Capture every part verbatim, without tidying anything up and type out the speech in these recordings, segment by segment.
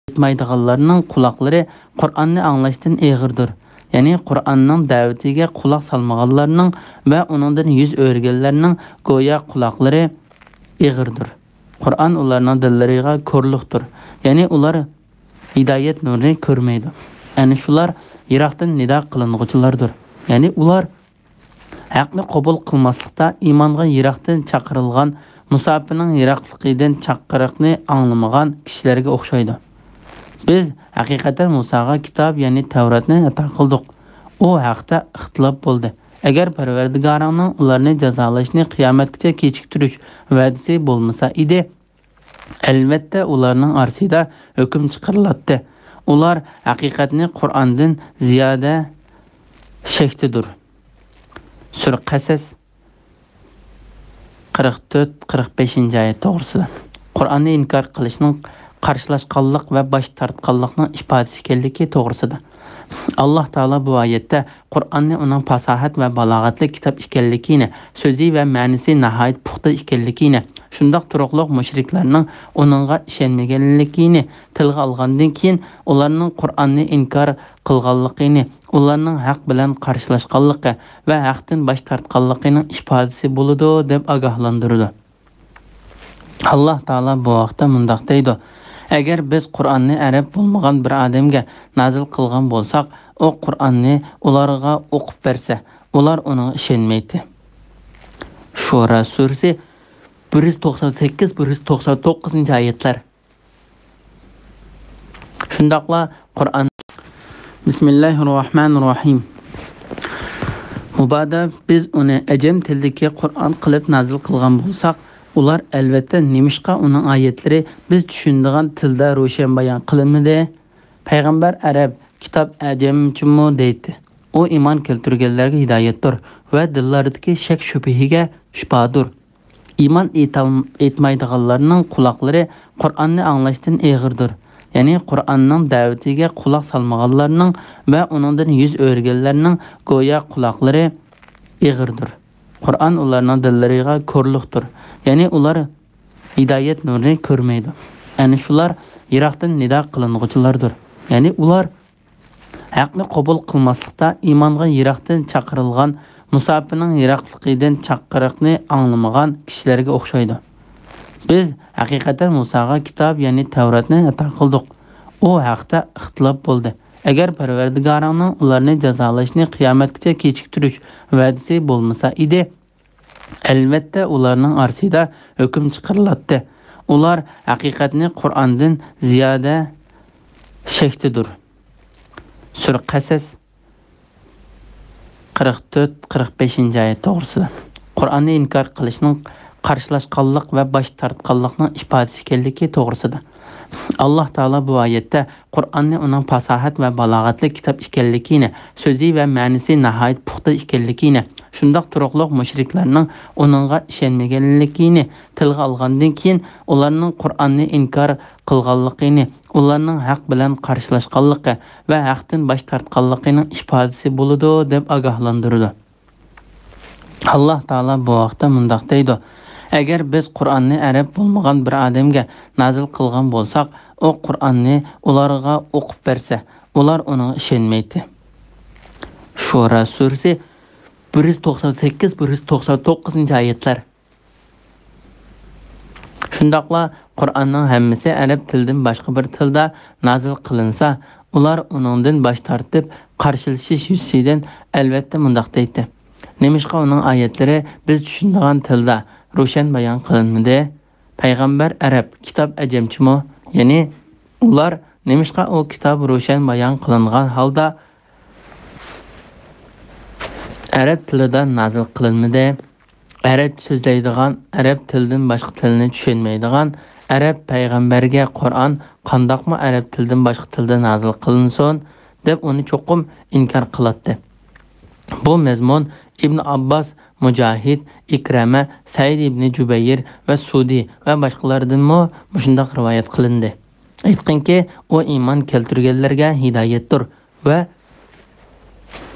ئېيتمايدىغانلارنىڭ قۇلاقلىرى قۇرئاننى ئاڭلاشتىن ئېغىردۇر. يەنى قۇرئاننىڭ دەۋىتىگە قۇلاق سالمىغانلارنىڭ ۋە ئۇنىڭدىن يۈز ئۆرۈگەنلەرنىڭ گويا قۇلاقلىرى ئېغىردۇر. قۇرئان ئۇلارنىڭ دىللىرىغا كورلۇقتۇر. يەنى ئۇلار ھىدايەت نۇرىنى كۆرمەيدۇ. ئەنە شۇلار يىراقتىن نىدا قىلىنغۇچىلاردۇر. يەنى ئۇلار ھەقنى قوبۇل قىلماسلىقتا ئىمانغا يىراقتىن چاقىرىلغان، مۇساپىنىڭ يىراقلىقىدىن چاقىرىقنى ئاڭلىمىغان كىشىلەرگە ئوخشايدۇ. بىز ھەقىقەتەن مۇساغا كىتاب، يەنى تەۋراتنى ئاتا قىلدۇق. ئۇ ھەقتە ئىختىلاپ بولدى. ئەگەر پەرۋەردىگارىڭنىڭ ئۇلارنى جازالاشنى قىيامەتكىچە كېچىكتۈرۈش ۋەدىسى بولمىسا ئىدى، ئەلۋەتتە ئۇلارنىڭ ئارىسىدا ھۆكۈم چىقىرىلاتتى. ئۇلار ھەقىقەتنى قۇرئاندىن زىيادە شەكتىدۇر. سۈرە قەسەس، قىرىق تۆت، قىرىق بەشىنچى ئايەت توغرىسىدا. قۇرئاننى ئىنكار قىلىشنىڭ قارشىلاشقانلىق ۋە باش تارتقانلىقنىڭ ئىپادىسى ئىكەنلىكى توغرىسىدا. ئاللاھ تائالا بۇ ئايەتتە قۇرئاننى ئۇنىڭ پاساھەت ۋە بالاغەتلىك كىتاب ئىكەنلىكىنى، سۆزى ۋە مەنىسى ناھايىتى پۇختا ئىكەنلىكىنى، شۇنداق تۇرۇقلۇق مۇشرىكلارنىڭ ئۇنىڭغا ئىشەنمىگەنلىكىنى تىلغا ئالغاندىن كېيىن، ئۇلارنىڭ قۇرئاننى ئىنكار قىلغانلىقىنى، ئۇلارنىڭ ھەق بىلەن قارشىلاشقانلىقى ۋە ھەقتىن باش تارتقانلىقىنىڭ ئىپادىسى بولىدۇ، دەپ ئاگاھلاندۇرىدۇ. ئاللاھ تائالا بۇ ھەقتە مۇنداق دەيدۇ: ئەگەر بىز قۇرئاننى ئەرەب بولمىغان بىر ئادەمگە نازىل قىلغان بولساق، ئۇ قۇرئاننى ئۇلارغا ئوقۇپ بەرسە، ئۇلار ئۇنىڭغا ئىشەنمەيتتى. شۇرا سۈرىسى، بىر يۈز توقسان سەككىز، بىر يۈز توقسان توققۇزىنچى ئايەتلەر. شۇنداقلا قۇرئان، بىسمىللاھىررەھمانىررەھىم. مۇبادا بىز ئۇنى ئەجەم تىلىدىكى قۇرئان قىلىپ نازىل قىلغان بولساق، ئۇلار ئەلۋەتتە نېمىشقا ئۇنىڭ ئايەتلىرى بىز چۈشىنىدىغان تىلدا روشەن بايان قىلىنمىدى؟ پەيغەمبەر ئەرەب، كىتاب ئەجەمچىمۇ دەيتتى. ئۇ ئىمان كەلتۈرگەنلەرگە ھىدايەتتۇر ۋە دىللاردىكى شەك-شۈبھىگە شىپادۇر. ئىمان ئېيتال-، ئېيتمايدىغانلارنىڭ قۇلاقلىرى قۇرئاننى ئاڭلاشتىن ئېغىردۇر. يەنى قۇرئاننىڭ دەۋىتىگە قۇلاق سالمىغانلارنىڭ ۋە ئۇنىڭدىن يۈز ئۆرۈگەنلەرنىڭ گويا قۇلاقلىرى ئېغىردۇر. قۇرئان ئۇلارنىڭ دىللىرىغا كورلۇقتۇر. يەنى ئۇلار ھىدايەت نۇرىنى كۆرمەيدۇ. ئەنە شۇلار يىراقتىن نىدا قىلىنغۇچىلاردۇر. يەنى ئۇلار ھەقنى قوبۇل قىلماسلىقتا ئىمانغا يىراقتىن چاقىرىلغان، مۇساپىنىڭ يىراقلىقىدىن چاقىرىقنى ئاڭلىمىغان كىشىلەرگە ئوخشايدۇ. بىز ھەقىقەتەن مۇساغا كىتاب، يەنى تەۋراتنى ئاتا قىلدۇق. ئۇ ھەقتە ئىختىلاپ بولدى. ئەگەر پەرۋەردىگارىڭنىڭ ئۇلارنى جازالاشنى قىيامەتكىچە كېچىكتۈرۈش ۋەدىسى بولمىسا ئىدى، ئەلۋەتتە ئۇلارنىڭ ئارىسىدا ھۆكۈم چىقىرىلاتتى. ئۇلار ھەقىقەتنى قۇرئاندىن زىيادە شەكتىدۇر. سۈرە قەسەس، قىرىق تۆت، قىرىق بەشىنچى ئايەت توغرىسىدا. قۇرئاننى ئىنكار قىلىشنىڭ قارشىلاشقانلىق ۋە باش تارتقانلىقنىڭ ئىپادىسى ئىكەنلىكى توغرىسىدا. ئاللاھ تائالا بۇ ئايەتتە قۇرئاننى ئۇنىڭ پاساھەت ۋە بالاغەتلىك كىتاب ئىكەنلىكىنى، سۆزى ۋە مەنىسى ناھايىتى پۇختا ئىكەنلىكىنى، شۇنداق تۇرۇقلۇق مۇشرىكلارنىڭ ئۇنىڭغا ئىشەنمىگەنلىكىنى تىلغا ئالغاندىن كېيىن، ئۇلارنىڭ قۇرئاننى ئىنكار قىلغانلىقىنى، ئۇلارنىڭ ھەق بىلەن قارشىلاشقانلىقى ۋە ھەقتىن باش تارتقانلىقىنىڭ ئىپادىسى بولىدۇ، دەپ ئاگاھلاندۇرىدۇ. ئاللاھ تائالا بۇ ھەقتە مۇنداق دەيدۇ: ئەگەر بىز قۇرئاننى ئەرەب بولمىغان بىر ئادەمگە نازىل قىلغان بولساق، ئۇ قۇرئاننى ئۇلارغا ئوقۇپ بەرسە، ئۇلار ئۇنىڭغا ئىشەنمەيتتى. شۇرا سۈرىسى، بىر يۈز توقسان سەككىز، بىر يۈز توقسان توققۇزىنچى ئايەتلەر. شۇنداقلا قۇرئاننىڭ ھەممىسى ئەرەب تىلىدىن باشقا بىر تىلدا نازىل قىلىنسا، ئۇلار ئۇنىڭدىن باش تارتىپ، قارشىلىشىش يۈزىسىدىن ئەلۋەتتە مۇنداق دەيتتى: نېمىشقا ئۇنىڭ ئايەتلىرى بىز چۈشىنىدىغان تىلدا روشەن بايان قىلىنمىدى؟ پەيغەمبەر ئەرەب، كىتاب ئەجەمچىمۇ؟ يەنى ئۇلار نېمىشقا ئۇ كىتاب روشەن بايان قىلىنغان ھالدا ئەرەب تىلىدا نازىل قىلىنمىدى؟ ئەرەبچە سۆزلەيدىغان، ئەرەب تىلىدىن باشقا تىلنى چۈشەنمەيدىغان ئەرەب پەيغەمبەرگە قۇرئان قانداقمۇ ئەرەب تىلىدىن باشقا تىلدا نازىل قىلىنسۇن، دەپ ئۇنى چوقۇم ئىنكار قىلاتتى. بۇ مەزمۇن ئىبن ئابباس، مۇجاھىد، ئىكرەمە، سەئىد ئىبنى جۇبەير ۋە سۇدى ۋە باشقىلاردىنمۇ مۇشۇنداق رىۋايەت قىلىندى. ئېيتقىنكى، ئۇ ئىمان كەلتۈرگەنلەرگە ھىدايەتتۇر ۋە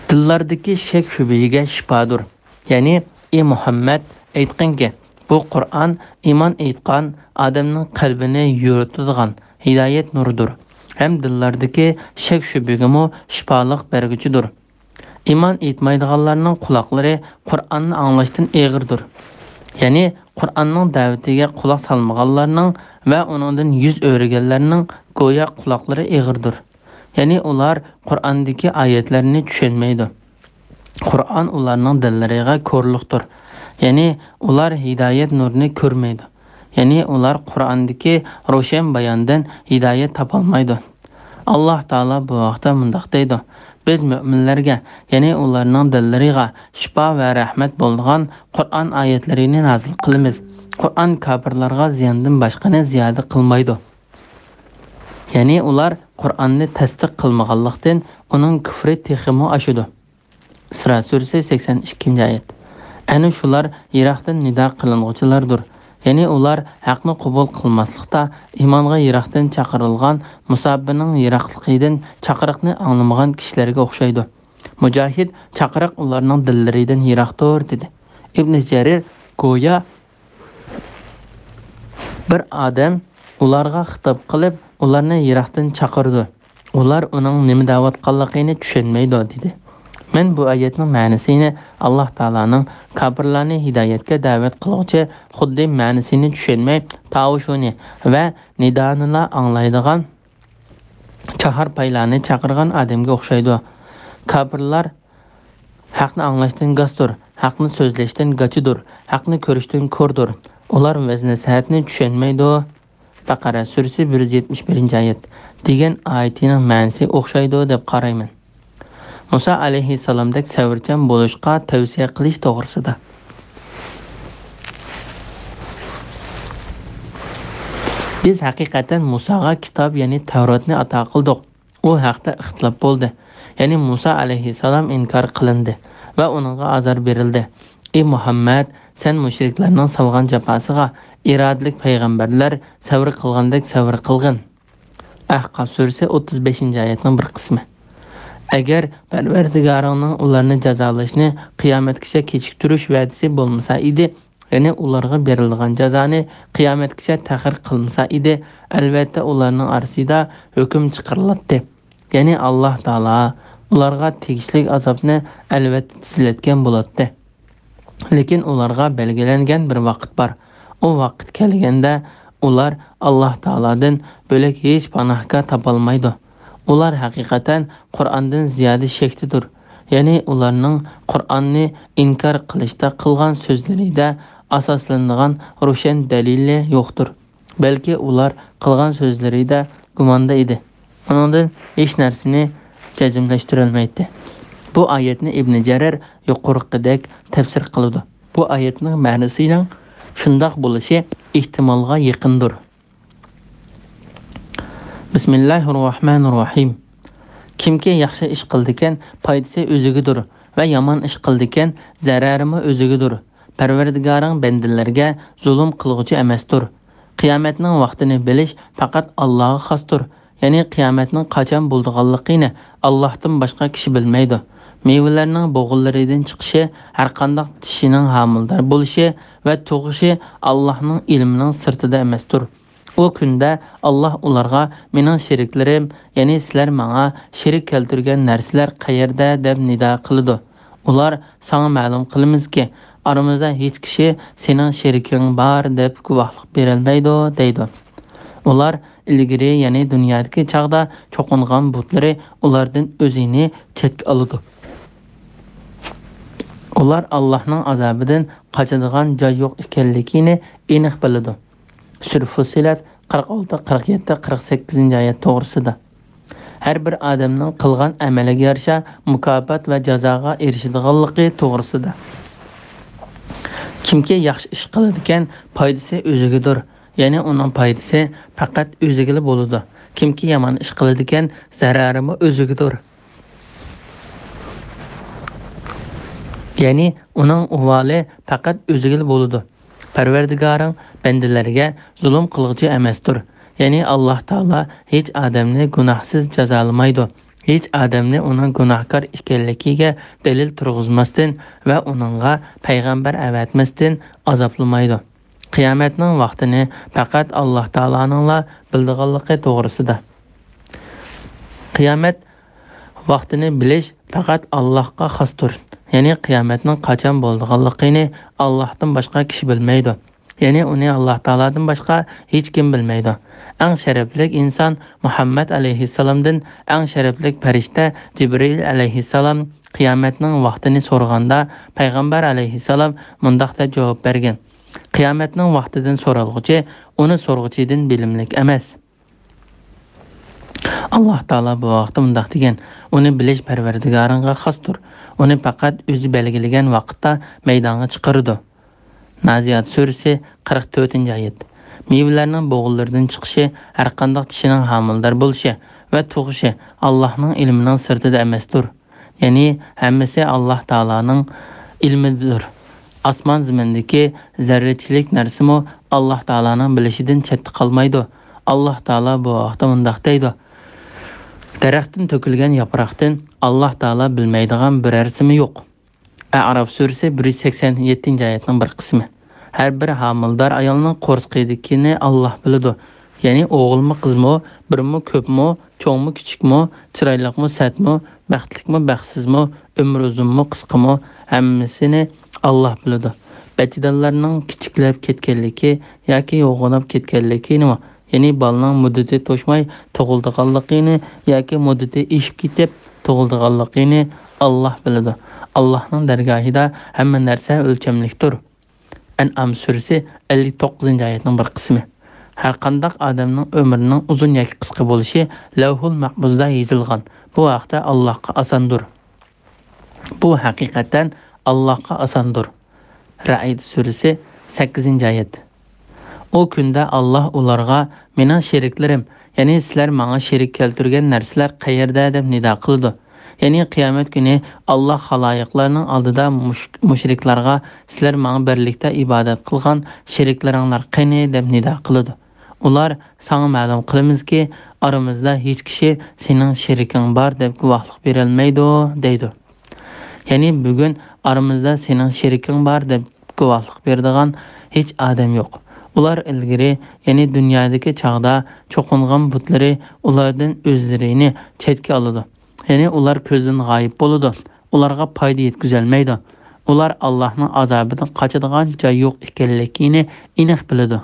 دىللاردىكى شەك-شۈبھىگە شىپادۇر. يەنى، ئى مۇھەممەد، ئېيتقىنكى، بۇ قۇرئان ئىمان ئېيتقان ئادەمنىڭ قەلبىنى يورۇتىدىغان ھىدايەت نۇرىدۇر. ھەم دىللاردىكى شەك-شۈبھىگىمۇ شىپالىق بەرگۈچىدۇر. ئىمان ئېيتمايدىغانلارنىڭ قۇلاقلىرى قۇرئاننى ئاڭلاشتىن ئېغىردۇر. يەنى قۇرئاننىڭ دەۋىتىگە قۇلاق سالمىغانلارنىڭ ۋە ئۇنىڭدىن يۈز ئۆرۈگەنلەرنىڭ گويا قۇلاقلىرى ئېغىردۇر. يەنى ئۇلار قۇرئاندىكى ئايەتلەرنى چۈشەنمەيدۇ. قۇرئان ئۇلارنىڭ دىللىرىغا كورلۇقتۇر. يەنى ئۇلار ھىدايەت نۇرىنى كۆرمەيدۇ. يەنى ئۇلار قۇرئاندىكى روشەن باياندىن ھىدايەت تاپالمايدۇ. ئاللاھ تائالا بۇ ھەقتە مۇنداق دەيدۇ: بىز مۆمىنلەرگە، يەنى ئۇلارنىڭ دىللىرىغا شىپا ۋە رەھمەت بولىدىغان قۇرئان ئايەتلىرىنى نازىل قىلىمىز. قۇرئان كاپىرلارغا زىياندىن باشقىنى زىيادە قىلمايدۇ. يەنى ئۇلار قۇرئاننى تەستىق قىلمىغانلىقتىن، ئۇنىڭ كۈفرى تېخىمۇ ئاشىدۇ. ئىسرا سۈرىسى، سەكسەن ئىككىنچى ئايەت. ئەنە شۇلار يىراقتىن نىدا قىلىنغۇچىلاردۇر. يەنى ئۇلار ھەقنى قوبۇل قىلماسلىقتا، ئىمانغا يىراقتىن چاقىرىلغان مۇسابىنىڭ يىراقلىقىدىن چاقىرىقنى ئاڭلىمىغان كىشىلەرگە ئوخشايدۇ. مۇجاھىد: چاقىرىق ئۇلارنىڭ دىللىرىدىن يىراقتۇر، دېدى. ئىبنى جەرىر: گويا بىر ئادەم ئۇلارغا خىتاب قىلىپ، ئۇلارنى يىراقتىن چاقىرىدۇ. ئۇلار ئۇنىڭ نېمە دەۋاتقانلىقىنى چۈشەنمەيدۇ، دېدى. مەن بۇ ئايەتنىڭ مەنىسىنى ئاللاھ تائالانىڭ كاپىرلارنى ھىدايەتكە دەۋەت قىلغۇچى خۇددى مەنىسىنى چۈشەنمەي، تاۋۇشۇنى ۋە نىدانىلا ئاڭلايدىغان چاھار پايلارنى چاقىرغان ئادەمگە ئوخشايدۇ. كاپىرلار ھەقنى ئاڭلاشتىن گاستۇر، ھەقنى سۆزلەشتىن گاچىدۇر، ھەقنى كۆرۈشتىن كوردۇر. ئۇلار ۋەز-نەسىھەتنى چۈشەنمەيدۇ. بەقەرە سۈرىسى، بىر يۈز يەتمىش بىرىنچى ئايەت، دېگەن ئايىتىنىڭ مەنىسى ئوخشايدۇ دەپ قارايمەن. مۇسا ئەلەيھىسسالامدەك سەۋرچان بولۇشقا تەۋسىيە قىلىش توغرىسىدا. بىز ھەقىقەتەن مۇساغا كىتاب، يەنى تەۋراتنى ئاتا قىلدۇق. ئۇ ھەقتە ئىختىلاپ بولدى. يەنى مۇسا ئەلەيھىسسالام ئىنكار قىلىندى ۋە ئۇنىڭغا ئازار بېرىلدى. ئى مۇھەممەد، سەن مۇشرىكلارنىڭ سالغان جاپاسىغا ئىرادىلىك پەيغەمبەرلەر سەۋر قىلغاندەك سەۋر قىلغىن. ئەھقاف سۈرىسى، ئوتتۇز بەشىنچى ئايەتنىڭ بىر قىسمى. ئەگەر پەرۋەردىگارىڭنىڭ ئۇلارنى جازالاشنى قىيامەتكىچە كېچىكتۈرۈش ۋەدىسى بولمىسا ئىدى، يەنى ئۇلارغا بېرىلىدىغان جازانى قىيامەتكىچە تەخىر قىلمىسا ئىدى، ئەلۋەتتە ئۇلارنىڭ ئارىسىدا ھۆكۈم چىقىرىلاتتى. يەنى ئاللاھ تائالا ئۇلارغا تېگىشلىك ئازابنى ئەلۋەتتە تىزلەتكەن بولاتتى. لېكىن ئۇلارغا بەلگىلەنگەن بىر ۋاقىت بار. ئۇ ۋاقىت كەلگەندە ئۇلار ئاللاھ تائالادىن بۆلەك ھېچ پاناھگاھ تاپالمايدۇ. ئۇلار ھەقىقەتەن قۇرئاندىن زىيادە شەكتىدۇر. يەنى ئۇلارنىڭ قۇرئاننى ئىنكار قىلىشتا قىلغان سۆزلىرىدە ئاساسلىنىدىغان روشەن دەلىلى يوقتۇر. بەلكى ئۇلار قىلغان سۆزلىرىدە گۇماندا ئىدى. ئۇنىڭدىن ھېچ نەرسىنى جەزملەشتۈرەلمەيتتى. بۇ ئايەتنى ئىبنى جەرىر يۇقىرىقىدەك تەپسىر قىلىدۇ. بۇ ئايەتنىڭ مەنىسىنىڭ شۇنداق بولۇشى ئېھتىمالغا يېقىندۇر. بىسمىللاھىررەھمانىررەھىم. كىمكى ياخشى ئىش قىلىدىكەن، پايدىسى ئۆزىگىدۇر ۋە يامان ئىش قىلىدىكەن، زەرەرىمۇ ئۆزىگىدۇر. پەرۋەردىگارىڭ بەندىلەرگە زۇلۇم قىلغۇچى ئەمەستۇر. قىيامەتنىڭ ۋاقتىنى بىلىش پەقەت ئاللاغا خاستۇر. يەنى قىيامەتنىڭ قاچان بولىدىغانلىقىنى ئاللاھتىن باشقا كىشى بىلمەيدۇ. مېۋىلەرنىڭ بوغۇنلىرىدىن چىقىشى، ھەرقانداق چىشىنىڭ ھامىلىدار بولۇشى ۋە تۇغۇشى ئاللاھنىڭ ئىلمىنىڭ سىرتىدا ئەمەستۇر. ئۇ كۈندە ئاللاھ ئۇلارغا، مېنىڭ شېرىكلىرىم، يەنى سىلەر ماڭا شېرىك كەلتۈرگەن نەرسىلەر قەيەردە؟ دەپ نىدا قىلىدۇ. ئۇلار، ساڭا مەلۇم قىلىمىزكى، ئارىمىزدا ھېچ كىشى سېنىڭ شېرىكىڭ بار دەپ گۇۋاھلىق بېرەلمەيدۇ، دەيدۇ. ئۇلار ئىلگىرى، يەنى دۇنيادىكى چاغدا چوقۇنغان بۇتلىرى ئۇلاردىن ئۆزىنى چەتكە ئالىدۇ. ئۇلار ئاللاھنىڭ ئازابىدىن قاچىدىغان جاي يوق ئىكەنلىكىنى ئېنىق بىلىدۇ. سۈرە فۇسسىلەت، قىرىق ئالتە، قىرىق يەتتە، قىرىق سەككىزىنچى ئايەت توغرىسىدا. ھەر بىر ئادەمنىڭ قىلغان ئەمەلىگە يارىشا مۇكاپات ۋە جازاغا ئېرىشىدىغانلىقى توغرىسىدا. كىمكى ياخشى ئىش قىلىدىكەن، پايدىسى ئۆزىگىدۇر، يەنى ئۇنىڭ پايدىسى پەقەت ئۆزىگىلا بولىدۇ. كىمكى يامان ئىش قىلىدىكەن، زەرەرىمۇ ئۆزىگىدۇر. يەنى ئۇنىڭ ئۇۋالى پەقەت ئۆزىگىلا بولىدۇ. پەرۋەردىگارىڭ بەندىلەرگە زۇلۇم قىلغۇچى ئەمەستۇر. يەنى ئاللاھ تائالا ھېچ ئادەمنى گۇناھسىز جازالىمايدۇ. ھېچ ئادەمنى ئۇنىڭ گۇناھكار ئىكەنلىكىگە دەلىل تۇرغۇزماستىن ۋە ئۇنىڭغا پەيغەمبەر ئەۋەتمەستىن ئازابلىمايدۇ. قىيامەتنىڭ ۋاقتىنى پەقەت ئاللاھ تائالانىڭلا بىلىدىغانلىقى توغرىسىدا. قىيامەت ۋاقتىنى بىلىش پەقەت ئاللاھقا خاستۇر. يەنى قىيامەتنىڭ قاچان بولىدىغانلىقىنى ئاللاھتىن باشقا كىشى بىلمەيدۇ. يەنى ئۇنى ئاللاھ تائالادىن باشقا ھېچكىم بىلمەيدۇ. ئەڭ شەرەپلىك ئىنسان مۇھەممەد ئەلەيھىسسالامدىن ئەڭ شەرەپلىك پەرىشتە جىبرىئىل ئەلەيھىسسالام قىيامەتنىڭ ۋاقتىنى سورىغاندا، پەيغەمبەر ئەلەيھىسسالام مۇنداق دەپ جاۋاب بەرگەن: «قىيامەتنىڭ ۋاقتىدىن سورالغۇچى ئۇنى سورىغۇچىدىن بىلىملىك ئەمەس.» ئاللاھ تائالا بۇ ھەقتە مۇنداق دېگەن: «ئۇنى بىلىش پەرۋەردىگارىڭغا خاستۇر. ئۇنى پەقەت ئۆزى بەلگىلىگەن ۋاقىتتا مەيدانغا چىقىرىدۇ.» نازىئات سۈرىسى، قىرىق تۆتىنچى ئايەت. مېۋىلەرنىڭ بوغۇنلىرىدىن چىقىشى، ھەرقانداق چىشىنىڭ ھامىلىدار بولۇشى ۋە تۇغۇشى ئاللاھنىڭ ئىلمىنىڭ سىرتىدا ئەمەستۇر. يەنى ھەممىسى ئاللاھ تائالانىڭ ئىلمىدۇر. ئاسمان زېمىندىكى زەررىچىلىك نەرسىمۇ ئاللاھ تائالانىڭ بىلىشىدىن چەتتە قالمايدۇ. ئاللاھ تائالا بۇ ھەقتە مۇنداق دەيدۇ: «دەرەختىن تۆكۈلگەن ياپراقتىن ئاللاھ تائالا بىلمەيدىغان بىرەرسىمۇ يوق.» ئەئراف سۈرىسى، بىر يۈز سەكسەن يەتتىنچى ئايەتنىڭ بىر قىسمى. ھەر بىر ھامىلىدار ئايالنىڭ قورسىقىدىكىنى ئاللاھ بىلىدۇ. يەنى ئوغۇلمۇ، قىزمۇ، بىرمۇ، كۆپمۇ، چوڭمۇ، كىچىكمۇ، چىرايلىقمۇ، سەتمۇ، بەختلىكمۇ، بەختسىزمۇ، ئۆمرى ئۇزۇنمۇ، قىسقىمۇ، ھەممىسىنى ئاللاھ بىلىدۇ. بەچچىدانلارنىڭ كىچىكلەپ كەتكەنلىكى ياكى يوغىناپ كەتكەنلىكىنىمۇ، يەنى بالىنىڭ مۇددىتى توشماي تۇغۇلىدىغانلىقىنى ياكى مۇددىتى ئېشىپ كېتىپ تۇغۇلىدىغانلىقىنى ئاللاھ بىلىدۇ. ئاللاھنىڭ دەرگاھىدا ھەممە نەرسە ئۆلچەملىكتۇر. ئەنئام سۈرىسى، ئەللىك توققۇزىنچى ئايەتنىڭ بىر قىسمى. ھەرقانداق ئادەمنىڭ ئۆمرىنىڭ ئۇزۇن ياكى قىسقا بولۇشى لەۋھۇل مەھپۇزدا يېزىلغان. بۇ ھەقتە ئاللاھقا ئاساندۇر. بۇ ھەقىقەتەن ئاللاھقا ئاساندۇر. رەئد سۈرىسى، سەككىزىنچى ئايەت. ئۇ كۈندە ئاللاھ ئۇلارغا: «مېنىڭ شېرىكلىرىم، يەنى سىلەر ماڭا شېرىك كەلتۈرگەن نەرسىلەر قەيەردە؟» دەپ نىدا قىلىدۇ. يەنى قىيامەت كۈنى ئاللاھ خالايىقلارنىڭ ئالدىدا مۇش-، مۇشرىكلارغا: «سىلەر ماڭا بىرلىكتە ئىبادەت قىلغان شېرىكلىرىڭلار قېنى؟» دەپ نىدا قىلىدۇ. ئۇلار: «ساڭا مەلۇم قىلىمىزكى، ئارىمىزدا ھېچ كىشى سېنىڭ شېرىكىڭ بار دەپ گۇۋاھلىق بېرەلمەيدۇ» دەيدۇ. يەنى بۈگۈن ئارىمىزدا سېنىڭ شېرىكىڭ بار دەپ گۇۋاھلىق بېرىدىغان ھېچ ئادەم يوق. ئۇلار ئىلگىرى، يەنى دۇنيادىكى چاغدا چوقۇنغان بۇتلىرى ئۇلاردىن ئۆزلىرىنى چەتكە ئالىدۇ. يەنى ئۇلار كۆزدىن غايىب بولىدۇ. ئۇلارغا پايدا يەتكۈزەلمەيدۇ. ئۇلار ئاللاھنىڭ ئازابىدىن قاچىدىغان جاي يوق ئىكەنلىكىنى ئېنىق بىلىدۇ.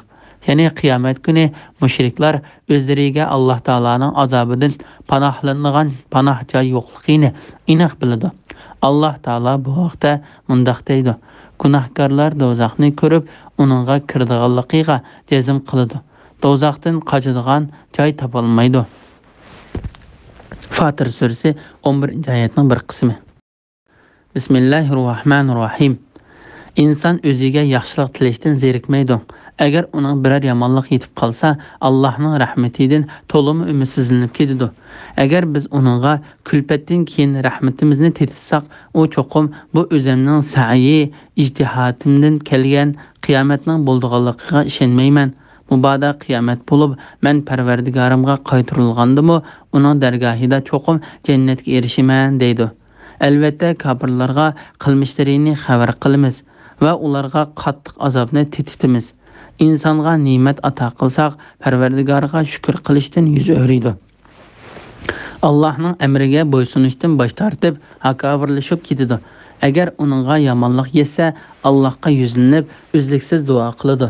يەنى قىيامەت كۈنى مۇشرىكلار ئۆزلىرىگە ئاللاھ تائالانىڭ ئازابىدىن پاناھلىنىدىغان پاناھ جاي يوقلۇقىنى ئېنىق بىلىدۇ. ئاللاھ تائالا بۇ ھەقتە مۇنداق دەيدۇ: «گۇناھكارلار دوزاخنى كۆرۈپ، ئۇنىڭغا كىرىدىغانلىقىغا جەزم قىلىدۇ. دوزاختىن قاچىدىغان جاي تاپالمايدۇ.» فاتىر سۈرىسى، ئون بىرىنچى ئايەتنىڭ بىر قىسمى. بىسمىللاھىررەھمانىررەھىم. ئىنسان ئۆزىگە ياخشىلىق تىلەشتىن زېرىكمەيدۇ. ئەگەر ئۇنىڭ بىرەر يامانلىق يېتىپ قالسا، ئاللاھنىڭ رەھمىتىدىن تولىمۇ ئۈمىدسىزلىنىپ كېتىدۇ. ئەگەر بىز ئۇنىڭغا كۈلپەتتىن كېيىن رەھمىتىمىزنى تېتىتساق، ئۇ چوقۇم بۇ ئۆزۈمنىڭ سەئيى، ئىجتىھاتىمدىن كەلگەن، قىيامەتنىڭ بولىدىغانلىقىغا ئىشەنمەيمەن. مۇبادا قىيامەت بولۇپ، مەن پەرۋەردىگارىمغا قايتۇرۇلغاندىمۇ، ئۇنىڭ دەرگاھىدا چوقۇم جەننەتكە ئېرىشىمەن، دەيدۇ. ئەلۋەتتە، كاپىرلارغا قىلمىشلىرىنى خەۋەر قىلىمىز ۋە ئۇلارغا قاتتىق ئازابنى تېتىتىمىز. ئىنسانغا نېمەت ئاتا قىلساق، پەرۋەردىگارىغا شۈكۈر قىلىشتىن يۈز ئۆرۈيدۇ. ئاللاھنىڭ ئەمرىگە بويسۇنۇشتىن باش تارتىپ، ھاكاۋۇرلىشىپ كېتىدۇ. ئەگەر ئۇنىڭغا يامانلىق يەتسە، ئاللاھقا يۈزلىنىپ، ئۈزلۈكسىز دۇئا قىلىدۇ.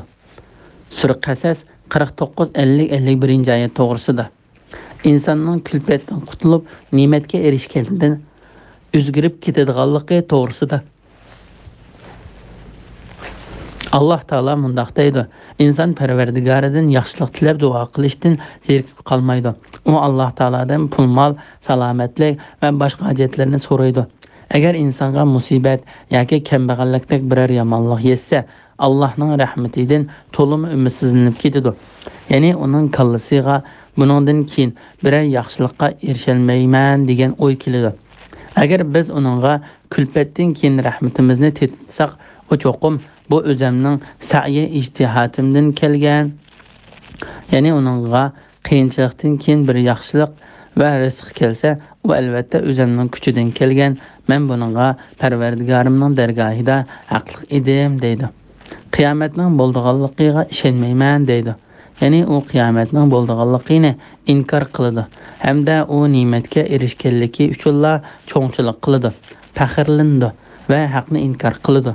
سۈرە قەسەس، قىرىق توققۇز، ئەللىك، ئەللىك بىرىنچى ئايەت توغرىسىدا. ئىنساننىڭ كۈلپەتتىن قۇتۇلۇپ، نېمەتكە ئېرىشكەندىن ئۆزگىرىپ كېتىدىغانلىقى توغرىسىدا. ئاللاھ تائالا مۇنداق دەيدۇ: «ئىنسان پەرۋەردىگارىدىن ياخشىلىق تىلەپ دۇئا قىلىشتىن زېرىكىپ قالمايدۇ. ئۇ ئاللاھ تائالادىن پۇل-مال، سالامەتلىك ۋە باشقا ھاجەتلىرىنى سورايدۇ. ئەگەر ئىنسانغا مۇسىبەت ياكى كەمبەغەللىكتەك بىرەر يامانلىق يەتسە، ئاللاھنىڭ رەھمىتىدىن تولىمۇ ئۈمىدسىزلىنىپ كېتىدۇ. يەنى ئۇنىڭ كاللىسىغا بۇنىڭدىن كېيىن بىرەر ياخشىلىققا ئېرىشەلمەيمەن دېگەن ئوي كېلىدۇ. ئەگەر بىز ئۇنىڭغا كۈلپەتتىن كېيىن رەھمىتىمىزنى تېتىتساق، ئۇ چوقۇم بۇ ئۆزەمنىڭ سەئيى ئىجتىھاتىمدىن كەلگەن، يەنى ئۇنىڭغا قىيىنچىلىقتىن كېيىن بىر ياخشىلىق ۋە رىزىق كەلسە، ئۇ ئەلۋەتتە ئۆزەمنىڭ كۈچىدىن كەلگەن، مەن بۇنىڭغا پەرۋەردىگارىمنىڭ دەرگاھىدا ھەقلىق ئىدىم، دەيدۇ. قىيامەتنىڭ بولىدىغانلىقىغا ئىشەنمەيمەن، دەيدۇ. يەنى ئۇ قىيامەتنىڭ بولىدىغانلىقىنى ئىنكار قىلىدۇ ھەمدە ئۇ نېمەتكە ئېرىشكەنلىكى ئۈچۈنلا چوڭچىلىق قىلىدۇ، پەخىرلىنىدۇ ۋە ھەقنى ئىنكار قىلىدۇ.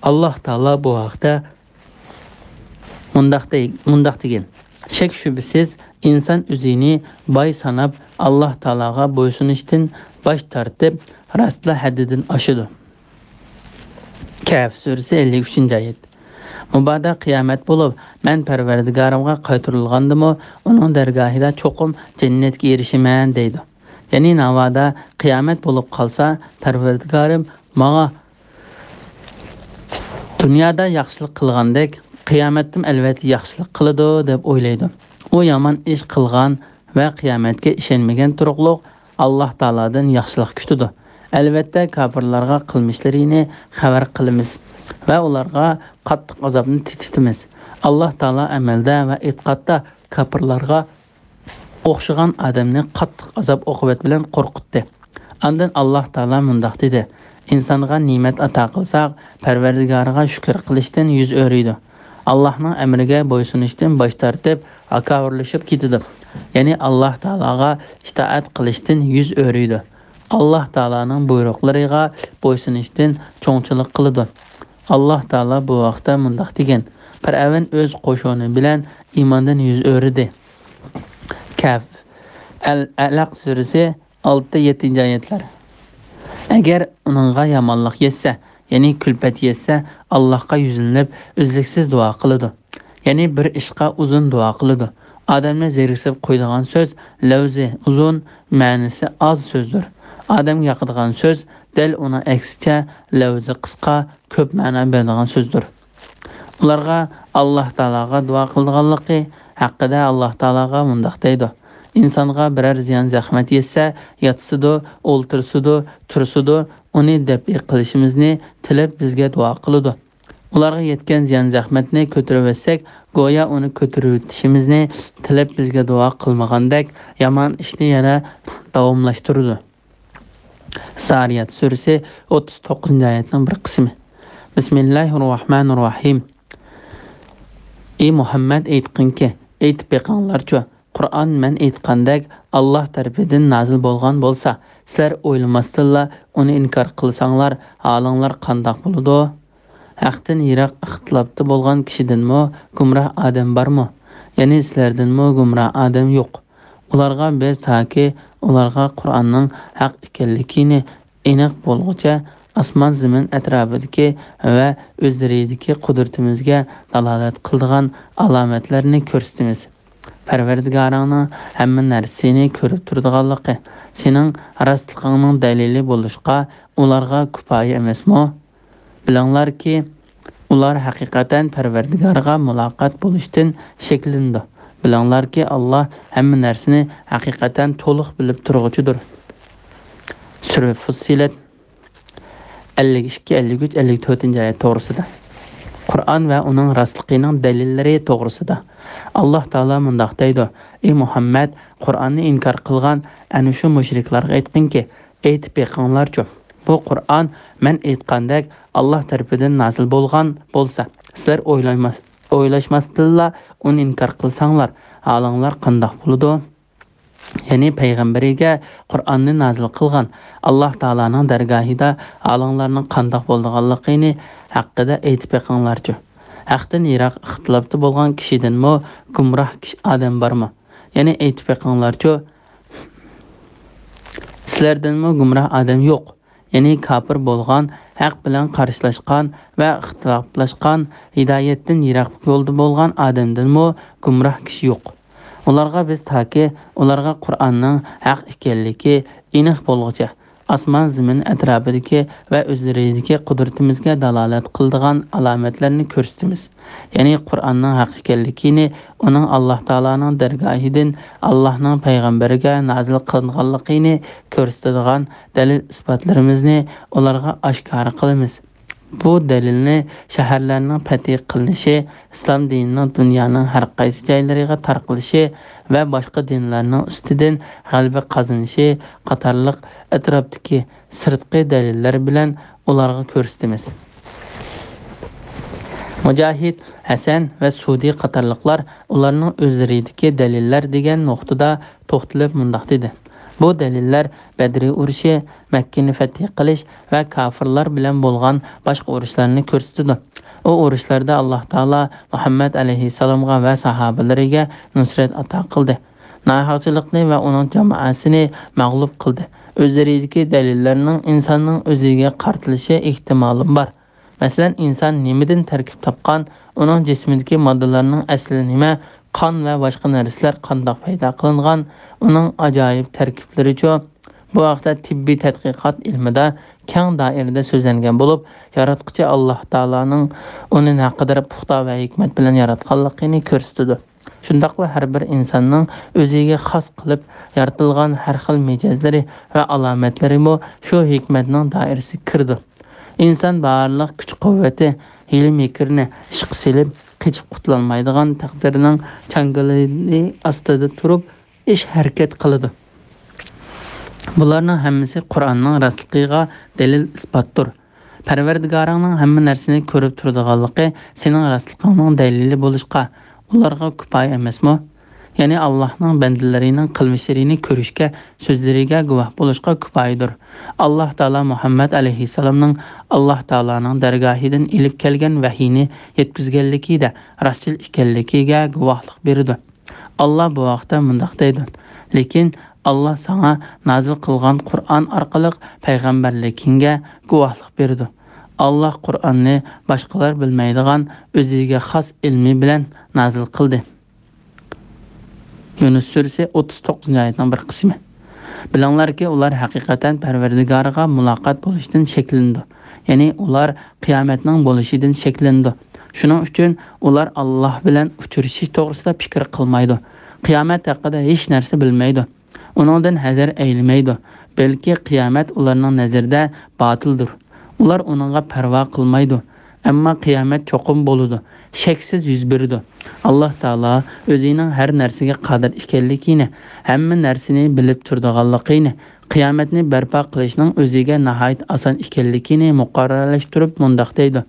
ئاللاھ تائالا بۇ ھەقتە مۇنداق دەي-، مۇنداق دېگەن: شەك-شۈبھىسىز، ئىنسان ئۆزىنى باي ساناپ، ئاللاھ تائالاغا بويسۇنۇشتىن باش تارتىپ، راستلا ھەددىدىن ئاشىدۇ. كەھف سۈرىسى، ئەللىك ئۈچىنچى ئايەت. مۇبادا قىيامەت بولۇپ، مەن پەرۋەردىگارىمغا قايتۇرۇلغاندىمۇ، ئۇنىڭ دەرگاھىدا چوقۇم جەننەتكە ئېرىشىمەن دەيدۇ. يەنى ناۋادا قىيامەت بولۇپ قالسا، پەرۋەردىگارىم ماڭا دۇنيادا ياخشىلىق قىلغاندەك، قىيامەتتىمۇ ئەلۋەتتە ياخشىلىق قىلىدۇ دەپ ئويلايدۇ. ئۇ يامان ئىش قىلغان ۋە قىيامەتكە ئىشەنمىگەن تۇرۇقلۇق ئاللاھ تائالادىن ياخشىلىق كۈتىدۇ. ئەلۋەتتە، كاپىرلارغا قىلمىشلىرىنى خەۋەر قىلىمىز ۋە ئۇلارغا قاتتىق ئازابنى تېتىتىمىز. ئاللاھ تائالا ئەمەلدە ۋە ئېتىقادتا كاپىرلارغا ئوخشىغان ئادەمنى قاتتىق ئازاب-ئوقۇبەت بىلەن قورقۇتتى. ئاندىن ئاللاھ تائالا مۇنداق دېدى: ئىنسانغا نېمەت ئاتا قىلساق، پەرۋەردىگارىغا شۈكۈر قىلىشتىن يۈز ئۆرۈيدۇ. ئاللاھنىڭ ئەمرىگە بويسۇنۇشتىن باش تارتىپ، ھاكاۋۇرلىشىپ كېتىدۇ. يەنى ئاللاھ تائالاغا ئىتائەت قىلىشتىن يۈز ئۆرۈيدۇ. ئاللاھ تائالانىڭ بۇيرۇقلىرىغا بويسۇنۇشتىن چوڭچىلىق قىلىدۇ. ئاللاھ تائالا بۇ ھەقتە مۇنداق دېگەن: پىرئەۋن ئۆز قوشۇنى بىلەن ئىماندىن يۈز ئۆرۈدى. كەھف، ئەل-، ئەلەق سۈرىسى، ئالتە، يەتتىنچى ئايەتلەر. ئەگەر ئۇنىڭغا يامانلىق يەتسە، يەنى كۈلپەت يەتسە، ئاللاھقا يۈزلىنىپ، ئۈزلۈكسىز دۇئا قىلىدۇ. يەنى بىر ئىشقا ئۇزۇن دۇئا قىلىدۇ. ئادەمنى زېرىكسىتىپ قويىدىغان سۆز، لەۋزى ئۇزۇن، مەنىسى ئاز سۆزدۇر. ئادەمگە ياقىدىغان سۆز، دەل ئۇنىڭ ئەكسىچە، لەۋزى قىسقا، كۆپ مەنە بېرىدىغان سۆزدۇر. ئۇلارغا ئاللاھ تائالاغا دۇئا قىلىدىغانلىقى ھەققىدە ئاللاھ تائالاغا مۇنداق دەيدۇ: ئىنسانغا بىرەر زىيان-زەخمەت يەتسە، ياتسىدۇ، ئولتۇرسىدۇ، تۇرسىدۇ، ئۇنى دەپئى قىلىشىمىزنى تىلەپ بىزگە دۇئا قىلىدۇ. ئۇلارغا يەتكەن زىيان-زەخمەتنى كۆتۈرۈۋەتسەك، گويا ئۇنى كۆتۈرۈۋېتىشىمىزنى تىلەپ بىزگە دۇئا قىلمىغاندەك، يامان ئىشنى يەنە داۋاملاشتۇرىدۇ. زارىيات سۈرىسى، ئوتتۇز توققۇزىنچى ئايەتنىڭ بىر قىسمى. بىسمىللاھىررەھمانىررەھىم. ئى مۇھەممەد، ئېيتقىنكى، ئېيتىپ بېقىڭلارچۇ، قۇرئان مەن ئېيتقاندەك ئاللاھ تەرىپىدىن نازىل بولغان بولسا، سىلەر ئويلىماستىنلا ئۇنى ئىنكار قىلساڭلار، ھالىڭلار قانداق بولىدۇ؟ ھەقتىن يىراق ئىختىلاپتا بولغان كىشىدىنمۇ گۇمراھ ئادەم بارمۇ؟ يەنى سىلەردىنمۇ گۇمراھ ئادەم يوق. ئۇلارغا بىز تاكى ئۇلارغا قۇرئاننىڭ ھەق ئىكەنلىكىنى ئېنىق بولغۇچە ئاسمان-زېمىن ئەتراپىدىكى ۋە ئۆزلىرىدىكى قۇدرىتىمىزگە دالالەت قىلىدىغان ئالامەتلەرنى كۆرسىتىمىز. پەرۋەردىگارىڭنىڭ ھەممە نەرسىنى كۆرۈپ تۇرىدىغانلىقى، سېنىڭ راستلىقىڭنىڭ دەلىلى بولۇشقا ئۇلارغا كۇپايە ئەمەسمۇ؟ بىلىڭلاركى، ئۇلار ھەقىقەتەن پەرۋەردىگارىغا مۇلاقات بولۇشتىن شەكلىنىدۇ. بىلىڭلاركى، ئاللاھ ھەممە نەرسىنى ھەقىقەتەن تولۇق بىلىپ تۇرغۇچىدۇر. سۈرە فۇسسىلەت، ئەللىك ئىككى، ئەللىك ئۈچ، ئەللىك تۆتىنچى ئايەت توغرىسىدا. قۇرئان ۋە ئۇنىڭ راستلىقىنىڭ دەلىللىرى توغرىسىدا. ئاللاھ تائالا مۇنداق دەيدۇ: ئى مۇھەممەد، قۇرئاننى ئىنكار قىلغان ئەنە شۇ مۇشرىكلارغا ئېيتقىنكى، ئېيتىپ بېقىڭلارچۇ، بۇ قۇرئان مەن ئېيتقاندەك ئاللاھ تەرىپىدىن نازىل بولغان بولسا، سىلەر ئويلايماس-، ئويلاشماستىنلا ئۇنى ئىنكار قىلساڭلار، ھالىڭلار قانداق بولىدۇ؟ يەنى پەيغەمبىرىگە قۇرئاننى نازىل قىلغان ئاللاھ تائالانىڭ دەرگاھىدا ھالىڭلارنىڭ قانداق بولىدىغانلىقىنى ھەققىدە ئېيتىپ بېقىڭلارچۇ. ھەقتىن يىراق ئىختىلاپتا بولغان كىشىدىنمۇ گۇمراھ كىشى، ئادەم بارمۇ؟ يەنى ئېيتىپ بېقىڭلارچۇ، سىلەردىنمۇ گۇمراھ ئادەم يوق. يەنى كاپىر بولغان، ھەق بىلەن قارشىلاشقان ۋە ئىختىلاپلاشقان، ھىدايەتتىن يىراق يولدا بولغان ئادەمدىنمۇ گۇمراھ كىشى يوق. ئۇلارغا بىز تاكى ئۇلارغا قۇرئاننىڭ ھەق ئىكەنلىكى ئېنىق بولغۇچە، ئاسمان-زېمىن ئەتراپىدىكى ۋە ئۆزلىرىدىكى قۇدرىتىمىزگە دالالەت قىلىدىغان ئالامەتلەرنى كۆرسىتىمىز. يەنى قۇرئاننىڭ ھەق ئىكەنلىكىنى، ئۇنىڭ ئاللاھ تائالانىڭ دەرگاھىدىن ئاللاھنىڭ پەيغەمبىرىگە نازىل قىلىنغانلىقىنى كۆرسىتىدىغان دەلىل-ئىسپاتلىرىمىزنى ئۇلارغا ئاشكارا قىلىمىز. بۇ دەلىلنى شەھەرلەرنىڭ پەتھى قىلىنىشى، ئىسلام دىنىنىڭ دۇنيانىڭ ھەر قايسى جايلىرىغا تارقىلىشى ۋە باشقا دىنلارنىڭ ئۈستىدىن غەلىبە قازىنىشى قاتارلىق ئەتراپتىكى سىرتقى دەلىللەر بىلەن ئۇلارغا كۆرسىتىمىز. مۇجاھىد، ھەسەن ۋە سۇدى قاتارلىقلار ئۇلارنىڭ ئۆزلىرىدىكى دەلىللەر دېگەن نۇقتىدا توختىلىپ مۇنداق دېدى: بۇ دەلىللەر بەدرى ئۇرۇشى، مەككىنى فەتھى قىلىش ۋە كاپىرلار بىلەن بولغان باشقا ئۇرۇشلارنى كۆرسىتىدۇ. ئۇ ئۇرۇشلاردا ئاللاھ تائالا مۇھەممەد ئەلەيھىسسالامغا ۋە ساھابىلىرىگە نۇسرەت ئاتا قىلدى. ناھەقچىلىقنى ۋە ئۇنىڭ جامائەسىنى مەغلۇپ قىلدى. ئۆزلىرىدىكى دەلىللەرنىڭ ئىنساننىڭ ئۆزىگە قارىتىلىشى ئېھتىمالىمۇ بار. مەسىلەن، ئىنسان نېمىدىن تەركىب تاپقان؟ ئۇنىڭ جىسمىدىكى ماددىلارنىڭ ئەسلى نېمە؟ قان ۋە باشقا نەرسىلەر قانداق پەيدا قىلىنغان؟ ئۇنىڭ ئاجايىپ تەركىبلىرىچۇ؟ بۇ ھەقتە تېببىي تەتقىقات ئىلمىدا كەڭ دائىرىدە سۆزلەنگەن بولۇپ، ياراتقۇچى ئاللاھ تائالانىڭ ئۇنى نەقەدەر پۇختا ۋە ھېكمەت بىلەن ياراتقانلىقىنى كۆرسىتىدۇ. شۇنداقلا ھەر بىر ئىنساننىڭ ئۆزىگە خاس قىلىپ يارىتىلغان ھەر خىل مىجەزلىرى ۋە ئالامەتلىرىمۇ شۇ ھېكمەتنىڭ دائىرىسىگە كىرىدۇ. ئىنسان بارلىق كۈچ-قۇۋۋىتى، ھىيلە-مىكرىنى ئىشقا سېلىپ، قېچىپ قۇتۇلالمايدىغان تەقدىرنىڭ چاڭگىلى ئاستىدا تۇرۇپ، ئىش-ھەرىكەت قىلىدۇ. بۇلارنىڭ ھەممىسى قۇرئاننىڭ راستلىقىغا دەلىل-ئىسپاتتۇر. پەرۋەردىگارىڭنىڭ ھەممە نەرسىنى كۆرۈپ تۇرىدىغانلىقى سېنىڭ راستلىقىڭنىڭ دەلىلى بولۇشقا، ئۇلارغا كۇپايە ئەمەسمۇ؟ يەنى ئاللاھنىڭ بەندىلىرىنىڭ قىلمىشلىرىنى كۆرۈشكە، سۆزلىرىگە گۇۋاھ بولۇشقا كۇپايىدۇر. ئاللاھ تائالا مۇھەممەد ئەلەيھىسسالامنىڭ ئاللاھ تائالانىڭ دەرگاھىدىن ئېلىپ كەلگەن ۋەھىينى يەتكۈزگەنلىكىدە راستچىل ئىكەنلىكىگە گۇۋاھلىق بېرىدۇ. ئاللاھ بۇ ھەقتە مۇنداق دەيدۇ: لېكىن ئاللاھ ساڭا نازىل قىلغان قۇرئان ئارقىلىق پەيغەمبەرلىكىڭگە گۇۋاھلىق بېرىدۇ. ئاللاھ قۇرئاننى باشقىلار بىلمەيدىغان ئۆزىگە خاس ئىلمى بىلەن نازىل قىلدى. يۇنۇس سۈرىسى ئوتتۇز توققۇزىنچى ئايەتنىڭ بىر قىسمى. بىلىڭلاركى، ئۇلار ھەقىقەتەن پەرۋەردىگارىغا مۇلاقات بولۇشتىن شەكلىنىدۇ. يەنى ئۇلار قىيامەتنىڭ بولۇشىدىن شەكلىنىدۇ. شۇنىڭ ئۈچۈن ئۇلار ئاللاھ بىلەن ئۇچرىشىش توغرىسىدا پىكىر قىلمايدۇ. قىيامەت ھەققىدە ھېچ نەرسە بىلمەيدۇ. ئۇنىڭدىن ھەزەر ئەيلىمەيدۇ. بەلكى قىيامەت ئۇلارنىڭ نەزىرىدە باتىلدۇر. ئۇلار ئۇنىڭغا پەرۋا قىلمايدۇ. ئەمما قىيامەت چوقۇم بولىدۇ، شەكسىز يۈز بېرىدۇ. ئاللاھ تائالا ئۆزىنىڭ ھەر نەرسىگە قادىر ئىكەنلىكىنى، ھەممە نەرسىنى بىلىپ تۇرىدىغانلىقىنى، قىيامەتنى بەرپا قىلىشنىڭ ئۆزىگە ناھايىتى ئاسان ئىكەنلىكىنى مۇقەررەرلەشتۈرۈپ مۇنداق دەيدۇ: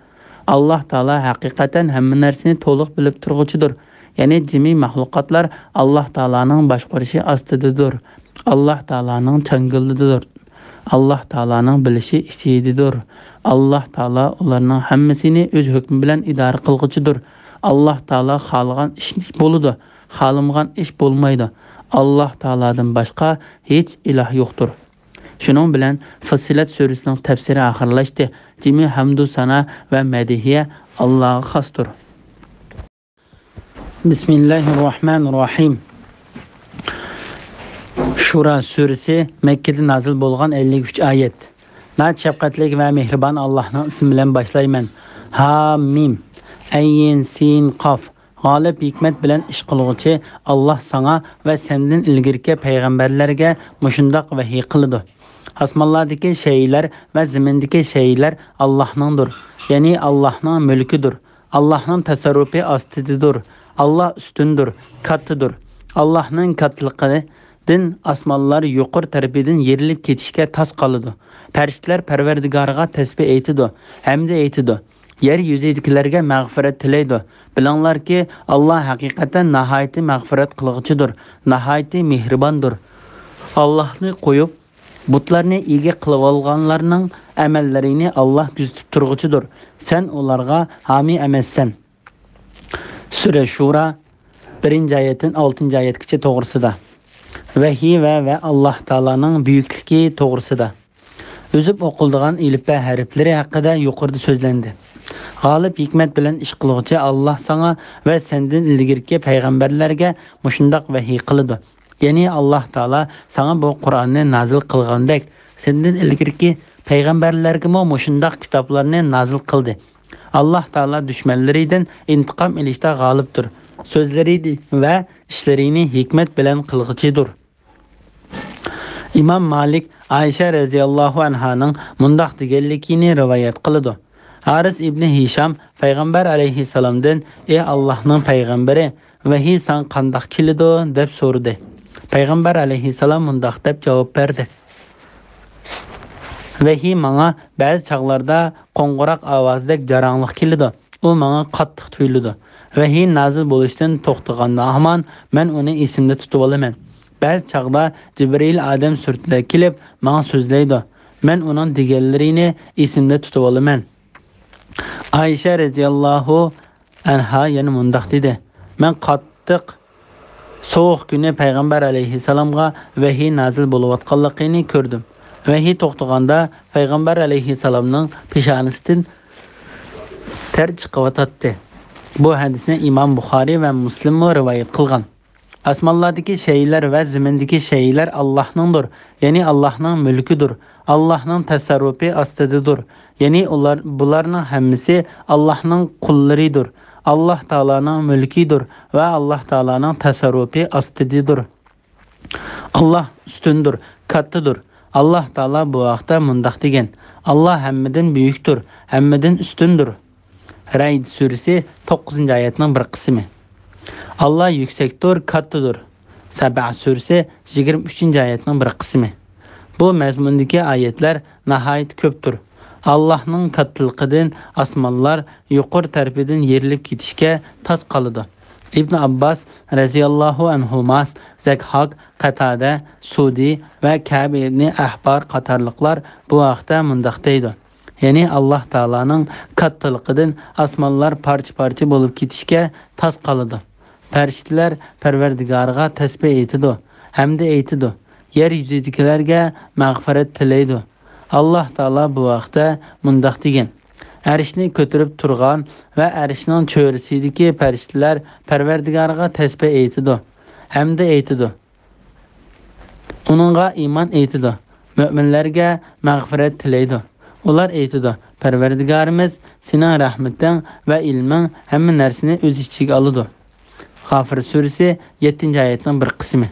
ئاللاھ تائالا ھەقىقەتەن ھەممە نەرسىنى تولۇق بىلىپ تۇرغۇچىدۇر. يەنى جىمى مەخلۇقاتلار ئاللاھ تائالانىڭ باشقۇرۇشى ئاستىدىدۇر. ئاللاھ تائالانىڭ چاڭگىلىدىدۇر. ئاللاھ تائالانىڭ بىلىشى ئىچىدىدۇر. ئاللاھ تائالا ئۇلارنىڭ ھەممىسىنى ئۆز ھۆكمى بىلەن ئىدارە قىلغۇچىدۇر. ئاللاھ تائالا خالىغان ئىش بولىدۇ، خالىمىغان ئىش بولمايدۇ. ئاللاھ تائالادىن باشقا ھېچ ئىلاھ يوقتۇر. شۇنىڭ بىلەن فۇسسىلەت سۈرىسىنىڭ تەپسىرى ئاخىرلاشتى. جىمى ھەمدۇ سانا ۋە مەدھىيە ئاللاھقا خاستۇر. بىسمىللاھىررەھمانىررەھىم. شۇرا سۈرىسى مەككىدە نازىل بولغان، ئەللىك ئۈچ ئايەت. ناھايىتى شەپقەتلىك ۋە مېھرىبان ئاللاھنىڭ ئىسمى بىلەن باشلايمەن. ھا مىم. ئەيين سىن قاف. غالىب ھېكمەت بىلەن ئىش قىلغۇچى ئاللاھ ساڭا ۋە سەندىن ئىلگىرىكى پەيغەمبەرلەرگە مۇشۇنداق ۋەھىي قىلىدۇ: ئاسمانلاردىكى شەيئىلەر ۋە زېمىندىكى شەيئىلەر ئاللاھنىڭدۇر، يەنى ئاللاھنىڭ مۈلكىدۇر. ئاللاھنىڭ تەسەررۇپى ئاستىدىدۇر. ئاللاھ ئۈستۈندۇر، كاتتىدۇر. ئاللاھنىڭ كاتتىلىقىدىن ئاسمانلار يۇقىرى تەرىپىدىن يېرىلىپ كېتىشكە تاس قالىدۇ. پەرىشتىلەر پەرۋەردىگارىغا تەسبىھ ئېيتىدۇ، ھەمدە ئېيتىدۇ. يەر يۈزىدىكىلەرگە مەغپىرەت تىلەيدۇ. بىلىڭلاركى، ئاللاھ ھەقىقەتەن ناھايىتى مەغپىرەت قىلغۇچىدۇر، ناھايىتى مېھرىباندۇر. ئاللاھنى قويۇپ، بۇتلارنى ئىگە قىلىۋالغانلارنىڭ ئەمەللىرىنى ئاللاھ كۆزىتىپ تۇرغۇچىدۇر. سەن ئۇلارغا ھامىي ئەمەسسەن. سۈرە شۇرا، بىرىنچى ئايەتتىن ئالتىنچى ئايەتكىچە توغرىسىدا. ۋەھىي ۋە، ۋە ئاللاھ تائالانىڭ بۈيۈكلۈكى توغرىسىدا. ئۈزۈپ ئوقۇلىدىغان ئېلىپبە ھەرپلىرى ھەققىدە يۇقىرىدا سۆزلەندى. غالىب ھېكمەت بىلەن ئىش قىلغۇچى ئاللاھ ساڭا ۋە سەندىن ئىلگىرىكى پەيغەمبەرلەرگە مۇشۇنداق ۋەھىي قىلىدۇ. يەنى ئاللاھ تائالا ساڭا بۇ قۇرئاننى نازىل قىلغاندەك، سەندىن ئىلگىرىكى پەيغەمبەرلەرگىمۇ مۇشۇنداق كىتابلارنى نازىل قىلدى. ئاللاھ تائالا دۈشمەنلىرىدىن ئىنتىقام ئېلىشتا غالىبتۇر. سۆزلىرى ۋە ئىشلىرىنى ھېكمەت بىلەن قىلغۇچىدۇر. ئىمام مالىك ئائىشە رەزىياللاھۇ ئەنھانىڭ مۇنداق دېگەنلىكىنى رىۋايەت قىلىدۇ. ھارىس ئىبنى ھىشام پەيغەمبەر ئەلەيھىسسالامدىن: «ئى ئاللاھنىڭ پەيغەمبىرى، ۋەھىي ساڭا قانداق كېلىدۇ؟» دەپ سورىدى. پەيغەمبەر ئەلەيھىسسالام مۇنداق دەپ جاۋاب بەردى: «ۋەھىي ماڭا بەزى چاغلاردا قوڭغۇراق ئاۋازىدەك جاراڭلىق كېلىدۇ. ئۇ ماڭا قاتتىق تۇيۇلىدۇ. ۋەھىي نازىل بولۇشتىن توختىغاندا ھامان مەن ئۇنى ئېسىمدە تۇتۇۋالىمەن. بەزى چاغدا جىبرىئىل ئادەم سۈرىتىدە كېلىپ ماڭا سۆزلەيدۇ. مەن ئۇنىڭ دېگەنلىرىنى ئېسىمدە تۇتۇۋالىمەن. ئائىشە رەزىياللاھۇ ئەنھا يەنە مۇنداق دېدى: مەن قاتتىق سوغۇق كۈنى پەيغەمبەر ئەلەيھىسسالامغا ۋەھىي نازىل بولۇۋاتقانلىقىنى كۆردۈم. ۋەھىي توختىغاندا پەيغەمبەر ئەلەيھىسسالامنىڭ پېشانىسىدىن تەر چىقىۋاتاتتى. بۇ ھەدىسنى ئىمام بۇخارىي ۋە مۇسلىممۇ رىۋايەت قىلغان. ئاسمانلاردىكى شەيئىلەر ۋە زېمىندىكى شەيئىلەر ئاللاھنىڭدۇر، يەنى ئاللاھنىڭ مۈلكىدۇر، ئاللاھنىڭ تەسەررۇپى ئاستىدىدۇر، يەنى ئۇلار، بۇلارنىڭ ھەممىسى ئاللاھنىڭ قۇللىرىدۇر، ئاللاھ تائالانىڭ مۈلكىدۇر ۋە ئاللاھ تائالانىڭ تەسەررۇپى ئاستىدىدۇر. ئاللاھ ئۈستۈندۇر، كاتتىدۇر. ئاللاھ تائالا بۇ ھەقتە مۇنداق دېگەن: ئاللاھ ھەممىدىن بۈيۈكتۇر، ھەممىدىن ئۈستۈندۇر. رەئد سۈرىسى توققۇزىنچى ئايەتنىڭ بىر قىسمى. ئاللاھ يۈكسەكتۇر، كاتتىدۇر. سەبە سۈرىسى يىگىرمە ئۈچىنچى ئايەتنىڭ بىر قىسمى. بۇ مەزمۇندىكى ئايەتلەر ناھايىتى كۆپتۇر. ئاللاھنىڭ كاتتىلىقىدىن ئاسمانلار يۇقىرى تەرىپىدىن يېرىلىپ كېتىشكە تاس قالىدۇ. ئىبن ئابباس رەزىياللاھۇ ئەنھۇما، زەكھاك، قەتادە، سۇدى ۋە كەب ئىبنى ئەھبار قاتارلىقلار بۇ ھەقتە مۇنداق دەيدۇ: يەنى ئاللاھ تائالانىڭ كاتتىلىقىدىن ئاسمانلار پارچە-پارچە بولۇپ كېتىشكە تاس قالىدۇ. پەرىشتىلەر پەرۋەردىگارىغا تەسبىھ ئېيتىدۇ ھەمدە ئېيتىدۇ: يەر يۈزىدىكىلەرگە مەغپىرەت تىلەيدۇ. ئاللاھ تائالا بۇ ھەقتە مۇنداق دېگەن: ئەرشنى كۆتۈرۈپ تۇرغان ۋە ئەرشنىڭ چۆرىسىدىكى پەرىشتىلەر پەرۋەردىگارىغا تەسبىھ ئېيتىدۇ ھەمدە ئېيتىدۇ: ئۇنىڭغا ئىمان ئېيتىدۇ، مۆمىنلەرگە مەغپىرەت تىلەيدۇ. ئۇلار ئېيتىدۇ: پەرۋەردىگارىمىز، سېنىڭ رەھمىتىڭ ۋە ئىلمىڭ ھەممە نەرسىنى ئۆز ئىچىگە ئالىدۇ. غافىر سۈرىسى يەتتىنچى ئايەتنىڭ بىر قىسمى.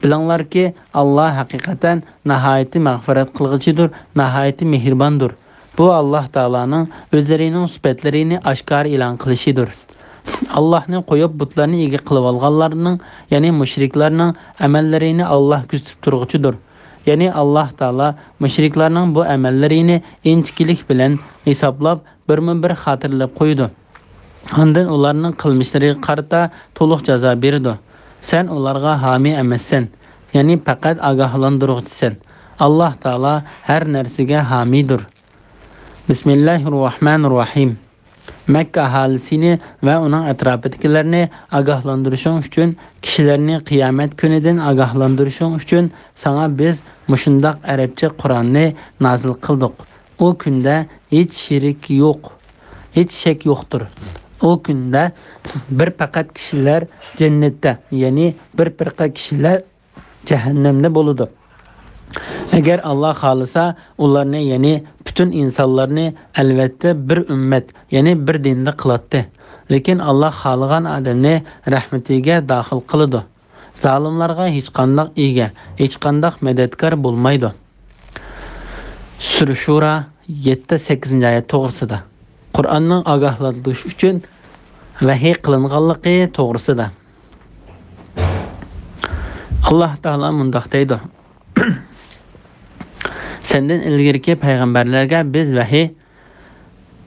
بىلىڭلاركى، ئاللاھ ھەقىقەتەن ناھايىتى مەغپىرەت قىلغۇچىدۇر، ناھايىتى مېھرىباندۇر. بۇ ئاللاھ تائالانىڭ ئۆزلىرىنىڭ سۈپەتلىرىنى ئاشكارا ئېلان قىلىشىدۇر. ئاللاھنى قويۇپ بۇتلارنى ئىگە قىلىۋالغانلارنىڭ، يەنى مۇشرىكلارنىڭ ئەمەللىرىنى ئاللاھ كۆزىتىپ تۇرغۇچىدۇر. يەنى ئاللاھ تائالا مۇشرىكلارنىڭ بۇ ئەمەللىرىنى ئىنچىكىلىك بىلەن ھېسابلاپ، بىرمۇ بىر خاتىرىلەپ قويىدۇ. ئاندىن ئۇلارنىڭ قىلمىشلىرىغا قارىتا تولۇق جازا بېرىدۇ. سەن ئۇلارغا ھامىي ئەمەسسەن، يەنى پەقەت ئاگاھلاندۇرغۇچىسەن. ئاللاھ تائالا ھەر نەرسىگە ھامىيدۇر. بىسمىللاھىررەھمانىررەھىم. مەككە ئاھالىسىنى ۋە ئۇنىڭ ئەتراپىدىكىلەرنى ئاگاھلاندۇرۇشۇڭ ئۈچۈن، كىشىلەرنى قىيامەت كۈنىدىن ئاگاھلاندۇرۇشۇڭ ئۈچۈن ساڭا بىز مۇشۇنداق ئەرەبچە قۇرئاننى نازىل قىلدۇق. ئۇ كۈندە ھېچ شېرىك يوق، ھېچ شەك يوقتۇر. ئۇ كۈندە بىر پەقەت كىشىلەر جەننەتتە، يەنى بىر پەقەت كىشىلەر جەھەننەمدە بولىدۇ. ئەگەر ئاللاھ خالىسا، ئۇلارنى، يەنى پۈتۈن ئىنسانلارنى ئەلۋەتتە بىر ئۈممەت، يەنى بىر دىندا قىلاتتى. لېكىن ئاللاھ خالىغان ئادەمنى رەھمىتىگە داخىل قىلىدۇ. زالىملارغا ھېچقانداق ئىگە، ھېچقانداق مەدەتكار بولمايدۇ. سۈرە شۇرا يەتتە، سەككىزىنچى ئايەت توغرىسىدا. قۇرئاننىڭ ئاگاھلاندۇرۇش ئۈچۈن ۋەھىي قىلىنغانلىقى توغرىسىدا. ئاللاھ تائالا مۇنداق دەيدۇ: سەندىن ئىلگىرىكى پەيغەمبەرلەرگە بىز ۋەھىي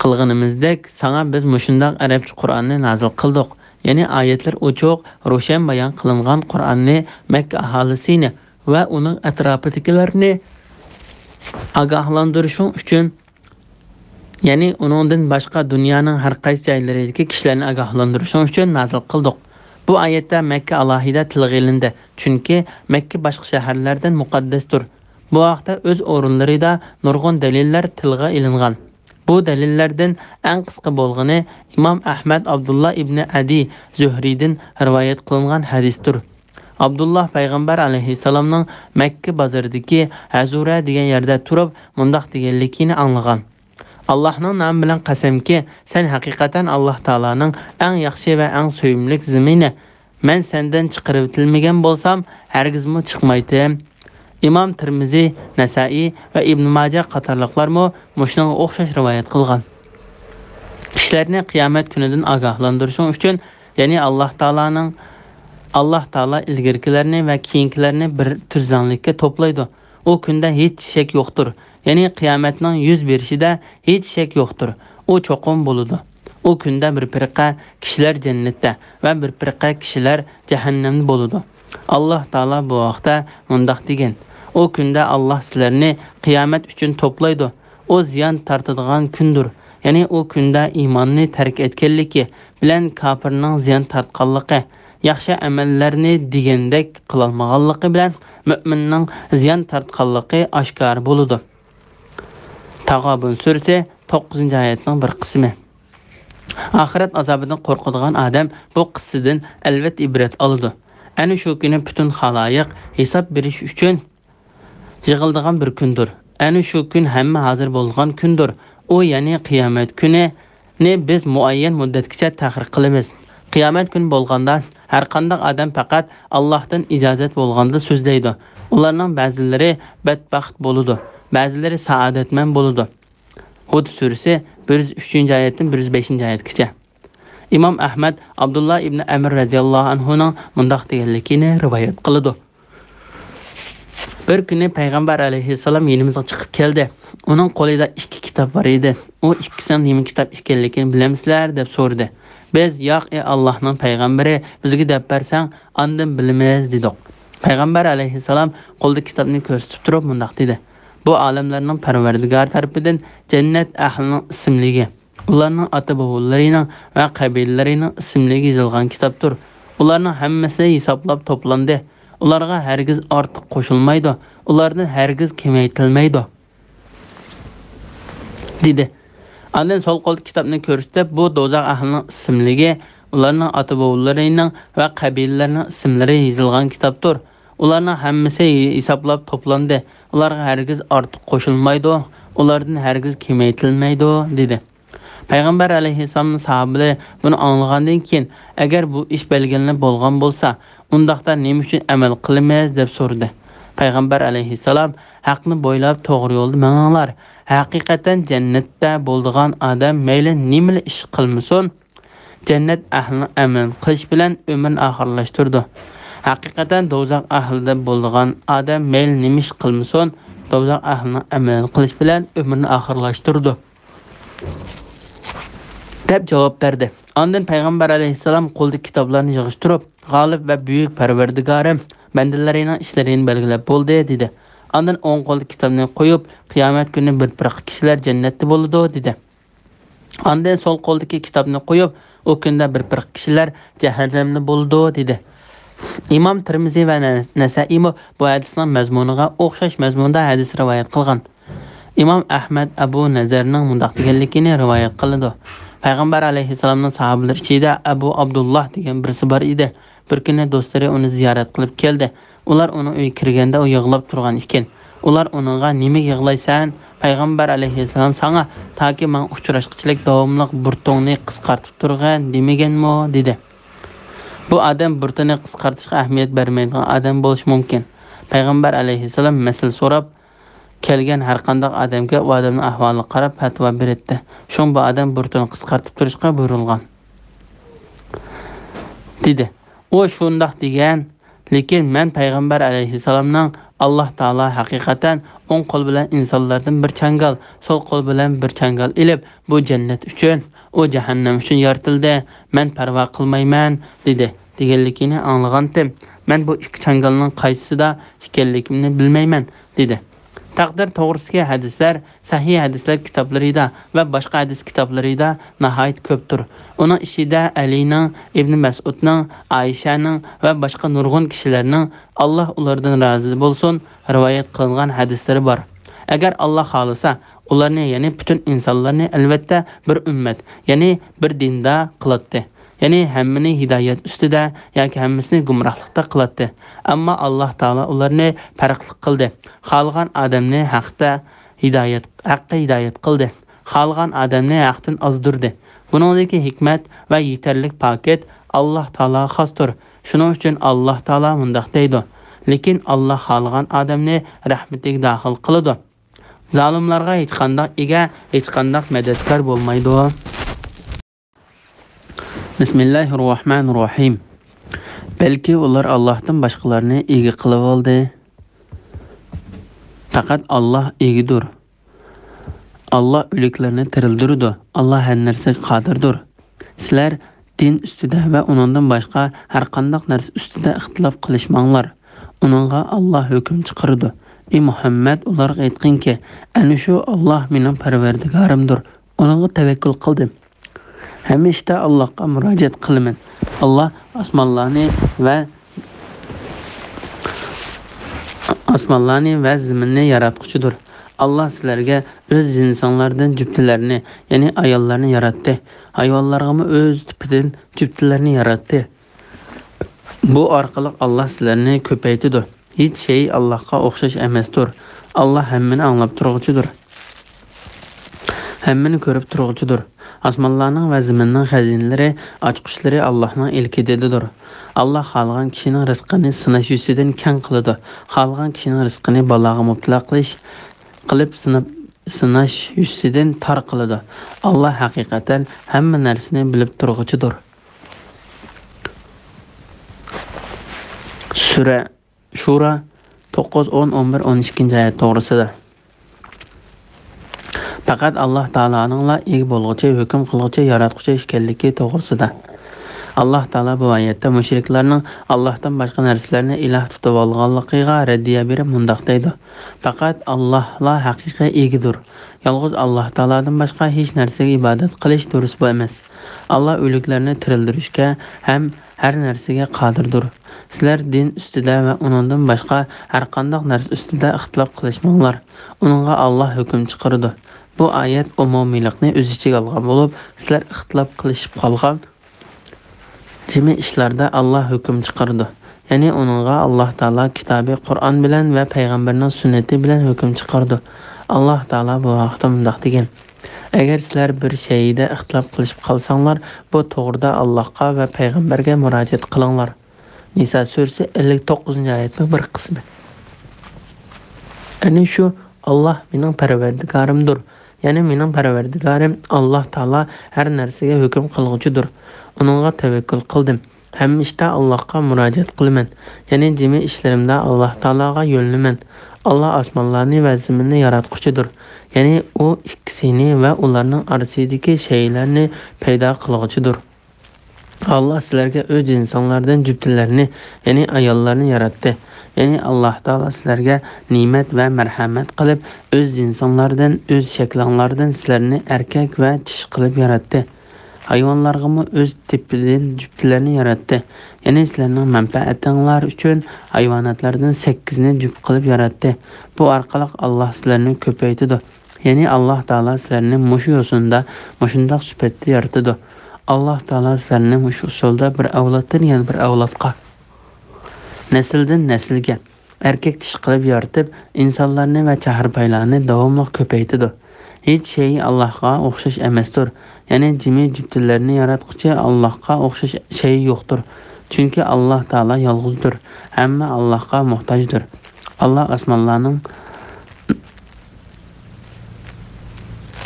قىلغىنىمىزدەك، ساڭا بىز مۇشۇنداق ئەرەبچە قۇرئاننى نازىل قىلدۇق. يەنى ئايەتلەر ئوچۇق، روشەن بايان قىلىنغان قۇرئاننى مەككە ئاھالىسىنى ۋە ئۇنىڭ ئەتراپىدىكىلەرنى ئاگاھلاندۇرۇشۇڭ ئۈچۈن، يەنى ئۇنىڭدىن باشقا دۇنيانىڭ ھەر قايسى جايلىرىدىكى كىشىلەرنى ئاگاھلاندۇرۇشۇڭ ئۈچۈن نازىل قىلدۇق. بۇ ئايەتتە مەككە ئالاھىدە تىلغا ئېلىندى، چۈنكى مەككە باشقا شەھەرلەردىن مۇقەددەستۇر. بۇ ھەقتە ئۆز ئورۇنلىرىدا نۇرغۇن دەلىللەر تىلغا ئېلىنغان. بۇ دەلىللەردىن ئەڭ قىسقا بولغىنى ئىمام ئەھمەد ئابدۇللا ئىبنى ئەدى زۆھرىدىن رىۋايەت قىلىنغان ھەدىستۇر. ئابدۇللا پەيغەمبەر ئەلەيھىسسالامنىڭ مەككە بازىرىدىكى ھەزۇرە دېگەن يەردە تۇرۇپ مۇنداق دېگەنلىكىنى ئاڭلىغان: ئاللاھنىڭ نامى بىلەن قەسەمكى، سەن ھەقىقەتەن ئاللاھ تائالانىڭ ئەڭ ياخشى ۋە ئەڭ سۆيۈملۈك زېمىنى. مەن سەندىن چىقىرىۋېتىلمىگەن بولسام، ھەرگىزمۇ چىقمايتتىم. ئىمام تىرمىزى، نەسائىي ۋە ئىبن ماجە قاتارلىقلارمۇ مۇشۇنىڭغا ئوخشاش رىۋايەت قىلغان. كىشىلەرنى قىيامەت كۈنىدىن ئاگاھلاندۇرۇشۇڭ ئۈچۈن، يەنى ئاللاھ تائالانىڭ، ئاللاھ تائالا ئىلگىرىكىلەرنى ۋە كېيىنكىلەرنى بىر تۈزلەڭلىككە توپلايدۇ. ئۇ كۈندە ھېچ شەك يوقتۇر. يەنى قىيامەتنىڭ يۈز بېرىشىدە ھېچ شەك يوقتۇر. ئۇ چوقۇم بولىدۇ. ئۇ كۈندە بىر پىرقە كىشىلەر جەننەتتە ۋە بىر پىرقە كىشىلەر جەھەننەمدە بولىدۇ. ئاللاھ تائالا بۇ ھەقتە مۇنداق دېگەن: ئۇ كۈندە ئاللاھ سىلەرنى قىيامەت ئۈچۈن توپلايدۇ. ئۇ زىيان تارتىدىغان كۈندۇر. يەنى ئۇ كۈندە ئىماننى تەرك ئەتكەنلىكى بىلەن كاپىرنىڭ زىيان تارتقانلىقى، ياخشى ئەمەللەرنى دېگەندەك قىلالمىغانلىقى بىلەن مۆمىننىڭ زىيان تارتقانلىقى ئاشكارا بولىدۇ. تاغابۇن سۈرىسى، توققۇزىنچى ئايەتنىڭ بىر قىسمى. ئاخىرەت ئازابىدىن قورقىدىغان ئادەم بۇ قىسسىدىن ئەلۋەتتە ئىبرەت ئالىدۇ. ئەنە شۇ كۈنى پۈتۈن خالايىق ھېساب بېرىش ئۈچۈن يىغىلىدىغان بىر كۈندۇر. ئەنە شۇ كۈن ھەممە ھازىر بولغان كۈندۇر. ئۇ، يەنى قىيامەت كۈنىنى بىز مۇئەييەن مۇددەتكىچە تەخىر قىلىمىز. قىيامەت كۈنى بولغاندا، ھەرقانداق ئادەم پەقەت ئاللاھتىن ئىجازەت بولغاندا سۆزلەيدۇ. ئۇلارنىڭ بەزىلىرى بەتبەخت بولىدۇ، بەزىلىرى سائادەتمەن بولىدۇ. ھۇد سۈرىسى، بىر يۈز ئۈچىنچى ئايەتتىن بىر يۈز بەشىنچى ئايەتكىچە. ئىمام ئەھمەد ئابدۇللا ئىبنى ئەمر رەزىياللاھۇ ئەنھۇنىڭ مۇنداق دېگەنلىكىنى رىۋايەت قىلىدۇ: بىر كۈنى پەيغەمبەر ئەلەيھىسسالام يېنىمىزغا چىقىپ كەلدى. ئۇنىڭ قولىدا ئىككى كىتاب بار ئىدى. ئۇ ئىككىسىنىڭ نېمە كىتاب ئىكەنلىكىنى بىلەمسىلەر؟ دەپ سورىدى. بىز، ياق، ئى ئاللاھنىڭ پەيغەمبىرى، بىزگە دەپ بەرسەڭ، ئاندىن بىلىمىز، دېدۇق. پەيغەمبەر ئەلەيھىسسالام قولىدىكى كىتابنى كۆرسىتىپ تۇرۇپ مۇنداق دېدى: بۇ ئالەملەرنىڭ پەرۋەردىگارى تەرىپىدىن جەننەت ئەھلىنىڭ ئىسىملىكى، ئۇلارنىڭ ئاتا-بوۋىلىرىنىڭ ۋە قەبىلىلىرىنىڭ ئىسىملىكى يېزىلغان كىتابتۇر. ئۇلارنىڭ ھەممىسى ھېسابلاپ توپلاندى. ئۇلارغا ھەرگىز ئارتۇق قوشۇلمايدۇ، ئۇلاردىن ھەرگىز كېمەيتىلمەيدۇ، دېدى. ئاندىن سول قولدىكى كىتابنى كۆرسىتىپ، بۇ دوزاخ ئەھلىنىڭ ئىسىملىكى، ئۇلارنىڭ ئاتا-بوۋىلىرىنىڭ ۋە قەبىلىلەرنىڭ ئىسىملىرى يېزىلغان كىتابتۇر. ئۇلارنىڭ ھەممىسى ھېسابلاپ توپلاندى. ئۇلارغا ھەرگىز ئارتۇق قوشۇلمايدۇ، ئۇلاردىن ھەرگىز كېمەيتىلمەيدۇ، دېدى. پەيغەمبەر ئەلەيھىسسالامنىڭ ساھابىلىرى بۇنى ئاڭلىغاندىن كېيىن، ئەگەر بۇ ئىش بەلگىلىنىپ بولغان بولسا، ئۇنداقتا نېمە ئۈچۈن ئەمەل قىلىمىز؟ دەپ سورىدى. پەيغەمبەر ئەلەيھىسسالام ھەقنى بويلاپ توغرا يولدا مېڭىڭلار. ھەقىقەتەن جەننەتتە بولىدىغان ئادەم مەيلى نېمىلا ئىش قىلمىسۇن، جەننەت ئەھلىنىڭ ئەمىلىنى قىلىش بىلەن ئۆمرىنى ئاخىرلاشتۇرىدۇ. ھەقىقەتەن دوزاخ ئەھلىدە بولىدىغان ئادەم مەيلى نېمە ئىش قىلمىسۇن، دوزاخ ئەھلىنىڭ ئەمىلىنى قىلىش بىلەن ئۆمرىنى ئاخىرلاشتۇرىدۇ، دەپ جاۋاب بەردى. ئاندىن پەيغەمبەر ئەلەيھىسسالام قولىدىكى كىتابلارنى يىغىشتۇرۇپ، غالىب ۋە بۈيۈك پەرۋەردىگارىم، بەندىلىرىنىڭ ئىشلىرىنى بەلگىلەپ بولدى، دېدى. ئاندىن ئوڭ قولىدىكى كىتابنى قويۇپ، قىيامەت كۈنى بىر پىرقە كىشىلەر جەننەتتە بولىدۇ، دېدى. ئاندىن سول قولىدىكى كىتابنى قويۇپ، ئۇ كۈندە بىر پىرقە كىشىلەر جەھەننەمدە بولىدۇ، دېدى. ئىمام تىرمىزى ۋە نە-، نەسەئىمۇ بۇ ھەدىسنىڭ مەزمۇنىغا ئوخشاش مەزمۇندا ھەدىس رىۋايەت قىلغان. ئىمام ئەھمەد ئەبۇ نەزەرنىڭ مۇنداق دېگەنلىكىنى رىۋايەت قىلىدۇ: پەيغەمبەر ئەلەيھىسسالامنىڭ ساھابىلىرى ئىچىدە ئەبۇ ئابدۇللاھ دېگەن بىرسى بار ئىدى. بىر كۈنى دوستلىرى ئۇنى زىيارەت قىلىپ كەلدى. ئۇلار ئۇنىڭ ئۆيىگە كىرگەندە ئۇ يىغلاپ تۇرغان ئىكەن. ئۇلار ئۇنىڭغا: «نېمىگە يىغلايسەن؟ پەيغەمبەر ئەلەيھىسسالام ساڭا تاكى ماڭا ئۇچراشقىچىلىك داۋاملىق بۇرۇتۇڭنى قىسقارتىپ تۇرغىن دېمىگەنمۇ؟» دېدى. بۇ ئادەم بۇرۇتىنى قىسقارتىشقا ئەھمىيەت بەرمەيدىغان ئادەم بولۇشى مۇمكىن. پەيغەمبەر ئەلەيھىسسالام مەسىلە سوراپ كەلگەن ھەرقانداق ئادەمگە ئۇ ئادەمنىڭ ئەھۋالىغا قاراپ پەتىۋا بېرەتتى. شۇڭا بۇ ئادەم بۇرۇتىنى قىسقارتىپ تۇرۇشقا بۇيرۇلغان، دېدى. ئۇ شۇنداق دېگەن، لېكىن مەن پەيغەمبەر ئەلەيھىسسالامنىڭ: «ئاللاھ تائالا ھەقىقەتەن ئوڭ قول بىلەن ئىنسانلاردىن بىر چاڭگال، سول قول بىلەن بىر چاڭگال ئېلىپ، بۇ جەننەت ئۈچۈن، ئۇ جەھەننەم ئۈچۈن يارىتىلدى، مەن پەرۋا قىلمايمەن» دېدى، دېگەنلىكىنى ئاڭلىغانتىم. مەن بۇ ئىككى چاڭگالنىڭ قايسىسىدا ئىكەنلىكىمنى بىلمەيمەن، دېدى. تەقدىر توغرىسىدىكى ھەدىسلەر سەھىھ ھەدىسلەر كىتابلىرىدا ۋە باشقا ھەدىس كىتابلىرىدا ناھايىتى كۆپتۇر. ئۇنىڭ ئىچىدە ئەلىنىڭ، ئىبنى مەسئۇدنىڭ، ئائىشەنىڭ ۋە باشقا نۇرغۇن كىشىلەرنىڭ، ئاللاھ ئۇلاردىن رازى بولسۇن، رىۋايەت قىلىنغان ھەدىسلىرى بار. ئەگەر ئاللاھ خالىسا، ئۇلارنى، يەنى پۈتۈن ئىنسانلارنى ئەلۋەتتە بىر ئۈممەت، يەنى بىر دىندا قىلاتتى. يەنى ھەممىنى ھىدايەت ئۈستىدە ياكى ھەممىسىنى گۇمراھلىقتا قىلاتتى. ئەمما ئاللاھ تائالا ئۇلارنى پەرقلىق قىلدى. خالىغان ئادەمنى ھەقتە ھىدايەت، ھەققە ھىدايەت قىلدى. خالىغان ئادەمنى ھەقتىن ئازدۇردى. بۇنىڭدىكى ھېكمەت ۋە يېتەرلىك پاكىت ئاللاھ تائالاغا خاستۇر. شۇنىڭ ئۈچۈن ئاللاھ تائالا مۇنداق دەيدۇ: «لېكىن ئاللاھ خالىغان ئادەمنى رەھمىتىگە داخىل قىلىدۇ.» زالىملارغا ھېچقانداق ئىگە، ھېچقانداق مەدەتكار بولمايدۇ. بىسمىللاھىررەھمانىررەھىم. بەلكى ئۇلار ئاللاھتىن باشقىلارنى ئىگە قىلىۋالدى. پەقەت ئاللاھ ئىگىدۇر. ئاللاھ ئۆلۈكلەرنى تىرىلدۈرىدۇ. ئاللاھ ھەر نەرسىگە قادىردۇر. سىلەر دىن ئۈستىدە ۋە ئۇنىڭدىن باشقا ھەرقانداق نەرسە ئۈستىدە ئىختىلاپ قىلىشماڭلار. ئۇنىڭغا ئاللاھ ھۆكۈم چىقىرىدۇ. ئى مۇھەممەد، ئۇلارغا ئېيتقىنكى، ئەنە شۇ ئاللاھ مېنىڭ پەرۋەردىگارىمدۇر. ئۇنىڭغا تەۋەككۈل قىلدىم. ھەممە ئىشتا ئاللاھقا مۇراجىئەت قىلىمەن. ئاللاھ ئاسمانلارنى ۋە ئاسمانلارنى ۋە زېمىننى ياراتقۇچىدۇر. ئاللاھ سىلەرگە ئۆز جىنسىڭلاردىن جۈپتىلەرنى، يەنى ئاياللارنى ياراتتى. ھايۋانلارغىمۇ ئۆز تىپىدىن جۈپتىلەرنى ياراتتى. بۇ ئارقىلىق ئاللاھ سىلەرنى كۆپەيتىدۇ. ھېچ شەيء ئاللاھقا ئوخشاش ئەمەستۇر. ئاللاھ ھەممىنى ئاڭلاپ تۇرغۇچىدۇر. ھەممىنى كۆرۈپ تۇرغۇچىدۇر. ئاسمانلارنىڭ ۋە زېمىننىڭ خەزىنىلىرى، ئاچقۇچلىرى ئاللاھنىڭ ئىلكىدىدۇر. ئاللاھ خالىغان كىشىنىڭ رىزقىنى سىناش يۈزىسىدىن كەڭ قىلىدۇ. خالىغان كىشىنىڭ رىزقىنى بالاغا مۇپتىلا قىلىش، قىلىپ سىناپ، سىناش يۈزىسىدىن تار قىلىدۇ. ئاللاھ ھەقىقەتەن ھەممە نەرسىنى بىلىپ تۇرغۇچىدۇر. سۈرە شۇرا توققۇز، ئون، ئون بىر، ئون ئىككىنچى ئايەت توغرىسىدا. پەقەت ئاللاھ تائالانىڭلا ئىگە بولغۇچى، ھۆكۈم قىلغۇچى، ياراتقۇچى ئىكەنلىكى توغرىسىدا. ئاللاھ تائالا بۇ ئايەتتە مۇشرىكلارنىڭ ئاللاھتىن باشقا نەرسىلەرنى ئىلاھ تۇتۇۋالغانلىقىغا رەددىيە بېرىپ مۇنداق دەيدۇ: پەقەت ئاللاھلا ھەقىقىي ئىگىدۇر. يالغۇز ئاللاھ تائالادىن باشقا ھېچ نەرسىگە ئىبادەت قىلىش دۇرۇس بۇ ئەمەس. ئاللاھ ئۆلۈكلەرنى تىرىلدۈرۈشكە ھەم ھەر نەرسىگە قادىردۇر. سىلەر دىن ئۈستىدە ۋە ئۇنىڭدىن باشقا ھەرقانداق نەرسە ئۈستىدە ئىختىلاپ قىلىشماڭلار. ئۇنىڭغا ئاللاھ ھۆكۈم چىقىرىدۇ. بۇ ئايەت ئومۇمىيلىقنى ئۆز ئىچىگە ئالغان بولۇپ، سىلەر ئىختىلاپ قىلىشىپ قالغان جىمى ئىشلاردا ئاللاھ ھۆكۈم چىقىرىدۇ. يەنى ئۇنىڭغا ئاللاھ تائالا كىتابى قۇرئان بىلەن ۋە پەيغەمبىرىنىڭ سۈننىتى بىلەن ھۆكۈم چىقىرىدۇ. ئاللاھ تائالا بۇ ھەقتە مۇنداق دېگەن: ئەگەر سىلەر بىر شەيئىدە ئىختىلاپ قىلىشىپ قالساڭلار، بۇ توغرىدا ئاللاھقا ۋە پەيغەمبەرگە مۇراجىئەت قىلىڭلار. نىسا سۈرىسى ئەللىك توققۇزىنچى ئايەتنىڭ بىر قىسمى. ئەنە شۇ ئاللاھ مېنىڭ پەرۋەردىگارىمدۇر. يەنى مېنىڭ پەرۋەردىگارىم ئاللاھ تائالا ھەر نەرسىگە ھۆكۈم قىلغۇچىدۇر. ئۇنىڭغا تەۋەككۈل قىلدىم. ھەممە ئىشتا ئاللاھقا مۇراجىئەت قىلىمەن. يەنى جىمى ئىشلىرىمدا ئاللاھ تائالاغا يۆلىنىمەن. ئاللاھ ئاسمانلارنى ۋە زېمىننى ياراتقۇچىدۇر. يەنى ئۇ ئىككىسىنى ۋە ئۇلارنىڭ ئارىسىدىكى شەيئىلەرنى پەيدا قىلغۇچىدۇر. ئاللاھ سىلەرگە ئۆز جىنسىڭلاردىن جۈپتىلەرنى، يەنى ئاياللارنى ياراتتى. يەنى ئاللاھ تائالا سىلەرگە نېمەت ۋە مەرھەمەت قىلىپ، ئۆز جىنسىڭلاردىن، ئۆز شەكلىڭلاردىن سىلەرنى ئەركەك ۋە چىشى قىلىپ ياراتتى. ھايۋانلارغىمۇ ئۆز تىپىدىن جۈپتىلەرنى ياراتتى. يەنى سىلەرنىڭ مەنپەئەتىڭلار ئۈچۈن ھايۋاناتلاردىن سەككىزنى جۈپ قىلىپ ياراتتى. بۇ ئارقىلىق ئاللاھ سىلەرنى كۆپەيتىدۇ. يەنى ئاللاھ تائالا سىلەرنى مۇشۇ يوسۇندا، مۇشۇنداق سۈپەتتە يارىتىدۇ. ئاللاھ تائالا سىلەرنى مۇشۇ ئۇسۇلدا بىر ئەۋلادتىن يەنە بىر ئەۋلادقا، نەسىلدىن نەسىلگە ئەركەك چىشى قىلىپ يارىتىپ، ئىنسانلارنى ۋە چەھرىپايلارنى داۋاملىق كۆپەيتىدۇ. ھېچ شەيء ئاللاھقا ئوخشاش ئەمەستۇر. يەنى جىمى جۈپتىلەرنى ياراتقۇچى ئاللاھقا ئوخشاش شەيء يوقتۇر. چۈنكى ئاللاھ تائالا يالغۇزدۇر. ھەممە ئاللاھقا موھتاجدۇر. ئاللاھ ئاسمانلارنىڭ،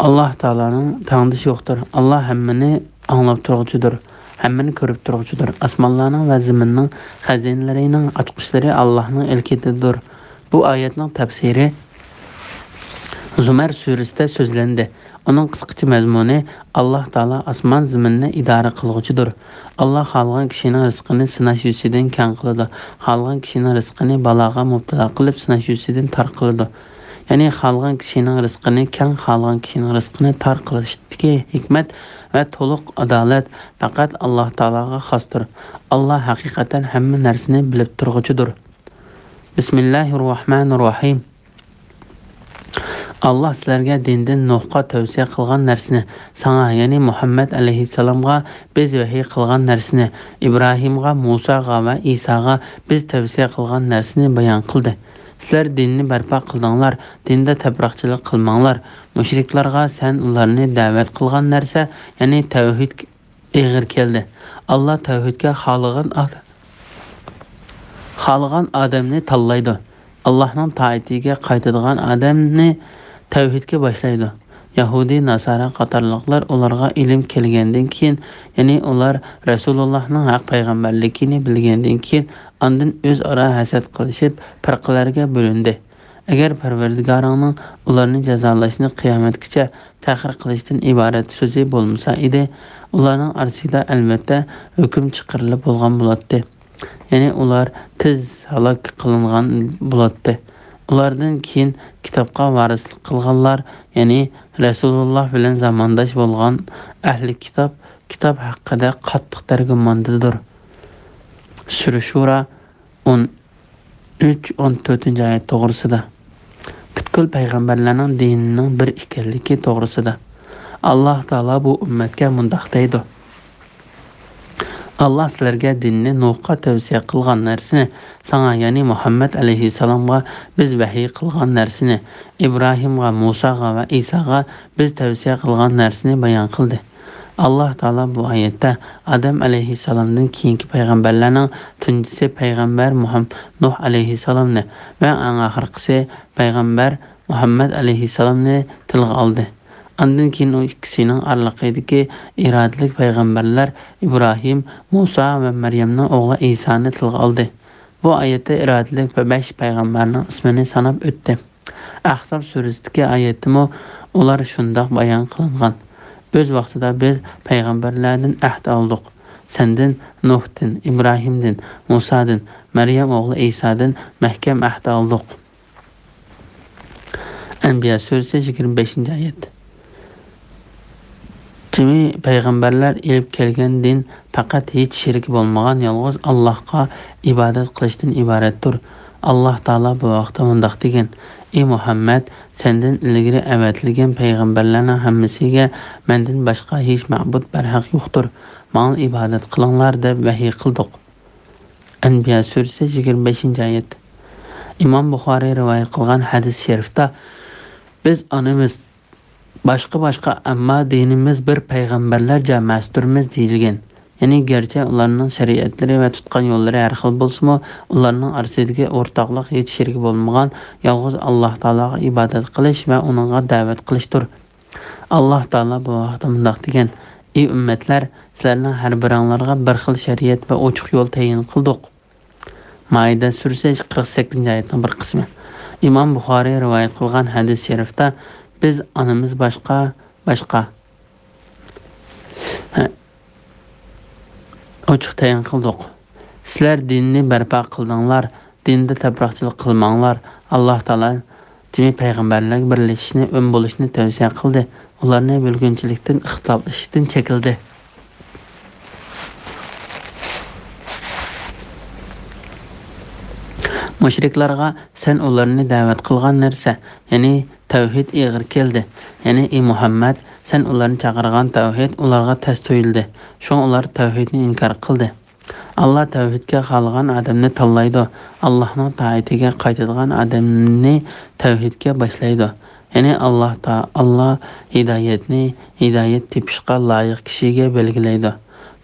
ئاللاھ تائالانىڭ تەڭدىشى يوقتۇر. ئاللاھ ھەممىنى ئاڭلاپ تۇرغۇچىدۇر. ھەممىنى كۆرۈپ تۇرغۇچىدۇر. ئاسمانلارنىڭ ۋە زېمىننىڭ خەزىنىلىرىنىڭ ئاچقۇچلىرى ئاللاھنىڭ ئىلكىدىدۇر. بۇ ئايەتنىڭ تەپسىرى زۇمەر سۈرىسىدە سۆزلەندى. ئۇنىڭ قىسقىچە مەزمۇنى: ئاللاھ تائالا ئاسمان زېمىننى ئىدارە قىلغۇچىدۇر. ئاللاھ خالىغان كىشىنىڭ رىزقىنى سىناش يۈزىسىدىن كەڭ قىلىدۇ. خالىغان كىشىنىڭ رىزقىنى بالاغا مۇپتىلا قىلىپ سىناش يۈزىسىدىن تار قىلىدۇ. يەنى خالىغان كىشىنىڭ رىزقىنى كەڭ، خالىغان كىشىنىڭ رىزقىنى تار قىلىشتىكى ھېكمەت ۋە تولۇق ئادالەت پەقەت ئاللاھ تائالاغا خاستۇر. ئاللاھ ھەقىقەتەن ھەممە نەرسىنى بىلىپ تۇرغۇچىدۇر. بىسمىللاھىررەھمانىررەھىم. ئاللاھ سىلەرگە دىندىن نۇھقا تەۋسىيە قىلغان نەرسىنى، ساڭا، يەنى مۇھەممەد ئەلەيھىسسالامغا بىز ۋەھىي قىلغان نەرسىنى، ئىبراھىمغا، مۇساغا ۋە ئىساغا بىز تەۋسىيە قىلغان نەرسىنى بايان قىلدى. سىلەر دىننى بەرپا قىلدىڭلار، دىندا تەپرىقىچىلىك قىلماڭلار. مۇشرىكلارغا سەن ئۇلارنى دەۋەت قىلغان نەرسە، يەنى تەۋھىد ئېغىر كەلدى. ئاللاھ تەۋھىدكە خالىغان ئاد-، خالىغان ئادەمنى تاللايدۇ. ئاللاھنىڭ تائىتىگە قايتىدىغان ئادەمنى تەۋھىدكە باشلايدۇ. يەھۇدىي، ناسارا قاتارلىقلار ئۇلارغا ئىلىم كەلگەندىن كېيىن، يەنى ئۇلار رەسۇلۇللاھنىڭ ھەق پەيغەمبەرلىكىنى بىلگەندىن كېيىن، ئاندىن ئۆزئارا ھەسەت قىلىشىپ، پىرقىلەرگە بۆلۈندى. ئەگەر پەرۋەردىگارىڭنىڭ ئۇلارنى جازالاشنى قىيامەتكىچە تەخىر قىلىشتىن ئىبارەت سۆزى بولمىسا ئىدى، ئۇلارنىڭ ئارىسىدا ئەلۋەتتە ھۆكۈم چىقىرىلىپ بولغان بولاتتى. يەنى ئۇلار تېز ھالاك قىلىنغان بولاتتى. ئۇلاردىن كېيىن كىتابقا ۋارىسلىق قىلغانلار، يەنى رەسۇلۇللا بىلەن زامانداش بولغان ئەھلى كىتاب، كىتاب ھەققىدە قاتتىق تەرگۈماندىدۇر. سۈرە شۇرا، ئون ئۈچ، ئون تۆتىنچى ئايەت توغرىسىدا. پۈتكۈل پەيغەمبەرلەرنىڭ دىنىنىڭ بىر ئىكەنلىكى توغرىسىدا. ئاللاھ تائالا بۇ ئۈممەتكە مۇنداق دەيدۇ: ئاللاھ سىلەرگە دىننى نۇھقا تەۋسىيە قىلغان نەرسىنى، ساڭا، يەنى مۇھەممەد ئەلەيھىسسالامغا بىز ۋەھىي قىلغان نەرسىنى، ئىبراھىمغا، مۇساغا ۋە ئىساغا بىز تەۋسىيە قىلغان نەرسىنى بايان قىلدى. ئاللاھ تائالا بۇ ئايەتتە ئادەم ئەلەيھىسسالامدىن كېيىنكى پەيغەمبەرلەرنىڭ تۇنجىسى پەيغەمبەر مۇھەم-، نۇھ ئەلەيھىسسالامنى ۋە ئەڭ ئاخىرقىسى پەيغەمبەر مۇھەممەد ئەلەيھىسسالامنى تىلغا ئالدى. ئاندىن كېيىن ئۇ ئىككىسىنىڭ ئارىلىقىدىكى ئىرادىلىك پەيغەمبەرلەر ئىبراھىم، مۇسا ۋە مەريەمنىڭ ئوغلى ئىسانى تىلغا ئالدى. بۇ ئايەتتە ئىرادىلىك بەش پەيغەمبەرنىڭ ئىسمىنى ساناپ ئۆتتى. ئەھزاب سۈرىسىدىكى ئايەتتىمۇ ئۇلار شۇنداق بايان قىلىنغان: ئۆز ۋاقتىدا بىز پەيغەمبەرلەردىن ئەھد ئالدۇق. سەندىن، نۇھتىن، ئىبراھىمدىن، مۇسادىن، مەريەم ئوغلى ئىسادىن مەھكەم ئەھد ئالدۇق. ئەنبىيا سۈرىسى، يىگىرمە بەشىنچى ئايەت. جىمى پەيغەمبەرلەر ئېلىپ كەلگەن دىن پەقەت ھېچ شېرىكى بولمىغان يالغۇز ئاللاھقا ئىبادەت قىلىشتىن ئىبارەتتۇر. ئاللاھ تائالا بۇ ھەقتە مۇنداق دېگەن: ئى مۇھەممەد، سەندىن ئىلگىرى ئەۋەتىلگەن پەيغەمبەرلەرنىڭ ھەممىسىگە مەندىن باشقا ھېچ مەبۇد بەرھەق يوقتۇر. ماڭا ئىبادەت قىلىڭلار دەپ ۋەھىي قىلدۇق. ئەنبىيا سۈرىسى، يىگىرمە بەشىنچى ئايەت. ئىمام بۇخارىي رىۋايەت قىلغان ھەدىس شەرىفتە، بىز ئانىمىز باشقا-باشقا، ئەمما دىنىمىز بىر، پەيغەمبەرلەر جامائەسىدۇرمىز دېيىلگەن. يەنى گەرچە ئۇلارنىڭ شەرىئەتلىرى ۋە تۇتقان يوللىرى ھەر خىل بولسىمۇ، ئۇلارنىڭ ئارىسىدىكى ئورتاقلىق ھېچ شېرىكى بولمىغان يالغۇز ئاللاھ تائالاغا ئىبادەت قىلىش ۋە ئۇنىڭغا دەۋەت قىلىشتۇر. ئاللاھ تائالا بۇ ھەقتە مۇنداق دېگەن: ئى ئۈممەتلەر، سىلەرنىڭ ھەر بىرىڭلارغا بىر خىل شەرىئەت ۋە ئوچۇق يول تەيىن قىلدۇق. مائىدە سۈرىسى، قىرىق سەككىزىنچى ئايەتنىڭ بىر قىسمى. ئىمام بۇخارىي رىۋايەت قىلغان ھەدىس شەرىفتە، بىز ئانىمىز باشقا، باشقا. ھە. ئوچۇق تەيىن قىلدۇق. سىلەر دىننى بەرپا قىلدىڭلار، دىندا تەپرىقىچىلىك قىلماڭلار. ئاللاھ تائالا جىمى پەيغەمبەرلەرگە بىرلىشىشنى، ئۈن بولۇشنى تەۋسىيە قىلدى. ئۇلارنى بۆلگۈنچىلىكتىن، ئىختىلاپلىشىشتىن چەكلىدى. مۇشرىكلارغا سەن ئۇلارنى دەۋەت قىلغان نەرسە، يەنى تەۋھىد ئېغىر كەلدى. يەنى، ئى مۇھەممەد، سەن ئۇلارنى چاقىرغان تەۋھىد ئۇلارغا تەس تۇيۇلدى. شۇڭا ئۇلار تەۋھىدنى ئىنكار قىلدى. ئاللا تەۋھىدكە خالىغان ئادەمنى تاللايدۇ. ئاللانىڭ تائىتىگە قايتىدىغان ئادەمنى تەۋھىدكە باشلايدۇ. يەنى ئاللا تا-، ئاللا ھىدايەتنى ھىدايەت تېپىشقا لايىق كىشىگە بەلگىلەيدۇ.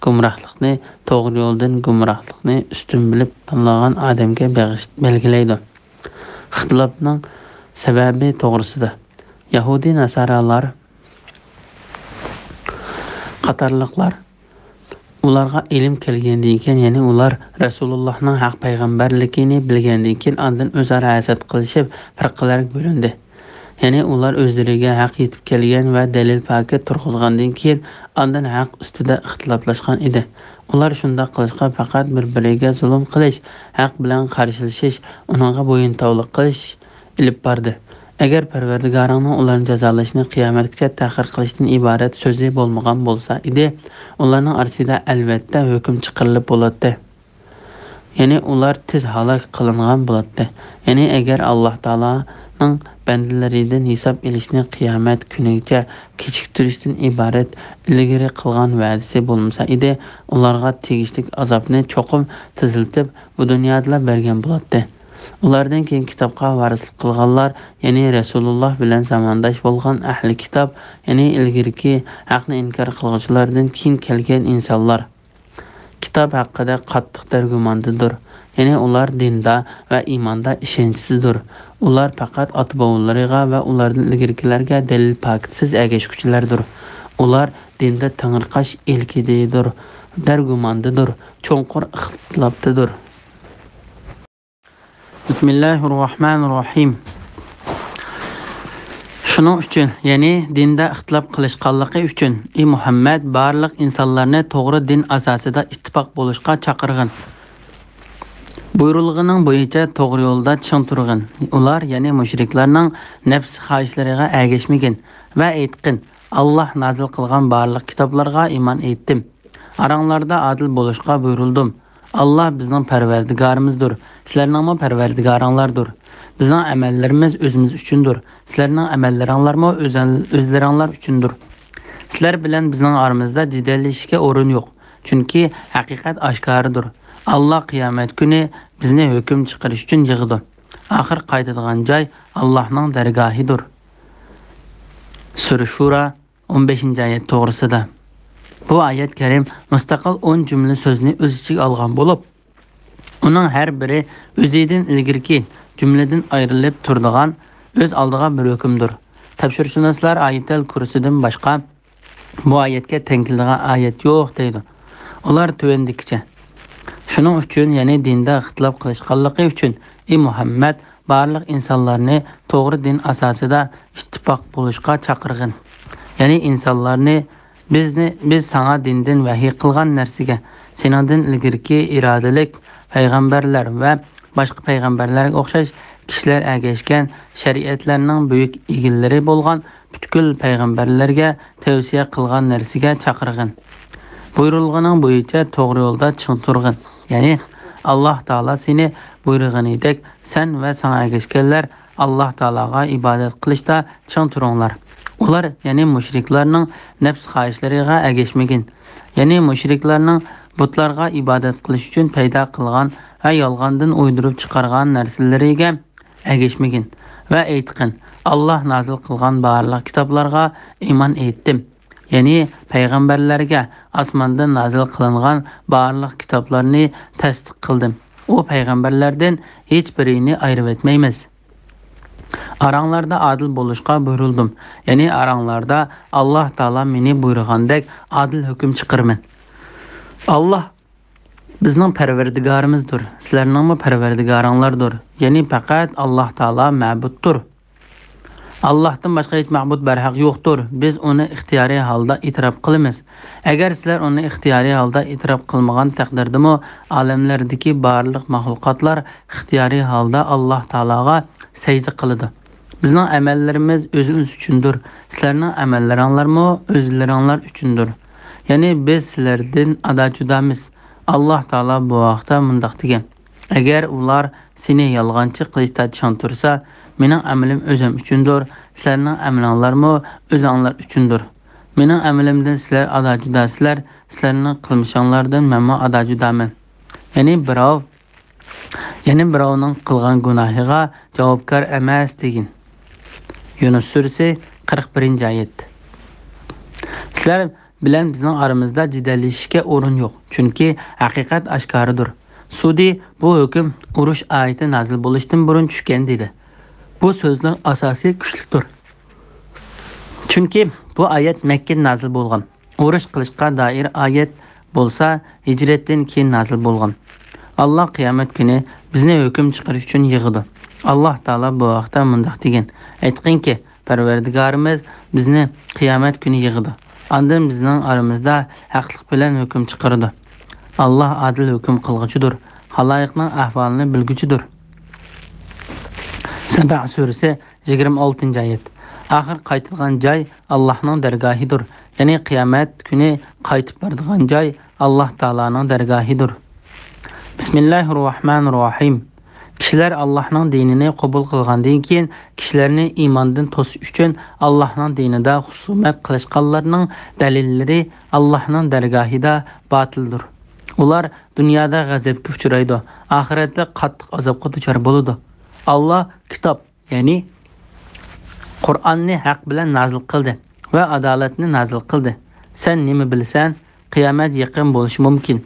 گۇمراھلىقنى توغرا يولدىن، گۇمراھلىقنى ئۈستۈن بىلىپ تاللىغان ئادەمگە بېغىش-، بەلگىلەيدۇ. ئىختىلاپنىڭ سەۋەبى توغرىسىدا. يەھۇدىي ناسارالار قاتارلىقلار ئۇلارغا ئىلىم كەلگەندىن كېيىن، يەنى ئۇلار رەسۇلۇللاھنىڭ ھەق پەيغەمبەرلىكىنى بىلگەندىن كېيىن، ئاندىن ئۆزئارا ھەسەت قىلىشىپ، پىرقىلەرگە بۆلۈندى. يەنى ئۇلار ئۆزلىرىگە ھەق يېتىپ كەلگەن ۋە دەلىل پاكىت تۇرغۇزغاندىن كېيىن، ئاندىن ھەق ئۈستىدە ئىختىلاپلاشقان ئىدى. ئۇلار شۇنداق قىلىشقا پەقەت بىر-بىرىگە زۇلۇم قىلىش، ھەق بىلەن قارشىلىشىش، ئۇنىڭغا بويۇنتاۋلىق قىلىش ئېلىپ باردى. ئەگەر پەرۋەردىگارىڭنىڭ ئۇلارنى جازالىشىنى قىيامەتكىچە تەخىر قىلىشتىن ئىبارەت سۆزى بولمىغان بولسا ئىدى، ئۇلارنىڭ ئارىسىدا ئەلۋەتتە ھۆكۈم چىقىرىلىپ بولاتتى. يەنى ئۇلار تېز ھالاك قىلىنغان بولاتتى. يەنى ئەگەر ئاللا تائالانىڭ بەندىلىرىدىن ھېساب ئېلىشنى قىيامەت كۈنىگىچە كېچىكتۈرۈشتىن ئىبارەت ئىلگىرى قىلغان ۋەدىسى بولمىسا ئىدى، ئۇلارغا تېگىشلىك ئازابنى چوقۇم تېزلىتىپ، بۇ دۇنيادىلا بەرگەن بولاتتى. ئۇلاردىن كېيىن كىتابقا ۋارىسلىق قىلغانلار، يەنى رەسۇلۇللا بىلەن زامانداش بولغان ئەھلى كىتاب، يەنى ئىلگىرىكى ھەقنى ئىنكار قىلغۇچىلاردىن كېيىن كەلگەن ئىنسانلار. كىتاب ھەققىدە قاتتىق تەرگۈماندىدۇر. يەنى ئۇلار دىندا ۋە ئىماندا ئىشەنچسىزدۇر. ئۇلار پەقەت ئاتا-بوۋىلىرىغا ۋە ئۇلاردىن ئىلگىرىكىلەرگە دەلىل پاكىتسىز ئەگەشكۈچىلەردۇر. ئۇلار دىندا تېڭىرقاش ئىلكىدىدۇر، تەرگۈماندىدۇر، چوڭقۇر ئىختىلاپتىدۇر. بسم الله الرحمن الرحيم. شۇنىڭ ئۈچۈن، يەنى دىندا ئىختىلاپ قىلىشقانلىقى ئۈچۈن، ئى مۇھەممەد، بارلىق ئىنسانلارنى توغرا دىن ئاساسىدا ئىتتىپاق بولۇشقا چاقىرغىن. بۇيرۇلغىنىڭ بويىچە توغرا يولدا چىڭ تۇرغىن. ئۇلار، يەنى مۇشرىكلارنىڭ نەپس خاھىشلىرىغا ئەگەشمىگىن ۋە ئېيتقىن، ئاللاھ نازىل قىلغان بارلىق كىتابلارغا ئىمان ئېيتتىم. ئاراڭلاردا ئادىل بولۇشقا بۇيرۇلدۇم. ئاللاھ بىزنىڭ پەرۋەردىگارىمىزدۇر، سىلەرنىڭمۇ پەرۋەردىگارىڭلاردۇر. بىزنىڭ ئەمەللىرىمىز ئۆزىمىز ئۈچۈندۇر، سىلەرنىڭ ئەمەللىرىڭلارمۇ ئۆزەل-، ئۆزلىرىڭلار ئۈچۈندۇر. سىلەر بىلەن بىزنىڭ ئارىمىزدا جېدەللىشىشكە ئورۇن يوق، چۈنكى ھەقىقەت ئاشكارىدۇر. ئاللاھ قىيامەت كۈنى بىزنى ھۆكۈم چىقىرىش ئۈچۈن يىغىدۇ. ئاخىر قايتىدىغان جاي ئاللاھنىڭ دەرگاھىدۇر. سۈرە شۇرا، ئون بەشىنچى ئايەت توغرىسىدا. بۇ ئايەت كەرىم مۇستەقىل ئون جۈملە سۆزنى ئۆز ئىچىگە ئالغان بولۇپ، ئۇنىڭ ھەر بىرى ئۆزىدىن ئىلگىرىكى جۈملىدىن ئايرىلىپ تۇرىدىغان، ئۆز ئالدىغا بىر ھۆكۈمدۇر. تەپسىرشۇناسلار ئايەتەل كۇرسىدىن باشقا بۇ ئايەتكە تەڭ كېلىدىغان ئايەت يوق دەيدۇ. ئۇلار تۆۋەندىكىچە: شۇنىڭ ئۈچۈن، يەنى دىندا ئىختىلاپ قىلىشقانلىقى ئۈچۈن، ئى مۇھەممەد، بارلىق ئىنسانلارنى توغرا دىن ئاساسىدا ئىتتىپاق بولۇشقا چاقىرغىن. يەنى ئىنسانلارنى، بىزنى، بىز ساڭا دىندىن ۋەھىي قىلغان نەرسىگە، سېنىڭدىن ئىلگىرىكى ئىرادىلىك پەيغەمبەرلەر ۋە باشقا پەيغەمبەرلەرگە ئوخشاش كىشىلەر ئەگەشكەن شەرىئەتلەرنىڭ بۈيۈك ئىگىلىرى بولغان پۈتكۈل پەيغەمبەرلەرگە تەۋسىيە قىلغان نەرسىگە چاقىرغىن. بۇيرۇلغىنىڭ بويىچە توغرا يولدا چىڭ تۇرغىن. يەنى، ئاللاھ تائالا سېنى بۇيرۇغىنىدەك، سەن ۋە ساڭا ئەگەشكەنلەر ئاللاھ تائالاغا ئىبادەت قىلىشتا چىڭ تۇرۇڭلار. ئۇلار، يەنى مۇشرىكلارنىڭ نەپس خاھىشلىرىغا ئەگەشمىگىن. يەنى مۇشرىكلارنىڭ بۇتلارغا ئىبادەت قىلىش ئۈچۈن پەيدا قىلغان ۋە يالغاندىن ئويدۇرۇپ چىقارغان نەرسىلىرىگە ئەگەشمىگىن ۋە ئېيتقىن، ئاللاھ نازىل قىلغان بارلىق كىتابلارغا ئىمان ئېيتتىم. يەنى پەيغەمبەرلەرگە ئاسماندىن نازىل قىلىنغان بارلىق كىتابلارنى تەستىق قىلدىم. ئۇ پەيغەمبەرلەردىن ھېچ بىرىنى ئايرىۋەتمەيمىز. ئاراڭلاردا ئادىل بولۇشقا بۇيرۇلدۇم. يەنى ئاراڭلاردا ئاللاھ تائالا مېنى بۇيرۇغاندەك ئادىل ھۆكۈم چىقىرىمەن. ئاللاھ بىزنىڭ پەرۋەردىگارىمىزدۇر، سىلەرنىڭمۇ پەرۋەردىگارىڭلاردۇر. يەنى پەقەت ئاللاھ تائالا مەبۇدتۇر. ئاللاھتىن باشقا ھېچ مەبۇد بەرھەق يوقتۇر. بىز ئۇنى ئىختىيارىي ھالدا ئېتىراپ قىلىمىز. ئەگەر سىلەر ئۇنى ئىختىيارىي ھالدا ئېتىراپ قىلمىغان تەقدىردىمۇ، ئالەملەردىكى بارلىق مەخلۇقاتلار ئىختىيارىي ھالدا ئاللاھ تائالاغا سەجدە قىلىدۇ. بىزنىڭ ئەمەللىرىمىز ئۆزىمىز ئۈچۈندۇر، سىلەرنىڭ ئەمەللىرىڭلارمۇ ئۆزلىرىڭلار ئۈچۈندۇر. يەنى بىز سىلەردىن ئادا-جۇدامىز. ئاللاھ تائالا بۇ ھەقتە مۇنداق دېگەن: ئەگەر ئۇلار سېنى يالغانچى قىلىشتا چىڭ تۇرسا، مېنىڭ ئەمىلىم ئۆزۈم ئۈچۈندۇر، سىلەرنىڭ ئەمىلىڭلارمۇ ئۆزۈڭلار ئۈچۈندۇر. مېنىڭ ئەمىلىمدىن سىلەر ئادا-جۇداسىلەر، سىلەرنىڭ قىلمىشىڭلاردىن مەنمۇ ئادا-جۇدامەن. يەنى بىراۋ، يەنى بىراۋنىڭ قىلغان گۇناھىغا جاۋابكار ئەمەس دېگىن. يۇنۇس سۈرىسى، قىرىق بىرىنچى ئايەت. سىلەر بىلەن بىزنىڭ ئارىمىزدا جېدەللىشىشكە ئورۇن يوق، چۈنكى ھەقىقەت ئاشكارىدۇر. سۇدى بۇ ھۆكۈم ئۇرۇش ئايىتى نازىل بولۇشتىن بۇرۇن چۈشكەن دېدى. بۇ سۆزنىڭ ئاساسى كۈچلۈكتۇر. چۈنكى بۇ ئايەت مەككىدە نازىل بولغان. ئۇرۇش قىلىشقا دائىر ئايەت بولسا ھىجرەتتىن كېيىن نازىل بولغان. ئاللاھ قىيامەت كۈنى بىزنى ھۆكۈم چىقىرىش ئۈچۈن يىغىدۇ. ئاللاھ تائالا بۇ ھەقتە مۇنداق دېگەن: ئېيتقىنكى، پەرۋەردىگارىمىز بىزنى قىيامەت كۈنى يىغىدۇ. ئاندىن بىزنىڭ ئارىمىزدا ھەقلىق بىلەن ھۆكۈم چىقىرىدۇ. ئاللاھ ئادىل ھۆكۈم قىلغۇچىدۇر، خالايىقنىڭ ئەھۋالىنى بىلگۈچىدۇر. سەبە سۈرىسى، يىگىرمە ئالتىنچى ئايەت. ئاخىر قايتىدىغان جاي ئاللاھنىڭ دەرگاھىدۇر. يەنى قىيامەت كۈنى قايتىپ بارىدىغان جاي ئاللاھ تائالانىڭ دەرگاھىدۇر. بىسمىللاھىر راھمانىر راھىم. كىشىلەر ئاللاھنىڭ دىنىنى قوبۇل قىلغاندىن كېيىن، كىشىلەرنى ئىماندىن توسۇش ئۈچۈن ئاللاھنىڭ دىنىدا خۇسۇمەت قىلىشقانلارنىڭ دەلىللىرى ئاللاھنىڭ دەرگاھىدا باتىلدۇر. ئۇلار دۇنيادا غەزەپكە ئۇچرايدۇ، ئاخىرەتتە قاتتىق ئازابقا دۇچار بولىدۇ. ئاللاھ كىتاب، يەنى قۇرئاننى ھەق بىلەن نازىل قىلدى ۋە ئادالەتنى نازىل قىلدى. سەن نېمە بىلىسەن؟ قىيامەت يېقىن بولۇشى مۇمكىن.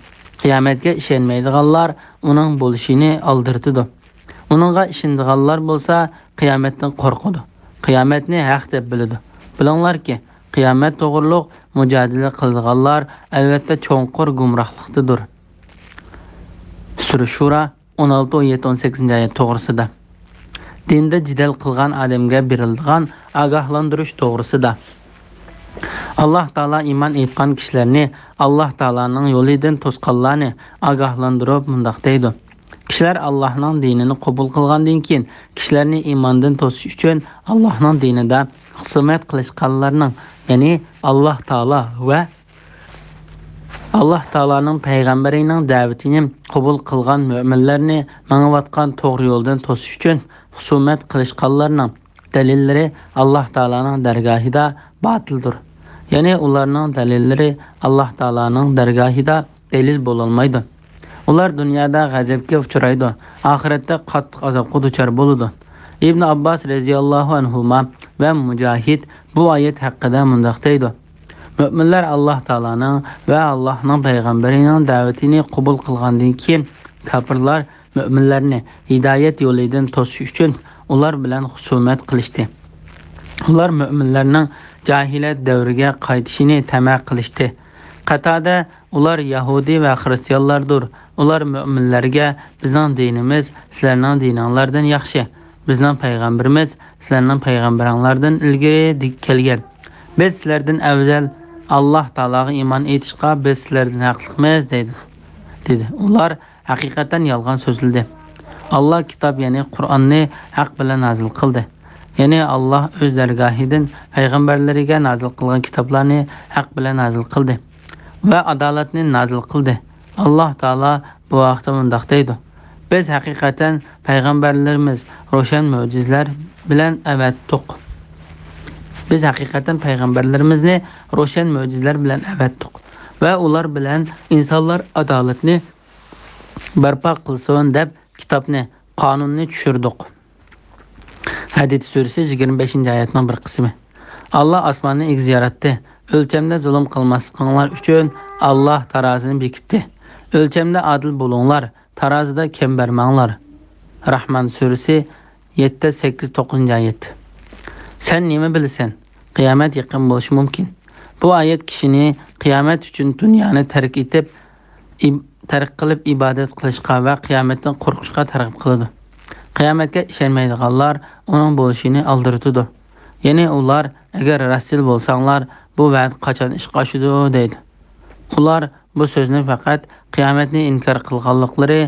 قىيامەتكە ئىشەنمەيدىغانلار ئۇنىڭ بولۇشىنى ئالدىرىتىدۇ. ئۇنىڭغا ئىشىنىدىغانلار بولسا قىيامەتتىن قورقىدۇ. قىيامەتنى ھەق دەپ بىلىدۇ. بىلىڭلاركى، قىيامەت توغرۇلۇق مۇجادىلە قىلىدىغانلار ئەلۋەتتە چوڭقۇر گۇمراھلىقتىدۇر. سۈرە شۇرا، ئون ئالتە، ئون يەتتە، ئون سەككىزىنچى ئايەت توغرىسىدا. دىندا جېدەل قىلغان ئادەمگە بېرىلىدىغان ئاگاھلاندۇرۇش توغرىسىدا. ئاللاھ تائالا ئىمان ئېيتقان كىشىلەرنى ئاللاھ تائالانىڭ يولىدىن توسقانلارنى ئاگاھلاندۇرۇپ مۇنداق دەيدۇ: كىشىلەر ئاللاھنىڭ دىنىنى قوبۇل قىلغاندىن كېيىن، كىشىلەرنى ئىماندىن توسۇش ئۈچۈن ئاللاھنىڭ دىنىدا خۇسۇمەت قىلىشقانلارنىڭ، يەنى ئاللاھ تائالا ۋە ئاللاھ تائالانىڭ پەيغەمبىرىنىڭ دەۋىتىنى قوبۇل قىلغان مۆمىنلەرنى مېڭىۋاتقان توغرا يولدىن توسۇش ئۈچۈن خۇسۇمەت قىلىشقانلارنىڭ دەلىللىرى ئاللاھ تائالانىڭ دەرگاھىدا باتىلدۇر. يەنى ئۇلارنىڭ دەلىللىرى ئاللاھ تائالانىڭ دەرگاھىدا دەلىل بولالمايدۇ. ئۇلار دۇنيادا غەزەپكە ئۇچرايدۇ، ئاخىرەتتە قاتتىق ئازابقا دۇچار بولىدۇ. ئىبن ئابباس رەزىياللاھۇ ئەنھۇما ۋە مۇجاھىد بۇ ئايەت ھەققىدە مۇنداق دەيدۇ: مۆمىنلەر ئاللاھ تائالانىڭ ۋە ئاللاھنىڭ پەيغەمبىرىنىڭ دەۋىتىنى قوبۇل قىلغاندىن كېيىن، كاپىرلار مۆمىنلەرنى ھىدايەت يولىدىن توسۇش ئۈچۈن ئۇلار بىلەن خۇسۇمەت قىلىشتى. ئۇلار مۆمىنلەرنىڭ جاھىلىيەت دەۋرىگە قايتىشىنى تەمە قىلىشتى. قاتادە: ئۇلار يەھۇدىي ۋە خىرىستىيانلاردۇر. ئۇلار مۆمىنلەرگە: بىزنىڭ دىنىمىز سىلەرنىڭ دىنىڭلاردىن ياخشى. بىزنىڭ پەيغەمبىرىمىز سىلەرنىڭ پەيغەمبىرىڭلاردىن ئىلگىرى دى-، كەلگەن. بىز سىلەردىن ئەۋزەل ئاللاھ تائالاغا ئىمان ئېيتىشقا بىز سىلەردىن ھەقلىقمىز، دەيدۇ، دېدى. ئۇلار ھەقىقەتەن يالغان سۆزلىدى. ئاللاھ كىتاب، يەنى قۇرئاننى ھەق بىلەن نازىل قىلدى. يەنى ئاللاھ ئۆز دەرگاھىدىن پەيغەمبەرلىرىگە نازىل قىلغان كىتابلارنى ھەق بىلەن نازىل قىلدى ۋە ئادالەتنى نازىل قىلدى. ئاللاھ تائالا بۇ ھەقتە مۇنداق دەيدۇ: بىز ھەقىقەتەن پەيغەمبەرلىرىمىز روشەن مۆجىزىلەر بىلەن ئەۋەتتۇق. بىز ھەقىقەتەن پەيغەمبەرلىرىمىزنى روشەن مۆجىزىلەر بىلەن ئەۋەتتۇق ۋە ئۇلار بىلەن ئىنسانلار ئادالەتنى بەرپا قىلسۇن دەپ كىتابنى، قانۇننى چۈشۈردۇق. ھەدىد سۈرىسى يىگىرمە بەشىنچى ئايەتنىڭ بىر قىسمى. ئاللاھ ئاسماننى ئېگىز ياراتتى. ئۆلچەمدە زۇلۇم قىلماسلىقىڭلار ئۈچۈن ئاللاھ تارازىنى بېكىتتى. ئۆلچەمدە ئادىل بولۇڭلار، تارازىدا كەم بەرمەڭلار. راھمان سۈرىسى يەتتە، سەككىز، توققۇزىنچى ئايەت. سەن نېمە بىلىسەن؟ قىيامەت يېقىن بولۇشى مۇمكىن. بۇ ئايەت كىشىنى قىيامەت ئۈچۈن دۇنيانى تەرك ئېتىپ، ئىب-، تەرك قىلىپ ئىبادەت قىلىشقا ۋە قىيامەتتىن قورقۇشقا تەرغىب قىلىدۇ. قىيامەتكە ئىشەنمەيدىغانلار ئۇنىڭ بولۇشىنى ئالدىرىتىدۇ. يەنى ئۇلار: ئەگەر راستچىل بولساڭلار، بۇ ۋەدە قاچان ئىشقا ئاشىدۇ؟ دەيدۇ. ئۇلار بۇ سۆزنى پەقەت قىيامەتنى ئىنكار قىلغانلىقلىرى،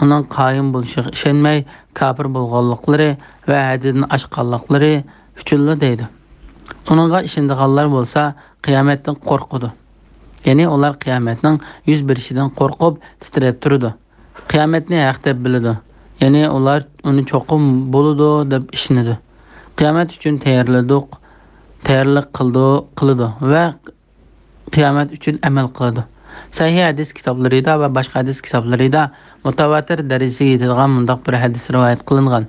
ئۇنىڭ قايىم بولۇشىغا ئىشەنمەي، كاپىر بولغانلىقلىرى ۋە ھەددىدىن ئاشقانلىقلىرى ئۈچۈنلا دەيدۇ. ئۇنىڭغا ئىشىنىدىغانلار بولسا قىيامەتتىن قورقىدۇ. يەنى ئۇلار قىيامەتنىڭ يۈز بېرىشىدىن قورقۇپ تىترەپ تۇرىدۇ. قىيامەتنى ھەق دەپ بىلىدۇ. يەنى ئۇلار ئۇنى چوقۇم بولىدۇ دەپ ئىشىنىدۇ. قىيامەت ئۈچۈن تەييارلىدۇق، تەييارلىق قىلىدۇ، قىلىدۇ ۋە قىيامەت ئۈچۈن ئەمەل قىلىدۇ. سەھىھ ھەدىس كىتابلىرىدا ۋە باشقا ھەدىس كىتابلىرىدا مۇتەۋاتىر دەرىجىسىگە يېتىدىغان مۇنداق بىر ھەدىس رىۋايەت قىلىنغان.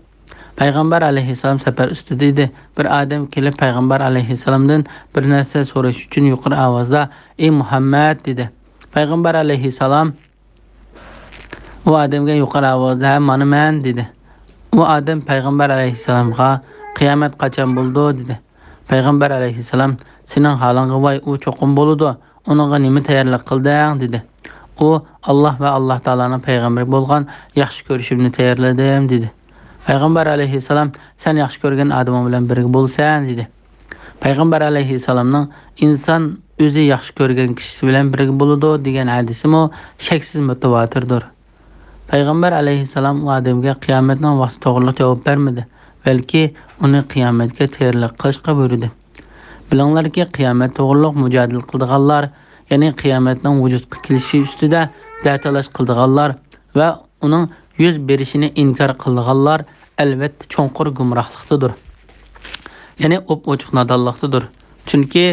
پەيغەمبەر ئەلەيھىسسالام سەپەر ئۈستىدە ئىدى. بىر ئادەم كېلىپ پەيغەمبەر ئەلەيھىسسالامدىن بىر نەرسە سوراش ئۈچۈن يۇقىرى ئاۋازدا: «ئەي مۇھەممەد!» دېدى. پەيغەمبەر ئەلەيھىسسالام ئۇ ئادەمگە يۇقىرى ئاۋازدا: «ھە، مانا مەن» دېدى. ئۇ ئادەم پەيغەمبەر ئەلەيھىسسالامغا: «قىيامەت قاچان بولىدۇ؟» دېدى. پەيغەمبەر ئەلەيھىسسالام: «سېنىڭ ھالىڭغا ۋاي، ئۇ چوقۇم بولىدۇ. ئۇنىڭغا نېمە تەييارلىق قىلدىڭ؟» دېدى. ئۇ: «ئاللاھ ۋە ئاللاھ تائالانىڭ پەيغەمبىرى بولغان ياخشى كۆرۈشۈمنى تەييارلىدىم» دېدى. پەيغەمبەر ئەلەيھىسسالام: «سەن ياخشى كۆرگەن ئادىمىڭ بىلەن بىرگە بولىسەن» دېدى. پەيغەمبەر ئەلەيھىسسالامنىڭ: «ئىنسان ئۆزى ياخشى كۆرگەن كىشىسى بىلەن بىرگە بولىدۇ» دېگەن ھەدىسىمۇ شەكسىز مۇتەۋاتىردۇر. پەيغەمبەر ئەلەيھىسسالام ئۇ ئادەمگە قىيامەتنىڭ ۋاقتى توغرىلىق جاۋاب بەرمىدى، بەلكى ئۇنى قىيامەتكە تەييارلىق قىلىشقا بۇيرۇدى. بىلىڭلاركى، قىيامەت توغرىلىق مۇجادىلە قىلىدىغانلار، يەنى قىيامەتنىڭ ۋۇجۇدقا كېلىشى ئۈستىدە دەتالاش قىلىدىغانلار ۋە ئۇنىڭ يۈز بېرىشىنى ئىنكار قىلىدىغانلار ئەلۋەتتە چوڭقۇر گۇمراھلىقتىدۇر، يەنى ئوپئوچۇق نادانلىقتىدۇر. چۈنكى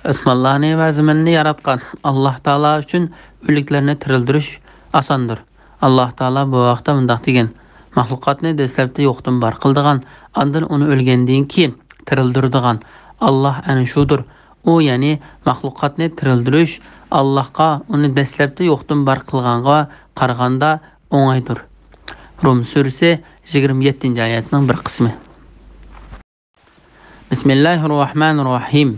ئاسمانلارنى ۋە زېمىننى ياراتقان ئاللاھ تائالا ئۈچۈن ئۆلۈكلەرنى تىرىلدۈرۈش ئاساندۇر. ئاللاھ تائالا بۇ ھەقتە مۇنداق دېگەن: «مەخلۇقاتنى دەسلەپتە يوقتىن بار قىلىدىغان، ئاندىن ئۇنى ئۆلگەندىن كېيىن تىرىلدۈرىدىغان ئاللاھ ئەنە شۇدۇر.» ئۇ، يەنى مەخلۇقاتنى تىرىلدۈرۈش ئاللاھقا ئۇنى دەسلەپتە يوقتىن بار قىلغانغا قارىغاندا ئوڭايدۇر. رۇم سۈرىسى يىگىرمە يەتتىنچى ئايەتنىڭ بىر قىسمى. بىسمىللاھىررەھمانىررەھىم.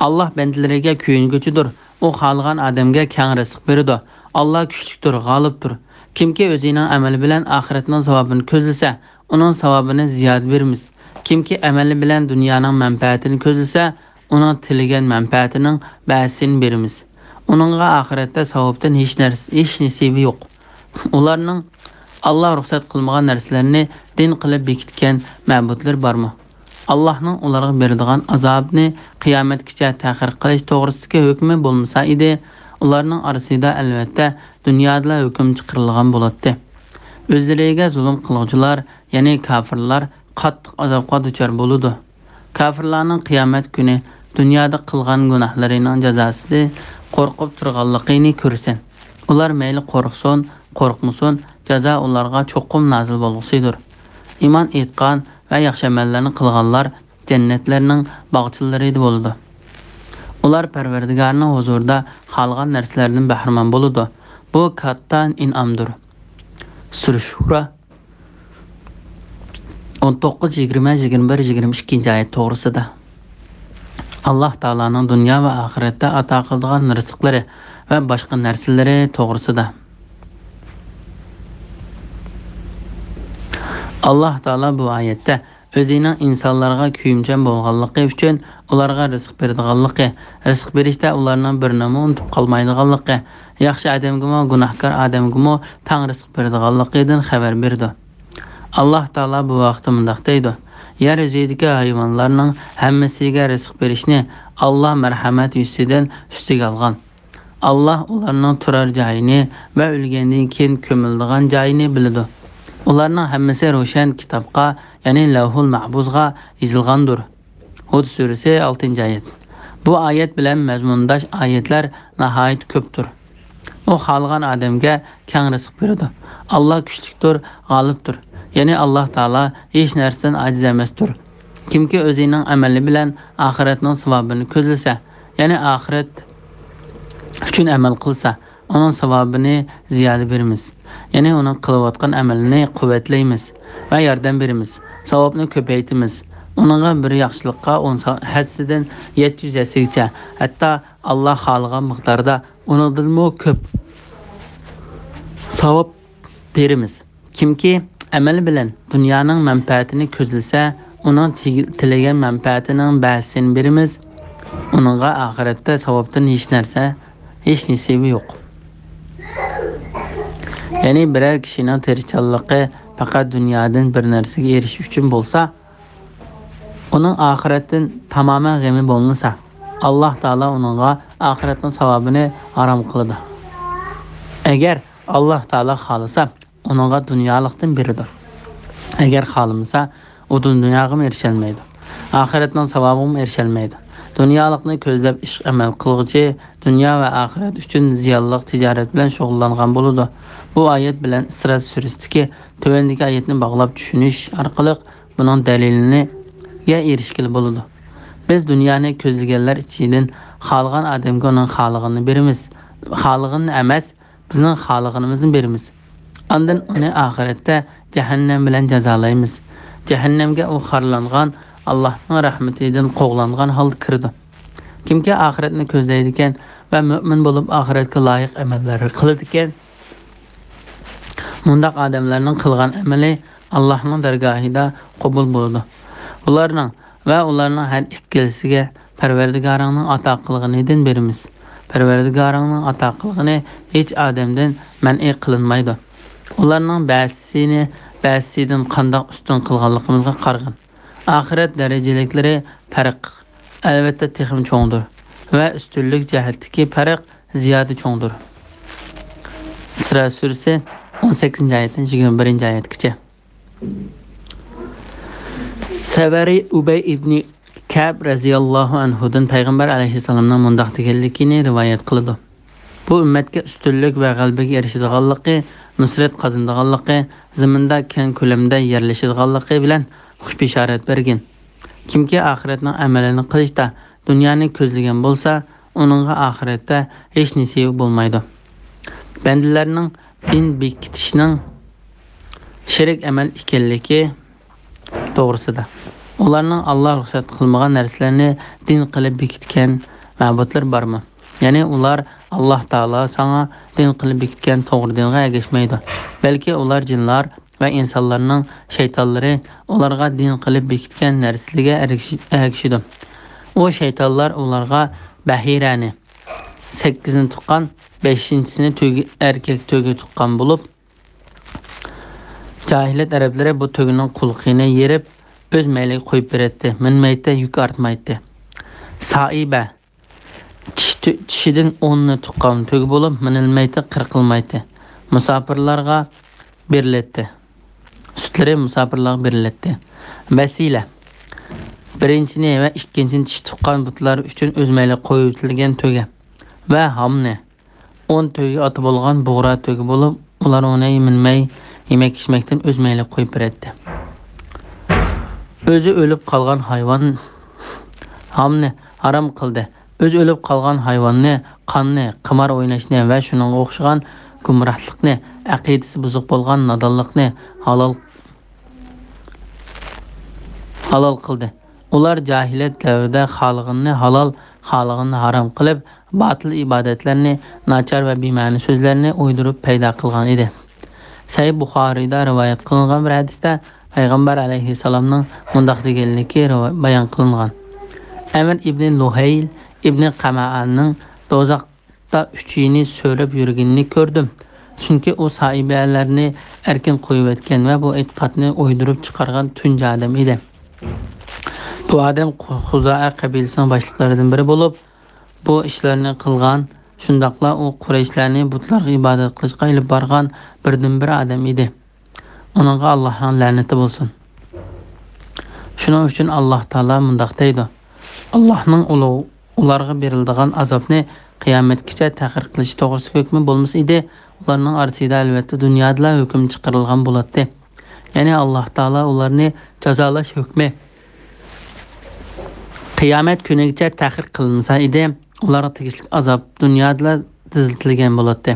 ئاللاھ بەندىلىرىگە كۆيۈنگۈچىدۇر. ئۇ خالىغان ئادەمگە كەڭ رىزىق بېرىدۇ. ئاللاھ كۈچلۈكتۇر، غالىبتۇر. كىمكى ئۆزىنىڭ ئەمىلى بىلەن ئاخىرەتنىڭ ساۋابىنى كۆزلىسە، ئۇنىڭ ساۋابىنى زىيادە بېرىمىز. كىمكى ئەمەلى بىلەن دۇنيانىڭ مەنپەئەتىنى كۆزلىسە، ئۇنىڭ تىلىگەن مەنپەئەتىنىڭ بەزىسىنى بېرىمىز. ئۇنىڭغا ئاخىرەتتە ساۋابتىن ھېچ نەرسە، ھېچ نېسىۋى يوق. ئۇلارنىڭ ئاللا رۇخسەت قىلمىغان نەرسىلەرنى دىن قىلىپ بېكىتكەن مەبۇدلىرى بارمۇ؟ ئاللانىڭ ئۇلارغا بېرىدىغان ئازابىنى قىيامەتكىچە تەخىر قىلىش توغرىسىدىكى ھۆكمى بولمىسا ئىدى، ئۇلارنىڭ ئارىسىدا ئەلۋەتتە دۇنيادىلا ھۆكۈم چىقىرىلغان بولاتتى. ئۆزلىرىگە زۇلۇم قىلغۇچىلار، يەنى كاپىرلار قاتتىق ئازابقا دۇچار بولىدۇ. كاپىرلارنىڭ قىيامەت كۈنى دۇنيادا قىلغان گۇناھلىرىنىڭ جازاسىدىن قورقۇپ تۇرغانلىقىنى كۆرسەن. ئۇلار مەيلى قورقسۇن، قورقمىسۇن، جازا ئۇلارغا چوقۇم نازىل بولغۇسىدۇر. ئىمان ئېيتقان ۋە ياخشى ئەمەللەرنى قىلغانلار جەننەتلەرنىڭ باغچىلىرىدا بولىدۇ. ئۇلار پەرۋەردىگارىنىڭ ھۇزۇرىدا خالىغان نەرسىلەردىن بەھرىمەن بولىدۇ. بۇ كاتتا ئىنئامدۇر. سۈرە شۇرا، ئون توققۇز، يىگىرمە، يىگىرمە بىر، يىگىرمە ئىككىنچى ئايەت توغرىسىدا. ئاللا تائالانىڭ دۇنيا ۋە ئاخىرەتتە ئاتا قىلىدىغان رىزىقلىرى ۋە باشقا نەرسىلىرى توغرىسىدا. ئاللا تائالا بۇ ئايەتتە ئۆزىنىڭ ئىنسانلارغا كۆيۈمچان بولغانلىقى ئۈچۈن ئۇلارغا رىزىق بېرىدىغانلىقى، رىزىق بېرىشتە ئۇلارنىڭ بىرىنىمۇ ئۇنتۇپ قالمايدىغانلىقى، ياخشى ئادەمگىمۇ، گۇناھكار ئادەمگىمۇ تەڭ رىزىق بېرىدىغانلىقىدىن خەۋەر بېرىدۇ. ئاللا تائالا بۇ ھەقتە مۇنداق دەيدۇ: يەر يۈزىدىكى ھايۋانلارنىڭ ھەممىسىگە رىزىق بېرىشنى ئاللا مەرھەمەت يۈزىسىدىن ئۈستىگە ئالغان. ئاللا ئۇلارنىڭ تۇرار جايىنى ۋە ئۆلگەندىن كېيىن كۆمۈلىدىغان جايىنى بىلىدۇ. ئۇلارنىڭ ھەممىسى روشەن كىتابقا، يەنى لەۋھۇل مەھپۇزغا يېزىلغاندۇر. ھۇد سۈرىسى، ئالتىنچى ئايەت. بۇ ئايەت بىلەن مەزمۇنداش ئايەتلەر ناھايىتى كۆپتۇر. ئۇ خالىغان ئادەمگە كەڭ رىزىق بېرىدۇ. ئاللا كۈچلۈكتۇر، غالىبتۇر. يەنى ئاللا تائالا ھېچ نەرسىدىن ئاجىز ئەمەستۇر. كىمكى ئۆزىنىڭ ئەمەلى بىلەن ئاخىرەتنىڭ ساۋابىنى كۆزلىسە، يەنى ئاخىرەت ئۈچۈن ئەمەل قىلسا، ئۇنىڭ ساۋابىنى زىيادە بېرىمىز. يەنى ئۇنىڭ قىلىۋاتقان ئەمىلىنى قۇۋۋەتلەيمىز ۋە ياردەم بېرىمىز. ساۋابنى كۆپەيتىمىز. ئۇنىڭغا بىر ياخشىلىققا ئون سا-، ھەسسىدىن يەتتە يۈز ھەسسىگىچە، ھەتتا ئاللا خالىغان مىقداردا ئۇنىڭدىنمۇ كۆپ ساۋاب بېرىمىز. كىمكى ئەمەل بىلەن دۇنيانىڭ مەنپەئەتىنى كۆزلىسە، ئۇنىڭ تىگ-، تىلىگەن مەنپەئەتىنىڭ بەزىسىنى بېرىمىز. ئۇنىڭغا ئاخىرەتتە ساۋابتىن ھېچ نەرسە، ھېچ نېسىۋى يوق. يەنى بىرەر كىشىنىڭ تىرىشچانلىقى پەقەت دۇنيادىن بىر نەرسىگە ئېرىشىش ئۈچۈن بولسا، ئۇنىڭ ئاخىرەتتىن تامامەن غېمى بولمىسا، ئاللا تائالا ئۇنىڭغا ئاخىرەتنىڭ ساۋابىنى ھارام قىلىدۇ. ئەگەر ئاللا تائالا خالىسا، ئۇنىڭغا دۇنيالىقتىن بېرىدۇ. ئەگەر خالىمىسا، ئۇ دۇنياغىمۇ ئېرىشەلمەيدۇ، ئاخىرەتنىڭ ساۋابىغىمۇ ئېرىشەلمەيدۇ. دۇنيالىقنى كۆزلەپ ئىش-ئەمەل قىلغۇچى دۇنيا ۋە ئاخىرەت ئۈچۈن زىيانلىق تىجارەت بىلەن شۇغۇللانغان بولىدۇ. بۇ ئايەت بىلەن ئىسراء سۈرىسىدىكى تۆۋەندىكى ئايەتنى باغلاپ چۈشىنىش ئارقىلىق بۇنىڭ دەلىلىگە ئېرىشكىلى بولىدۇ. بىز دۇنيانى كۆزلىگەنلەر ئىچىدىن خالىغان ئادەمگە ئۇنىڭ خالىغىنىنى بېرىمىز. خالىغىنىنى ئەمەس، بىزنىڭ خالىغىنىمىزنى بېرىمىز. ئاندىن ئۇنى ئاخىرەتتە جەھەننەم بىلەن جازالايمىز. جەھەننەمگە ئۇ خارلانغان، ئاللاھنىڭ رەھمىتىدىن قوغلانغان ھالدا كىرىدۇ. كىمكى ئاخىرەتنى كۆزلەيدىكەن ۋە مۆمىن بولۇپ ئاخىرەتكە لايىق ئەمەللەر قىلىدىكەن، مۇنداق ئادەملەرنىڭ قىلغان ئەمىلى ئاللاھنىڭ دەرگاھىدا قوبۇل بولىدۇ. ئۇلارنىڭ ۋە ئۇلارنىڭ ھەر ئىككىلىسىگە پەرۋەردىگارىڭنىڭ ئاتا قىلغىنىدىن بېرىمىز. پەرۋەردىگارىڭنىڭ ئاتا قىلغىنى ھېچ ئادەمدىن مەنئى قىلىنمايدۇ. ئۇلارنىڭ بەزىسىنى بەزىسىدىن قانداق ئۈستۈن قىلغانلىقىمىزغا قارىغىن. ئاخىرەت دەرىجىلىكلىرى پەرق، ئەلۋەتتە، تېخىمۇ چوڭدۇر ۋە ئۈستۈنلۈك جەھەتتىكى پەرق زىيادە چوڭدۇر. ئىسراء سۈرىسى، ئون سەككىزىنچى ئايەتتىن يىگىرمە بىرىنچى ئايەتكىچە. سەۋەرى ئۇبەي ئىبنى كەب رەزىياللاھۇ ئەنھۇدىن پەيغەمبەر ئەلەيھىسسالامنىڭ مۇنداق دېگەنلىكىنى رىۋايەت قىلىدۇ: بۇ ئۈممەتكە ئۈستۈنلۈك ۋە غەلىبىگە ئېرىشىدىغانلىقى، نۇسرەت قازىنىدىغانلىقى، زېمىندا كەڭ كۆلەمدە يەرلىشىدىغانلىقى بىلەن خۇش بېشارەت بەرگىن. كىمكى ئاخىرەتنىڭ ئەمەلىنى قىلىشتا دۇنيانى كۆزلىگەن بولسا، ئۇنىڭغا ئاخىرەتتە ھېچ نېسىۋى بولمايدۇ. بەندىلەرنىڭ دىن بېكىتىشنىڭ شېرىك ئەمەل ئىكەنلىكى توغرىسىدا. ئۇلارنىڭ ئاللا رۇخسەت قىلمىغان نەرسىلەرنى دىن قىلىپ بېكىتكەن مەبۇدلىرى بارمۇ؟ يەنى ئۇلار ئاللا تائالا ساڭا دىن قىلىپ بېكىتكەن توغرا دىنغا ئەگەشمەيدۇ. بەلكى ئۇلار جىنلار، ۋە ئىنسانلارنىڭ شەيتانلىرى ئۇلارغا دىن قىلىپ بېكىتكەن نەرسىلىرىگە ئەگىشىدۇ. ئۇ شەيتانلار ئۇلارغا بەھىرەنى، سەككىزنى تۇغقان، بەشىنچىسىنى تۆگە، ئەركەك تۆگە تۇغقان بولۇپ، جاھىلىيەت ئەرەبلىرى بۇ تۆگىنىڭ قۇلىقىنى يېرىپ، ئۆز مەيلىگە قويۇپ بېرەتتى. مىنمەيتتى، يۈك ئارتمايتتى. سائىبە، چىش تۆ-، چىشىدىن ئوننى تۇغقان تۆگە بولۇپ، مىنىلمەيتتى، قىرقىلمايتتى. مۇساپىرلارغا بېرىلەتتى. سۈتلىرى مۇساپىرلارغا بېرىلەتتى. ۋەسىلە، بىرىنچىنى ۋە ئىككىنچىنى چىش تۇغقان بۇتلار ئۈچۈن ئۆز مەيلىگە قويۇۋېتىلگەن تۆگە. ۋە ھامنى، ئون تۆگىگە ئاتا بولغان بۇغرا تۆگە بولۇپ، ئۇلار ئۇنى مىنمەي، يېمەك-ئىچمەكتىن ئۆز مەيلىگە قويۇپ بېرەتتى. ئۆزى ئۆلۈپ قالغان ھايۋان ھامنى ھارام قىلدى. ئۆزى ئۆلۈپ قالغان ھايۋاننى، قاننى، قىمار ئويناشنى ۋە شۇنىڭغا ئوخشىغان گۇمراھلىقنى، ئەقىدىسى بۇزۇق بولغان نادانلىقنى ھالال، ھالال قىلدى. ئۇلار جاھىلىيەت دەۋرىدە خالىغىنىنى ھالال، خالىغىنىنى ھارام قىلىپ، باتىل ئىبادەتلەرنى، ناچار ۋە بىمەنە سۆزلەرنى ئويدۇرۇپ پەيدا قىلغان ئىدى. سەھىھ بۇخارىيدا رىۋايەت قىلىنغان بىر ھەدىستە پەيغەمبەر ئەلەيھىسسالامنىڭ مۇنداق دېگەنلىكى رىۋا-، بايان قىلىنغان. ئەمىر ئىبنى لۇھەيل ئىبنى قەمەئانىڭ دوزاختا ئۈچىيىنى سۆرەپ يۈرگىنىنى كۆردۈم. چۈنكى ئۇ سائىبەلەرنى ئەركىن قويۇۋەتكەن ۋە بۇ ئېتىقادنى ئويدۇرۇپ چىقارغان تۇنجى ئادەم ئىدى. بۇ ئادەم خۇزائە قەبىلىسىنىڭ باشلىقلىرىدىن بىرى بولۇپ، بۇ ئىشلارنى قىلغان، شۇنداقلا ئۇ قۇرەيشلەرنى بۇتلارغا ئىبادەت قىلىشقا ئېلىپ بارغان بىردىنبىر ئادەم ئىدى. ئۇنىڭغا ئاللاھنىڭ لەنىتى بولسۇن. شۇنىڭ ئۈچۈن ئاللاھ تائالا مۇنداق دەيدۇ: ئاللاھنىڭ ئۇلۇغ-، ئۇلارغا بېرىلىدىغان ئازابنى قىيامەتكىچە تەخىر قىلىشى توغرىسىدا ھۆكمى بولمىسا ئىدى، ئۇلارنىڭ ئارىسىدا ئەلۋەتتە دۇنيادىلا ھۆكۈم چىقىرىلغان بولاتتى. يەنى ئاللاھ تائالا ئۇلارنى جازالاش ھۆكمى قىيامەت كۈنىگىچە تەخىر قىلىنسا ئىدى، ئۇلارغا تېگىشلىك ئازاب دۇنيادىلا تېزلىتىلگەن بولاتتى.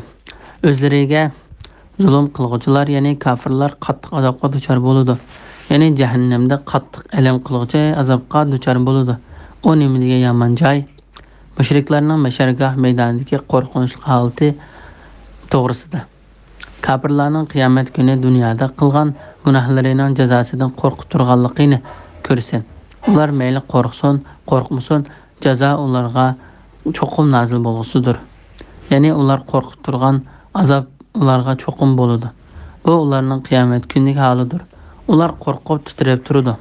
ئۆزلىرىگە زۇلۇم قىلغۇچىلار، يەنى كاپىرلار قاتتىق ئازابقا دۇچار بولىدۇ. يەنى جەھەننەمدە قاتتىق ئەلەم قىلغۇچى ئازابقا دۇچار بولىدۇ. ئۇ نېمە دېگەن يامان جاي! مۇشرىكلارنىڭ مەھشەرگاھ مەيدانىدىكى قورقۇنچلۇق ھالىتى توغرىسىدا. كاپىرلارنىڭ قىيامەت كۈنى دۇنيادا قىلغان گۇناھلىرىنىڭ جازاسىدىن قورقۇپ تۇرغانلىقىنى كۆرسۇن. ئۇلار مەيلى قورقسۇن، قورقمىسۇن، جازا ئۇلارغا چوقۇم نازىل بولغۇسىدۇر. يەنى ئۇلار قورقۇپ تۇرغان ئازاب ئۇلارغا چوقۇم بولىدۇ. بۇ ئۇلارنىڭ قىيامەت كۈنىدىكى ھالىدۇر. ئۇلار قورقۇپ تىترەپ تۇرىدۇ.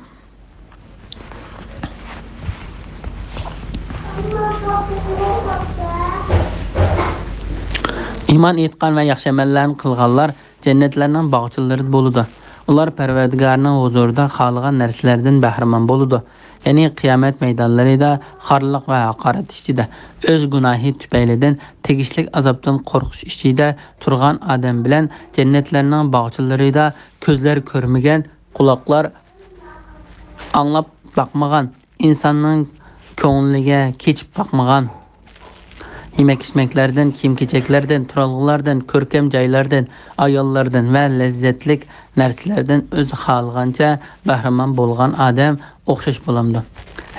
ئىمان ئېيتقان ۋە ياخشى ئەمەللەرنى قىلغانلار جەننەتلەرنىڭ باغچىلىرىدا بولىدۇ. ئۇلار پەرۋەردىگارىنىڭ ھۇزۇرىدا خالىغان نەرسىلەردىن بەھرىمەن بولىدۇ. يەنى قىيامەت مەيدانلىرىدا خارلىق ۋە ھاقارەت ئىچىدە ئۆز گۇناھى تۈپەيلىدىن تېگىشلىك ئازابتىن قورقۇش ئىچىدە تۇرغان ئادەم بىلەن جەننەتلەرنىڭ باغچىلىرىدا كۆزلەر كۆرمىگەن، قۇلاقلار ئاڭلاپ باقمىغان، ئىنساننىڭ كۆڭلىگە كېچىپ باقمىغان يېمەك-ئىچمەكلەردىن، كىيىم-كېچەكلەردىن، تۇرالغۇلاردىن، كۆركەم جايلاردىن، ئاياللاردىن ۋە لەززەتلىك نەرسىلەردىن ئۆزى خالىغانچە بەھرىمەن بولغان ئادەم ئوخشاش بولامدۇ؟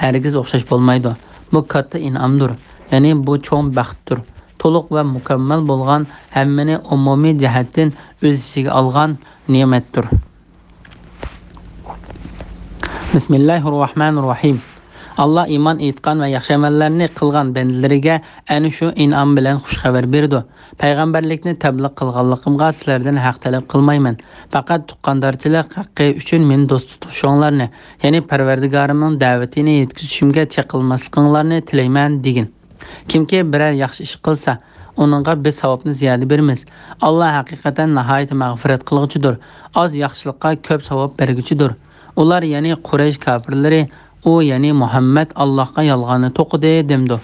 ھەرگىز ئوخشاش بولمايدۇ. بۇ كاتتا ئىنئامدۇر، يەنى بۇ چوڭ بەختتۇر. تولۇق ۋە مۇكەممەل بولغان، ھەممىنى ئومۇمىي جەھەتتىن ئۆز ئىچىگە ئالغان نېمەتتۇر. بىسمىللاھىررەھمانىررەھىم. ئاللا ئىمان ئېيتقان ۋە ياخشى ئەمەللەرنى قىلغان بەندىلىرىگە ئەنە شۇ ئىنئام بىلەن خۇش خەۋەر بېرىدۇ. پەيغەمبەرلىكنى تەبلىغ قىلغانلىقىمغا سىلەردىن ھەق تەلەپ قىلمايمەن. پەقەت تۇغقاندارچىلىق ھەققى ئۈچۈن مېنى دوست تۇتۇشۇڭلارنى، يەنى پەرۋەردىگارىمنىڭ دەۋىتىنى يەتكۈزۈشۈمگە چېقىلماسلىقىڭلارنى تىلەيمەن، دېگىن. كىمكى بىرەر ياخشى ئىش قىلسا، ئۇنىڭغا بىز ساۋابنى زىيادە بېرىمىز. ئاللا ھەقىقەتەن ناھايىتى مەغپىرەت قىلغۇچىدۇر، ئاز ياخشىلىققا كۆپ ساۋاب بەرگۈچىدۇر. ئۇلار، يەنى قۇرەيش كاپىرلىرى، ئۇ، يەنى مۇھەممەد ئاللاھقا يالغاننى توقۇدى دەمدۇ؟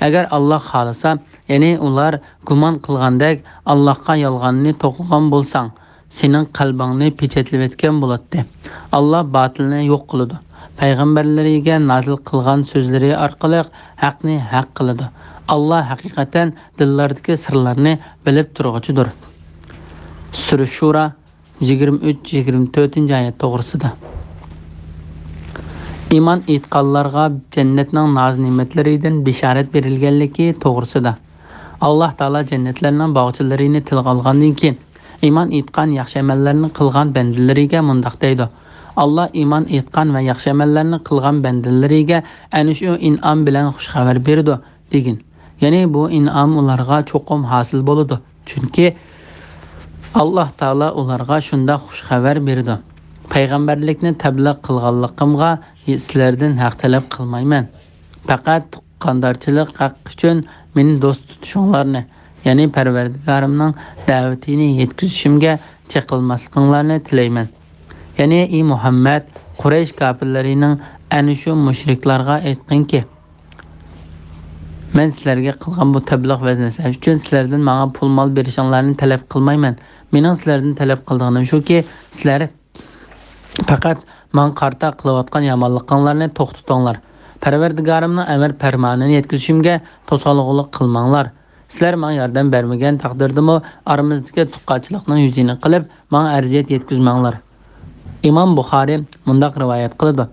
ئەگەر ئاللا خالىسا، يەنى ئۇلار گۇمان قىلغاندەك ئاللاھقا يالغاننى توقۇغان بولساڭ، سېنىڭ قەلبىڭنى پېچەتلىۋەتكەن بولاتتى. ئاللا باتىلنى يوق قىلىدۇ. پەيغەمبەرلىرىگە نازىل قىلغان سۆزلىرى ئارقىلىق ھەقنى ھەق قىلىدۇ. ئاللا ھەقىقەتەن دىللاردىكى سىرلارنى بىلىپ تۇرغۇچىدۇر. سۈرە شۇرا، يىگىرمە ئۈچ، يىگىرمە تۆتىنچى ئايەت توغرىسىدا. ئىمان ئېيتقانلارغا جەننەتنىڭ ناز-نېمەتلىرىدىن بېشارەت بېرىلگەنلىكى توغرىسىدا. ئاللا تائالا جەننەتلەرنىڭ باغچىلىرىنى تىلغا ئالغاندىن كېيىن، ئىمان ئېيتقان، ياخشى ئەمەللەرنى قىلغان بەندىلىرىگە مۇنداق دەيدۇ: «ئاللا ئىمان ئېيتقان ۋە ياخشى ئەمەللەرنى قىلغان بەندىلىرىگە ئەنە شۇ ئىنئام بىلەن خۇش خەۋەر بېرىدۇ» دېگىن. يەنى بۇ ئىنئام ئۇلارغا چوقۇم ھاسىل بولىدۇ. چۈنكى ئاللا تائالا ئۇلارغا شۇنداق خۇش خەۋەر بېرىدۇ: «پەيغەمبەرلىكنى تەبلىغ قىلغانلىقىمغا سىلەردىن ھەق تەلەپ قىلمايمەن. پەقەت تۇغقاندارچىلىق ھەققى ئۈچۈن مېنى دوست تۇتۇشۇڭلارنى، يەنى پەرۋەردىگارىمنىڭ دەۋىتىنى يەتكۈزۈشۈمگە چېقىلماسلىقىڭلارنى تىلەيمەن.» يەنى، ئى مۇھەممەد، قۇرەيش كاپىرلىرىنىڭ ئەنە شۇ مۇشرىكلارغا ئېيتقىنكى، «مەن سىلەرگە قىلغان بۇ تەبلىغ ۋەزىپىسى ئۈچۈن سىلەردىن ماڭا پۇل-مال بېرىشىڭلارنى تەلەپ قىلمايمەن. مېنىڭ سىلەردىن تەلەپ قىلىدىغىنىم شۇكى، سىلەر پەقەت ماڭا قارىتا قىلىۋاتقان يامانلىقىڭلارنى توختىتىڭلار. پەرۋەردىگارىمنىڭ ئەمر پەرمانىنى يەتكۈزۈشۈمگە توسالغۇلۇق قىلماڭلار. سىلەر ماڭا ياردەم بەرمىگەن تەقدىردىمۇ ئارىمىزدىكى تۇغقانچىلىقنىڭ يۈزىنى قىلىپ، ماڭا ئەزىيەت يەتكۈزمەڭلار.» ئىمام بۇخارى مۇنداق رىۋايەت قىلىدۇ: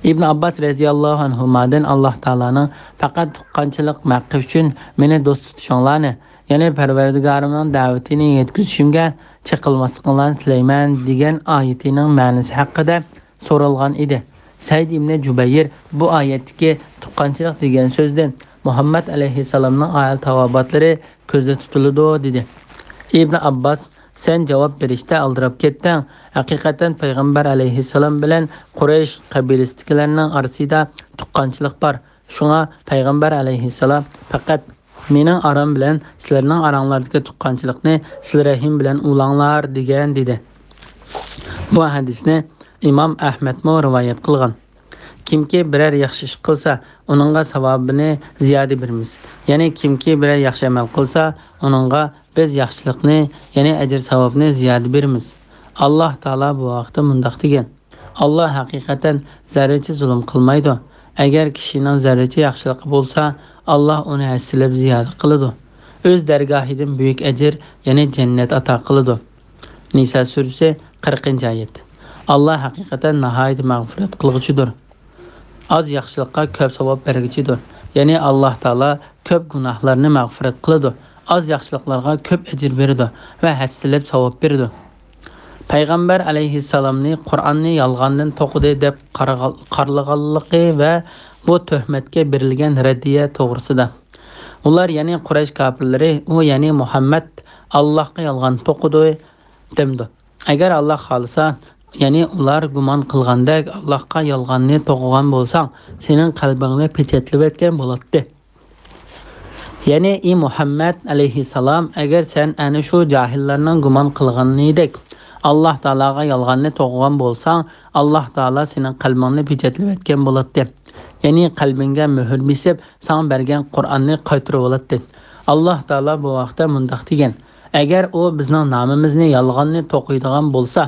ئىبن ئابباس رەزىياللاھۇ ئەنھۇمادىن ئاللا تائالانىڭ پەقەت تۇغقانچىلىق ھەققى ئۈچۈن مېنى دوست تۇتۇشۇڭلارنى، يەنى پەرۋەردىگارىمنىڭ دەۋىتىنى يەتكۈزۈشۈمگە چېقىلماسلىقىڭلارنى تىلەيمەن دېگەن ئايىتىنىڭ مەنىسى ھەققىدە سورالغان ئىدى. سەئىد ئىبنى جۇبەير بۇ ئايەتتىكى تۇغقانچىلىق دېگەن سۆزدىن مۇھەممەد ئەلەيھىسسالامنىڭ ئائىلە تاۋابىئاتلىرى كۆزدە تۇتۇلىدۇ، دېدى. ئىبن ئابباس، سەن جاۋاب بېرىشتە ئالدىراپ كەتتىڭ. ھەقىقەتەن پەيغەمبەر ئەلەيھىسسالام بىلەن قۇرەيش قەبىلىسىدىكىلەرنىڭ ئارىسىدا تۇغقانچىلىق بار. شۇڭا پەيغەمبەر ئەلەيھىسسالام پەقەت مېنىڭ ئارام بىلەن سىلەرنىڭ ئاراڭلاردىكى تۇغقانچىلىقنى سىلە رەھىم بىلەن ئۇلاڭلار دېگەن، دېدى. بۇ ھەدىسنى ئىمام ئەھمەدمۇ رىۋايەت قىلغان. كىمكى بىرەر ياخشى ئىش قىلسا، ئۇنىڭغا ساۋابىنى زىيادە بېرىمىز. يەنى كىمكى بىرەر ياخشى ئەمەل قىلسا، ئۇنىڭغا بىز ياخشىلىقنى، يەنى ئەجىر-ساۋابنى زىيادە بېرىمىز. ئاللا تائالا بۇ ھەقتە مۇنداق دېگەن: ئاللا ھەقىقەتەن زەررىچە زۇلۇم قىلمايدۇ. ئەگەر كىشىنىڭ زەررىچە ياخشىلىقى بولسا، ئاللا ئۇنى ھەسسىلەپ زىيادە قىلىدۇ. ئۆز دەرگاھىدىن بۈيۈك ئەجىر، يەنى جەننەت ئاتا قىلىدۇ. نىسا سۈرىسى، قىرىقىنچى ئايەت. ئاللا ھەقىقەتەن ناھايىتى مەغپىرەت قىلغۇچىدۇر. ئاز ياخشىلىققا كۆپ ساۋاب بەرگۈچىدۇر. يەنى ئاللا تائالا كۆپ گۇناھلارنى مەغپىرەت قىلىدۇ، ئاز ياخشىلىقلارغا كۆپ ئەجىر بېرىدۇ ۋە ھەسسىلەپ ساۋاب بېرىدۇ. پەيغەمبەر ئەلەيھىسسالامنى قۇرئاننى يالغاندىن توقۇدى دەپ قارىغا-، قارىلىغانلىقى ۋە بۇ تۆھمەتكە بېرىلگەن رەددىيە توغرىسىدا. ئۇلار، يەنى قۇرەيش كاپىرلىرى، ئۇ، يەنى مۇھەممەد، ئاللاھقا يالغان توقۇدى دەمدۇ. ئەگەر ئاللاھ خالىسا، يەنى ئۇلار گۇمان قىلغاندەك ئاللاھقا يالغاننى توقۇغان بولساڭ، سېنىڭ قەلبىڭنى پېچەتلىۋەتكەن بولاتتى. يەنى، ئى مۇھەممەد ئەلەيھىسسالام، ئەگەر سەن ئەنە شۇ جاھىللارنىڭ گۇمان قىلغىنىدەك ئاللاھ تائالاغا يالغاننى توقۇغان بولساڭ، ئاللاھ تائالا سېنىڭ قەلبىڭنى پېچەتلىۋەتكەن بولاتتى. يەنى قەلبىڭگە مۆھۈر بېسىپ، ساڭا بەرگەن قۇرئاننى قايتۇرۇۋالاتتى. ئاللاھ تائالا بۇ ھەقتە مۇنداق دېگەن: ئەگەر ئۇ بىزنىڭ نامىمىزنى يالغاننى توقۇيدىغان بولسا،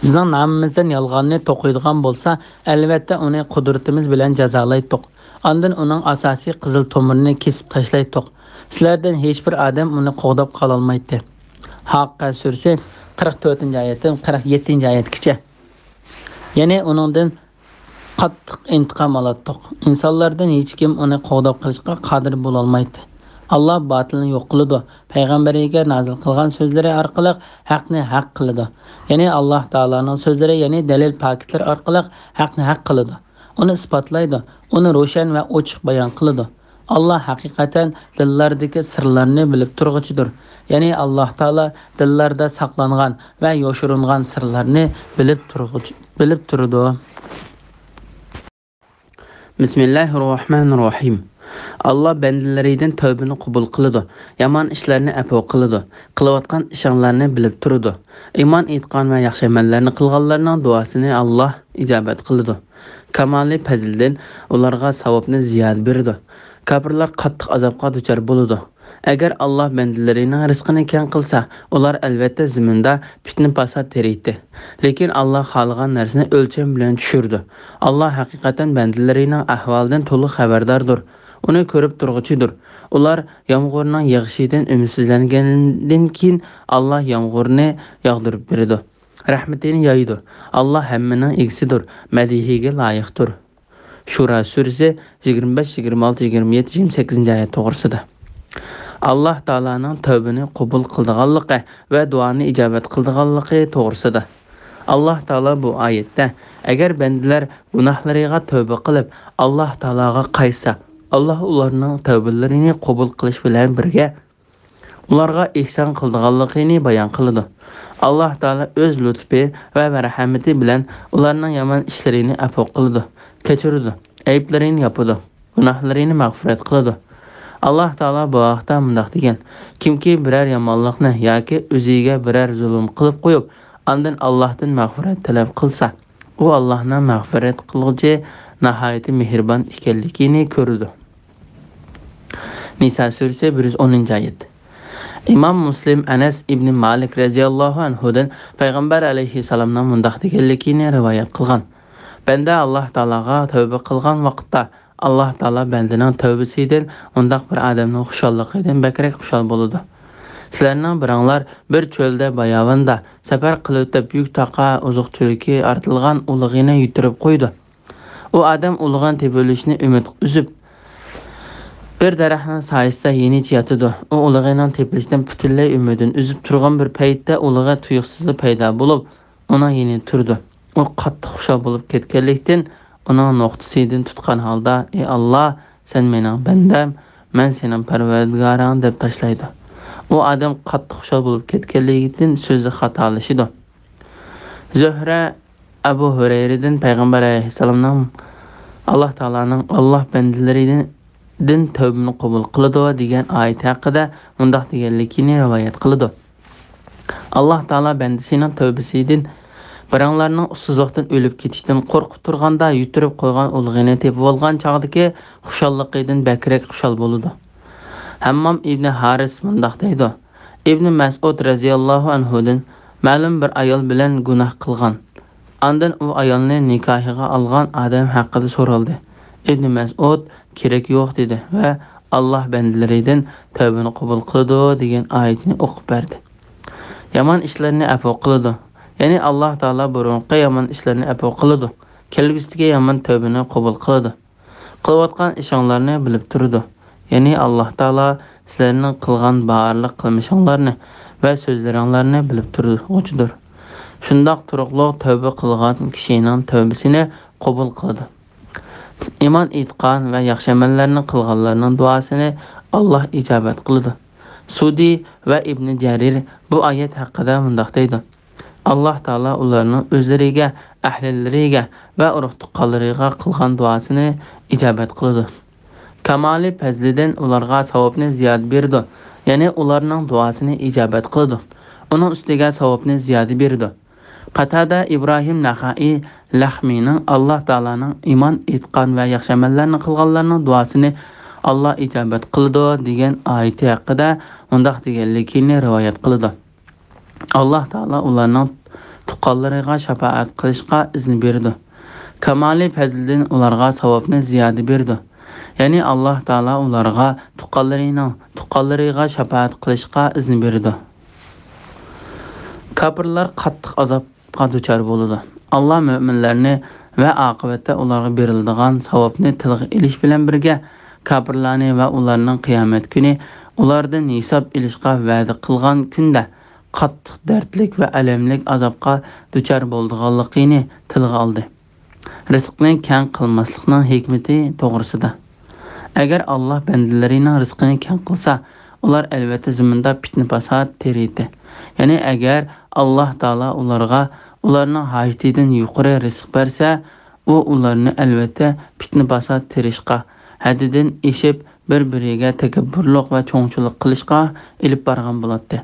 بىزنىڭ نامىمىزدىن يالغاننى توقۇيدىغان بولسا، ئەلۋەتتە ئۇنى قۇدرىتىمىز بىلەن جازالايتتۇق. ئاندىن ئۇنىڭ ئاساسىي قىزىل تومۇرىنى كېسىپ تاشلايتتۇق. سىلەردىن ھېچبىر ئادەم ئۇنى قوغداپ قالالمايتتى. ھاققە سۈرىسى، قىرىق تۆتىنچى ئايەتتىن قىرىق يەتتىنچى ئايەتكىچە. يەنى ئۇنىڭدىن قاتتىق ئىنتىقام ئالاتتۇق. ئىنسانلاردىن ھېچكىم ئۇنى قوغداپ قېلىشقا قادىر بولالمايتتى. ئاللاھ باتىلنى يوق قىلىدۇ. پەيغەمبىرىگە نازىل قىلغان سۆزلىرى ئارقىلىق ھەقنى ھەق قىلىدۇ. يەنى ئاللاھ تائالانىڭ سۆزلىرى، يەنى دەلىل پاكىتلىرى ئارقىلىق ھەقنى ھەق قىلىدۇ. ئۇنى ئىسپاتلايدۇ. ئۇنى روشەن ۋە ئوچۇق بايان قىلىدۇ. ئاللاھ ھەقىقەتەن دىللاردىكى سىرلارنى بىلىپ تۇرغۇچىدۇر. يەنى ئاللاھ تائالا دىللاردا ساقلانغان ۋە يوشۇرۇنغان سىرلارنى بىلىپ تۇرغۇچ-، بىلىپ تۇرىدۇ. بىسمىللاھىررەھمانىررەھىم. ئاللاھ بەندىلىرىدىن تەۋبىنى قوبۇل قىلىدۇ، يامان ئىشلارنى ئەپۇ قىلىدۇ، قىلىۋاتقان ئىشىڭلارنى بىلىپ تۇرىدۇ. ئىمان ئېيتقان ۋە ياخشى ئەمەللەرنى قىلغانلارنىڭ دۇئاسىنى ئاللاھ ئىجابەت قىلىدۇ. كامالى پەزلىدىن ئۇلارغا ساۋابنى زىيادە بېرىدۇ. كاپىرلار قاتتىق ئازابقا دۇچار بولىدۇ. ئەگەر ئاللاھ بەندىلىرىنىڭ رىزقىنى كەڭ قىلسا، ئۇلار ئەلۋەتتە زېمىندا پىتنە-پاسات تېرىيتتى. لېكىن ئاللاھ خالىغان نەرسىنى ئۆلچەم بىلەن چۈشۈرىدۇ. ئاللاھ ھەقىقەتەن بەندىلىرىنىڭ ئەھۋالىدىن تولۇق خەۋەرداردۇر. ئۇنى كۆرۈپ تۇرغۇچىدۇر. ئۇلار يامغۇرنىڭ يېغىشىدىن ئۈمىدسىزلەنگەندىن كېيىن، ئاللاھ يامغۇرنى ياغدۇرۇپ بېرىدۇ. رەھمىتىنى يايىدۇ. ئاللاھ ھەممىنىڭ ئىگىسىدۇر، مەدھىيىگە لايىقتۇر. شۇرا سۈرىسى يىگىرمە بەش، يىگىرمە ئالتە، يىگىرمە يەتتە، يىگىرمە سەككىزىنچى ئايەت توغرىسىدا. ئاللاھ تائالانىڭ تەۋبىنى قوبۇل قىلىدىغانلىقى ۋە دۇئانى ئىجابەت قىلىدىغانلىقى توغرىسىدا. ئاللاھ تائالا بۇ ئايەتتە، ئەگەر بەندىلەر گۇناھلىرىغا تەۋبە قىلىپ، ئاللاھ تائالاغا قايتسا، ئاللاھ ئۇلارنىڭ تەۋبىلىرىنى قوبۇل قىلىش بىلەن بىرگە، ئۇلارغا ئېھسان قىلىدىغانلىقىنى بايان قىلىدۇ. ئاللاھ تائالا ئۆز لۇتپى ۋە مەرھەمىتى بىلەن ئۇلارنىڭ يامان ئىشلىرىنى ئەپۇ قىلىدۇ، كەچۈرىدۇ، ئەيىبلىرىنى ياپىدۇ، گۇناھلىرىنى مەغپىرەت قىلىدۇ. ئاللاھ تائالا بۇ ھەقتە مۇنداق دېگەن: كىمكى بىرەر يامانلىقنى ياكى ئۆزىگە بىرەر زۇلۇم قىلىپ قويۇپ، ئاندىن ئاللاھتىن مەغپىرەت تەلەپ قىلسا، ئۇ ئاللاھنىڭ مەغپىرەت قىلغۇچى، ناھايىتى مېھرىبان ئىكەنلىكىنى كۆرىدۇ. نىسا سۈرىسى، بىر يۈز ئونىنچى ئايەت. ئىمام مۇسلىم ئەنەس ئىبنى مالىك رەزىياللاھۇ ئەنھۇدىن پەيغەمبەر ئەلەيھىسسالامنىڭ مۇنداق دېگەنلىكىنى رىۋايەت قىلغان: بەندە ئاللاھ تائالاغا تەۋبە قىلغان ۋاقىتتا، ئاللاھ تائالا بەندىنىڭ تەۋبىسىدىن ئۇنداق بىر ئادەمنىڭ خۇشاللىقىدىن بەكرەك خۇشال بولىدۇ. سىلەرنىڭ بىرىڭلار بىر چۆلدە، باياۋاندا سەپەر قىلىۋېتىپ، يۈك تاقا، ئوزۇق-تۈلۈكى ئارتىلغان ئۇلىغىنى يۈتتۈرۈپ قويىدۇ. ئۇ ئادەم ئۇلىغىنى تېپىۋېلىشنى ئۈمىد ئۈزۈپ، بىر دەرەخنىڭ سايىسىدا يېنىچە ياتىدۇ. ئۇ ئۇلىغىنىڭ تېپىلىشىدىن پۈتۈنلەي ئۈمىدىنى ئۈزۈپ تۇرغان بىر پەيتتە، ئۇلىغا تۇيۇقسىزلا پەيدا بولۇپ، ئۇنىڭ يېنىدا تۇرىدۇ. ئۇ قاتتىق خۇشال بولۇپ كەتكەنلىكتىن، ئۇنىڭ نوختىسىدىن تۇتقان ھالدا، ئى ئاللاھ، سەن مېنىڭ بەندەم، مەن سېنىڭ پەرۋەردىگارىڭ، دەپ تاشلايدۇ. ئۇ ئادەم قاتتىق خۇشال بولۇپ كەتكەنلىكتىن سۆزى خاتالىشىدۇ. زۆھرە ئەبۇ ھۇرەيرىدىن پەيغەمبەر ئەلەيھىسسالامنىڭ، ئاللاھ تائالانىڭ ئاللاھ بەندىلىرىدىن تەۋبىنى قوبۇل قىلىدۇ دېگەن ئايىتى ھەققىدە مۇنداق دېگەنلىكىنى رىۋايەت قىلىدۇ: ئاللاھ تائالا بەندىسىنىڭ تەۋبىسىدىن، بىرىڭلارنىڭ ئۇسسۇزلۇقتىن ئۆلۈپ كېتىشتىن قورقۇپ تۇرغاندا يۈتتۈرۈپ قويغان ئۇلىغىنى تېپىۋالغان چاغدىكى خۇشاللىقىدىن بەكرەك خۇشال بولىدۇ. ھەممام ئىبنى ھارىس مۇنداق دەيدۇ: ئىبنى مەسئۇد رەزىياللاھۇ ئەنھۇدىن مەلۇم بىر ئايال بىلەن گۇناھ قىلغان، ئاندىن ئۇ ئايالنى نىكاھىغا ئالغان ئادەم ھەققىدە سورالدى. ئىبنى مەسئۇد «كېرەك يوق» دېدى ۋە «ئاللاھ بەندىلىرىدىن تەۋبىنى قوبۇل قىلىدۇ» دېگەن ئايىتىنى ئوقۇپ بەردى. يامان ئىشلارنى ئەپۇ قىلىدۇ. يەنى ئاللاھ تائالا بۇرۇنقى يامان ئىشلارنى ئەپۇ قىلىدۇ. كەلگۈسىدىكى يامان تەۋبىنى قوبۇل قىلىدۇ. قىلىۋاتقان ئىشىڭلارنى بىلىپ تۇرىدۇ. يەنى ئاللاھ تائالا سىلەرنىڭ قىلغان بارلىق قىلمىشىڭلارنى ۋە سۆزلىرىڭلارنى بىلىپ تۇرغۇچىدۇر. شۇنداق تۇرۇقلۇق تەۋبە قىلغان كىشىنىڭ تەۋبىسىنى قوبۇل قىلىدۇ. ئىمان ئېيتقان ۋە ياخشى ئەمەللەرنى قىلغانلارنىڭ دۇئاسىنى ئاللاھ ئىجابەت قىلىدۇ. سۇدى ۋە ئىبنى جەرىر بۇ ئايەت ھەققىدە مۇنداق دەيدۇ: ئاللاھ تائالا ئۇلارنىڭ ئۆزلىرىگە، ئەھلىلىرىگە ۋە ئۇرۇق-تۇغقانلىرىغا قىلغان دۇئاسىنى ئىجابەت قىلىدۇ. كامالى پەزلىدىن ئۇلارغا ساۋابنى زىيادە بېرىدۇ، يەنى ئۇلارنىڭ دۇئاسىنى ئىجابەت قىلىدۇ. ئۇنىڭ ئۈستىگە ساۋابنى زىيادە بېرىدۇ. قاتادە، ئىبراھىم نەخەئى، لەخمىنىڭ «ئاللاھ تائالانىڭ ئىمان ئېيتقان ۋە ياخشى ئەمەللەرنى قىلغانلارنىڭ دۇئاسىنى ئاللاھ ئىجابەت قىلىدۇ» دېگەن ئايىتى ھەققىدە مۇنداق دېگەنلىكىنى رىۋايەت قىلىدۇ: ئاللاھ تائالا ئۇلارنىڭ تۇغقانلىرىغا شاپائەت قىلىشقا ئىزىن بېرىدۇ. كامالى پەزلىدىن ئۇلارغا ساۋابنى زىيادە بېرىدۇ. يەنى ئاللاھ تائالا ئۇلارغا تۇغقانلىرىنىڭ تۇغقانلىرىغا شاپائەت قىلىشقا ئىزىن بېرىدۇ. كاپىرلار قاتتىق ئازابقا دۇچار بولىدۇ. ئاللاھ مۆمىنلەرنى ۋە ئاقىۋەتتە ئۇلارغا بېرىلىدىغان ساۋابنى تىلغا ئېلىش بىلەن بىرگە، كاپىرلارنى ۋە ئۇلارنىڭ قىيامەت كۈنى ئۇلاردىن ھېساب ئېلىشقا ۋەدە قىلغان كۈندە قاتتىق دەردلىك ۋە ئەلەملىك ئازابقا دۇچار بولىدىغانلىقىنى تىلغا ئالدى. رىزقنى كەڭ قىلماسلىقنىڭ ھېكمىتى توغرىسىدا. ئەگەر ئاللاھ بەندىلىرىنىڭ رىزقىنى كەڭ قىلسا، ئۇلار ئەلۋەتتە زېمىندا پىتنە-پاسات تېرىيتتى. يەنى ئەگەر ئاللاھ تائالا ئۇلارغا ئۇلارنىڭ ھاجىتىدىن يۇقىرى رىزىق بەرسە، ئۇ ئۇلارنى ئەلۋەتتە پىتنە-پاسات تېرىشقا، ھەددىدىن ئېشىپ بىر-بىرىگە تەكەببۇرلۇق ۋە چوڭچىلىق قىلىشقا ئېلىپ بارغان بولاتتى.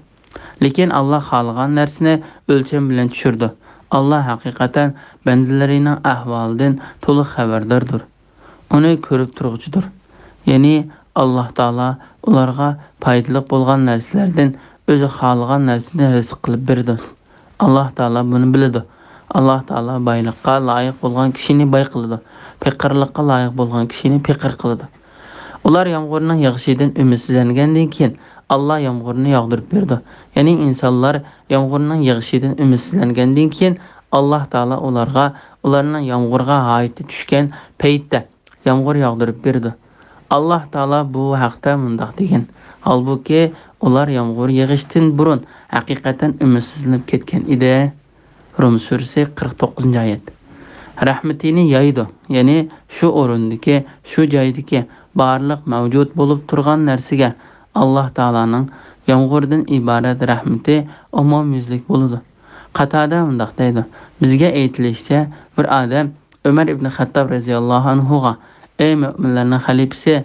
لېكىن ئاللاھ خالىغان نەرسىنى ئۆلچەم بىلەن چۈشۈرىدۇ. ئاللاھ ھەقىقەتەن بەندىلىرىنىڭ ئەھۋالىدىن تولۇق خەۋەرداردۇر. ئۇنى كۆرۈپ تۇرغۇچىدۇر. يەنى ئاللاھ تائالا ئۇلارغا پايدىلىق بولغان نەرسىلەردىن ئۆزى خالىغان نەرسىنى رىزىق قىلىپ بېرىدۇ. ئاللاھ تائالا بۇنى بىلىدۇ. ئاللاھ تائالا بايلىققا لايىق بولغان كىشىنى باي قىلىدۇ، پېقىرلىققا لايىق بولغان كىشىنى پېقىر قىلىدۇ. ئۇلار يامغۇرنىڭ يېغىشىدىن ئۈمىدسىزلەنگەندىن كېيىن، ئاللاھ يامغۇرنى ياغدۇرۇپ بېرىدۇ. يەنى ئىنسانلار يامغۇرنىڭ يېغىشىدىن ئۈمىدسىزلەنگەندىن كېيىن، ئاللاھ تائالا ئۇلارغا ئۇلارنىڭ يامغۇرغا ھاجىتى چۈشكەن پەيتتە يامغۇر ياغدۇرۇپ بېرىدۇ. ئاللاھ تائالا بۇ ھەقتە مۇنداق دېگەن: ھالبۇكى، ئۇلار يامغۇر يېغىشتىن بۇرۇن ھەقىقەتەن ئۈمىدسىزلىنىپ كەتكەن ئىدى. رۇم سۈرىسى، قىرىق توققۇزىنچى ئايەت. رەھمىتىنى يايىدۇ، يەنى شۇ ئورۇندىكى، شۇ جايدىكى بارلىق مەۋجۇت بولۇپ تۇرغان نەرسىگە ئاللاھ تائالانىڭ يامغۇردىن ئىبارەت رەھمىتى ئومۇميۈزلۈك بولىدۇ. قاتادە مۇنداق دەيدۇ: بىزگە ئېيتىلىشىچە، بىر ئادەم ئۆمەر ئىبنى خەتتاب رەزىياللاھۇ ئەنھۇغا: ئەي مۆمىنلەرنىڭ خەلىپىسى،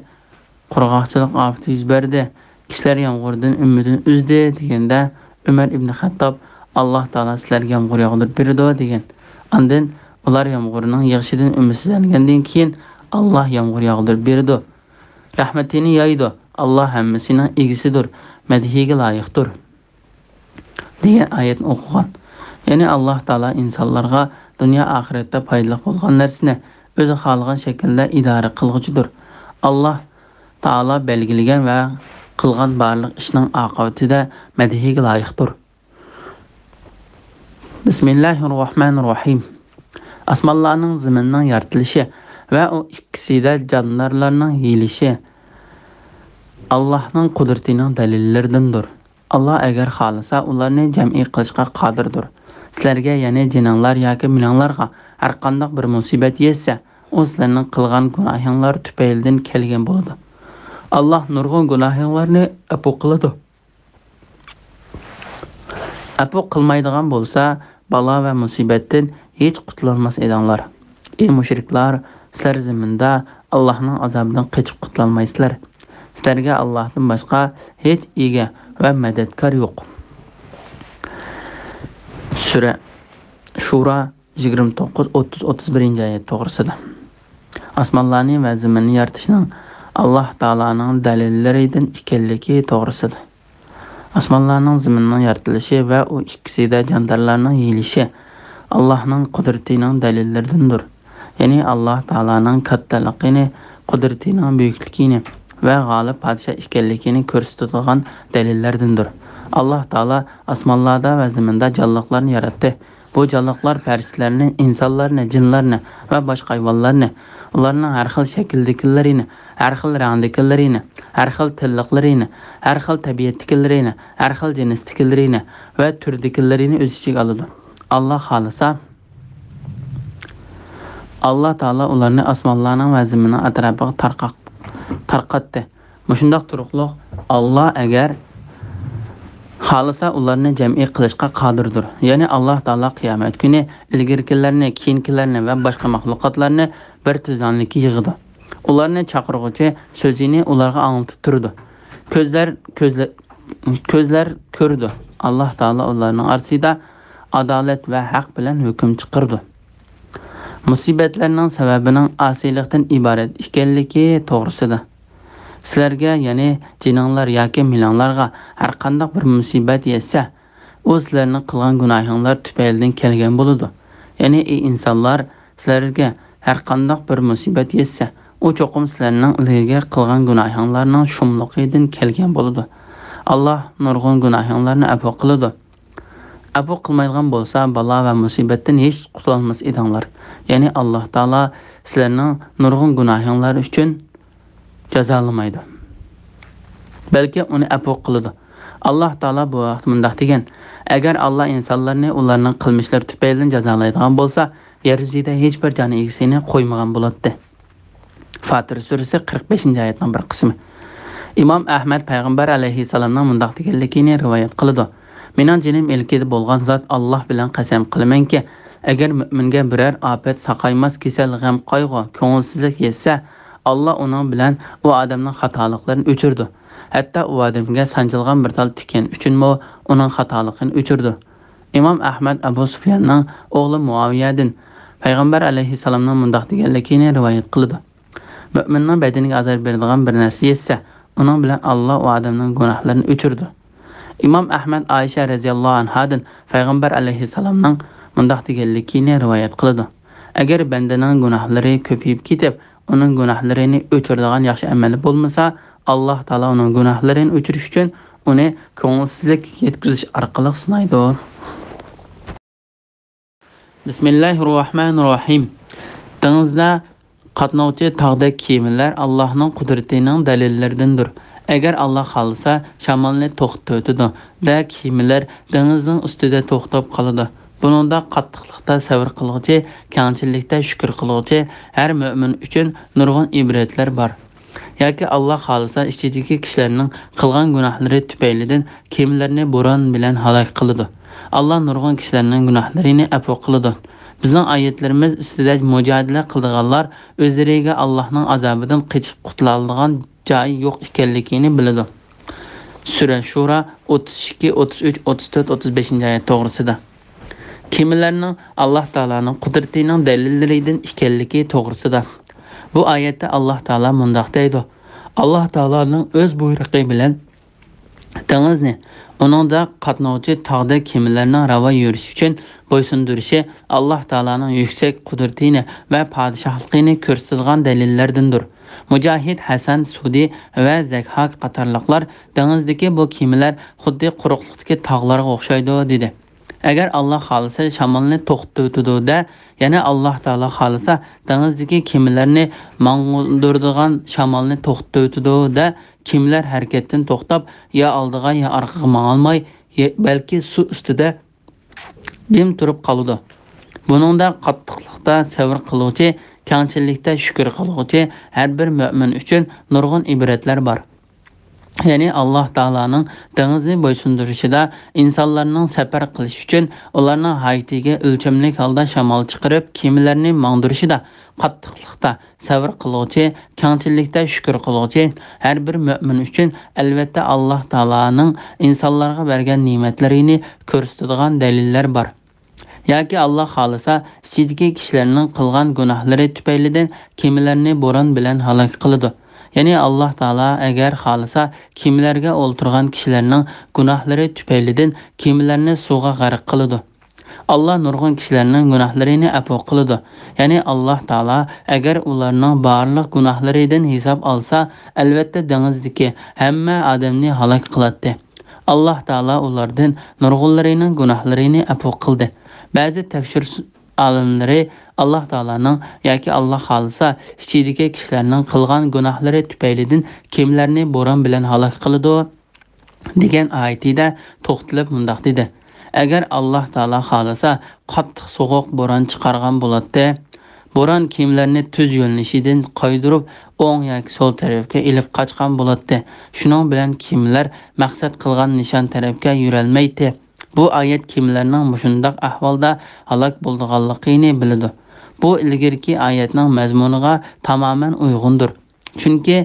قۇرغاقچىلىق ئاپىتى يۈز بەردى، كىشىلەر يامغۇردىن ئۈمىدىنى ئۈزدى، دېگەندە، ئۆمەر ئىبنى خەتتاب: ئاللاھ تائالا سىلەرگە يامغۇر ياغدۇرۇپ بېرىدۇ، دېگەن. ئاندىن ئۇلار يامغۇرنىڭ يېغىشىدىن ئۈمىدسىزلەنگەندىن كېيىن، ئاللاھ يامغۇر ياغدۇرۇپ بېرىدۇ، رەھمىتىنى يايىدۇ، ئاللاھ ھەممىسىنىڭ ئىگىسىدۇر، مەدھىيگە لايىقتۇر، دېگەن ئايەتنى ئوقۇغان. يەنى ئاللاھ تائالا ئىنسانلارغا دۇنيا ئاخىرەتتە پايدىلىق بولغان نەرسىنى ئۆزى خالىغان شەكىلدە ئىدارە قىلغۇچىدۇر. ئاللاھ تائالا بەلگىلىگەن ۋە قىلغان بارلىق ئىشنىڭ ئاقىۋىتىدە مەدھىيگە لايىقتۇر. بىسمىللاھىررەھمانىررەھىم. ئاسمانلارنىڭ، زېمىننىڭ يارىتىلىشى ۋە ئۇ ئىككىسىدە جاندارلارنىڭ يېيىلىشى ئاللاھنىڭ قۇدرىتىنىڭ دەلىللىرىدىندۇر. ئاللاھ ئەگەر خالىسا، ئۇلارنى جەمئىي قىلىشقا قادىردۇر. سىلەرگە، يەنى جېنىڭلار ياكى مېلىڭلارغا ھەرقانداق بىر مۇسىبەت يەتسە، ئۇ سىلەرنىڭ قىلغان گۇناھىڭلار تۈپەيلىدىن كەلگەن بولىدۇ. ئاللاھ نۇرغۇن گۇناھىڭلارنى ئەپۇ قىلىدۇ. ئەپۇ قىلمايدىغان بولسا، بالا ۋە مۇسىبەتتىن ھېچ قۇتۇلالماس ئىدىڭلار. ئى مۇشرىكلار، سىلەر زېمىندا ئاللاھنىڭ ئازابىدىن قېچىپ قۇتۇلالمايسىلەر. سىلەرگە ئاللاھتىن باشقا ھېچ ئىگە ۋە مەدەتكار يوق. سۈرە شۇرا، يىگىرمە توققۇز، ئوتتۇز، ئوتتۇز بىرىنچى ئايەت توغرىسىدا. ئاسمانلارنى ۋە زېمىننى يارىتىشنىڭ ئاللاھ تائالانىڭ دەلىللىرىدىن ئىكەنلىكى توغرىسىدا. ئاسمانلارنىڭ، زېمىننىڭ يارىتىلىشى ۋە ئۇ ئىككىسىدە جاندارلارنىڭ يېيىلىشى ئاللاھنىڭ قۇدرىتىنىڭ دەلىللىرىدىندۇر. يەنى ئاللاھ تائالانىڭ كاتتىلىقىنى، قۇدرىتىنىڭ بۈيۈكلۈكىنى ۋە غالىب پادىشاھ ئىكەنلىكىنى كۆرسىتىدىغان دەلىللەردىندۇر. ئاللاھ تائالا ئاسمانلاردا ۋە زېمىندا جانلىقلارنى ياراتتى. بۇ جانلىقلار پەرىشتىلەرنى، ئىنسانلارنى، جىنلارنى ۋە باشقا ھايۋانلارنى، ئۇلارنىڭ ھەر خىل شەكىلدىكىلىرىنى، ھەر خىل رەڭدىكىلىرىنى، ھەر خىل تىللىقلىرىنى، ھەر خىل تەبىئەتتىكىلىرىنى، ھەر خىل جىنستىكىلىرىنى ۋە تۈردىكىلىرىنى ئۆز ئىچىگە ئالىدۇ. ئاللاھ خالىسا، ئاللاھ تائالا ئۇلارنى ئاسمانلارنىڭ ۋە زېمىننىڭ ئەتراپىغا تارقاق-، تارقاتتى. مۇشۇنداق تۇرۇقلۇق ئاللاھ ئەگەر خالىسا ئۇلارنى جەمئىي قىلىشقا قادىردۇر. يەنى ئاللاھ تائالا قىيامەت كۈنى ئىلگىرىكىلەرنى، كېيىنكىلەرنى ۋە باشقا مەخلۇقاتلارنى بىر تۈزلەڭلىككە يىغىدۇ. ئۇلارنى چاقىرغۇچى سۆزىنى ئۇلارغا ئاڭلىتىپ تۇرىدۇ. كۆزلەر، كۆزلە-، كۆزلەر كۆرىدۇ. ئاللاھ تائالا ئۇلارنىڭ ئارىسىدا ئادالەت ۋە ھەق بىلەن ھۆكۈم چىقىرىدۇ. مۇسىبەتلەرنىڭ سەۋەبىنىڭ ئاسىيلىقتىن ئىبارەت ئىكەنلىكى توغرىسىدا. سىلەرگە، يەنى جېنىڭلار ياكى مېلىڭلارغا ھەرقانداق بىر مۇسىبەت يەتسە، ئۇ سىلەرنىڭ قىلغان گۇناھىڭلار تۈپەيلىدىن كەلگەن بولىدۇ. يەنى، ئى ئىنسانلار، سىلەرگە ھەرقانداق بىر مۇسىبەت يەتسە، ئۇ چوقۇم سىلەرنىڭ ئىلگىرى قىلغان گۇناھىڭلارنىڭ شۇملۇقىدىن كەلگەن بولىدۇ. ئاللاھ نۇرغۇن گۇناھىڭلارنى ئەپۇ قىلىدۇ. ئەپۇ قىلمايدىغان بولسا، بالا ۋە مۇسىبەتتىن ھېچ قۇتۇلالماس ئىدىڭلار. يەنى ئاللاھ تائالا سىلەرنىڭ نۇرغۇن گۇناھىڭلار ئۈچۈن جازالىمايدۇ. بەلكى ئۇنى ئەپۇ قىلىدۇ. ئاللاھ تائالا بۇ ھەقتە مۇنداق دېگەن: ئەگەر ئاللاھ ئىنسانلارنى ئۇلارنىڭ قىلمىشلىرى تۈپەيلىدىن جازالايدىغان بولسا، يەر يۈزىدە ھېچ بىر جان ئىگىسىنى قويمىغان بولاتتى. فاتىر سۈرىسى، قىرىق بەشىنچى ئايەتنىڭ بىر قىسمى. ئىمام ئەھمەد پەيغەمبەر ئەلەيھىسسالامنىڭ مۇنداق دېگەنلىكىنى رىۋايەت قىلىدۇ: مېنىڭ جېنىم ئىلكىدە بولغان زات، ئاللاھ بىلەن قەسەم قىلىمەنكى، ئەگەر مۆمىنگە بىرەر ئاپەت، ساقايماس كېسەل، غەم، قايغۇ، كۆڭۈلسىزلىك يەتسە، ئاللاھ ئۇنىڭ بىلەن ئۇ ئادەمنىڭ خاتالىقلىرىنى ئۆچۈرىدۇ. ھەتتا ئۇ ئادەمگە سانجىلغان بىر تال تىكەن ئۈچۈنمۇ ئۇنىڭ خاتالىقىنى ئۆچۈرىدۇ. ئىمام ئەھمەد ئەبۇ سۇفياننىڭ ئوغلى مۇئاۋىيەدىن پەيغەمبەر ئەلەيھىسسالامنىڭ مۇنداق دېگەنلىكىنى رىۋايەت قىلىدۇ: مۆمىننىڭ بەدىنىگە ئازار بېرىدىغان بىر نەرسە يەتسە، ئۇنىڭ بىلەن ئاللاھ ئۇ ئادەمنىڭ گۇناھلىرىنى ئۆچۈرىدۇ. ئىمام ئەھمەد ئائىشە رەزىياللاھۇ ئەنھادىن پەيغەمبەر ئەلەيھىسسالامنىڭ مۇنداق دېگەنلىكىنى رىۋايەت قىلىدۇ: ئەگەر بەندىنىڭ گۇناھلىرى كۆپىيىپ كېتىپ، ئۇنىڭ گۇناھلىرىنى ئۆچۈرىدىغان ياخشى ئەمەلى بولمىسا، ئاللاھ تائالا ئۇنىڭ گۇناھلىرىنى ئۆچۈرۈش ئۈچۈن ئۇنى كۆڭۈلسىزلىك يەتكۈزۈش ئارقىلىق سىنايدۇ. بىسمىللاھىررەھمانىررەھىم. دېڭىزدا قاتناۋچى تاغدەك كېمىلەر ئاللاھنىڭ قۇدرىتىنىڭ دەلىللىرىدىندۇر. ئەگەر ئاللاھ خالىسا، شامالنى توختىتىۋېتىدۇ دە، كېمىلەر دېڭىزنىڭ ئۈستىدە توختاپ قالىدۇ. بۇنىڭدا قاتتىقلىقتا سەۋر قىلغۇچى، كەڭچىللىكتە شۈكۈر قىلغۇچى ھەر مۆمىن ئۈچۈن نۇرغۇن ئىبرەتلەر بار. ياكى ئاللاھ خالىسا، ئىچىدىكى كىشىلەرنىڭ قىلغان گۇناھلىرى تۈپەيلىدىن كېمىلەرنى بوران بىلەن ھالاك قىلىدۇ. ئاللاھ نۇرغۇن كىشىلەرنىڭ گۇناھلىرىنى ئەپۇ قىلىدۇ. بىزنىڭ ئايەتلىرىمىز ئۈستىدە مۇجادىلە قىلىدىغانلار ئۆزلىرىگە ئاللاھنىڭ ئازابىدىن قېچىپ قۇتۇلالىدىغان جايى يوق ئىكەنلىكىنى بىلىدۇ. سۈرە شۇرا ئوتتۇز ئىككى، ئوتتۇز ئۈچ، ئوتتۇز تۆت، ئوتتۇز بەشىنچى ئايەت توغرىسىدا. كېمىلەرنىڭ ئاللاھ تائالانىڭ قۇدرىتىنىڭ دەلىللىرىدىن ئىكەنلىكى توغرىسىدا. بۇ ئايەتتە ئاللاھ تائالا مۇنداق دەيدۇ: ئاللاھ تائالانىڭ ئۆز بۇيرۇقى بىلەن دېڭىزنى، ئۇنىڭدا قاتناۋچى تاغدەك كېمىلەرنىڭ راۋان يۈرۈشى ئۈچۈن بويسۇندۇرۇشى ئاللاھ تائالانىڭ يۈكسەك قۇدرىتىنى ۋە پادىشاھلىقىنى كۆرسىتىدىغان دەلىللەردىندۇر. مۇجاھىد، ھەسەن، سۇدى ۋە زەھھاك قاتارلىقلار دېڭىزدىكى بۇ كېمىلەر خۇددى قۇرۇقلۇقتىكى تاغلارغا ئوخشايدۇ، دېدى. ئەگەر ئاللاھ خالىسا، شامالنى توختىتىۋېتىدۇ دە، يەنى ئاللاھ تائالا خالىسا، دېڭىزدىكى كېمىلەرنى ماڭدۇرىدىغان شامالنى توختىتىۋېتىدۇ دە، كېمىلەر ھەرىكەتتىن توختاپ، يا ئالدىغا، يا ئارقىغا ماڭالماي، يە-، بەلكى سۇ ئۈستىدە جىم تۇرۇپ قالىدۇ. بۇنىڭدا قاتتىقلىقتا سەۋر قىلغۇچى، كەڭچىللىكتە شۈكۈر قىلغۇچى ھەر بىر مۆمىن ئۈچۈن نۇرغۇن ئىبرەتلەر بار. يەنى ئاللاھ تائالانىڭ دېڭىزنى بويسۇندۇرۇشىدا، ئىنسانلارنىڭ سەپەر قىلىش ئۈچۈن ئۇلارنىڭ ھاجىتىگە ئۆلچەملىك ھالدا شامال چىقىرىپ، كېمىلەرنى ماڭدۇرۇشىدا قاتتىقلىقتا سەۋر قىلغۇچى، كەڭچىللىكتە شۈكۈر قىلغۇچى ھەر بىر مۆمىن ئۈچۈن، ئەلۋەتتە، ئاللاھ تائالانىڭ ئىنسانلارغا بەرگەن نېمەتلىرىنى كۆرسىتىدىغان دەلىللەر بار. ياكى ئاللاھ خالىسا، ئىچىدىكى كىشىلەرنىڭ قىلغان گۇناھلىرى تۈپەيلىدىن كېمىلەرنى بوران بىلەن ھالاك قىلىدۇ. يەنى ئاللاھ تائالا ئەگەر خالىسا، كېمىلەرگە ئولتۇرغان كىشىلەرنىڭ گۇناھلىرى تۈپەيلىدىن كېمىلەرنى سۇغا غەرق قىلىدۇ. ئاللاھ نۇرغۇن كىشىلەرنىڭ گۇناھلىرىنى ئەپۇ قىلىدۇ. يەنى ئاللاھ تائالا ئەگەر ئۇلارنىڭ بارلىق گۇناھلىرىدىن ھېساب ئالسا، ئەلۋەتتە دېڭىزدىكى ھەممە ئادەمنى ھالاك قىلاتتى. ئاللاھ تائالا ئۇلاردىن نۇرغۇنلىرىنىڭ گۇناھلىرىنى ئەپۇ قىلدى. بەزى تەپسىر ئالىملىرى ئاللاھ تائالانىڭ ياكى ئاللاھ خالىسا ئىچىدىكى كىشىلەرنىڭ قىلغان گۇناھلىرى تۈپەيلىدىن كېمىلەرنى بوران بىلەن ھالاك قىلىدۇ دېگەن ئايىتىدە توختىلىپ مۇنداق دېدى: ئەگەر ئاللاھ تائالا خالىسا، قاتتىق سوغۇق بوران چىقارغان بولاتتى. بوران كېمىلەرنى تۈز يۆنىلىشىدىن قايدۇرۇپ، ئوڭ ياكى سول تەرەپكە ئېلىپ قاچقان بولاتتى. شۇنىڭ بىلەن كېمىلەر مەقسەت قىلغان نىشان تەرەپكە يۈرەلمەيتتى. بۇ ئايەت كېمىلەرنىڭ مۇشۇنداق ئەھۋالدا ھالاك بولىدىغانلىقىنى بىلىدۇ. بۇ ئىلگىرىكى ئايەتنىڭ مەزمۇنىغا تامامەن ئۇيغۇندۇر. چۈنكى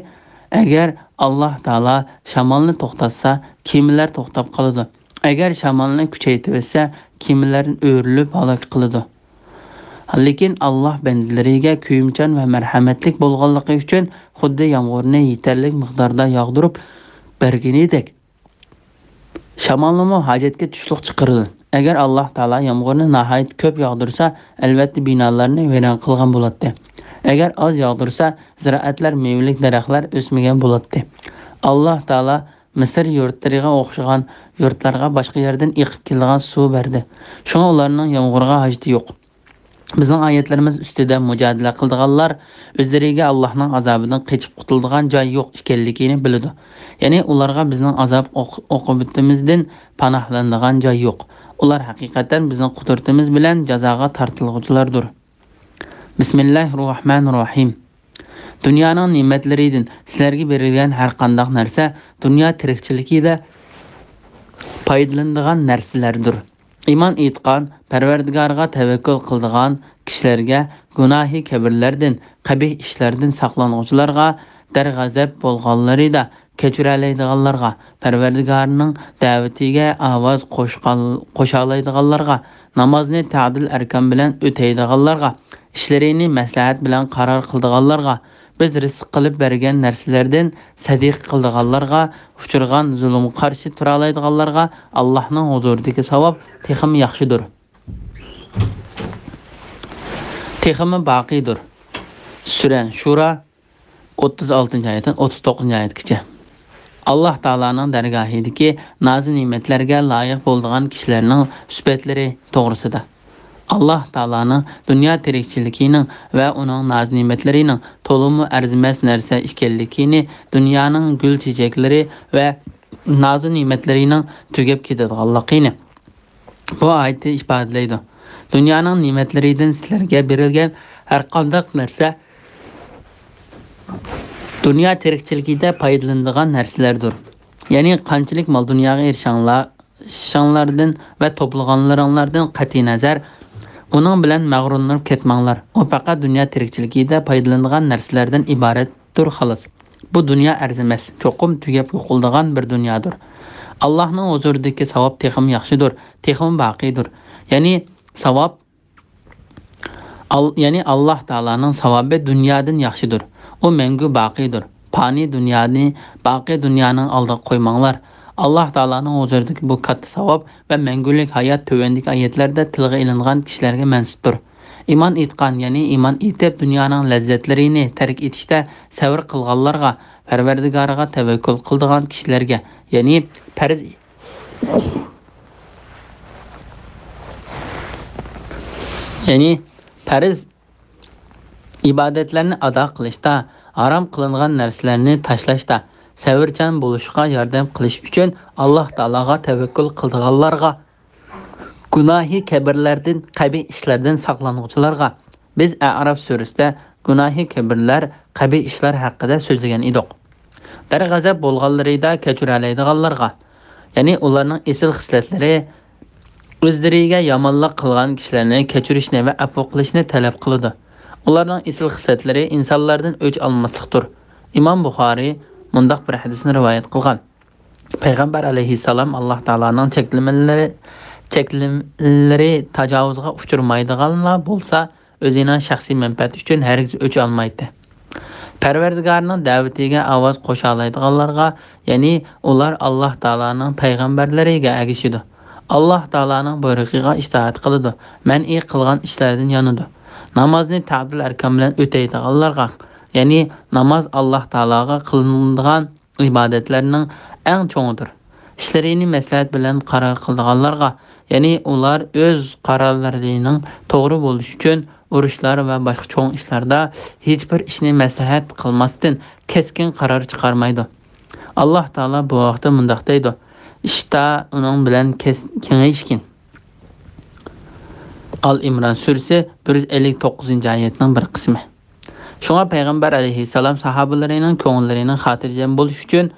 ئەگەر ئاللاھ تائالا شامالنى توختاتسا، كېمىلەر توختاپ قالىدۇ. ئەگەر شامالنى كۈچەيتىۋەتسە، كېمىلەر ئۆرۈلۈپ ھالاك قىلىدۇ. لېكىن ئاللاھ بەندىلىرىگە كۆيۈمچان ۋە مەرھەمەتلىك بولغانلىقى ئۈچۈن، خۇددى يامغۇرنى يېتەرلىك مىقداردا ياغدۇرۇپ بەرگىنىدەك، شامالنىمۇ ھاجەتكە چۈشلۈك چىقىرىدۇ. ئەگەر ئاللاھ تائالا يامغۇرنى ناھايىتى كۆپ ياغدۇرسا، ئەلۋەتتە بىنالارنى ۋەيران قىلغان بولاتتى. ئەگەر ئاز ياغدۇرسا، زىرائەتلەر، مېۋىلىك دەرەخلەر ئۆسمىگەن بولاتتى. ئاللاھ تائالا مىسىر يۇرتلىرىغا ئوخشىغان يۇرتلارغا باشقا يەردىن ئېقىپ كېلىدىغان سۇ بەردى. شۇڭا ئۇلارنىڭ يامغۇرغا ھاجىتى يوق. بىزنىڭ ئايەتلىرىمىز ئۈستىدە مۇجادىلە قىلىدىغانلار ئۆزلىرىگە ئاللاھنىڭ ئازابىدىن قېچىپ قۇتۇلىدىغان جاي يوق ئىكەنلىكىنى بىلىدۇ. يەنى ئۇلارغا بىزنىڭ ئازاب ئوق-، ئوقۇبىتىمىزدىن پاناھلىنىدىغان جاي يوق. ئۇلار ھەقىقەتەن بىزنىڭ قۇدرىتىمىز بىلەن جازاغا تارتىلغۇچىلاردۇر. بىسمىللاھىر راھمانىر راھىم. دۇنيانىڭ نېمەتلىرىدىن سىلەرگە بېرىلگەن ھەر قانداق نەرسە دۇنيا تىرىكچىلىكىدە پايدىلىنىدىغان نەرسىلەردۇر. ئىمان ئېيتقان، پەرۋەردىگارىغا تەۋەككۈل قىلىدىغان كىشىلەرگە، گۇناھى كەبىرلەردىن، قەبىھ ئىشلاردىن ساقلانغۇچىلارغا، دەرغەزەپ بولغانلىرىدا كەچۈرەلەيدىغانلارغا، پەرۋەردىگارىنىڭ دەۋىتىگە ئاۋاز قوشقان-، قوشالايدىغانلارغا، نامازنى تەدىل ئەركان بىلەن ئۆتەيدىغانلارغا، ئىشلىرىنى مەسلىھەت بىلەن قارار قىلىدىغانلارغا، بىز رىزىق قىلىپ بەرگەن نەرسىلەردىن سەدىقە قىلىدىغانلارغا، ئۇچرىغان زۇلۇمغا قارشى تۇرالايدىغانلارغا ئاللاھنىڭ ھۇزۇرىدىكى ساۋاب تېخىمۇ ياخشىدۇر. تېخىمۇ باقىيدۇر. سۈرە شۇرا، ئوتتۇز ئالتىنچى ئايەتتىن ئوتتۇز توققۇزىنچى ئايەتكىچە. ئاللاھ تائالانىڭ دەرگاھىدىكى نازۇ نېمەتلەرگە لايىق بولىدىغان كىشىلەرنىڭ سۈپەتلىرى توغرىسىدا. ئاللاھ تائالانىڭ دۇنيا تىرىكچىلىكىنىڭ ۋە ئۇنىڭ ناز-نېمەتلىرىنىڭ تولىمۇ ئەرزىمەس نەرسە ئىكەنلىكىنى، دۇنيانىڭ گۈل-چېچەكلىرى ۋە نازۇ-نېمەتلىرىنىڭ تۈگەپ كېتىدىغانلىقىنى بۇ ئايەتتە ئىپادىلەيدۇ. دۇنيانىڭ نېمەتلىرىدىن سىلەرگە بېرىلگەن ھەرقانداق نەرسە دۇنيا تىرىكچىلىكىدە پايدىلىنىدىغان نەرسىلەردۇر. يەنى قانچىلىك مال-دۇنياغا ئېرىشىڭلار، ئېرىشىشىڭلاردىن ۋە توپلىغانلىرىڭلاردىن قەتئىينەزەر، ئۇنىڭ بىلەن مەغرۇرلىنىپ كەتمەڭلار. ئۇ پەقەت دۇنيا تىرىكچىلىكىدە پايدىلىنىدىغان نەرسىلەردىن ئىبارەتتۇر، خالاس. بۇ دۇنيا ئەرزىمەس، چوقۇم تۈگەپ يوقىلىدىغان بىر دۇنيادۇر. ئاللاھنىڭ ھۇزۇرىدىكى ساۋاب تېخىمۇ ياخشىدۇر، تېخىمۇ باقىيدۇر. يەنى ساۋاب ئال-، يەنى ئاللاھ تائالانىڭ ساۋابى دۇنيادىن ياخشىدۇر. ئۇ مەڭگۈ باقىيدۇر. پانىي دۇنيانى باقىي دۇنيانىڭ ئالدىغا قويماڭلار. ئاللاھ تائالانىڭ ھۇزۇرىدىكى بۇ كاتتا ساۋاب ۋە مەڭگۈلۈك ھايات تۆۋەندىكى ئايەتلەردە تىلغا ئېلىنغان كىشىلەرگە مەنسۇپتۇر. ئىمان ئېيتقان، يەنى ئىمان ئېيتىپ دۇنيانىڭ لەززەتلىرىنى تەرك ئېتىشتە سەۋر قىلغانلارغا، پەرۋەردىگارىغا تەۋەككۈل قىلىدىغان كىشىلەرگە، يەنى پەرز يەنى پەرز ئىبادەتلەرنى ئادا قىلىشتا، ھارام قىلىنغان نەرسىلەرنى تاشلاشتا سەۋرچان بولۇشقا ياردەم قىلىش ئۈچۈن ئاللاھ تائالاغا تەۋەككۈل قىلىدىغانلارغا، گۇناھى كەبىرلەردىن، قەبىھ ئىشلاردىن ساقلانغۇچىلارغا، بىز ئەئراف سۈرىسىدە گۇناھى كەبىرلەر، قەبىھ ئىشلار ھەققىدە سۆزلىگەن ئىدۇق. دەرغەزەپ بولغانلىرىدا كەچۈرەلەيدىغانلارغا، يەنى ئۇلارنىڭ ئېسىل خىسلەتلىرى ئۆزلىرىگە يامانلىق قىلغان كىشىلەرنى كەچۈرۈشنى ۋە ئەپۇ قىلىشنى تەلەپ قىلىدۇ. ئۇلارنىڭ ئېسىل خىسلەتلىرى ئىنسانلاردىن ئۆچ ئالماسلىقتۇر. ئىمام بۇخارىي مۇنداق بىر ھەدىسنى رىۋايەت قىلغان. پەيغەمبەر ئەلەيھىسسالام ئاللاھ تائالانىڭ چەكلىمىلىرى، چەكلىمىلىرى تاجاۋۇزغا ئۇچرىمايدىغانلا بولسا، ئۆزىنىڭ شەخسىي مەنپەئەتى ئۈچۈن ھەرگىز ئۆچ ئالمايتتى. پەرۋەردىگارنىڭ دەۋىتىگە ئاۋاز قوشالايدىغانلارغا، يەنى ئۇلار ئاللاھ تائالانىڭ پەيغەمبەرلىرىگە ئەگىشىدۇ. ئاللاھ تائالانىڭ بۇيرۇقىغا ئىتائەت قىلىدۇ. مەنئى قىلغان ئىشلاردىن يانىدۇ. نامازنى تەئدىل ئەركان بىلەن ئۆتەيدىغانلارغا، يەنى ناماز ئاللاھ تائالاغا قىلىنىدىغان ئىبادەتلەرنىڭ ئەڭ چوڭىدۇر. ئىشلىرىنى مەسلىھەت بىلەن قارار قىلىدىغانلارغا، يەنى ئۇلار ئۆز قارارلىرىنىڭ توغرا بولۇشى ئۈچۈن ئۇرۇشلار ۋە باشقا چوڭ ئىشلاردا ھېچبىر ئىشنى مەسلىھەت قىلماستىن كەسكىن قارار چىقارمايدۇ. ئاللاھ تائالا بۇ ھەقتە مۇنداق دەيدۇ، ئىشتا ئۇنىڭ بىلەن كەس-، كېڭەيىشكىن. ئال ئىمران سۈرىسى بىر يۈز ئەللىك توققۇزىنچى ئايەتنىڭ بىر قىسمى. شۇڭا پەيغەمبەر ئەلەيھىسسالام ساھابىلىرىنىڭ كۆڭۈللىرىنىڭ خاتىرجەم بولۇشى ئۈچۈن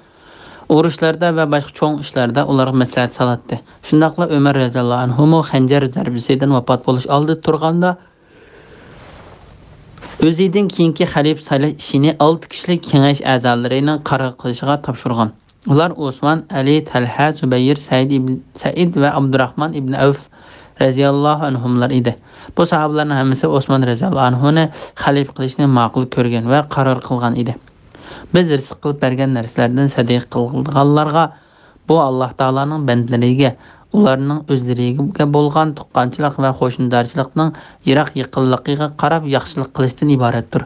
ئۇرۇشلاردا ۋە باشقا چوڭ ئىشلاردا ئۇلارغا مەسلىھەت سالاتتى. شۇنداقلا ئۆمەر رەزىياللاھۇ ئەنھۇمۇ خەنجەر زەربىسىدىن ۋاپات بولۇش ئالدىدا تۇرغاندا، ئۆزىدىن كېيىنكى خەلىپە سايلاش ئىشىنى ئالتە كىشىلىك كېڭەش ئەزالىرىنىڭ قارار قىلىشىغا تاپشۇرغان. ئۇلار ئوسمان، ئەلى، تەلھە، زۇبەيىر، سەئىد ئىبن، سەئىد ۋە ئابدۇراخمان ئىبن ئەۋف رەزىياللاھۇ ئەنھۇملار ئىدى. بۇ ساھابىلەرنىڭ ھەممىسى ئوسمان رەزىياللاھۇ ئەنھۇنى خەلىپە قىلىشنى ماقۇل كۆرگەن ۋە قارار قىلغان ئىدى. بىز رىزىق قىلىپ بەرگەن نەرسىلەردىن سەدىقە قىلغانلارغا، بۇ ئاللاھ تائالانىڭ بەندىلىرىگە، ئۇلارنىڭ ئۆزلىرىگە بولغان تۇغقانچىلىق ۋە قوشنىدارچىلىقنىڭ يىراق يېقىنلىقىغا قاراپ ياخشىلىق قىلىشتىن ئىبارەتتۇر.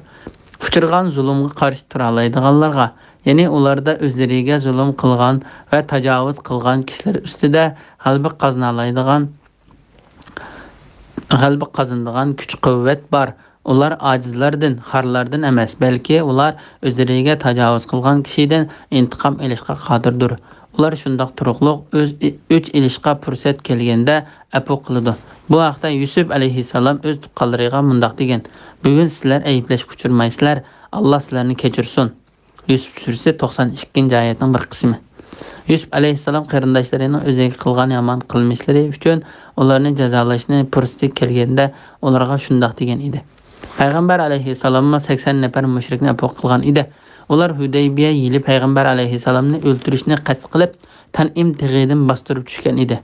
ئۇچرىغان زۇلۇمغا قارشى تۇرالايدىغانلارغا، يەنى ئۇلاردا ئۆزلىرىگە زۇلۇم قىلغان ۋە تاجاۋۇز قىلغان كىشىلەر ئۈستىدە غەلىبە قازىنالايدىغان، غەلىبە قازىنىدىغان كۈچ-قۇۋۋەت بار. ئۇلار ئاجىزلاردىن، خارلاردىن ئەمەس، بەلكى ئۇلار ئۆزلىرىگە تاجاۋۇز قىلغان كىشىدىن ئىنتىقام ئېلىشقا قادىردۇر. ئۇلار شۇنداق تۇرۇقلۇق ئۆز، ئۆچ ئېلىشقا پۇرسەت كەلگەندە ئەپۇ قىلىدۇ. بۇ ھەقتە يۈسۈپ ئەلەيھىسسالام ئۆز تۇغقانلىرىغا مۇنداق دېگەن، بۈگۈن سىلەر ئەيىبلەشكە ئۇچرىمايسىلەر، ئاللاھ سىلەرنى كەچۈرسۇن. يۈسۈپ سۈرىسى توقسان ئىككىنچى ئايەتنىڭ بىر قىسمى. يۈسۈپ ئەلەيھىسسالام قېرىنداشلىرىنىڭ ئۆزىگە قىلغان يامان قىلمىشلىرى ئۈچۈن ئۇلارنى جازالاشنى پۇرسىتى كەلگەندە ئۇلارغا شۇنداق دېگەن ئىدى. پەيغەمبەر ئەلەيھىسسالاممۇ سەكسەن نەپەر مۇشرىكنى ئەپۇ قىلغان ئىدى. ئۇلار ھۇدەيبىيە يىلى پەيغەمبەر ئەلەيھىسسالامنى ئۆلتۈرۈشنى قەست قىلىپ، تەنئىم تېغىدىن باستۇرۇپ چۈشكەن ئىدى.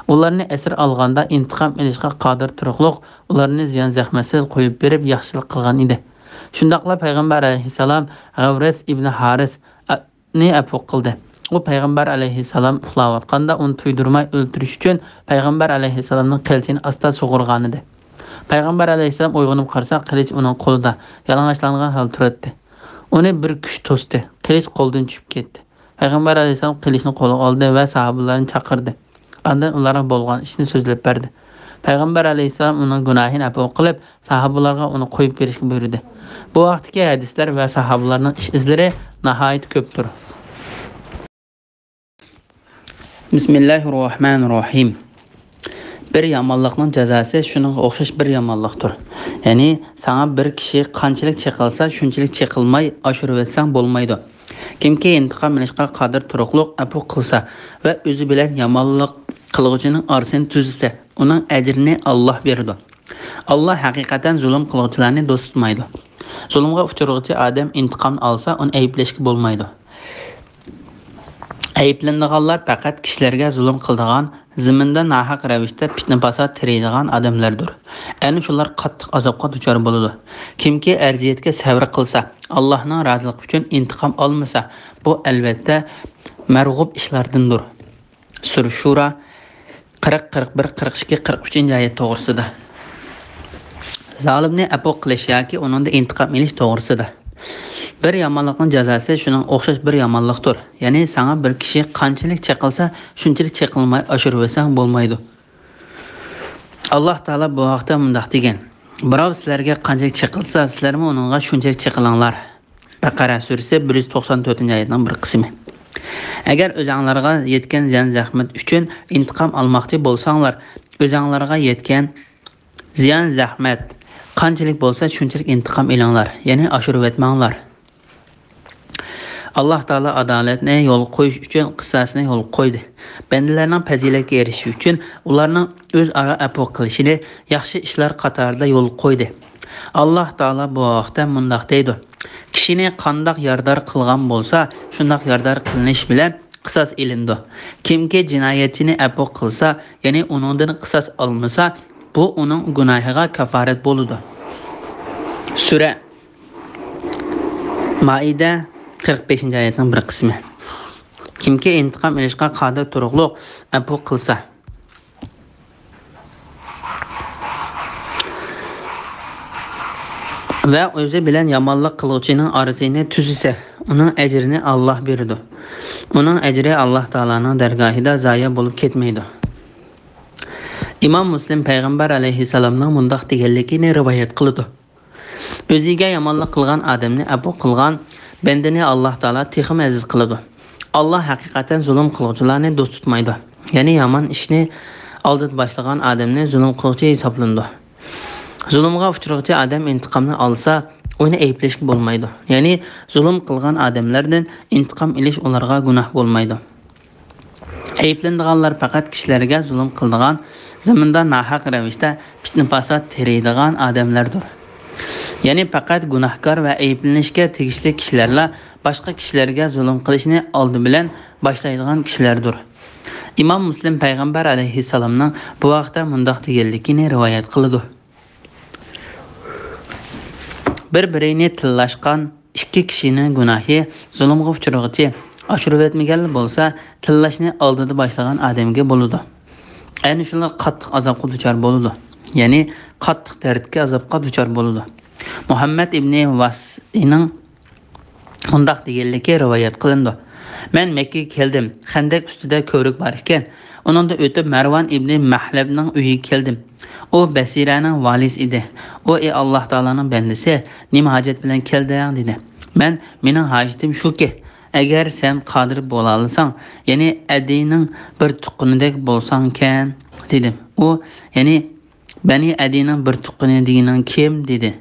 ئۇلارنى ئەسىر ئالغاندا ئىنتىقام ئېلىشقا قادىر تۇرۇقلۇق ئۇلارنى زىيان-زەخمەتسىز قويۇپ بېرىپ ياخشىلىق قىلغان ئىدى. شۇنداقلا پەيغەمبەر ئەلەيھىسسالام غەۋرەس ئىبنى ھارىسنى ئەپۇ قىلدى. ئۇ پەيغەمبەر ئەلەيھىسسالام ئۇخلاۋاتقاندا ئۇنى تۇيدۇرماي ئۆلتۈرۈش ئۈچۈن پەيغەمبەر ئەلەيھىسسالامنىڭ قىلىچىنى ئاستا سۇغۇرغانىدى. پەيغەمبەر ئەلەيھىسسالام ئويغىنىپ قارىسا، قىلىچ ئۇنىڭ قولىدا يالىڭاچلانغان ھالدا تۇراتتى. ئۇنى بىر كۈچ توستى. قىلىچ قولدىن چۈشۈپ كەتتى. پەيغەمبەر ئەلەيھىسسالام قىلىچنى قولىغا ئالدى ۋە ساھابىلەرنى چاقىردى. ئاندىن ئۇلارغا بولغان ئىشنى سۆزلەپ بەردى. پەيغەمبەر ئەلەيھىسسالام ئۇنىڭ گۇناھىنى ئەپۇ قىلىپ، ساھابىلارغا ئۇنى قويۇپ بېرىشكە بۇيرۇدى. بۇ ھەقتىكى ھەدىسلەر ۋە ساھابىلارنىڭ ئىش ئىزلىرى ناھايىتى كۆپتۇر. بىسمىللاھىررەھمانىررەھىم. بىر يامانلىقنىڭ جازاسى شۇنىڭغا ئوخشاش بىر يامانلىقتۇر. يەنى ساڭا بىر كىشى قانچىلىك چېقىلسا، شۇنچىلىك چېقىلماي ئاشۇرۇۋەتسەڭ بولمايدۇ. كىمكى ئىنتىقام ئېلىشقا قادىر تۇرۇقلۇق ئەپۇ قىلسا ۋە ئۆزى بىلەن يامانلىق قىلغۇچىنىڭ ئارىسىنى تۈزسە، ئۇنىڭ ئەجرىنى ئاللاھ بېرىدۇ. ئاللاھ ھەقىقەتەن زۇلۇم قىلغۇچىلارنى دوست تۇتمايدۇ. زۇلۇمغا ئۇچرىغۇچى ئادەم ئىنتىقامنى ئالسا، ئۇنى ئەيىبلەشكە بولمايدۇ. ئەيىبلىنىدىغانلار پەقەت كىشىلەرگە زۇلۇم قىلىدىغان، زېمىندا ناھەق رەۋىشتە پىتنە-پاسات تېرىيدىغان ئادەملەردۇر. ئەنە شۇلار قاتتىق ئازابقا دۇچار بولىدۇ. كىمكى ئەرزىيەتكە سەۋر قىلسا، ئاللاھنىڭ رازىلىقى ئۈچۈن ئىنتىقام ئالمىسا، بۇ ئەلۋەتتە مەرغۇب ئىشلاردىندۇر. سۈرە شۇرا، قىرىق، قىرىق بىر، قىرىق ئىككى، قىرىق ئۈچىنچى ئايەت توغرىسىدا. زالىمنى ئەپۇ قىلىش ياكى ئۇنىڭدىن ئىنتىقام ئېلىش توغرىسىدا. بىر يامانلىقنىڭ جازاسى شۇنىڭغا ئوخشاش بىر يامانلىقتۇر. يەنى ساڭا بىر كىشى قانچىلىك چېقىلسا، شۇنچىلىك چېقىلماي ئاشۇرۇۋەتسەڭ بولمايدۇ. ئاللاھ تائالا بۇ ھەقتە مۇنداق دېگەن: بىراۋ سىلەرگە قانچىلىك چېقىلسا، سىلەرمۇ ئۇنىڭغا شۇنچىلىك چېقىلىڭلار. بەقەرە سۈرىسى بىر يۈز توقسان تۆتىنچى ئايەتنىڭ بىر قىسمى. ئەگەر ئۆزەڭلارغا يەتكەن زىيان-زەخمەت ئۈچۈن ئىنتىقام ئالماقچى بولساڭلار، ئۆزەڭلارغا يەتكەن زىيان-زەخمەت قانچىلىك بولسا، شۇنچىلىك ئىنتىقام ئېلىڭلار، يەنى ئاشۇرۇۋەتمەڭلار. ئاللاھ تائالا ئادالەتنى يولغا قويۇش ئۈچۈن قىساسنى يولغا قويدى. بەندىلەرنىڭ پەزىلەتكە ئېرىشىشى ئۈچۈن ئۇلارنىڭ ئۆزئارا ئەپۇ قىلىشىنى ياخشى ئىشلار قاتارىدا يولغا قويدى. ئاللاھ تائالا بۇ ھەقتە مۇنداق دەيدۇ: كىشىنى قانداق يارىدار قىلغان بولسا، شۇنداق يارىدار قىلىنىش بىلەن قىساس ئېلىنىدۇ. كىمكى جىنايەتچىنى ئەپۇ قىلسا، يەنى ئۇنىڭدىن قىساس ئالمىسا، بۇ ئۇنىڭ گۇناھىغا كاپارەت بولىدۇ. سۈرە مائىدە، قىرىق بەشىنچى ئايەتنىڭ بىر قىسمى. كىمكى ئىنتىقام ئېلىشقا قادىر تۇرۇقلۇق ئەپۇ قىلسا ۋە ئۆزى بىلەن يامانلىق قىلغۇچىنىڭ ئارىسىنى تۈزىسە، ئۇنىڭ ئەجرىنى ئاللاھ بېرىدۇ. ئۇنىڭ ئەجرى ئاللاھ تائالانىڭ دەرگاھىدا زايە بولۇپ كەتمەيدۇ. ئىمام مۇسلىم پەيغەمبەر ئەلەيھىسسالامنىڭ مۇنداق دېگەنلىكىنى رىۋايەت قىلىدۇ: ئۆزىگە يامانلىق قىلغان ئادەمنى ئەپۇ قىلغان بەندىنى ئاللاھ تائالا تېخىمۇ ئەزىز قىلىدۇ. ئاللاھ ھەقىقەتەن زۇلۇم قىلغۇچىلارنى دوست تۇتمايدۇ. يەنى يامان ئىشنى ئالدىدا باشلىغان ئادەمنى زۇلۇم قىلغۇچى ھېسابلىنىدۇ. زۇلۇمغا ئۇچرىغۇچى ئادەم ئىنتىقامنى ئالسا، ئۇنى ئەيىبلەشكە بولمايدۇ. يەنى زۇلۇم قىلغان ئادەملەردىن ئىنتىقام ئېلىش ئۇلارغا گۇناھ بولمايدۇ. ئەيىبلىنىدىغانلار پەقەت كىشىلەرگە زۇلۇم قىلىدىغان، زېمىندا ناھەق رەۋىشتە پىتنە-پاسات تېرىيدىغان ئادەملەردۇر. يەنى پەقەت گۇناھكار ۋە ئەيىبلىنىشكە تېگىشلىك كىشىلەرلا باشقا كىشىلەرگە زۇلۇم قىلىشنى ئالدى بىلەن باشلايدىغان كىشىلەردۇر. ئىمام مۇسلىم پەيغەمبەر ئەلەيھىسسالامنىڭ بۇ ھەقتە مۇنداق دېگەنلىكىنى رىۋايەت قىلىدۇ: بىر-بىرىنى تىللاشقان ئىككى كىشىنىڭ گۇناھى زۇلۇمغا ئۇچرىغۇچى ئاشۇرۇۋەتمىگەنلا بولسا، تىللاشنى ئالدىدا باشلىغان ئادەمگە بولىدۇ. ئەنە شۇلار قاتتىق ئازابقا دۇچار بولىدۇ. يەنى قاتتىق دەردكە، ئازابقا دۇچار بولىدۇ. مۇھەممەد ئىبنى ۋاسىئنىڭ مۇنداق دېگەنلىكى رىۋايەت قىلىنىدۇ: مەن مەككىگە كەلدىم. خەندەك ئۈستىدە كۆۋرۈك بار ئىكەن. ئۇنىڭدىن ئۆتۈپ مەرۋان ئىبنى مەھلەبنىڭ ئۆيىگە كەلدىم. ئۇ بەسىرەنىڭ ۋالىسى ئىدى. ئۇ: ئى ئاللاھ تائالانىڭ بەندىسى، نېمە ھاجەت بىلەن كەلدىڭ؟ دېدى. مەن: مېنىڭ ھاجىتىم شۇكى، ئەگەر سەن قادىر بولالىساڭ، يەنى ئەدىنىڭ بىر تۇغقىنىدەك بولساڭكەن، دېدىم. ئۇ: يەنى بەنى ئەدىنىڭ بىر تۇغقىنى دېگىنىڭ كىم؟ دېدى.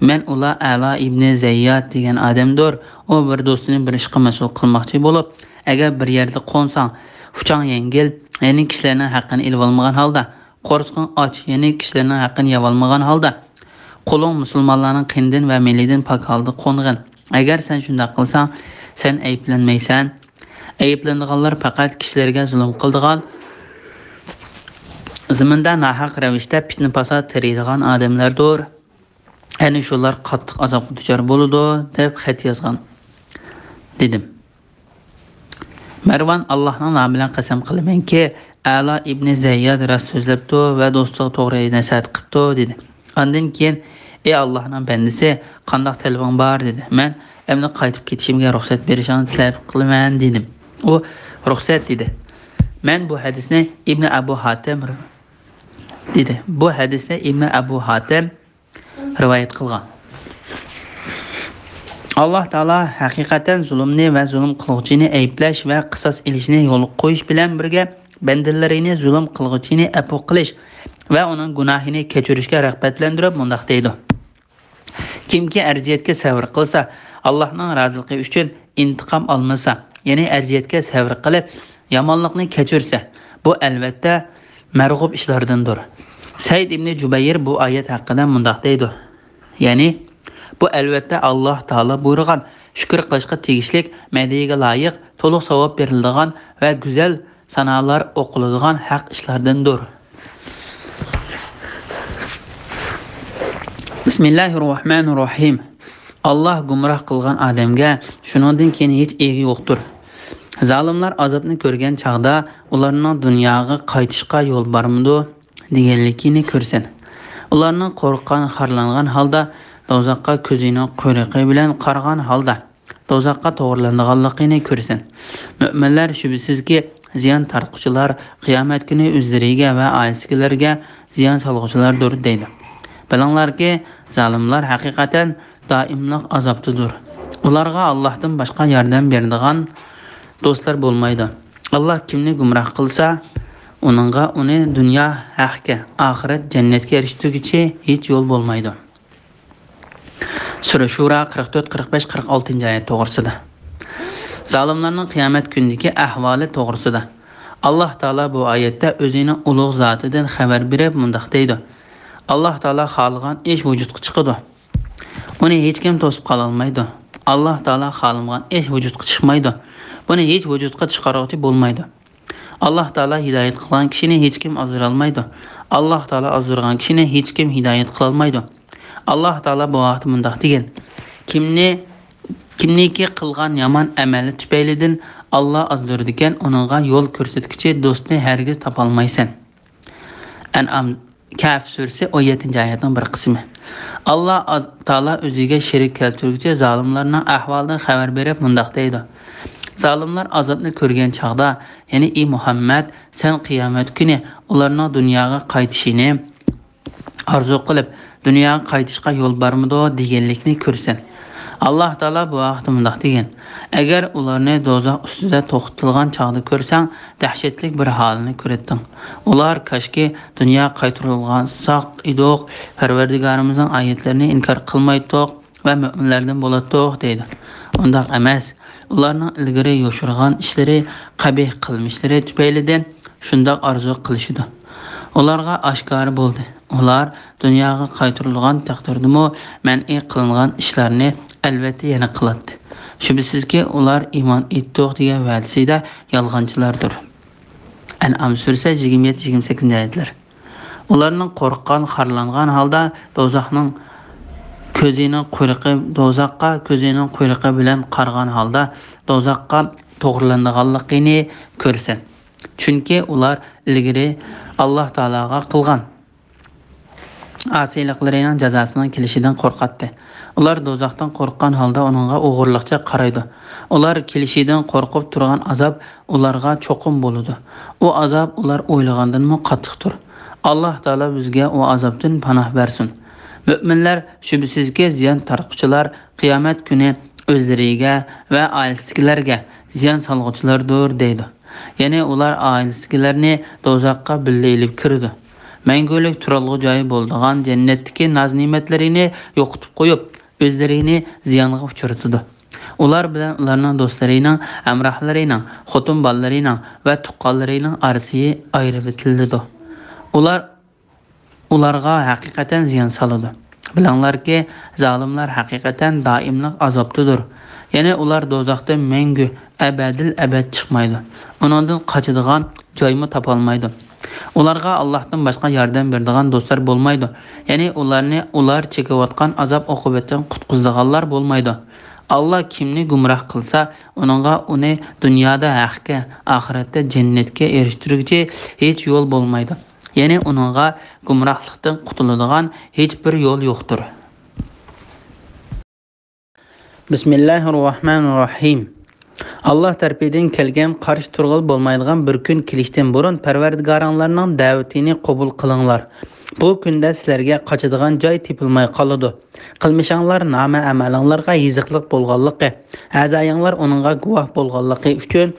مەن: ئۇلار ئەلا ئىبنى زەيياد دېگەن ئادەمدۇر. ئۇ بىر دوستىنى بىر ئىشقا مەسئۇل قىلماقچى بولۇپ، ئەگەر بىر يەردە قونساڭ، ئۇچاڭ يەڭگىل، يەنى كىشىلەرنىڭ ھەققىنى ئېلىۋالمىغان ھالدا، قورسىقىڭ ئاچ، يەنى كىشىلەرنىڭ ھەققىنى يەۋالمىغان ھالدا، قولۇڭ مۇسۇلمانلارنىڭ قېنىدىن ۋە مېلىدىن پاك ھالدا قونغىن. ئەگەر سەن شۇنداق قىلساڭ، سەن ئەيىبلەنمەيسەن. ئەيىبلىنىدىغانلار پەقەت كىشىلەرگە زۇلۇم قىلىدىغان، زېمىندا ناھەق رەۋىشتە پىتنە-پاسات تېرىيدىغان ئادەملەردۇر. ئەنە شۇلار قاتتىق ئازابقا دۇچار بولىدۇ، دەپ خەت يازغان، دېدىم. مەرۋان: ئاللاھنىڭ نامى بىلەن قەسەم قىلىمەنكى، ئەلا ئىبنى زەيياد راست سۆزلەپتۇ ۋە دوستىغا توغرا نەسىھەت قىپتۇ، دېدى. ئاندىن كېيىن: ئى ئاللاھنىڭ بەندىسى، قانداق تەلىپىڭ بار؟ دېدى. مەن: ئەمدى قايتىپ كېتىشىمگە رۇخسەت بېرىشىڭنى تەلەپ قىلىمەن، دېدىم. ئۇ: رۇخسەت، دېدى. مەن بۇ ھەدىسنى ئىبنى ئەبۇ ھاتەم دېدى. بۇ ھەدىسنى ئىبنى ئەبۇ ھاتىم رىۋايەت قىلغان. ئاللاھ تائالا ھەقىقەتەن زۇلۇمنى ۋە زۇلۇم قىلغۇچىنى ئەيىبلەش ۋە قىساس ئېلىشنى يولغا قويۇش بىلەن بىرگە، بەندىلىرىنى زۇلۇم قىلغۇچىنى ئەپۇ قىلىش ۋە ئۇنىڭ گۇناھىنى كەچۈرۈشكە رىغبەتلەندۈرۈپ مۇنداق دەيدۇ: كىمكى ئەرزىيەتكە سەۋر قىلسا، ئاللاھنىڭ رازىلىقى ئۈچۈن ئىنتىقام ئالمىسا، يەنى ئەرزىيەتكە سەۋر قىلىپ، يامانلىقنى كەچۈرسە، بۇ ئەلۋەتتە مەرغۇپ ئىشلاردىندۇر. سەئىد ئىبنى جۇبەير بۇ ئايەت ھەققىدە مۇنداق دەيدۇ، يەنى، بۇ ئەلۋەتتە ئاللاھ تائالا بۇيرۇغان، شۈكۈر قىلىشقا تېگىشلىك، مەدھىيىگە لايىق، تولۇق ساۋاب بېرىلىدىغان ۋە گۈزەل سانالار ئوقۇلىدىغان ھەق ئىشلاردىندۇر. بىسمىللاھىر راھمانىر راھىم. ئاللاھ گۇمراھ قىلغان ئادەمگە شۇنىڭدىن كېيىن ھېچ ئىگە يوقتۇر. زالىملار ئازابنى كۆرگەن چاغدا ئۇلارنىڭ دۇنياغا قايتىشقا يول بارمىدۇ دېگەنلىكىنى كۆرسەن. ئۇلارنىڭ قورققان، خارلانغان ھالدا دوزاخقا كۆزىنىڭ قۇيرۇقى بىلەن قارىغان ھالدا دوزاخقا توغرىلىنىدىغانلىقىنى كۆرسەن. مۆمىنلەر شۈبھىسىزكى زىيان تارتقۇچىلار، قىيامەت كۈنى ئۆزلىرىگە ۋە ئائىلىسىدىكىلەرگە زىيان سالغۇچىلاردۇر دەيدۇ. بىلىڭلاركى، زالىملار ھەقىقەتەن دائىملىق ئازابتىدۇر. ئۇلارغا ئاللاھتىن باشقا ياردەم بېرىدىغان دوستلار بولمايدۇ. ئاللاھ كىمنى گۇمراھ قىلسا، ئۇنىڭغا ئۇنى دۇنيا ھەقكە، ئاخىرەت جەننەتكە ئېرىشتۈرگۈچى ھېچ يول بولمايدۇ. سۈرە شۇرا قىرىق تۆت، قىرىق بەش، قىرىق ئالتىنچى ئايەت توغرىسىدا. زالىملارنىڭ قىيامەت كۈنىدىكى ئەھۋالى توغرىسىدا. ئاللاھ تائالا بۇ ئايەتتە ئۆزىنىڭ ئۇلۇغ زاتىدىن خەۋەر بېرىپ مۇنداق دەيدۇ: ئاللاھ تائالا خالىغان ئىش ۋۇجۇدقا چىقىدۇ. ئۇنى ھېچكىم توسۇپ قالالمايدۇ. ئاللاھ تائالا خالىمىغان ئىش ۋۇجۇدقا چىقمايدۇ. بۇنى ھېچ ۋۇجۇدقا چىقارغۇچى بولمايدۇ. ئاللاھ تائالا ھىدايەت قىلغان كىشىنى ھېچكىم ئازدۇرالمايدۇ. ئاللاھ تائالا ئازدۇرغان كىشىنى ھېچكىم ھىدايەت قىلالمايدۇ. ئاللاھ تائالا بۇ ھەقتە مۇنداق دېگەن: كىمنى، كىمنىكى قىلغان يامان ئەمەلى تۈپەيلىدىن ئاللاھ ئازدۇرىدىكەن، ئۇنىڭغا يول كۆرسەتكۈچى دوستنى ھەرگىز تاپالمايسەن. ئەنئام، كەھف سۈرىسى، ئون يەتتىنچى ئايەتنىڭ بىر قىسمى. ئاللاھ ئاز-، تائالا ئۆزىگە شېرىك كەلتۈرگۈچى زالىملارنىڭ ئەھۋالىدىن خەۋەر بېرىپ مۇنداق دەيدۇ: زالىملار ئازابنى كۆرگەن چاغدا، يەنى ئى مۇھەممەد، سەن قىيامەت كۈنى ئۇلارنىڭ دۇنياغا قايتىشىنى ئارزۇ قىلىپ، دۇنياغا قايتىشقا يول بارمىدۇ دېگەنلىكنى كۆرىسەن. ئاللاھ تائالا بۇ ھەقتە مۇنداق دېگەن: ئەگەر ئۇلارنى دوزاخ ئۈستىدە توختىتىلغان چاغدا كۆرسەڭ، دەھشەتلىك بىر ھالنى كۆرەتتىڭ. ئۇلار: كاشكى دۇنياغا قايتۇرۇلغانساق ئىدۇق، پەرۋەردىگارىمىزنىڭ ئايەتلىرىنى ئىنكار قىلمايتتۇق ۋە مۆمىنلەردىن بولاتتۇق، دەيدۇ. ئۇنداق ئەمەس. ئۇلارنىڭ ئىلگىرى يوشۇرغان ئىشلىرى، قەبىھ قىلمىشلىرى تۈپەيلىدىن شۇنداق ئارزۇ قىلىشىدۇ. ئۇلارغا ئاشكارا بولدى. ئۇلار دۇنياغا قايتۇرۇلغان تەقدىردىمۇ مەنئى قىلىنغان ئىشلارنى ئەلۋەتتە يەنە قىلاتتى. شۈبھىسىزكى، ئۇلار ئىمان ئېيتتۇق دېگەن ۋەدىسىدە يالغانچىلاردۇر. ئەنئام سۈرىسى، يىگىرمە يەتتە، يىگىرمە سەككىزىنچى ئايەتلەر. ئۇلارنىڭ قورققان، خارلانغان ھالدا دوزاخنىڭ كۆزىنىڭ قۇيرۇقى، دوزاخقا كۆزىنىڭ قۇيرۇقى بىلەن قارىغان ھالدا دوزاخقا توغرىلىنىدىغانلىقىنى كۆرىسەن. چۈنكى ئۇلار ئىلگىرى ئاللاھ تائالاغا قىلغان ئاسىيلىقلىرىنىڭ جازاسىنىڭ كېلىشىدىن قورقاتتى. ئۇلار دوزاختىن قورققان ھالدا ئۇنىڭغا ئوغرىلىقچە قارايدۇ. ئۇلار كېلىشىدىن قورقۇپ تۇرغان ئازاب ئۇلارغا چوقۇم بولىدۇ. ئۇ ئازاب ئۇلار ئويلىغاندىنمۇ قاتتىقتۇر. ئاللاھ تائالا بىزگە ئۇ ئازابتىن پاناھ بەرسۇن. مۆمىنلەر شۈبھىسىزكى زىيان تارتقۇچىلار قىيامەت كۈنى ئۆزلىرىگە ۋە ئائىلىسىدىكىلەرگە زىيان سالغۇچىلاردۇر، دەيدۇ. يەنى ئۇلار ئائىلىسىدىكىلەرنى دوزاخقا بىللە ئېلىپ كىرىدۇ. مەڭگۈلۈك تۇرالغۇ جايى بولىدىغان جەننەتتىكى ناز-نېمەتلىرىنى يوقىتىپ قويۇپ، ئۆزلىرىنى زىيانغا ئۇچرىتىدۇ. ئۇلار بىلەن ئۇلارنىڭ دوستلىرىنىڭ، ھەمراھلىرىنىڭ، خوتۇن بالىلىرىنىڭ ۋە تۇغقانلىرىنىڭ ئارىسى ئايرىۋېتىلىدۇ. ئۇلار ئۇلارغا ھەقىقەتەن زىيان سالىدۇ. بىلىڭلاركى، زالىملار ھەقىقەتەن دائىملىق ئازابتىدۇر. يەنى ئۇلار دوزاختىن مەڭگۈ، ئەبەدىل ئەبەد چىقمايدۇ. ئۇنىڭدىن قاچىدىغان جايمۇ تاپالمايدۇ. ئۇلارغا ئاللاھتىن باشقا ياردەم بېرىدىغان دوستلار بولمايدۇ. يەنى ئۇلارنى ئۇلار چېكىۋاتقان ئازاب ئوقۇبەتتىن قۇتقۇزىدىغانلار بولمايدۇ. ئاللاھ كىمنى گۇمراھ قىلسا، ئۇنىڭغا ئۇنى دۇنيادا ھەقكە، ئاخىرەتتە جەننەتكە ئېرىشتۈرگۈچى ھېچ يول بولمايدۇ. يەنى ئۇنىڭغا گۇمراھلىقتىن قۇتۇلىدىغان ھېچبىر يول يوقتۇر. بىسمىللاھىر راھمانىر راھىم. ئاللاھ تەرىپىدىن كەلگەن قارشى تۇرغىلى بولمايدىغان بىر كۈن كېلىشتىن بۇرۇن پەرۋەردىگارىڭلارنىڭ دەۋىتىنى قوبۇل قىلىڭلار. بۇ كۈندە سىلەرگە قاچىدىغان جاي تېپىلماي قالىدۇ. قىلمىشىڭلار نامە ئەمەلىڭلارغا يېزىقلىق بولغانلىقى، ئەزايىڭلار ئۇنىڭغا گۇۋاھ بولغانلىقى ئۈچۈن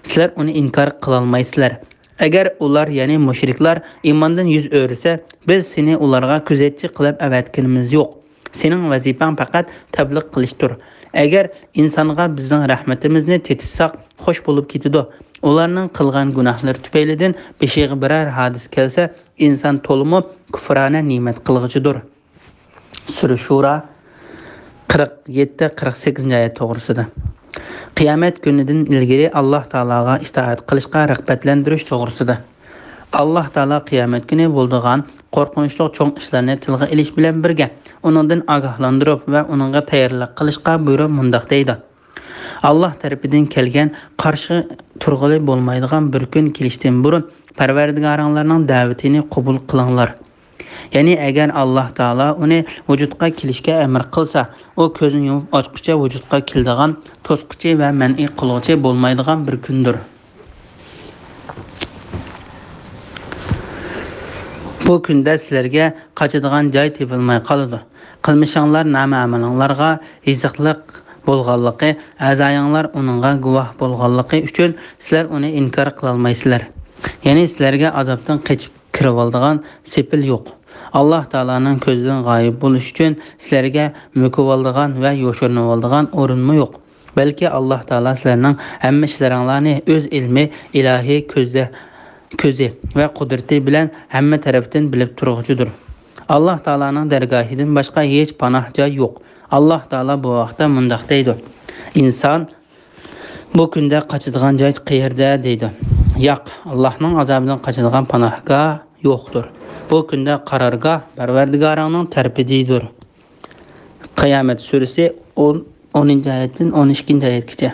سىلەر ئۇنى ئىنكار قىلالمايسىلەر. ئەگەر ئۇلار، يەنى مۇشرىكلار ئىماندىن يۈز ئۆرۈسە، بىز سېنى ئۇلارغا كۆزەتچى قىلىپ ئەۋەتكىنىمىز يوق. سېنىڭ ۋەزىپەڭ پەقەت تەبلىغ قىلىشتۇر. ئەگەر ئىنسانغا بىزنىڭ رەھمىتىمىزنى تېتىتساق، خۇش بولۇپ كېتىدۇ. ئۇلارنىڭ قىلغان گۇناھلىرى تۈپەيلىدىن بېشىغا بىرەر ھادىسە كەلسە، ئىنسان تولىمۇ كۇفرانە نېمەت قىلغۇچىدۇر. سۈرە شۇرا، قىرىق يەتتە، قىرىق سەككىزىنچى ئايەت توغرىسىدا. قىيامەت كۈنىدىن ئىلگىرى ئاللاھ تائالاغا ئىتائەت قىلىشقا رىغبەتلەندۈرۈش توغرىسىدا. ئاللاھ تائالا قىيامەت كۈنى بولىدىغان قورقۇنچلۇق چوڭ ئىشلارنى تىلغا ئېلىش بىلەن بىرگە، ئۇنىڭدىن ئاگاھلاندۇرۇپ ۋە ئۇنىڭغا تەييارلىق قىلىشقا بۇيرۇپ مۇنداق دەيدۇ: ئاللاھ تەرىپىدىن كەلگەن قارشى تۇرغىلى بولمايدىغان بىر كۈن كېلىشتىن بۇرۇن پەرۋەردىگارىڭلارنىڭ دەۋىتىنى قوبۇل قىلىڭلار. يەنى ئەگەر ئاللاھ تائالا ئۇنى ۋۇجۇدقا كېلىشكە ئەمر قىلسا، ئۇ كۆزنى يۇمۇپ ئاچقۇچە ۋۇجۇدقا كېلىدىغان، توسقۇچى ۋە مەنئى قىلغۇچى بولمايدىغان بىر كۈندۇر. بۇ كۈندە سىلەرگە قاچىدىغان جاي تېپىلماي قالىدۇ. قىلمىشىڭلار نامە ئەمىلىڭلارغا يېزىقلىق بولغانلىقى، ئەزايىڭلار ئۇنىڭغا گۇۋاھ بولغانلىقى ئۈچۈن سىلەر ئۇنى ئىنكار قىلالمايسىلەر. يەنى سىلەرگە ئازابتىن قېچىپ كىرىۋالىدىغان سېپىل يوق. ئاللاھ تائالانىڭ كۆزىدىن غايىب بولۇش ئۈچۈن سىلەرگە مۆكۈۋالىدىغان ۋە يوشۇرۇنۇۋالىدىغان ئورۇنمۇ يوق. بەلكى ئاللاھ تائالا سىلەرنىڭ ھەممە ئىشلىرىڭلارنى ئۆز ئىلمى، ئىلاھىي كۆزدە، كۆزى ۋە قۇدرىتى بىلەن ھەممە تەرەپتىن بىلىپ تۇرغۇچىدۇر. ئاللاھ تائالانىڭ دەرگاھىدىن باشقا ھېچ پاناھ جاي يوق. ئاللاھ تائالا بۇ ھەقتە مۇنداق دەيدۇ: ئىنسان، بۇ كۈندە قاچىدىغان جاي قەيەردە؟ دەيدۇ. ياق، ئاللاھنىڭ ئازابىدىن قاچىدىغان پاناھگاھ يوقتۇر. بۇ كۈندە قارارگاھ پەرۋەردىگارىڭنىڭ تەرىپىدىدۇر. قىيامەت سۈرىسى ئون، ئونىنچى ئايەتتىن ئون ئىككىنچى ئايەتكىچە.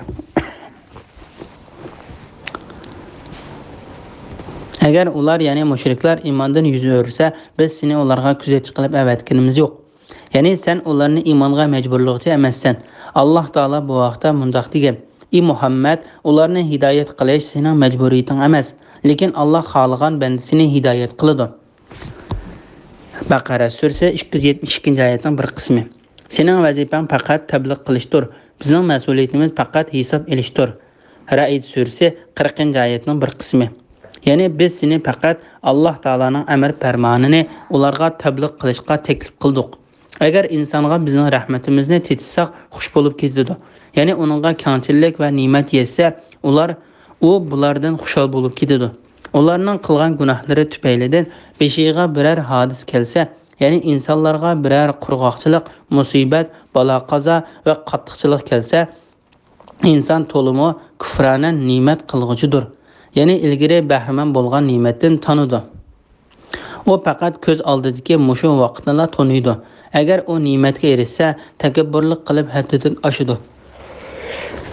ئەگەر ئۇلار، يەنى مۇشرىكلار ئىماندىن يۈز ئۆرۈسە، بىز سېنى ئۇلارغا كۆزەتچى قىلىپ ئەۋەتكىنىمىز يوق. يەنى سەن ئۇلارنى ئىمانغا مەجبۇرلىغۇچى ئەمەسسەن. ئاللاھ تائالا بۇ ھەقتە مۇنداق دېگەن: ئى مۇھەممەد، ئۇلارنى ھىدايەت قىلىش سېنىڭ مەجبۇرىيىتىڭ ئەمەس، لېكىن ئاللاھ خالىغان بەندىسىنى ھىدايەت قىلىدۇ. بەقەرە سۈرىسى ئىككى يۈز يەتمىش ئىككىنچى ئايەتنىڭ بىر قىسمى. سېنىڭ ۋەزىپەڭ پەقەت تەبلىغ قىلىشتۇر. بىزنىڭ مەسئۇلىيىتىمىز پەقەت ھېساب ئېلىشتۇر. رەئد سۈرىسى قىرىقىنچى ئايەتنىڭ بىر قىسمى. يەنى بىز سېنى پەقەت ئاللاھ تائالانىڭ ئەمر پەرمانىنى ئۇلارغا تەبلىغ قىلىشقا تەكلىپ قىلدۇق. ئەگەر ئىنسانغا بىزنىڭ رەھمىتىمىزنى تېتىتساق، خۇش بولۇپ كېتىدۇ. يەنى ئۇنىڭغا كەڭچىللىك ۋە نېمەت يەتسە، ئۇلار، ئۇ بۇلاردىن خۇشال بولۇپ كېتىدۇ. ئۇلارنىڭ قىلغان گۇناھلىرى تۈپەيلىدىن بېشىغا بىرەر ھادىسە كەلسە، يەنى ئىنسانلارغا بىرەر قۇرغاقچىلىق، مۇسىبەت، بالا-قازا ۋە قاتتىقچىلىق كەلسە، ئىنسان تولىمۇ كۇفرانە نېمەت قىلغۇچىدۇر. يەنى ئىلگىرى بەھرىمەن بولغان نېمەتتىن تانىدۇ. ئۇ پەقەت كۆز ئالدىدىكى مۇشۇ ۋاقىتنىلا تونۇيدۇ. ئەگەر ئۇ نېمەتكە ئېرىشسە، تەكەببۇرلۇق قىلىپ ھەددىدىن ئاشىدۇ.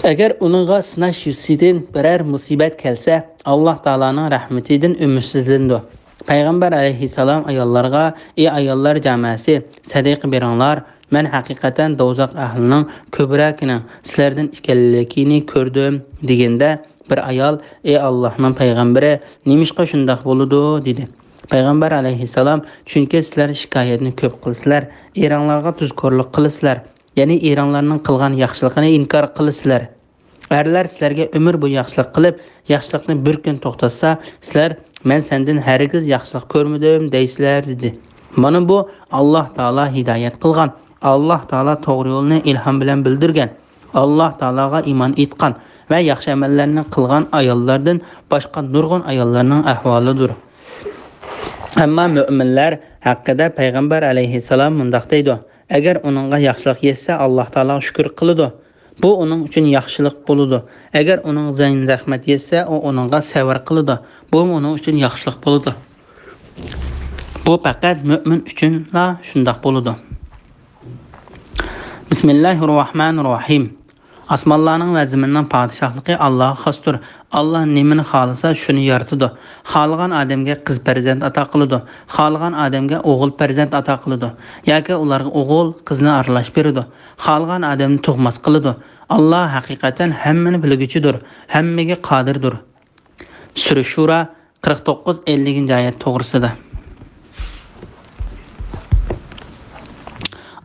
ئەگەر ئۇنىڭغا سىناش يۈزىسىدىن بىرەر مۇسىبەت كەلسە، ئاللاھ تائالانىڭ رەھمىتىدىن ئۈمىدسىزلىنىدۇ. پەيغەمبەر ئەلەيھىسسالام ئاياللارغا: ئى ئاياللار جامائەسى، سەدىقە بېرىڭلار، مەن ھەقىقەتەن دوزاخ ئەھلىنىڭ كۆپرەكىنىڭ سىلەردىن ئىكەنلىكىنى كۆردۈم، دېگەندە، بىر ئايال: ئى ئاللاھنىڭ پەيغەمبىرى، نېمىشقا شۇنداق بولىدۇ؟ دېدى. پەيغەمبەر ئەلەيھىسسالام: چۈنكى سىلەر شىكايەتنى كۆپ قىلىسىلەر، ئېرىڭلارغا تۇزكورلۇق قىلىسىلەر، يەنى ئېرىڭلارنىڭ قىلغان ياخشىلىقىنى ئىنكار قىلىسىلەر. ئەرلەر سىلەرگە ئۆمۈر بويى ياخشىلىق قىلىپ، ياخشىلىقنى بىر كۈن توختاتسا، سىلەر، مەن سەندىن ھەرگىز ياخشىلىق كۆرمىدىم، دەيسىلەر، دېدى. مانا بۇ ئاللاھ تائالا ھىدايەت قىلغان، ئاللاھ تائالا توغرا يولنى ئىلھام بىلەن بىلدۈرگەن، ئاللاھ تائالاغا ئىمان ئېيتقان ۋە ياخشى ئەمەللەرنى قىلغان ئاياللاردىن باشقا نۇرغۇن ئاياللارنىڭ ئەھۋالىدۇر. ئەمما مۆمىنلەر ھەققىدە پەيغەمبەر ئەلەيھىسسالام مۇنداق دەيدۇ: ئەگەر ئۇنىڭغا ياخشىلىق يەتسە، ئاللاھ تائالاغا شۈكۈر قىلىدۇ. بۇ ئۇنىڭ ئۈچۈن ياخشىلىق بولىدۇ. ئەگەر ئۇنىڭغا زىيان-زەخمەت يەتسە، ئۇ ئۇنىڭغا سەۋر قىلىدۇ. بۇمۇ ئۇنىڭ ئۈچۈن ياخشىلىق بولىدۇ. بۇ پەقەت مۆمىن ئۈچۈنلا شۇنداق بولىدۇ. بىسمىللاھىررەھمانىررەھىم. ئاسمانلارنىڭ ۋە زېمىننىڭ پادىشاھلىقى ئاللاغا خاستۇر. ئاللا نېمىنى خالىسا، شۇنى يارىتىدۇ. خالىغان ئادەمگە قىز پەرزەنت ئاتا قىلىدۇ. خالىغان ئادەمگە ئوغۇل پەرزەنت ئاتا قىلىدۇ. ياكى ئۇلارغا ئوغۇل، قىزنى ئارىلاش بېرىدۇ. خالىغان ئادەمنى تۇغماس قىلىدۇ. ئاللا ھەقىقەتەن ھەممىنى بىلگۈچىدۇر، ھەممىگە قادىردۇر. سۈرە شۇرا، قىرىق توققۇز، ئەللىكىنچى ئايەت توغرىسىدا.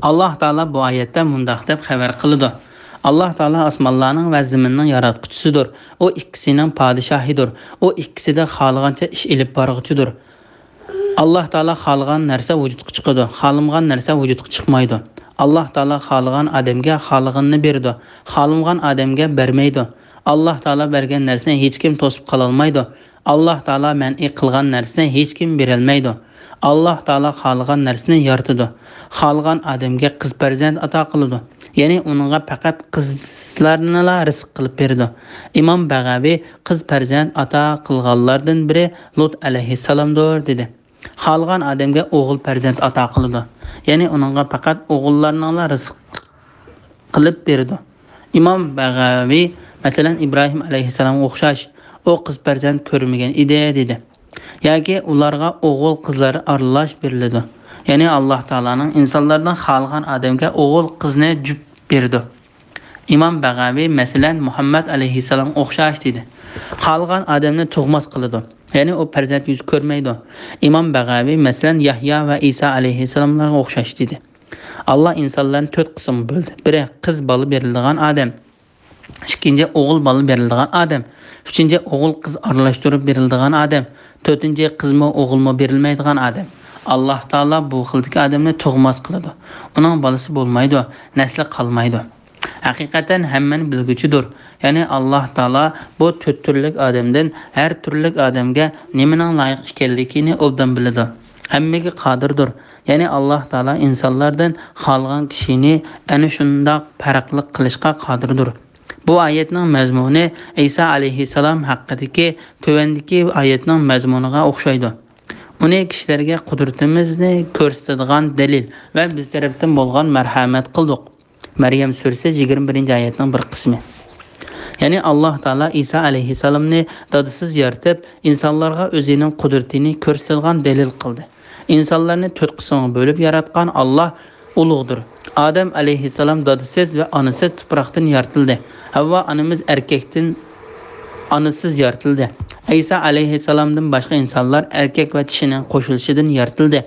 ئاللاھ تائالا بۇ ئايەتتە مۇنداق دەپ خەۋەر قىلىدۇ: ئاللاھ تائالا ئاسمانلارنىڭ ۋە زېمىننىڭ ياراتقۇچىسىدۇر. ئۇ ئىككىسىنىڭ پادىشاھىدۇر. ئۇ ئىككىسىدە خالىغانچە ئىش ئېلىپ بارغۇچىدۇر. ئاللاھ تائالا خالىغان نەرسە ۋۇجۇدقا چىقىدۇ، خالىمىغان نەرسە ۋۇجۇدقا چىقمايدۇ. ئاللاھ تائالا خالىغان ئادەمگە خالىغىنىنى بېرىدۇ، خالىمىغان ئادەمگە بەرمەيدۇ. ئاللاھ تائالا بەرگەن نەرسىنى ھېچكىم توسۇپ قالالمايدۇ. ئاللاھ تائالا مەنئى قىلغان نەرسىنى ھېچكىم بېرەلمەيدۇ. ئاللاھ تائالا خالىغان نەرسىنى يارىتىدۇ. خالىغان ئادەمگە قىز پەرزەنت ئاتا قىلىدۇ. يەنى ئۇنىڭغا پەقەت قىزلارنىلا رىزىق قىلىپ بېرىدۇ. ئىمام بەغەۋى قىز پەرزەنت ئاتا قىلغانلاردىن بىرى لۇت ئەلەيھىسسالامدۇر، دېدى. خالىغان ئادەمگە ئوغۇل پەرزەنت ئاتا قىلىدۇ. يەنى ئۇنىڭغا پەقەت ئوغۇللارنىلا رىزىق قىلىپ بېرىدۇ. ئىمام بەغەۋى، مەسىلەن، ئىبراھىم ئەلەيھىسسالامغا ئوخشاش، ئۇ قىز پەرزەنت كۆرمىگەن ئىدى، دېدى. ياكى ئۇلارغا ئوغۇل قىزلار ئارىلاش بېرىلىدۇ. يەنى ئاللاھ تائالانىڭ ئىنسانلاردىن خالىغان ئادەمگە ئوغۇل قىزنى جۈپ بېرىدۇ. ئىمام بەغەۋى، مەسىلەن، مۇھەممەد ئەلەيھىسسالامغا ئوخشاش، دېدى. خالىغان ئادەمنى تۇغماس قىلىدۇ. يەنى ئۇ پەرزەنت يۈز كۆرمەيدۇ. ئىمام بەغەۋى، مەسىلەن، يەھيا ۋە ئىسا ئەلەيھىسسالاملارغا ئوخشاش، دېدى. ئاللاھ ئىنسانلارنى تۆت قىسىمغا بۆلدى. بىرى، قىز بالا بېرىلىدىغان ئادەم. ئىككىنچى، ئوغۇل بالا بېرىلىدىغان ئادەم. ئۈچىنچى، ئوغۇل قىز ئارىلاشتۇرۇپ بېرىلىدىغان ئادەم. تۆتىنچى، قىزمۇ، ئوغۇلمۇ بېرىلمەيدىغان ئادەم. ئاللاھ تائالا بۇ خىلدىكى ئادەمنى تۇغماس قىلىدۇ. ئۇنىڭ بالىسى بولمايدۇ، نەسلى قالمايدۇ. ھەقىقەتەن ھەممىنى بىلگۈچىدۇر. يەنى ئاللاھ تائالا بۇ تۆت تۈرلۈك ئادەمدىن ھەر تۈرلۈك ئادەمگە نېمىنىڭ لايىق ئىكەنلىكىنى ئوبدان بىلىدۇ. ھەممىگە قادىردۇر. يەنى ئاللاھ تائالا ئىنسانلاردىن خالىغان كىشىنى ئەنە شۇنداق پەرقلىق قىلىشقا قادىردۇر. بۇ ئايەتنىڭ مەزمۇنى ئەيسا ئەلەيھىسسالام ھەققىدىكى تۆۋەندىكى ئايەتنىڭ مەزمۇنىغا ئوخشايدۇ. ئۇنى كىشىلەرگە قۇدرىتىمىزنى كۆرسىتىدىغان دەلىل ۋە بىز تەرەپتىن بولغان مەرھەمەت قىلدۇق. مەريەم سۈرىسى يىگىرمە بىرىنچى ئايەتنىڭ بىر قىسمى. يەنى ئاللاھ تائالا ئىسا ئەلەيھىسسالامنى دادىسىز يارىتىپ، ئىنسانلارغا ئۆزىنىڭ قۇدرىتىنى كۆرسىتىدىغان دەلىل قىلدى. ئىنسانلارنى تۆت قىسىمغا بۆلۈپ ياراتقان ئاللاھ ئۇلۇغدۇر. ئادەم ئەلەيھىسسالام دادىسىز ۋە ئانىسىز تۇپراقتىن يارىتىلدى. ھەۋۋا ئانىمىز ئەركەكتىن ئانىسىز يارىتىلدى. ئەيسا ئەلەيھىسسالامدىن باشقا ئىنسانلار ئەركەك ۋە چىشىنىڭ قوشۇلۇشىدىن يارىتىلدى.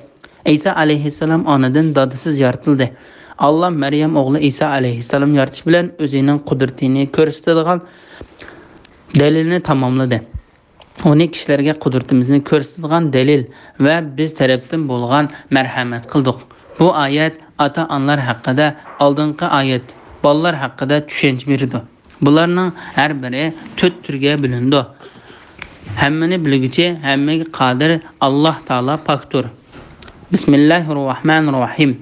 ئەيسا ئەلەيھىسسالام ئانىدىن دادىسىز يارىتىلدى. ئاللاھ مەريەم ئوغلى ئەيسا ئەلەيھىسسالام يارىتىش بىلەن ئۆزىنىڭ قۇدرىتىنى كۆرسىتىدىغان دەلىلنى تاماملىدى. ئۇنى كىشىلەرگە قۇدرىتىمىزنى كۆرسىتىدىغان دەلىل ۋە بىز تەرەپتىن بولغان مەرھەمەت قىلدۇق. بۇ ئايەت ئاتا-ئانىلار ھەققىدە، ئالدىنقى ئايەت بالىلار ھەققىدە چۈشەنچە بېرىدۇ. بۇلارنىڭ ھەر بىرى تۆت تۈرگە بۆلۈنىدۇ. ھەممىنى بىلگۈچى، ھەممىگە قادىر ئاللاھ تائالا پاكتۇر. بىسمىللاھىرراھمانىرراھىم.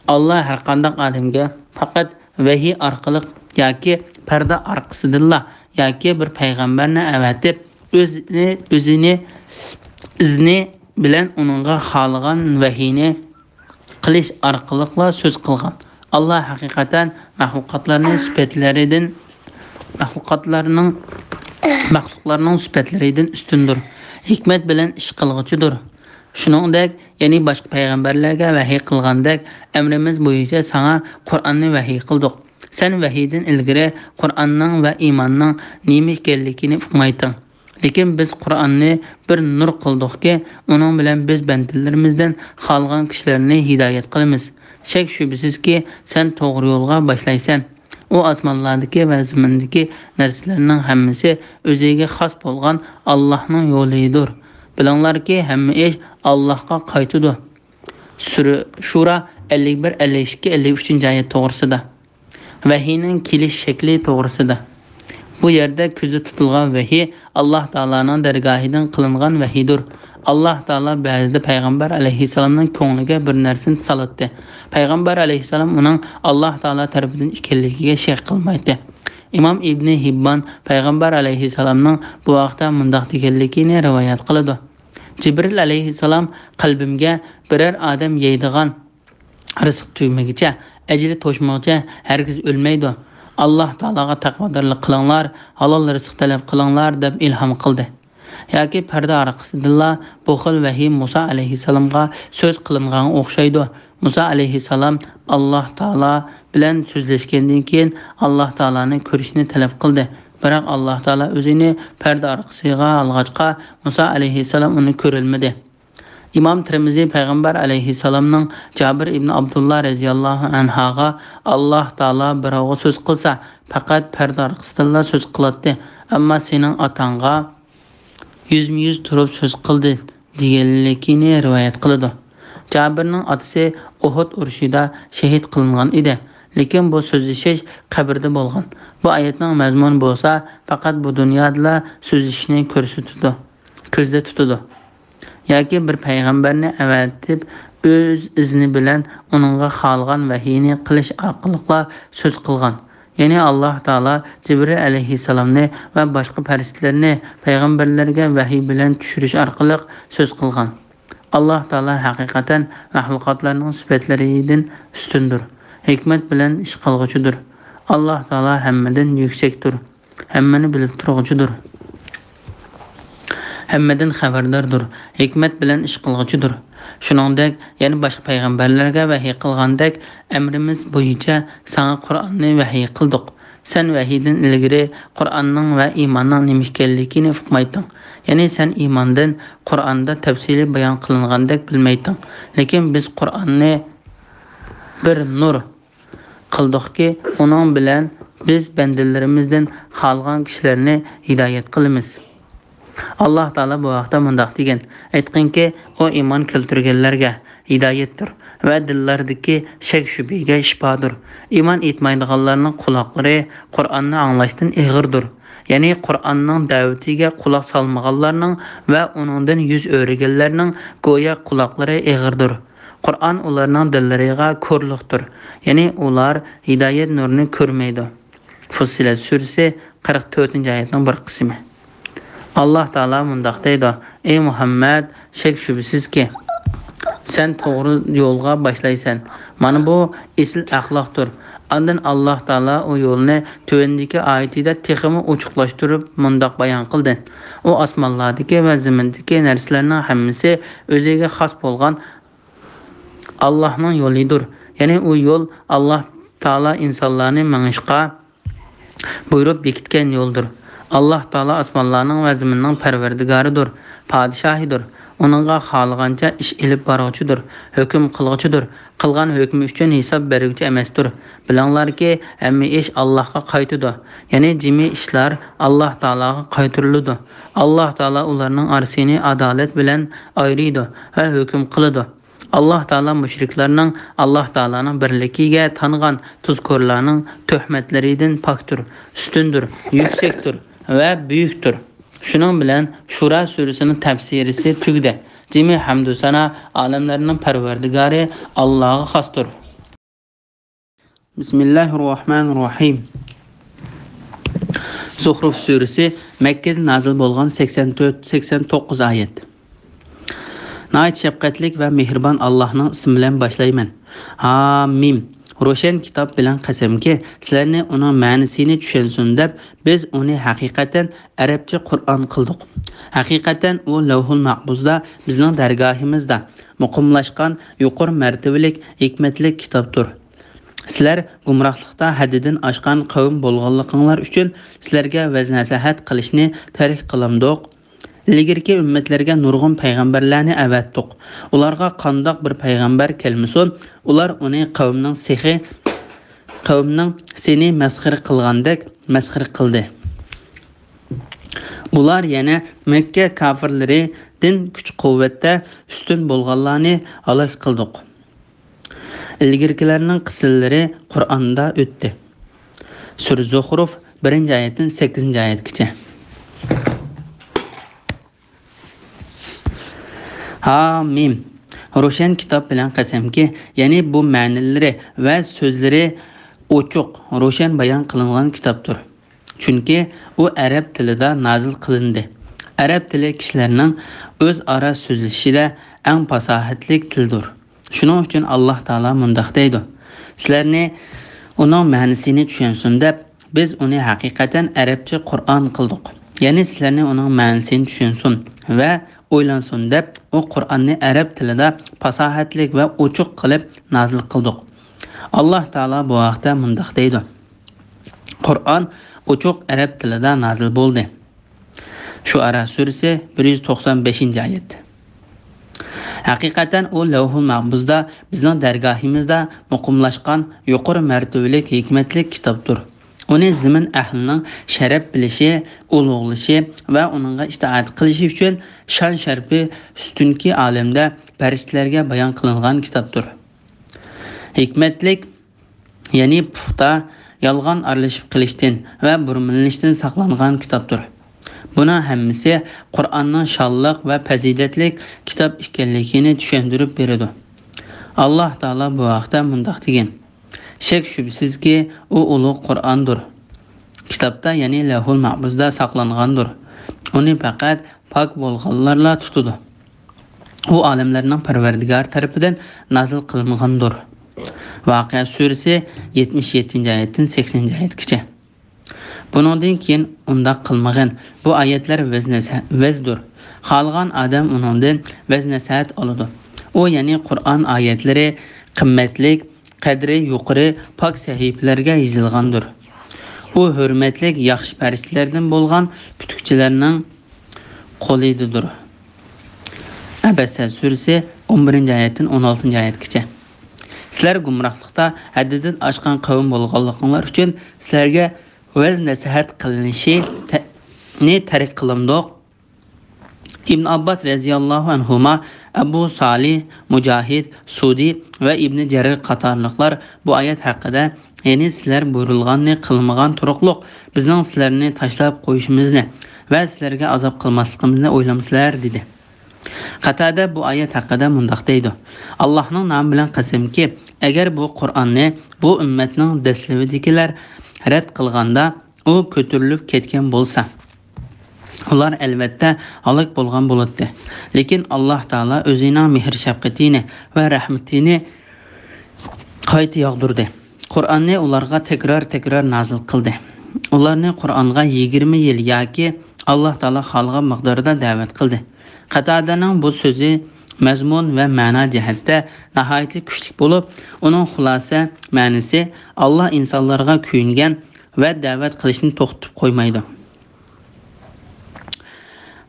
ئاللاھ ھەرقانداق ئادەمگە پەقەت ۋەھىي ئارقىلىق ياكى پەردە ئارقىسىدىنلا ياكى بىر پەيغەمبەرنى ئەۋەتىپ، ئۆزىنى، ئۆزىنى ئىزنى بىلەن ئۇنىڭغا خالىغان ۋەھىينى قىلىش ئارقىلىقلا سۆز قىلغان. ئاللاھ ھەقىقەتەن مەخلۇقاتلارنى سۈپەتلىرىدىن، مەخلۇقاتلارنىڭ، مەخلۇقلارنىڭ سۈپەتلىرىدىن ئۈستۈندۇر. ھېكمەت بىلەن ئىش قىلغۇچىدۇر. شۇنىڭدەك، يەنى باشقا پەيغەمبەرلەرگە ۋەھىي قىلغاندەك، ئەمرىمىز بويىچە ساڭا قۇرئاننى ۋەھىي قىلدۇق. سەن ۋەھىيدىن ئىلگىرى قۇرئاننىڭ ۋە ئىماننىڭ نېمە ئىكەنلىكىنى ئۇقمايتتىڭ. لېكىن بىز قۇرئاننى بىر نۇر قىلدۇقكى، ئۇنىڭ بىلەن بىز بەندىلىرىمىزدىن خالىغان كىشىلەرنى ھىدايەت قىلىمىز. شەك-شۈبھىسىزكى، سەن توغرا يولغا باشلايسەن. ئۇ ئاسمانلاردىكى ۋە زېمىندىكى نەرسىلەرنىڭ ھەممىسى ئۆزىگە خاس بولغان ئاللاھنىڭ يولىدۇر. بىلىڭلاركى، ھەممە ئىش ئاللاھقا قايتىدۇ. سۈرە شۇرا ئەللىك بىر، ئەللىك ئىككى، ئەللىك ئۈچىنچى ئايەت توغرىسىدا. ۋەھىينىڭ كېلىش شەكلى توغرىسىدا. بۇ يەردە كۆزدە تۇتۇلغان ۋەھىي ئاللاھ تائالانىڭ دەرگاھىدىن قىلىنغان ۋەھىيدۇر. ئاللاھ تائالا بەزىدە پەيغەمبەر ئەلەيھىسسالامنىڭ كۆڭلىگە بىر نەرسىنى سالاتتى. پەيغەمبەر ئەلەيھىسسالام ئۇنىڭ ئاللاھ تائالا تەرىپىدىن ئىكەنلىكىگە شەك قىلمايتتى. ئىمام ئىبنى ھىببان پەيغەمبەر ئەلەيھىسسالامنىڭ بۇ ھەقتە مۇنداق دېگەنلىكىنى رىۋايەت قىلىدۇ: جىبرىل ئەلەيھىسسالام قەلبىمگە بىرەر ئادەم يەيدىغان رىزىق تۈگىمىگىچە، ئەجىلى توشمىغىچە ھەرگىز ئۆلمەيدۇ. «ئاللاھ تائالاغا تەقۋادارلىق قىلىڭلار، ھالال رىزىق تەلەپ قىلىڭلار» دەپ ئىلھام قىلدى. ياكى پەردە ئارقىسىدىنلا بۇ خىل ۋەھىي مۇسا ئەلەيھىسسالامغا سۆز قىلىنغانغا ئوخشايدۇ. مۇسا ئەلەيھىسسالام ئاللاھ تائالا بىلەن سۆزلەشكەندىن كېيىن ئاللاھ تائالانى كۆرۈشنى تەلەپ قىلدى. بىراق ئاللاھ تائالا ئۆزىنى پەردە ئارقىسىغا ئالغاچقا، مۇسا ئەلەيھىسسالام ئۇنى كۆرەلمىدى. ئىمام تىرمىزى پەيغەمبەر ئەلەيھىسسالامنىڭ جابىر ئىبن ئابدۇللا رەزىياللاھۇ ئەنھاغا «ئاللاھ تائالا بىراۋغا سۆز قىلسا، پەقەت پەردە ئارقىسىدىنلا سۆز قىلاتتى، ئەمما سېنىڭ ئاتاڭغا يۈزمۇ يۈز تۇرۇپ سۆز قىلدى» دېگەنلىكىنى رىۋايەت قىلىدۇ. جابىرنىڭ ئاتىسى ئۇھۇد ئۇرۇشىدا شېھىت قىلىنغان ئىدى. لېكىن بۇ سۆزلىشىش قەبرىدە بولغان. بۇ ئايەتنىڭ مەزمۇنى بولسا پەقەت بۇ دۇنيادىلا سۆزلىشىشنى كۆرسىتىدۇ، كۆزدە تۇتىدۇ. ياكى بىر پەيغەمبەرنى ئەۋەتىپ، ئۆز ئىزنى بىلەن ئۇنىڭغا خالىغان ۋەھىينى قىلىش ئارقىلىقلا سۆز قىلغان. يەنى ئاللاھ تائالا جىبرىل ئەلەيھىسسالامنى ۋە باشقا پەرىشتىلەرنى پەيغەمبەرلەرگە ۋەھىي بىلەن چۈشۈرۈش ئارقىلىق سۆز قىلغان. ئاللاھ تائالا ھەقىقەتەن مەخلۇقاتلارنىڭ سۈپەتلىرىدىن ئۈستۈندۇر، ھېكمەت بىلەن ئىش قىلغۇچىدۇر. ئاللاھ تائالا ھەممىدىن يۈكسەكتۇر، ھەممىنى بىلىپ تۇرغۇچىدۇر، ھەممىدىن خەۋەرداردۇر، ھېكمەت بىلەن ئىش قىلغۇچىدۇر. شۇنىڭدەك يەنە باشقا پەيغەمبەرلەرگە ۋەھىي قىلغاندەك، ئەمرىمىز بويىچە ساڭا قۇرئاننى ۋەھىي قىلدۇق. سەن ۋەھىيدىن ئىلگىرى قۇرئاننىڭ ۋە ئىماننىڭ نېمە ئىكەنلىكىنى ئۇقمايتتىڭ. يەنى سەن ئىماندىن قۇرئاندا تەپسىلىي بايان قىلىنغاندەك بىلمەيتتىڭ. لېكىن بىز قۇرئاننى بىر نۇر قىلدۇقكى، ئۇنىڭ بىلەن بىز بەندىلىرىمىزدىن خالىغان كىشىلەرنى ھىدايەت قىلىمىز. ئاللاھ تائالا بۇ ھەقتە مۇنداق دېگەن: «ئېيتقىنكى، ئۇ ئىمان كەلتۈرگەنلەرگە ھىدايەتتۇر ۋە دىللاردىكى شەك-شۈبھىگە شىپادۇر. ئىمان ئېيتمايدىغانلارنىڭ قۇلاقلىرى قۇرئاننى ئاڭلاشتىن ئېغىردۇر.» يەنى قۇرئاننىڭ دەۋىتىگە قۇلاق سالمىغانلارنىڭ ۋە ئۇنىڭدىن يۈز ئۆرۈگەنلەرنىڭ گويا قۇلاقلىرى ئېغىردۇر. قۇرئان ئۇلارنىڭ دىللىرىغا كورلۇقتۇر، يەنى ئۇلار ھىدايەت نۇرىنى كۆرمەيدۇ. فۇسسىلەت سۈرىسى، قىرىق تۆتىنچى ئايەتنىڭ بىر قىسمى. ئاللاھ تائالا مۇنداق دەيدۇ: «ئەي مۇھەممەد، شەك-شۈبھىسىزكى، سەن توغرا يولغا باشلايسەن. مانا بۇ ئېسىل ئەخلاقتۇر.» ئاندىن ئاللاھ تائالا ئۇ يولنى تۆۋەندىكى ئايىتىدە تېخىمۇ ئوچۇقلاشتۇرۇپ مۇنداق بايان قىلدى: «ئۇ ئاسمانلاردىكى ۋە زېمىندىكى نەرسىلەرنىڭ ھەممىسى ئۆزىگە خاس بولغان ئاللاھنىڭ يولىدۇر.» يەنى ئۇ يول ئاللاھ تائالا ئىنسانلارنى مېڭىشقا بۇيرۇپ بېكىتكەن يولدۇر. ئاللاھ تائالا ئاسمانلارنىڭ ۋە زېمىننىڭ پەرۋەردىگارىدۇر، پادىشاھىدۇر. ئۇنىڭغا خالىغانچە ئىش ئېلىپ بارغۇچىدۇر، ھۆكۈم قىلغۇچىدۇر. قىلغان ھۆكمى ئۈچۈن ھېساب بەرگۈچى ئەمەستۇر. بىلىڭلاركى، ھەممە ئىش ئاللاھقا قايتىدۇ. يەنى جىمى ئىشلار ئاللاھ تائالاغا قايتۇرۇلىدۇ. ئاللاھ تائالا ئۇلارنىڭ ئارىسىنى ئادالەت بىلەن ئايرىيدۇ ۋە ھۆكۈم قىلىدۇ. ئاللاھ تائالا مۇشرىكلارنىڭ ئاللاھ تائالانىڭ بىرلىكىگە تانغان تۇزكورلارنىڭ تۆھمەتلىرىدىن پاكتۇر، ئۈستۈندۇر، يۈكسەكتۇر ۋە بۈيۈكتۇر. شۇنىڭ بىلەن شۇرا سۈرىسىنىڭ تەپسىرىسى تۈگىدى. جىمى ھەمدۇ سانا ئالەملەرنىڭ پەرۋەردىگارى ئاللاھقا خاستۇر. بىسمىللاھىررەھمانىررەھىم. زۇخرۇف سۈرىسى، مەككىدە نازىل بولغان، سەكسەن تۆت، سەكسەن توققۇز ئايەت. ناھايىتى شەپقەتلىك ۋە مېھرىبان ئاللاھنىڭ ئىسمى بىلەن باشلايمەن. ھامىم. روشەن كىتاب بىلەن قەسەمكى، سىلەرنى ئۇنىڭ مەنىسىنى چۈشەنسۇن دەپ، بىز ئۇنى ھەقىقەتەن ئەرەبچە قۇرئان قىلدۇق. ھەقىقەتەن ئۇ لەۋھۇل مەھپۇزدا، بىزنىڭ دەرگاھىمىزدا مۇقىملاشقان يۇقىرى مەرتىۋىلىك، ھېكمەتلىك كىتابتۇر. سىلەر گۇمراھلىقتا ھەددىدىن ئاشقان قەۋم بولغانلىقىڭلار ئۈچۈن سىلەرگە ۋەز-نەسىھەت قىلىشنى تەرك قىلامدۇق؟ ئىلگىرىكى ئۈممەتلەرگە نۇرغۇن پەيغەمبەرلەرنى ئەۋەتتۇق. ئۇلارغا قانداق بىر پەيغەمبەر كەلمىسۇن، ئۇلار ئۇنى قەۋمنىڭ سېخى، قەۋمنىڭ سېنى مەسخىرە قىلغاندەك مەسخىرە قىلدى. ئۇلار يەنە مەككە كاپىرلىرىدىن كۈچ-قۇۋۋەتتە ئۈستۈن بولغانلارنى ھالاك قىلدۇق. ئىلگىرىكىلەرنىڭ قىسسىلىرى قۇرئاندا ئۆتتى. سۈرە زۇخرۇف، بىرىنچى ئايەتتىن سەككىزىنچى ئايەتكىچە. ھامىم. روشەن كىتاب بىلەن قەسەمكى، يەنى بۇ مەنىلىرى ۋە سۆزلىرى ئوچۇق، روشەن بايان قىلىنغان كىتابتۇر. چۈنكى ئۇ ئەرەب تىلىدا نازىل قىلىندى. ئەرەب تىلى كىشىلەرنىڭ ئۆزئارا سۆزلىشىشىدە ئەڭ پاساھەتلىك تىلدۇر. شۇنىڭ ئۈچۈن ئاللاھ تائالا مۇنداق دەيدۇ: سىلەرنى ئۇنىڭ مەنىسىنى چۈشەنسۇن دەپ، بىز ئۇنى ھەقىقەتەن ئەرەبچە قۇرئان قىلدۇق. يەنى سىلەرنى ئۇنىڭ مەنىسىنى چۈشەنسۇن ۋە ئويلانسۇن دەپ، ئۇ قۇرئاننى ئەرەب تىلىدا پاساھەتلىك ۋە ئوچۇق قىلىپ نازىل قىلدۇق. ئاللاھ تائالا بۇ ھەقتە مۇنداق دەيدۇ: قۇرئان ئوچۇق ئەرەب تىلىدا نازىل بولدى. شۇئەرا سۈرىسى، بىر يۈز توقسان بەشىنچى ئايەت. ھەقىقەتەن ئۇ لەۋھۇل مەھپۇزدا، بىزنىڭ دەرگاھىمىزدا مۇقىملاشقان يۇقىرى مەرتىۋىلىك ھېكمەتلىك كىتابتۇر. ئۇنى زېمىن ئەھلىنىڭ شەرەپ بىلىشى، ئۇلۇغلىشى ۋە ئۇنىڭغا ئىتائەت قىلىشى ئۈچۈن شان-شەرىپى ئۈستۈنكى ئالەمدە پەرىشتىلەرگە بايان قىلىنغان كىتابتۇر. ھېكمەتلىك، يەنى پۇختا، يالغان ئارىلىشىپ قېلىشتىن ۋە بۇرمىلىنىشتىن ساقلانغان كىتابتۇر. بۇنىڭ ھەممىسى قۇرئاننىڭ شانلىق ۋە پەزىلەتلىك كىتاب ئىكەنلىكىنى چۈشەندۈرۈپ بېرىدۇ. ئاللاھ تائالا بۇ ھەقتە مۇنداق دېگەن: شەك-شۈبھىسىزكى، ئۇ ئۇلۇغ قۇرئاندۇر. كىتابتا، يەنى لەۋھۇل مەھپۇزدا ساقلانغاندۇر. ئۇنى پەقەت پاك بولغانلارلا تۇتىدۇ. ئۇ ئالەملەرنىڭ پەرۋەردىگارى تەرىپىدىن نازىل قىلىنغاندۇر. ۋەقىئە سۈرىسى، يەتمىش يەتتىنچى ئايەتتىن سەكسىنىنچى ئايەتكىچە. بۇنىڭدىن كېيىن ئۇنداق قىلمىغىن. بۇ ئايەتلەر ۋەز-نەسە-، ۋەزدۇر. خالىغان ئادەم ئۇنىڭدىن ۋەز-نەسىھەت ئالىدۇ. ئۇ، يەنى قۇرئان ئايەتلىرى، قىممەتلىك، قەدرى يۇقىرى پاك سەھىپىلەرگە يېزىلغاندۇر. ئۇ ھۆرمەتلىك ياخشى پەرىشتىلەردىن بولغان كۈتۈكچىلەرنىڭ قولىدىدۇر. ئەبەسە سۈرىسى، ئون بىرىنچى ئايەتتىن ئون ئالتىنچى ئايەتكىچە. سىلەر گۇمراھلىقتا ھەددىدىن ئاشقان قەۋم بولغانلىقىڭلار ئۈچۈن سىلەرگە ۋەز-نەسىھەت قىلىنىشى تە-، نى تەرك قىلمىدۇق. ئىبن ئابباس رەزىياللاھۇ ئەنھۇما، ئەبۇ سالىھ، مۇجاھىد، سۇدى ۋە ئىبنى جەرىر قاتارلىقلار بۇ ئايەت ھەققىدە، يەنى سىلەر بۇيرۇلغاننى قىلمىغان تۇرۇقلۇق بىزنىڭ سىلەرنى تاشلاپ قويۇشىمىزنى ۋە سىلەرگە ئازاب قىلماسلىقىمىزنى ئويلامسىلەر؟ دېدى. قاتادە بۇ ئايەت ھەققىدە مۇنداق دەيدۇ: ئاللاھنىڭ نامى بىلەن قەسەمكى، ئەگەر بۇ قۇرئاننى بۇ ئۈممەتنىڭ دەسلىۋىدىكىلەر رەت قىلغاندا، ئۇ كۆتۈرۈلۈپ كەتكەن بولسا، ئۇلار ئەلۋەتتە ھالاك بولغان بولاتتى. لېكىن ئاللاھ تائالا ئۆزىنىڭ مېھىر-شەپقىتىنى ۋە رەھمىتىنى قايتا ياغدۇردى. قۇرئاننى ئۇلارغا تەكرار-تەكرار نازىل قىلدى. ئۇلارنى قۇرئانغا يىگىرمە يىل ياكى ئاللاھ تائالا خالىغان مىقداردا دەۋەت قىلدى. قاتادەنىڭ بۇ سۆزى مەزمۇن ۋە مەنا جەھەتتە ناھايىتى كۈچلۈك بولۇپ، ئۇنىڭ خۇلاسە مەنىسى، ئاللاھ ئىنسانلارغا كۆيۈنگەن ۋە دەۋەت قىلىشنى توختىتىپ قويمايدۇ.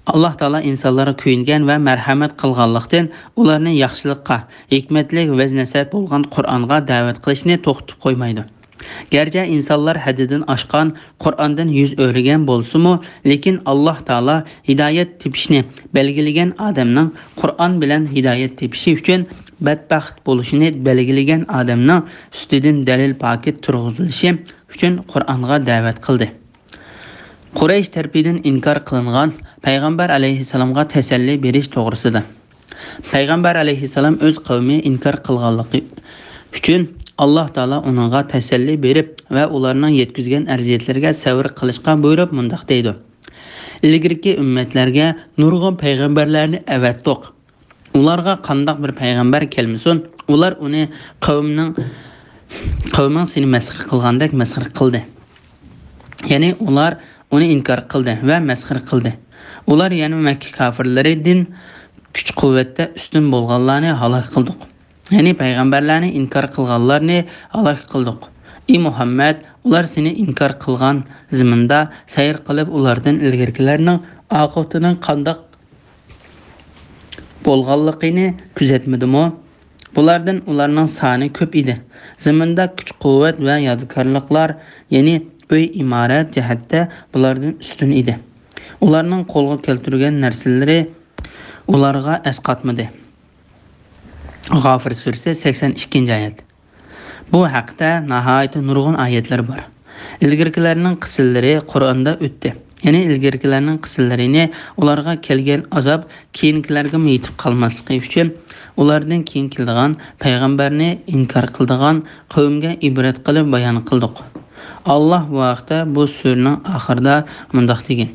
ئاللاھ تائالا ئىنسانلارغا كۆيۈنگەن ۋە مەرھەمەت قىلغانلىقتىن، ئۇلارنى ياخشىلىققا، ھېكمەتلىك ۋەز-نەسىھەت بولغان قۇرئانغا دەۋەت قىلىشنى توختىتىپ قويمايدۇ. گەرچە ئىنسانلار ھەددىدىن ئاشقان، قۇرئاندىن يۈز ئۆرۈگەن بولسىمۇ، لېكىن ئاللاھ تائالا ھىدايەت تېپىشنى بەلگىلىگەن ئادەمنىڭ قۇرئان بىلەن ھىدايەت تېپىشى ئۈچۈن، بەتبەخت بولۇشىنى بەلگىلىگەن ئادەمنىڭ ئۈستىدىن دەلىل پاكىت تۇرغۇزۇلۇشى ئۈچۈن قۇرئانغا دەۋەت قىلدى. قۇرەيش تەرىپىدىن ئىنكار قىلىنغان پەيغەمبەر ئەلەيھىسسالامغا تەسەللى بېرىش توغرىسىدا. پەيغەمبەر ئەلەيھىسسالام ئۆز قەۋمى ئىنكار قىلغانلىقى ئۈچۈن، ئاللاھ تائالا ئۇنىڭغا تەسەللى بېرىپ ۋە ئۇلارنىڭ يەتكۈزگەن ئەزىيەتلىرىگە سەۋر قىلىشقا بۇيرۇپ مۇنداق دەيدۇ: ئىلگىرىكى ئۈممەتلەرگە نۇرغۇن پەيغەمبەرلەرنى ئەۋەتتۇق. ئۇلارغا قانداق بىر پەيغەمبەر كەلمىسۇن، ئۇلار ئۇنى قەۋمنىڭ، قەۋمىڭ سېنى مەسخىرە قىلغاندەك مەسخىرە قىلدى. يەنى ئۇلار ئۇنى ئىنكار قىلدى ۋە مەسخىرە قىلدى. ئۇلار يەنە مەككە كاپىرلىرىدىن كۈچ-قۇۋۋەتتە ئۈستۈن بولغانلارنى ھالاك قىلدۇق. يەنى پەيغەمبەرلەرنى ئىنكار قىلغانلارنى ھالاك قىلدۇق. ئى مۇھەممەد، ئۇلار سېنى ئىنكار قىلغان زېمىندا سەير قىلىپ، ئۇلاردىن ئىلگىرىكىلەرنىڭ ئاقىۋىتىنىڭ قانداق بولغانلىقىنى كۆزەتمىدىمۇ؟ بۇلاردىن ئۇلارنىڭ سانى كۆپ ئىدى. زېمىندا كۈچ-قۇۋۋەت ۋە يادىكارلىقلار، يەنى ئۆي-ئىمارەت جەھەتتە بۇلاردىن ئۈستۈن ئىدى. ئۇلارنىڭ قولغا كەلتۈرگەن نەرسىلىرى ئۇلارغا ئەسقاتمىدى. غافىر سۈرىسى، سەكسەن ئىككىنچى ئايەت. بۇ ھەقتە ناھايىتى نۇرغۇن ئايەتلەر بار. ئىلگىرىكىلەرنىڭ قىسسىلىرى قۇرئاندا ئۆتتى. يەنى ئىلگىرىكىلەرنىڭ قىسسىلىرىنى، ئۇلارغا كەلگەن ئازاب كېيىنكىلەرگىمۇ يېتىپ قالماسلىقى ئۈچۈن، ئۇلاردىن كېيىن كېلىدىغان پەيغەمبەرنى ئىنكار قىلىدىغان قەۋمگە ئىبرەت قىلىپ بايان قىلدۇق. ئاللاھ بۇ ھەقتە بۇ سۈرىنىڭ ئاخىرىدا مۇنداق دېگەن: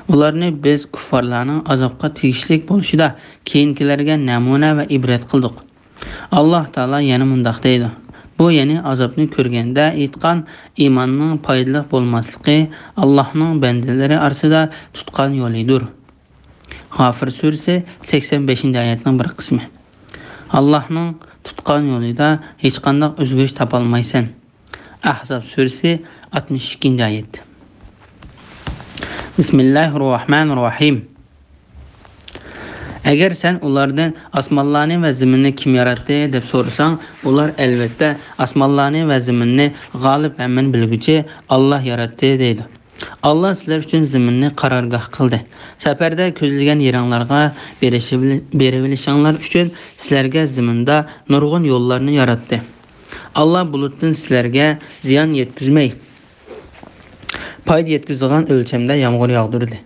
ئۇلارنى بىز كۇففارلارنىڭ ئازابقا تېگىشلىك بولۇشىدا كېيىنكىلەرگە نەمۇنە ۋە ئىبرەت قىلدۇق. ئاللاھ تائالا يەنە مۇنداق دەيدۇ: بۇ، يەنى ئازابنى كۆرگەندە ئېيتقان ئىماننىڭ پايدىلىق بولماسلىقى، ئاللاھنىڭ بەندىلىرى ئارىسىدا تۇتقان يولىدۇر. غافىر سۈرىسى، سەكسەن بەشىنچى ئايەتنىڭ بىر قىسمى. ئاللاھنىڭ تۇتقان يولىدا ھېچقانداق ئۆزگىرىش تاپالمايسەن. ئەھزاب سۈرىسى، ئاتمىش ئىككىنچى ئايەت. بىسمىللاھىررەھمانىررەھىم. ئەگەر سەن ئۇلاردىن «ئاسمانلارنى ۋە زېمىننى كىم ياراتتى؟» دەپ سورىساڭ، ئۇلار ئەلۋەتتە «ئاسمانلارنى ۋە زېمىننى غالىب، ھەممىنى بىلگۈچى ئاللاھ ياراتتى» دەيدۇ. ئاللاھ سىلەر ئۈچۈن زېمىننى قارارگاھ قىلدى. سەپەردە كۆزلىگەن يېرىڭلارغا بېرىشىۋېلى-، بېرىۋېلىشىڭلار ئۈچۈن سىلەرگە زېمىندا نۇرغۇن يوللارنى ياراتتى. ئاللاھ بۇلۇتتىن سىلەرگە زىيان يەتكۈزمەي، پايدا يەتكۈزىدىغان ئۆلچەمدە يامغۇر ياغدۇردى.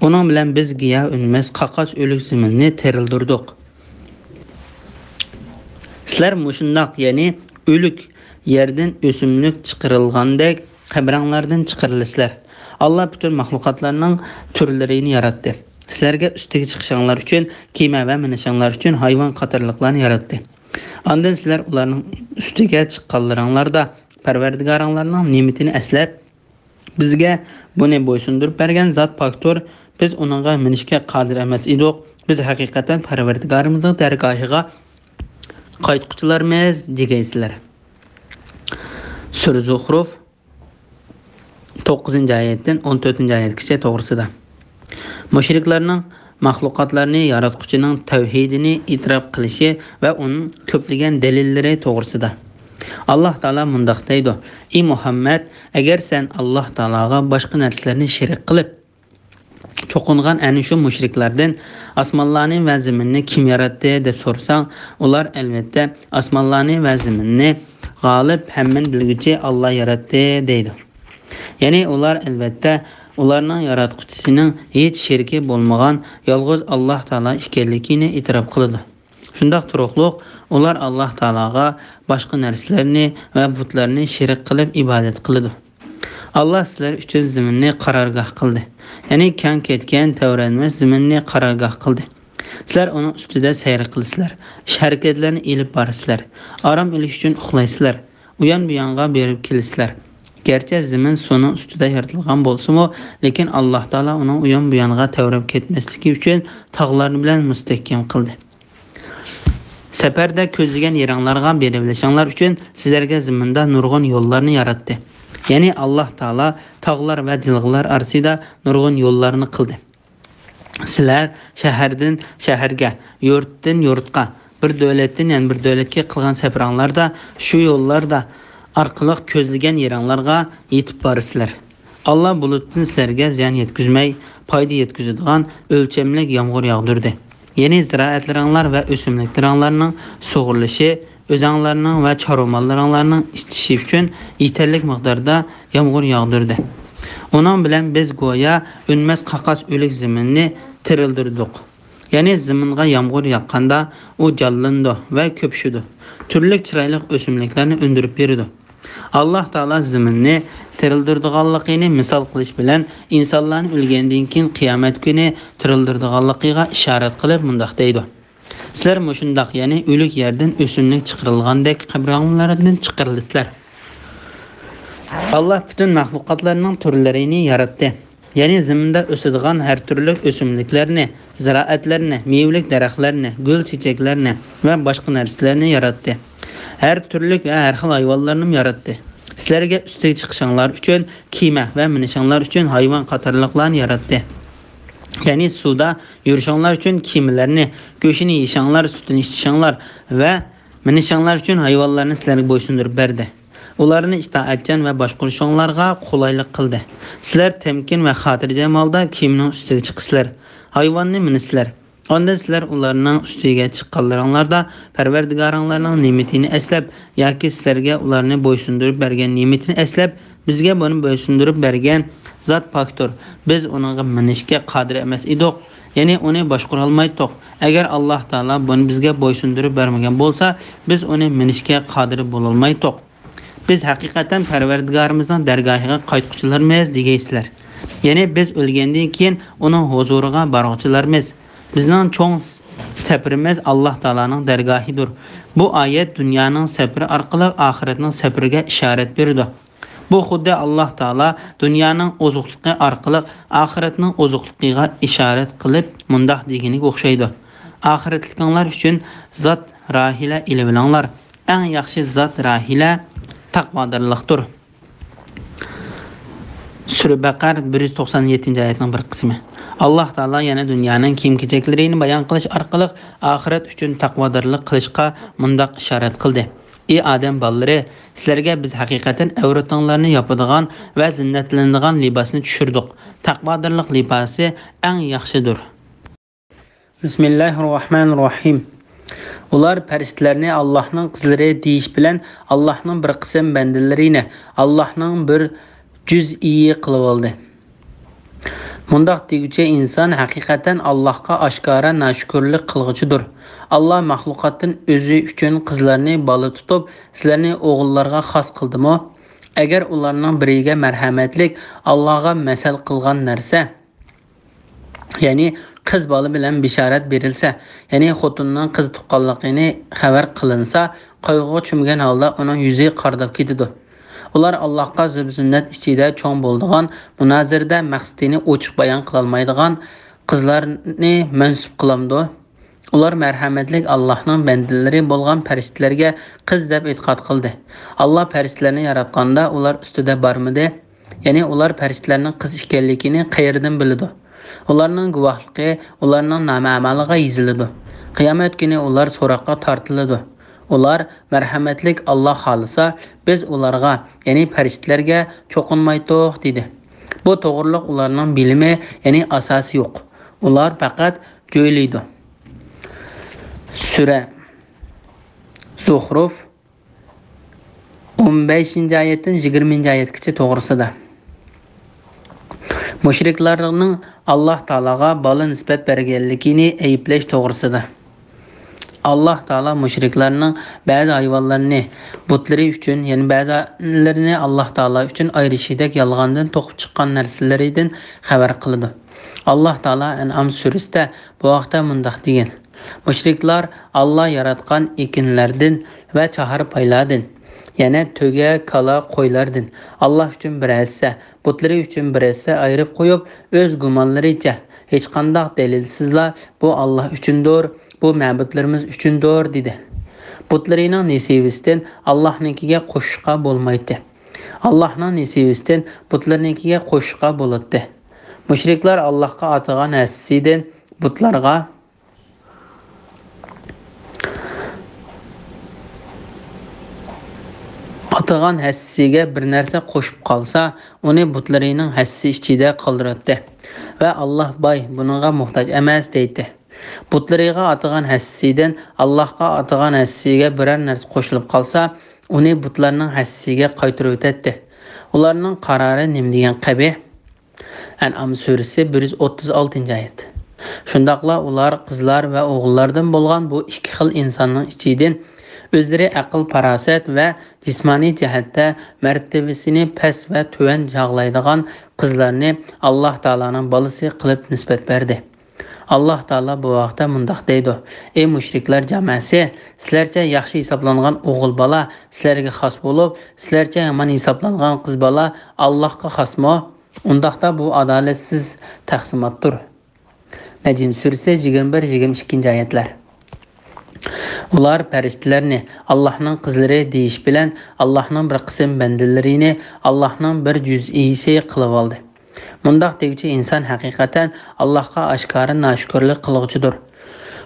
ئۇنىڭ بىلەن بىز گىياھ ئۈنمەس قاقاس ئۆلۈك زېمىننى تىرىلدۈردۇق. سىلەر مۇشۇنداق، يەنى ئۆلۈك يەردىن ئۆسۈملۈك چىقىرىلغاندەك قەبرەڭلاردىن چىقىرىلىسىلەر. ئاللاھ پۈتۈن مەخلۇقاتلارنىڭ تۈرلىرىنى ياراتتى. سىلەرگە ئۈستىگە چىقىشىڭلار ئۈچۈن كېمە ۋە مېنىشىڭلار ئۈچۈن ھايۋان قاتارلىقلارنى ياراتتى. ئاندىن سىلەر ئۇلارنىڭ ئۈستىگە چىققانلىرىڭلاردا پەرۋەردىگارىڭلارنىڭ نېمىتىنى ئەسلەپ، «بىزگە بۇنى بويسۇندۇرۇپ بەرگەن زات پاكتۇر، بىز ئۇنىڭغا مىنىشكە قادىر ئەمەس ئىدۇق، بىز ھەقىقەتەن پەرۋەردىگارىمىزنىڭ دەرگاھىغا قايتقۇچىلارمىز» دېگەيسىلەر. سۈرە زۇخرۇف، توققۇزىنچى ئايەتتىن ئون تۆتىنچى ئايەتكىچە توغرىسىدا. مۇشرىكلارنىڭ مەخلۇقاتلارنى ياراتقۇچىنىڭ تەۋھىدىنى ئېتىراپ قىلىشى ۋە ئۇنىڭ كۆپلىگەن دەلىللىرى توغرىسىدا. ئاللاھ تائالا مۇنداق دەيدۇ: «ئى مۇھەممەد، ئەگەر سەن ئاللاھ تائالاغا باشقا نەرسىلەرنى شېرىك قىلىپ چوقۇنغان ئەنە شۇ مۇشرىكلاردىن، ئاسمانلارنى ۋە زېمىننى كىم ياراتتى دەپ سورىساڭ، ئۇلار ئەلۋەتتە ئاسمانلارنى ۋە زېمىننى غالىب، ھەممىنى بىلگۈچى ئاللاھ ياراتتى» دەيدۇ. يەنى ئۇلار ئەلۋەتتە ئۇلارنىڭ ياراتقۇچىسىنىڭ ھېچ شېرىكى بولمىغان يالغۇز ئاللاھ تائالا ئىكەنلىكىنى ئېتىراپ قىلىدۇ. شۇنداق تۇرۇقلۇق ئۇلار ئاللاھ تائالاغا باشقا نەرسىلەرنى ۋە بۇتلارنى شېرىك قىلىپ ئىبادەت قىلىدۇ. ئاللاھ سىلەر ئۈچۈن زېمىننى قارارگاھ قىلدى. يەنى كەڭ كەتكەن، تەۋرەنمەس زېمىننى قارارگاھ قىلدى. سىلەر ئۇنىڭ ئۈستىدە سەير قىلىسىلەر، ئىش-ھەرىكەتلەرنى ئېلىپ بارىسىلەر، ئارام ئېلىش ئۈچۈن ئۇخلايسىلەر، ئۇيان-بۇيانغا بېرىپ كېلىسىلەر. گەرچە زېمىن سۇنىڭ ئۈستىدە يارىتىلغان بولسىمۇ، لېكىن ئاللاھ تائالا ئۇنىڭ ئۇيان-بۇيانغا تەۋرەپ كەتمەسلىكى ئۈچۈن تاغلار بىلەن مۇستەھكەم قىلدى. سەپەردە كۆزلىگەن يېرىڭلارغا بېرىۋېلىشىڭلار ئۈچۈن سىلەرگە زېمىندا نۇرغۇن يوللارنى ياراتتى. يەنى ئاللاھ تائالا تاغلار ۋە جىلغىلار ئارىسىدا نۇرغۇن يوللارنى قىلدى. سىلەر شەھەردىن شەھەرگە، يۇرتتىن يۇرتقا، بىر دۆلەتتىن يەنە بىر دۆلەتكە قىلغان سەپىرىڭلاردا شۇ يوللاردا ئارقىلىق كۆزلىگەن يېرىڭلارغا يېتىپ بارىسىلەر. ئاللاھ بۇلۇتتىن سىلەرگە زىيان يەتكۈزمەي، پايدا يەتكۈزىدىغان ئۆلچەملىك يامغۇر ياغدۇردى. يەنى زىرائەتلىرىڭلار ۋە ئۆسۈملۈكلىرىڭلارنىڭ سۇغۇرۇلۇشى، ئۆزەڭلارنىڭ ۋە چارۋا ماللىرىڭلارنىڭ ئىچىشى ئۈچۈن يېتەرلىك مىقداردا يامغۇر ياغدۇردى. ئۇنىڭ بىلەن بىز گويا ئۈنمەس قاقاس ئۆلۈك زېمىننى تىرىلدۈردۇق. يەنى زېمىنغا يامغۇر ياغقاندا، ئۇ جانلىنىدۇ ۋە كۆپۈشىدۇ. تۈرلۈك چىرايلىق ئۆسۈملۈكلەرنى ئۈندۈرۈپ بېرىدۇ. ئاللاھ تائالا زېمىننى تىرىلدۈرىدىغانلىقىنى مىسال قىلىش بىلەن، ئىنسانلارنى ئۆلگەندىن كېيىن قىيامەت كۈنى تىرىلدۈرىدىغانلىقىغا ئىشارەت قىلىپ مۇنداق دەيدۇ: سىلەر مۇشۇنداق، يەنى ئۆلۈك يەردىن ئۆسۈملۈك چىقىرىلغاندەك قەبرىڭلاردىن چىقىرىلىسىلەر. ئاللاھ پۈتۈن مەخلۇقاتلارنىڭ تۈرلىرىنى ياراتتى. يەنى زېمىندا ئۆسىدىغان ھەر تۈرلۈك ئۆسۈملۈكلەرنى، زىرائەتلەرنى، مېۋىلىك دەرەخلەرنى، گۈل چېچەكلەرنى ۋە باشقا نەرسىلەرنى ياراتتى. ھەر تۈرلۈك ۋە ھەر خىل ھايۋانلارنىمۇ ياراتتى. سىلەرگە ئۈستىگە چىقىشىڭلار ئۈچۈن كېمە ۋە مىنىشىڭلار ئۈچۈن ھايۋان قاتارلىقلارنى ياراتتى. يەنى سۇدا يۈرۈشۈڭلار ئۈچۈن كېمىلەرنى، گۆشىنى يېيىشىڭلار، سۈتىنى ئىچىشىڭلار ۋە مىنىشىڭلار ئۈچۈن ھايۋانلارنى سىلەرگە بويسۇندۇرۇپ بەردى. ئۇلارنى ئىتائەتچان ۋە باشقۇرۇشۇڭلارغا قولايلىق قىلدى. سىلەر تەمكىن ۋە خاتىرجەم ھالدا كېمىنىڭ ئۈستىگە چىقىسىلەر، ھايۋاننى مىنىسىلەر. ئاندىن سىلەر ئۇلارنىڭ ئۈستىگە چىققانلىرىڭلاردا پەرۋەردىگارىڭلارنىڭ نېمىتىنى ئەسلەپ ياكى سىلەرگە ئۇلارنى بويسۇندۇرۇپ بەرگەن نېمىتىنى ئەسلەپ، بىزگە بۇنى بويسۇندۇرۇپ بەرگەن زات پاكتۇر، بىز ئۇنىڭغا مىنىشكە قادىر ئەمەس ئىدۇق، يەنى ئۇنى باشقۇرالمايتتۇق. ئەگەر ئاللاھ تائالا بۇنى بىزگە بويسۇندۇرۇپ بەرمىگەن بولسا، بىز ئۇنى مىنىشكە قادىر بولالمايتتۇق. بىز ھەقىقەتەن پەرۋەردىگارىمىزنىڭ دەرگاھىغا قايتقۇچىلارمىز دېگەيسىلەر. يەنى بىز ئۆلگەندىن كېيىن ئۇنىڭ ھۇزۇرىغا بارغۇچىلارمىز. بىزنىڭ چوڭ سەپىرىمىز ئاللاھ تائالانىڭ دەرگاھىدۇر. بۇ ئايەت دۇنيانىڭ سەپىرى ئارقىلىق ئاخىرەتنىڭ سەپىرىگە ئىشارەت بېرىدۇ. بۇ خۇددى ئاللاھ تائالا دۇنيانىڭ ئوزۇقلۇقى ئارقىلىق ئاخىرەتنىڭ ئوزۇقلۇقىغا ئىشارەت قىلىپ مۇنداق دېگىنىگە ئوخشايدۇ: ئاخىرەتلىكىڭلار ئۈچۈن زات راھىلە ئېلىۋېلىڭلار. ئەڭ ياخشى زات راھىلە تەقۋادارلىقتۇر. سۈرە بەقەر بىر يۈز توقسان يەتتىنچى ئايەتنىڭ بىر قىسمى. ئاللاھ تائالا يەنە دۇنيانىڭ كىيىم-كېچەكلىرىنى بايان قىلىش ئارقىلىق ئاخىرەت ئۈچۈن تەقۋادارلىق قىلىشقا مۇنداق ئىشارەت قىلدى: ئى ئادەم بالىلىرى، سىلەرگە بىز ھەقىقەتەن ئەۋرىتىڭلارنى ياپىدىغان ۋە زىننەتلىنىدىغان لىباسنى چۈشۈردۇق. تەقۋادارلىق لىباسى ئەڭ ياخشىدۇر. بىسمىللاھىررەھمانىررەھىم. ئۇلار پەرىشتىلەرنى ئاللاھنىڭ قىزلىرى دېيىش بىلەن ئاللاھنىڭ بىر قىسىم بەندىلىرىنى ئاللاھنىڭ بىر جۈزئىيى قىلىۋالدى. مۇنداق دېگۈچى ئىنسان ھەقىقەتەن ئاللاھقا ئاشكارا ناشۈكۈرلۈك قىلغۇچىدۇر. ئاللاھ مەخلۇقاتتىن ئۆزى ئۈچۈن قىزلارنى بالا تۇتۇپ، سىلەرنى ئوغۇللارغا خاس قىلدىمۇ؟ ئەگەر ئۇلارنىڭ بىرىگە مەرھەمەتلىك، ئاللاھقا مەسەل قىلغان نەرسە، يەنى قىز بالا بىلەن بېشارەت بېرىلسە، يەنى خوتۇننىڭ قىز تۇغقانلىقىنى خەۋەر قىلىنسا، قايغۇغا چۆمگەن ھالدا ئۇنىڭ يۈزى قارىداپ كېتىدۇ. ئۇلار ئاللاھقا زىبۇ-زىننەت ئىچىدە چوڭ بولىدىغان، مۇنازىرىدە مەقسىتىنى ئوچۇق بايان قىلالمايدىغان قىزلارنى مەنسۇپ قىلامدۇ؟ ئۇلار مەرھەمەتلىك ئاللاھنىڭ بەندىلىرى بولغان پەرىشتىلەرگە قىز دەپ ئېتىقاد قىلدى. ئاللاھ پەرىشتىلەرنى ياراتقاندا ئۇلار ئۈستىدە بارمىدى؟ يەنى ئۇلار پەرىشتىلەرنىڭ قىز ئىكەنلىكىنى قەيەردىن بىلىدۇ؟ ئۇلارنىڭ گۇۋاھلىقى ئۇلارنىڭ نامە-ئەمالىغا يېزىلىدۇ. قىيامەت كۈنى ئۇلار سوراققا تارتىلىدۇ. ئۇلار، مەرھەمەتلىك ئاللاھ خالىسا، بىز ئۇلارغا، يەنى پەرىشتىلەرگە چوقۇنمايتتۇق، دېدى. بۇ توغرىلىق ئۇلارنىڭ بىلىمى، يەنى ئاساسى يوق. ئۇلار پەقەت جۆيلەيدۇ. سۈرە زۇخرۇف، ئون بەشىنچى ئايەتتىن يىگىرمىنچى ئايەتكىچە توغرىسىدا. مۇشرىكلارنىڭ ئاللاھ تائالاغا بالا نىسبەت بەرگەنلىكىنى ئەيىبلەش توغرىسىدا. ئاللاھ تائالا مۇشرىكلارنىڭ بەزى ھايۋانلارنى، بۇتلىرى ئۈچۈن، يەنى بەزىلىرىنى ئاللاھ تائالا ئۈچۈن ئايرىشىدەك يالغاندىن توقۇپ چىققان نەرسىلىرىدىن خەۋەر قىلىدۇ. ئاللاھ تائالا ئەنئام سۈرىسىدە بۇ ھەقتە مۇنداق دېگەن: مۇشرىكلار ئاللاھ ياراتقان ئېكىنلەردىن ۋە چاھار پايلاردىن، يەنە تۆگە، كالا، قويلاردىن ئاللاھ ئۈچۈن بىر ھەسسە، بۇتلىرى ئۈچۈن بىر ھەسسە ئايرىپ قويۇپ، ئۆز گۇمانلىرىچە، ھېچقانداق دەلىلسىزلا، بۇ ئاللاھ ئۈچۈندۇر، بۇ مەبۇدلىرىمىز ئۈچۈندۇر، دېدى. بۇتلىرىنىڭ نېسىۋىسىدىن ئاللاھنىڭكىگە قوشۇشقا بولمايتتى. ئاللاھنىڭ نېسىۋىسىدىن بۇتلىرىنىڭكىگە قوشۇشقا بولاتتى. مۇشرىكلار ئاللاھقا ئاتىغان ھەسسىسىدىن بۇتلارغا ئاتىغان ھەسسىسىگە بىر نەرسە قوشۇپ قالسا، ئۇنى بۇتلىرىنىڭ ھەسسىسى ئىچىدە قالدۇراتتى ۋە «ئاللاھ باي، بۇنىڭغا موھتاج ئەمەس» دەيتتى. بۇتلىرىغا ئاتىغان ھەسسىسىدىن ئاللاھقا ئاتىغان ھەسسىسىگە بىرەر نەرسە قوشۇلۇپ قالسا، ئۇنى بۇتلارنىڭ ھەسسىسىگە قايتۇرۇۋېتەتتى. ئۇلارنىڭ قارارى نېمە دېگەن قەبىھ؟ ئەنئام سۈرىسى، بىر يۈز ئوتتۇز ئالتىنچى ئايەت. شۇنداقلا ئۇلار قىزلار ۋە ئوغۇللاردىن بولغان بۇ ئىككى خىل ئىنساننىڭ ئىچىدىن ئۆزلىرى ئەقىل-پاراسەت ۋە جىسمانىي جەھەتتە مەرتىۋىسىنى پەس ۋە تۆۋەن چاغلايدىغان قىزلارنى ئاللاھ تائالانىڭ بالىسى قىلىپ نىسبەت بەردى. ئاللاھ تائالا بۇ ھەقتە مۇنداق دەيدۇ: ئەي مۇشرىكلار جاماسى، سىلەرچە ياخشى ھېسابلانغان ئوغۇل بالا سىلەرگە خاس بولۇپ، سىلەرچە يامان ھېسابلانغان قىز بالا ئاللاھقا خاسمۇ؟ ئۇنداقتا بۇ ئادالەتسىز تەقسىماتتۇر. نەجم سۈرىسى، يىگىرمە بىر، يىگىرمە ئىككىنچى ئايەتلەر. ئۇلار پەرىشتىلەرنى ئاللاھنىڭ قىزلىرى دېيىش بىلەن ئاللاھنىڭ بىر قىسىم بەندىلىرىنى ئاللاھنىڭ بىر جۈزئىسى قىلىۋالدى. مۇنداق دېگۈچى ئىنسان ھەقىقەتەن ئاللاھقا ئاشكارا ناشۈكۈرلۈك قىلغۇچىدۇر.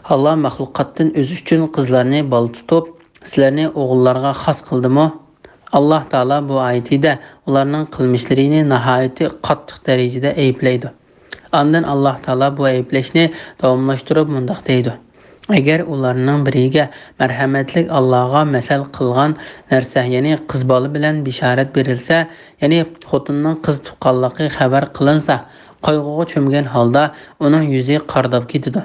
ئاللاھ مەخلۇقاتتىن ئۆزى ئۈچۈن قىزلارنى بالا تۇتۇپ، سىلەرنى ئوغۇللارغا خاس قىلدىمۇ؟ ئاللاھ تائالا بۇ ئايىتىدە ئۇلارنىڭ قىلمىشلىرىنى ناھايىتى قاتتىق دەرىجىدە ئەيىبلەيدۇ. ئاندىن ئاللاھ تائالا بۇ ئەيىبلەشنى داۋاملاشتۇرۇپ مۇنداق دەيدۇ: ئەگەر ئۇلارنىڭ بىرىگە مەرھەمەتلىك ئاللاھقا مەسەل قىلغان نەرسە، يەنى قىز بالا بىلەن بېشارەت بېرىلسە، يەنى خوتۇننىڭ قىز تۇغقانلىقى خەۋەر قىلىنسا، قايغۇغا چۆمگەن ھالدا ئۇنىڭ يۈزى قارىداپ كېتىدۇ.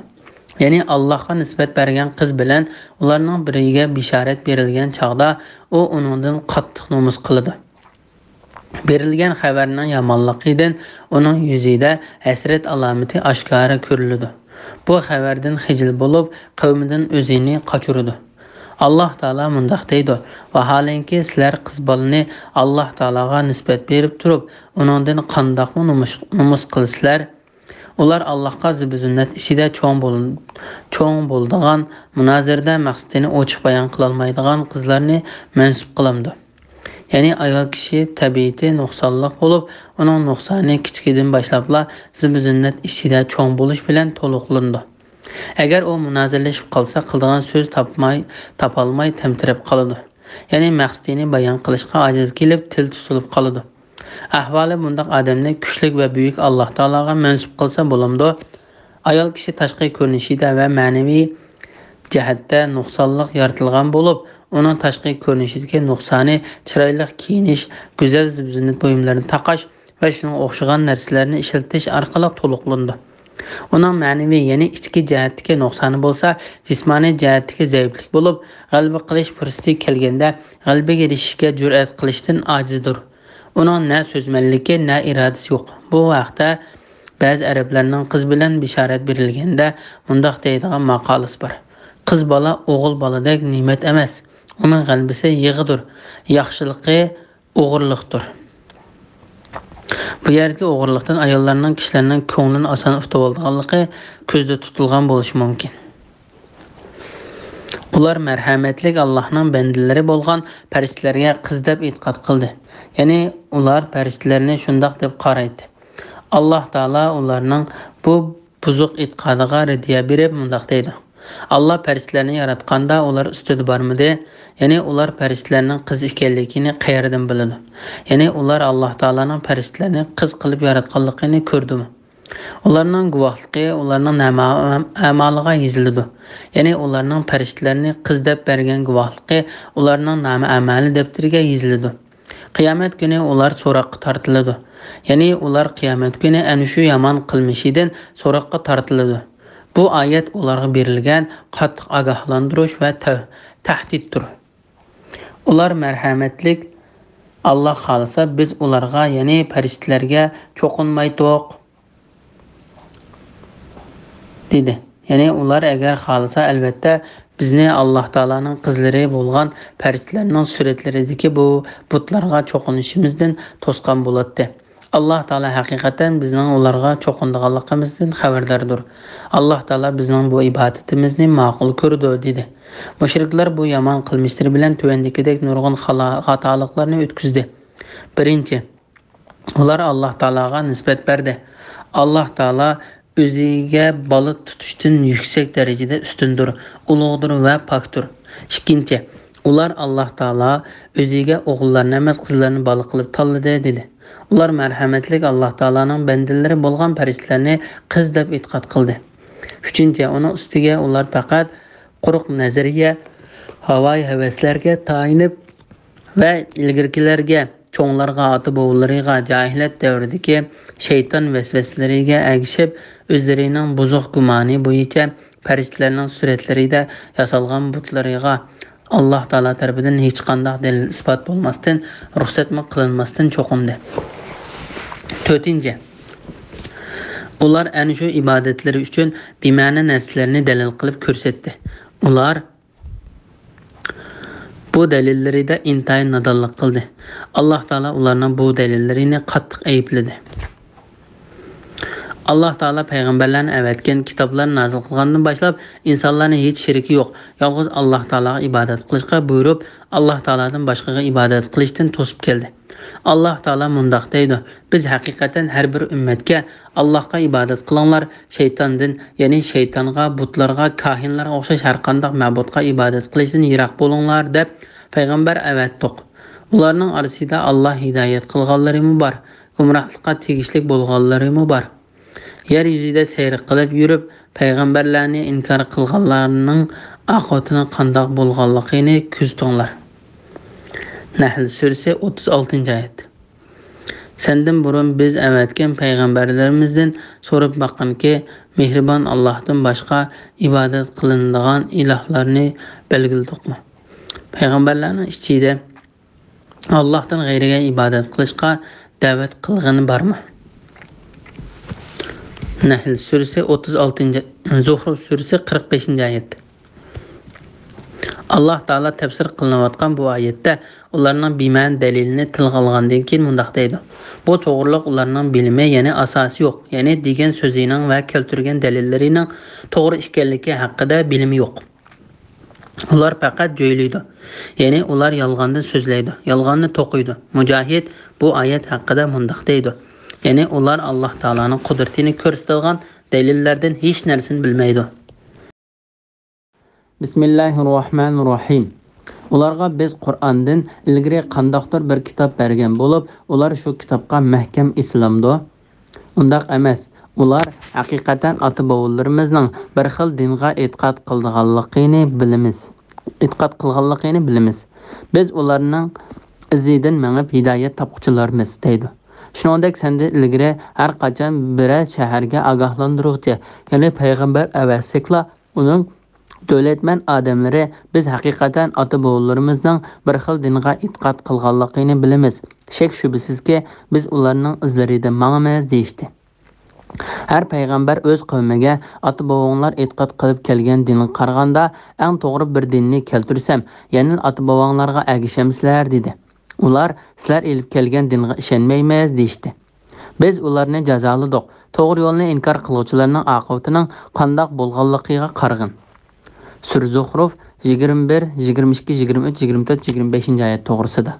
يەنى ئاللاھقا نىسبەت بەرگەن قىز بىلەن ئۇلارنىڭ بىرىگە بېشارەت بېرىلگەن چاغدا ئۇ ئۇنىڭدىن قاتتىق نومۇس قىلىدۇ. بېرىلگەن خەۋەرنىڭ يامانلىقىدىن ئۇنىڭ يۈزىدە ھەسرەت ئالامىتى ئاشكارا كۆرۈلىدۇ. بۇ خەۋەردىن خىجىل بولۇپ، قەۋمىدىن ئۆزىنى قاچۇرىدۇ. ئاللاھ تائالا مۇنداق دەيدۇ: «ۋاھالەنكى، سىلەر قىز بالىنى ئاللاھ تائالاغا نىسبەت بېرىپ تۇرۇپ، ئۇنىڭدىن قانداقمۇ نومۇس، نومۇس قىلىسىلەر؟» ئۇلار ئاللاھقا زىبۇ-زىننەت ئىچىدە چوڭ بول-، چوڭ بولىدىغان مۇنازىرىدە مەقسىتىنى ئوچۇق بايان قىلالمايدىغان قىزلارنى مەنسۇپ قىلامدۇ؟ يەنى ئايال كىشى تەبىئىتى نۇقسانلىق بولۇپ، ئۇنىڭ نۇقسانى كىچىكىدىن باشلاپلا زىبۇ-زىننەت ئىچىدە چوڭ بولۇش بىلەن تولۇقلىنىدۇ. ئەگەر ئۇ مۇنازىرىلىشىپ قالسا، قىلىدىغان سۆز تاپماي، تاپالماي تەمتىرەپ قالىدۇ. يەنى مەقسىتىنى بايان قىلىشقا ئاجىز كېلىپ، تىل تۇتۇلۇپ قالىدۇ. ئەھۋالى بۇنداق ئادەمنى كۈچلۈك ۋە بۈيۈك ئاللاھ تائالاغا مەنسۇپ قىلسا بولامدۇ؟ ئايال كىشى تاشقى كۆرۈنۈشىدە ۋە مەنىۋى جەھەتتە نۇقسانلىق يارىتىلغان بولۇپ، ئۇنىڭ تاشقى كۆرۈنۈشىدىكى نۇقسانى چىرايلىق كىيىنىش، گۈزەل زىبۇ-زىننەت بۇيۇملىرىنى تاقاش ۋە شۇنىڭغا ئوخشىغان نەرسىلەرنى ئىشلىتىش ئارقىلىق تولۇقلىنىدۇ. ئۇنىڭ مەنىۋى، يەنى ئىچكى جەھەتتىكى نۇقسانى بولسا، جىسمانىي جەھەتتىكى زەئىپلىك بولۇپ، غەلىبە قىلىش پۇرسىتى كەلگەندە غەلىبىگە ئېرىشىشكە جۈرئەت قىلىشتىن ئاجىزدۇر. ئۇنىڭ نە سۆزمەنلىكى، نە ئىرادىسى يوق. بۇ ھەقتە بەزى ئەرەبلەرنىڭ قىز بىلەن بېشارەت بېرىلگەندە مۇنداق دەيدىغان ماقالىسى بار: «قىز بالا ئوغۇل بالىدەك نېمەت ئەمەس. ئۇنىڭ غەلىبىسى يېغىدۇر، ياخشىلىقى ئوغرىلىقتۇر.» بۇ يەردىكى ئوغرىلىقتىن ئاياللارنىڭ كىشىلەرنىڭ كۆڭلىنى ئاسان ئۇتۇۋالىدىغانلىقى كۆزدە تۇتۇلغان بولۇشى مۇمكىن. ئۇلار مەرھەمەتلىك ئاللاھنىڭ بەندىلىرى بولغان پەرىشتىلەرگە قىز دەپ ئېتىقاد قىلدى. يەنى ئۇلار پەرىشتىلەرنى شۇنداق دەپ قارايتتى. ئاللاھ تائالا ئۇلارنىڭ بۇ بۇزۇق ئېتىقادىغا رەددىيە بېرىپ مۇنداق دەيدۇ: «ئاللاھ پەرىشتىلەرنى ياراتقاندا ئۇلار ئۈستىدە بارمىدى؟ يەنى ئۇلار پەرىشتىلەرنىڭ قىز ئىكەنلىكىنى قەيەردىن بىلىدۇ؟ يەنى ئۇلار ئاللاھ تائالانىڭ پەرىشتىلەرنى قىز قىلىپ ياراتقانلىقىنى كۆردىمۇ؟ ئۇلارنىڭ گۇۋاھلىقى ئۇلارنىڭ نامە ئەمالىغا يېزىلىدۇ. يەنى ئۇلارنىڭ پەرىشتىلەرنى قىز دەپ بەرگەن گۇۋاھلىقى ئۇلارنىڭ نامە ئەمالى دەپتىرىگە يېزىلىدۇ. قىيامەت كۈنى ئۇلار سوراققا تارتىلىدۇ. يەنى ئۇلار قىيامەت كۈنى ئەنە شۇ يامان قىلمىشىدىن سوراققا تارتىلىدۇ.» بۇ ئايەت ئۇلارغا بېرىلگەن قاتتىق ئاگاھلاندۇرۇش ۋە تە-، تەھدىتتۇر. ئۇلار مەرھەمەتلىك ئاللاھ خالىسا، بىز ئۇلارغا، يەنى پەرىشتىلەرگە چوقۇنمايتتۇق، دېدى. يەنى ئۇلار ئەگەر خالىسا، ئەلۋەتتە، بىزنى ئاللاھ تائالانىڭ قىزلىرى بولغان پەرىشتىلەرنىڭ سۈرەتلىرىدىكى بۇ بۇتلارغا چوقۇنۇشىمىزدىن توسقان بولاتتى. ئاللاھ تائالا ھەقىقەتەن بىزنىڭ ئۇلارغا چوقۇنىدىغانلىقىمىزدىن خەۋەرداردۇر. ئاللاھ تائالا بىزنىڭ بۇ ئىبادىتىمىزنى ماقۇل كۆرىدۇ، دېدى. مۇشرىكلار بۇ يامان قىلمىشلىرى بىلەن تۆۋەندىكىدەك نۇرغۇن خالا-، خاتالىقلارنى ئۆتكۈزدى. بىرىنچى، ئۇلار ئاللاھ تائالاغا نىسبەت بەردى. ئاللاھ تائالا ئۆزىگە بالا تۇتۇشتىن يۈكسەك دەرىجىدە ئۈستۈندۇر، ئۇلۇغدۇر ۋە پاكتۇر. ئىككىنچى، ئۇلار ئاللاھ تائالا ئۆزىگە ئوغۇللارنى ئەمەس، قىزلارنى بالا قىلىپ تاللىدى، دېدى. ئۇلار مەرھەمەتلىك ئاللاھ تائالانىڭ بەندىلىرى بولغان پەرىشتىلەرنى قىز دەپ ئېتىقاد قىلدى. ئۈچىنچى، ئۇنىڭ ئۈستىگە ئۇلار پەقەت قۇرۇق نەزەرىيە، ھاۋايى ھەۋەسلەرگە تايىنىپ ۋە ئىلگىرىكىلەرگە، چوڭلارغا، ئاتا-بوۋىلىرىغا، جاھىلىيەت دەۋرىدىكى شەيتان ۋەسۋەسىلىرىگە ئەگىشىپ، ئۆزلىرىنىڭ بۇزۇق گۇمانى بويىچە پەرىشتىلەرنىڭ سۈرەتلىرىدە ياسالغان بۇتلىرىغا ئاللاھ تائالا تەرىپىدىن ھېچقانداق دەلىل-ئىسپات بولماستىن، رۇخسەتمۇ قىلىنماستىن چوقۇندى. تۆتىنچى، ئۇلار ئەنە شۇ ئىبادەتلىرى ئۈچۈن بىمەنە نەرسىلەرنى دەلىل قىلىپ كۆرسەتتى. ئۇلار بۇ دەلىللىرىدە ئىنتايىن نادانلىق قىلدى. ئاللاھ تائالا ئۇلارنىڭ بۇ دەلىللىرىنى قاتتىق ئەيىبلىدى. ئاللاھ تائالا پەيغەمبەرلەرنى ئەۋەتكەن، كىتابلارنى نازىل قىلغاندىن باشلاپ، ئىنسانلارنى ھېچ شېرىكى يوق، يالغۇز ئاللاھ تائالاغا ئىبادەت قىلىشقا بۇيرۇپ، ئاللاھ تائالادىن باشقىغا ئىبادەت قىلىشتىن توسۇپ كەلدى. ئاللاھ تائالا مۇنداق دەيدۇ: «بىز ھەقىقەتەن ھەر بىر ئۈممەتكە، ئاللاھقا ئىبادەت قىلىڭلار، شەيتاندىن، يەنى شەيتانغا، بۇتلارغا، كاھىنلارغا ئوخشاش ھەرقانداق مەبۇدقا ئىبادەت قىلىشتىن يىراق بولۇڭلار» دەپ پەيغەمبەر ئەۋەتتۇق. ئۇلارنىڭ ئارىسىدا ئاللاھ ھىدايەت قىلغانلىرىمۇ بار، گۇمراھلىققا تېگىشلىك بولغانلىرىمۇ بار. يەر يۈزىدە سەير قىلىپ يۈرۈپ، پەيغەمبەرلەرنى ئىنكار قىلغانلارنىڭ ئاقىۋىتىنىڭ قانداق بولغانلىقىنى كۆزىتىڭلار. نەھل سۈرىسى، ئوتتۇز ئالتىنچى ئايەت. سەندىن بۇرۇن بىز ئەۋەتكەن پەيغەمبەرلىرىمىزدىن سوراپ باققىنكى، مېھرىبان ئاللاھتىن باشقا ئىبادەت قىلىنىدىغان ئىلاھلارنى بەلگىلىدۇقمۇ؟ پەيغەمبەرلەرنىڭ ئىچىدە ئاللاھتىن غەيرىگە ئىبادەت قىلىشقا دەۋەت قىلغىنى بارمۇ؟ نەھل سۈرىسى ئوتتۇز ئالتىنچى، زۇخرۇف سۈرىسى قىرىق بەشىنچى ئايەت. ئاللاھ تائالا تەپسىر قىلىنىۋاتقان بۇ ئايەتتە ئۇلارنىڭ بىمەنە دەلىلىنى تىلغا ئالغاندىن كېيىن مۇنداق دەيدۇ: بۇ توغرىلىق ئۇلارنىڭ بىلىمى، يەنى ئاساسى يوق، يەنى دېگەن سۆزىنىڭ ۋە كەلتۈرگەن دەلىللىرىنىڭ توغرا ئىكەنلىكى ھەققىدە بىلىمى يوق. ئۇلار پەقەت جۆيلەيدۇ، يەنى ئۇلار يالغاندىن سۆزلەيدۇ، يالغاننى توقۇيدۇ. مۇجاھىد بۇ ئايەت ھەققىدە مۇنداق دەيدۇ: يەنى ئۇلار ئاللاھ تائالانىڭ قۇدرىتىنى كۆرسىتىدىغان دەلىللەردىن ھېچ نەرسىنى بىلمەيدۇ. بىسمىللاھىررەھمانىررەھىم. ئۇلارغا بىز قۇرئاندىن ئىلگىرى قانداقتۇر بىر كىتاب بەرگەن بولۇپ، ئۇلار شۇ كىتابقا مەھكەم ئېسىلامدۇ؟ ئۇنداق ئەمەس. ئۇلار ھەقىقەتەن ئاتا-بوۋىلىرىمىزنىڭ بىر خىل دىنغا ئېتىقاد قىلىدىغانلىقىنى بىلىمىز. ئېتىقاد قىلغانلىقىنى بىلىمىز. بىز ئۇلارنىڭ ئىزىدىن مېڭىپ ھىدايەت تاپقۇچىلارمىز، دەيدۇ. شۇنىڭدەك سەندىن ئىلگىرى ھەر قاچان بىرەر شەھەرگە ئاگاھلاندۇرغۇچى، يەنى پەيغەمبەر ئەۋەتسەكلا، ئۇنىڭ دۆلەتمەن ئادەملىرى: بىز ھەقىقەتەن ئاتا-بوۋىلىرىمىزنىڭ بىر خىل دىنغا ئېتىقاد قىلغانلىقىنى بىلىمىز. شەك-شۈبھىسىزكى، بىز ئۇلارنىڭ ئىزلىرىدىن ماڭىمىز، دېيىشتى. ھەر پەيغەمبەر ئۆز قەۋمىگە ئاتا-بوۋاڭلار ئېتىقاد قىلىپ كەلگەن دىنغا قارىغاندا ئەڭ توغرا بىر دىننى كەلتۈرسەم، يەنىلا ئاتا-بوۋاڭلارغا ئەگىشەمسىلەر؟ دېدى. ئۇلار: سىلەر ئېلىپ كەلگەن دىنغا ئىشەنمەيمىز، دېيىشتى. بىز ئۇلارنى جازالىدۇق، توغرا يولنى ئىنكار قىلغۇچىلارنىڭ ئاقىۋىتىنىڭ قانداق بولغانلىقىغا قارىغىن. سۈرە زۇخرۇف يىگىرمە بىر، يىگىرمە ئىككى، يىگىرمە ئۈچ، يىگىرمە تۆت، يىگىرمە بەشىنچى ئايەت توغرىسىدا.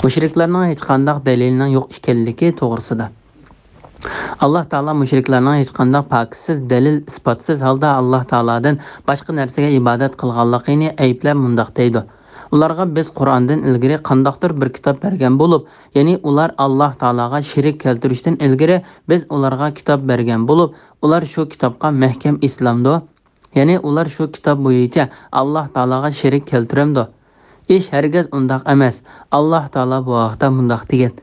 مۇشرىكلارنىڭ ھېچقانداق دەلىلىنىڭ يوق ئىكەنلىكى توغرىسىدا. ئاللاھ تائالا مۇشرىكلارنىڭ ھېچقانداق پاكىتسىز، دەلىل-ئىسپاتسىز ھالدا ئاللاھ تائالادىن باشقا نەرسىگە ئىبادەت قىلغانلىقىنى ئەيىبلەپ مۇنداق دەيدۇ: ئۇلارغا بىز قۇرئاندىن ئىلگىرى قانداقتۇر بىر كىتاب بەرگەن بولۇپ، يەنى ئۇلار ئاللاھ تائالاغا شېرىك كەلتۈرۈشتىن ئىلگىرى بىز ئۇلارغا كىتاب بەرگەن بولۇپ، ئۇلار شۇ كىتابقا مەھكەم ئېسىلامدۇ؟ يەنى ئۇلار شۇ كىتاب بويىچە ئاللاھ تائالاغا شېرىك كەلتۈرەمدۇ؟ ئىش ھەرگىز ئۇنداق ئەمەس. ئاللاھ تائالا بۇ ھەقتە مۇنداق دېگەن: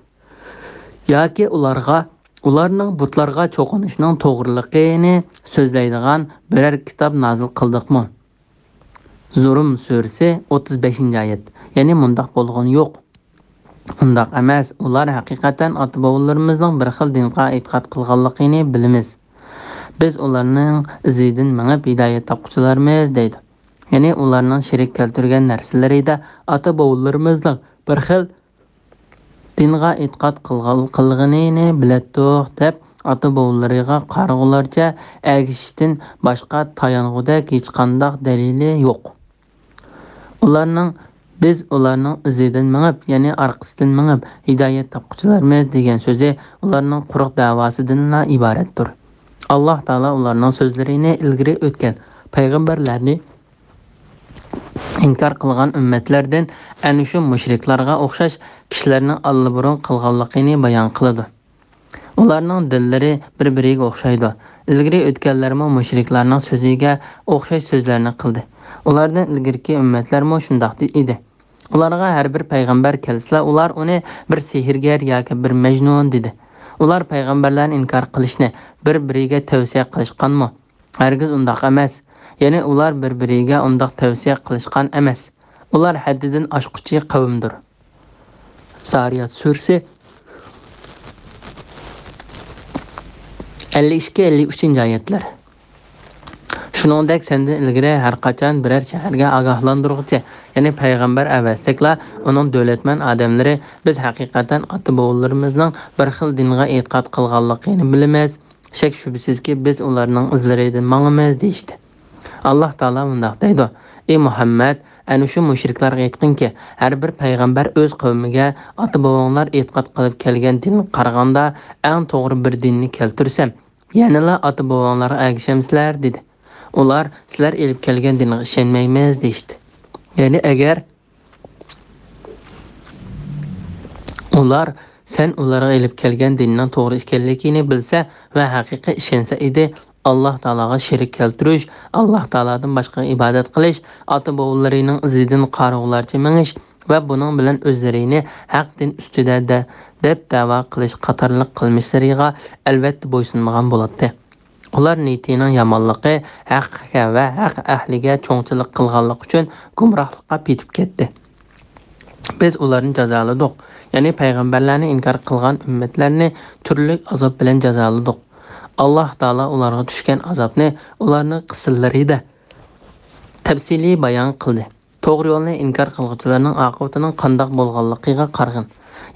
ياكى ئۇلارغا، ئۇلارنىڭ بۇتلارغا چوقۇنۇشىنىڭ توغرىلىقىنى سۆزلەيدىغان بىرەر كىتاب نازىل قىلدۇقمۇ؟ زۇرۇم سۈرىسى ئوتتۇز بەشىنچى ئايەت. يەنى مۇنداق بولغىنى يوق. ئۇنداق ئەمەس، ئۇلار ھەقىقەتەن ئاتا-بوۋىلىرىمىزنىڭ بىر خىل دىنغا ئېتىقاد قىلغانلىقىنى بىلىمىز. بىز ئۇلارنىڭ ئىزىدىن مېڭىپ ھىدايەت تاپقۇچىلارمىز، دەيدۇ. يەنى ئۇلارنىڭ شېرىك كەلتۈرگەن نەرسىلىرىدە ئاتا-بوۋىلىرىمىزنىڭ بىر خىل دىنغا ئېتىقاد قىلغان-، قىلغىنىنى بىلەتتۇق، دەپ ئاتا-بوۋىلىرىغا قارىغۇلارچە ئەگىشىشتىن باشقا تايانغۇدەك ھېچقانداق دەلىلى يوق. ئۇلارنىڭ، بىز ئۇلارنىڭ ئىزىدىن مېڭىپ، يەنى ئارقىسىدىن مېڭىپ، ھىدايەت تاپقۇچىلارمىز دېگەن سۆزى ئۇلارنىڭ قۇرۇق دەۋاسىدىنلا ئىبارەتتۇر. ئاللاھ تائالا ئۇلارنىڭ سۆزلىرىنى ئىلگىرى ئۆتكەن پەيغەمبەرلەرنى ئىنكار قىلغان ئۈممەتلەردىن ئەنە شۇ مۇشرىكلارغا ئوخشاش كىشىلەرنىڭ ئاللىبۇرۇن قىلغانلىقىنى بايان قىلىدۇ. ئۇلارنىڭ دىنلىرى بىر-بىرىگە ئوخشايدۇ. ئىلگىرى ئۆتكەنلەرمۇ مۇشرىكلارنىڭ سۆزىگە ئوخشاش سۆزلەرنى قىلدى. ئۇلاردىن ئىلگىرىكى ئۈممەتلەرمۇ شۇنداق ئىدى. ئۇلارغا ھەر بىر پەيغەمبەر كەلسىلا، ئۇلار ئۇنى بىر سېھىرگەر ياكى بىر مەجنۇن دېدى. ئۇلار پەيغەمبەرلەرنى ئىنكار قىلىشنى، بىر-بىرىگە تەۋسىيە قىلىشقانمۇ؟ ھەرگىز ئۇنداق ئەمەس. يەنى ئۇلار بىر-بىرىگە ئۇنداق تەۋسىيە قىلىشقان ئەمەس. ئۇلار ھەددىدىن ئاشقۇچى قەۋمدۇر. زارىيات سۈرىسى ئەللىك ئىككى، ئەللىك ئۈچىنچى ئايەتلەر. شۇنىڭدەك سەندىن ئىلگىرى ھەر قاچان بىرەر شەھەرگە ئاگاھلاندۇرغۇچى، يەنى پەيغەمبەر ئەۋەتسەكلا، ئۇنىڭ دۆلەتمەن ئادەملىرى: بىز ھەقىقەتەن ئاتا-بوۋىلىرىمىزنىڭ بىر خىل دىنغا ئېتىقاد قىلغانلىقىنى بىلىمىز. شەك-شۈبھىسىزكى، بىز ئۇلارنىڭ ئىزلىرىدىن ماڭىمىز، دېيىشتى. ئاللاھ تائالا مۇنداق دەيدۇ: ئى مۇھەممەد، ئەنە شۇ مۇشرىكلارغا ئېيتقىنكى، ھەر بىر پەيغەمبەر ئۆز قەۋمىگە، ئاتا-بوۋاڭلار ئېتىقاد قىلىپ كەلگەن دىنغا قارىغاندا ئەڭ توغرا بىر دىننى كەلتۈرسەم، يەنىلا ئاتا-بوۋاڭلارغا ئەگىشەمسىلەر؟ دېدى. ئۇلار: سىلەر ئېلىپ كەلگەن دىنغا ئىشەنمەيمىز، دېيىشتى. يەنى ئەگەر ئۇلار سەن ئۇلارغا ئېلىپ كەلگەن دىننىڭ توغرا ئىكەنلىكىنى بىلسە ۋە ھەقىقىي ئىشەنسە ئىدى، ئاللاھ تائالاغا شېرىك كەلتۈرۈش، ئاللاھ تائالادىن باشقىغا ئىبادەت قىلىش، ئاتا-بوۋىلىرىنىڭ ئىزىدىن قارىغۇلارچە مېڭىش ۋە بۇنىڭ بىلەن ئۆزلىرىنى ھەق دىن ئۈستىدە دە-، دەپ دەۋا قىلىش قاتارلىق قىلمىشلىرىغا ئەلۋەتتە بويسۇنمىغان بولاتتى. ئۇلار نىيىتىنىڭ يامانلىقى، ھەققە ۋە ھەق ئەھلىگە چوڭچىلىق قىلغانلىقى ئۈچۈن گۇمراھلىققا پېتىپ كەتتى. بىز ئۇلارنى جازالىدۇق، يەنى پەيغەمبەرلەرنى ئىنكار قىلغان ئۈممەتلەرنى تۈرلۈك ئازاب بىلەن جازالىدۇق. ئاللاھ تائالا ئۇلارغا چۈشكەن ئازابنى ئۇلارنىڭ قىسسىلىرىدە تەپسىلىي بايان قىلدى. توغرا يولنى ئىنكار قىلغۇچىلارنىڭ ئاقىۋىتىنىڭ قانداق بولغانلىقىغا قارىغىن.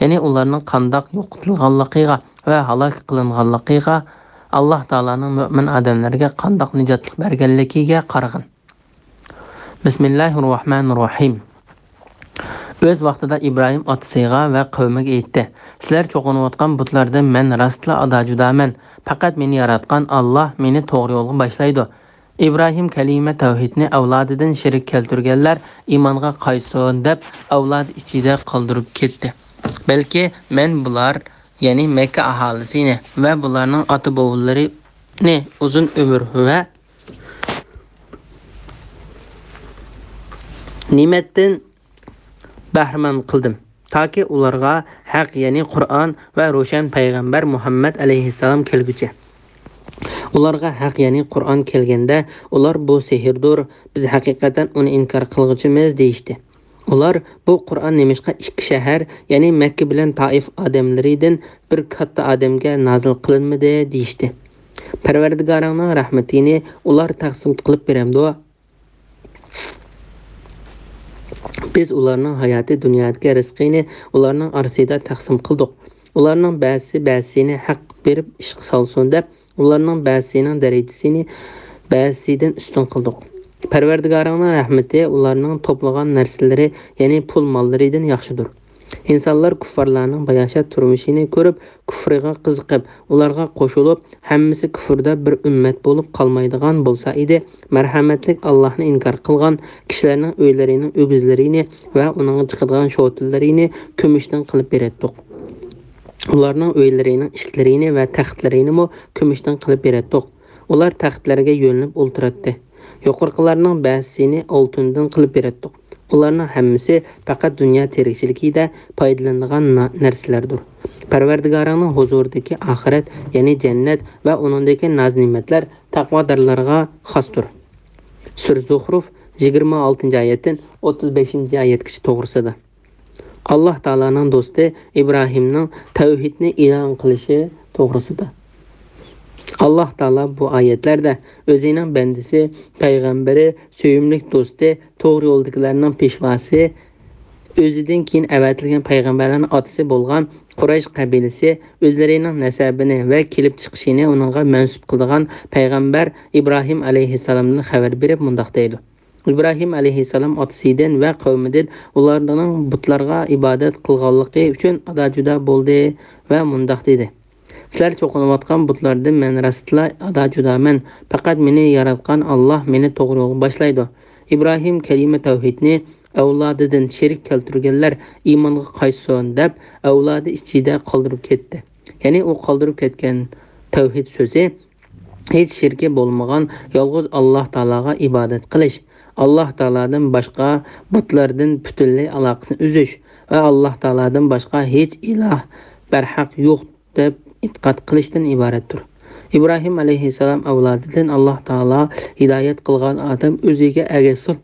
يەنى ئۇلارنىڭ قانداق يوقىتىلغانلىقىغا ۋە ھالاك قىلىنغانلىقىغا، ئاللاھ تائالانىڭ مۆمىن ئادەملەرگە قانداق نىجاتلىق بەرگەنلىكىگە قارىغىن. بىسمىللاھىررەھمانىررەھىم. ئۆز ۋاقتىدا ئىبراھىم ئاتىسىغا ۋە قەۋمىگە ئېيتتى: سىلەر چوقۇنۇۋاتقان بۇتلاردىن مەن راستلا ئادا-جۇدامەن. پەقەت مېنى ياراتقان ئاللاھ مېنى توغرا يولغا باشلايدۇ. ئىبراھىم كەلىمە تەۋھىدنى ئەۋلادىدىن شېرىك كەلتۈرگەنلەر ئىمانغا قايتسۇن دەپ ئەۋلادى ئىچىدە قالدۇرۇپ كەتتى. بەلكى مەن بۇلار، يەنى مەككە ئاھالىسىنى ۋە بۇلارنىڭ ئاتا-بوۋىلىرىنى ئۇزۇن ئۆمۈر ۋە نېمەتتىن بەھرىمەن قىلدىم، تاكى ئۇلارغا ھەق، يەنى قۇرئان ۋە روشەن پەيغەمبەر مۇھەممەد ئەلەيھىسسالام كەلگۈچە. ئۇلارغا ھەق، يەنى قۇرئان كەلگەندە، ئۇلار: بۇ سېھىردۇر، بىز ھەقىقەتەن ئۇنى ئىنكار قىلغۇچىمىز، دېيىشتى. ئۇلار: بۇ قۇرئان نېمىشقا ئىككى شەھەر، يەنى مەككە بىلەن تائىف ئادەملىرىدىن بىر كاتتا ئادەمگە نازىل قىلىنمىدى؟ دېيىشتى. پەرۋەردىگارىڭنىڭ رەھمىتىنى ئۇلار تەقسىم قىلىپ بېرەمدۇ؟ بىز ئۇلارنىڭ ھاياتى دۇنيادىكى رىزقىنى ئۇلارنىڭ ئارىسىدا تەقسىم قىلدۇق. ئۇلارنىڭ بەزىسى بەزىسىنى ھەق بېرىپ ئىشقا سالسۇن دەپ، ئۇلارنىڭ بەزىسىنىڭ دەرىجىسىنى بەزىسىدىن ئۈستۈن قىلدۇق. پەرۋەردىگارىڭنىڭ رەھمىتى ئۇلارنىڭ توپلىغان نەرسىلىرى، يەنى پۇل ماللىرىدىن ياخشىدۇر. ئىنسانلار كۇففارلارنىڭ باياشات تۇرمۇشىنى كۆرۈپ، كۇفرىغا قىزىقىپ، ئۇلارغا قوشۇلۇپ، ھەممىسى كۇفردا بىر ئۈممەت بولۇپ قالمايدىغان بولسا ئىدى، مەرھەمەتلىك ئاللاھنى ئىنكار قىلغان كىشىلەرنىڭ ئۆيلىرىنىڭ ئۆگزىلىرىنى ۋە ئۇنىڭغا چىقىدىغان شوتىلىرىنى كۈمۈشتىن قىلىپ بېرەتتۇق. ئۇلارنىڭ ئۆيلىرىنىڭ ئىشىكلىرىنى ۋە تەختلىرىنىمۇ كۈمۈشتىن قىلىپ بېرەتتۇق. ئۇلار تەختلەرگە يۆلىنىپ ئولتۇراتتى. يۇقىرىقىلارنىڭ بەزىسىنى ئالتۇندىن قىلىپ بېرەتتۇق. ئۇلارنىڭ ھەممىسى پەقەت دۇنيا تىرىكچىلىكىدە پايدىلىنىدىغان نا-، نەرسىلەردۇر. پەرۋەردىگارىڭنىڭ ھۇزۇرىدىكى ئاخىرەت، يەنى جەننەت ۋە ئۇنىڭدىكى ناز-نېمەتلەر تەقۋادارلارغا خاستۇر. سۈرە زۇخرۇف، يىگىرمە ئالتىنچى ئايەتتىن ئوتتۇز بەشىنچى ئايەتكىچە توغرىسىدا. ئاللاھ تائالانىڭ دوستى ئىبراھىمنىڭ تەۋھىدنى ئېلان قىلىشى توغرىسىدا. ئاللاھ تائالا بۇ ئايەتلەردە ئۆزىنىڭ بەندىسى، پەيغەمبىرى، سۆيۈملۈك دوستى، توغرا يولدىكىلەرنىڭ پېشۋاسى، ئۆزىدىن كېيىن ئەۋەتىلگەن پەيغەمبەرلەرنىڭ ئاتىسى بولغان قۇرەيش قەبىلىسى ئۆزلىرىنىڭ نەسەبىنى ۋە كېلىپ چىقىشىنى ئۇنىڭغا مەنسۇپ قىلىدىغان پەيغەمبەر ئىبراھىم ئەلەيھىسسالامدىن خەۋەر بېرىپ مۇنداق دەيدۇ: ئىبراھىم ئەلەيھىسسالام ئاتىسىدىن ۋە قەۋمىدىن ئۇلارنىڭ بۇتلارغا ئىبادەت قىلغانلىقى ئۈچۈن ئادا-جۇدا بولدى ۋە مۇنداق دېدى: سىلەر چوقۇنۇۋاتقان بۇتلاردىن مەن راستلا ئادا-جۇدامەن. پەقەت مېنى ياراتقان ئاللاھ مېنى توغرا يولغا باشلايدۇ. ئىبراھىم كەلىمە تەۋھىدنى ئەۋلادىدىن شېرىك كەلتۈرگەنلەر ئىمانغا قايتسۇن دەپ ئەۋلادى ئىچىدە قالدۇرۇپ كەتتى. يەنى ئۇ قالدۇرۇپ كەتكەن تەۋھىد سۆزى ھېچ شېرىكى بولمىغان يالغۇز ئاللاھ تائالاغا ئىبادەت قىلىش، ئاللاھ تائالادىن باشقا بۇتلاردىن پۈتۈنلەي ئالاقىسىنى ئۈزۈش ۋە ئاللاھ تائالادىن باشقا ھېچ ئىلاھ بەرھەق يوق دەپ ئېتىقاد قىلىشتىن ئىبارەتتۇر. ئىبراھىم ئەلەيھىسسالام ئەۋلادىدىن ئاللاھ تائالا ھىدايەت قىلغان ئادەم ئۆزىگە ئەگەشسۇن،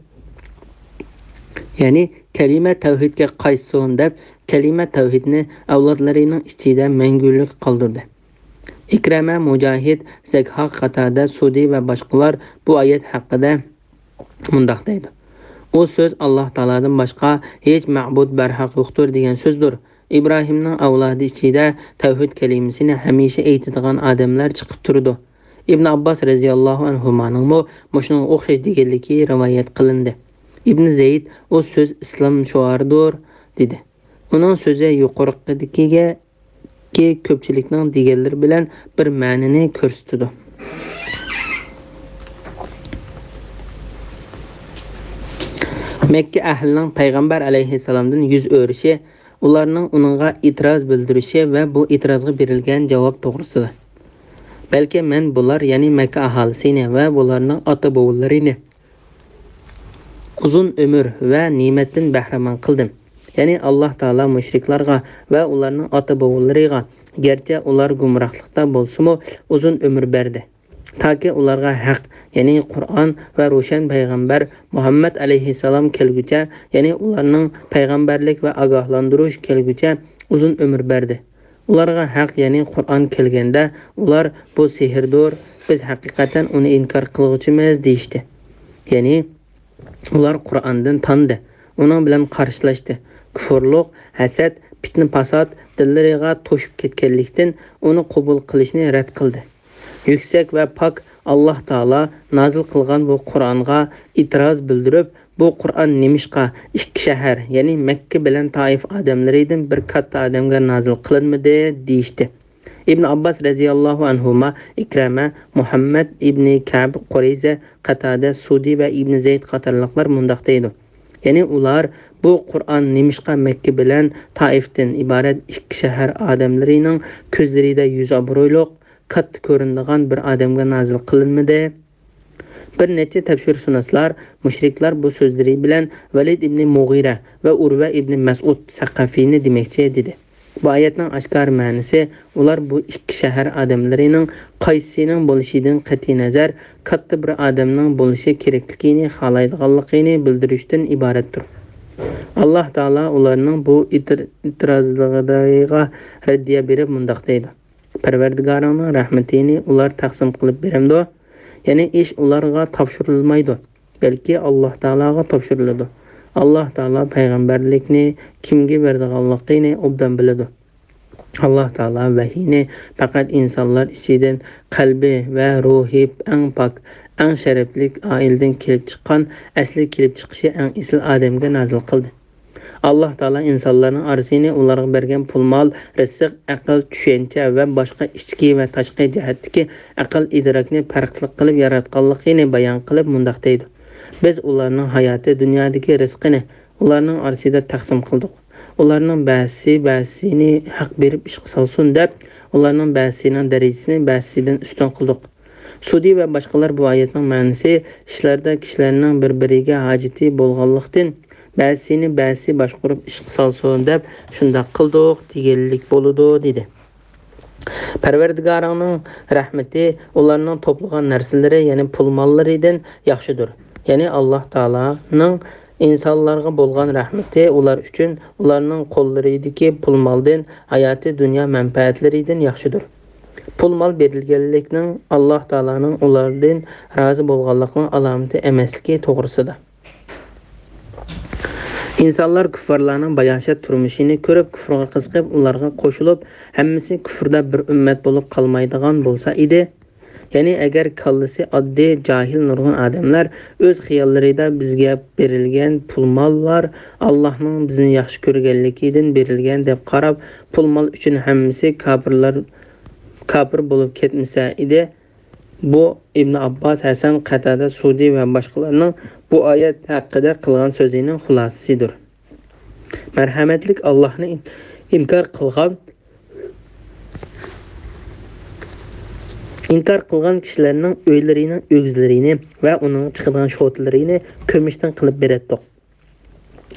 يەنى كەلىمە تەۋھىدكە قايتسۇن دەپ، كەلىمە تەۋھىدنى ئەۋلادلىرىنىڭ ئىچىدە مەڭگۈلۈك قالدۇردى. ئىكرەمە، مۇجاھىد، زەكھاق، قاتادە، سۇدى ۋە باشقىلار بۇ ئايەت ھەققىدە مۇنداق دەيدۇ: ئۇ سۆز «ئاللاھ تائالادىن باشقا ھېچ مەبۇد بەرھەق يوقتۇر» دېگەن سۆزدۇر. ئىبراھىمنىڭ ئەۋلادى ئىچىدە تەۋھىد كەلىمىسىنى ھەمىشە ئېيتىدىغان ئادەملەر چىقىپ تۇرىدۇ. ئىبن ئابباس رەزىياللاھۇ ئەنھۇمانىڭمۇ مۇشۇنىڭغا ئوخشاش دېگەنلىكى رىۋايەت قىلىندى. ئىبن زەيد: «ئۇ سۆز ئىسلام شوئارىدۇر» دېدى. ئۇنىڭ سۆزى يۇقىرىقىدىكىگە كى كۆپچىلىكنىڭ دېگەنلىرى بىلەن بىر مەنىنى كۆرسىتىدۇ. مەككە ئەھلىنىڭ پەيغەمبەر ئەلەيھىسسالامدىن يۈز ئۆرۈشى، ئۇلارنىڭ ئۇنىڭغا ئېتىراز بىلدۈرۈشى ۋە بۇ ئېتىرازغا بېرىلگەن جاۋاب توغرىسىدا. بەلكى مەن بۇلار، يەنى مەككە ئاھالىسىنى ۋە بۇلارنىڭ ئاتا-بوۋىلىرىنى ئۇزۇن ئۆمۈر ۋە نېمەتتىن بەھرىمەن قىلدىم. يەنى ئاللاھ تائالا مۇشرىكلارغا ۋە ئۇلارنىڭ ئاتا-بوۋىلىرىغا، گەرچە ئۇلار گۇمراھلىقتا بولسىمۇ، ئۇزۇن ئۆمۈر بەردى. تاكى ئۇلارغا ھەق، يەنى قۇرئان ۋە روشەن پەيغەمبەر مۇھەممەد ئەلەيھىسسالام كەلگۈچە، يەنى ئۇلارنىڭ پەيغەمبەرلىك ۋە ئاگاھلاندۇرۇش كەلگۈچە ئۇزۇن ئۆمۈر بەردى. ئۇلارغا ھەق، يەنى قۇرئان كەلگەندە، ئۇلار، «بۇ سېھىردۇر، بىز ھەقىقەتەن ئۇنى ئىنكار قىلغۇچىمىز» دېيىشتى. يەنى ئۇلار قۇرئاندىن تاندى، ئۇنىڭ بىلەن قارشىلاشتى. كۇفۇرلۇق، ھەسەت، پىتنە-پاسات دىللىرىغا توشۇپ كەتكەنلىكتىن، ئۇنى قوبۇل قىلىشنى رەت قىلدى. يۈكسەك ۋە پاك ئاللاھ تائالا نازىل قىلغان بۇ قۇرئانغا ئېتىراز بىلدۈرۈپ، «بۇ قۇرئان نېمىشقا ئىككى شەھەر، يەنى مەككە بىلەن تائىف ئادەملىرىدىن بىر كاتتا ئادەمگە نازىل قىلىنمىدى؟» دېيىشتى. ئىبن ئابباس رەزىياللاھۇ ئەنھۇما، ئىكرەمە، مۇھەممەد ئىبنى كەئب قۇرەيزە، قەتادە، سۇدى ۋە ئىبن زەيد قاتارلىقلار مۇنداق دەيدۇ. يەنى ئۇلار، «بۇ قۇرئان نېمىشقا مەككە بىلەن تائىفتىن ئىبارەت ئىككى شەھەر ئادەملىرىنىڭ كۆزلىرىدە يۈز ئابرۇيلۇق، كاتتا كۆرۈنىدىغان بىر ئادەمگە نازىل قىلىنمىدى؟» بىر نەچچە تەپسىرشۇناسلار، مۇشرىكلار بۇ سۆزلىرى بىلەن ۋەلىد ئىبنى مۇغىرە ۋە ئۇرۋە ئىبنى مەسئۇد سەقەفىنى دېمەكچى، دېدى. بۇ ئايەتنىڭ ئاشكارا مەنىسى، ئۇلار بۇ ئىككى شەھەر ئادەملىرىنىڭ قايسىسىنىڭ بولۇشىدىن قەتئىينەزەر، كاتتا بىر ئادەمنىڭ بولۇشى كېرەكلىكىنى خالايدىغانلىقىنى بىلدۈرۈشتىن ئىبارەتتۇر. ئاللاھ تائالا ئۇلارنىڭ بۇ ئېتىر-، ئېتىرازلىرىغا رەددىيە بېرىپ مۇنداق دەيدۇ: «پەرۋەردىگارىڭنىڭ رەھمىتىنى ئۇلار تەقسىم قىلىپ بېرەمدۇ؟ يەنى ئىش ئۇلارغا تاپشۇرۇلمايدۇ، بەلكى ئاللاھ تائالاغا تاپشۇرۇلىدۇ. ئاللاھ تائالا پەيغەمبەرلىكنى كىمگە بېرىدىغانلىقىنى ئوبدان بىلىدۇ. ئاللاھ تائالا ۋەھىينى پەقەت ئىنسانلار ئىچىدىن قەلبى ۋە روھى ئەڭ پاك، ئەڭ شەرەپلىك ئائىلىدىن كېلىپ چىققان، ئەسلى كېلىپ چىقىشى ئەڭ ئېسىل ئادەمگە نازىل قىلدى. ئاللاھ تائالا ئىنسانلارنىڭ ئارىسىنى ئۇلارغا بەرگەن پۇل-مال، رىزىق، ئەقىل، چۈشەنچە ۋە باشقا ئىچكى ۋە تاشقى جەھەتتىكى ئەقىل-ئىدراكنى پەرقلىق قىلىپ ياراتقانلىقىنى بايان قىلىپ مۇنداق دەيدۇ: بىز ئۇلارنىڭ ھاياتى دۇنيادىكى رىزقىنى ئۇلارنىڭ ئارىسىدا تەقسىم قىلدۇق. ئۇلارنىڭ بەزىسى بەزىسىنى ھەق بېرىپ ئىشقا سالسۇن دەپ، ئۇلارنىڭ بەزىسىنىڭ دەرىجىسىنى بەزىسىدىن ئۈستۈن قىلدۇق.» سۇدى ۋە باشقىلار بۇ ئايەتنىڭ مەنىسى، ئىشلاردا كىشىلەرنىڭ بىر-بىرىگە ھاجىتى بولغانلىقتىن، بەزىسىنى بەزىسى باشقۇرۇپ ئىشقا سالسۇن دەپ شۇنداق قىلدۇق دېگەنلىك بولىدۇ، دېدى. پەرۋەردىگارىڭنىڭ رەھمىتى ئۇلارنىڭ توپلىغان نەرسىلىرى، يەنى پۇل-ماللىرىدىن ياخشىدۇر. يەنى ئاللاھ تائالانىڭ ئىنسانلارغا بولغان رەھمىتى ئۇلار ئۈچۈن ئۇلارنىڭ قوللىرىدىكى پۇل-مالدىن ھاياتى دۇنيا مەنپەئەتلىرىدىن ياخشىدۇر. پۇل-مال بېرىلگەنلىكنىڭ ئاللاھ تائالانىڭ ئۇلاردىن رازى بولغانلىقنىڭ ئالامىتى ئەمەسلىكى توغرىسىدا. ئىنسانلار كۇففارلارنىڭ باياشات تۇرمۇشىنى كۆرۈپ، كۇفرىغا قىزىقىپ، ئۇلارغا قوشۇلۇپ، ھەممىسى كۇفردا بىر ئۈممەت بولۇپ قالمايدىغان بولسا ئىدى. يەنى ئەگەر كاللىسى ئاددىي، جاھىل نۇرغۇن ئادەملەر ئۆز خىياللىرىدا بىزگە بېرىلگەن پۇل-ماللار ئاللاھنىڭ بىزنى ياخشى كۆرگەنلىكىدىن بېرىلگەن دەپ قاراپ، پۇل-مال ئۈچۈن ھەممىسى كاپىرلار، كاپىر بولۇپ كەتمىسە ئىدى. بۇ ئىبن ئابباس، ھەسەن، قەتادە، سۇدى ۋە باشقىلارنىڭ بۇ ئايەت ھەققىدە قىلغان سۆزىنىڭ خۇلاسىسىدۇر. مەرھەمەتلىك ئاللاھنى ئىنكار قىلغان، ئىنكار قىلغان كىشىلەرنىڭ ئۆيلىرىنىڭ ئۆگزىلىرىنى ۋە ئۇنىڭ چىقىدىغان شوتىلىرىنى كۈمۈشتىن قىلىپ بېرەتتۇق.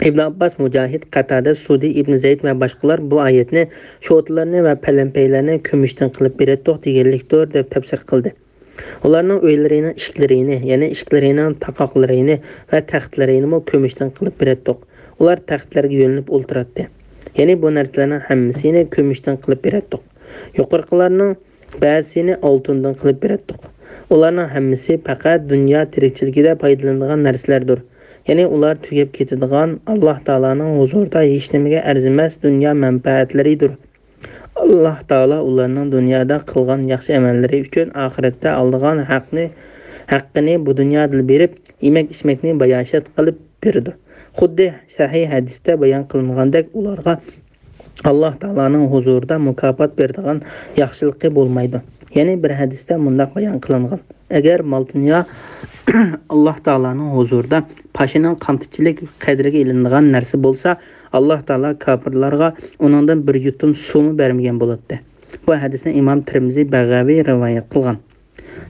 ئىبن ئابباس، مۇجاھىد، قەتادە، سۇدى، ئىبن زەيد ۋە باشقىلار بۇ ئايەتنى شوتىلارنى ۋە پەلەمپەيلەرنى كۈمۈشتىن قىلىپ بېرەتتۇق دېگەنلىكتۇر، دەپ تەپسىر قىلدى. ئۇلارنىڭ ئۆيلىرىنىڭ ئىشىكلىرىنى، يەنى ئىشىكلىرىنىڭ تاقاقلىرىنى ۋە تەختلىرىنىمۇ كۈمۈشتىن قىلىپ بېرەتتۇق. ئۇلار تەختلەرگە يۆلىنىپ ئولتۇراتتى. يەنى بۇ نەرسىلەرنىڭ ھەممىسىنى كۈمۈشتىن قىلىپ بېرەتتۇق. يۇقىرىقىلارنىڭ بەزىسىنى ئالتۇندىن قىلىپ بېرەتتۇق. ئۇلارنىڭ ھەممىسى پەقەت دۇنيا تىرىكچىلىكىدە پايدىلىنىدىغان نەرسىلەردۇر. يەنى ئۇلار تۈگەپ كېتىدىغان، ئاللاھ تائالانىڭ ھۇزۇرىدا ھېچنېمىگە ئەرزىمەس دۇنيا مەنپەئەتلىرىدۇر. ئاللاھ تائالا ئۇلارنىڭ دۇنيادا قىلغان ياخشى ئەمەللىرى ئۈچۈن ئاخىرەتتە ئالىدىغان ھەقنى، ھەققىنى بۇ دۇنيادىلا بېرىپ، يېمەك-ئىچمەكنى باياشات قىلىپ بېرىدۇ. خۇددى سەھىھ ھەدىستە بايان قىلىنغاندەك، ئۇلارغا ئاللاھ تائالانىڭ ھۇزۇرىدا مۇكاپات بېرىدىغان ياخشىلىقى بولمايدۇ. يەنى بىر ھەدىستە مۇنداق بايان قىلىنغان: ئەگەر مال-دۇنيا ئاللاھ تائالانىڭ ھۇزۇرىدا پاشىنىڭ قانتىچىلىك قەدرىگە ئېلىنىدىغان نەرسە بولسا، ئاللاھ تائالا كاپىرلارغا ئۇنىڭدىن بىر يۇتۇم سۇمۇ بەرمىگەن بولاتتى. بۇ ھەدىسنى ئىمام تىرمىزى، بەغەۋى رىۋايەت قىلغان.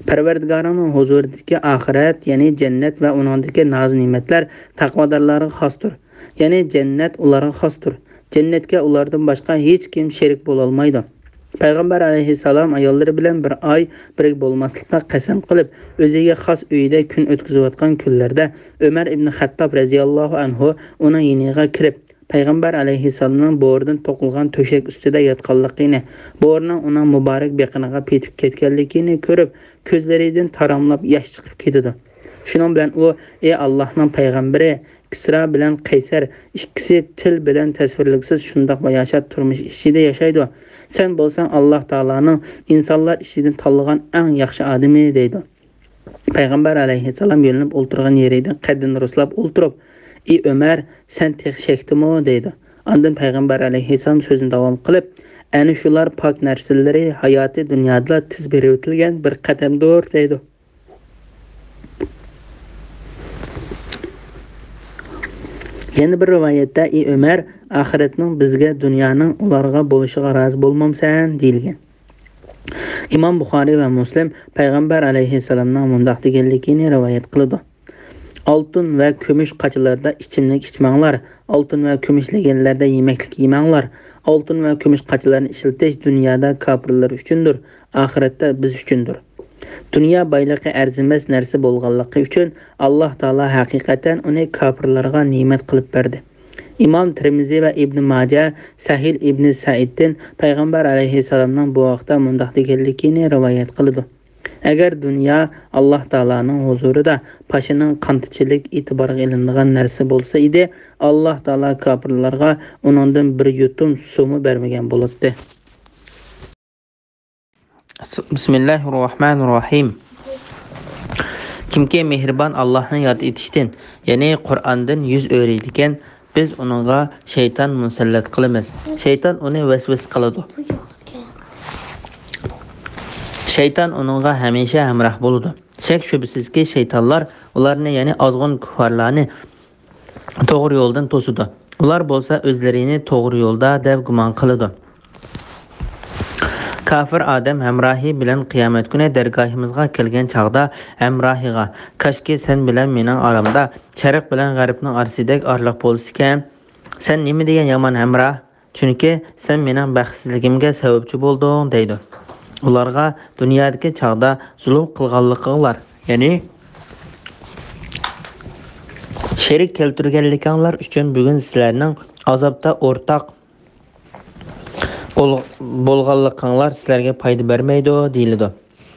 پەرۋەردىگارىڭنىڭ ھۇزۇرىدىكى ئاخىرەت، يەنى جەننەت ۋە ئۇنىڭدىكى ناز-نېمەتلەر تەقۋادارلارغا خاستۇر. يەنى جەننەت ئۇلارغا خاستۇر. جەننەتكە ئۇلاردىن باشقا ھېچكىم شېرىك بولالمايدۇ. پەيغەمبەر ئەلەيھىسسالام ئاياللىرى بىلەن بىر ئاي بىرگە بولماسلىققا قەسەم قىلىپ، ئۆزىگە خاس ئۆيىدە كۈن ئۆتكۈزۈۋاتقان كۈنلەردە ئۆمەر ئىبن خەتتاب رەزىياللاھۇ ئەنھۇ ئۇنىڭ يېنىغا كىرىپ، پەيغەمبەر ئەلەيھىسسالامنىڭ بورىدىن توقۇلغان تۆشەك ئۈستىدە ياتقانلىقىنى، بورىنىڭ ئۇنىڭ مۇبارەك بېقىنىغا پېتىپ كەتكەنلىكىنى كۆرۈپ، كۆزلىرىدىن تاراملاپ ياش چىقىپ كېتىدۇ. شۇنىڭ بىلەن ئۇ، ئى ئاللاھنىڭ پەيغەمبىرى، كىسرا بىلەن قەيسەر ئىككىسى تىل بىلەن تەسۋىرلىگۈسىز شۇنداق باياشات تۇرمۇش ئىچىدە ياشايدۇ. سەن بولساڭ ئاللاھ تائالانىڭ ئىنسانلار ئىچىدىن تاللىغان ئەڭ ياخشى ئادىمى، دەيدۇ. پەيغەمبەر ئەلەيھىسسالام يۆلىنىپ ئولتۇرغان يېرىدىن قەددىنى رۇسلاپ ئولتۇرۇپ، ئى ئۆمەر، سەن تېخى شەكتىمۇ؟ دەيدۇ. ئاندىن پەيغەمبەر ئەلەيھىسسالام سۆزىنى داۋام قىلىپ، ئەنە شۇلار پاك نەرسىلىرى ھاياتىي دۇنيادىلا تېز بېرىۋېتىلگەن بىر قەدەمدۇر، دەيدۇ. يەنە بىر رىۋايەتتە، ئى ئۆمەر، ئاخىرەتنىڭ بىزگە دۇنيانىڭ ئۇلارغا بولۇشىغا رازى بولمامسەن؟ دېيىلگەن. ئىمام بۇخارىي ۋە مۇسلىم پەيغەمبەر ئەلەيھىسسالامنىڭ مۇنداق دېگەنلىكىنى رىۋايەت قىلىدۇ: ئالتۇن ۋە كۈمۈش قاچىلاردا ئىچىملىك ئىچمەڭلار، ئالتۇن ۋە كۈمۈش لېگەنلەردە يېمەكلىك يېمەڭلار. ئالتۇن ۋە كۈمۈش قاچىلارنى ئىشلىتىش دۇنيادا كاپىرلار ئۈچۈندۇر، ئاخىرەتتە بىز ئۈچۈندۇر. دۇنيا بايلىقى ئەرزىمەس نەرسە بولغانلىقى ئۈچۈن، ئاللاھ تائالا ھەقىقەتەن ئۇنى كاپىرلارغا نېمەت قىلىپ بەردى. ئىمام تىرمىزى ۋە ئىبنى ماجە سەھىل ئىبنى سەئىدتىن پەيغەمبەر ئەلەيھىسسالامنىڭ بۇ ھەقتە مۇنداق دېگەنلىكىنى رىۋايەت قىلىدۇ: ئەگەر دۇنيا ئاللاھ تائالانىڭ ھۇزۇرىدا پاشىنىڭ قانتىچىلىك ئېتىبارغا ئېلىنىدىغان نەرسە بولسا ئىدى، ئاللاھ تائالا كاپىرلارغا ئۇنىڭدىن بىر يۇتۇم سۇمۇ بەرمىگەن بولاتتى. بىسمىللاھىررەھمانىررەھىم. كىمكى مېھرىبان ئاللاھنى ياد ئېتىشتىن، يەنى قۇرئاندىن يۈز ئۆرۈيدىكەن، بىز ئۇنىڭغا شەيتان مۇسەللەت قىلىمىز. شەيتان ئۇنى ۋەسۋەسە قىلىدۇ. شەيتان ئۇنىڭغا ھەمىشە ھەمراھ بولىدۇ. شەك-شۈبھىسىزكى، شەيتانلار ئۇلارنى، يەنى ئازغۇن كۇففارلارنى توغرا يولدىن توسىدۇ. ئۇلار بولسا ئۆزلىرىنى توغرا يولدا دەپ گۇمان قىلىدۇ. كاپىر ئادەم ھەمراھى بىلەن قىيامەت كۈنى دەرگاھىمىزغا كەلگەن چاغدا ھەمراھىغا، كاشكى سەن بىلەن مېنىڭ ئارامدا شەرق بىلەن غەربنىڭ ئارىسىدەك ئارىلىق بولسىكەن. سەن نېمە دېگەن يامان ھەمراھ! چۈنكى سەن مېنىڭ بەختسىزلىكىمگە سەۋەبچى بولدۇڭ، دەيدۇ. ئۇلارغا دۇنيادىكى چاغدا زۇلۇم قىلغانلىقىڭلار، يەنى شېرىك كەلتۈرگەنلىكىڭلار ئۈچۈن بۈگۈن سىلەرنىڭ ئازابتا ئورتاق بول-، بولغانلىقىڭلار سىلەرگە پايدا بەرمەيدۇ، دېيىلىدۇ.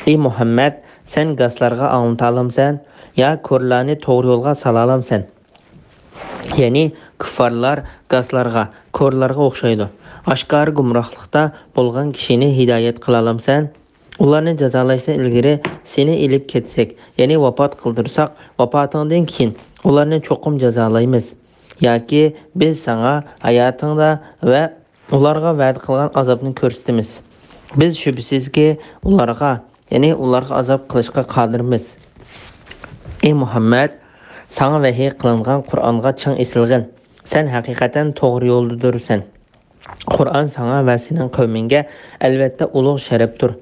ئى مۇھەممەد، سەن گاسلارغا ئاڭلىتالامسەن؟ يا كورلارنى توغرا يولغا سالالامسەن؟ يەنى كۇففارلار گاسلارغا، كورلارغا ئوخشايدۇ. ئاشكارا گۇمراھلىقتا بولغان كىشىنى ھىدايەت قىلالامسەن؟ ئۇلارنى جازالاشتىن ئىلگىرى سېنى ئېلىپ كەتسەك، يەنى ۋاپات قىلدۇرساق، ۋاپاتىڭدىن كېيىن ئۇلارنى چوقۇم جازالايمىز. ياكى بىز ساڭا ھاياتىڭدا ۋە ئۇلارغا ۋەدە قىلغان ئازابنى كۆرسىتىمىز. بىز شۈبھىسىزكى ئۇلارغا، يەنى ئۇلارغا ئازاب قىلىشقا قادىرمىز. ئى مۇھەممەد، ساڭا ۋەھىي قىلىنغان قۇرئانغا چىڭ ئېسىلغىن. سەن ھەقىقەتەن توغرا يولدىدۇرسەن. قۇرئان ساڭا ۋە سېنىڭ قەۋمىڭگە ئەلۋەتتە ئۇلۇغ شەرەپتۇر.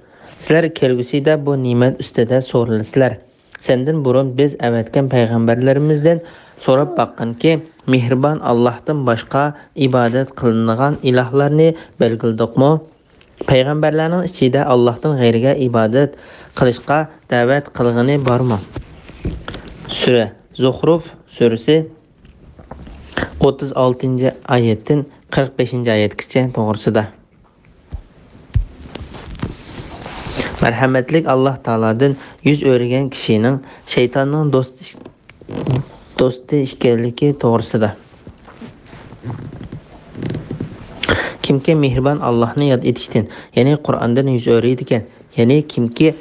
سىلەر كەلگۈسىدە بۇ نېمەت ئۈستىدە سورىلىسىلەر. سەندىن بۇرۇن بىز ئەۋەتكەن پەيغەمبەرلىرىمىزدىن سوراپ باققىنكى، مېھرىبان ئاللاھتىن باشقا ئىبادەت قىلىنىدىغان ئىلاھلارنى بەلگىلىدۇقمۇ؟ پەيغەمبەرلەرنىڭ ئىچىدە ئاللاھتىن غەيرىگە ئىبادەت قىلىشقا دەۋەت قىلغىنى بارمۇ؟ سۈرە زۇخرۇف سۈرىسى، ئوتتۇز ئالتىنچى ئايەتتىن قىرىق بەشىنچى ئايەتكىچە توغرىسىدا. مەرھەمەتلىك ئاللاھ تائالادىن يۈز ئۆرۈگەن كىشىنىڭ شەيتاننىڭ دوست-، دوستى ئىكەنلىكى توغرىسىدا. كىمكى مېھرىبان ئاللاھنى ياد ئېتىشتىن، يەنى قۇرئاندىن يۈز ئۆرۈيدىكەن، يەنى كىمكى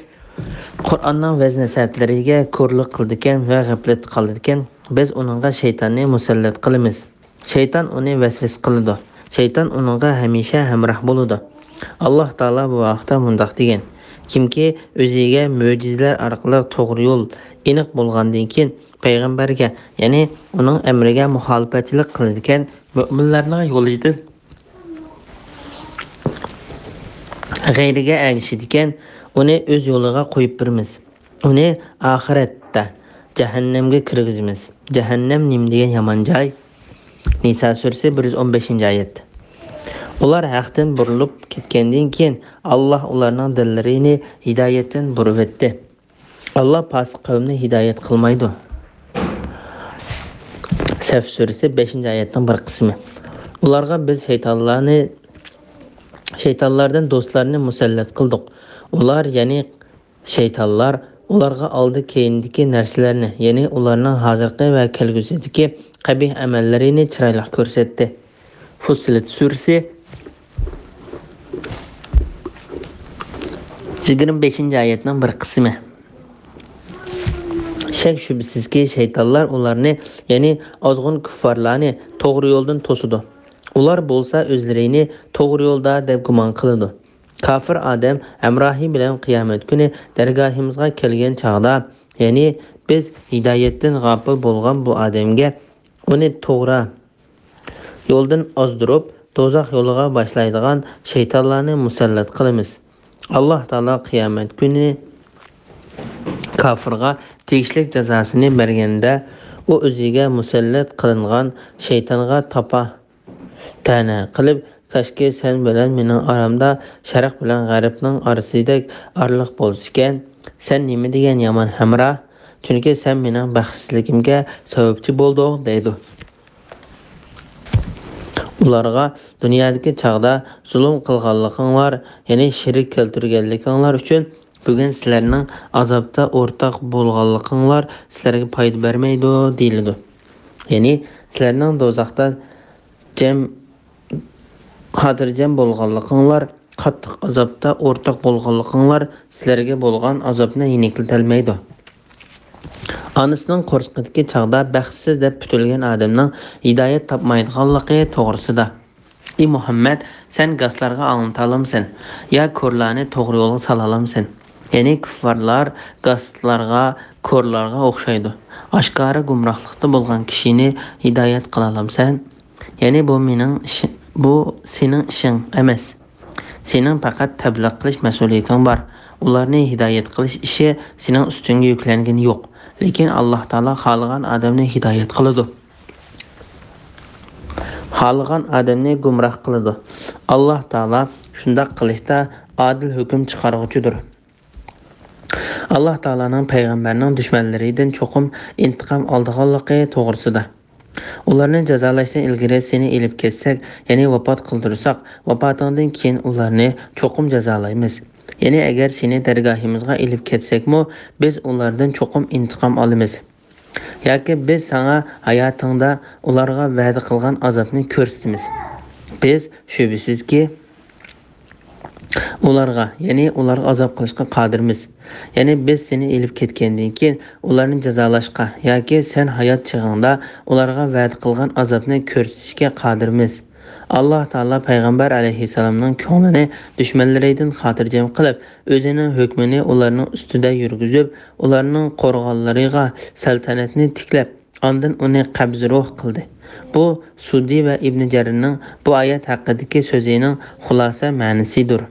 قۇرئاننىڭ ۋەز-نەسىھەتلىرىگە كورلۇق قىلىدىكەن ۋە غەپلەتتە قالىدىكەن، بىز ئۇنىڭغا شەيتاننى مۇسەللەت قىلىمىز. شەيتان ئۇنى ۋەسۋەسە قىلىدۇ. شەيتان ئۇنىڭغا ھەمىشە ھەمراھ بولىدۇ. ئاللاھ تائالا بۇ ھەقتە مۇنداق دېگەن: كىمكى ئۆزىگە مۆجىزىلەر ئارقىلىق توغرا يول ئېنىق بولغاندىن كېيىن، پەيغەمبەرگە، يەنى ئۇنىڭ ئەمرىگە مۇخالىپەتچىلىك قىلىدىكەن، مۆمىنلەرنىڭ يولىدىن غەيرىگە ئەگىشىدىكەن، ئۇنى ئۆز يولىغا قويۇپ بېرىمىز. ئۇنى ئاخىرەتتە جەھەننەمگە كىرگۈزىمىز. جەھەننەم نېمە دېگەن يامان جاي! نىسا سۈرىسى، بىر يۈز ئون بەشىنچى ئايەت. ئۇلار ھەقتىن بۇرۇلۇپ كەتكەندىن كېيىن، ئاللاھ ئۇلارنىڭ دىللىرىنى ھىدايەتتىن بۇرۇۋەتتى. ئاللاھ پاسىق قەۋمنى ھىدايەت قىلمايدۇ. سەف سۈرىسى، بەشىنچى ئايەتنىڭ بىر قىسمى. ئۇلارغا بىز شەيتانلارنى، شەيتانلاردىن دوستلارنى مۇسەللەت قىلدۇق. ئۇلار، يەنى شەيتانلار، ئۇلارغا ئالدى-كەينىدىكى نەرسىلەرنى، يەنى ئۇلارنىڭ ھازىرقى ۋە كەلگۈسىدىكى قەبىھ ئەمەللىرىنى چىرايلىق كۆرسەتتى. فۇسسىلەت سۈرىسى يىگىرمە بەشىنچى ئايەتنىڭ بىر قىسمى. شەك-شۈبھىسىزكى، شەيتانلار ئۇلارنى، يەنى ئازغۇن كۇففارلارنى توغرا يولدىن توسىدۇ. ئۇلار بولسا ئۆزلىرىنى توغرا يولدا دەپ گۇمان قىلىدۇ. كاپىر ئادەم ھەمراھى بىلەن قىيامەت كۈنى دەرگاھىمىزغا كەلگەن چاغدا، يەنى بىز ھىدايەتتىن غاپىل بولغان بۇ ئادەمگە ئۇنى توغرا يولدىن ئازدۇرۇپ، دوزاخ يولىغا باشلايدىغان شەيتانلارنى مۇسەللەت قىلىمىز. ئاللاھ تائالا قىيامەت كۈنى كاپىرغا تېگىشلىك جازاسىنى بەرگەندە، ئۇ ئۆزىگە مۇسەللەت قىلىنغان شەيتانغا تاپا تەنە قىلىپ، كاشكى سەن بىلەن مېنىڭ ئارامدا شەرق بىلەن غەربنىڭ ئارىسىدەك ئارىلىق بولسىكەن، سەن نېمە دېگەن يامان ھەمراھ، چۈنكى سەن مېنىڭ بەختسىزلىكىمگە سەۋەبچى بولدۇڭ، دەيدۇ. ئۇلارغا دۇنيادىكى چاغدا زۇلۇم قىلغانلىقىڭلار، يەنى شېرىك كەلتۈرگەنلىكىڭلار ئۈچۈن بۈگۈن سىلەرنىڭ ئازابتا ئورتاق بولغانلىقىڭلار سىلەرگە پايدا بەرمەيدۇ، دېيىلىدۇ. يەنى سىلەرنىڭ دوزاختا جەم، خاتىرجەم بولغانلىقىڭلار، قاتتىق ئازابتا ئورتاق بولغانلىقىڭلار سىلەرگە بولغان ئازابنى يېنىكلىتەلمەيدۇ. ئانىسىنىڭ قورسىقىدىكى چاغدا بەختسىز دەپ پۈتۈلگەن ئادەمنىڭ ھىدايەت تاپمايدىغانلىقى توغرىسىدا. ئى مۇھەممەد، سەن گاسلارغا ئاڭلىتالامسەن؟ يا كورلارنى توغرا يولغا سالالامسەن؟ يەنى كۇففارلار گاسلارغا، كورلارغا ئوخشايدۇ. ئاشكارا گۇمراھلىقتا بولغان كىشىنى ھىدايەت قىلالامسەن؟ يەنى بۇ مېنىڭ ئىشىم، بۇ سېنىڭ ئىشىڭ ئەمەس. سېنىڭ پەقەت تەبلىغ قىلىش مەسئۇلىيىتىڭ بار. ئۇلارنى ھىدايەت قىلىش ئىشى سېنىڭ ئۈستۈڭگە يۈكلەنگىنى يوق. لېكىن ئاللاھ تائالا خالىغان ئادەمنى ھىدايەت قىلىدۇ. خالىغان ئادەمنى گۇمراھ قىلىدۇ. ئاللاھ تائالا شۇنداق قىلىشتا ئادىل ھۆكۈم چىقارغۇچىدۇر. ئاللاھ تائالانىڭ پەيغەمبەرنىڭ دۈشمەنلىرىدىن چوقۇم ئىنتىقام ئالىدىغانلىقى توغرىسىدا. ئۇلارنى جازالاشتىن ئىلگىرى سېنى ئېلىپ كەتسەك، يەنى ۋاپات قىلدۇرساق، ۋاپاتىڭدىن كېيىن ئۇلارنى چوقۇم جازالايمىز. يەنى ئەگەر سېنى دەرگاھىمىزغا ئېلىپ كەتسەكمۇ، بىز ئۇلاردىن چوقۇم ئىنتىقام ئالىمىز. ياكى بىز ساڭا ھاياتىڭدا ئۇلارغا ۋەدە قىلغان ئازابنى كۆرسىتىمىز. بىز شۈبھىسىزكى، ئۇلارغا، يەنى ئۇلارغا ئازاب قىلىشقا قادىرمىز. يەنى بىز سېنى ئېلىپ كەتكەندىن كېيىن ئۇلارنى جازالاشقا ياكى سەن ھايات چېغىڭدا ئۇلارغا ۋەدە قىلغان ئازابنى كۆرسىتىشكە قادىرمىز. ئاللاھ تائالا پەيغەمبەر ئەلەيھىسسالامنىڭ كۆڭلىنى دۈشمەنلىرىدىن خاتىرجەم قىلىپ، ئۆزىنىڭ ھۆكمىنى ئۇلارنىڭ ئۈستىدە يۈرگۈزۈپ، ئۇلارنىڭ قورغانلىرىغا سەلتەنەتنى تىكلەپ، ئاندىن ئۇنى قەبزى روھ قىلدى. بۇ سۇددى ۋە ئىبنى جەرىرنىڭ بۇ ئايەت ھەققىدىكى سۆزىنىڭ خۇلاسە مەنىسىدۇر.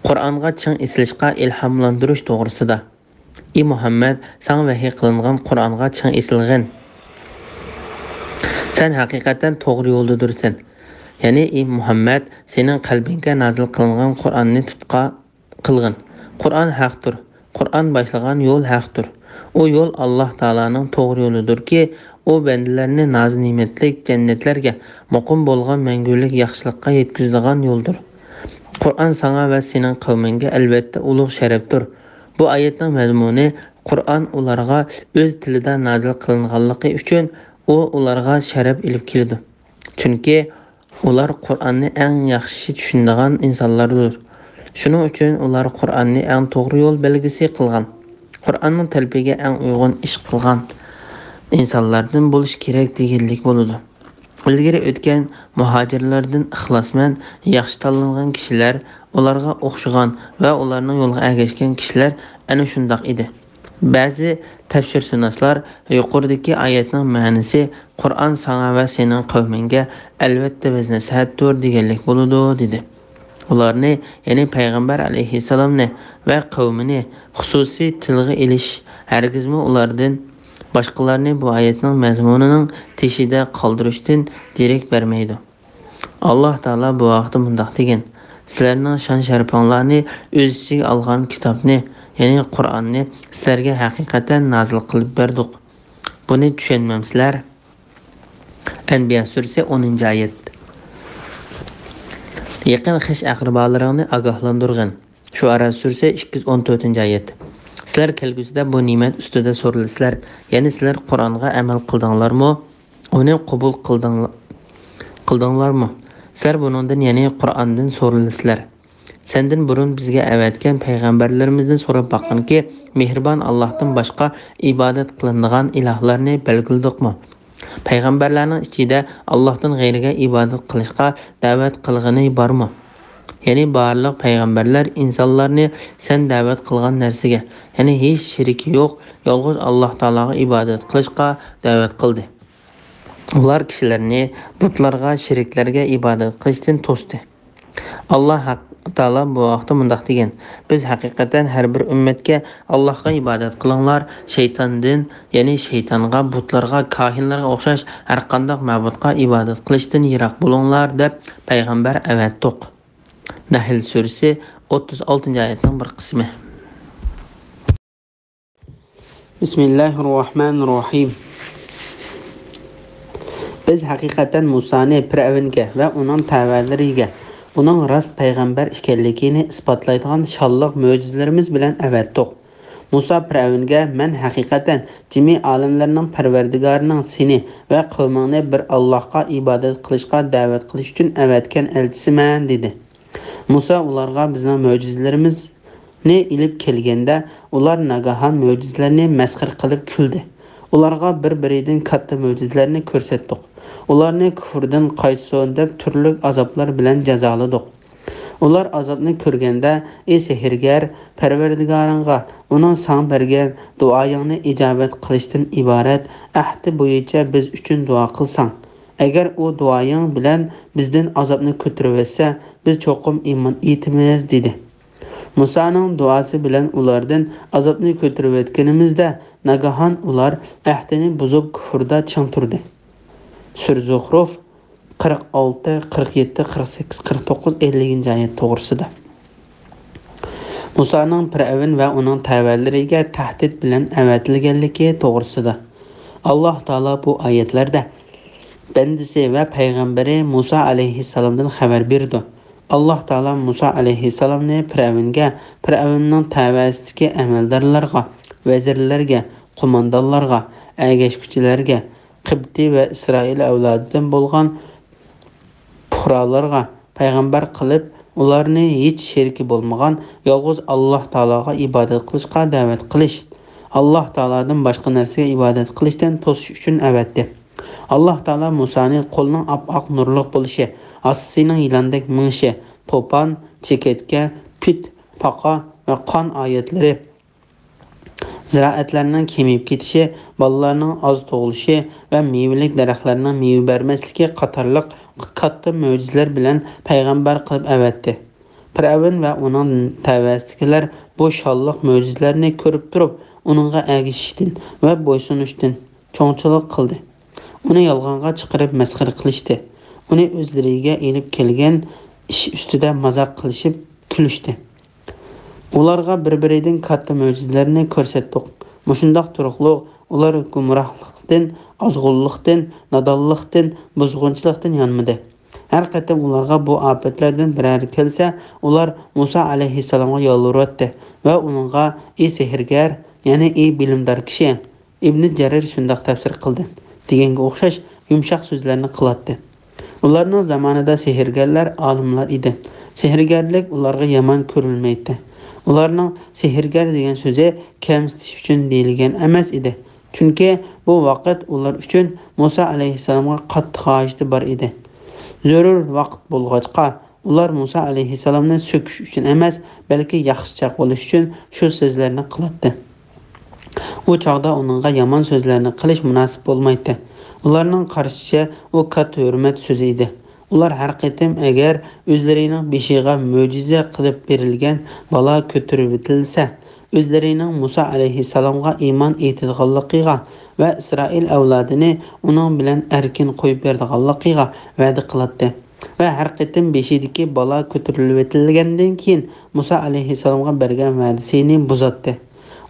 قۇرئانغا چىڭ ئېسىلىشقا ئىلھاملاندۇرۇش توغرىسىدا. ئى مۇھەممەد، ساڭا ۋەھىي قىلىنغان قۇرئانغا چىڭ ئېسىلغىن. سەن ھەقىقەتەن توغرا يولدىدۇرسەن. يەنى، ئى مۇھەممەد، سېنىڭ قەلبىڭگە نازىل قىلىنغان قۇرئاننى تۇتقا قىلغىن. قۇرئان ھەقتۇر. قۇرئان باشلىغان يول ھەقتۇر. ئۇ يول ئاللاھ تائالانىڭ توغرا يولىدۇركى، ئۇ بەندىلەرنى ناز-نېمەتلىك جەننەتلەرگە، مۇقىم بولغان مەڭگۈلۈك ياخشىلىققا يەتكۈزىدىغان يولدۇر. قۇرئان ساڭا ۋە سېنىڭ قەۋمىڭگە ئەلۋەتتە ئۇلۇغ شەرەپتۇر. بۇ ئايەتنىڭ مەزمۇنى، قۇرئان ئۇلارغا ئۆز تىلىدا نازىل قىلىنغانلىقى ئۈچۈن ئۇ ئۇلارغا شەرەپ ئېلىپ كېلىدۇ. چۈنكى ئۇلار قۇرئاننى ئەڭ ياخشى چۈشىنىدىغان ئىنسانلاردۇر. شۇنىڭ ئۈچۈن ئۇلار قۇرئاننى ئەڭ توغرا يول بەلگىسى قىلغان، قۇرئاننىڭ تەلىپىگە ئەڭ ئۇيغۇن ئىش قىلغان ئىنسانلاردىن بولۇشى كېرەك دېگەنلىك بولىدۇ. ئىلگىرى ئۆتكەن مۇھاجىرلاردىن ئىخلاسمەن، ياخشى تاللانغان كىشىلەر، ئۇلارغا ئوخشىغان ۋە ئۇلارنىڭ يولىغا ئەگەشكەن كىشىلەر ئەنە شۇنداق ئىدى. بەزى تەپسىرشۇناسلار يۇقىرىدىكى ئايەتنىڭ مەنىسى، «قۇرئان ساڭا ۋە سېنىڭ قەۋمىڭگە ئەلۋەتتە ۋەز-نەسىھەتتۇر» دېگەنلىك بولىدۇ، دېدى. ئۇلارنى، يەنى پەيغەمبەر ئەلەيھىسسالامنى ۋە قەۋمىنى خۇسۇسىي تىلغا ئېلىش، ھەرگىزمۇ ئۇلاردىن باشقىلارنى بۇ ئايەتنىڭ مەزمۇنىنىڭ تېشىدا قالدۇرۇشتىن دېرەك بەرمەيدۇ. ئاللاھ تائالا بۇ ھەقتە مۇنداق دېگەن: «سىلەرنىڭ شان-شەرىپىڭلارنى ئۆز ئىچىگە ئالغان كىتابنى، يەنى قۇرئاننى سىلەرگە ھەقىقەتەن نازىل قىلىپ بەردۇق. بۇنى چۈشەنمەمسىلەر؟» ئەنبىيا سۈرىسى، ئونىنچى ئايەت. يېقىن خىش-ئەقرىبالىرىڭنى ئاگاھلاندۇرغىن. شۇئارا سۈرىسى، ئىككى يۈز ئون تۆتىنچى ئايەت. سىلەر كەلگۈسىدە بۇ نېمەت ئۈستىدە سورىلىسىلەر، يەنى سىلەر قۇرئانغا ئەمەل قىلدىڭلارمۇ؟ ئۇنى قوبۇل قىلدىڭلا-، قىلدىڭلارمۇ؟ سىلەر بۇنىڭدىن، يەنى قۇرئاندىن سورىلىسىلەر. سەندىن بۇرۇن بىزگە ئەۋەتكەن پەيغەمبەرلىرىمىزدىن سوراپ باققىنكى، مېھرىبان ئاللاھتىن باشقا ئىبادەت قىلىنىدىغان ئىلاھلارنى بەلگىلىدۇقمۇ؟ پەيغەمبەرلەرنىڭ ئىچىدە ئاللاھتىن غەيرىگە ئىبادەت قىلىشقا دەۋەت قىلغىنى بارمۇ؟ يەنى بارلىق پەيغەمبەرلەر ئىنسانلارنى سەن دەۋەت قىلغان نەرسىگە، يەنى ھېچ شېرىكى يوق، يالغۇز ئاللاھ تائالاغا ئىبادەت قىلىشقا دەۋەت قىلدى. ئۇلار كىشىلەرنى بۇتلارغا، شېرىكلەرگە ئىبادەت قىلىشتىن توستى. ئاللاھ ھەق تائالا بۇ ھەقتە مۇنداق دېگەن: بىز ھەقىقەتەن ھەر بىر ئۈممەتكە، ئاللاھقا ئىبادەت قىلىڭلار، شەيتاندىن، يەنى شەيتانغا، بۇتلارغا، كاھىنلارغا ئوخشاش ھەرقانداق مەبۇدقا ئىبادەت قىلىشتىن يىراق بولۇڭلار، دەپ پەيغەمبەر ئەۋەتتۇق. نەھل سۈرىسى، ئوتتۇز ئالتىنچى ئايەتنىڭ بىر قىسمى. بىسمىللاھىررەھمانىررەھىم. بىز ھەقىقەتەن مۇسانى پىرئەۋنگە ۋە ئۇنىڭ تەۋەلىرىگە ئۇنىڭ راست پەيغەمبەر ئىكەنلىكىنى ئىسپاتلايدىغان شانلىق مۆجىزىلىرىمىز بىلەن ئەۋەتتۇق. مۇسا پىرئەۋنگە: مەن ھەقىقەتەن جىمى ئالەملەرنىڭ پەرۋەردىگارىنىڭ سېنى ۋە قەۋمىڭنى بىر ئاللاھقا ئىبادەت قىلىشقا دەۋەت قىلىش ئۈچۈن ئەۋەتكەن ئەلچىسىمەن، دېدى. مۇسا ئۇلارغا بىزنىڭ مۆجىزىلىرىمىزنى ئېلىپ كەلگەندە، ئۇلار ناگاھان مۆجىزىلەرنى مەسخىرە قىلىپ كۈلدى. ئۇلارغا بىر-بىرىدىن كاتتا مۆجىزىلەرنى كۆرسەتتۇق. ئۇلارنى كۇفرىدىن قايتسۇن دەپ تۈرلۈك ئازابلار بىلەن جازالىدۇق. ئۇلار ئازابنى كۆرگەندە: ئى سېھىرگەر، پەرۋەردىگارىڭغا ئۇنىڭ ساڭا بەرگەن دۇئايىڭنى ئىجابەت قىلىشتىن ئىبارەت ئەھدى بويىچە بىز ئۈچۈن دۇئا قىلساڭ. ئەگەر ئۇ دۇئايىڭ بىلەن بىزدىن ئازابنى كۆتۈرۈۋەتسە، بىز چوقۇم ئىمان ئېيتىمىز، دېدى. مۇسانىڭ دۇئاسى بىلەن ئۇلاردىن ئازابنى كۆتۈرۈۋەتكىنىمىزدە، ناگاھان ئۇلار ئەھدىنى بۇزۇپ، كۇفرىدا چىڭ تۇردى. سۈرە زۇخرۇف، قىرىق ئالتە، قىرىق يەتتە، قىرىق سەككىز، قىرىق توققۇز، ئەللىكىنچى ئايەت توغرىسىدا. مۇسانىڭ پىرئەۋن ۋە ئۇنىڭ تەۋەلىرىگە تەھدىت بىلەن ئەۋەتىلگەنلىكى توغرىسىدا. ئاللاھ تائالا بۇ ئايەتلەردە بەندىسى ۋە پەيغەمبىرى مۇسا ئەلەيھىسسالامدىن خەۋەر بېرىدۇ. ئاللاھ تائالا مۇسا ئەلەيھىسسالامنى پىرئەۋنگە، پىرئەۋننىڭ تەۋەسىدىكى ئەمەلدارلارغا، ۋەزىرلەرگە، قوماندانلارغا، ئەگەشكۈچىلەرگە، قىبتىي ۋە ئىسرائىل ئەۋلادىدىن بولغان پۇقرالارغا پەيغەمبەر قىلىپ، ئۇلارنى ھېچ شېرىكى بولمىغان يالغۇز ئاللاھ تائالاغا ئىبادەت قىلىشقا دەۋەت قىلىش، ئاللاھ تائالادىن باشقا نەرسىگە ئىبادەت قىلىشتىن توسۇش ئۈچۈن ئەۋەتتى. ئاللاھ تائالا مۇسانى قولىنىڭ ئاپئاق نۇرلۇق بولۇشى، ھاسىسىنىڭ يىلاندەك مېڭىشى، توپان، چېكەتكە، پىت، پاقا ۋە قان ئايەتلىرى، زىرائەتلەرنىڭ كېمىيىپ كېتىشى، بالىلارنىڭ ئاز تۇغۇلۇشى ۋە مېۋىلىك دەرەخلەرنىڭ مېۋە بەرمەسلىكى قاتارلىق كاتتا مۆجىزىلەر بىلەن پەيغەمبەر قىلىپ ئەۋەتتى. پىرئەۋن ۋە ئۇنىڭ تەۋەسىدىكىلەر بۇ شانلىق مۆجىزىلەرنى كۆرۈپ تۇرۇپ، ئۇنىڭغا ئەگىشىشتىن ۋە بويسۇنۇشتىن چوڭچىلىق قىلدى. ئۇنى يالغانغا چىقىرىپ مەسخىرە قىلىشتى. ئۇنى ئۆزلىرىگە ئېلىپ كەلگەن ئىش ئۈستىدە مازاق قىلىشىپ كۈلۈشتى. ئۇلارغا بىر-بىرىدىن كاتتا مۆجىزىلەرنى كۆرسەتتۇق. مۇشۇنداق تۇرۇقلۇق ئۇلار گۇمراھلىقتىن، ئازغۇنلۇقتىن، نادانلىقتىن، بۇزغۇنچىلىقتىن يانمىدى. ھەر قېتىم ئۇلارغا بۇ ئاپەتلەردىن بىرەرى كەلسە، ئۇلار مۇسا ئەلەيھىسسالامغا يالۋۇراتتى ۋە ئۇنىڭغا: ئى سېھىرگەر، يەنى ئى بىلىمدار كىشى، ئىبنى جەرىر شۇنداق تەپسىر قىلدى، دېگەنگە ئوخشاش يۇمشاق سۆزلەرنى قىلاتتى. ئۇلارنىڭ زامانىدا سېھىرگەرلەر ئالىملار ئىدى. سېھىرگەرلىك ئۇلارغا يامان كۆرۈلمەيتتى. ئۇلارنىڭ سېھىرگەر دېگەن سۆزى كەمسىتىش ئۈچۈن دېيىلگەن ئەمەس ئىدى. چۈنكى بۇ ۋاقىت ئۇلار ئۈچۈن مۇسا ئەلەيھىسسالامغا قاتتىق ھاجىتى بار ئىدى. زۆرۈر ۋاقىت بولغاچقا، ئۇلار مۇسا ئەلەيھىسسالامنى سۆكۈش ئۈچۈن ئەمەس، بەلكى ياخشىچاق بولۇش ئۈچۈن شۇ سۆزلەرنى قىلاتتى. ئۇ چاغدا ئۇنىڭغا يامان سۆزلەرنى قىلىش مۇناسىپ بولمايتتى. ئۇلارنىڭ قارىشىچە، ئۇ كاتتا ھۆرمەت سۆزى ئىدى. ئۇلار ھەر قېتىم ئەگەر ئۆزلىرىنىڭ بېشىغا مۆجىزە قىلىپ بېرىلگەن بالا كۆتۈرۈۋېتىلسە، ئۆزلىرىنىڭ مۇسا ئەلەيھىسسالامغا ئىمان ئېيتىدىغانلىقىغا ۋە ئىسرائىل ئەۋلادىنى ئۇنىڭ بىلەن ئەركىن قويۇپ بېرىدىغانلىقىغا ۋەدە قىلاتتى. ۋە ھەر قېتىم بېشىدىكى بالا كۆتۈرۈلۈۋېتىلگەندىن كېيىن، مۇسا ئەلەيھىسسالامغا بەرگەن ۋەدىسىنى بۇزاتتى.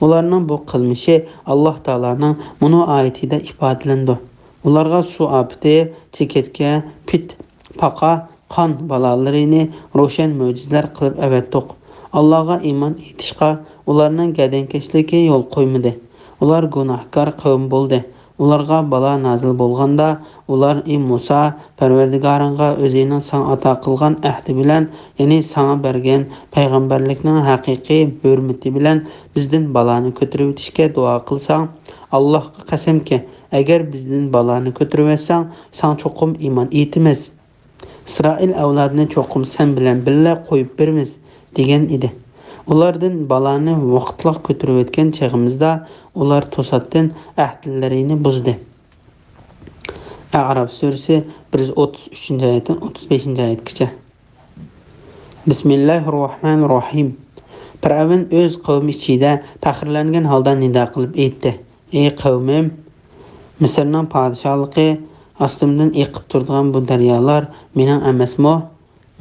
ئۇلارنىڭ بۇ قىلمىشى ئاللاھ تائالانىڭ مۇنۇ ئايىتىدە ئىپادىلىنىدۇ. ئۇلارغا سۇ ئاپىتى، چېكەتكە، پىت، پاقا، قان بالالىرىنى روشەن مۆجىزىلەر قىلىپ ئەۋەتتۇق. ئاللاغا ئىمان ئېيتىشقا ئۇلارنىڭ گەدەنكەشلىكى يول قويمىدى. ئۇلار گۇناھكار قەۋم بولدى. ئۇلارغا بالا نازىل بولغاندا، ئۇلار: «ئى مۇسا، پەرۋەردىگارىڭغا ئۆزىنىڭ ساڭا ئاتا قىلغان ئەھدى بىلەن، يەنى ساڭا بەرگەن پەيغەمبەرلىكنىڭ ھەقىقىي ھۆرمىتى بىلەن بىزدىن بالانى كۆتۈرۈۋېتىشكە دۇئا قىلساڭ، ئاللاھقا قەسەمكى، ئەگەر بىزدىن بالانى كۆتۈرۈۋەتسەڭ، ساڭا چوقۇم ئىمان ئېيتىمىز. ئىسرائىل ئەۋلادىنى چوقۇم سەن بىلەن بىللە قويۇپ بېرىمىز» دېگەن ئىدى. ئۇلاردىن بالانى ۋاقىتلىق كۆتۈرۈۋەتكەن چېغىمىزدا، ئۇلار توساتتىن ئەھدىلىرىنى بۇزدى. ئەئراف سۈرىسى بىر يۈز ئوتتۇز ئۈچىنچى ئايەتتىن ئوتتۇز بەشىنچى ئايەتكىچە. بىسمىللاھىررەھمانىررەھىم. پىرئەۋن ئۆز قەۋمى ئىچىدە پەخىرلەنگەن ھالدا نىدا قىلىپ ئېيتتى: «ئەي قەۋمىم، مىسىرنىڭ پادىشاھلىقى ئاستىمدىن ئېقىپ تۇرىدىغان بۇ دەريالار مېنىڭ ئەمەسمۇ؟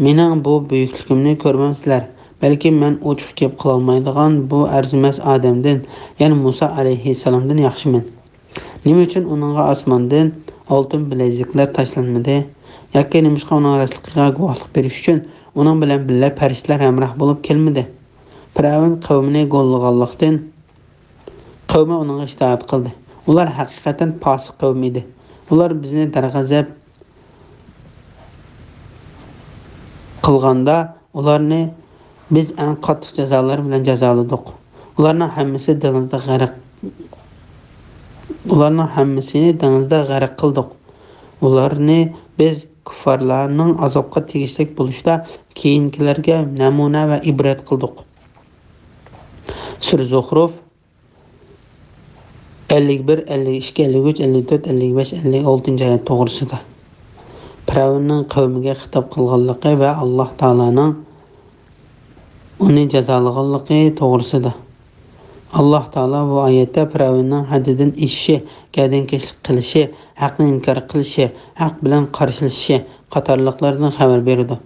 مېنىڭ بۇ بۈيۈكلۈكۈمنى كۆرمەمسىلەر؟ بەلكىم مەن ئوچۇق گەپ قىلالمايدىغان بۇ ئەرزىمەس ئادەمدىن، يەنى مۇسا ئەلەيھىسسالامدىن ياخشىمەن. نېمە ئۈچۈن ئۇنىڭغا ئاسماندىن ئالتۇن بىلەزىكلەر تاشلانمىدى؟ ياكى نېمىشقا ئۇنىڭ راستلىقىغا گۇۋاھلىق بېرىش ئۈچۈن ئۇنىڭ بىلەن بىللە پەرىشتىلەر ھەمراھ بولۇپ كەلمىدى؟» پىرئەۋن قەۋمىنى گوللىغانلىقتىن، قەۋمى ئۇنىڭغا ئىتائەت قىلدى. ئۇلار ھەقىقەتەن پاسىق قەۋم ئىدى. ئۇلار بىزنى دەرغەزەپ قىلغاندا، ئۇلارنى بىز ئەڭ قاتتىق جازالار بىلەن جازالىدۇق. ئۇلارنىڭ ھەممىسى دېڭىزدا غەرق، ئۇلارنىڭ ھەممىسىنى دېڭىزدا غەرق قىلدۇق. ئۇلارنى بىز كۇففارلارنىڭ ئازابقا تېگىشلىك بولۇشىدا كېيىنكىلەرگە نەمۇنە ۋە ئىبرەت قىلدۇق. سۈرە زۇخرۇف، ئەللىك بىر، ئەللىك ئىككى، ئەللىك ئۈچ، ئەللىك تۆت، ئەللىك بەش، ئەللىك ئالتىنچى ئايەت توغرىسىدا. پىرئەۋننىڭ قەۋمىگە خىتاب قىلغانلىقى ۋە ئاللاھ تائالانىڭ ئۇنى جازالىغانلىقى توغرىسىدا. ئاللاھ تائالا بۇ ئايەتتە پىرئەۋننىڭ ھەددىدىن ئېشىشى، گەدەنكەشلىك قىلىشى، ھەقنى ئىنكار قىلىشى، ھەق بىلەن قارشىلىشىشى قاتارلىقلاردىن خەۋەر بېرىدۇ.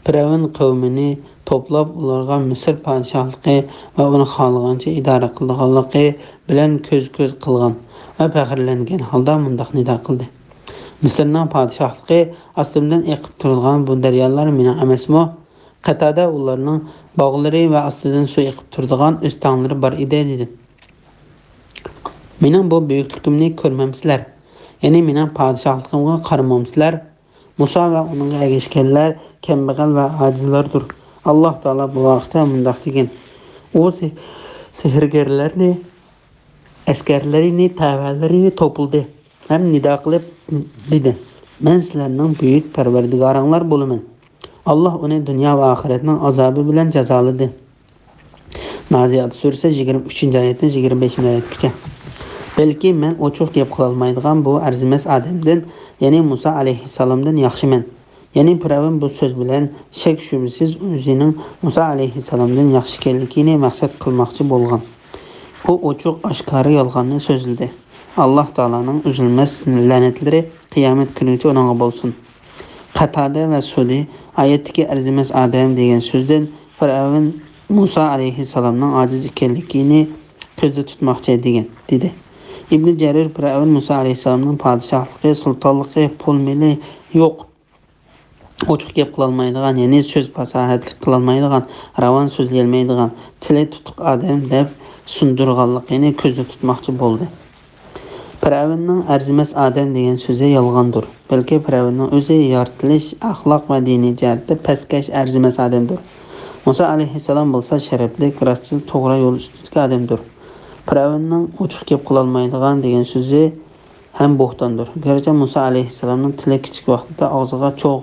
پىرئەۋن قەۋمىنى توپلاپ، ئۇلارغا مىسىر پادىشاھلىقى ۋە ئۇنى خالىغانچە ئىدارە قىلىدىغانلىقى بىلەن كۆز-كۆز قىلغان ۋە پەخىرلەنگەن ھالدا مۇنداق نىدا قىلدى: «مىسىرنىڭ پادىشاھلىقى ئاستىمدىن ئېقىپ تۇرىدىغان بۇ دەريالار مېنىڭ ئەمەسمۇ؟ قەتادە ئۇلارنىڭ باغلىرى ۋە ئاستىدىن سۇ ئېقىپ تۇرىدىغان ئۆستەڭلىرى بار ئىدى» دېدى. «مېنىڭ بۇ بۈيۈكلۈكۈمنى كۆرمەمسىلەر؟ يەنى مېنىڭ پادىشاھلىقىمغا قارىمامسىلەر؟» مۇسا ۋە ئۇنىڭغا ئەگەشكەنلەر كەمبەغەل ۋە ئاجىزلاردۇر. ئاللاھ تائالا بۇ ھەقتە مۇنداق دېگەن: ئۇ سېھ-، سېھىرگەرلەرنى، ئەسكەرلىرىنى، تەۋەلىرىنى توپلىدى ھەم نىدا قىلىپ دېدى: «مەن سىلەرنىڭ بۈيۈك پەرۋەردىگارىڭلار بولىمەن.» ئاللاھ ئۇنى دۇنيا ۋە ئاخىرەتنىڭ ئازابى بىلەن جازالىدى. نازىئات سۈرىسى يىگىرمە ئۈچىنچى ئايەتتىن يىگىرمە بەشىنچى ئايەتكىچە. بەلكى مەن ئوچۇق گەپ قىلالمايدىغان بۇ ئەرزىمەس ئادەمدىن، يەنى مۇسا ئەلەيھىسسالامدىن ياخشىمەن. يەنى پىرئەۋن بۇ سۆز بىلەن شەك-شۈبھىسىز ئۆزىنىڭ مۇسا ئەلەيھىسسالامدىن ياخشى ئىكەنلىكىنى مەقسەت قىلماقچى بولغان. ئۇ ئوچۇق-ئاشكارا يالغاننى سۆزلىدى. ئاللاھ تائالانىڭ ئۈزۈلمەس لەنەتلىرى قىيامەت كۈنىگىچە ئۇنىڭغا بولسۇن. قەتادە ۋە سۇدى ئايەتتىكى ئەرزىمەس ئادەم دېگەن سۆزدىن پىرئەۋن مۇسا ئەلەيھىسسالامنىڭ ئاجىز ئىكەنلىكىنى كۆزدە تۇتماقچى دېگەن، دېدى. ئىبنى جەرىر پىرئەۋن مۇسا ئەلەيھىسسالامنىڭ پادىشاھلىقى، سۇلتانلىقى، پۇل-مېلى يوق، ئوچۇق گەپ قىلالمايدىغان، يەنى سۆز پاساھەتلىك قىلالمايدىغان، راۋان سۆزلىيەلمەيدىغان، تىلى تۇتۇق ئادەم دەپ سۇندۇرغانلىقىنى كۆزدە تۇتماقچى بولدى. پىرئەۋننىڭ ئەرزىمەس ئادەم دېگەن سۆزى يالغاندۇر. بەلكى پىرئەۋننىڭ ئۆزى يارىتىلىش، ئەخلاق ۋە دىنىي جەھەتتە پەسكەش، ئەرزىمەس ئادەمدۇر. مۇسا ئەلەيھىسسالام بولسا شەرەپلىك، راستچىل، توغرا يول ئۈستىدىكى ئادەمدۇر. پىرئەۋننىڭ ئوچۇق گەپ قىلالمايدىغان دېگەن سۆزى ھەم بوھتاندۇر. گەرچە مۇسا ئەلەيھىسسالامنىڭ تىلى كىچىك ۋاقتىدا ئاغزىغا چوغ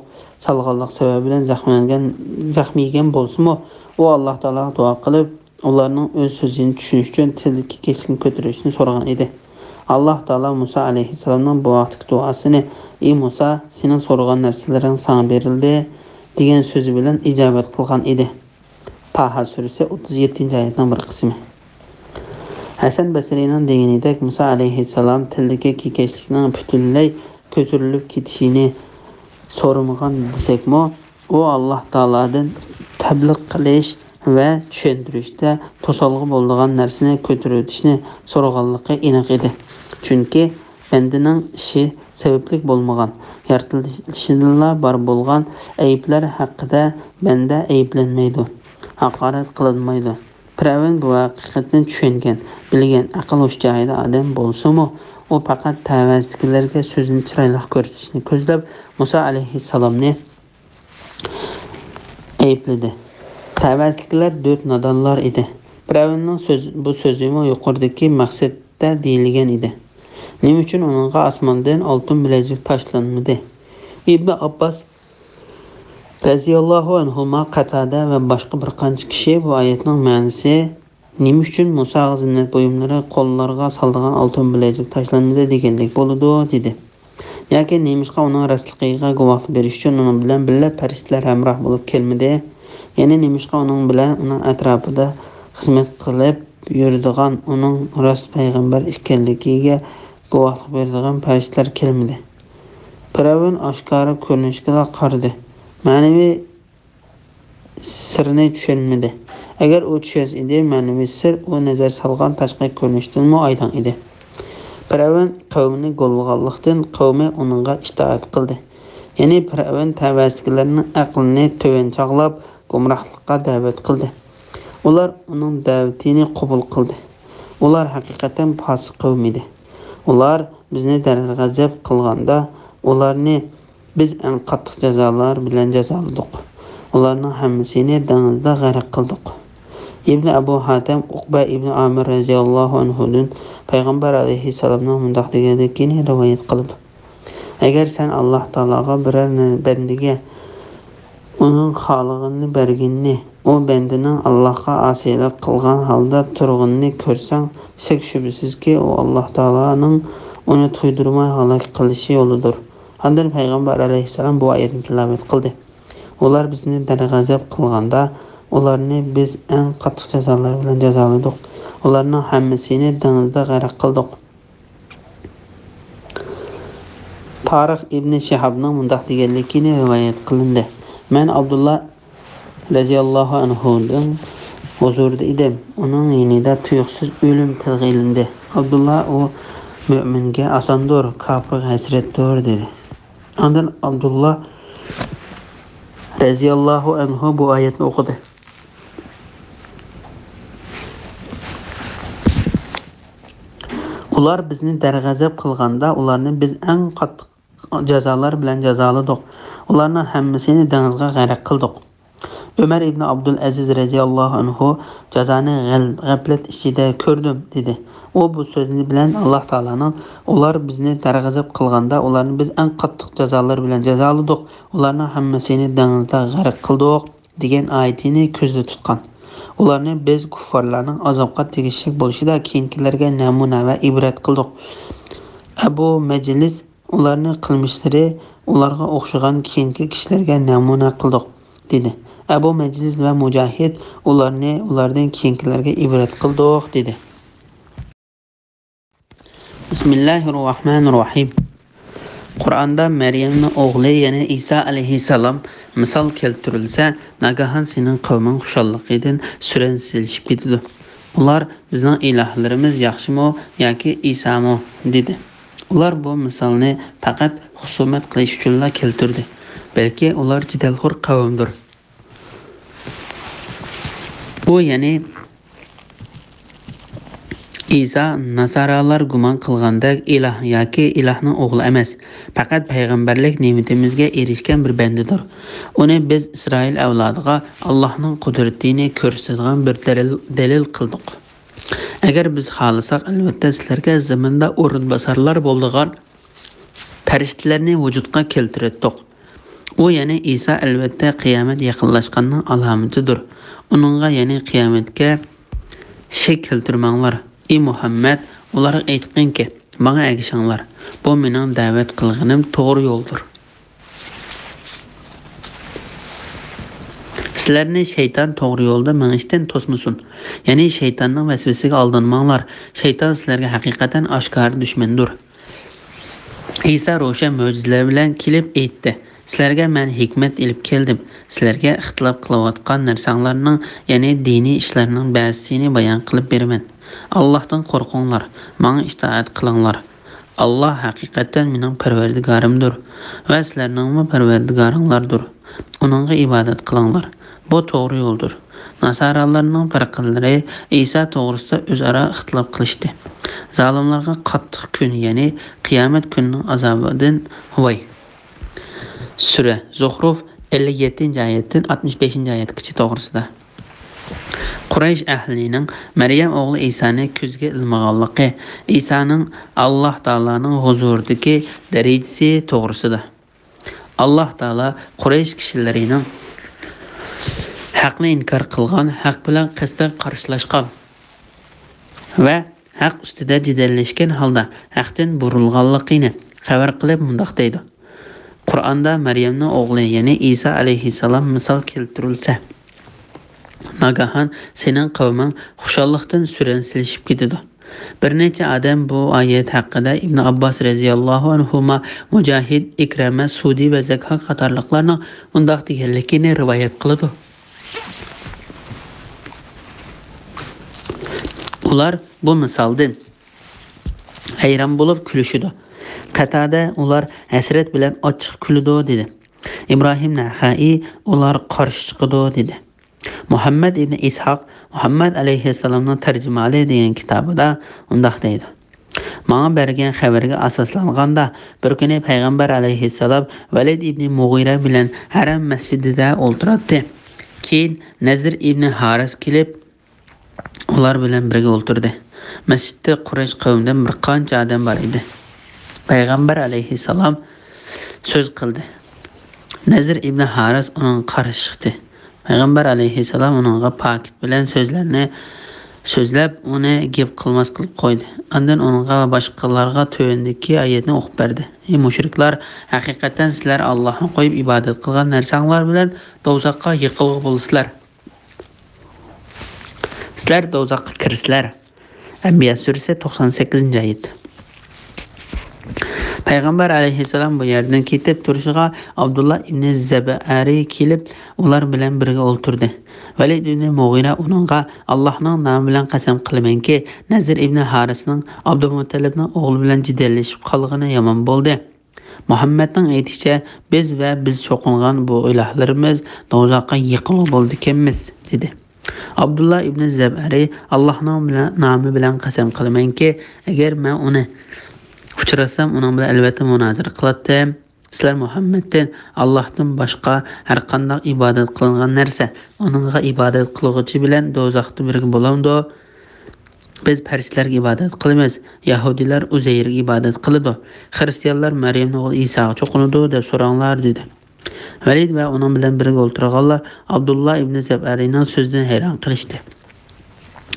سالغانلىق سەۋەبى بىلەن زەخىملەنگەن، زەخمى يېگەن بولسىمۇ، ئۇ ئاللاھ تائالاغا دۇئا قىلىپ، ئۇلارنىڭ ئۆز سۆزىنى چۈشىنىش ئۈچۈن تىلدىكى كەچلىكنى كۆتۈرۈشنى سورىغان ئىدى. ئاللاھ تائالا مۇسا ئەلەيھىسسالامنىڭ بۇ ھەقتىكى دۇئاسىنى، ئى مۇسا، سېنىڭ سورىغان نەرسىلىرىڭ ساڭا بېرىلدى، دېگەن سۆزى بىلەن ئىجابەت قىلغان ئىدى. تاھا سۈرىسى ئوتتۇز يەتتىنچى ئايەتنىڭ بىر قىسمى. ھەسەن بەسرىنىڭ دېگىنىدەك، مۇسا ئەلەيھىسسالام تىلدىكى كېكەچلىكنىڭ پۈتۈنلەي كۆتۈرۈلۈپ كېتىشىنى سورىمىغان دېسەكمۇ، ئۇ ئاللاھ تائالادىن تەبلىغ قىلىش ۋە چۈشەندۈرۈشتە توسالغۇ بولىدىغان نەرسىنى كۆتۈرۈۋېتىشنى سورىغانلىقى ئېنىق ئىدى. چۈنكى بەندىنىڭ ئىشى سەۋەبلىك بولمىغان، يارىتىلىشىدىنلا بار بولغان ئەيىبلەر ھەققىدە بەندە ئەيىبلەنمەيدۇ، ھاقارەت قىلىنمايدۇ. پىرئەۋن بۇ ھەقىقەتنى چۈشەنگەن، بىلگەن، ئەقىل-ھوش جايىدا ئادەم بولسىمۇ، ئۇ پەقەت تەۋەسىدىكىلەرگە سۆزىنى چىرايلىق كۆرسىتىشنى كۆزلەپ، مۇسا ئەلەيھىسسالامنى ئەيىبلىدى. تەۋەسىدىكىلەر دۆت نادانلار ئىدى. پىرئەۋننىڭ سۆز-، بۇ سۆزىمۇ يۇقىرىدىكى مەقسەتتە دېيىلگەن ئىدى. نېمە ئۈچۈن ئۇنىڭغا ئاسماندىن ئالتۇن بىلەزۈك تاشلانمىدى؟ ئىبنى ئابباس رەزىياللاھۇ ئەنھۇما، قاتادە ۋە باشقا بىر قانچە كىشى بۇ ئايەتنىڭ مەنىسى، «نېمە ئۈچۈن مۇساغا زىننەت بۇيۇملىرى، قوللارغا سالىدىغان ئالتۇن بىلەزۈك تاشلانمىدى دېگەنلىك بولىدۇ؟» دېدى. ياكى نېمىشقا ئۇنىڭ راستلىقىغا گۇۋاھلىق بېرىش ئۈچۈن ئۇنىڭ بىلەن بىللە پەرىشتىلەر ھەمراھ بولۇپ كەلمىدى؟ يەنى نېمىشقا ئۇنىڭ بىلەن ئۇنىڭ ئەتراپىدا خىزمەت قىلىپ يۈرىدىغان، ئۇنىڭ راست پەيغەمبەر ئىكەنلىكىگە گۇۋاھلىق بېرىدىغان پەرىشتىلەر كەلمىدى؟ پىرئەۋن ئاشكارا كۆرۈنۈشكىلا قارىدى. مەنىۋى سىرنى چۈشەنمىدى. ئەگەر ئۇ چۈشەنسە ئىدى، مەنىۋى سىر ئۇ نەزەر سالغان تاشقى كۆرۈنۈشتىنمۇ ئايدىڭ ئىدى. پىرئەۋن قەۋمىنى گوللىغانلىقتىن، قەۋمى ئۇنىڭغا ئىتائەت قىلدى. يەنى پىرئەۋن تەۋەسىدىكىلەرنىڭ ئەقلىنى تۆۋەن چاغلاپ، گۇمراھلىققا دەۋەت قىلدى. ئۇلار ئۇنىڭ دەۋىتىنى قوبۇل قىلدى. ئۇلار ھەقىقەتەن پاسىق قەۋم ئىدى. ئۇلار بىزنى دەرغەزەپ قىلغاندا، ئۇلارنى بىز ئەڭ قاتتىق جازالار بىلەن جازالىدۇق. ئۇلارنىڭ ھەممىسىنى دېڭىزدا غەرق قىلدۇق. ئىبنى ئەبۇ ھاتەم ئۇقبە ئىبنى ئامىر رەزىياللاھۇ ئەنھۇدىن پەيغەمبەر ئەلەيھىسسالامنىڭ مۇنداق دېگەنلىكىنى رىۋايەت قىلىدۇ: «ئەگەر سەن ئاللاھ تائالاغا بىرەر بەندىگە ئۇنىڭ خالىغىنىنى بەرگىنىنى، ئۇ بەندىنىڭ ئاللاھقا ئاسىيلىق قىلغان ھالدا تۇرغىنىنى كۆرسەڭ، شەك-شۈبھىسىزكى، ئۇ ئاللاھ تائالانىڭ ئۇنى تۇيدۇرماي ھالاك قىلىشى يولىدۇر.» ئاندىن پەيغەمبەر ئەلەيھىسسالام بۇ ئايەتنى تىلاۋەت قىلدى: «ئۇلار بىزنى دەرغەزەپ قىلغاندا، ئۇلارنى بىز ئەڭ قاتتىق جازالار بىلەن جازالىدۇق. ئۇلارنىڭ ھەممىسىنى دېڭىزدا غەرق قىلدۇق.» تارىخ ئىبنى شىھابنىڭ مۇنداق دېگەنلىكىنى رىۋايەت قىلىندى: «مەن ئابدۇللا رەزىياللاھۇ ئەنھۇنىڭ ھۇزۇرىدا ئىدىم. ئۇنىڭ يېنىدا تۇيۇقسىز ئۆلۈم تىلغا ئېلىندى. ئابدۇللا، ئۇ مۆمىنگە ئاساندۇر، كاپىرغا ھەسرەتتۇر» دېدى. ئاندىن ئابدۇللا رەزىياللاھۇ ئەنھۇ بۇ ئايەتنى ئوقۇدى: «ئۇلار بىزنى دەرغەزەپ قىلغاندا، ئۇلارنى بىز ئەڭ قاتتىق جازالار بىلەن جازالىدۇق. ئۇلارنىڭ ھەممىسىنى دېڭىزغا غەرق قىلدۇق.» ئۆمەر ئىبنى ئابدۇلئەزىز رەزىياللاھۇ ئەنھۇ: «جازانى غەل-، غەپلەت ئىچىدە كۆردۈم» دېدى. ئۇ بۇ سۆزى بىلەن ئاللاھ تائالانىڭ، «ئۇلار بىزنى دەرغەزەپ قىلغاندا، ئۇلارنى بىز ئەڭ قاتتىق جازالار بىلەن جازالىدۇق. ئۇلارنىڭ ھەممىسىنى دېڭىزدا غەرق قىلدۇق» دېگەن ئايىتىنى كۆزدە تۇتقان. «ئۇلارنى بىز كۇففارلارنىڭ ئازابقا تېگىشلىك بولۇشىدا كېيىنكىلەرگە نەمۇنە ۋە ئىبرەت قىلدۇق.» ئەبۇ مەجلىس: «ئۇلارنىڭ قىلمىشلىرى ئۇلارغا ئوخشىغان كېيىنكى كىشىلەرگە نەمۇنە قىلدۇق» دېدى. ئەبۇ مەجلىس ۋە مۇجاھىد: «ئۇلارنى ئۇلاردىن كېيىنكىلەرگە ئىبرەت قىلدۇق» دېدى. بىسمىللاھىر راھمانىر راھىم. قۇرئاندا مەريەمنىڭ ئوغلى، يەنى ئىسا ئەلەيھىسسالام مىسال كەلتۈرۈلسە، ناگاھان سېنىڭ قەۋمىڭ خۇشاللىقىدىن سۈرەن سېلىشىپ كېتىدۇ. ئۇلار: «بىزنىڭ ئىلاھلىرىمىز ياخشىمۇ ياكى ئىسامۇ؟» دېدى. ئۇلار بۇ مىسالنى پەقەت خۇسۇمەت قىلىش ئۈچۈنلا كەلتۈردى. بەلكى ئۇلار جېدەلخور قەۋمدۇر. بۇ، يەنى ئىسا ناسارالار گۇمان قىلغاندەك ئىلاھ ياكى ئىلاھنىڭ ئوغلى ئەمەس، پەقەت پەيغەمبەرلىك نېمىتىمىزگە ئېرىشكەن بىر بەندىدۇر. ئۇنى بىز ئىسرائىل ئەۋلادىغا ئاللاھنىڭ قۇدرىتىنى كۆرسىتىدىغان بىر دەلىل، دەلىل قىلدۇق. ئەگەر بىز خالىساق، ئەلۋەتتە سىلەرگە زېمىندا ئورۇنباسارلار بولىدىغان پەرىشتىلەرنى ۋۇجۇدقا كەلتۈرەتتۇق. ئۇ، يەنى ئىسا، ئەلۋەتتە قىيامەت يېقىنلاشقاننىڭ ئالامىتىدۇر. ئۇنىڭغا، يەنى قىيامەتكە شەك كەلتۈرمەڭلار. ئى مۇھەممەد، ئۇلارغا ئېيتقىنكى، ماڭا ئەگىشىڭلار. بۇ مېنىڭ دەۋەت قىلغىنىم توغرا يولدۇر. سىلەرنى شەيتان توغرا يولدا مېڭىشتىن توسمىسۇن. يەنى شەيتاننىڭ ۋەسۋەسىسىگە ئالدانماڭلار. شەيتان سىلەرگە ھەقىقەتەن ئاشكارا دۈشمەندۇر. ئىسا روشەن مۆجىزىلەر بىلەن كېلىپ ئېيتتى: «سىلەرگە مەن ھېكمەت ئېلىپ كەلدىم. سىلەرگە ئىختىلاپ قىلىۋاتقان نەرسەڭلارنىڭ، يەنى دىنىي ئىشلارنىڭ بەزىسىنى بايان قىلىپ بېرىمەن. ئاللاھتىن قورقۇڭلار، ماڭا ئىتائەت قىلىڭلار. «ئاللاھ ھەقىقەتەن مېنىڭ پەرۋەردىگارىمدۇر ۋە سىلەرنىڭمۇ پەرۋەردىگارىڭلاردۇر. ئۇنىڭغا ئىبادەت قىلىڭلار. بۇ توغرا يولدۇر.» ناسارالارنىڭ بىر قىسىملىرى ئىسا توغرىسىدا ئۆزئارا ئىختىلاپ قىلىشتى. زالىملارغا قاتتىق كۈن، يەنى قىيامەت كۈنىنىڭ ئازابىدىن ۋاي. سۈرە زۇخرۇف، ئەللىك يەتتىنچى ئايەتتىن ئاتمىش بەشىنچى ئايەتكىچە توغرىسىدا. قۇرەيش ئەھلىنىڭ مەريەم ئوغلى ئىسانى كۆزگە ئىلمىغانلىقى، ئىسانىڭ ئاللاھ تائالانىڭ ھۇزۇرىدىكى دەرىجىسى توغرىسىدا. ئاللاھ تائالا قۇرەيش كىشىلىرىنىڭ ھەقنى ئىنكار قىلغان، ھەق بىلەن قەستەن قارشىلاشقان ۋە ھەق ئۈستىدە جېدەللەشكەن ھالدا ھەقتىن بۇرۇلغانلىقىنى خەۋەر قىلىپ مۇنداق دەيدۇ: قۇرئاندا مەريەمنىڭ ئوغلى، يەنى ئىسا ئەلەيھىسسالام مىسال كەلتۈرۈلسە، ناگاھان سېنىڭ قەۋمىڭ خۇشاللىقتىن سۈرەن سېلىشىپ كېتىدۇ. بىر نەچچە ئادەم بۇ ئايەت ھەققىدە ئىبن ئابباس رەزىياللاھۇ ئەنھۇما، مۇجاھىد، ئىكرەمە، سۇدى ۋە زەكھاك قاتارلىقلارنىڭ ئۇنداق دېگەنلىكىنى رىۋايەت قىلىدۇ. ئۇلار بۇ مىسالدىن ھەيران بولۇپ كۈلۈشىدۇ. قەتادە: «ئۇلار ھەسرەت بىلەن ئاچچىق كۈلىدۇ» دېدى. ئىبراھىم نەخەئى: «ئۇلار قارشى چىقىدۇ» دېدى. مۇھەممەد ئىبنى ئىسھاق مۇھەممەد ئەلەيھىسسالامنىڭ تەرجىمىھالى دېگەن كىتابىدا مۇنداق دەيدۇ: «ماڭا بەرگەن خەۋەرگە ئاساسلانغاندا، بىر كۈنى پەيغەمبەر ئەلەيھىسسالام ۋەلىد ئىبنى مۇغىرە بىلەن ھەرەم مەسچىتىدە ئولتۇراتتى. كېيىن نەزىر ئىبنى ھارىس كېلىپ، ئۇلار بىلەن بىرگە ئولتۇردى. مەسچىتتە قۇرەيش قەۋمىدىن بىر قانچە ئادەم بار ئىدى. پەيغەمبەر ئەلەيھىسسالام سۆز قىلدى. نەزىر ئىبنى ھارىس ئۇنىڭغا قارشى چىقتى. پەيغەمبەر ئەلەيھىسسالام ئۇنىڭغا پاكىت بىلەن سۆزلەرنى سۆزلەپ، ئۇنى گەپ قىلماس قىلىپ قويدى. ئاندىن ئۇنىڭغا ۋە باشقىلارغا تۆۋەندىكى ئايەتنى ئوقۇپ بەردى: ئەي مۇشرىكلار، ھەقىقەتەن سىلەر ئاللاھنى قويۇپ ئىبادەت قىلغان نەرسەڭلار بىلەن دوزاخقا يېقىلغۇ بولىسىلەر. سىلەر دوزاخقا كىرىسىلەر. ئەنبىيا سۈرىسى، توقسان سەككىزىنچى ئايەت. پەيغەمبەر ئەلەيھىسسالام بۇ يەردىن كېتىپ تۇرۇشىغا، ئابدۇللا ئىبنى زەبئەرى كېلىپ، ئۇلار بىلەن بىرگە ئولتۇردى. ۋەلىد ئىبنى مۇغىرە ئۇنىڭغا: «ئاللاھنىڭ نامى بىلەن قەسەم قىلىمەنكى، نەزىر ئىبنى ھارىسنىڭ ئابدۇمۇتتەلىبنىڭ ئوغلى بىلەن جېدەللىشىپ قالغىنى يامان بولدى. مۇھەممەدنىڭ ئېيتىشىچە، بىز ۋە بىز چوقۇنغان بۇ ئىلاھلىرىمىز دوزاخقا يېقىلغۇ بولىدىكەنمىز» دېدى. ئابدۇللا ئىبنى زەبئەرى: «ئاللاھنىڭ بىلەن، نامى بىلەن قەسەم قىلىمەنكى، ئەگەر مەن ئۇنى ئۇچراتسام، ئۇنىڭ بىلەن ئەلۋەتتە مۇنازىرە قىلاتتىم. سىلەر مۇھەممەدتىن ئاللاھتىن باشقا ھەرقانداق ئىبادەت قىلىنغان نەرسە، ئۇنىڭغا ئىبادەت قىلغۇچى بىلەن دوزاختا بىرگە بولامدۇ؟ بىز پەرىشتىلەرگە ئىبادەت قىلىمىز، يەھۇدىيلار ئۇزەيرگە ئىبادەت قىلىدۇ، خىرىستىيانلار مەريەمنىڭ ئوغلى ئىساغا چوقۇنىدۇ دەپ سوراڭلار» دېدى. ۋەلىد ۋە ئۇنىڭ بىلەن بىرگە ئولتۇرغانلار ئابدۇللا ئىبنى زەبئەرىنىڭ سۆزىدىن ھەيران قېلىشتى.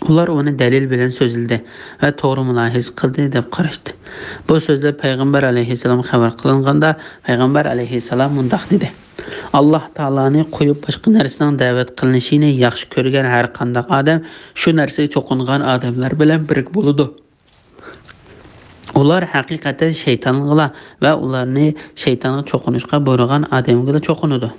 ئۇلار ئۇنى دەلىل بىلەن سۆزلىدى ۋە توغرا مۇلاھىزە قىلدى دەپ قاراشتى. بۇ سۆزلەر پەيغەمبەر ئەلەيھىسسالامغا خەۋەر قىلىنغاندا، پەيغەمبەر ئەلەيھىسسالام مۇنداق دېدى: «ئاللاھ تائالانى قويۇپ باشقا نەرسىنىڭ دەۋەت قىلىنىشىنى ياخشى كۆرگەن ھەر قانداق ئادەم شۇ نەرسىگە چوقۇنغان ئادەملەر بىلەن بىرگە بولىدۇ. ئۇلار ھەقىقەتەن شەيتانغىلا ۋە ئۇلارنى شەيتانغا چوقۇنۇشقا بۇيرۇغان ئادەمگىلا چوقۇنىدۇ.»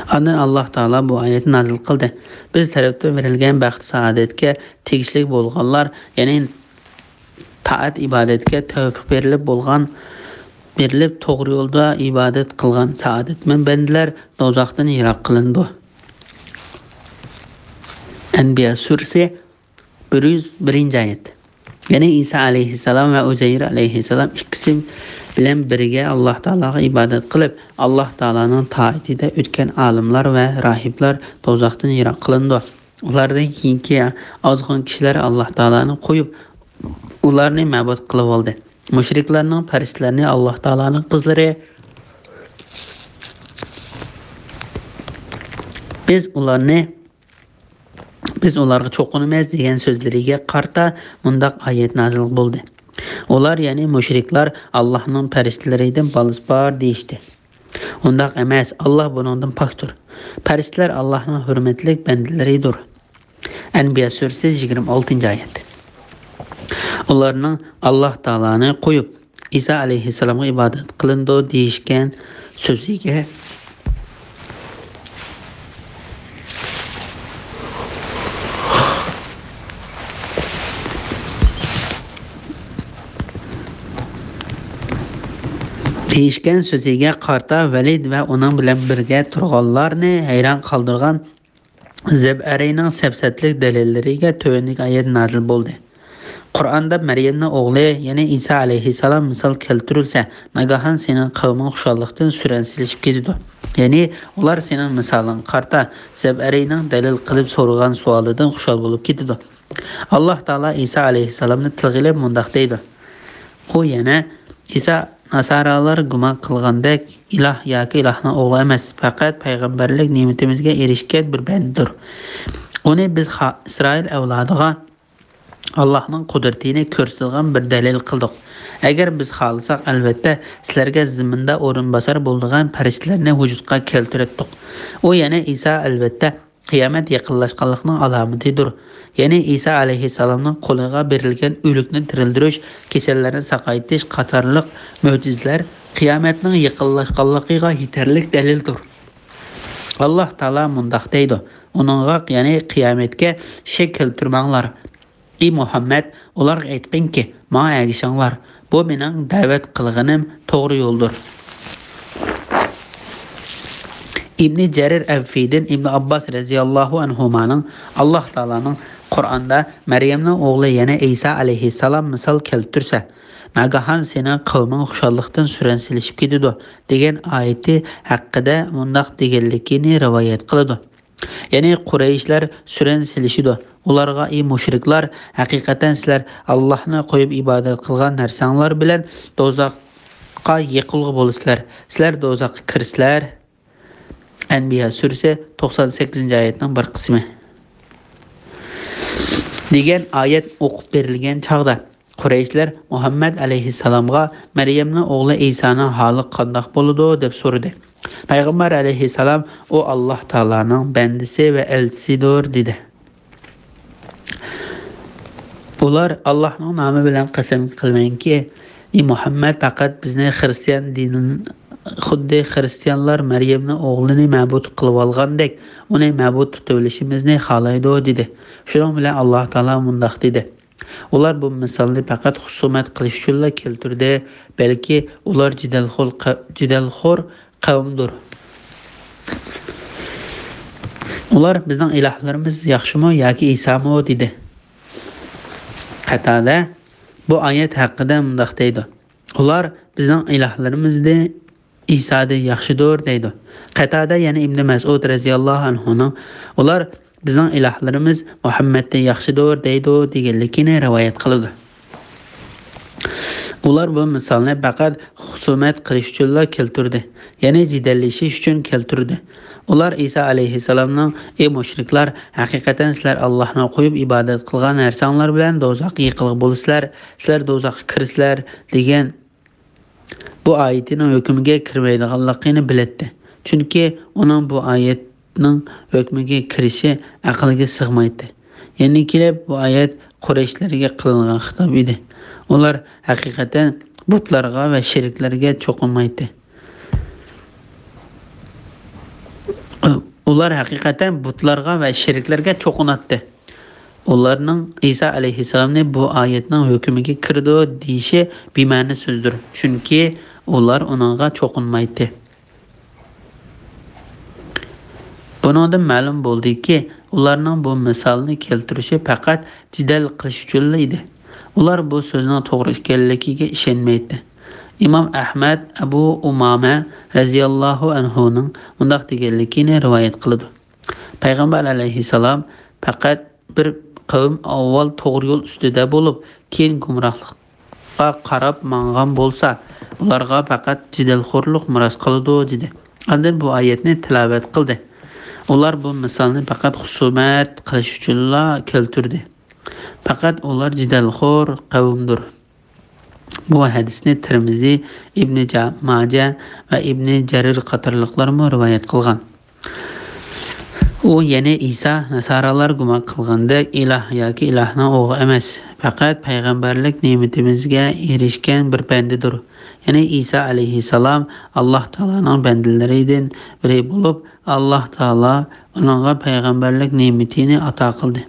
ئاندىن ئاللاھ تائالا بۇ ئايەتنى نازىل قىلدى: «بىز تەرەپتىن بېرىلگەن بەخت-سائادەتكە تېگىشلىك بولغانلار، يەنى تائەت-ئىبادەتكە تەۋپىق بېرىلىپ بولغان، بېرىلىپ توغرا يولدا ئىبادەت قىلغان سائادەتمەن بەندىلەر دوزاختىن يىراق قىلىنىدۇ.» ئەنبىيا سۈرىسى، بىر يۈز بىرىنچى ئايەت. يەنى ئىسا ئەلەيھىسسالام ۋە ئۇزەير ئەلەيھىسسالام ئىككىسى بىلەن بىرگە ئاللاھ تائالاغا ئىبادەت قىلىپ، ئاللاھ تائالانىڭ تائىتىدە ئۆتكەن ئالىملار ۋە راھىبلار دوزاختىن يىراق قىلىنىدۇ. ئۇلاردىن كېيىنكى ئازغۇن كىشىلەر ئاللاھ تائالانى قويۇپ، ئۇلارنى مەبۇد قىلىۋالدى. مۇشرىكلارنىڭ پەرىشتىلەرنى ئاللاھ تائالانىڭ قىزلىرى، بىز ئۇلارنى، بىز ئۇلارغا چوقۇنىمىز دېگەن سۆزلىرىگە قارىتا مۇنداق ئايەت نازىل بولدى: ئۇلار، يەنى مۇشرىكلار، ئاللاھنىڭ پەرىشتىلىرىدىن بالىسى بار دېيىشتى. ئۇنداق ئەمەس، ئاللاھ بۇنىڭدىن پاكتۇر. پەرىشتىلەر ئاللاھنىڭ ھۆرمەتلىك بەندىلىرىدۇر. ئەنبىيا سۈرىسى، يىگىرمە ئالتىنچى ئايەت. ئۇلارنىڭ ئاللاھ تائالانى قويۇپ، ئىسا ئەلەيھىسسالامغا ئىبادەت قىلىنىدۇ دېيىشكەن سۆزىگە، دېيىشكەن سۆزىگە قارىتا ۋەلىد ۋە ئۇنىڭ بىلەن بىرگە تۇرغانلارنى ھەيران قالدۇرغان زەبئەرىينىڭ سەپسەتىلىك دەلىللىرىگە تۆۋەندىكى ئايەت نازىل بولدى. قۇرئاندا مەريەمنىڭ ئوغلى، يەنى ئىسا ئەلەيھىسسالام مىسال كەلتۈرۈلسە، ناگاھان سېنىڭ قەۋمىڭ خۇشاللىقتىن سۈرەنسىلىشىپ كېتىدۇ. يەنى ئۇلار سېنىڭ مىسالىڭغا قارىتا زەبئەرىينىڭ دەلىل قىلىپ سورىغان سوئالىدىن خۇشال بولۇپ كېتىدۇ. ئاللاھ تائالا ئىسا ئەلەيھىسسالامنى تىلغا ئېلىپ مۇنداق دەيدۇ. ئۇ يەنە، ئىسا، ناسارالار گۇمان قىلغاندەك ئىلاھ ياكى ئىلاھنىڭ ئوغلى ئەمەس، پەقەت پەيغەمبەرلىك نېمىتىمىزگە ئېرىشكەن بىر بەندىدۇر. ئۇنى بىز خا-، ئىسرائىل ئەۋلادىغا ئاللاھنىڭ قۇدرىتىنى كۆرسىتىدىغان بىر دەلىل قىلدۇق. ئەگەر بىز خالىساق، ئەلۋەتتە، سىلەرگە زېمىندا ئورۇنباسار بولىدىغان پەرىشتىلەرنى ۋۇجۇدقا كەلتۈرەتتۇق. ئۇ يەنە، ئىسا، ئەلۋەتتە، قىيامەت يېقىنلاشقانلىقنىڭ ئالامىتىدۇر. يەنى ئىسا ئەلەيھىسسالامنىڭ قولىغا بېرىلگەن ئۆلۈكنى تىرىلدۈرۈش، كېسەللەرنى ساقايتىش قاتارلىق مۆجىزىلەر قىيامەتنىڭ يېقىنلاشقانلىقىغا يېتەرلىك دەلىلدۇر. ئاللاھ تائالا مۇنداق دەيدۇ، ئۇنىڭغا، يەنى قىيامەتكە شەك كەلتۈرمەڭلار. ئى مۇھەممەد، ئۇلارغا ئېيتقىنكى، ماڭا ئەگىشىڭلار، بۇ مېنىڭ دەۋەت قىلغىنىم توغرا يولدۇر. ئىبنى جەرىر ئەۋفىدىن ئىبنى ئابباس رەزىياللاھۇ ئەنھۇمانىڭ، ئاللاھ تائالانىڭ قۇرئاندا مەريەمنىڭ ئوغلى، يەنى ئىسا ئەلەيھىسسالام مىسال كەلتۈرسە، ناگاھان سېنىڭ قەۋمىڭ خۇشاللىقتىن سۈرەنسىلىشىپ كېتىدۇ، دېگەن ئايىتى ھەققىدە مۇنداق دېگەنلىكىنى رىۋايەت قىلىدۇ. يەنى قۇرەيشلەر سۈرەن سېلىشىدۇ. ئۇلارغا، ئى مۇشرىكلار، ھەقىقەتەن سىلەر ئاللاھنى قويۇپ ئىبادەت قىلغان نەرسەڭلار بىلەن دوزاخقا يېقىلغۇ بولىسىلەر. سىلەر دوزاخقا كىرىسىلەر. ئەنبىيا سۈرىسى، توقسان سەككىزىنچى ئايەتنىڭ بىر قىسمى. دېگەن ئايەت ئوقۇپ بېرىلگەن چاغدا، قۇرەيشلەر مۇھەممەد ئەلەيھىسسالامغا، مەريەمنىڭ ئوغلى ئىسانىڭ ھالى قانداق بولىدۇ؟ دەپ سورىدى. پەيغەمبەر ئەلەيھىسسالام، ئۇ ئاللاھ تائالانىڭ بەندىسى ۋە ئەلچىسىدۇر، دېدى. ئۇلار، ئاللاھنىڭ نامى بىلەن قەسەم قىلىمەنكى، ئى مۇھەممەد پەقەت بىزنى خىرىستىيان دىنىن، خۇددى خىرىستىيانلار مەريەمنىڭ ئوغلىنى مەبۇد قىلىۋالغاندەك، ئۇنى مەبۇد تۇتۇۋېلىشىمىزنى خالايدۇ، دېدى. شۇنىڭ بىلەن ئاللاھ تائالا مۇنداق دېدى. ئۇلار بۇ مىسالنى پەقەت خۇسۇمەت قىلىش ئۈچۈنلا كەلتۈردى، بەلكى ئۇلار جېدەلخور قە-، جېدەلخور قەۋمدۇر. ئۇلار، بىزنىڭ ئىلاھلىرىمىز ياخشىمۇ ياكى ئىسامۇ؟ دېدى. قەتادە بۇ ئايەت ھەققىدە مۇنداق دەيدۇ. ئۇلار، بىزنىڭ ئىلاھلىرىمىزدە ئىسادىن ياخشىدۇر، دەيدۇ. قەتادە يەنە ئىبنى مەسئۇد رەزىياللاھۇ ئەنھۇنىڭ، ئۇلار، بىزنىڭ ئىلاھلىرىمىز مۇھەممەدتىن ياخشىدۇر، دەيدۇ، دېگەنلىكىنى رىۋايەت قىلىدۇ. ئۇلار بۇ مىسالنى پەقەت خۇسۇمەت قىلىش ئۈچۈنلا كەلتۈردى، يەنى جېدەللىشىش ئۈچۈن كەلتۈردى. ئۇلار ئىسا ئەلەيھىسسالامنىڭ، ئى مۇشرىكلار، ھەقىقەتەن سىلەر ئاللاھنى قويۇپ ئىبادەت قىلغان نەرسەڭلار بىلەن دوزاخقا يېقىلغۇ بولىسىلەر، سىلەر دوزاخقا كىرىسىلەر، دېگەن بۇ ئايىتىنىڭ ھۆكمىگە كىرمەيدىغانلىقىنى بىلەتتى. چۈنكى ئۇنىڭ بۇ ئايەتنىڭ ھۆكمىگە كىرىشى ئەقىلگە سىغمايتتى. يەنە كېلىپ، بۇ ئايەت قۇرەيشلەرگە قىلىنغان خىتاب ئىدى. ئۇلار ھەقىقەتەن بۇتلارغا ۋە شېرىكلەرگە چوقۇنمايتتى. ئۇلار ھەقىقەتەن بۇتلارغا ۋە شېرىكلەرگە چوقۇناتتى. ئۇلارنىڭ ئىسا ئەلەيھىسسالامنى بۇ ئايەتنىڭ ھۆكمىگە كىرىدۇ دېيىشى بىمەنە سۆزدۇر، چۈنكى ئۇلار ئۇنىڭغا چوقۇنمايتتى. بۇنىڭدىن مەلۇم بولدىكى، ئۇلارنىڭ بۇ مىسالنى كەلتۈرۈشى پەقەت جېدەل قىلىش ئۈچۈنلا ئىدى. ئۇلار بۇ سۆزنىڭ توغرا ئىكەنلىكىگە ئىشەنمەيتتى. ئىمام ئەھمەد ئەبۇ ئۇمامە رەزىياللاھۇ ئەنھۇنىڭ مۇنداق دېگەنلىكىنى رىۋايەت قىلىدۇ. پەيغەمبەر ئەلەيھىسسالام پەقەت بىر قەۋم ئاۋۋال توغرا يول ئۈستىدە بولۇپ، كېيىن گۇمراھلىققا قاراپ ماڭغان بولسا، ئۇلارغا پەقەت جېدەلخورلۇق مىراس قالىدۇ، دېدى. ئاندىن بۇ ئايەتنى تىلاۋەت قىلدى. ئۇلار بۇ مىسالنى پەقەت خۇسۇمەت قىلىش ئۈچۈنلا كەلتۈردى. پەقەت ئۇلار جېدەلخور قەۋمدۇر. بۇ ھەدىسنى تىرمىزى، ئىبنى جا-، ماجە ۋە ئىبنى جەرىر قاتارلىقلارمۇ رىۋايەت قىلغان. ئۇ يەنە ئىسا ناسارالار گۇمان قىلغاندەك ئىلاھ ياكى ئىلاھنىڭ ئوغلى ئەمەس، پەقەت پەيغەمبەرلىك نېمىتىمىزگە ئېرىشكەن بىر بەندىدۇر. يەنى ئىسا ئەلەيھىسسالام ئاللاھ تائالانىڭ بەندىلىرىدىن بىرى بولۇپ، ئاللاھ تائالا ئۇنىڭغا پەيغەمبەرلىك نېمىتىنى ئاتا قىلدى.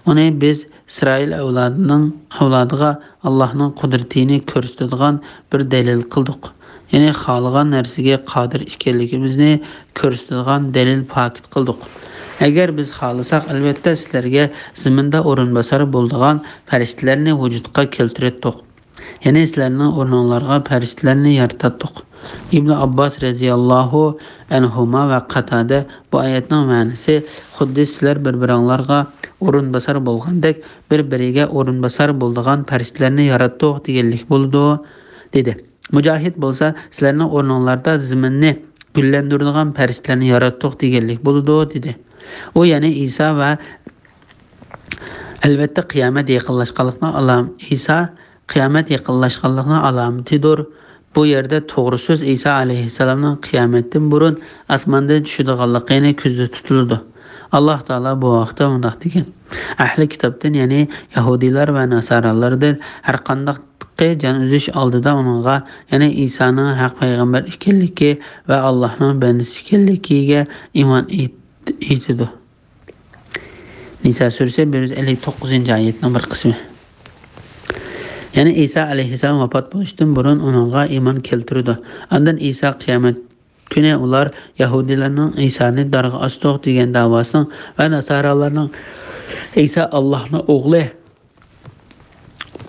ئۇنى بىز ئىسرائىل ئەۋلادىنىڭ، ئەۋلادىغا ئاللاھنىڭ قۇدرىتىنى كۆرسىتىدىغان بىر دەلىل قىلدۇق. يەنى خالىغان نەرسىگە قادىر ئىكەنلىكىمىزنى كۆرسىتىدىغان دەلىل پاكىت قىلدۇق. ئەگەر بىز خالىساق، ئەلۋەتتە سىلەرگە زېمىندا ئورۇنباسار بولىدىغان پەرىشتىلەرنى ۋۇجۇدقا كەلتۈرەتتۇق. يەنى سىلەرنىڭ ئورنۇڭلارغا پەرىشتىلەرنى يارىتاتتۇق. ئىبنى ئابباس رەزىياللاھۇ ئەنھۇما ۋە قاتادە بۇ ئايەتنىڭ مەنىسى خۇددى سىلەر بىر-بىرىڭلارغا ئورۇنباسار بولغاندەك، بىر-بىرىگە ئورۇنباسار بولىدىغان پەرىشتىلەرنى ياراتتۇق دېگەنلىك بولىدۇ، دېدى. مۇجاھىد بولسا، سىلەرنىڭ ئورنۇڭلاردا زېمىننى گۈللەندۈرىدىغان پەرىشتىلەرنى ياراتتۇق دېگەنلىك بولىدۇ، دېدى. ئۇ يەنە ئىسا ۋە ئەلۋەتتە قىيامەت يېقىنلاشقانلىقنىڭ ئالام-، ئىسا قىيامەت يېقىنلاشقانلىقنىڭ ئالامىتىدۇر. بۇ يەردە توغرا سۆز ئىسا ئەلەيھىسسالامنىڭ قىيامەتتىن بۇرۇن ئاسماندىن چۈشىدىغانلىقىنى كۆزدە تۇتۇلىدۇ. ئاللاھ تائالا بۇ ھەقتە مۇنداق دېگەن: ئەھلى كىتابتىن، يەنى يەھۇدىيلار ۋە ناسارالاردىن ھەرقانداقى جان ئۈزۈش ئالدىدا ئۇنىڭغا، يەنى ئىسانىڭ ھەق پەيغەمبەر ئىكەنلىكى ۋە ئاللاھنىڭ بەندىسى ئىكەنلىكىگە ئىمان ئېيت-، ئېيتىدۇ. نىسا سۈرىسى بىر يۈز ئەللىك توققۇزىنچى ئايەتنىڭ بىر قىسمى. يەنى ئىسا ئەلەيھىسسالام ۋاپات بولۇشتىن بۇرۇن ئۇنىڭغا ئىمان كەلتۈرىدۇ. ئاندىن ئىسا قىيامەت كۈنى ئۇلار يەھۇدىيلارنىڭ ئىسانى دارغا ئاستۇق دېگەن داۋاسىنىڭ ۋە ناسارالارنىڭ ئىسا ئاللاھنىڭ ئوغلى،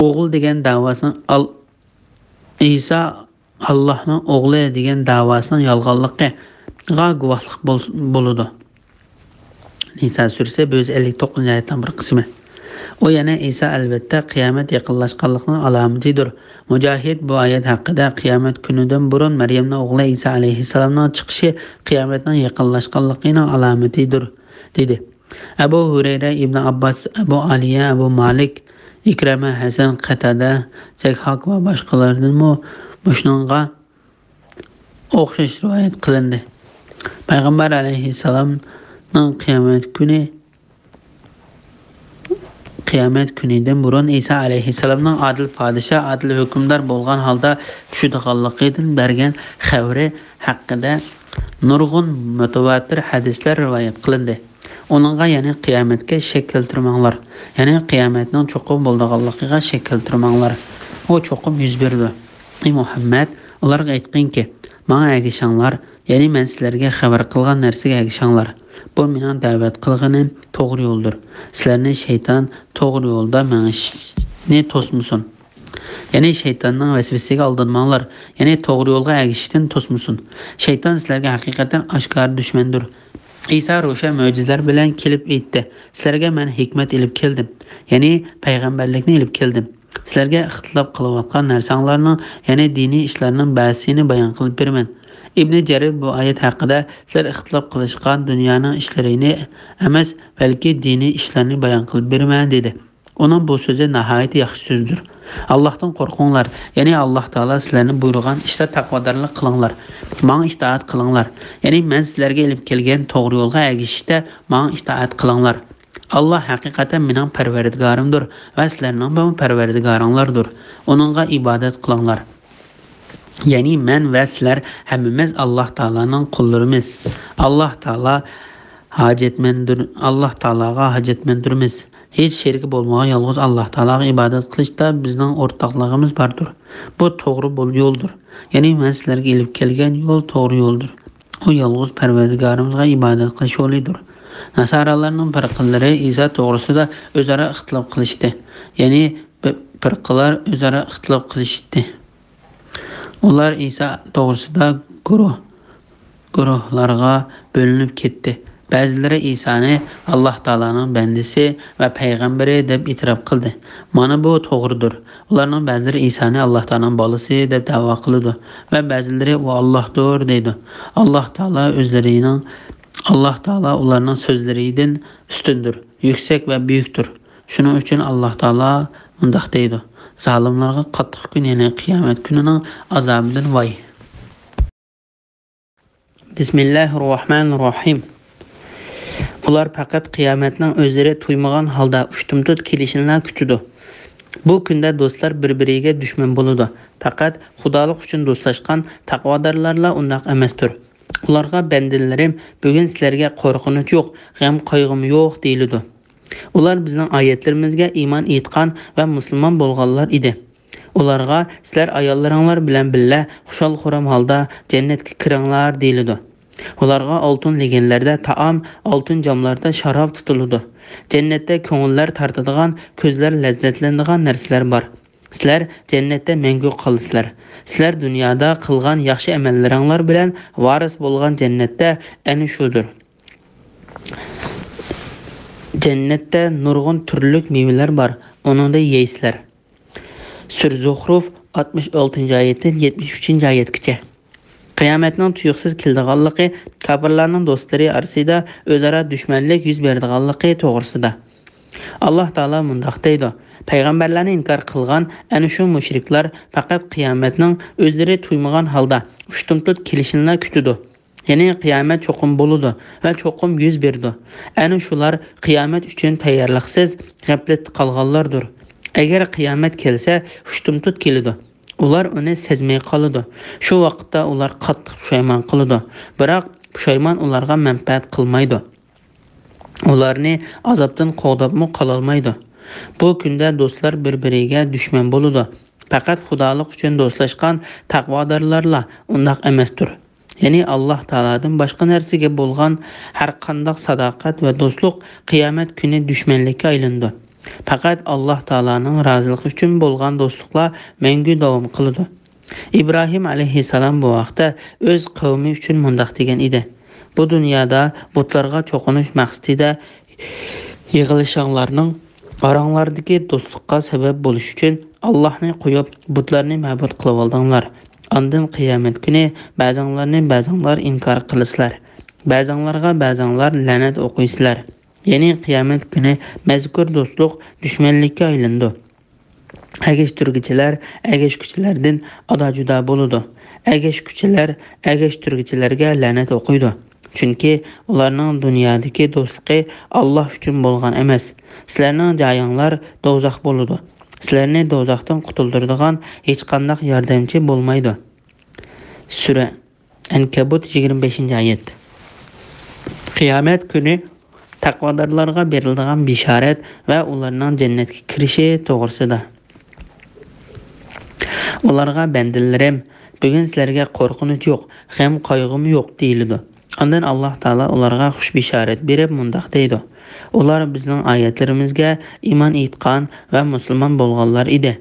ئوغۇل دېگەن داۋاسىنىڭ ئال-، ئىسا ئاللاھنىڭ ئوغلى دېگەن داۋاسىنىڭ يالغانلىقىغا گۇۋاھلىق بول-، بولىدۇ. نىسا سۈرىسى بىر يۈز ئەللىك توققۇزىنچى ئايەتنىڭ بىر قىسمى. ئۇ يەنە ئىسا ئەلۋەتتە قىيامەت يېقىنلاشقانلىقنىڭ ئالامىتىدۇر. مۇجاھىد بۇ ئايەت ھەققىدە قىيامەت كۈنىدىن بۇرۇن مەريەمنىڭ ئوغلى ئىسا ئەلەيھىسسالامنىڭ چىقىشى قىيامەتنىڭ يېقىنلاشقانلىقىنىڭ ئالامىتىدۇر، دېدى. ئەبۇ ھۇرەيرە، ئىبنى ئابباس، ئەبۇ ئالىيە، ئەبۇ مالىك، ئىكرەمە، ھەسەن، قەتادە، زەھھاك ۋە باشقىلاردىنمۇ مۇشۇنىڭغا ئوخشاش رىۋايەت قىلىندى. پەيغەمبەر ئەلەيھىسسالامنىڭ قىيامەت كۈنى، قىيامەت كۈنىدىن بۇرۇن ئىسا ئەلەيھىسسالامنىڭ ئادىل پادىشاھ، ئادىل ھۆكۈمدار بولغان ھالدا چۈشىدىغانلىقىدىن بەرگەن خەۋىرى ھەققىدە نۇرغۇن مۇتەۋاتىر ھەدىسلەر رىۋايەت قىلىندى. ئۇنىڭغا، يەنى قىيامەتكە شەك كەلتۈرمەڭلار، يەنى قىيامەتنىڭ چوقۇم بولىدىغانلىقىغا شەك كەلتۈرمەڭلار. ئۇ چوقۇم يۈز بېرىدۇ. ئى مۇھەممەد، ئۇلارغا ئېيتقىنكى، ماڭا ئەگىشىڭلار، يەنى مەن سىلەرگە خەۋەر قىلغان نەرسىگە ئەگىشىڭلار. بۇ مېنىڭ دەۋەت قىلغىنىم توغرا يولدۇر. سىلەرنى شەيتان توغرا يولدا مېڭىشنى توسمىسۇن. يەنى شەيتاننىڭ ۋەسۋەسىسىگە ئالدانماڭلار. يەنى توغرا يولغا ئەگىشىشتىن توسمىسۇن. شەيتان سىلەرگە ھەقىقەتەن ئاشكارا دۈشمەندۇر. ئىسا روشەن مۆجىزىلەر بىلەن كېلىپ ئېيتتى: سىلەرگە مەن ھېكمەت ئېلىپ كەلدىم، يەنى پەيغەمبەرلىكنى ئېلىپ كەلدىم. سىلەرگە ئىختىلاپ قىلىۋاتقان نەرسەڭلارنىڭ، يەنى دىنىي ئىشلارنىڭ بەزىسىنى بايان قىلىپ بېرىمەن. ئىبنى جەرىر بۇ ئايەت ھەققىدە، سىلەر ئىختىلاپ قىلىشقان دۇنيانىڭ ئىشلىرىنى ئەمەس، بەلكى دىنىي ئىشلارنى بايان قىلىپ بېرىمەن، دېدى. ئۇنىڭ بۇ سۆزى ناھايىتى ياخشى سۆزدۇر. ئاللاھتىن قورقۇڭلار، يەنى ئاللاھ تائالا سىلەرنى بۇيرۇغان ئىشتا تەقۋادارلىق قىلىڭلار، ماڭا ئىتائەت قىلىڭلار. يەنى مەن سىلەرگە ئېلىپ كەلگەن توغرا يولغا ئەگىشىشتە ماڭا ئىتائەت قىلىڭلار. ئاللاھ ھەقىقەتەن مېنىڭ پەرۋەردىگارىمدۇر ۋە سىلەرنىڭمۇ پەرۋەردىگارىڭلاردۇر. ئۇنىڭغا ئىبادەت قىلىڭلار. يەنى مەن ۋە سىلەر ھەممىمىز ئاللاھ تائالانىڭ قۇللىرىمىز. ئاللاھ تائالا ھاجەتمەندۇر، ئاللاھ تائالاغا ھاجەتمەندۇرمىز. ھېچ شېرىكى بولمىغان يالغۇز ئاللاھ تائالاغا ئىبادەت قىلىشتا بىزنىڭ ئورتاقلىقىمىز باردۇر. بۇ توغرا بول-، يولدۇر. يەنى مەن سىلەرگە ئېلىپ كەلگەن يول توغرا يولدۇر. ئۇ يالغۇز پەرۋەردىگارىمىزغا ئىبادەت قىلىش يولىدۇر. ناسارالارنىڭ پىرقىلىرى ئىسا توغرىسىدا ئۆزئارا ئىختىلاپ قىلىشتى. يەنى پىرقىلار ئۆزئارا ئىختىلاپ قىلىشتى. ئۇلار ئىسا توغرىسىدا گۇرۇھ، گۇرۇھلارغا بۆلۈنۈپ كەتتى. بەزىلىرى ئىسانى ئاللاھ تائالانىڭ بەندىسى ۋە پەيغەمبىرى دەپ ئېتىراپ قىلدى. مانا بۇ توغرىدۇر. ئۇلارنىڭ بەزىلىرى ئىسانى ئاللاھ تائالانىڭ بالىسى دەپ دەۋا قىلىدۇ ۋە بەزىلىرى ئۇ ئاللاھدۇر دەيدۇ. ئاللاھ تائالا ئۆزلىرىنىڭ، ئاللاھ تائالا ئۇلارنىڭ سۆزلىرىدىن ئۈستۈندۇر، يۈكسەك ۋە بۈيۈكتۇر. شۇنىڭ ئۈچۈن ئاللاھ تائالا مۇنداق دەيدۇ: زالىملارغا قاتتىق كۈن، يەنى قىيامەت كۈنىنىڭ ئازابىدىن ۋاي. بىسمىللاھىررەھمانىررەھىم. ئۇلار پەقەت قىيامەتنىڭ ئۆزلىرى تۇيمىغان ھالدا ئۇشتۇمتۇت كېلىشىنىلا كۈتىدۇ. بۇ كۈندە دوستلار بىر-بىرىگە دۈشمەن بولىدۇ. پەقەت خۇدالىق ئۈچۈن دوستلاشقان تەقۋادارلارلا ئۇنداق ئەمەستۇر. ئۇلارغا بەندىلىرىم، بۈگۈن سىلەرگە قورقۇنچ يوق، غەم-قايغۇمۇ يوق دېيىلىدۇ. ئۇلار بىزنىڭ ئايەتلىرىمىزگە ئىمان ئېيتقان ۋە مۇسۇلمان بولغانلار ئىدى. ئۇلارغا، «سىلەر ئاياللىرىڭلار بىلەن بىللە خۇشال-خۇرام ھالدا جەننەتكە كىرىڭلار» دېيىلىدۇ. ئۇلارغا ئالتۇن لېگەنلەردە تائام، ئالتۇن جاملاردا شاراب تۇتۇلىدۇ. جەننەتتە كۆڭۈللەر تارتىدىغان، كۆزلەر لەززەتلىنىدىغان نەرسىلەر بار. سىلەر جەننەتتە مەڭگۈ قالىسىلەر. سىلەر دۇنيادا قىلغان ياخشى ئەمەللىرىڭلار بىلەن ۋارىس بولغان جەننەتتە ئەنە شۇدۇر. جەننەتتە نۇرغۇن تۈرلۈك مېۋىلەر بار، ئۇنىڭدا يەيسىلەر. سۈرە زۇخرۇف، ئاتمىش ئالتىنچى ئايەتتىن يەتمىش ئۈچىنچى ئايەتكىچە. قىيامەتنىڭ تۇيۇقسىز كېلىدىغانلىقى، كاپىرلارنىڭ دوستلىرى ئارىسىدا ئۆزئارا دۈشمەنلىك يۈز بېرىدىغانلىقى توغرىسىدا. ئاللاھ تائالا مۇنداق دەيدۇ: پەيغەمبەرلەرنى ئىنكار قىلغان ئەنە شۇ مۇشرىكلار پەقەت قىيامەتنىڭ ئۆزلىرى تۇيمىغان ھالدا ئۇشتۇمتۇت كېلىشىنىلا كۈتىدۇ. يەنى قىيامەت چوقۇم بولىدۇ ۋە چوقۇم يۈز بېرىدۇ. ئەنە شۇلار قىيامەت ئۈچۈن تەييارلىقسىز، غەپلەتتە قالغانلاردۇر. ئەگەر قىيامەت كەلسە، ئۇشتۇمتۇت كېلىدۇ. ئۇلار ئۇنى سەزمەي قالىدۇ. شۇ ۋاقىتتا ئۇلار قاتتىق پۇشايمان قىلىدۇ. بىراق پۇشايمان ئۇلارغا مەنپەئەت قىلمايدۇ. ئۇلارنى ئازابتىن قوغداپمۇ قالالمايدۇ. بۇ كۈندە دوستلار بىر-بىرىگە دۈشمەن بولىدۇ. پەقەت خۇدالىق ئۈچۈن دوستلاشقان تەقۋادارلارلا ئۇنداق ئەمەستۇر. يەنى ئاللاھ تائالادىن باشقا نەرسىگە بولغان ھەر قانداق ساداقەت ۋە دوستلۇق قىيامەت كۈنى دۈشمەنلىككە ئايلىنىدۇ. پەقەت ئاللاھ تائالانىڭ رازىلىقى ئۈچۈن بولغان دوستلۇقلار مەڭگۈ داۋام قىلىدۇ. ئىبراھىم ئەلەيھىسسالام بۇ ھەقتە ئۆز قەۋمى ئۈچۈن مۇنداق دېگەن ئىدى: بۇ دۇنيادا بۇتلارغا چوقۇنۇش مەقسىتىدە يىغىلىشىڭلارنىڭ ئاراڭلاردىكى دوستلۇققا سەۋەب بولۇش ئۈچۈن ئاللاھنى قويۇپ، بۇتلارنى مەبۇد قىلىۋالدىڭلار. ئاندىن قىيامەت كۈنى بەزىڭلارنى بەزىڭلار ئىنكار قىلىسىلەر. بەزىڭلارغا بەزىڭلار لەنەت ئوقۇيسىلەر. يەنى قىيامەت كۈنى مەزكۇر دوستلۇق دۈشمەنلىككە ئايلىنىدۇ. ئەگەشتۈرگۈچىلەر ئەگەشكۈچىلەردىن ئادا-جۇدا بولىدۇ. ئەگەشكۈچىلەر ئەگەشتۈرگۈچىلەرگە لەنەت ئوقۇيدۇ. چۈنكى ئۇلارنىڭ دۇنيادىكى دوستلۇقى ئاللاھ ئۈچۈن بولغان ئەمەس. سىلەرنىڭ جايىڭلار دوزاخ بولىدۇ. سىلەرنى دوزاختىن قۇتۇلدۇرىدىغان ھېچقانداق ياردەمچى بولمايدۇ. سۈرە ئەنكەبۇت، يىگىرمە بەشىنچى ئايەت. قىيامەت كۈنى تەقۋادارلارغا بېرىلىدىغان بېشارەت ۋە ئۇلارنىڭ جەننەتكە كىرىشى توغرىسىدا. ئۇلارغا: «بەندىلىرىم، بۈگۈن سىلەرگە قورقۇنچ يوق، غەم-قايغۇمۇ يوق» دېيىلىدۇ. ئاندىن ئاللاھ تائالا ئۇلارغا خۇش بېشارەت بېرىپ مۇنداق دەيدۇ: ئۇلار بىزنىڭ ئايەتلىرىمىزگە ئىمان ئېيتقان ۋە مۇسۇلمان بولغانلار ئىدى.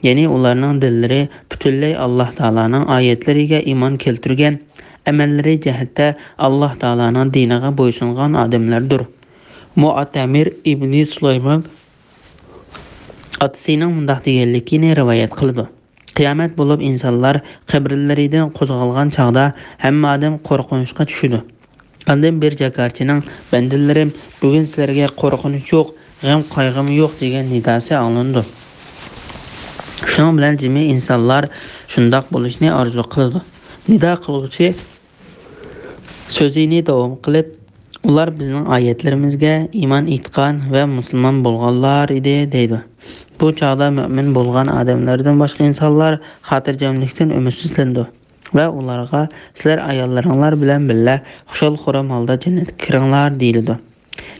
يەنى ئۇلارنىڭ دىللىرى پۈتۈنلەي ئاللاھ تائالانىڭ ئايەتلىرىگە ئىمان كەلتۈرگەن، ئەمەللىرى جەھەتتە ئاللاھ تائالانىڭ دىنىغا بويسۇنغان ئادەملەردۇر. مۇئتەمىر ئىبنى سۇلايمان ئاتىسىنىڭ مۇنداق دېگەنلىكىنى رىۋايەت قىلىدۇ: قىيامەت بولۇپ ئىنسانلار قەبرىلىرىدىن قوزغالغان چاغدا ھەممە ئادەم قورقۇنچقا چۈشىدۇ. ئاندىن بىر جاكارچىنىڭ: «بەندىلىرىم، بۈگۈن سىلەرگە قورقۇنچ يوق، غەم-قايغىمۇ يوق» دېگەن نىداسى ئاڭلىنىدۇ. شۇنىڭ بىلەن جىمى ئىنسانلار شۇنداق بولۇشنى ئارزۇ قىلىدۇ. نىدا قىلغۇچى سۆزىنى داۋام قىلىپ: «ئۇلار بىزنىڭ ئايەتلىرىمىزگە ئىمان ئېيتقان ۋە مۇسۇلمان بولغانلار ئىدى» دەيدۇ. بۇ چاغدا مۆمىن بولغان ئادەملەردىن باشقا ئىنسانلار خاتىرجەملىكتىن ئۈمىدسىزلىنىدۇ ۋە ئۇلارغا: «سىلەر ئاياللىرىڭلار بىلەن بىللە خۇشال-خۇرام ھالدا جەننەتكە كىرىڭلار» دېيىلىدۇ.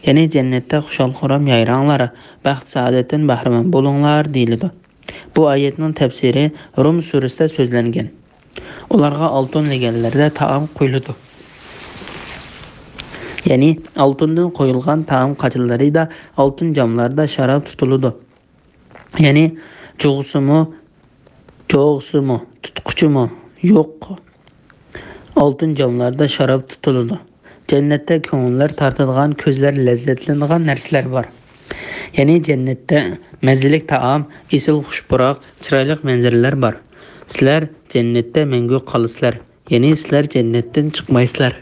يەنى جەننەتتە خۇشال-خۇرام يايراڭلار، بەخت-سائادەتتىن بەھرىمەن بولۇڭلار دېيىلىدۇ. بۇ ئايەتنىڭ تەپسىرى رۇم سۈرىسىدە سۆزلەنگەن. ئۇلارغا ئالتۇن لېگەنلەردە تائام قويۇلىدۇ. يەنى ئالتۇندىن قويۇلغان تائام قاچىلىرىدا، ئالتۇن جاملاردا شاراب تۇتۇلىدۇ. يەنى جۇغىسىمۇ، جوغىسىمۇ، تۇتقۇچىمۇ يوق. ئالتۇن جاملاردا شاراب تۇتۇلىدۇ. جەننەتتە كۆڭۈللەر تارتىدىغان، كۆزلەر لەززەتلىنىدىغان نەرسىلەر بار. يەنى جەننەتتە مەززىلىك تائام، ئېسىل خۇش پۇراق، چىرايلىق مەنزىرىلەر بار. سىلەر جەننەتتە مەڭگۈ قالىسىلەر. يەنى سىلەر جەننەتتىن چىقمايسىلەر.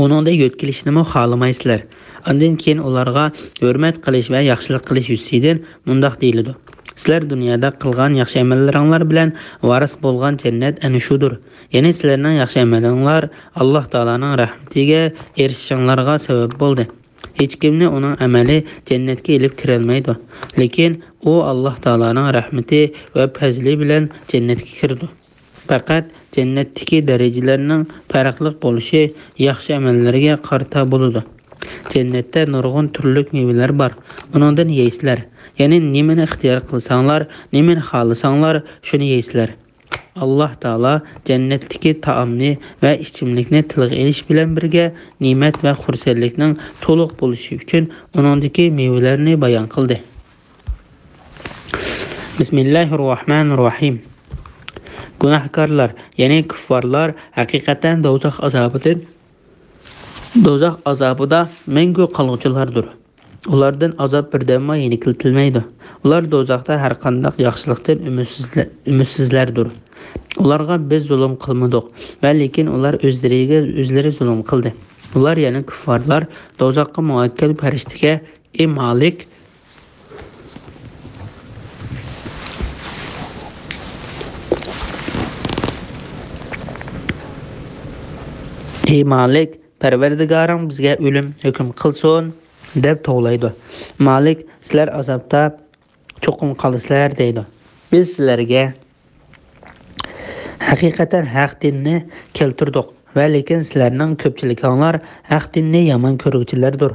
ئۇنىڭدا يۆتكىلىشنىمۇ خالىمايسىلەر. ئاندىن كېيىن ئۇلارغا ھۆرمەت قىلىش ۋە ياخشىلىق قىلىش يۈزىسىدىن مۇنداق دېيىلىدۇ: سىلەر دۇنيادا قىلغان ياخشى ئەمەللىرىڭلار بىلەن ۋارىس بولغان جەننەت ئەنە شۇدۇر. يەنى سىلەرنىڭ ياخشى ئەمەللىرىڭلار ئاللاھ تائالانىڭ رەھمىتىگە ئېرىشىشىڭلارغا سەۋەب بولدى. ھېچكىمنى ئۇنىڭ ئەمەلى جەننەتكە ئېلىپ كىرەلمەيدۇ. لېكىن ئۇ ئاللاھ تائالانىڭ رەھمىتى ۋە پەزلى بىلەن جەننەتكە كىرىدۇ. پەقەت جەننەتتىكى دەرىجىلەرنىڭ پەرقلىق بولۇشى ياخشى ئەمەللەرگە قارىتا بولىدۇ. جەننەتتە نۇرغۇن تۈرلۈك مېۋىلەر بار. ئۇنىڭدىن يەيسىلەر. يەنى نېمىنى ئىختىيار قىلساڭلار، نېمىنى خالىساڭلار، شۇنى يەيسىلەر. ئاللاھ تائالا جەننەتتىكى تائامنى ۋە ئىچىملىكنى تىلغا ئېلىش بىلەن بىرگە، نېمەت ۋە خۇرسەنلىكنىڭ تولۇق بولۇشى ئۈچۈن ئۇنىڭدىكى مېۋىلەرنى بايان قىلدى. بىسمىللاھىررەھمانىررەھىم. گۇناھكارلار، يەنى كۇففارلار ھەقىقەتەن دوزاخ ئازابىدىن، دوزاخ ئازابىدا مەڭگۈ قالغۇچىلاردۇر. ئۇلاردىن ئازاب بىردەممۇ يېنىكلىتىلمەيدۇ. ئۇلار دوزاختا ھەرقانداق ياخشىلىقتىن ئۈمىدسىزلە-، ئۈمىدسىزلەردۇر. ئۇلارغا بىز زۇلۇم قىلمىدۇق ۋە لېكىن ئۇلار ئۆزلىرىگە ئۆزلىرى زۇلۇم قىلدى. ئۇلار، يەنى كۇففارلار، دوزاخقا مۇۋەككىل پەرىشتىگە، ئى مالىك، ئى مالىك، پەرۋەردىگارىڭ بىزگە ئۆلۈم ھۆكۈم قىلسۇن، دەپ توۋلايدۇ. مالىك، سىلەر ئازابتا چوقۇم قالىسىلەر، دەيدۇ. بىز سىلەرگە ھەقىقەتەن ھەق دىننى كەلتۈردۇق ۋە لېكىن سىلەرنىڭ كۆپچىلىكىڭلار ھەق دىننى يامان كۆرگۈچىلەردۇر.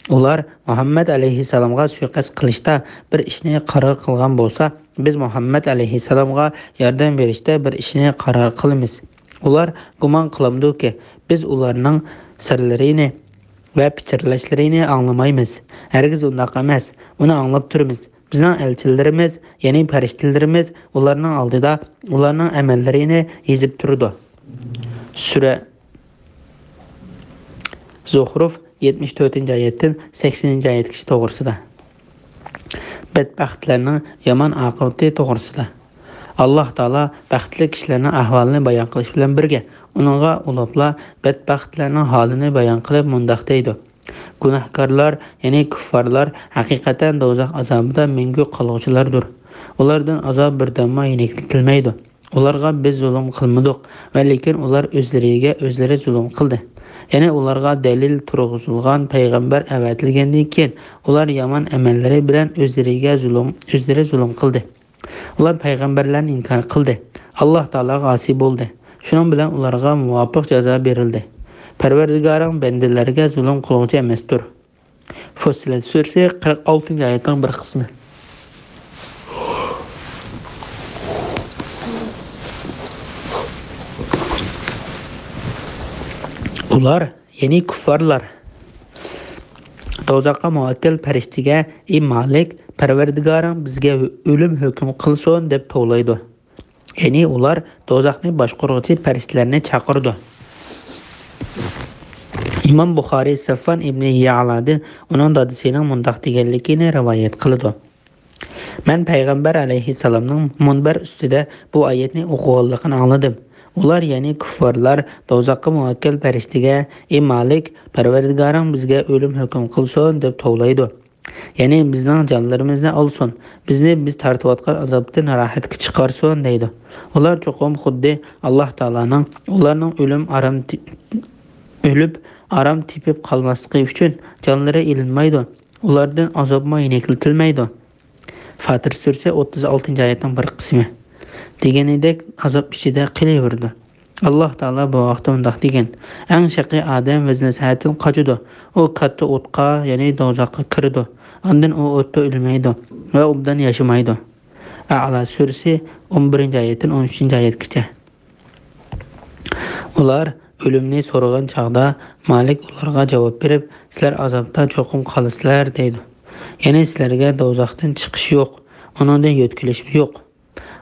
ئۇلار مۇھەممەد ئەلەيھىسسالامغا سۇيىقەست قىلىشتا بىر ئىشنى قارار قىلغان بولسا، بىز مۇھەممەد ئەلەيھىسسالامغا ياردەم بېرىشتە بىر ئىشنى قارار قىلىمىز. ئۇلار گۇمان قىلامدۇكى، بىز ئۇلارنىڭ سىرلىرىنى ۋە پىچىرلاشلىرىنى ئاڭلىمايمىز؟ ھەرگىز ئۇنداق ئەمەس. ئۇنى ئاڭلاپ تۇرىمىز. بىزنىڭ ئەلچىلىرىمىز، يەنى پەرىشتىلىرىمىز ئۇلارنىڭ ئالدىدا ئۇلارنىڭ ئەمەللىرىنى يېزىپ تۇرىدۇ. سۈرە زۇخرۇف، يەتمىش تۆتىنچى ئايەتتىن سەكسىنىنچى ئايەتكىچە توغرىسىدا. بەتبەختلەرنىڭ يامان ئاقىۋىتى توغرىسىدا. ئاللاھ تائالا بەختلىك كىشىلەرنىڭ ئەھۋالىنى بايان قىلىش بىلەن بىرگە، ئۇنىڭغا ئۇلاپلا بەتبەختلەرنىڭ ھالىنى بايان قىلىپ مۇنداق دەيدۇ: گۇناھكارلار، يەنى كۇففارلار ھەقىقەتەن دوزاخ ئازابىدا مەڭگۈ قالغۇچىلاردۇر. ئۇلاردىن ئازاب بىردەممۇ يېنىكلىتىلمەيدۇ. ئۇلارغا بىز زۇلۇم قىلمىدۇق ۋە لېكىن ئۇلار ئۆزلىرىگە ئۆزلىرى زۇلۇم قىلدى. يەنى ئۇلارغا دەلىل تۇرغۇزۇلغان پەيغەمبەر ئەۋەتىلگەندىن كېيىن، ئۇلار يامان ئەمەللىرى بىلەن ئۆزلىرىگە زۇلۇم، ئۆزلىرى زۇلۇم قىلدى. ئۇلار پەيغەمبەرلەرنى ئىنكار قىلدى. ئاللاھ تائالاغا ئاسىي بولدى. شۇنىڭ بىلەن ئۇلارغا مۇۋاپىق جازا بېرىلدى. پەرۋەردىگارىڭ بەندىلەرگە زۇلۇم قىلغۇچى ئەمەستۇر. فۇسسىلەت سۈرىسى، قىرىق ئالتىنچى ئايەتنىڭ بىر قىسمى. ئۇلار، يەنى كۇففارلار، دوزاخقا مۇۋەككىل پەرىشتىگە: ئى مالىك، پەرۋەردىگارىڭ بىزگە ئۆلۈم ھۆكۈم قىلسۇن، دەپ توۋلايدۇ. يەنى ئۇلار دوزاخنى باشقۇرغۇچى پەرىشتىلەرنى چاقىرىدۇ. ئىمام بۇخارىي سەفۋان ئىبنى يەئلادىن ئۇنىڭ دادىسىنىڭ مۇنداق دېگەنلىكىنى رىۋايەت قىلىدۇ: مەن پەيغەمبەر ئەلەيھىسسالامنىڭ مۇنبەر ئۈستىدە بۇ ئايەتنى ئوقۇغانلىقىنى ئاڭلىدىم. ئۇلار، يەنى كۇففارلار، دوزاخقا مۇۋەككىل پەرىشتىگە: ئى مالىك، پەرۋەردىگارىڭ بىزگە ئۆلۈم ھۆكۈم قىلسۇن، دەپ توۋلايدۇ. يەنى بىزنىڭ جانلىرىمىزنى ئالسۇن، بىزنى بىز تارتىۋاتقان ئازابتىن راھەتكە چىقارسۇن، دەيدۇ. ئۇلار چوقۇم خۇددى ئاللاھ تائالانىڭ ئۇلارنىڭ ئۆلۈم ئارام تى-، ئۆلۈپ ئارام تېپىپ قالماسلىقى ئۈچۈن جانلىرى ئېلىنمايدۇ، ئۇلاردىن ئازابمۇ يېنىكلىتىلمەيدۇ. فاتىر سۈرىسى، ئوتتۇز ئالتىنچى ئايەتنىڭ بىر قىسمى. دېگىنىدەك ئازاب ئىچىدە قېلىۋېرىدۇ. ئاللاھ تائالا بۇ ھەقتە مۇنداق دېگەن: ئەڭ شەقىي ئادەم ۋەزنە سەھەتتىن قاچىدۇ. ئۇ كاتتا ئوتقا، يەنى دوزاخقا كىرىدۇ. ئاندىن ئۇ ئوتتا ئۆلمەيدۇ ۋە ئوبدان ياشىمايدۇ. ئەئلا سۈرىسى، ئون بىرىنچى ئايەتتىن ئون ئۈچىنچى ئايەتكىچە. ئۇلار ئۆلۈمنى سورىغان چاغدا مالىك ئۇلارغا جاۋاب بېرىپ: سىلەر ئازابتا چوقۇم قالىسىلەر، دەيدۇ. يەنى سىلەرگە دوزاختىن چىقىش يوق، ئۇنىڭدىن يۆتكىلىشمۇ يوق.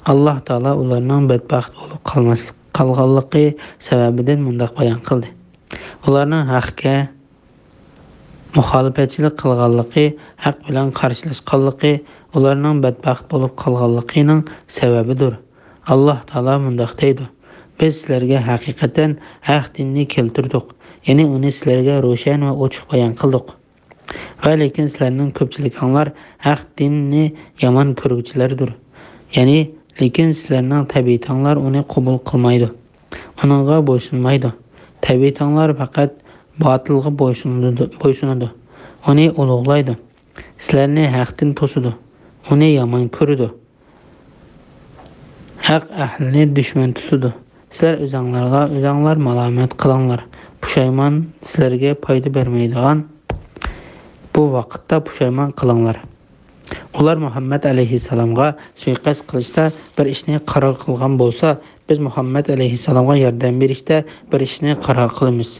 ئاللاھ تائالا ئۇلارنىڭ بەتبەخت بولۇپ قالماسلىق، قالغانلىقى سەۋەبىدىن مۇنداق بايان قىلدى: ئۇلارنىڭ ھەققە مۇخالىپەتچىلىك قىلغانلىقى، ھەق بىلەن قارشىلاشقانلىقى ئۇلارنىڭ بەتبەخت بولۇپ قالغانلىقىنىڭ سەۋەبىدۇر. ئاللاھ تائالا مۇنداق دەيدۇ: بىز سىلەرگە ھەقىقەتەن ھەق دىننى كەلتۈردۇق، يەنى ئۇنى سىلەرگە روشەن ۋە ئوچۇق بايان قىلدۇق. ۋە لېكىن سىلەرنىڭ كۆپچىلىكىڭلار ھەق دىننى يامان كۆرگۈچىلەردۇر. يەنى، لېكىن سىلەرنىڭ تەبىئىتىڭلار ئۇنى قوبۇل قىلمايدۇ. ئۇنىڭغا بويسۇنمايدۇ. تەبىئىتىڭلار پەقەت باتىلغا بويسۇنىدۇ، بويسۇنىدۇ. ئۇنى ئۇلۇغلايدۇ. سىلەرنى ھەقتىن توسىدۇ. ئۇنى يامان كۆرىدۇ. ھەق ئەھلىنى دۈشمەن تۇتىدۇ. سىلەر ئۆزەڭلارغا ئۆزەڭلار مالامەت قىلىڭلار. پۇشايمان سىلەرگە پايدا بەرمەيدىغان ئۇ ۋاقىتتا پۇشايمان قىلىڭلار. ئۇلار مۇھەممەد ئەلەيھىسسالامغا سۇيىقەست قىلىشتا بىر ئىشنى قارار قىلغان بولسا، بىز مۇھەممەد ئەلەيھىسسالامغا ياردەم بېرىشتە بىر ئىشنى قارار قىلىمىز.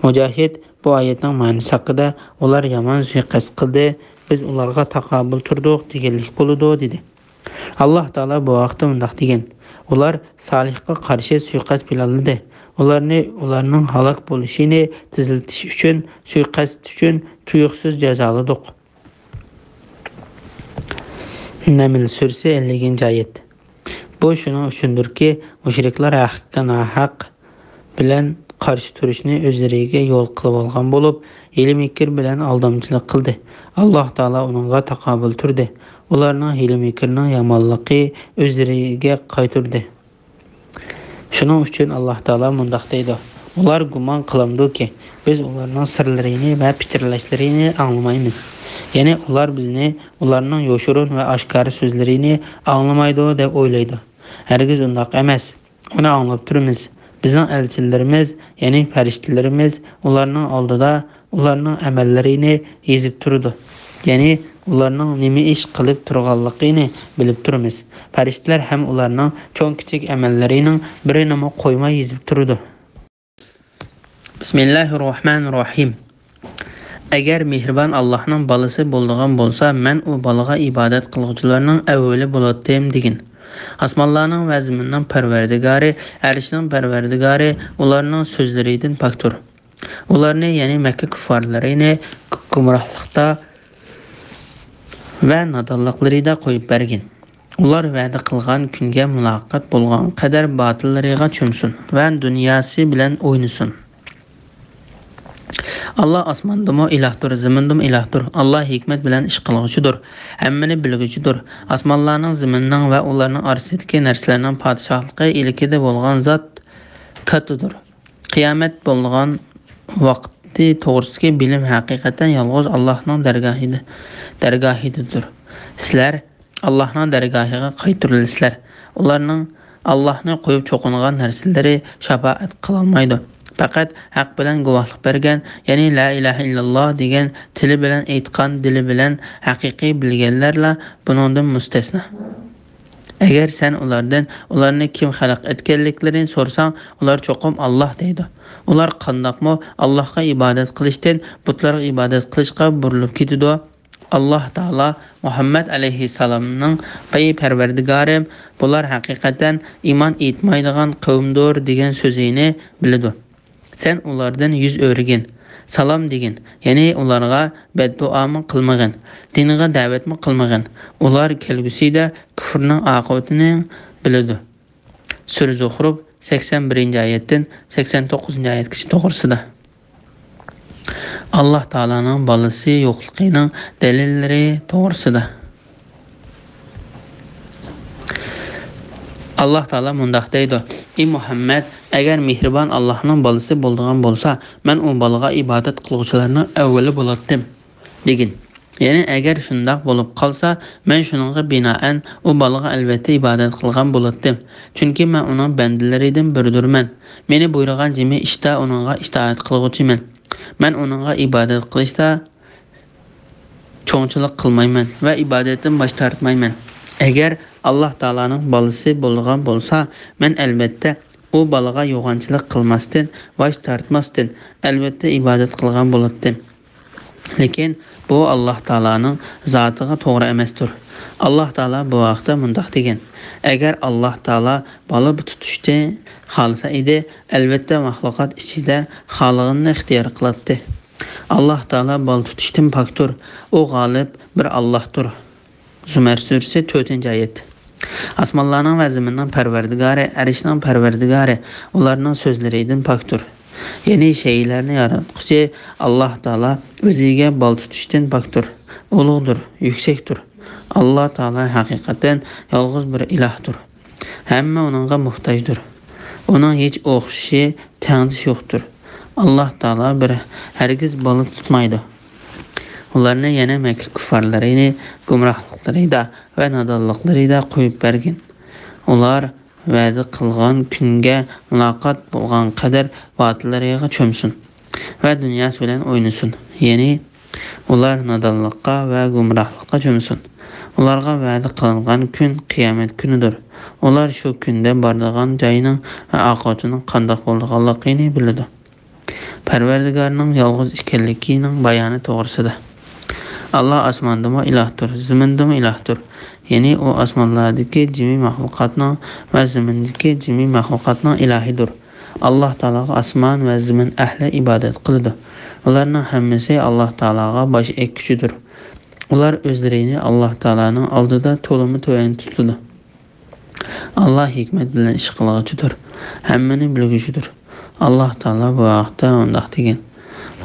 مۇجاھىد بۇ ئايەتنىڭ مەنىسى ھەققىدە، ئۇلار يامان سۇيىقەست قىلدى، بىز ئۇلارغا تاقابىل تۇردۇق دېگەنلىك بولىدۇ، دېدى. ئاللاھ تائالا بۇ ھەقتە مۇنداق دېگەن: ئۇلار سالىھقا قارشى سۇيىقەست پىلانلىدى. ئۇلارنى ئۇلارنىڭ ھالاك بولۇشىنى تېزلىتىش ئۈچۈن سۇيىقەست ئۈچۈن تۇيۇقسىز جازالىدۇق. نەمل سۈرىسى، ئەللىكىنچى ئايەت. بۇ شۇنىڭ ئۈچۈندۇركى، مۇشرىكلار ھەققە ناھەق بىلەن قارشى تۇرۇشنى ئۆزلىرىگە يول قىلىۋالغان بولۇپ، ھىيلە-مىكىر بىلەن ئالدامچىلىق قىلدى. ئاللاھ تائالا ئۇنىڭغا تاقابىل تۇردى. ئۇلارنىڭ ھىيلە-مىكرىنىڭ يامانلىقى ئۆزلىرىگە قايتۇردى. شۇنىڭ ئۈچۈن ئاللاھ تائالا مۇنداق دەيدۇ: ئۇلار گۇمان قىلامدۇكى، بىز ئۇلارنىڭ سىرلىرىنى ۋە پىچىرلاشلىرىنى ئاڭلىمايمىز؟ يەنى ئۇلار بىزنى ئۇلارنىڭ يوشۇرۇن ۋە ئاشكارا سۆزلىرىنى ئاڭلىمايدۇ دەپ ئويلايدۇ. ھەرگىز ئۇنداق ئەمەس. ئۇنى ئاڭلاپ تۇرىمىز. بىزنىڭ ئەلچىلىرىمىز، يەنى پەرىشتىلىرىمىز ئۇلارنىڭ ئالدىدا ئۇلارنىڭ ئەمەللىرىنى يېزىپ تۇرىدۇ. يەنى ئۇلارنىڭ نېمە ئىش قىلىپ تۇرغانلىقىنى بىلىپ تۇرىمىز. پەرىشتىلەر ھەم ئۇلارنىڭ چوڭ-كىچىك ئەمەللىرىنىڭ بىرىنىمۇ قويماي يېزىپ تۇرىدۇ. بىسمىللاھىررەھمانىررەھىم. ئەگەر مېھرىبان ئاللاھنىڭ بالىسى بولىدىغان بولسا، مەن ئۇ بالىغا ئىبادەت قىلغۇچىلارنىڭ ئەۋۋىلى بولاتتىم، دېگىن. ئاسمانلارنىڭ ۋە زېمىننىڭ پەرۋەردىگارى، ئەرشنىڭ پەرۋەردىگارى، ئۇلارنىڭ سۆزلىرىدىن پاكتۇر. ئۇلارنى، يەنى مەككە كۇففارلىرىنى گۇمراھلىقتا ۋە نادانلىقلىرىدا قويۇپ بەرگىن. ئۇلار ۋەدە قىلغان كۈنگە مۇلاقات بولغان قەدەر باتىللىرىغا چۆمسۇن ۋە دۇنياسى بىلەن ئوينىسۇن. ئاللا ئاسماندىمۇ ئىلاھتۇر، زېمىندىمۇ ئىلاھتۇر. ئاللا ھېكمەت بىلەن ئىش قىلغۇچىدۇر، ھەممىنى بىلگۈچىدۇر. ئاسمانلارنىڭ، زېمىننىڭ ۋە ئۇلارنىڭ ئارىسىدىكى نەرسىلەرنىڭ پادىشاھلىقى ئىلكىدە بولغان زات كاتتىدۇر. قىيامەت بولغان ۋاقتى توغرىسىدىكى بىلىم ھەقىقەتەن يالغۇز ئاللاھنىڭ دەرگاھىدا، دەرگاھىدىدۇر. سىلەر ئاللاھنىڭ دەرگاھىغا قايتۇرۇلىسىلەر. ئۇلارنىڭ ئاللاھنى قويۇپ چوقۇنغان نەرسىلىرى شاپائەت قىلالمايدۇ. پەقەت ھەق بىلەن گۇۋاھلىق بەرگەن، يەنى لا ئىلاھە ئىللاللا دېگەن، تىلى بىلەن ئېيتقان، دىلى بىلەن ھەقىقىي بىلگەنلەرلا بۇنىڭدىن مۇستەسنا. ئەگەر سەن ئۇلاردىن ئۇلارنى كىم خەلق ئەتكەنلىكلىرىنى سورىساڭ، ئۇلار چوقۇم ئاللاھ دەيدۇ. ئۇلار قانداقمۇ ئاللاھقا ئىبادەت قىلىشتىن بۇتلارغا ئىبادەت قىلىشقا بۇرۇلۇپ كېتىدۇ؟ ئاللاھ تائالا مۇھەممەد ئەلەيھىسسالامنىڭ: ئەي پەرۋەردىگارىم، بۇلار ھەقىقەتەن ئىمان ئېيتمايدىغان قەۋمدۇر دېگەن سۆزىنى بىلىدۇ. سەن ئۇلاردىن يۈز ئۆرۈگىن، سالام دېگىن، يەنى ئۇلارغا بەددۇئامۇ قىلمىغىن، دىنغا دەۋەتمۇ قىلمىغىن. ئۇلار كەلگۈسىدە كۇفرنىڭ ئاقىۋىتىنى بىلىدۇ. سۈرە زۇخرۇف، سەكسەن بىرىنچى ئايەتتىن سەكسەن توققۇزىنچى ئايەتكىچە توغرىسىدا. ئاللاھ تائالانىڭ بالىسى يوقلۇقىنىڭ دەلىللىرى توغرىسىدا. ئاللاھ تائالا مۇنداق دەيدۇ: ئى مۇھەممەد، ئەگەر مېھرىبان ئاللاھنىڭ بالىسى بولىدىغان بولسا، مەن ئۇ بالىغا ئىبادەت قىلغۇچىلارنىڭ ئەۋۋىلى بولاتتىم، دېگىن. يەنى ئەگەر شۇنداق بولۇپ قالسا، مەن شۇنىڭغا بىنائەن ئۇ بالىغا ئەلۋەتتە ئىبادەت قىلغان بولاتتىم. چۈنكى مەن ئۇنىڭ بەندىلىرىدىن بىرىدۇرمەن. مېنى بۇيرۇغان جىمى ئىشتا ئۇنىڭغا ئىتائەت قىلغۇچىمەن. مەن ئۇنىڭغا ئىبادەت قىلىشتا چوڭچىلىق قىلمايمەن ۋە ئىبادەتتىن باش تارتمايمەن. ئەگەر ئاللاھ تائالانىڭ بالىسى بولىدىغان بولسا، مەن ئەلۋەتتە ئۇ بالىغا يوغانچىلىق قىلماستىن، باش تارتماستىن، ئەلۋەتتە ئىبادەت قىلغان بولاتتىم. لېكىن بۇ ئاللاھ تائالانىڭ زاتىغا توغرا ئەمەستۇر. ئاللاھ تائالا بۇ ھەقتە مۇنداق دېگەن: ئەگەر ئاللاھ تائالا بالا تۇتۇشنى خالىسا ئىدى، ئەلۋەتتە مەخلۇقات ئىچىدە خالىغىنىنى ئىختىيار قىلاتتى. ئاللاھ تائالا بالا تۇتۇشتىن پاكتۇر. ئۇ غالىب بىر ئاللاھتۇر. زۇمەر سۈرىسى، تۆتىنچى ئايەت. ئاسمانلارنىڭ ۋە زېمىننىڭ پەرۋەردىگارى، ئەرشنىڭ پەرۋەردىگارى، ئۇلارنىڭ سۆزلىرىدىن پاكتۇر. يەنى شەيئىلەرنى ياراتقۇچى ئاللاھ تائالا ئۆزىگە بالا تۇتۇشتىن پاكتۇر، ئۇلۇغدۇر، يۈكسەكتۇر. ئاللاھ تائالا ھەقىقەتەن يالغۇز بىر ئىلاھتۇر. ھەممە ئۇنىڭغا موھتاجدۇر. ئۇنىڭ ھېچ ئوخشىشى، تەڭدىشى يوقتۇر. ئاللاھ تائالا بىر ھەرگىز بالا تۇتمايدۇ. ئۇلارنى يەنە مەككە كۇففارلىرىنى گۇمراھلىقلىرىدا ۋە نادانلىقلىرىدا قويۇپ بەرگىن. ئۇلار ۋەدە قىلغان كۈنگە مۇلاقات بولغان قەدەر باتىللىرىغا چۆمسۇن ۋە دۇنياسى بىلەن ئوينىسۇن. يەنى ئۇلار نادانلىققا ۋە گۇمراھلىققا چۆمسۇن. ئۇلارغا ۋەدە قىلىنغان كۈن قىيامەت كۈنىدۇر. ئۇلار شۇ كۈندە بارىدىغان جاينىڭ ۋە ئاقىۋىتىنىڭ قانداق بولىدىغانلىقىنى بىلىدۇ. پەرۋەردىگارنىڭ يالغۇز ئىكەنلىكىنىڭ بايانى توغرىسىدا. ئاللا ئاسماندىمۇ ئىلاھتۇر، زېمىندىمۇ ئىلاھتۇر. يەنى ئۇ ئاسمانلاردىكى جىمى مەخلۇقاتنىڭ ۋە زېمىندىكى جىمى مەخلۇقاتنىڭ ئىلاھىدۇر. ئاللا تائالاغا ئاسمان ۋە زېمىن ئەھلى ئىبادەت قىلىدۇ. ئۇلارنىڭ ھەممىسى ئاللا تائالاغا باش ئەگكۈچىدۇر. ئۇلار ئۆزلىرىنى ئاللا تائالانىڭ ئالدىدا تولىمۇ تۆۋەن تۇتىدۇ. ئاللا ھېكمەت بىلەن ئىش قىلغۇچىدۇر، ھەممىنى بىلگۈچىدۇر. ئاللا تائالا بۇ ھەقتە مۇنداق دېگەن: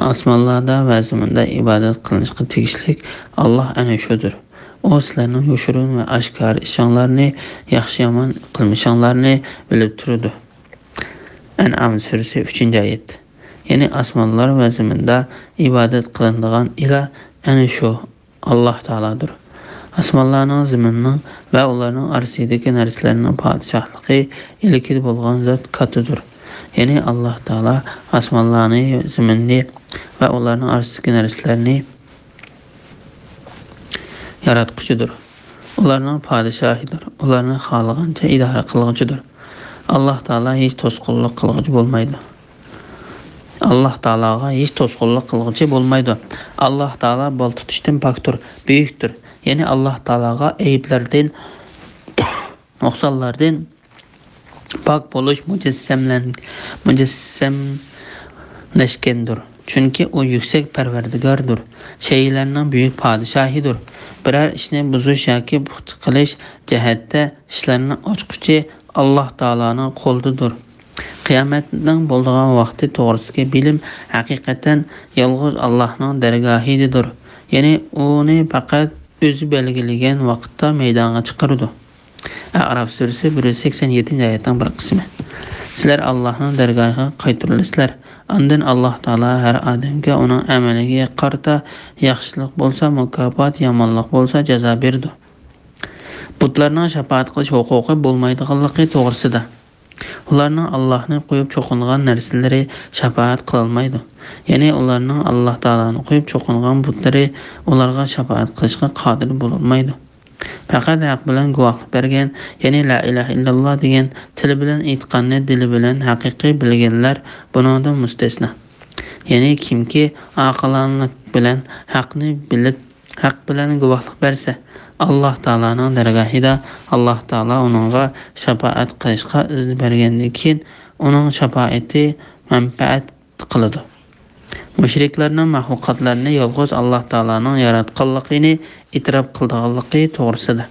ئاسمانلاردا ۋە زېمىندا ئىبادەت قىلىنىشقا تېگىشلىك ئاللا ئەنە شۇدۇر. ئۇ سىلەرنىڭ يوشۇرۇن ۋە ئاشكارا ئىشىڭلارنى، ياخشى-يامان قىلمىشىڭلارنى بىلىپ تۇرىدۇ. ئەنئام سۈرىسى، ئۈچىنچى ئايەت. يەنى ئاسمانلار ۋە زېمىندا ئىبادەت قىلىنىدىغان ئىلاھ ئەنە شۇ ئاللا تائالادۇر. ئاسمانلارنىڭ، زېمىننىڭ ۋە ئۇلارنىڭ ئارىسىدىكى نەرسىلەرنىڭ پادىشاھلىقى ئىلكىدە بولغان زات كاتتىدۇر. يەنى ئاللا تائالا ئاسمانلارنى، زېمىننى ۋە ئۇلارنىڭ ئارىسىدىكى نەرسىلەرنى ياراتقۇچىدۇر. ئۇلارنىڭ پادىشاھىدۇر. ئۇلارنى خالىغانچە ئىدارە قىلغۇچىدۇر. ئاللا تائالا ھېچ توسقۇنلۇق قىلغۇچى بولمايدۇ. ئاللا تائالاغا ھېچ توسقۇنلۇق قىلغۇچى بولمايدۇ. ئاللا تائالا بال تۇتۇشتىن پاكتۇر، بۈيۈكتۇر. يەنى ئاللا تائالاغا ئەيىبلەردىن، نۇقسانلاردىن پاك بولۇش مۇجەسسەملەن-، مۇجەسسەملەشكەندۇر. چۈنكى ئۇ يۈكسەك پەرۋەردىگاردۇر، شەيئىلەرنىڭ بۈيۈك پادىشاھىدۇر. بىرەر ئىشنى بۇزۇش ياكى پۇختا قىلىش جەھەتتە ئىشلارنى ئاچقۇچى ئاللا تائالانىڭ قولىدىدۇر. قىيامەتنىڭ بولىدىغان ۋاقتى توغرىسىدىكى بىلىم ھەقىقەتەن يالغۇز ئاللانىڭ دەرگاھىدىدۇر. يەنى ئۇنى پەقەت ئۆزى بەلگىلىگەن ۋاقىتتا مەيدانغا چىقىرىدۇ. ئەئراف سۈرىسى، بىر يۈز سەكسەن يەتتىنچى ئايەتنىڭ بىر قىسمى. سىلەر ئاللاھنىڭ دەرگاھىغا قايتۇرۇلىسىلەر. ئاندىن ئاللاھ تائالا ھەر ئادەمگە ئۇنىڭ ئەمىلىگە قارىتا ياخشىلىق بولسا مۇكاپات، يامانلىق بولسا جازا بېرىدۇ. بۇتلارنىڭ شاپائەت قىلىش ھوقۇقى بولمايدىغانلىقى توغرىسىدا. ئۇلارنىڭ ئاللاھنى قويۇپ چوقۇنغان نەرسىلىرى شاپائەت قىلالمايدۇ. يەنى ئۇلارنىڭ ئاللاھ تائالانى قويۇپ چوقۇنغان بۇتلىرى ئۇلارغا شاپائەت قىلىشقا قادىر بولالمايدۇ. پەقەت ھەق بىلەن گۇۋاھلىق بەرگەن، يەنى لا ئىلاھە ئىللاللا دېگەن، تىلى بىلەن ئېيتقاننى دىلى بىلەن ھەقىقىي بىلگەنلەر بۇنىڭدىن مۇستەسنا. يەنى كىمكى ئاقىلانىلىق بىلەن ھەقنى بىلىپ، ھەق بىلەن گۇۋاھلىق بەرسە، ئاللاھ تائالانىڭ دەرگاھىدا ئاللاھ تائالا ئۇنىڭغا شاپائەت قىلىشقا ئىزىن بەرگەندىن كېيىن، ئۇنىڭ شاپائىتى مەنپەئەت قىلىدۇ. مۇشرىكلارنىڭ مەخلۇقاتلارنى يالغۇز ئاللاھ تائالانىڭ ياراتقانلىقىنى ئېتىراپ قىلىدىغانلىقى توغرىسىدا.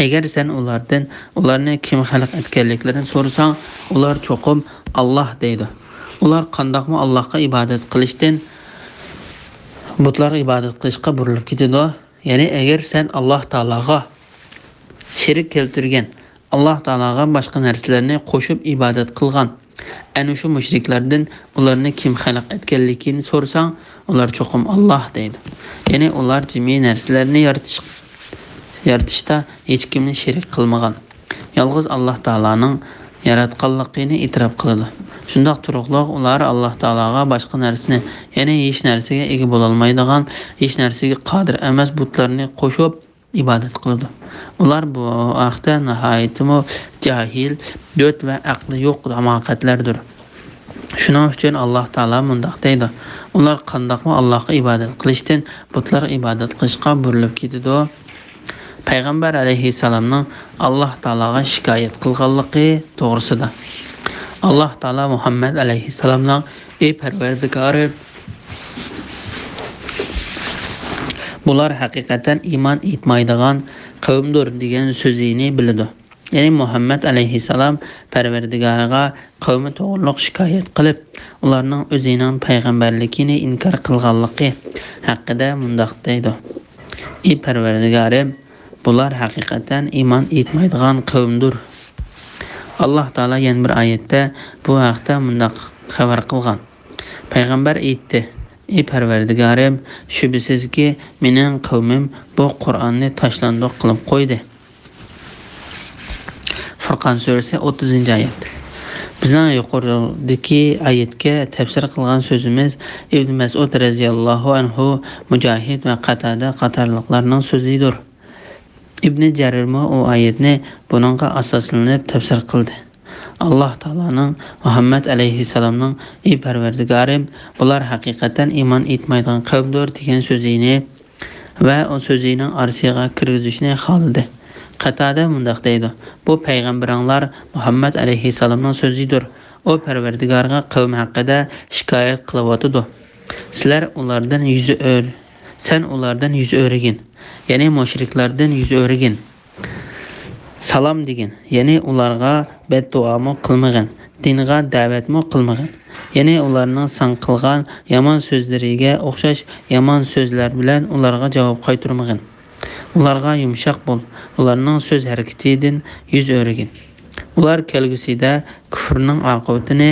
ئەگەر سەن ئۇلاردىن ئۇلارنى كىم خەلق ئەتكەنلىكلىرىنى سورىساڭ، ئۇلار چوقۇم ئاللاھ دەيدۇ. ئۇلار قانداقمۇ ئاللاھقا ئىبادەت قىلىشتىن بۇتلارغا ئىبادەت قىلىشقا بۇرۇلۇپ كېتىدۇ؟ يەنى ئەگەر سەن ئاللاھ تائالاغا شېرىك كەلتۈرگەن، ئاللاھ تائالاغا باشقا نەرسىلەرنى قوشۇپ ئىبادەت قىلغان ئەنە شۇ مۇشرىكلاردىن ئۇلارنى كىم خەلق ئەتكەنلىكىنى سورىساڭ، ئۇلار چوقۇم ئاللاھ دەيدۇ. يەنى ئۇلار جىمى نەرسىلەرنى يارىتىش، يارىتىشتا ھېچكىمنى شېرىك قىلمىغان، يالغۇز ئاللاھ تائالانىڭ ياراتقانلىقىنى ئېتىراپ قىلىدۇ. شۇنداق تۇرۇقلۇق ئۇلار ئاللاھ تائالاغا باشقا نەرسىنى، يەنى ھېچ نەرسىگە ئىگە بولالمايدىغان، ھېچ نەرسىگە قادىر ئەمەس بۇتلارنى قوشۇپ، ئىبادەت قىلىدۇ. ئۇلار بۇ ھەقتە ناھايىتىمۇ جاھىل، دۆت ۋە ئەقلى يوق ھاماقەتلەردۇر. شۇنىڭ ئۈچۈن ئاللاھ تائالا مۇنداق دەيدۇ: ئۇلار قانداقمۇ ئاللاھقا ئىبادەت قىلىشتىن بۇتلارغا ئىبادەت قىلىشقا بۇرۇلۇپ كېتىدۇ؟ پەيغەمبەر ئەلەيھىسسالامنىڭ ئاللاھ تائالاغا شىكايەت قىلغانلىقى توغرىسىدا. ئاللاھ تائالا مۇھەممەد ئەلەيھىسسالامنىڭ «ئى پەرۋەردىگارىم، بۇلار ھەقىقەتەن ئىمان ئېيتمايدىغان قەۋمدۇر» دېگەن سۆزىنى بىلىدۇ. يەنى مۇھەممەد ئەلەيھىسسالام پەرۋەردىگارىغا قەۋمى توغرۇلۇق شىكايەت قىلىپ، ئۇلارنىڭ ئۆزىنىڭ پەيغەمبەرلىكىنى ئىنكار قىلغانلىقى ھەققىدە مۇنداق دەيدۇ: «ئى پەرۋەردىگارىم، بۇلار ھەقىقەتەن ئىمان ئېيتمايدىغان قەۋمدۇر.» ئاللاھ تائالا يەنە بىر ئايەتتە بۇ ھەقتە مۇنداق خەۋەر قىلغان: پەيغەمبەر ئېيتتى: «ئى پەرۋەردىگارىم، شۈبھىسىزكى، مېنىڭ قەۋمىم بۇ قۇرئاننى تاشلاندۇق قىلىپ قويدى.» فۇرقان سۈرىسى، ئوتتۇزىنچى ئايەت. بىزنىڭ يۇقىرىدىكى ئايەتكە تەپسىر قىلغان سۆزىمىز ئىبن مەسئۇد رەزىياللاھۇ ئەنھۇ، مۇجاھىد ۋە قاتادە قاتارلىقلارنىڭ سۆزىدۇر. ئىبنى جەرىرمۇ ئۇ ئايەتنى بۇنىڭغا ئاساسلىنىپ تەپسىر قىلدى. ئاللاھ تائالانىڭ مۇھەممەد ئەلەيھىسسالامنىڭ، ئى پەرۋەردىگارىم، بۇلار ھەقىقەتەن ئىمان ئېيتمايدىغان قەۋمدۇر دېگەن سۆزىنى ۋە ئۇ سۆزىنىڭ ئارىسىغا كىرگۈزۈشنى خالىدى. قاتادە مۇنداق دەيدۇ، بۇ پەيغەمبىرىڭلار مۇھەممەد ئەلەيھىسسالامنىڭ سۆزىدۇر. ئۇ پەرۋەردىگارىغا قەۋم ھەققىدە شىكايەت قىلىۋاتىدۇ. سىلەر ئۇلاردىن يۈز ئۆر-، سەن ئۇلاردىن يۈز ئۆرۈگىن، يەنى مۇشرىكلاردىن يۈز ئۆرۈگىن. سالام دېگىن، يەنى ئۇلارغا بەددۇئامۇ قىلمىغىن، دىنغا دەۋەتمۇ قىلمىغىن. يەنى ئۇلارنىڭ ساڭا قىلغان يامان سۆزلىرىگە ئوخشاش يامان سۆزلەر بىلەن ئۇلارغا جاۋاب قايتۇرمىغىن. ئۇلارغا يۇمشاق بول، ئۇلارنىڭ سۆز ھەرىكىتىدىن يۈز ئۆرۈگىن. ئۇلار كەلگۈسىدە كۇفرىنىڭ ئاقىۋىتىنى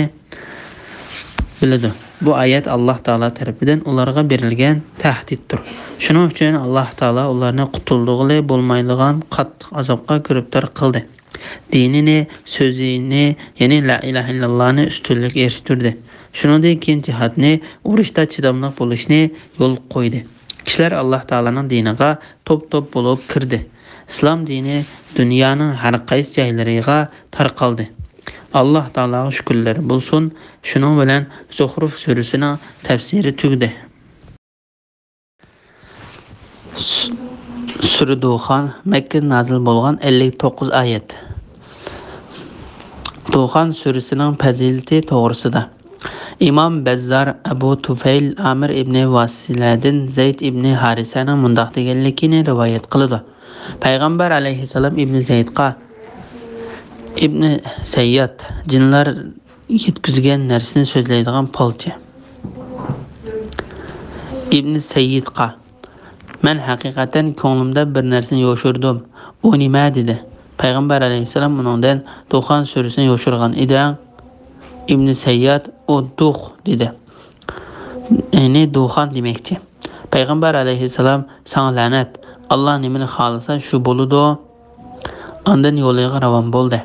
بىلىدۇ. بۇ ئايەت ئاللاھ تائالا تەرىپىدىن ئۇلارغا بېرىلگەن تەھدىتتۇر. شۇنىڭ ئۈچۈن ئاللاھ تائالا ئۇلارنى قۇتۇلدۇرغىلى بولمايدىغان قاتتىق ئازابقا گىرىپتار قىلدى. دىنىنى، سۆزىنى، يەنى لا ئىلاھە ئىللاللاھنى ئۈستۈنلۈككە ئېرىشتۈردى. شۇنىڭدىن كېيىن جىھادنى، ئۇرۇشتا چىداملىق بولۇشنى يولغا قويدى. كىشىلەر ئاللاھ تائالانىڭ دىنىغا توپ-توپ بولۇپ كىردى. ئىسلام دىنى دۇنيانىڭ ھەر قايسى جايلىرىغا تارقالدى. ئاللاھ تائالاغا شۈكۈرلەر بولسۇن. شۇنىڭ بىلەن زۇخرۇف سۈرىسىنىڭ تەپسىرى تۈگىدى. سۈ-، سۈرە دۇخان، مەككىدە نازىل بولغان، ئەللىك توققۇز ئايەت. دۇخان سۈرىسىنىڭ پەزىلىتى توغرىسىدا. ئىمام بەززار ئەبۇ تۇفەيل ئامىر ئىبنى ۋاسىلەدىن زەيد ئىبنى ھارىسەنىڭ مۇنداق دېگەنلىكىنى رىۋايەت قىلىدۇ. پەيغەمبەر ئەلەيھىسسالام ئىبنى زەيدقا، ئىبنى سەيياد، جىنلار يەتكۈزگەن نەرسىنى سۆزلەيدىغان پالچى. ئىبنى سەييىدقا، مەن ھەقىقەتەن كۆڭلۈمدە بىر نەرسىنى يوشۇردۇم. ئۇ نېمە؟ دېدى. پەيغەمبەر ئەلەيھىسسالام ئۇنىڭدىن دۇخان سۈرىسىنى يوشۇرغان ئىدىڭ. ئىبنى سەيياد، ئۇ دۇخ دېدى. يەنى دۇخان دېمەكچى. پەيغەمبەر ئەلەيھىسسالام، ساڭا لەنەت، ئاللا نېمىنى خالىسا شۇ بولىدۇ. ئاندىن يولىغا راۋان بولدى.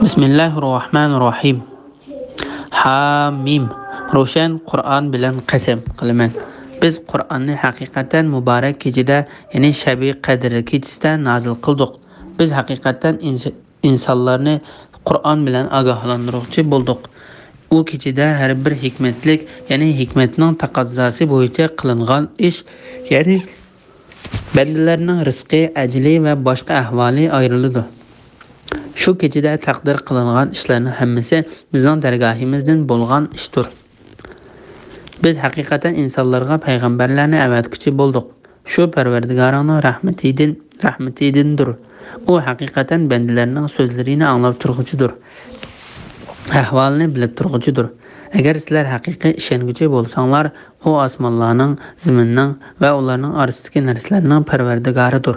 بىسمىللاھىررەھمانىررەھىم. ھامىم. روشەن قۇرئان بىلەن قەسەم قىلىمەن. بىز قۇرئاننى ھەقىقەتەن مۇبارەك كېچىدە، يەنى شەبى قەدىر كېچىسىدە نازىل قىلدۇق. بىز ھەقىقەتەن ئىنس-، ئىنسانلارنى قۇرئان بىلەن ئاگاھلاندۇرغۇچى بولدۇق. ئۇ كېچىدە ھەر بىر ھېكمەتلىك، يەنى ھېكمەتنىڭ تەقەززاسى بويىچە قىلىنغان ئىش، يەنى بەندىلەرنىڭ رىزقى، ئەجىلى ۋە باشقا ئەھۋالى ئايرىلىدۇ. شۇ كېچىدە تەقدىر قىلىنغان ئىشلارنىڭ ھەممىسى بىزنىڭ دەرگاھىمىزدىن بولغان ئىشتۇر. بىز ھەقىقەتەن ئىنسانلارغا پەيغەمبەرلەرنى ئەۋەتكۈچى بولدۇق. شۇ پەرۋەردىگارىڭنىڭ رەھمىتىدىن، رەھمىتىدىندۇر. ئۇ ھەقىقەتەن بەندىلەرنىڭ سۆزلىرىنى ئاڭلاپ تۇرغۇچىدۇر. ئەھۋالىنى بىلىپ تۇرغۇچىدۇر. ئەگەر سىلەر ھەقىقىي ئىشەنگۈچى بولساڭلار، ئۇ ئاسمانلارنىڭ، زېمىننىڭ ۋە ئۇلارنىڭ ئارىسىدىكى نەرسىلەرنىڭ پەرۋەردىگارىدۇر.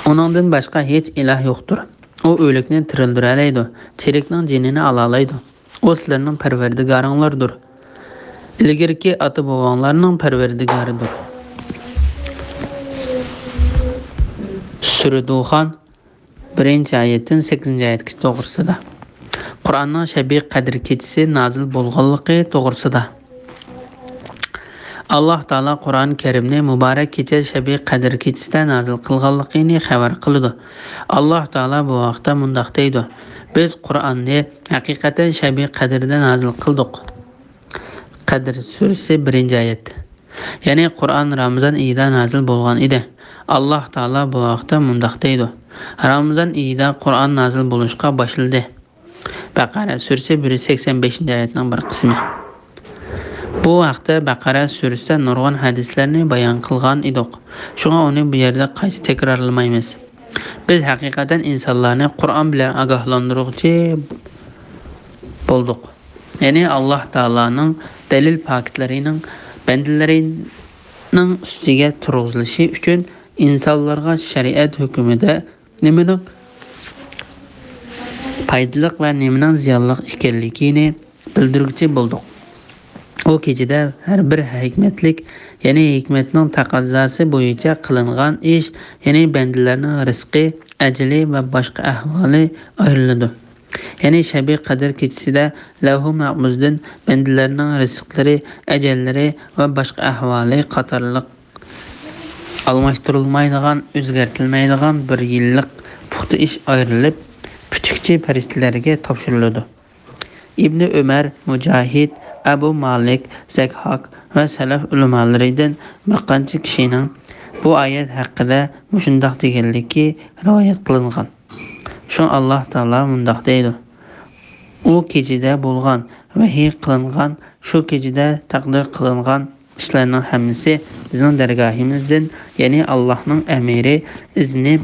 ئۇنىڭدىن باشقا ھېچ ئىلاھ يوقتۇر. ئۇ ئۆلۈكنى تىرىلدۈرەلەيدۇ، تىرىكنىڭ جېنىنى ئالالايدۇ. ئۇ سىلەرنىڭ پەرۋەردىگارىڭلاردۇر. ئىلگىرىكى ئاتا-بوۋاڭلارنىڭ پەرۋەردىگارىدۇر. سۈرە دۇخان، بىرىنچى ئايەتتىن سەككىزىنچى ئايەتكىچە توغرىسىدا. قۇرئاننىڭ شەبى قەدىر كېچىسى نازىل بولغانلىقى توغرىسىدا. ئاللاھ تائالا قۇرئان كەرىمنى مۇبارەك كېچە شەبى قەدىر كېچىسىدە نازىل قىلغانلىقىنى خەۋەر قىلىدۇ. ئاللاھ تائالا بۇ ھەقتە مۇنداق دەيدۇ، بىز قۇرئاننى ھەقىقەتەن شەبى قەدىردە نازىل قىلدۇق. قەدىر سۈرىسى، بىرىنچى ئايەت. يەنى قۇرئان رامىزان ئېيىدا نازىل بولغان ئىدى. ئاللاھ تائالا بۇ ھەقتە مۇنداق دەيدۇ، رامىزان ئېيىدا قۇرئان نازىل بولۇشقا باشلىدى. بەقەرە سۈرىسى، بىر يۈز سەكسەن بەشىنچى ئايەتنىڭ بىر قىسمى. بۇ ھەقتە بەقەرە سۈرىسىدە نۇرغۇن ھەدىسلەرنى بايان قىلغان ئىدۇق. شۇڭا ئۇنى بۇ يەردە قايتا تەكرارلىمايمىز. بىز ھەقىقەتەن ئىنسانلارنى قۇرئان بىلەن ئاگاھلاندۇرغۇچى بولدۇق. يەنى ئاللاھ تائالانىڭ دەلىل پاكىتلىرىنىڭ بەندىلىرىنىڭ ئۈستىگە تۇرغۇزۇلۇشى ئۈچۈن ئىنسانلارغا شەرىئەت ھۆكمىدە نېمىنىڭ پايدىلىق ۋە نېمىنىڭ زىيانلىق ئىكەنلىكىنى بىلدۈرگۈچى بولدۇق. ئۇ كېچىدە ھەر بىر ھېكمەتلىك، يەنى ھېكمەتنىڭ تەقەززاسى بويىچە قىلىنغان ئىش، يەنى بەندىلەرنىڭ رىزقى، ئەجىلى ۋە باشقا ئەھۋالى ئايرىلىدۇ. يەنى شەبى قەدىر كېچىسىدە لەۋھۇ مەھپۇزدىن بەندىلەرنىڭ رىزىقلىرى، ئەجەللىرى ۋە باشقا ئەھۋالى قاتارلىق ئالماشتۇرۇلمايدىغان، ئۆزگەرتىلمەيدىغان بىر يىللىق پۇختا ئىش ئايرىلىپ، پۈتۈكچى پەرىشتىلەرگە تاپشۇرۇلىدۇ. ئىبنى ئۆمەر، مۇجاھىد، ئەبۇ مالىك، زەكھاك ۋە سەلەف ئۆلىمالىرىدىن بىر قانچە كىشىنىڭ بۇ ئايەت ھەققىدە مۇشۇنداق دېگەنلىكى رىۋايەت قىلىنغان. شۇڭا ئاللاھ تائالا مۇنداق دەيدۇ: ئۇ كېچىدە بولغان، ۋەھىي قىلىنغان، شۇ كېچىدە تەقدىر قىلىنغان ئىشلارنىڭ ھەممىسى بىزنىڭ دەرگاھىمىزدىن، يەنى ئاللاھنىڭ ئەمرى، ئىزنى،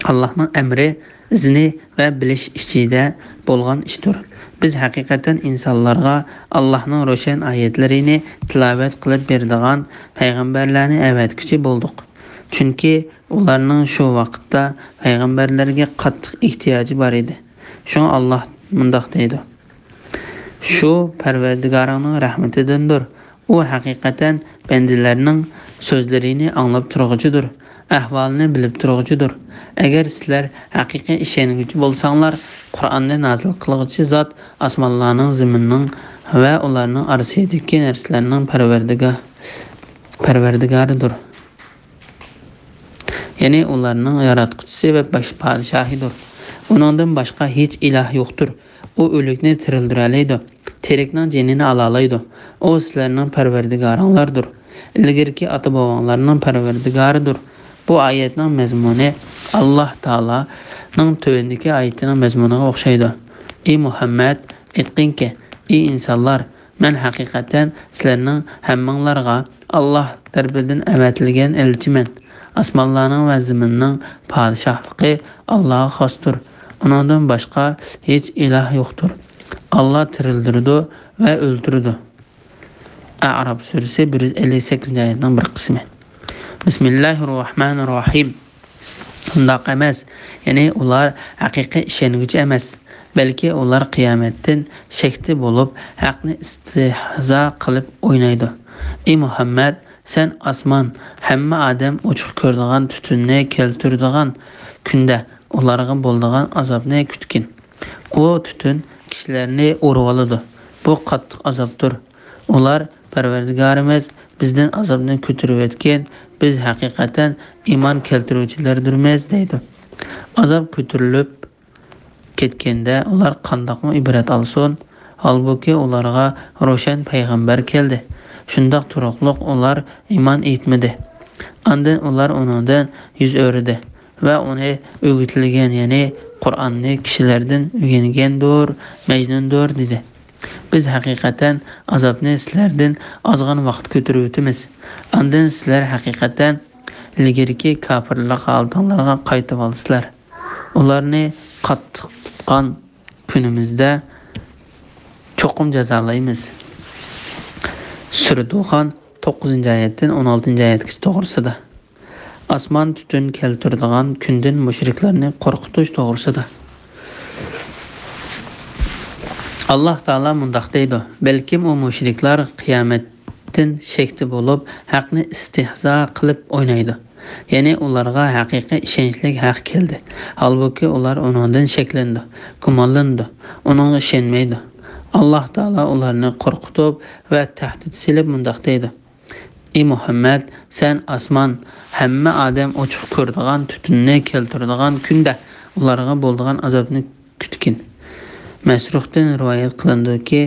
ئاللاھنىڭ ئەمرى، ئىزنى ۋە بىلىش ئىچىدە بولغان ئىشتۇر. بىز ھەقىقەتەن ئىنسانلارغا ئاللاھنىڭ روشەن ئايەتلىرىنى تىلاۋەت قىلىپ بېرىدىغان پەيغەمبەرلەرنى ئەۋەتكۈچى بولدۇق. چۈنكى ئۇلارنىڭ شۇ ۋاقىتتا پەيغەمبەرلەرگە قاتتىق ئېھتىياجى بار ئىدى. شۇڭا ئاللاھ مۇنداق دەيدۇ: شۇ پەرۋەردىگارىڭنىڭ رەھمىتىدىندۇر. ئۇ ھەقىقەتەن بەندىلەرنىڭ سۆزلىرىنى ئاڭلاپ تۇرغۇچىدۇر، ئەھۋالىنى بىلىپ تۇرغۇچىدۇر. ئەگەر سىلەر ھەقىقىي ئىشەنگۈچى بولساڭلار، قۇرئاننى نازىل قىلغۇچى زات ئاسمانلارنىڭ، زېمىننىڭ ۋە ئۇلارنىڭ ئارىسىدىكى نەرسىلەرنىڭ پەرۋەردىگا-، پەرۋەردىگارىدۇر. يەنى ئۇلارنىڭ ياراتقۇچىسى ۋە باش پادىشاھىدۇر. ئۇنىڭدىن باشقا ھېچ ئىلاھ يوقتۇر. ئۇ ئۆلۈكنى تىرىلدۈرەلەيدۇ، تىرىكنىڭ جېنىنى ئالالايدۇ. ئۇ سىلەرنىڭ پەرۋەردىگارىڭلاردۇر. ئىلگىرىكى ئاتا-بوۋاڭلارنىڭ پەرۋەردىگارىدۇر. بۇ ئايەتنىڭ مەزمۇنى ئاللاھ تائالانىڭ تۆۋەندىكى ئايىتىنىڭ مەزمۇنىغا ئوخشايدۇ: ئى مۇھەممەد، ئېيتقىنكى، ئى ئىنسانلار، مەن ھەقىقەتەن سىلەرنىڭ ھەممىڭلارغا ئاللاھ تەرىپىدىن ئەۋەتىلگەن ئەلچىمەن. ئاسمانلارنىڭ ۋە زېمىننىڭ پادىشاھلىقى ئاللاھقا خاستۇر. ئۇنىڭدىن باشقا ھېچ ئىلاھ يوقتۇر. ئاللاھ تىرىلدۈرىدۇ ۋە ئۆلتۈرىدۇ. ئەئراف سۈرىسى بىر يۈز ئەللىك سەككىزىنچى ئايەتنىڭ بىر قىسمى. بىسمىللاھىررەھمانىررەھىم. ئۇنداق ئەمەس، يەنى ئۇلار ھەقىقىي ئىشەنگۈچى ئەمەس، بەلكى ئۇلار قىيامەتتىن شەكتە بولۇپ، ھەقنى ئىستىھزا قىلىپ ئوينايدۇ. ئى مۇھەممەد، سەن ئاسمان، ھەممە ئادەم ئوچۇق كۆرىدىغان تۈتۈننى كەلتۈرىدىغان كۈندە ئۇلارغا بولىدىغان ئازابنى كۈتكىن. ئۇ تۈتۈن كىشىلەرنى ئۇرۇۋالىدۇ. بۇ قاتتىق ئازابتۇر. ئۇلار، پەرۋەردىگارىمىز، بىزدىن ئازابنى كۆتۈرۈۋەتكىن، بىز ھەقىقەتەن ئىمان كەلتۈرگۈچىلەردۇرمىز، دەيدۇ. ئازاب كۆتۈرۈلۈپ كەتكەندە ئۇلار قانداقمۇ ئىبرەت ئالسۇن؟ ھالبۇكى، ئۇلارغا روشەن پەيغەمبەر كەلدى. شۇنداق تۇرۇقلۇق ئۇلار ئىمان ئېيتمىدى. ئاندىن ئۇلار ئۇنىڭدىن يۈز ئۆرۈدى ۋە ئۇنى ئۆگىتىلگەن، يەنى قۇرئاننى كىشىلەردىن ئۆگەنگەندۇر، مەجنۇندۇر، دېدى. بىز ھەقىقەتەن ئازابنى سىلەردىن ئازغىنە ۋاقىت كۆتۈرۈۋېتىمىز. ئاندىن سىلەر ھەقىقەتەن ئىلگىرىكى كاپىرلىق ھالىتىڭلارغا قايتىۋالىسىلەر. ئۇلارنى قاتتىق تۇتقان كۈنىمىزدە چوقۇم جازالايمىز. سۈرە دۇخان، توققۇزىنچى ئايەتتىن ئون ئالتىنچى ئايەتكىچە توغرىسىدا. ئاسمان تۈتۈن كەلتۈرىدىغان كۈندىن مۇشرىكلارنى قورقۇتۇش توغرىسىدا. ئاللاھ تائالا مۇنداق دەيدۇ: بەلكىم ئۇ مۇشرىكلار قىيامەتتىن شەكتە بولۇپ، ھەقنى ئىستىھزا قىلىپ ئوينايدۇ. يەنى ئۇلارغا ھەقىقىي ئىشەنچلىك ھەق كەلدى. ھالبۇكى، ئۇلار ئۇنىڭدىن شەكلىنىدۇ، گۇمانلىنىدۇ، ئۇنىڭغا ئىشەنمەيدۇ. ئاللاھ تائالا ئۇلارنى قورقۇتۇپ ۋە تەھدىت سېلىپ مۇنداق دەيدۇ: ئى مۇھەممەد، سەن ئاسمان، ھەممە ئادەم ئوچۇق كۆرىدىغان تۈتۈننى كەلتۈرىدىغان كۈندە ئۇلارغا بولىدىغان ئازابنى كۈتكىن. مەسرۇختىن رىۋايەت قىلىنىدۇكى،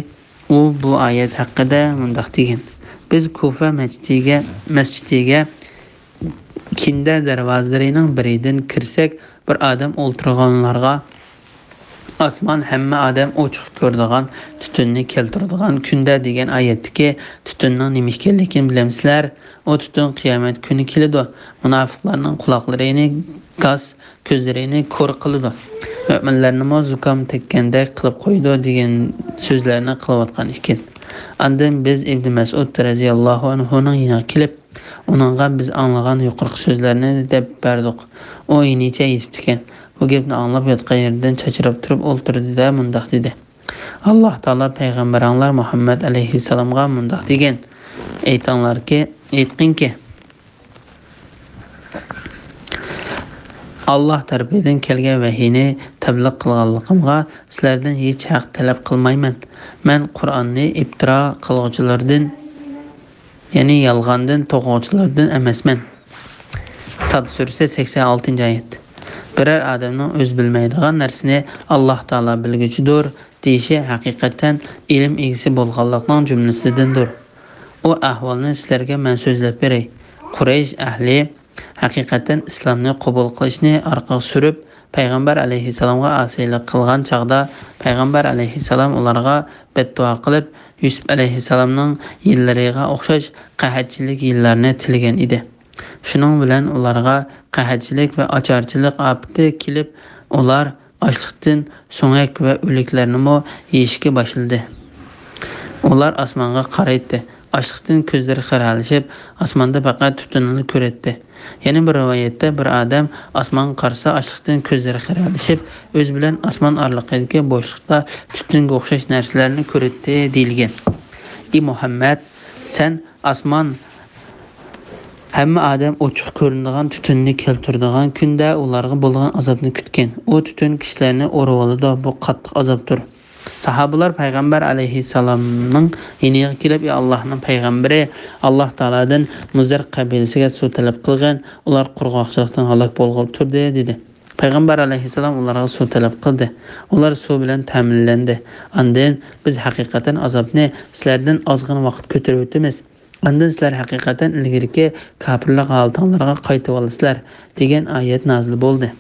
ئۇ بۇ ئايەت ھەققىدە مۇنداق دېگەن: بىز كۇفە مەسچىتىگە، مەسچىتىگە كىندە دەرۋازىلىرىنىڭ بىرىدىن كىرسەك، بىر ئادەم ئولتۇرغانلارغا، ئاسمان ھەممە ئادەم ئوچۇق كۆرىدىغان تۈتۈننى كەلتۈرىدىغان كۈندە دېگەن ئايەتتىكى تۈتۈننىڭ نېمە ئىكەنلىكىنى بىلەمسىلەر؟ ئۇ تۈتۈن قىيامەت كۈنى كېلىدۇ. مۇناپىقلارنىڭ قۇلاقلىرىنى گاس، كۆزلىرىنى كور قىلىدۇ. مۆمىنلەرنىمۇ زۇكام تەگكەندەك قىلىپ قويىدۇ دېگەن سۆزلەرنى قىلىۋاتقان ئىكەن. ئاندىن بىز ئىبنى مەسئۇد رەزىياللاھۇ ئەنھۇنىڭ يېنىغا كېلىپ، ئۇنىڭغا بىز ئاڭلىغان يۇقىرىقى سۆزلەرنى دەپ بەردۇق. ئۇ يېنىچە يېتىپتىكەن. بۇ گەپنى ئاڭلاپ ياتقان يېرىدىن چاچراپ تۇرۇپ ئولتۇردى-دە، مۇنداق دېدى: ئاللاھ تائالا پەيغەمبىرىڭلار مۇھەممەد ئەلەيھىسسالامغا مۇنداق دېگەن: ئېيتىڭلاركى، ئېيتقىنكى، ئاللاھ تەرىپىدىن كەلگەن ۋەھىينى تەبلىغ قىلغانلىقىمغا سىلەردىن ھېچ ھەق تەلەپ قىلمايمەن. مەن قۇرئاننى ئىپتىرا قىلغۇچىلاردىن، يەنى يالغاندىن توقۇغۇچىلاردىن ئەمەسمەن. ساد سۈرىسى، سەكسەن ئالتىنچى ئايەت. بىرەر ئادەمنىڭ ئۆزى بىلمەيدىغان نەرسىنى ئاللاھ تائالا بىلگۈچىدۇر دېيىشى ھەقىقەتەن ئىلىم ئىگىسى بولغانلىقنىڭ جۈملىسىدىندۇر. ئۇ ئەھۋالنى سىلەرگە مەن سۆزلەپ بېرەي. قۇرەيش ئەھلى ھەقىقەتەن ئىسلامنى قوبۇل قىلىشنى ئارقىغا سۈرۈپ، پەيغەمبەر ئەلەيھىسسالامغا ئاسىيلىق قىلغان چاغدا، پەيغەمبەر ئەلەيھىسسالام ئۇلارغا بەددۇئا قىلىپ، يۈسۈپ ئەلەيھىسسالامنىڭ يىللىرىغا ئوخشاش قەھەتچىلىك يىللارنى تىلىگەن ئىدى. شۇنىڭ بىلەن ئۇلارغا قەھەتچىلىك ۋە ئاچارچىلىق ئاپىتى كېلىپ، ئۇلار ئاچلىقتىن سۆڭەك ۋە ئۆلۈكلەرنىمۇ يېيىشكە باشلىدى. ئۇلار ئاسمانغا قارايتتى. ئاچلىقتىن كۆزلىرى خىرەلىشىپ، ئاسماندا پەقەت تۈتۈنلا كۆرەتتى. يەنە بىر رىۋايەتتە، بىر ئادەم ئاسمانغا قارىسا، ئاچلىقتىن كۆزلىرى خىرەلىشىپ، ئۆزى بىلەن ئاسمان ئارىلىقىدىكى بوشلۇقتا تۈتۈنگە ئوخشاش نەرسىلەرنى كۆرەتتى، دېيىلگەن. ئى مۇھەممەد، سەن ئاسمان، ھەممە ئادەم ئوچۇق كۆرۈنىدىغان تۈتۈننى كەلتۈرىدىغان كۈندە ئۇلارغا بولىدىغان ئازابنى كۈتكىن. ئۇ تۈتۈن كىشىلەرنى ئورىۋالىدۇ، بۇ قاتتىق ئازابتۇر. ساھابىلار پەيغەمبەر ئەلەيھىسسالامنىڭ يېنىغا كېلىپ، ئى ئاللاھنىڭ پەيغەمبىرى، ئاللاھ تائالادىن مۇزەر قەبىلىسىگە سۇ تەلەپ قىلغىن، ئۇلار قۇرغاقچىلىقتىن ھالاك بولغىلى تۇردى، دېدى. پەيغەمبەر ئەلەيھىسسالام ئۇلارغا سۇ تەلەپ قىلدى. ئۇلار سۇ بىلەن تەمىنلەندى. ئاندىن، بىز ھەقىقەتەن ئازابنى سىلەردىن ئازغىنا ۋاقىت كۆتۈرۈۋېتىمىز. ئاندىن سىلەر ھەقىقەتەن ئىلگىرىكى كاپىرلىق ھالىتىڭلارغا قايتىۋالىسىلەر، دېگەن ئايەت نازىل بولدى.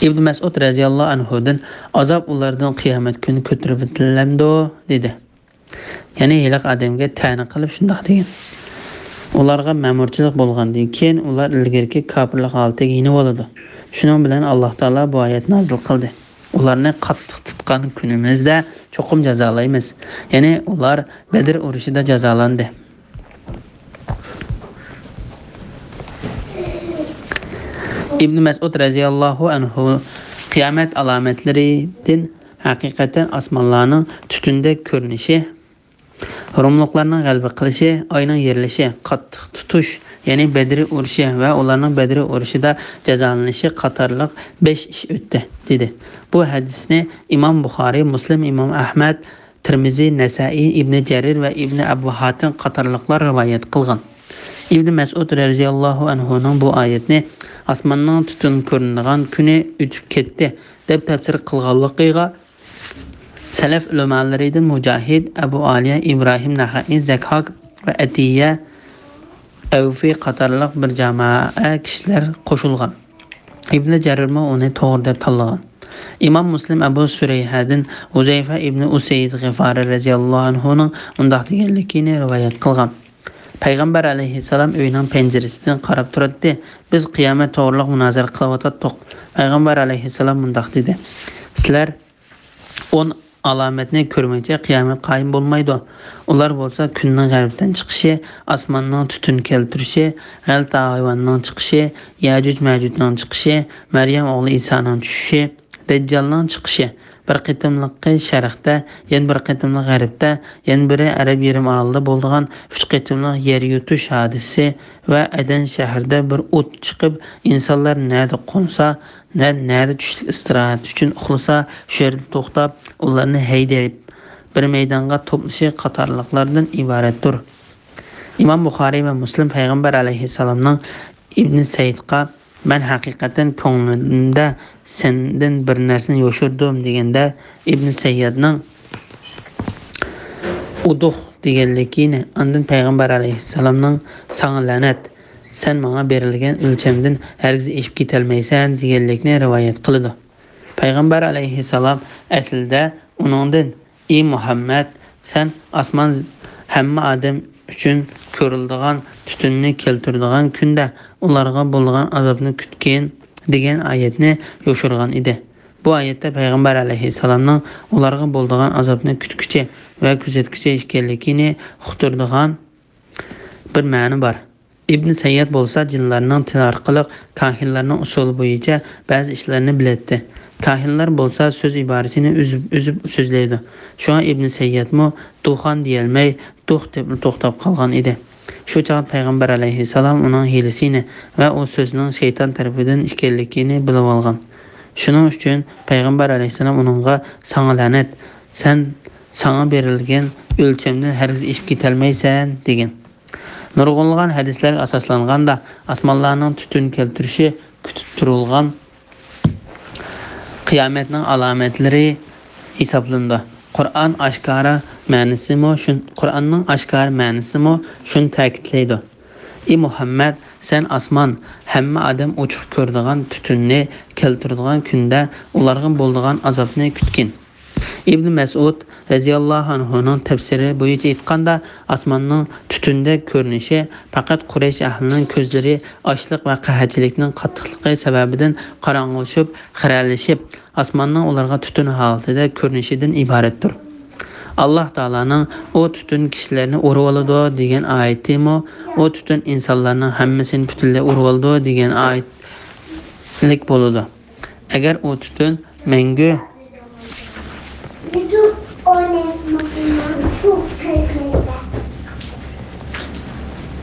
ئىبن مەسئۇد رەزىياللاھۇ ئەنھۇدىن، ئازاب ئۇلاردىن قىيامەت كۈنى كۆتۈرۈۋېتىلەمدۇ؟ دېدى. يەنى ھېلىقى ئادەمگە تەنە قىلىپ شۇنداق دېگەن. ئۇلارغا مەمۇرچىلىق بولغاندىن كېيىن، ئۇلار ئىلگىرىكى كاپىرلىق ھالىتىگە يېنىۋالىدۇ. شۇنىڭ بىلەن ئاللاھ تائالا بۇ ئايەت نازىل قىلدى. ئۇلارنى قاتتىق تۇتقان كۈنىمىزدە چوقۇم جازالايمىز. يەنى ئۇلار بەدر ئۇرۇشىدا جازالاندى. ئىبن مەسئۇد رەزىياللاھۇ ئەنھۇ، قىيامەت ئالامەتلىرىدىن ھەقىقەتەن ئاسمانلارنىڭ تۈتۈندەك كۆرۈنۈشى، روملۇقلارنىڭ غەلىبە قىلىشى، ئاينىڭ يېرىلىشى، قاتتىق تۇتۇش، يەنى بەدرى ئۇرۇشى ۋە ئۇلارنىڭ بەدرى ئۇرۇشىدا جازالىنىشى قاتارلىق بەش ئىش ئۆتتى، دېدى. بۇ ھەدىسنى ئىمام بۇخارىي، مۇسلىم، ئىمام ئەھمەد، تىرمىزى، نەسائىي، ئىبنى جەرىر ۋە ئىبنى ئەبۇ ھاتىم قاتارلىقلار رىۋايەت قىلغان. ئىبنى مەسئۇد رەزىياللاھۇ ئەنھۇنىڭ بۇ ئايەتنى «ئاسماننىڭ تۈتۈن كۆرۈنىدىغان كۈنى ئۆتۈپ كەتتى» دەپ تەپسىر قىلغانلىقىغا سەلەف ئۆلىمالىرىدىن مۇجاھىد، ئەبۇ ئالىيە، ئىبراھىم نەخەئىي، زەكھاك ۋە ئەتىيە، ئەۋفى قاتارلىق بىر جامائە كىشىلەر قوشۇلغان. ئىبنى جەرىرمۇ ئۇنى توغرا دەپ تاللىغان. ئىمام مۇسلىم ئەبۇ سۈرەيھەدىن ھۇزەيفە ئىبنى ئۇسەيد غىفارى رەزىياللاھۇ ئەنھۇنىڭ مۇنداق دېگەنلىكىنى رىۋايەت قىلغان: پەيغەمبەر ئەلەيھىسسالام ئۆينىڭ پەنجىرىسىدىن قاراپ تۇراتتى. بىز قىيامەت توغرىلىق مۇنازىرە قىلىۋاتاتتۇق. پەيغەمبەر ئەلەيھىسسالام مۇنداق دېدى: سىلەر ئون ئالامەتنى كۆرمىگۈچە قىيامەت قايىم بولمايدۇ. ئۇلار بولسا كۈننىڭ غەربتىن چىقىشى، ئاسماننىڭ تۈتۈن كەلتۈرۈشى، غەلتە ھايۋاننىڭ چىقىشى، يەجۈج مەجۈجنىڭ چىقىشى، مەريەم ئوغلى ئىسانىڭ چۈشۈشى، دەججالنىڭ چىقىشى، بىر قېتىملىقى شەرقتە، يەنە بىر قېتىملىق غەربتە، يەنە بىرى ئەرەب يېرىم ئارىلىدا بولىدىغان ئۈچ قېتىملىق يەر يۇتۇش ھادىسىسى ۋە ئەدەن شەھىرىدە بىر ئوت چىقىپ، ئىنسانلار نەدە قونسا، نە-، نەدە چۈشلۈك ئىستىراھەت ئۈچۈن ئۇخلىسا، شۇ يەردە توختاپ، ئۇلارنى ھەيدەپ، بىر مەيدانغا توپلىشى قاتارلىقلاردىن ئىبارەتتۇر. ئىمام بۇخارىي ۋە مۇسلىم پەيغەمبەر ئەلەيھىسسالامنىڭ ئىبنى سەيدقا، «مەن ھەقىقەتەن كۆڭلۈمدە سەندىن بىر نەرسىنى يوشۇردۇم» دېگەندە، ئىبنى سەييادنىڭ «ئۇدۇخ» دېگەنلىكىنى، ئاندىن پەيغەمبەر ئەلەيھىسسالامنىڭ «ساڭا لەنەت، سەن ماڭا بېرىلگەن ئۆلچەمدىن ھەرگىز ئېشىپ كېتەلمەيسەن» دېگەنلىكىنى رىۋايەت قىلىدۇ. پەيغەمبەر ئەلەيھىسسالام ئەسلىدە ئۇنىڭدىن، «ئى مۇھەممەد، سەن ئاسمان ھەممە ئادەم ئۈچۈن كۆرۈلىدىغان تۈتۈننى كەلتۈرىدىغان كۈندە ئۇلارغا بولىدىغان ئازابنى كۈتكىن» دېگەن ئايەتنى يوشۇرغان ئىدى. بۇ ئايەتتە پەيغەمبەر ئەلەيھىسسالامنىڭ ئۇلارغا بولىدىغان ئازابنى كۈتكۈچى ۋە كۆزەتكۈچى ئىكەنلىكىنى ئۇقتۇرىدىغان بىر مەنە بار. ئىبن سەيياد بولسا جىنلارنىڭ تىلى ئارقىلىق كاھىنلارنىڭ ئۇسۇلى بويىچە بەزى ئىشلارنى بىلەتتى. كاھىنلار بولسا سۆز ئىبارىسىنى ئۈزۈپ، ئۈزۈپ سۆزلەيدۇ. شۇڭا ئىبن سەييادمۇ دۇخان دېيەلمەي، دۇخ دەپلا توختاپ قالغان ئىدى. شۇ چاغدا پەيغەمبەر ئەلەيھىسسالام ئۇنىڭ ھىيلىسىنى ۋە ئۇ سۆزنىڭ شەيتان تەرىپىدىن ئىكەنلىكىنى بىلىۋالغان. شۇنىڭ ئۈچۈن پەيغەمبەر ئەلەيھىسسالام ئۇنىڭغا، «ساڭا لەنەت، سەن ساڭا بېرىلگەن ئۆلچەمدىن ھەرگىز ئېشىپ كېتەلمەيسەن» دېگەن. نۇرغۇنلىغان ھەدىسلەرگە ئاساسلانغاندا، ئاسمانلارنىڭ تۈتۈن كەلتۈرۈشى كۈتۈپ تۇرۇلغان قىيامەتنىڭ ئالامەتلىرى ھېسابلىنىدۇ. قۇرئان ئاشكارا مەنىسىمۇ شۇن-، قۇرئاننىڭ ئاشكارا مەنىسىمۇ شۇنى تەكىتلەيدۇ: «ئى مۇھەممەد، سەن ئاسمان، ھەممە ئادەم ئوچۇق كۆرىدىغان تۈتۈننى كەلتۈرىدىغان كۈندە ئۇلارغا بولىدىغان ئازابنى كۈتكىن.» ئىبن مەسئۇد رەزىياللاھۇ ئەنھۇنىڭ تەپسىرى بويىچە ئېيتقاندا، ئاسماننىڭ تۈتۈندەك كۆرۈنۈشى پەقەت قۇرەيش ئەھلىنىڭ كۆزلىرى ئاچلىق ۋە قەھەتچىلىكنىڭ قاتتىقلىقى سەۋەبىدىن قاراڭغۇلىشىپ، خىرەلىشىپ، ئاسماننىڭ ئۇلارغا تۈتۈن ھالىتىدە كۆرۈنۈشىدىن ئىبارەتتۇر. ئاللاھ تائالانىڭ «ئۇ تۈتۈن كىشىلەرنى ئۇرۇۋالىدۇ» دېگەن ئايىتىمۇ، «ئۇ تۈتۈن ئىنسانلارنىڭ ھەممىسىنى پۈتۈنلەي ئۇرۇۋالىدۇ» دېگەن ئايەتلىك بولىدۇ. ئەگەر ئۇ تۈتۈن مەڭگۈ،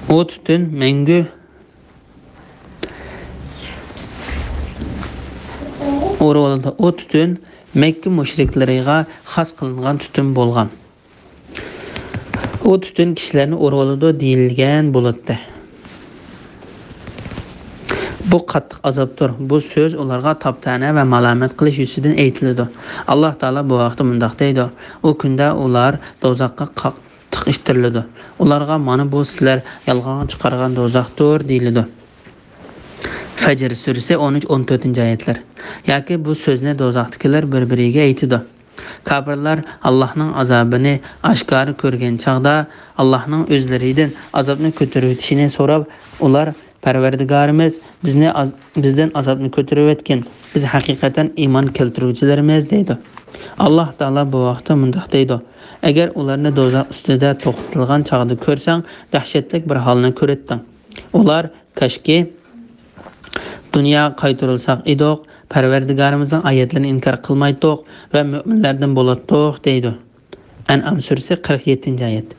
ئۇ تۈتۈن مەڭگۈ ئۇرۇۋالىدۇ. ئۇ تۈتۈن مەككە مۇشرىكلىرىغا خاس قىلىنغان تۈتۈن بولغان. «ئۇ تۈتۈن كىشىلەرنى ئۇرۇۋالىدۇ» دېيىلگەن بولاتتى. بۇ قاتتىق ئازابتۇر. بۇ سۆز ئۇلارغا تاپتانە ۋە مالامەت قىلىش يۈزىسىدىن ئېيتىلىدۇ. ئاللاھ تائالا بۇ ھەقتە مۇنداق دەيدۇ: ئۇ كۈندە ئۇلار دوزاخقا قاتتىق ئىتتىرىلىدۇ. ئۇلارغا، «مانا بۇ سىلەر يالغانغا چىقارغان دوزاختۇر» دېيىلىدۇ. فەجر سۈرىسى ئون ئۈچ، ئون تۆتىنچى ئايەتلەر. ياكى بۇ سۆزنى دوزاختىكىلەر بىر-بىرىگە ئېيتىدۇ. كاپىرلار ئاللاھنىڭ ئازابىنى ئاشكارا كۆرگەن چاغدا، ئاللاھنىڭ ئۆزلىرىدىن ئازابنى كۆتۈرۈۋېتىشىنى سوراپ، ئۇلار، «پەرۋەردىگارىمىز، بىزنى ئاز-، بىزدىن ئازابنى كۆتۈرۈۋەتكىن، بىز ھەقىقەتەن ئىمان كەلتۈرگۈچىلەرمىز» دەيدۇ. ئاللاھ تائالا بۇ ھەقتە مۇنداق دەيدۇ: ئەگەر ئۇلارنى دوزاخ ئۈستىدە توختىتىلغان چاغدا كۆرسەڭ، دەھشەتلىك بىر ھالنى كۆرەتتىڭ. ئۇلار، «كاشكى دۇنياغا قايتۇرۇلساق ئىدۇق، پەرۋەردىگارىمىزنىڭ ئايەتلىرىنى ئىنكار قىلمايتتۇق ۋە مۆمىنلەردىن بولاتتۇق» دەيدۇ. ئەنئام سۈرىسى قىرىق يەتتىنچى ئايەت.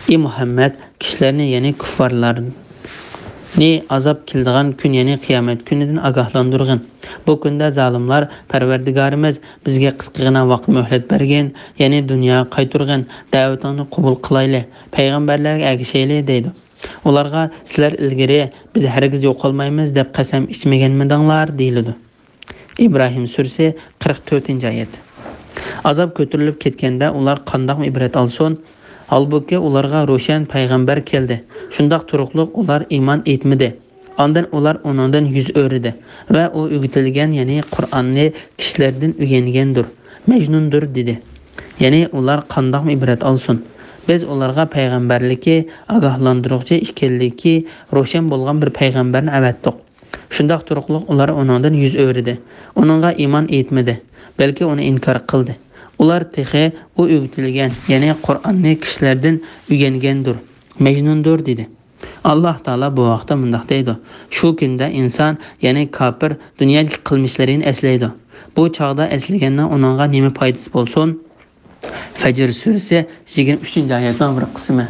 ئى مۇھەممەد، كىشىلەرنى، يەنى كۇففارلارنى ئازاب كېلىدىغان كۈن، يەنى قىيامەت كۈنىدىن ئاگاھلاندۇرغىن. بۇ كۈندە زالىملار، «پەرۋەردىگارىمىز، بىزگە قىسقىغىنا ۋاقىت مۆھلەت بەرگىن، يەنى دۇنياغا قايتۇرغىن، دەۋىتىڭنى قوبۇل قىلايلى، پەيغەمبەرلەرگە ئەگىشەيلى» دەيدۇ. ئۇلارغا، «سىلەر ئىلگىرى، بىز ھەرگىز يوقالمايمىز دەپ قەسەم ئىچمىگەنمىدىڭلار؟» دېيىلىدۇ. ئىبراھىم سۈرىسى، قىرىق تۆتىنچى ئايەت. ئازاب كۆتۈرۈلۈپ كەتكەندە ئۇلار قانداقمۇ ئىبرەت ئالسۇن؟ ھالبۇكى، ئۇلارغا روشەن پەيغەمبەر كەلدى. شۇنداق تۇرۇقلۇق ئۇلار ئىمان ئېيتمىدى. ئاندىن ئۇلار ئۇنىڭدىن يۈز ئۆرۈدى ۋە ئۇ ئۆگىتىلگەن، يەنى قۇرئاننى كىشىلەردىن ئۆگەنگەندۇر، مەجنۇندۇر، دېدى. يەنى ئۇلار قانداقمۇ ئىبرەت ئالسۇن؟ بىز ئۇلارغا پەيغەمبەرلىكى، ئاگاھلاندۇرغۇچى ئىكەنلىكى روشەن بولغان بىر پەيغەمبەرنى ئەۋەتتۇق. شۇنداق تۇرۇقلۇق ئۇلار ئۇنىڭدىن يۈز ئۆرۈدى. ئۇنىڭغا ئىمان ئېيتمىدى، بەلكى ئۇنى ئىنكار قىلدى. ئۇلار تېخى ئۇ ئۆگىتىلگەن، يەنى قۇرئاننى كىشىلەردىن ئۆگەنگەندۇر، مەجنۇندۇر، دېدى. ئاللاھ تائالا بۇ ھەقتە مۇنداق دەيدۇ: شۇ كۈندە ئىنسان، يەنى كاپىر، دۇنيادىكى قىلمىشلىرىنى ئەسلەيدۇ. بۇ چاغدا ئەسلىگەننىڭ ئۇنىڭغا نېمە پايدىسى بولسۇن؟ فەجر سۈرىسى، يىگىرمە ئۈچىنچى ئايەتنىڭ بىر قىسمى.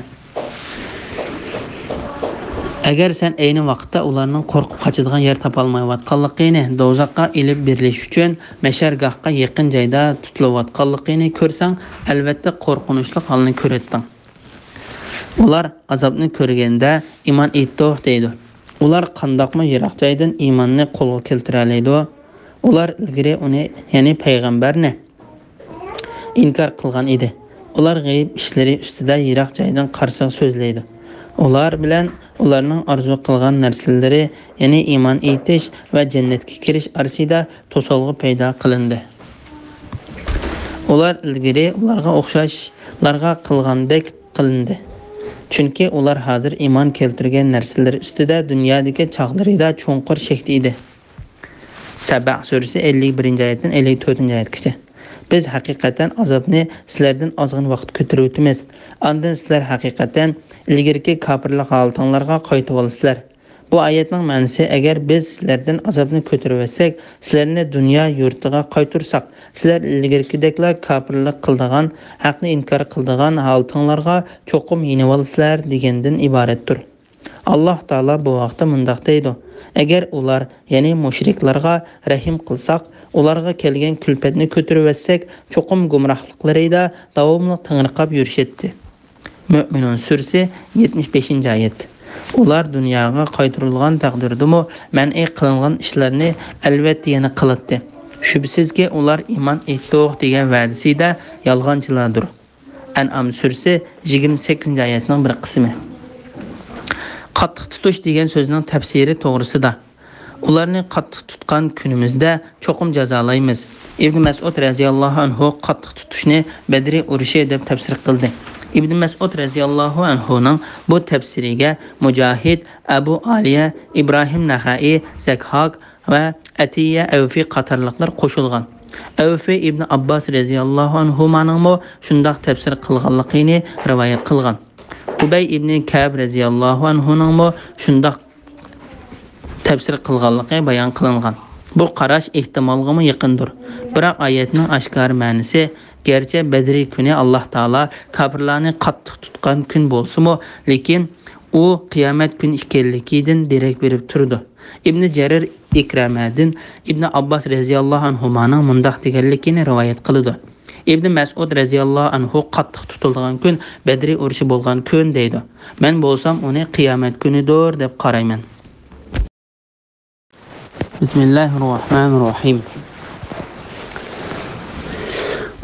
ئەگەر سەن ئەينى ۋاقىتتا ئۇلارنىڭ قورقۇپ قاچىدىغان يەر تاپالمايۋاتقانلىقىنى، دوزاخقا ئېلىپ بېرىلىش ئۈچۈن مەشەرگاھقا يېقىن جايدا تۇتۇلۇۋاتقانلىقىنى كۆرسەڭ، ئەلۋەتتە قورقۇنچلۇق ھالنى كۆرەتتىڭ. ئۇلار ئازابنى كۆرگەندە، «ئىمان ئېيتتۇق» دەيدۇ. ئۇلار قانداقمۇ يىراق جايدىن ئىماننى قولغا كەلتۈرەلەيدۇ؟ ئۇلار ئىلگىرى ئۇنى، يەنى پەيغەمبەرنى ئىنكار قىلغان ئىدى. ئۇلار غەيىب ئىشلىرى ئۈستىدە يىراق جايدىن قارىسىغا سۆزلەيدۇ. ئۇلار بىلەن ئۇلارنىڭ ئارزۇ قىلغان نەرسىلىرى، يەنى ئىمان ئېيتىش ۋە جەننەتكە كىرىش ئارىسىدا توسالغۇ پەيدا قىلىندى. ئۇلار ئىلگىرى ئۇلارغا ئوخشاشلارغا قىلغاندەك قىلىندى. چۈنكى ئۇلار ھازىر ئىمان كەلتۈرگەن نەرسىلىرى ئۈستىدە دۇنيادىكى چاغلىرىدا چوڭقۇر شەكتە ئىدى. سەبە سۈرىسى، ئەللىك بىرىنچى ئايەتتىن ئەللىك تۆتىنچى ئايەتكىچە. بىز ھەقىقەتەن ئازابنى سىلەردىن ئازغىنە ۋاقىت كۆتۈرۈۋېتىمىز. ئاندىن سىلەر ھەقىقەتەن ئىلگىرىكى كاپىرلىق ھالىتىڭلارغا قايتىۋالىسىلەر. بۇ ئايەتنىڭ مەنىسى، ئەگەر بىز سىلەردىن ئازابنى كۆتۈرۈۋەتسەك، سىلەرنى دۇنيا يۇرتىغا قايتۇرساق، سىلەر ئىلگىرىكىدەكلا كاپىرلىق قىلىدىغان، ھەقنى ئىنكار قىلىدىغان ھالىتىڭلارغا چوقۇم يېنىۋالىسىلەر دېگەندىن ئىبارەتتۇر. ئاللاھ تائالا بۇ ھەقتە مۇنداق دەيدۇ: ئەگەر ئۇلار، يەنى مۇشرىكلارغا رەھىم قىلساق، ئۇلارغا كەلگەن كۈلپەتنى كۆتۈرۈۋەتسەك، چوقۇم گۇمراھلىقلىرىدا داۋاملىق تېڭىرقاپ يۈرۈشەتتى. مۆمىنۇن سۈرىسى، يەتمىش بەشىنچى ئايەت. ئۇلار دۇنياغا قايتۇرۇلغان تەقدىردىمۇ مەنئى قىلىنغان ئىشلارنى ئەلۋەتتە يەنە قىلاتتى. شۈبھىسىزكى، ئۇلار ئىمان ئېيتتۇق دېگەن ۋەدىسىدە يالغانچىلاردۇر. ئەنئام سۈرىسى، يىگىرمە سەككىزىنچى ئايەتنىڭ بىر قىسمى. قاتتىق تۇتۇش دېگەن سۆزنىڭ تەپسىرى توغرىسىدا. ئۇلارنى قاتتىق تۇتقان كۈنىمىزدە چوقۇم جازالايمىز. ئىبنى مەسئۇد رەزىياللاھۇ ئەنھۇ قاتتىق تۇتۇشنى بەدرى ئۇرۇشى دەپ تەپسىر قىلدى. ئىبنى مەسئۇد رەزىياللاھۇ ئەنھۇنىڭ بۇ تەپسىرىگە مۇجاھىد، ئەبۇ ئالىيە، ئىبراھىم نەخەئى، زەكھاك ۋە ئەتىيە ئەۋفى قاتارلىقلار قوشۇلغان. ئەۋفى ئىبنى ئابباس رەزىياللاھۇ ئەنھۇمانىڭمۇ شۇنداق تەپسىر قىلغانلىقىنى رىۋايەت قىلغان. ئۇبەي ئىبنى كەئب رەزىياللاھۇ ئەنھۇنىڭمۇ شۇنداق تەپسىر قىلغانلىقى بايان قىلىنغان. بۇ قاراش ئېھتىمالغىمۇ يېقىندۇر. بىراق ئايەتنىڭ ئاشكارا مەنىسى، گەرچە بەدرى كۈنى ئاللاھ تائالا كاپىرلارنى قاتتىق تۇتقان كۈن بولسىمۇ، لېكىن ئۇ قىيامەت كۈنى ئىكەنلىكىدىن دېرەك بېرىپ تۇرىدۇ. ئىبنى جەرىر ئىكرىمەدىن ئىبنى ئابباس رەزىياللاھۇ ئەنھۇمانىڭ مۇنداق دېگەنلىكىنى رىۋايەت قىلىدۇ. ئىبنى مەسئۇد رەزىياللاھۇ ئەنھۇ قاتتىق تۇتۇلغان كۈن بەدرى ئۇرۇشى بولغان كۈن دەيدۇ. مەن بولسام ئۇنى قىيامەت كۈنىدۇر دەپ قارايمەن. بىسمىللاھىررەھمانىررەھىم.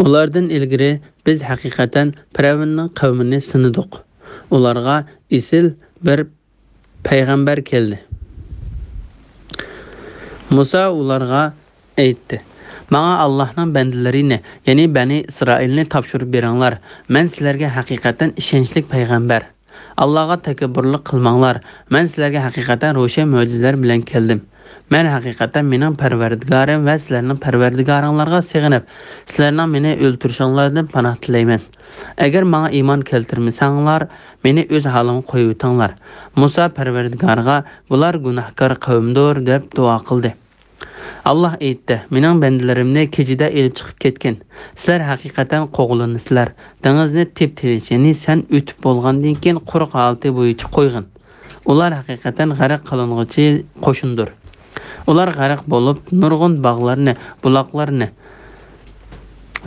ئۇلاردىن ئىلگىرى بىز ھەقىقەتەن پىرئەۋننىڭ قەۋمىنى سىنىدۇق. ئۇلارغا ئېسىل بىر پەيغەمبەر كەلدى. مۇسا ئۇلارغا ئېيتتى: ماڭا ئاللاھنىڭ بەندىلىرىنى، يەنى بەنى ئىسرائىلنى تاپشۇرۇپ بېرىڭلار. مەن سىلەرگە ھەقىقەتەن ئىشەنچلىك پەيغەمبەر. ئاللاھقا تەكەببۇرلۇق قىلماڭلار. مەن سىلەرگە ھەقىقەتەن روشەن مۆجىزىلەر بىلەن كەلدىم. مەن ھەقىقەتەن مېنىڭ پەرۋەردىگارىم ۋە سىلەرنىڭ پەرۋەردىگارىڭلارغا سېغىنىپ، سىلەرنىڭ مېنى ئۆلتۈرۈشۈڭلاردىن پاناھ تىلەيمەن. ئەگەر ماڭا ئىمان كەلتۈرمىسەڭلار، مېنى ئۆز ھالىمغا قويۇۋېتىڭلار. مۇسا پەرۋەردىگارىغا، بۇلار گۇناھكار قەۋمدۇر، دەپ دۇئا قىلدى. ئاللاھ ئېيتتى: مېنىڭ بەندىلىرىمنى كېچىدە ئېلىپ چىقىپ كەتكىن. سىلەر ھەقىقەتەن قوغلىنىسىلەر. دېڭىزنى تىپ-تىنچ، يەنى سەن ئۆتۈپ بولغاندىن كېيىن قۇرۇق ھالىتى بويىچە قويغىن. ئۇلار ھەقىقەتەن غەرق قىلىنغۇچى قوشۇندۇر. ئۇلار غەرق بولۇپ، نۇرغۇن باغلارنى، بۇلاقلارنى،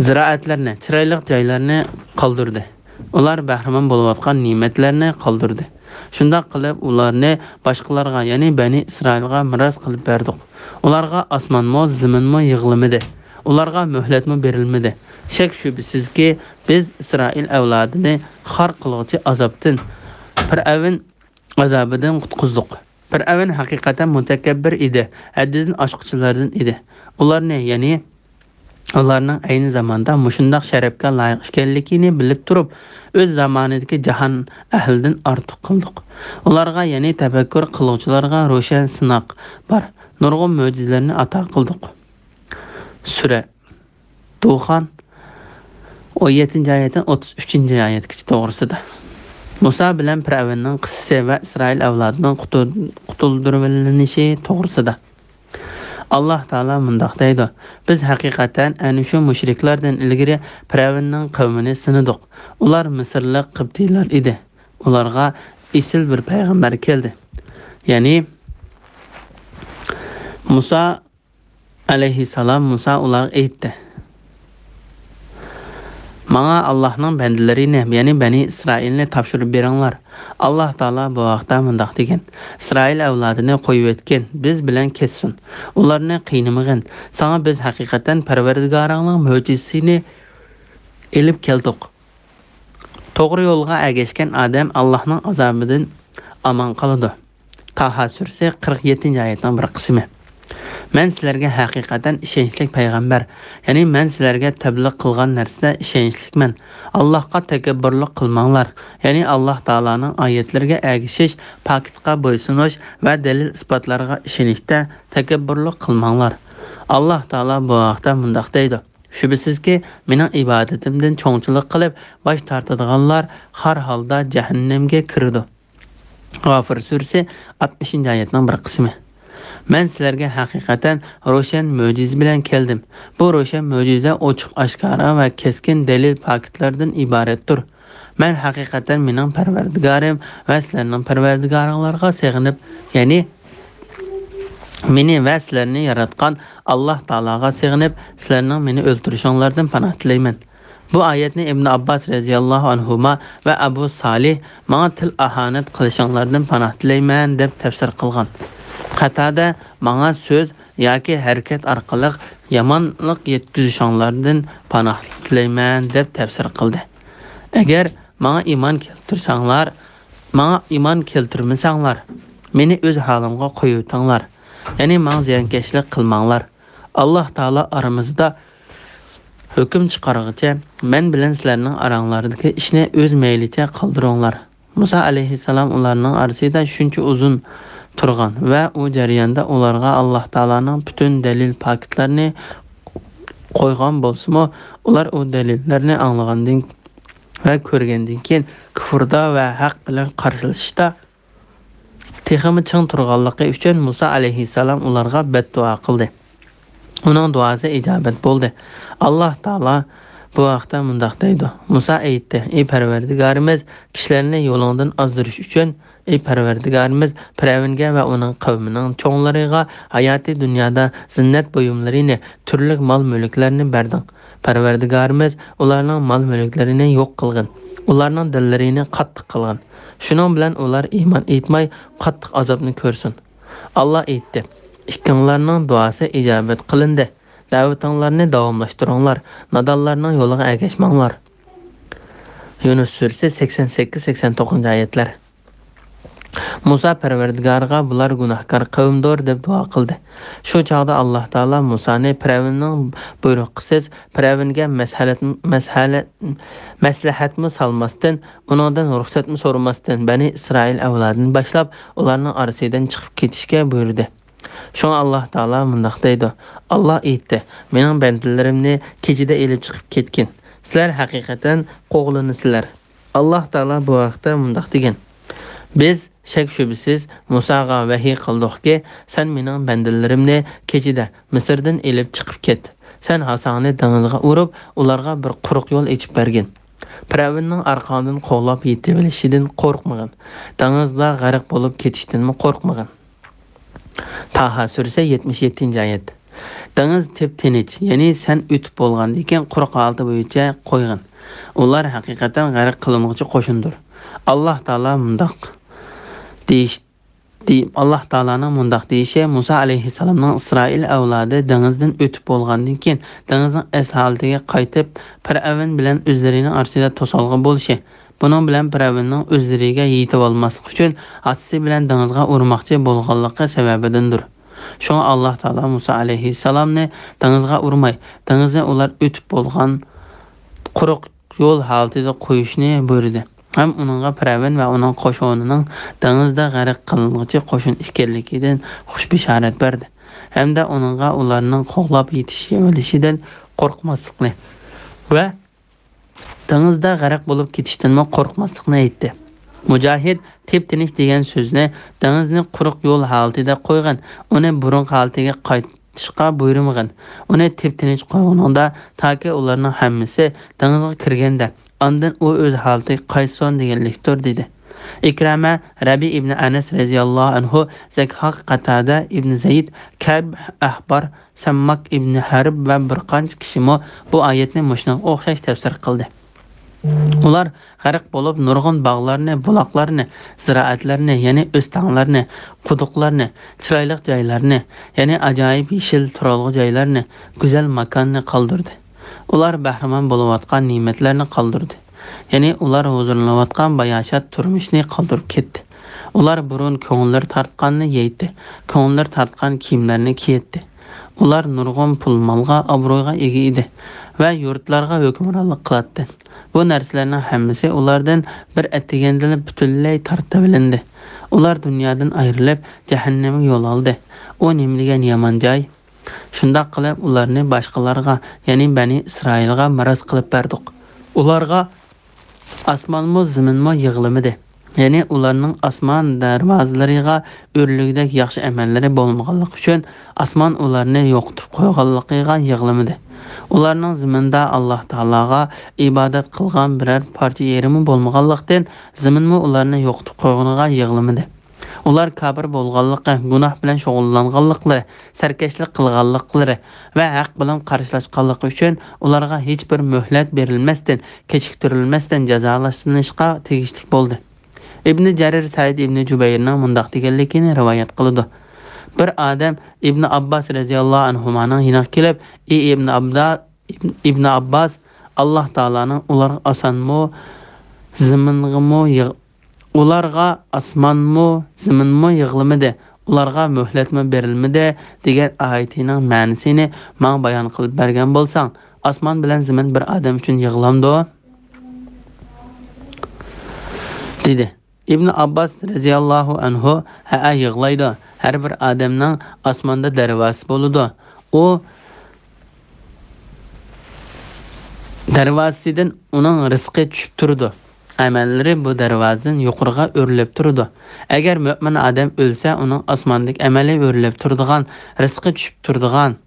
زىرائەتلەرنى، چىرايلىق جايلارنى قالدۇردى. ئۇلار بەھرىمەن بولۇۋاتقان نېمەتلەرنى قالدۇردى. شۇنداق قىلىپ، ئۇلارنى باشقىلارغا، يەنى بەنى ئىسرائىلغا مىراس قىلىپ بەردۇق. ئۇلارغا ئاسمانمۇ، زېمىنمۇ يىغلىمىدى. ئۇلارغا مۆھلەتمۇ بېرىلمىدى. شەك-شۈبھىسىزكى، بىز ئىسرائىل ئەۋلادىنى خار قىلغۇچى ئازابتىن، پىرئەۋن ئازابىدىن قۇتقۇزدۇق. پىرئەۋن ھەقىقەتەن مۇتەكەببىر ئىدى، ھەددىدىن ئاشقۇچىلاردىن ئىدى. ئۇلارنى، يەنى ئۇلارنىڭ ئەينى زاماندا مۇشۇنداق شەرەپكە لايىق ئىكەنلىكىنى بىلىپ تۇرۇپ، ئۆز زامانىدىكى جاھان ئەھلىدىن ئارتۇق قىلدۇق. ئۇلارغا، يەنى تەپەككۇر قىلغۇچىلارغا روشەن سىناق بار، نۇرغۇن مۆجىزىلەرنى ئاتا قىلدۇق. سۈرە دۇخان، ئون يەتتىنچى ئايەتتىن ئوتتۇز ئۈچىنچى ئايەتكىچە توغرىسىدا. مۇسا بىلەن پىرئەۋننىڭ قىسسىسى ۋە ئىسرائىل ئەۋلادىنىڭ قۇتۇل-، قۇتۇلدۇرۇۋېلىنىشى توغرىسىدا. ئاللاھ تائالا مۇنداق دەيدۇ: بىز ھەقىقەتەن ئەنە شۇ مۇشرىكلاردىن ئىلگىرى پىرئەۋننىڭ قەۋمىنى سىنىدۇق. ئۇلار مىسىرلىق قىبتىيلار ئىدى. ئۇلارغا ئېسىل بىر پەيغەمبەر كەلدى. يەنى مۇسا ئەلەيھىسسالام. مۇسا ئۇلارغا ئېيتتى: ماڭا ئاللاھنىڭ بەندىلىرىنى، يەنى بەنى ئىسرائىلنى تاپشۇرۇپ بېرىڭلار. ئاللاھ تائالا بۇ ھەقتە مۇنداق دېگەن: ئىسرائىل ئەۋلادىنى قويۇۋەتكىن، بىز بىلەن كەتسۇن. ئۇلارنى قىينىمىغىن. ساڭا بىز ھەقىقەتەن پەرۋەردىگارىڭنىڭ مۆجىزىسىنى ئېلىپ كەلدۇق. توغرا يولغا ئەگەشكەن ئادەم ئاللاھنىڭ ئازابىدىن ئامان قالىدۇ. تاھا سۈرىسى، قىرىق يەتتىنچى ئايەتنىڭ بىر قىسمى. مەن سىلەرگە ھەقىقەتەن ئىشەنچلىك پەيغەمبەر، يەنى مەن سىلەرگە تەبلىغ قىلغان نەرسىدە ئىشەنچلىكمەن. ئاللاھقا تەكەببۇرلۇق قىلماڭلار، يەنى ئاللاھ تائالانىڭ ئايەتلىرىگە ئەگىشىش، پاكىتقا بويسۇنۇش ۋە دەلىل-ئىسپاتلارغا ئىشىنىشتە تەكەببۇرلۇق قىلماڭلار. ئاللاھ تائالا بۇ ھەقتە مۇنداق دەيدۇ: شۈبھىسىزكى، مېنىڭ ئىبادىتىمدىن چوڭچىلىق قىلىپ باش تارتىدىغانلار خار ھالدا جەھەننەمگە كىرىدۇ. غافىر سۈرىسى، ئاتمىشىنچى ئايەتنىڭ بىر قىسمى. مەن سىلەرگە ھەقىقەتەن روشەن مۆجىزە بىلەن كەلدىم. بۇ روشەن مۆجىزە ئوچۇق-ئاشكارا ۋە كەسكىن دەلىل-پاكىتلاردىن ئىبارەتتۇر. مەن ھەقىقەتەن مېنىڭ پەرۋەردىگارىم ۋە سىلەرنىڭ پەرۋەردىگارىڭلارغا سېغىنىپ، يەنى مېنى ۋە سىلەرنى ياراتقان ئاللاھ تائالاغا سېغىنىپ، سىلەرنىڭ مېنى ئۆلتۈرۈشۈڭلاردىن پاناھ تىلەيمەن. بۇ ئايەتنى ئىبن ئابباس رەزىياللاھۇ ئەنھۇما ۋە ئەبۇ سالىھ، ماڭا تىل ئاھانەت قىلىشىڭلاردىن پاناھ تىلەيمەن، دەپ تەپسىر قىلغان. قاتادە، ماڭا سۆز ياكى ھەرىكەت ئارقىلىق يامانلىق يەتكۈزۈشۈڭلاردىن پاناھ تىلەيمەن، دەپ تەپسىر قىلدى. ئەگەر ماڭا ئىمان كەلتۈرسەڭلار، ماڭا ئىمان كەلتۈرمىسەڭلار، مېنى ئۆز ھالىمغا قويۇۋېتىڭلار، يەنى ماڭا زىيانكەشلىك قىلماڭلار. ئاللاھ تائالا ئارىمىزدا ھۆكۈم چىقارغىچە، مەن بىلەن سىلەرنىڭ ئاراڭلاردىكى ئىشنى ئۆز مەيلىچە قىلدۇرۇڭلار. مۇسا ئەلەيھىسسالام ئۇلارنىڭ ئارىسىدا شۇنچە ئۇزۇن تۇرغان ۋە ئۇ جەرياندا ئۇلارغا ئاللاھ تائالانىڭ پۈتۈن دەلىل پاكىتلىرىنى قويغان بولسىمۇ، ئۇلار ئۇ دەلىللەرنى ئاڭلىغاندىن ۋە كۆرگەندىن كېيىن كۇفردا ۋە ھەق بىلەن قارشىلىشىشتا تېخىمۇ چىڭ تۇرغانلىقى ئۈچۈن مۇسا ئەلەيھىسسالام ئۇلارغا بەددۇئا قىلدى. ئۇنىڭ دۇئاسى ئىجابەت بولدى. ئاللاھ تائالا بۇ ھەقتە مۇنداق دەيدۇ: مۇسا ئېيتتى: ئى پەرۋەردىگارىمىز، كىشىلەرنى يولۇڭدىن ئازدۇرۇش ئۈچۈن، ئى پەرۋەردىگارىمىز، پىرئەۋنگە ۋە ئۇنىڭ قەۋمىنىڭ چوڭلىرىغا ھاياتىي دۇنيادا زىننەت بۇيۇملىرىنى، تۈرلۈك مال-مۈلۈكلەرنى بەردىڭ. پەرۋەردىگارىمىز، ئۇلارنىڭ مال-مۈلۈكلىرىنى يوق قىلغىن، ئۇلارنىڭ دىللىرىنى قاتتىق قىلغىن. شۇنىڭ بىلەن ئۇلار ئىمان ئېيتماي، قاتتىق ئازابنى كۆرسۇن. ئاللاھ ئېيتتى: ئىككىڭلارنىڭ دۇئاسى ئىجابەت قىلىندى. دەۋىتىڭلارنى داۋاملاشتۇرۇڭلار، نادانلارنىڭ يولىغا ئەگەشمەڭلار. يۇنۇس سۈرىسى سەكسەن سەككىز، سەكسەن توققۇزىنچى ئايەتلەر. مۇسا پەرۋەردىگارىغا: بۇلار گۇناھكار قەۋمدۇر، دەپ دۇئا قىلدى. شۇ چاغدا ئاللاھ تائالا مۇسانى پىرئەۋننىڭ بۇيرۇقىسىز، پىرئەۋنگە مەسلىھەت-، مەسلىھەت-، مەسلىھەتمۇ سالماستىن، ئۇنىڭدىن رۇخسەتمۇ سورىماستىن، بەنى ئىسرائىل ئەۋلادىنى باشلاپ، ئۇلارنىڭ ئارىسىدىن چىقىپ كېتىشكە بۇيرۇدى. شۇڭا ئاللاھ تائالا مۇنداق دەيدۇ: ئاللاھ ئېيتتى: مېنىڭ بەندىلىرىمنى كېچىدە ئېلىپ چىقىپ كەتكىن. سىلەر ھەقىقەتەن قوغلىنىسىلەر. ئاللاھ تائالا بۇ ھەقتە مۇنداق دېگەن: بىز شەك-شۈبھىسىز مۇساغا ۋەھىي قىلدۇقكى، سەن مېنىڭ بەندىلىرىمنى كېچىدە مىسىردىن ئېلىپ چىقىپ كەت. سەن ھاساڭنى دېڭىزغا ئۇرۇپ، ئۇلارغا بىر قۇرۇق يول ئېچىپ بەرگىن. پىرئەۋننىڭ ئارقاڭدىن قوغلاپ يېتىۋېلىشىدىن قورقمىغىن. دېڭىزدا غەرق بولۇپ كېتىشتىنمۇ قورقمىغىن. تاھا سۈرىسى، يەتمىش يەتتىنچى ئايەت. دېڭىز تىپ-تىنچ، يەنى سەن ئۆتۈپ بولغاندىن كېيىن قۇرۇق ھالىتى بويىچە قويغىن. ئۇلار ھەقىقەتەن غەرق قىلىنغۇچى قوشۇندۇر. ئاللاھ تائالا مۇنداق دېيىش-، دېيىپ، ئاللاھ تائالانىڭ مۇنداق دېيىشى مۇسا ئەلەيھىسسالامنىڭ ئىسرائىل ئەۋلادى دېڭىزدىن ئۆتۈپ بولغاندىن كېيىن دېڭىزنىڭ ئەسلى ھالىتىگە قايتىپ، پىرئەۋن بىلەن ئۆزلىرىنىڭ ئارىسىدا توسالغۇ بولۇشى، بۇنىڭ بىلەن پىرئەۋننىڭ ئۆزلىرىگە يېتىۋالماسلىق ئۈچۈن ئاتىسى بىلەن دېڭىزغا ئۇرماقچى بولغانلىقى سەۋەبىدىندۇر. شۇڭا ئاللاھ تائالا مۇسا ئەلەيھىسسالامنى دېڭىزغا ئۇرماي، دېڭىزنى ئۇلار ئۆتۈپ بولغان قۇرۇق يول ھالىتىدە قويۇشنى بۇيرۇدى ھەم ئۇنىڭغا پىرئەۋن ۋە ئۇنىڭ قوشۇنىنىڭ دېڭىزدا غەرق قىلىنغۇچى قوشۇن ئىكەنلىكىدىن خۇش بېشارەت بەردى ھەمدە ئۇنىڭغا ئۇلارنىڭ قوغلاپ يېتىشىۋېلىشىدىن قورقماسلىقنى ۋە دېڭىزدا غەرق بولۇپ كېتىشتىنمۇ قورقماسلىقنى ئېيتتى. مۇجاھىد تىپ-تىنچ دېگەن سۆزنى دېڭىزنى قۇرۇق يول ھالىتىدە قويغىن، ئۇنى بۇرۇنقى ھالىتىگە قايتىشقا بۇيرۇمىغىن، ئۇنى تىپ-تىنچ قويغىنىڭدا، تاكى ئۇلارنىڭ ھەممىسى دېڭىزغا كىرگەندە، ئاندىن ئۇ ئۆز ھالىتىگە قايتسۇن دېگەنلىكتۇر، دېدى. ئىكرامە، رەبى ئىبنى ئەنەس رەزىياللاھۇ ئەنھۇ، زەكھاق، قاتادە ئىبنى زەيد، كەب ئەھبار، سەمماك ئىبنى ھەرب ۋە بىر قانچە كىشىمۇ بۇ ئايەتنى مۇشۇنىڭغا ئوخشاش تەپسىر قىلدى. ئۇلار غەرق بولۇپ، نۇرغۇن باغلارنى، بۇلاقلارنى، زىرائەتلەرنى، يەنى ئۆستەڭلەرنى، قۇدۇقلارنى، چىرايلىق جايلارنى، يەنى ئاجايىپ يېشىل تۇرالغۇ جايلارنى، گۈزەل ماكاننى قالدۇردى. ئۇلار بەھرىمەن بولۇۋاتقان نېمەتلەرنى قالدۇردى. يەنى ئۇلار ھۇزۇرلىنىۋاتقان باياشات تۇرمۇشنى قالدۇرۇپ كەتتى. ئۇلار بۇرۇن كۆڭۈللىرى تارتقاننى يەيتتى، كۆڭۈللىرى تارتقان كىيىملەرنى كىيەتتى. ئۇلار نۇرغۇن پۇل-مالغا، ئابرۇيغا ئىگە ئىدى ۋە يۇرتلارغا ھۆكۈمرانلىق قىلاتتى. بۇ نەرسىلەرنىڭ ھەممىسى ئۇلاردىن بىر ئەتىگەندىلا پۈتۈنلەي تارتىۋېلىندى. ئۇلار دۇنيادىن ئايرىلىپ، جەھەننەمگە يول ئالدى. ئۇ نېمە دېگەن يامان جاي! شۇنداق قىلىپ، ئۇلارنى باشقىلارغا، يەنى بەنى ئىسرائىلغا مىراس قىلىپ بەردۇق. ئۇلارغا ئاسمانمۇ، زېمىنمۇ يىغلىمىدى. يەنى ئۇلارنىڭ ئاسمان دەرۋازىلىرىغا ئۆرۈلگۈدەك ياخشى ئەمەللىرى بولمىغانلىقى ئۈچۈن، ئاسمان ئۇلارنى يوقىتىپ قويغانلىقىغا يىغلىمىدى. ئۇلارنىڭ زېمىندا ئاللاھ تائالاغا ئىبادەت قىلغان بىرەر پارچە يېرىمۇ بولمىغانلىقتىن، زېمىنمۇ ئۇلارنى يوقىتىپ قويغىنىغا يىغلىمىدى. ئۇلار كاپىر بولغانلىقى، گۇناھ بىلەن شۇغۇللانغانلىقلىرى، سەركەشلىك قىلغانلىقلىرى ۋە ھەق بىلەن قارشىلاشقانلىقى ئۈچۈن ئۇلارغا ھېچبىر مۆھلەت بېرىلمەستىن، كېچىكتۈرۈلمەستىن جازالىنىشقا تېگىشلىك بولدى. ئىبنى جەرىر سەئىد ئىبنى جۇبەيرنىڭ مۇنداق دېگەنلىكىنى رىۋايەت قىلىدۇ. بىر ئادەم ئىبنى ئابباس رەزىياللاھۇ ئەنھۇمانىڭ يېنىغا كېلىپ، ئى ئىبنى ئابدا-، ئىبن-، ئىبنى ئابباس، ئاللاھ تائالانىڭ ئۇلارغا ئاسانمۇ، زېمىنغىمۇ يىغ-، ئۇلارغا ئاسمانمۇ، زېمىنمۇ يىغلىمىدى، ئۇلارغا مۆھلەتمۇ بېرىلمىدى، دېگەن ئايىتىنىڭ مەنىسىنى ماڭا بايان قىلىپ بەرگەن بولساڭ، ئاسمان بىلەن زېمىن بىر ئادەم ئۈچۈن يىغلامدۇ؟ دېدى. ئىبن ئابباس رەزىياللاھۇ ئەنھۇ، ھەئە، يىغلايدۇ. ھەر بىر ئادەمنىڭ ئاسماندا دەرۋازىسى بولىدۇ. ئۇ دەرۋازىسىدىن ئۇنىڭ رىزقى چۈشۈپ تۇرىدۇ. ئەمەللىرى بۇ دەرۋازىدىن يۇقىرىغا ئۆرۈلۈپ تۇرىدۇ. ئەگەر مۆمىن ئادەم ئۆلسە، ئۇنىڭ ئاسماندىكى ئەمەلى ئۆرۈلۈپ تۇرىدىغان، رىزقى چۈشۈپ تۇرىدىغان،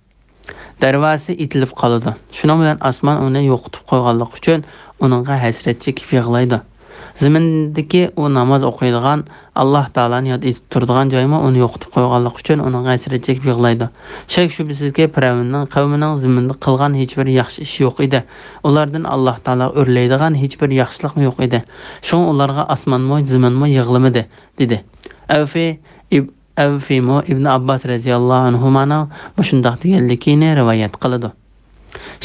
دەرۋازىسى ئېتىلىپ قالىدۇ. شۇنىڭ بىلەن ئاسمان ئۇنى يوقىتىپ قويغانلىقى ئۈچۈن ئۇنىڭغا ھەسرەت چېكىپ يىغلايدۇ. زېمىندىكى ئۇ ناماز ئوقۇيدىغان، ئاللاھ تائالانى ياد ئېتىپ تۇرىدىغان جايمۇ ئۇنى يوقىتىپ قويغانلىقى ئۈچۈن ئۇنىڭغا ھەسرەت چېكىپ يىغلايدۇ. شەك-شۈبھىسىزكى، پىرئەۋننىڭ قەۋمىنىڭ زېمىندا قىلغان ھېچبىر ياخشى ئىشى يوق ئىدى. ئۇلاردىن ئاللاھ تائالا ئۆرلەيدىغان ھېچبىر ياخشىلىقمۇ يوق ئىدى. شۇڭا ئۇلارغا ئاسمانمۇ، زېمىنمۇ يىغلىمىدى، دېدى. ئەۋفى ئىب-، ئەۋفىمۇ ئىبن ئابباس رەزىياللاھۇ ئەنھۇمانىڭ مۇشۇنداق دېگەنلىكىنى رىۋايەت قىلىدۇ.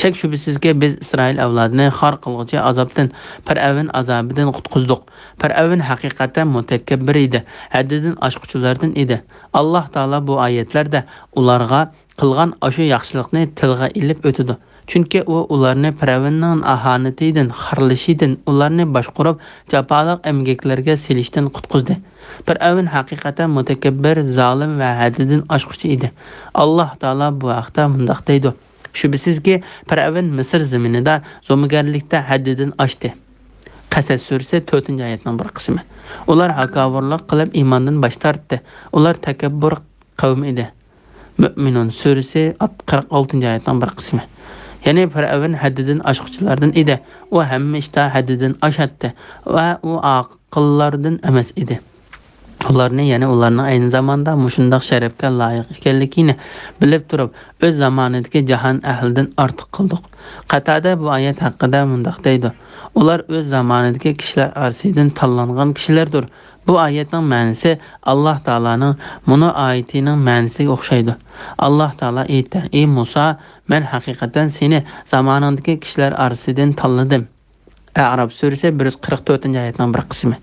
شەك-شۈبھىسىزكى، بىز ئىسرائىل ئەۋلادىنى خار قىلغۇچى ئازابتىن، پىرئەۋن ئازابىدىن قۇتقۇزدۇق. پىرئەۋن ھەقىقەتەن مۇتەكەببىر ئىدى، ھەددىدىن ئاشقۇچىلاردىن ئىدى. ئاللاھ تائالا بۇ ئايەتلەردە ئۇلارغا قىلغان ئاشۇ ياخشىلىقنى تىلغا ئېلىپ ئۆتىدۇ. چۈنكى ئۇ ئۇلارنى پىرئەۋننىڭ ئاھانىتىدىن، خارلىشىدىن، ئۇلارنى باشقۇرۇپ، جاپالىق ئەمگەكلەرگە سېلىشتىن قۇتقۇزدى. پىرئەۋن ھەقىقەتەن مۇتەكەببىر، زالىم ۋە ھەددىدىن ئاشقۇچى ئىدى. ئاللاھ تائالا بۇ ھەقتە مۇنداق دەيدۇ: شۈبھىسىزكى، پىرئەۋن مىسىر زېمىنىدا زومىگەرلىكتە ھەددىدىن ئاشتى. قەسەس سۈرىسى، تۆتىنچى ئايەتنىڭ بىر قىسمى. ئۇلار ھاكاۋۇرلۇق قىلىپ ئىماندىن باش تارتتى. ئۇلار تەكەببۇر قەۋم ئىدى. مۆمىنۇن سۈرىسى، ئات-، قىرىق ئالتىنچى ئايەتنىڭ بىر قىسمى. يەنى پىرئەۋن ھەددىدىن ئاشقۇچىلاردىن ئىدى. ئۇ ھەممە ئىشتا ھەددىدىن ئاشاتتى ۋە ئۇ ئاقىللاردىن ئەمەس ئىدى. ئۇلارنى، يەنى ئۇلارنىڭ ئەينى زاماندا مۇشۇنداق شەرەپكە لايىق ئىكەنلىكىنى بىلىپ تۇرۇپ، ئۆز زامانىدىكى جاھان ئەھلىدىن ئارتۇق قىلدۇق. قاتادە بۇ ئايەت ھەققىدە مۇنداق دەيدۇ: ئۇلار ئۆز زامانىدىكى كىشىلەر ئارىسىدىن تاللانغان كىشىلەردۇر. بۇ ئايەتنىڭ مەنىسى ئاللاھ تائالانىڭ مۇنۇ ئايىتىنىڭ مەنىسىگە ئوخشايدۇ. ئاللاھ تائالا ئېيتتى: ئى مۇسا، مەن ھەقىقەتەن سېنى زامانىڭدىكى كىشىلەر ئارىسىدىن تاللىدىم. ئەئراف سۈرىسى، بىر يۈز قىرىق تۆتىنچى ئايەتنىڭ بىر قىسمى.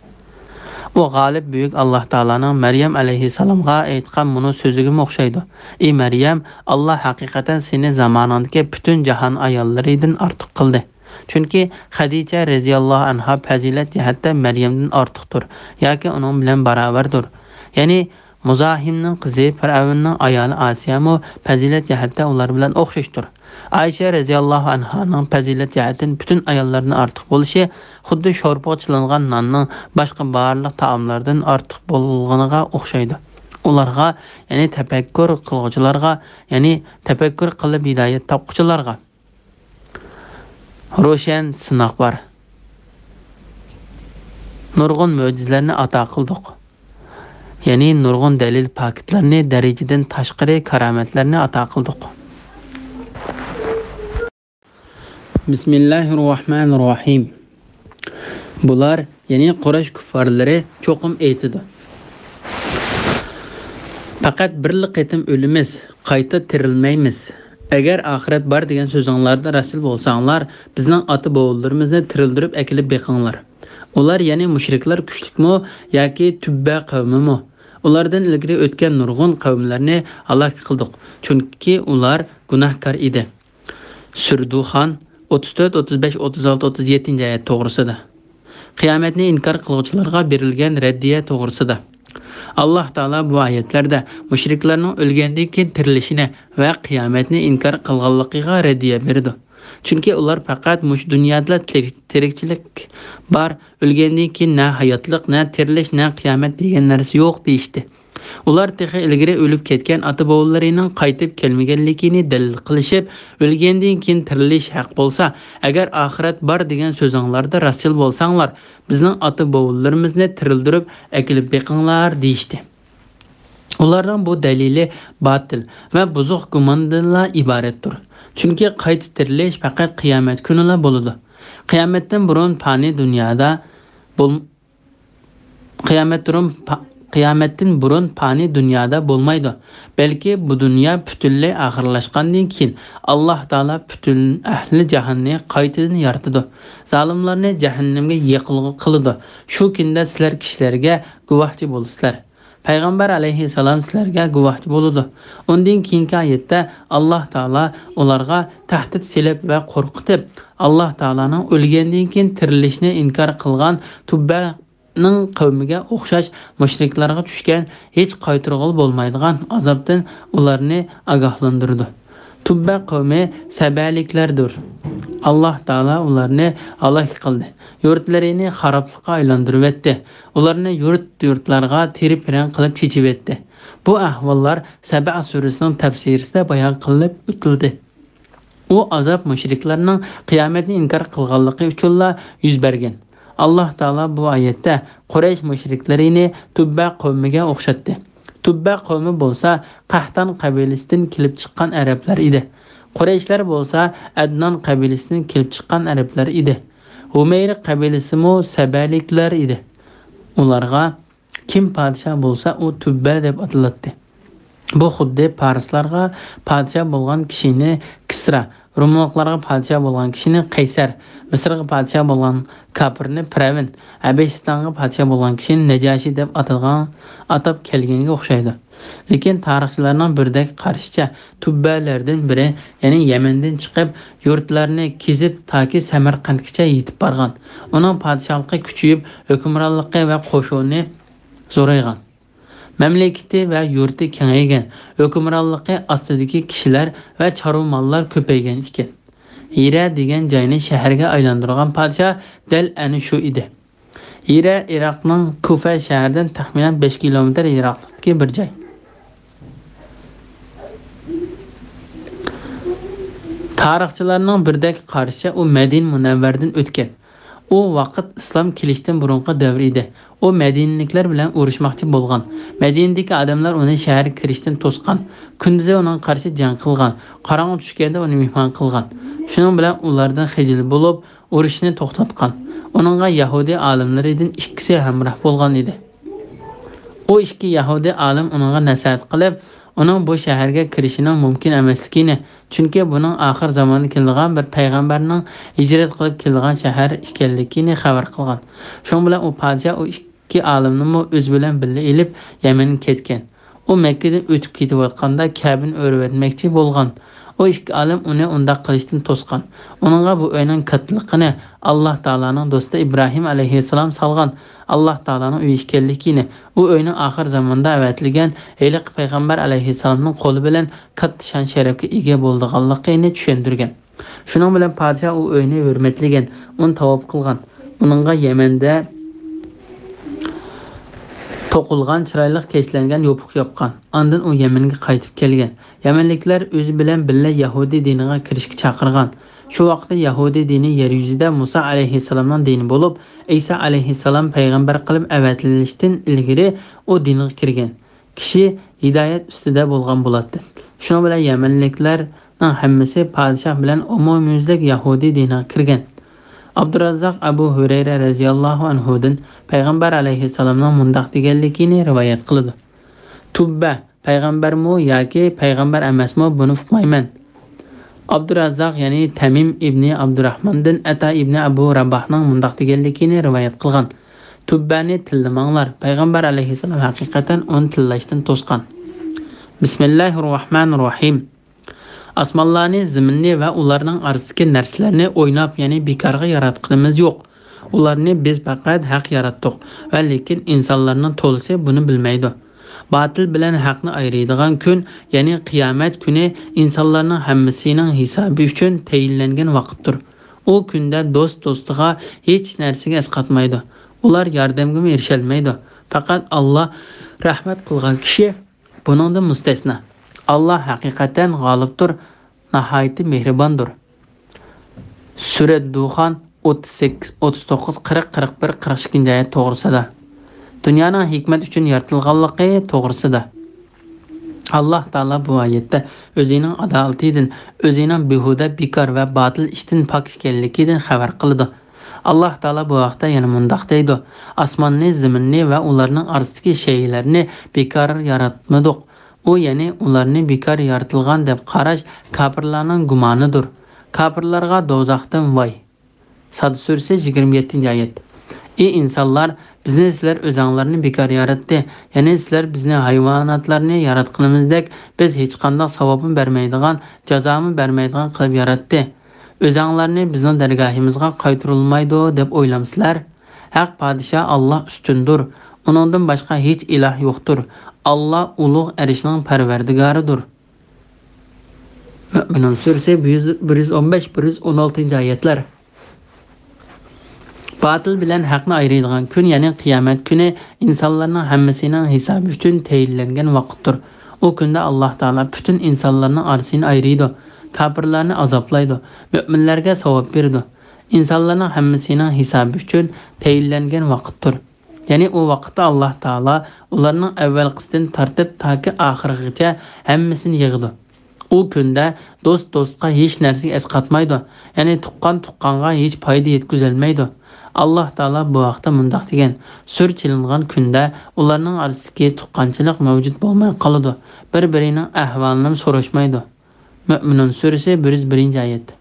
ئۇ غالىب بۈيۈك ئاللاھ تائالانىڭ مەريەم ئەلەيھىسسالامغا ئېيتقان مۇنۇ سۆزىگىمۇ ئوخشايدۇ: ئى مەريەم، ئاللاھ ھەقىقەتەن سېنى زامانىڭدىكى پۈتۈن جاھان ئاياللىرىدىن ئارتۇق قىلدى. چۈنكى خەدىچە رەزىياللاھۇ ئەنھا پەزىلەت جەھەتتە مەريەمدىن ئارتۇقتۇر ياكى ئۇنىڭ بىلەن باراۋەردۇر. يەنى مۇزاھىمنىڭ قىزى پىرئەۋننىڭ ئايالى ئاسىيەمۇ پەزىلەت جەھەتتە ئۇلار بىلەن ئوخشاشتۇر. ئائىشە رەزىياللاھۇ ئەنھانىڭ پەزىلەت جەھەتتىن پۈتۈن ئاياللاردىن ئارتۇق بولۇشى خۇددى شورپىغا چىلانغان ناننىڭ باشقا بارلىق تائاملاردىن ئارتۇق بولغىنىغا ئوخشايدۇ. ئۇلارغا، يەنى تەپەككۇر قىلغۇچىلارغا، يەنى تەپەككۇر قىلىپ ھىدايەت تاپقۇچىلارغا روشەن سىناقلار، نۇرغۇن مۆجىزىلەرنى ئاتا قىلدۇق. يەنى نۇرغۇن دەلىل پاكىتلارنى، دەرىجىدىن تاشقىرى كارامەتلەرنى ئاتا قىلدۇق. بىسمىللاھىررەھمانىررەھىم. بۇلار، يەنى قۇرەيش كۇففارلىرى چوقۇم ئېيتىدۇ: پەقەت بىرلا قېتىم ئۆلىمىز، قايتا تىرىلمەيمىز. ئەگەر ئاخىرەت بار دېگەن سۆزۈڭلاردا راستچىل بولساڭلار، بىزنىڭ ئاتا-بوۋىلىرىمىزنى تىرىلدۈرۈپ ئەكېلىپ بېقىڭلار. ئۇلار، يەنى مۇشرىكلار، كۈچلۈكمۇ ياكى تۈببە قەۋمىمۇ؟ ئۇلاردىن ئىلگىرى ئۆتكەن نۇرغۇن قەۋملەرنى ھالاك قىلدۇق، چۈنكى ئۇلار گۇناھكار ئىدى. سۈرە دۇخان، ئوتتۇز تۆت، ئوتتۇز بەش، ئوتتۇز ئالتە، ئوتتۇز يەتتىنچى ئايەت توغرىسىدا. قىيامەتنى ئىنكار قىلغۇچىلارغا بېرىلگەن رەددىيە توغرىسىدا. ئاللاھ تائالا بۇ ئايەتلەردە مۇشرىكلارنىڭ ئۆلگەندىن كېيىن تىرىلىشىنى ۋە قىيامەتنى ئىنكار قىلغانلىقىغا رەددىيە بېرىدۇ. چۈنكى ئۇلار پەقەت مۇشۇ دۇنيادىلا تىرىك-، تىرىكچىلىك بار، ئۆلگەندىن كېيىن نە ھاياتلىق، نە تىرىلىش، نە قىيامەت دېگەن نەرسە يوق دېيىشتى. ئۇلار تېخى ئىلگىرى ئۆلۈپ كەتكەن ئاتا-بوۋىلىرىنىڭ قايتىپ كەلمىگەنلىكىنى دەلىل قىلىشىپ، ئۆلگەندىن كېيىن تىرىلىش ھەق بولسا، ئەگەر ئاخىرەت بار دېگەن سۆزۈڭلاردا راستچىل بولساڭلار، بىزنىڭ ئاتا-بوۋىلىرىمىزنى تىرىلدۈرۈپ ئەكېلىپ بېقىڭلار دېيىشتى. ئۇلارنىڭ بۇ دەلىلى باتىل ۋە بۇزۇق گۇماندىنلا ئىبارەتتۇر. چۈنكى قايتا تىرىلىش پەقەت قىيامەت كۈنىلا بولىدۇ. قىيامەتتىن بۇرۇن پانىي دۇنيادا بول-، قىيامەتتىن پا-، قىيامەتتىن بۇرۇن پانىي دۇنيادا بولمايدۇ. بەلكى بۇ دۇنيا پۈتۈنلەي ئاخىرلاشقاندىن كېيىن، ئاللاھ تائالا پۈتۈن ئەھلى جاھاننى قايتىدىن يارىتىدۇ. زالىملارنى جەھەننەمگە يېقىلغۇ قىلىدۇ. شۇ كۈندە سىلەر كىشىلەرگە گۇۋاھچى بولىسىلەر. پەيغەمبەر ئەلەيھىسسالام سىلەرگە گۇۋاھچى بولىدۇ. ئۇندىن كېيىنكى ئايەتتە ئاللاھ تائالا ئۇلارغا تەھدىت سېلىپ ۋە قورقۇتۇپ، ئاللاھ تائالانىڭ ئۆلگەندىن كېيىن تىرىلىشنى ئىنكار قىلغان تۇببەنىڭ قەۋمىگە ئوخشاش مۇشرىكلارغا چۈشكەن ھېچ قايتۇرغىلى بولمايدىغان ئازابتىن ئۇلارنى ئاگاھلاندۇرىدۇ. تۇببە قەۋمى سەبەلىكلەردۇر. ئاللاھ تائالا ئۇلارنى ھالاك قىلدى. يۇرتلىرىنى خارابلىققا ئايلاندۇرۇۋەتتى. ئۇلارنى يۇرت-يۇرتلارغا تىرە-پىرەن قىلىپ چېچىۋەتتى. بۇ ئەھۋاللار سەبە سۈرىسىنىڭ تەپسىرىسىدە بايان قىلىنىپ ئۆتۈلدى. ئۇ ئازاب مۇشرىكلارنىڭ قىيامەتنى ئىنكار قىلغانلىقى ئۈچۈنلا يۈز بەرگەن. ئاللاھ تائالا بۇ ئايەتتە قۇرەيش مۇشرىكلىرىنى تۇببە قەۋمىگە ئوخشاتتى. تۇببە قەۋمى بولسا قەھتان قەبىلىسىدىن كېلىپ چىققان ئەرەبلەر ئىدى. قۇرەيشلەر بولسا ئەدنان قەبىلىسىدىن كېلىپ چىققان ئەرەبلەر ئىدى. ھۇمەيرە قەبىلىسىمۇ سەبەلىكلەر ئىدى. ئۇلارغا كىم پادىشاھ بولسا، ئۇ تۇببە دەپ ئاتىلاتتى. بۇ خۇددى پارسلارغا پادىشاھ بولغان كىشىنى كىسرا، روملۇقلارغا پادىشاھ بولغان كىشىنى قەيسەر، مىسىرغا پادىشاھ بولغان كاپىرنى پىرئەۋن، ھەبىشىستانغا پادىشاھ بولغان كىشىنى نەجاشى دەپ ئاتىغان، ئاتاپ كەلگەنگە ئوخشايدۇ. لېكىن تارىخچىلارنىڭ بىردەك قارىشىچە، تۇببەلەردىن بىرى، يەنى يەمەندىن چىقىپ، يۇرتلارنى كېزىپ، تاكى سەمەرقەنتكىچە يېتىپ بارغان. ئۇنىڭ پادىشاھلىقى كۈچىيىپ، ھۆكۈمرانلىقى ۋە قوشۇنى زورايغان. مەملىكىتى ۋە يۇرتى كېڭەيگەن، ھۆكۈمرانلىقى ئاستىدىكى كىشىلەر ۋە چارۋا ماللار كۆپەيگەن ئىكەن. ھىرە دېگەن جاينى شەھەرگە ئايلاندۇرغان پادىشاھ دەل ئەنە شۇ ئىدى. ھىرە ئىراقنىڭ كۇفە شەھىرىدىن تەخمىنەن بەش كىلومېتىر يىراقلىقتىكى بىر جاي. تارىخچىلارنىڭ بىردەك قارىشىچە، ئۇ مەدىنە مۇنەۋۋەرىدىن ئۆتكەن. ئۇ ۋاقىت ئىسلام كېلىشتىن بۇرۇنقى دەۋر ئىدى. ئۇ مەدىنىلىكلەر بىلەن ئۇرۇشماقچى بولغان. مەدىنىدىكى ئادەملەر ئۇنى شەھەرگە كىرىشتىن توسقان. كۈندۈزى ئۇنىڭغا قارشى جەڭ قىلغان. قاراڭغۇ چۈشكەندە ئۇنى مېھمان قىلغان. شۇنىڭ بىلەن ئۇلاردىن خىجىل بولۇپ، ئۇرۇشنى توختاتقان. ئۇنىڭغا يەھۇدىي ئالىملىرىدىن ئىككىسى ھەمراھ بولغان ئىدى. ئۇ ئىككى يەھۇدىي ئالىم ئۇنىڭغا نەسىھەت قىلىپ، ئۇنىڭ بۇ شەھەرگە كىرىشىنىڭ مۇمكىن ئەمەسلىكىنى، چۈنكى بۇنىڭ ئاخىر زاماندا كېلىدىغان بىر پەيغەمبەرنىڭ ھىجرەت قىلىپ كېلىدىغان شەھەر ئىكەنلىكىنى خەۋەر قىلغان. شۇنىڭ بىلەن ئۇ پادىشاھ ئۇ ئىككى ئالىمنىمۇ ئۆزى بىلەن بىللە ئېلىپ، يەمەنگە كەتكەن. ئۇ مەككىدىن ئۆتۈپ كېتىۋاتقاندا كەبىنى ئۆرۈۋەتمەكچى بولغان. ئۇ ئىككى ئالىم ئۇنى ئۇنداق قىلىشتىن توسقان. ئۇنىڭغا بۇ ئۆينىڭ كاتتىلىقىنى ئاللاھ تائالانىڭ دوستى ئىبراھىم ئەلەيھىسسالام سالغان. ئاللاھ تائالانىڭ ئۆيى ئىكەنلىكىنى، ئۇ ئۆينىڭ ئاخىر زاماندا ئەۋەتىلگەن ھېلىقى پەيغەمبەر ئەلەيھىسسالامنىڭ قولى بىلەن كاتتا شان-شەرەپكە ئىگە بولىدىغانلىقىنى چۈشەندۈرگەن. شۇنىڭ بىلەن پادىشاھ ئۇ ئۆينى ھۆرمەتلىگەن، ئۇنى تاۋاپ قىلغان. ئۇنىڭغا يەمەندە توقۇلغان چىرايلىق كەشتىلەنگەن يوپۇق ياپقان. ئاندىن ئۇ يەمەنگە قايتىپ كەلگەن. يەمەنلىكلەر ئۆزى بىلەن بىللە يەھۇدىي دىنىغا كىرىشكە چاقىرغان. شۇ ۋاقىتتا يەھۇدىي دىنى يەر يۈزىدە مۇسا ئەلەيھىسسالامنىڭ دىنى بولۇپ، ئەيسا ئەلەيھىسسالام پەيغەمبەر قىلىپ ئەۋەتىلىشتىن ئىلگىرى ئۇ دىنغا كىرگەن. كىشى ھىدايەت ئۈستىدە بولغان بولاتتى. شۇنىڭ بىلەن يەمەنلىكلەرنىڭ ھەممىسى پادىشاھ بىلەن ئومۇميۈزلۈك يەھۇدىي دىنىغا كىرگەن. ئابدۇراززاق ئەبۇ ھۇرەيرە رەزىياللاھۇ ئەنھۇدىن پەيغەمبەر ئەلەيھىسسالامنىڭ مۇنداق دېگەنلىكىنى رىۋايەت قىلىدۇ: تۇببە پەيغەمبەرمۇ ياكى پەيغەمبەر ئەمەسمۇ، بۇنى ئۇقمايمەن. ئابدۇراززاق، يەنى تەمىم ئىبنى ئابدۇراھماندىن ئەتا ئىبنى ئەبۇ راباھنىڭ مۇنداق دېگەنلىكىنى رىۋايەت قىلغان: تۇببەنى تىللىماڭلار، پەيغەمبەر ئەلەيھىسسالام ھەقىقەتەن ئۇنى تىللاشتىن توسقان. بىسمىللاھىررەھمانىررەھىم. ئاسمانلارنى، زېمىننى ۋە ئۇلارنىڭ ئارىسىدىكى نەرسىلەرنى ئويناپ، يەنى بىكارغا ياراتقىنىمىز يوق. ئۇلارنى بىز پەقەت ھەق ياراتتۇق ۋە لېكىن ئىنسانلارنىڭ تولىسى بۇنى بىلمەيدۇ. باتىل بىلەن ھەقنى ئايرىيدىغان كۈن، يەنى قىيامەت كۈنى ئىنسانلارنىڭ ھەممىسىنىڭ ھېسابى ئۈچۈن تەيىنلەنگەن ۋاقىتتۇر. ئۇ كۈندە دوست دوستىغا ھېچ نەرسىگە ئەسقاتمايدۇ. ئۇلار ياردەمگىمۇ ئېرىشەلمەيدۇ. پەقەت ئاللا رەھمەت قىلغان كىشى بۇنىڭدىن مۇستەسنا. ئاللا ھەقىقەتەن غالىبتۇر، ناھايىتى مېھرىباندۇر. سۈرە دۇخان ئوتتۇز سەككىز، ئوتتۇز توققۇز، قىرىق، قىرىق بىر، قىرىق ئىككىنچى ئايەت توغرىسىدا. دۇنيانىڭ ھېكمەت ئۈچۈن يارىتىلغانلىقى توغرىسىدا. ئاللا تائالا بۇ ئايەتتە ئۆزىنىڭ ئادالىتىدىن، ئۆزىنىڭ بىھۇدە، بىكار ۋە باتىل ئىشتىن پاك ئىكەنلىكىدىن خەۋەر قىلىدۇ. ئاللا تائالا بۇ ھەقتە يەنە مۇنداق دەيدۇ: «ئاسماننى، زېمىننى ۋە ئۇلارنىڭ ئارىسىدىكى شەيئىلەرنى بىكار ياراتمىدۇق.» ئۇ، يەنى ئۇلارنى بىكار يارىتىلغان دەپ قاراش كاپىرلارنىڭ گۇمانىدۇر. كاپىرلارغا دوزاختىن ۋاي. ساد سۈرىسى، يىگىرمە يەتتىنچى ئايەت. ئى ئىنسانلار، بىزنى سىلەر ئۆزەڭلارنى بىكار ياراتتى، يەنى سىلەر بىزنى ھايۋاناتلارنى ياراتقىنىمىزدەك بىز ھېچقانداق ساۋابمۇ بەرمەيدىغان، جازامۇ بەرمەيدىغان قىلىپ ياراتتى. ئۆزەڭلارنى بىزنىڭ دەرگاھىمىزغا قايتۇرۇلمايدۇ دەپ ئويلامسىلەر؟ ھەق پادىشاھ ئاللا ئۈستۈندۇر. ئۇنىڭدىن باشقا ھېچ ئىلاھ يوقتۇر. ئاللا ئۇلۇغ ئەرشنىڭ پەرۋەردىگارىدۇر. مۆمىنۇن سۈرىسى بىر يۈز، بىر يۈز ئون بەش، بىر يۈز ئون ئالتىنچى ئايەتلەر. باتىل بىلەن ھەقنى ئايرىيدىغان كۈن، يەنى قىيامەت كۈنى ئىنسانلارنىڭ ھەممىسىنىڭ ھېسابى ئۈچۈن تەيىنلەنگەن ۋاقىتتۇر. ئۇ كۈندە ئاللا تائالا پۈتۈن ئىنسانلارنىڭ ئارىسىنى ئايرىيدۇ، كاپىرلارنى ئازابلايدۇ، مۆمىنلەرگە ساۋاب بېرىدۇ. ئىنسانلارنىڭ ھەممىسىنىڭ ھېسابى ئۈچۈن تەيىنلەنگەن ۋاقىتتۇر. يەنى ئۇ ۋاقىتتا ئاللا تائالا ئۇلارنىڭ ئەۋۋەلقىسىدىن تارتىپ تاكى ئاخىرغىچە ھەممىسىنى يىغىدۇ. ئۇ كۈندە دوست دوستقا ھېچ نەرسىگە ئەسقاتمايدۇ، يەنى تۇغقان تۇغقانغا ھېچ پايدا يەتكۈزەلمەيدۇ. ئاللا تائالا بۇ ھەقتە مۇنداق دېگەن: «سۈر چېلىنغان كۈندە ئۇلارنىڭ ئارىسىدىكى تۇغقانچىلىق مەۋجۇت بولماي قالىدۇ، بىر-بىرىنىڭ ئەھۋالىنىمۇ سوراشمايدۇ.» مۆمىنۇن سۈرىسى، بىر يۈز بىرىنچى ئايەت.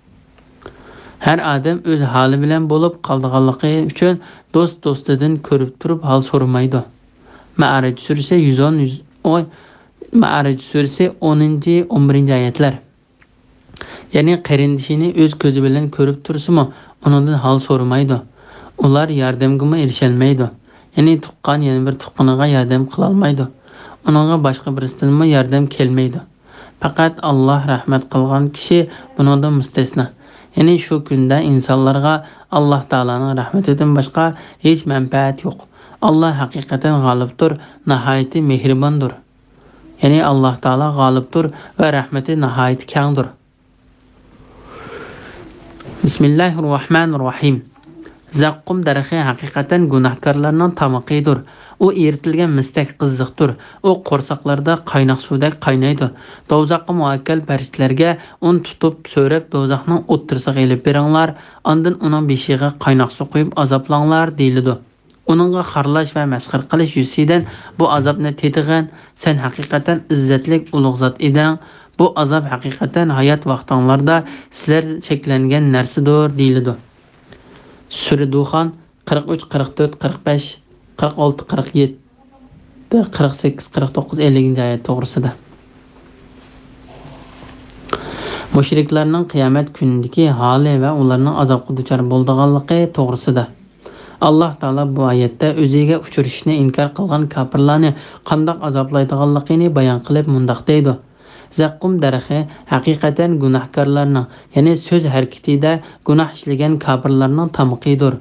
ھەر ئادەم ئۆز ھالى بىلەن بولۇپ قالىدىغانلىقى ئۈچۈن دوست دوستىدىن كۆرۈپ تۇرۇپ ھال سورىمايدۇ. مەئارىج سۈرىسى، يۈز ئون، يۈز، ئوي، مەئارىج سۈرىسى، ئونىنچى، ئون بىرىنچى ئايەتلەر. يەنى قېرىندىشىنى ئۆز كۆزى بىلەن كۆرۈپ تۇرسىمۇ، ئۇنىڭدىن ھال سورىمايدۇ. ئۇلار ياردەمگىمۇ ئېرىشەلمەيدۇ. يەنى تۇغقان يەنە بىر تۇغقىنىغا ياردەم قىلالمايدۇ. ئۇنىڭغا باشقا بىرسىدىنمۇ ياردەم كەلمەيدۇ. پەقەت ئاللا رەھمەت قىلغان كىشى بۇنىڭدىن مۇستەسنا. يەنى شۇ كۈندە ئىنسانلارغا ئاللا تائالانىڭ رەھمىتىدىن باشقا ھېچ مەنپەئەت يوق. ئاللا ھەقىقەتەن غالىبتۇر، ناھايىتى مېھرىباندۇر. يەنى ئاللا تائالا غالىبتۇر ۋە رەھمىتى ناھايىتى كەڭدۇر. بىسمىللاھىررەھمانىررەھىم. زەققۇم دەرىخى ھەقىقەتەن گۇناھكارلارنىڭ تامىقىدۇر. ئۇ ئېرىتىلگەن مىستەك قىزىقتۇر. ئۇ قورساقلاردا قايناق سۇدەك قاينايدۇ. دوزاخقا مۇئەككەل پەرىشتىلەرگە ئۇنى تۇتۇپ سۆرەپ دوزاخنىڭ ئوتتۇرىسىغا ئېلىپ بېرىڭلار، ئاندىن ئۇنىڭ بېشىغا قايناق سۇ قۇيۇپ ئازابلاڭلار دېيىلىدۇ. ئۇنىڭغا خارلاش ۋە مەسخىرە قىلىش يۈزىسىدىن، بۇ ئازابنى تېتىغىن، سەن ھەقىقەتەن ئىززەتلىك ئۇلۇغ زات ئىدىڭ. بۇ ئازاب ھەقىقەتەن ھايات ۋاقتىڭلاردا سىلەر چەكلەنگەن نەرسىدۇر دېيىلىدۇ. سۈرە دۇخان، قىرىق ئۈچ، قىرىق تۆت، قىرىق بەش، قىرىق ئالتە، قىرىق يەتتە، قىرىق سەككىز، قىرىق توققۇز، ئەللىكىنچى ئايەت توغرىسىدا. مۇشرىكلارنىڭ قىيامەت كۈنىدىكى ھالى ۋە ئۇلارنىڭ ئازابقا دۇچار بولىدىغانلىقى توغرىسىدا. ئاللا تائالا بۇ ئايەتتە ئۆزىگە ئۇچرىشىشنى ئىنكار قىلغان كاپىرلارنى قانداق ئازابلايدىغانلىقىنى بايان قىلىپ مۇنداق دەيدۇ: زەققۇم دەرىخى ھەقىقەتەن گۇناھكارلارنىڭ، يەنى سۆز ھەرىكىتىدە گۇناھ ئىشلىگەن كاپىرلارنىڭ تامىقىدۇر.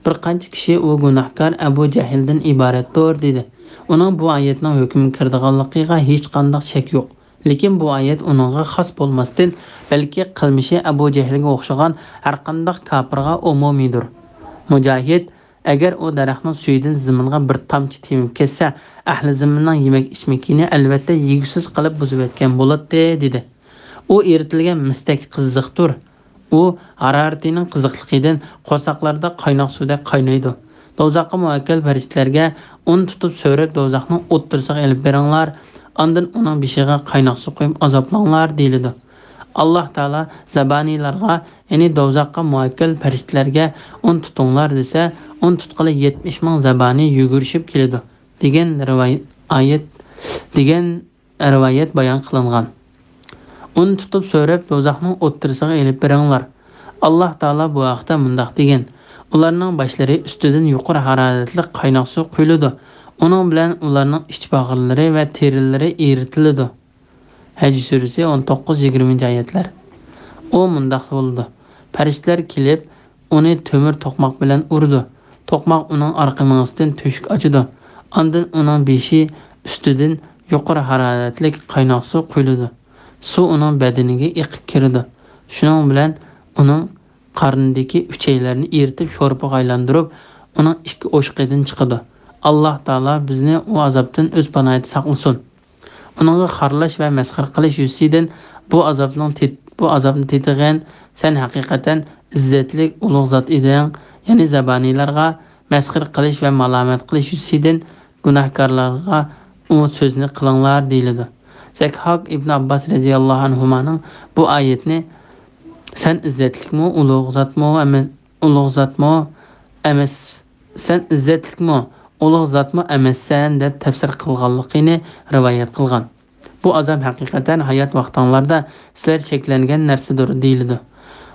بىر قانچە كىشى ئۇ گۇناھكار ئەبۇ جەھىلدىن ئىبارەتتۇر دېدى. ئۇنىڭ بۇ ئايەتنىڭ ھۆكمىگە كىرىدىغانلىقىغا ھېچقانداق شەك يوق. لېكىن بۇ ئايەت ئۇنىڭغا خاس بولماستىن، بەلكى قىلمىشى ئەبۇ جەھىلگە ئوخشىغان ھەرقانداق كاپىرغا ئومۇمىيدۇر. مۇجاھىد، ئەگەر ئۇ دەرەخنىڭ سۈيىدىن زېمىنغا بىر تامچە تېمىپ كەتسە، ئەھلى زېمىننىڭ يېمەك-ئىچمىكىنى ئەلۋەتتە يېگۈسىز قىلىپ بۇزۇۋەتكەن بولاتتى، دېدى. ئۇ ئېرىتىلگەن مىستەك قىزىقتۇر. ئۇ ھارارىتىنىڭ قىزىقلىقىدىن قورساقلاردا قايناق سۇدەك قاينايدۇ. دوزاخقا مۇئەككەل پەرىشتىلەرگە، ئۇنى تۇتۇپ سۆرەپ، دوزاخنىڭ ئوتتۇرىسىغا ئېلىپ بېرىڭلار، ئاندىن ئۇنىڭ بېشىغا قايناق سۇ قۇيۇپ ئازابلاڭلار، دېيىلىدۇ. ئاللا تائالا زەبانىيلارغا، يەنى دوزاخقا مۇئەككەل پەرىشتىلەرگە، ئۇنى تۇتۇڭلار دېسە، ئۇنى تۇتقىلى يەتمىش مىڭ زەبانىي يۈگۈرۈشۈپ كېلىدۇ، دېگەن رىۋايەت، دېگەن رىۋايەت بايان قىلىنغان. ئۇنى تۇتۇپ سۆرەپ، دوزاخنىڭ ئوتتۇرىسىغا ئېلىپ بېرىڭلار. ئاللا تائالا بۇ ھەقتە مۇنداق دېگەن: ئۇلارنىڭ باشلىرى ئۈستىدىن يۇقىرى ھارارەتلىك قايناق سۇ قۇيۇلىدۇ. ئۇنىڭ بىلەن ئۇلارنىڭ ئىچ باغرىلىرى ۋە تېرىلىرى ئېرىتىلىدۇ. ھەج سۈرىسى ئون توققۇز، يىگىرمىنچى ئايەتلەر. ئۇ مۇنداق بولىدۇ: پەرىشتىلەر كېلىپ، ئۇنى تۆمۈر توقماق بىلەن ئۇرىدۇ. توقماق ئۇنىڭ ئارقا مېڭىسىدىن تۆشۈك ئاچىدۇ. ئاندىن ئۇنىڭ بېشى ئۈستىدىن يۇقىرى ھارارەتلىك قايناق سۇ قۇيۇلىدۇ. سۇ ئۇنىڭ بەدىنىگە ئېقىپ كىرىدۇ. شۇنىڭ بىلەن ئۇنىڭ قارنىدىكى ئۈچەيلەرنى ئېرىتىپ، شورپىغا ئايلاندۇرۇپ، ئۇنىڭ ئىككى ئوشىقىدىن چىقىدۇ. ئاللاھ تائالا بىزنى ئۇ ئازابتىن ئۆز پاناھىدا ساقلىسۇن. ئۇنىڭغا خارلاش ۋە مەسخىرە قىلىش يۈزىسىدىن، بۇ ئازابنىڭ تېت-، بۇ ئازابنى تېتىغىن، سەن ھەقىقەتەن ئىززەتلىك، ئۇلۇغ زات ئىدىڭ، يەنى زەبانىيلارغا مەسخىرە قىلىش ۋە مالامەت قىلىش يۈزىسىدىن گۇناھكارلارغا ئۇ سۆزنى قىلىڭلار دېيىلىدۇ. زەكھاك ئىبن ئابباس رەزىياللاھۇ ئەنھۇمانىڭ بۇ ئايەتنى، سەن ئىززەتلىكمۇ، ئۇلۇغ زاتمۇ ئەمەس، ئۇلۇغ زاتمۇ ئەمەس، سەن ئىززەتلىكمۇ، ئۇلۇغ زاتمۇ ئەمەسسەن دەپ تەپسىر قىلغانلىقىنى رىۋايەت قىلغان. بۇ ئازاب ھەقىقەتەن ھايات ۋاقتىڭلاردا سىلەر شەكلەنگەن نەرسىدۇر دېيىلىدۇ.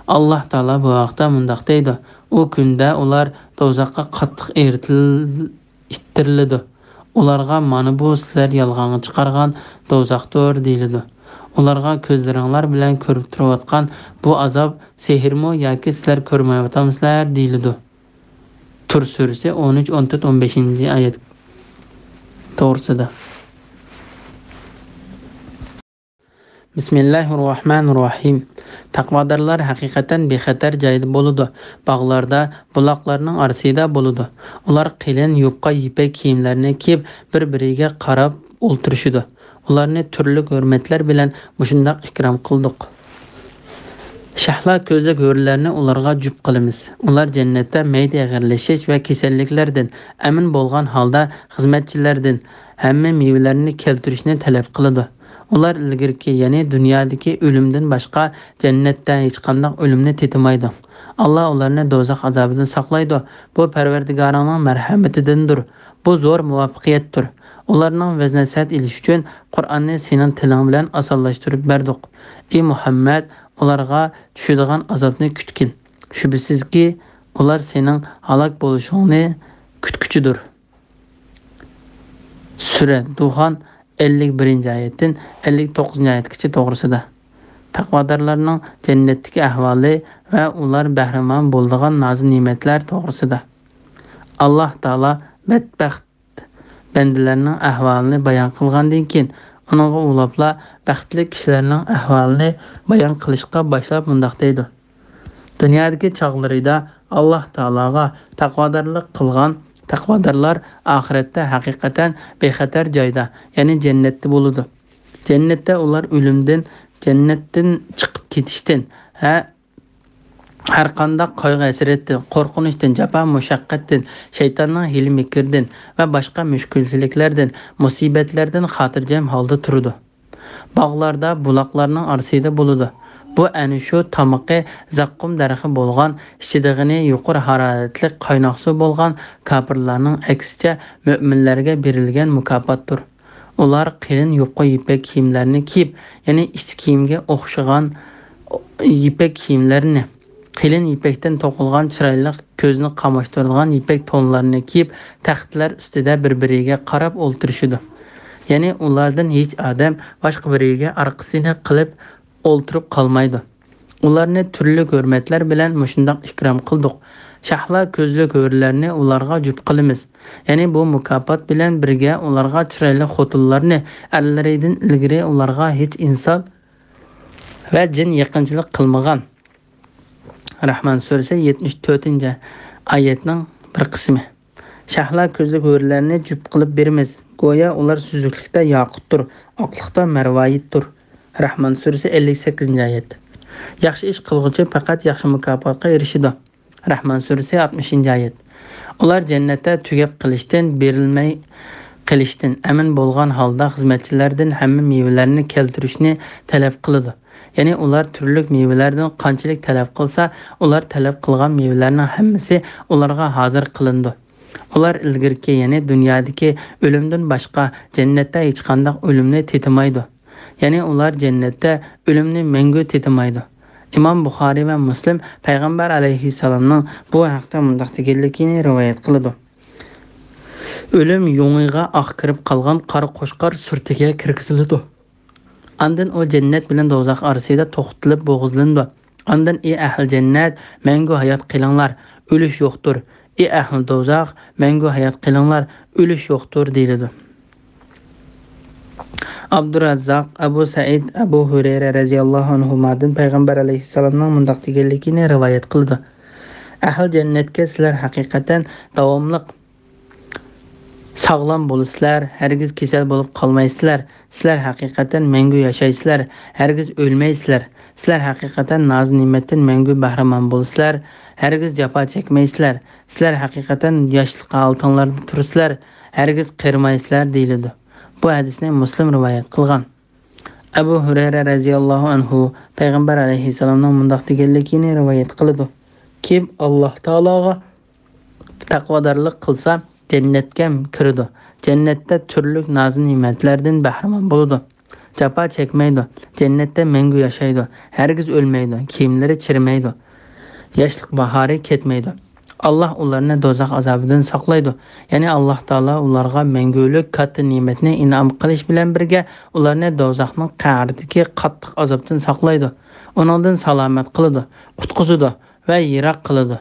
ئاللاھ تائالا بۇ ھەقتە مۇنداق دەيدۇ: ئۇ كۈندە ئۇلار دوزاخقا قاتتىق ئېرىتىل-، ئىتتىرىلىدۇ. ئۇلارغا مانا بۇ سىلەر يالغانغا چىقارغان دوزاختۇر دېيىلىدۇ. ئۇلارغا كۆزلىرىڭلار بىلەن كۆرۈپ تۇرۇۋاتقان بۇ ئازاب سېھىرمۇ ياكى سىلەر كۆرمەيۋاتامسىلەر دېيىلىدۇ. تۇر سۈرىسى ئون ئۈچ، ئون تۆت، ئون بەشىنچى ئايەت توغرىسىدا. بىسمىللاھىررەھمانىررەھىم. تەقۋادارلار ھەقىقەتەن بىخەتەر جايدا بولىدۇ، باغلاردا، بۇلاقلارنىڭ ئارىسىدا بولىدۇ. ئۇلار قېلىن يۇقا يىپەك كىيىملەرنى كىيىپ، بىر-بىرىگە قاراپ ئولتۇرۇشىدۇ. ئۇلارنى تۈرلۈك ھۆرمەتلەر بىلەن مۇشۇنداق ئىكرام قىلدۇق. شەھلا كۆزلۈك ھۆرلەرنى ئۇلارغا جۈپ قىلىمىز. ئۇلار جەننەتتە مەيدە ئېغىرلىشىش ۋە كېسەللىكلەردىن ئەمىن بولغان ھالدا خىزمەتچىلەردىن ھەممە مېۋىلەرنى كەلتۈرۈشنى تەلەپ قىلىدۇ. ئۇلار ئىلگىرىكى، يەنى دۇنيادىكى ئۆلۈمدىن باشقا جەننەتتە ھېچقانداق ئۆلۈمنى تېتىمايدۇ. ئاللا ئۇلارنى دوزاخ ئازابىدىن ساقلايدۇ. بۇ پەرۋەردىگارىڭنىڭ مەرھەمىتىدىندۇر. بۇ زور مۇۋەپپەقىيەتتۇر. ئۇلارنىڭ ۋەز-نەسىھەت ئېلىشى ئۈچۈن قۇرئاننى سېنىڭ تىلىڭ بىلەن ئاسانلاشتۇرۇپ بەردۇق. ئى مۇھەممەد، ئۇلارغا چۈشىدىغان ئازابنى كۈتكىن. شۈبھىسىزكى، ئۇلار سېنىڭ ھالاك بولۇشۇڭنى كۈتكۈچىدۇر. سۈرە دۇخان، ئەللىك بىرىنچى ئايەتتىن ئەللىك توققۇزىنچى ئايەتكىچە توغرىسىدا. تەقۋادارلارنىڭ جەننەتتىكى ئەھۋالى ۋە ئۇلار بەھرىمەن بولىدىغان نازۇ نېمەتلەر توغرىسىدا. ئاللا تائالا بەتبەخت بەندىلەرنىڭ ئەھۋالىنى بايان قىلغاندىن كېيىن، ئۇنىڭغا ئۇلاپلا بەختلىك كىشىلەرنىڭ ئەھۋالىنى بايان قىلىشقا باشلاپ مۇنداق دەيدۇ: دۇنيادىكى چاغلىرىدا ئاللا تائالاغا تەقۋادارلىق قىلغان تەقۋادارلار ئاخىرەتتە ھەقىقەتەن بىخەتەر جايدا، يەنى جەننەتتە بولىدۇ. جەننەتتە ئۇلار ئۆلۈمدىن، جەننەتتىن چىقىپ كېتىشتىن، ھە، ھەرقانداق قايغۇ-ھەسرەتتىن، قورقۇنچتىن، جاپا-مۇشەققەتتىن، شەيتاننىڭ ھىيلە-مىكرىدىن ۋە باشقا مۈشكۈلچىلىكلەردىن، مۇسىبەتلەردىن خاتىرجەم ھالدا تۇرىدۇ. باغلاردا، بۇلاقلارنىڭ ئارىسىدا بولىدۇ. بۇ ئەنە شۇ تامىقى زەققۇم دەرىخى بولغان، ئىچىدىغىنى يۇقىرى ھارارەتلىك قايناق سۇ بولغان، كاپىرلارنىڭ ئەكسىچە مۆمىنلەرگە بېرىلگەن مۇكاپاتتۇر. ئۇلار قېلىن يۇقا يىپەك كىيىملەرنى كىيىپ، يەنى ئىچ كىيىمگە ئوخشىغان يىپەك كىيىملەرنى، قېلىن يىپەكتىن توقۇلغان چىرايلىق، كۆزنى قاماشتۇرىدىغان يىپەك تونلارنى كىيىپ، تەختلەر ئۈستىدە بىر-بىرىگە قاراپ ئولتۇرۇشىدۇ. يەنى ئۇلاردىن ھېچ ئادەم باشقا بىرىگە ئارقىسىنى قىلىپ ئولتۇرۇپ قالمايدۇ. ئۇلارنى تۈرلۈك ھۆرمەتلەر بىلەن مۇشۇنداق ئىكرام قىلدۇق. شەھلا كۆزلۈك ھۆرلەرنى ئۇلارغا جۈپ قىلىمىز. يەنى بۇ مۇكاپات بىلەن بىرگە ئۇلارغا چىرايلىق خوتۇنلارنى، ئەرلىرىدىن ئىلگىرى ئۇلارغا ھېچ ئىنسان ۋە جىن يېقىنچىلىق قىلمىغان. رەھمان سۈرىسى، يەتمىش تۆتىنچى ئايەتنىڭ بىر قىسمى. شەھلا كۆزلۈك ھۆرلەرنى جۈپ قىلىپ بېرىمىز. گويا ئۇلار سۈزۈكلۈكتە ياقۇتتۇر، ئاقلىقتا مەرۋايىتتۇر. رەھمان سۈرىسى، ئەللىك سەككىزىنچى ئايەت. ياخشى ئىش قىلغۇچى پەقەت ياخشى مۇكاپاتقا ئېرىشىدۇ. رەھمان سۈرىسى، ئاتمىشىنچى ئايەت. ئۇلار جەننەتتە تۈگەپ قېلىشتىن، بېرىلمەي قېلىشتىن ئەمىن بولغان ھالدا خىزمەتچىلەردىن ھەممە مېۋىلەرنى كەلتۈرۈشنى تەلەپ قىلىدۇ. يەنى ئۇلار تۈرلۈك مېۋىلەردىن قانچىلىك تەلەپ قىلسا، ئۇلار تەلەپ قىلغان مېۋىلەرنىڭ ھەممىسى ئۇلارغا ھازىر قىلىنىدۇ. ئۇلار ئىلگىرىكى، يەنى دۇنيادىكى ئۆلۈمدىن باشقا جەننەتتە ھېچقانداق ئۆلۈمنى تېتىمايدۇ. يەنى ئۇلار جەننەتتە ئۆلۈمنى مەڭگۈ تېتىمايدۇ. ئىمام بۇخارىي ۋە مۇسلىم پەيغەمبەر ئەلەيھىسسالامنىڭ بۇ ھەقتە مۇنداق دېگەنلىكىنى رىۋايەت قىلىدۇ: ئۆلۈم يۇڭىغا ئاق كىرىپ قالغان قارا قوچقار سۈرىتىگە كىرگۈزۈلىدۇ. ئاندىن ئۇ جەننەت بىلەن دوزاخ ئارىسىدا توختىتىلىپ بوغۇزلىنىدۇ. ئاندىن: «ئى ئەھلى جەننەت، مەڭگۈ ھايات قېلىڭلار، ئۆلۈش يوقتۇر. ئى ئەھلى دوزاخ، مەڭگۈ ھايات قېلىڭلار، ئۆلۈش يوقتۇر» دېيىلىدۇ. ئابدۇراززاق، ئەبۇ سەئىد، ئەبۇ ھۇرەيرە رەزىياللاھۇ ئەنھۇمادىن پەيغەمبەر ئەلەيھىسسالامنىڭ مۇنداق دېگەنلىكىنى رىۋايەت قىلىدۇ: «ئەھلى جەننەتكە سىلەر ھەقىقەتەن داۋاملىق ساغلام بولىسىلەر، ھەرگىز كېسەل بولۇپ قالمايسىلەر. سىلەر ھەقىقەتەن مەڭگۈ ياشايسىلەر، ھەرگىز ئۆلمەيسىلەر. سىلەر ھەقىقەتەن ناز-نېمەتتىن مەڭگۈ بەھرىمەن بولىسىلەر، ھەرگىز جاپا چەكمەيسىلەر. سىلەر ھەقىقەتەن ياشلىق ھالىتىڭلاردا تۇرىسىلەر، ھەرگىز قېرىمايسىلەر» دېيىلىدۇ. بۇ ھەدىسنى مۇسلىم رىۋايەت قىلغان. ئەبۇ ھۇرەيرە رەزىياللاھۇ ئەنھۇ پەيغەمبەر ئەلەيھىسسالامنىڭ مۇنداق دېگەنلىكىنى رىۋايەت قىلىدۇ: «كىم ئاللاھ تائالاغا تەقۋادارلىق قىلسا، جەننەتكە كىرىدۇ. جەننەتتە تۈرلۈك نازۇ نېمەتلەردىن بەھرىمەن بولىدۇ. جاپا چەكمەيدۇ. جەننەتتە مەڭگۈ ياشايدۇ. ھەرگىز ئۆلمەيدۇ. كىيىملىرى چىرىمەيدۇ. ياشلىق باھارى كەتمەيدۇ. ئاللاھ ئۇلارنى دوزاخ ئازابىدىن ساقلايدۇ. يەنى ئاللاھ تائالا ئۇلارغا مەڭگۈلۈك كاتتا نېمەتنى ئىنئام قىلىش بىلەن بىرگە، ئۇلارنى دوزاخنىڭ قەھرىدىكى قاتتىق ئازابتىن ساقلايدۇ. ئۇنىڭدىن سالامەت قىلىدۇ، قۇتقۇزىدۇ ۋە يىراق قىلىدۇ.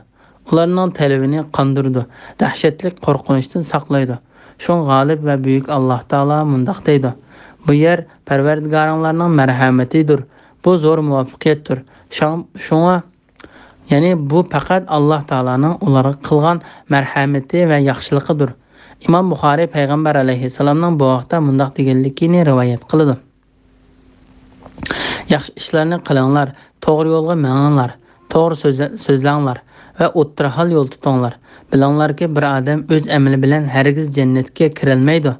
ئۇلارنىڭ تەلۋىنى قاندۇرىدۇ، دەھشەتلىك قورقۇنچتىن ساقلايدۇ. شۇڭا غالىب ۋە بۈيۈك ئاللاھ تائالا مۇنداق دەيدۇ: بۇ يەر پەرۋەردىگارىڭلارنىڭ مەرھەمىتىدۇر. بۇ زور مۇۋەپپەقىيەتتۇر. شاڭ-، شۇڭا، يەنى بۇ پەقەت ئاللاھ تائالانىڭ ئۇلارغا قىلغان مەرھەمىتى ۋە ياخشىلىقىدۇر.» ئىمام بۇخارىي پەيغەمبەر ئەلەيھىسسالامنىڭ بۇ ھەقتە مۇنداق دېگەنلىكىنى رىۋايەت قىلىدۇ: «ياخشى ئىشلارنى قىلىڭلار، توغرا يولغا مېڭىڭلار، توغرا سۆزلە-، سۆزلەڭلار ۋە ئوتتۇرا ھال يول تۇتۇڭلار. بىلىڭلاركى، بىر ئادەم ئۆز ئەمىلى بىلەن ھەرگىز جەننەتكە كىرەلمەيدۇ.»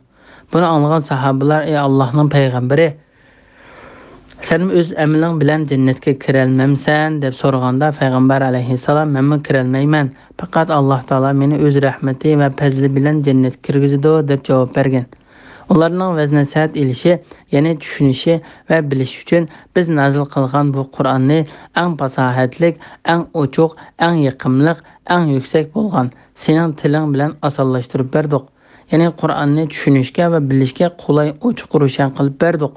بۇنى ئاڭلىغان ساھابىلار: «ئەي ئاللاھنىڭ پەيغەمبىرى، سەنمۇ ئۆز ئەمىلىڭ بىلەن جەننەتكە كىرەلمەمسەن؟» دەپ سورىغاندا، پەيغەمبەر ئەلەيھىسسالام: «مەنمۇ كىرەلمەيمەن، پەقەت ئاللاھ تائالا مېنى ئۆز رەھمىتى ۋە پەزلى بىلەن جەننەتكە كىرگۈزىدۇ» دەپ جاۋاب بەرگەن. ئۇلارنىڭ ۋەز-نەسىھەت ئېلىشى، يەنى چۈشىنىشى ۋە بىلىشى ئۈچۈن بىز نازىل قىلغان بۇ قۇرئاننى ئەڭ پاساھەتلىك، ئەڭ ئوچۇق، ئەڭ يېقىملىق، ئەڭ يۈكسەك بولغان سېنىڭ تىلىڭ بىلەن ئاسانلاشتۇرۇپ بەردۇق. يەنى قۇرئاننى چۈشىنىشكە ۋە بىلىشكە قولاي، ئوچۇق، روشەن قىلىپ بەردۇق.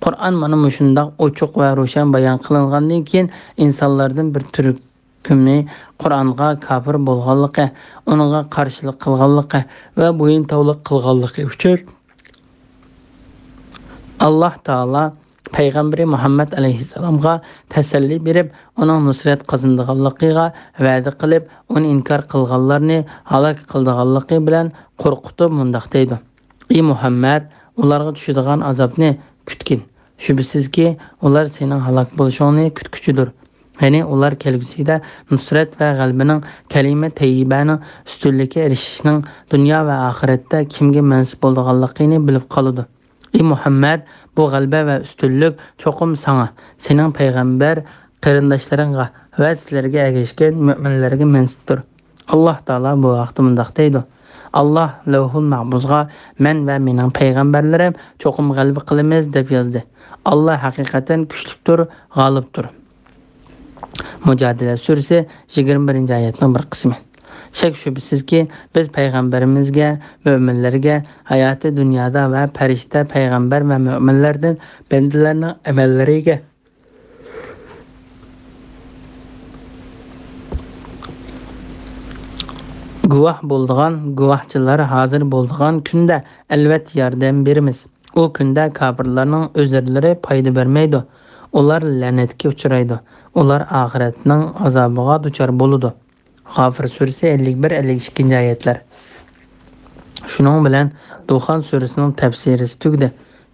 قۇرئان مانا مۇشۇنداق ئوچۇق ۋە روشەن بايان قىلىنغاندىن كېيىن، ئىنسانلاردىن بىر تۈركۈمى قۇرئانغا كاپىر بولغانلىقى، ئۇنىڭغا قارشىلىق قىلغانلىقى ۋە بويۇنتاۋلىق قىلغانلىقى ئۈچۈن، ئاللاھ تائالا پەيغەمبىرى مۇھەممەد ئەلەيھىسسالامغا تەسەللى بېرىپ، ئۇنىڭ نۇسرەت قازىنىدىغانلىقىغا ۋەدە قىلىپ، ئۇنى ئىنكار قىلغانلارنى ھالاك قىلىدىغانلىقى بىلەن قورقۇتۇپ مۇنداق دەيدۇ: «ئى مۇھەممەد، ئۇلارغا چۈشىدىغان ئازابنى كۈتكىن. شۈبھىسىزكى، ئۇلار سېنىڭ ھالاك بولۇشۇڭنى كۈتكۈچىدۇر.» يەنى ئۇلار كەلگۈسىدە نۇسرەت ۋە غەلىبىنىڭ، كەلىمە تەييىبەنىڭ ئۈستۈنلۈككە ئېرىشىشنىڭ دۇنيا ۋە ئاخىرەتتە كىمگە مەنسۇپ بولىدىغانلىقىنى بىلىپ قالىدۇ. ئى مۇھەممەد، بۇ غەلىبە ۋە ئۈستۈنلۈك چوقۇم ساڭا، سېنىڭ پەيغەمبەر قېرىنداشلىرىڭغا ۋە سىلەرگە ئەگەشكەن مۆمىنلەرگە مەنسۇپتۇر. ئاللاھ تائالا بۇ ھەقتە مۇنداق دەيدۇ: «ئاللاھ لەۋھۇل مەھپۇزغا مەن ۋە مېنىڭ پەيغەمبەرلىرىم چوقۇم غەلىبە قىلىمىز دەپ يازدى. ئاللاھ ھەقىقەتەن كۈچلۈكتۇر، غالىبتۇر.» مۇجادىلە سۈرىسى، يىگىرمە بىرىنچى ئايەتنىڭ بىر قىسمى. شەك-شۈبھىسىزكى، بىز پەيغەمبىرىمىزگە، مۆمىنلەرگە، ھاياتى دۇنيادا ۋە پەرىشتە، پەيغەمبەر ۋە مۆمىنلەردىن بەندىلەرنىڭ ئەمەللىرىگە گۇۋاھ بولىدىغان، گۇۋاھچىلار ھازىر بولىدىغان كۈندە ئەلۋەتتە ياردەم بېرىمىز. ئۇ كۈندە كاپىرلارنىڭ ئۆزرىلىرى پايدا بەرمەيدۇ. ئۇلار لەنەتكە ئۇچرايدۇ. ئۇلار ئاخىرەتنىڭ ئازابىغا دۇچار بولىدۇ. غافىر سۈرىسى، ئەللىك بىر، ئەللىك ئىككىنچى ئايەتلەر. شۇنىڭ بىلەن دۇخان سۈرىسىنىڭ تەپسىرىسى تۈگىدى.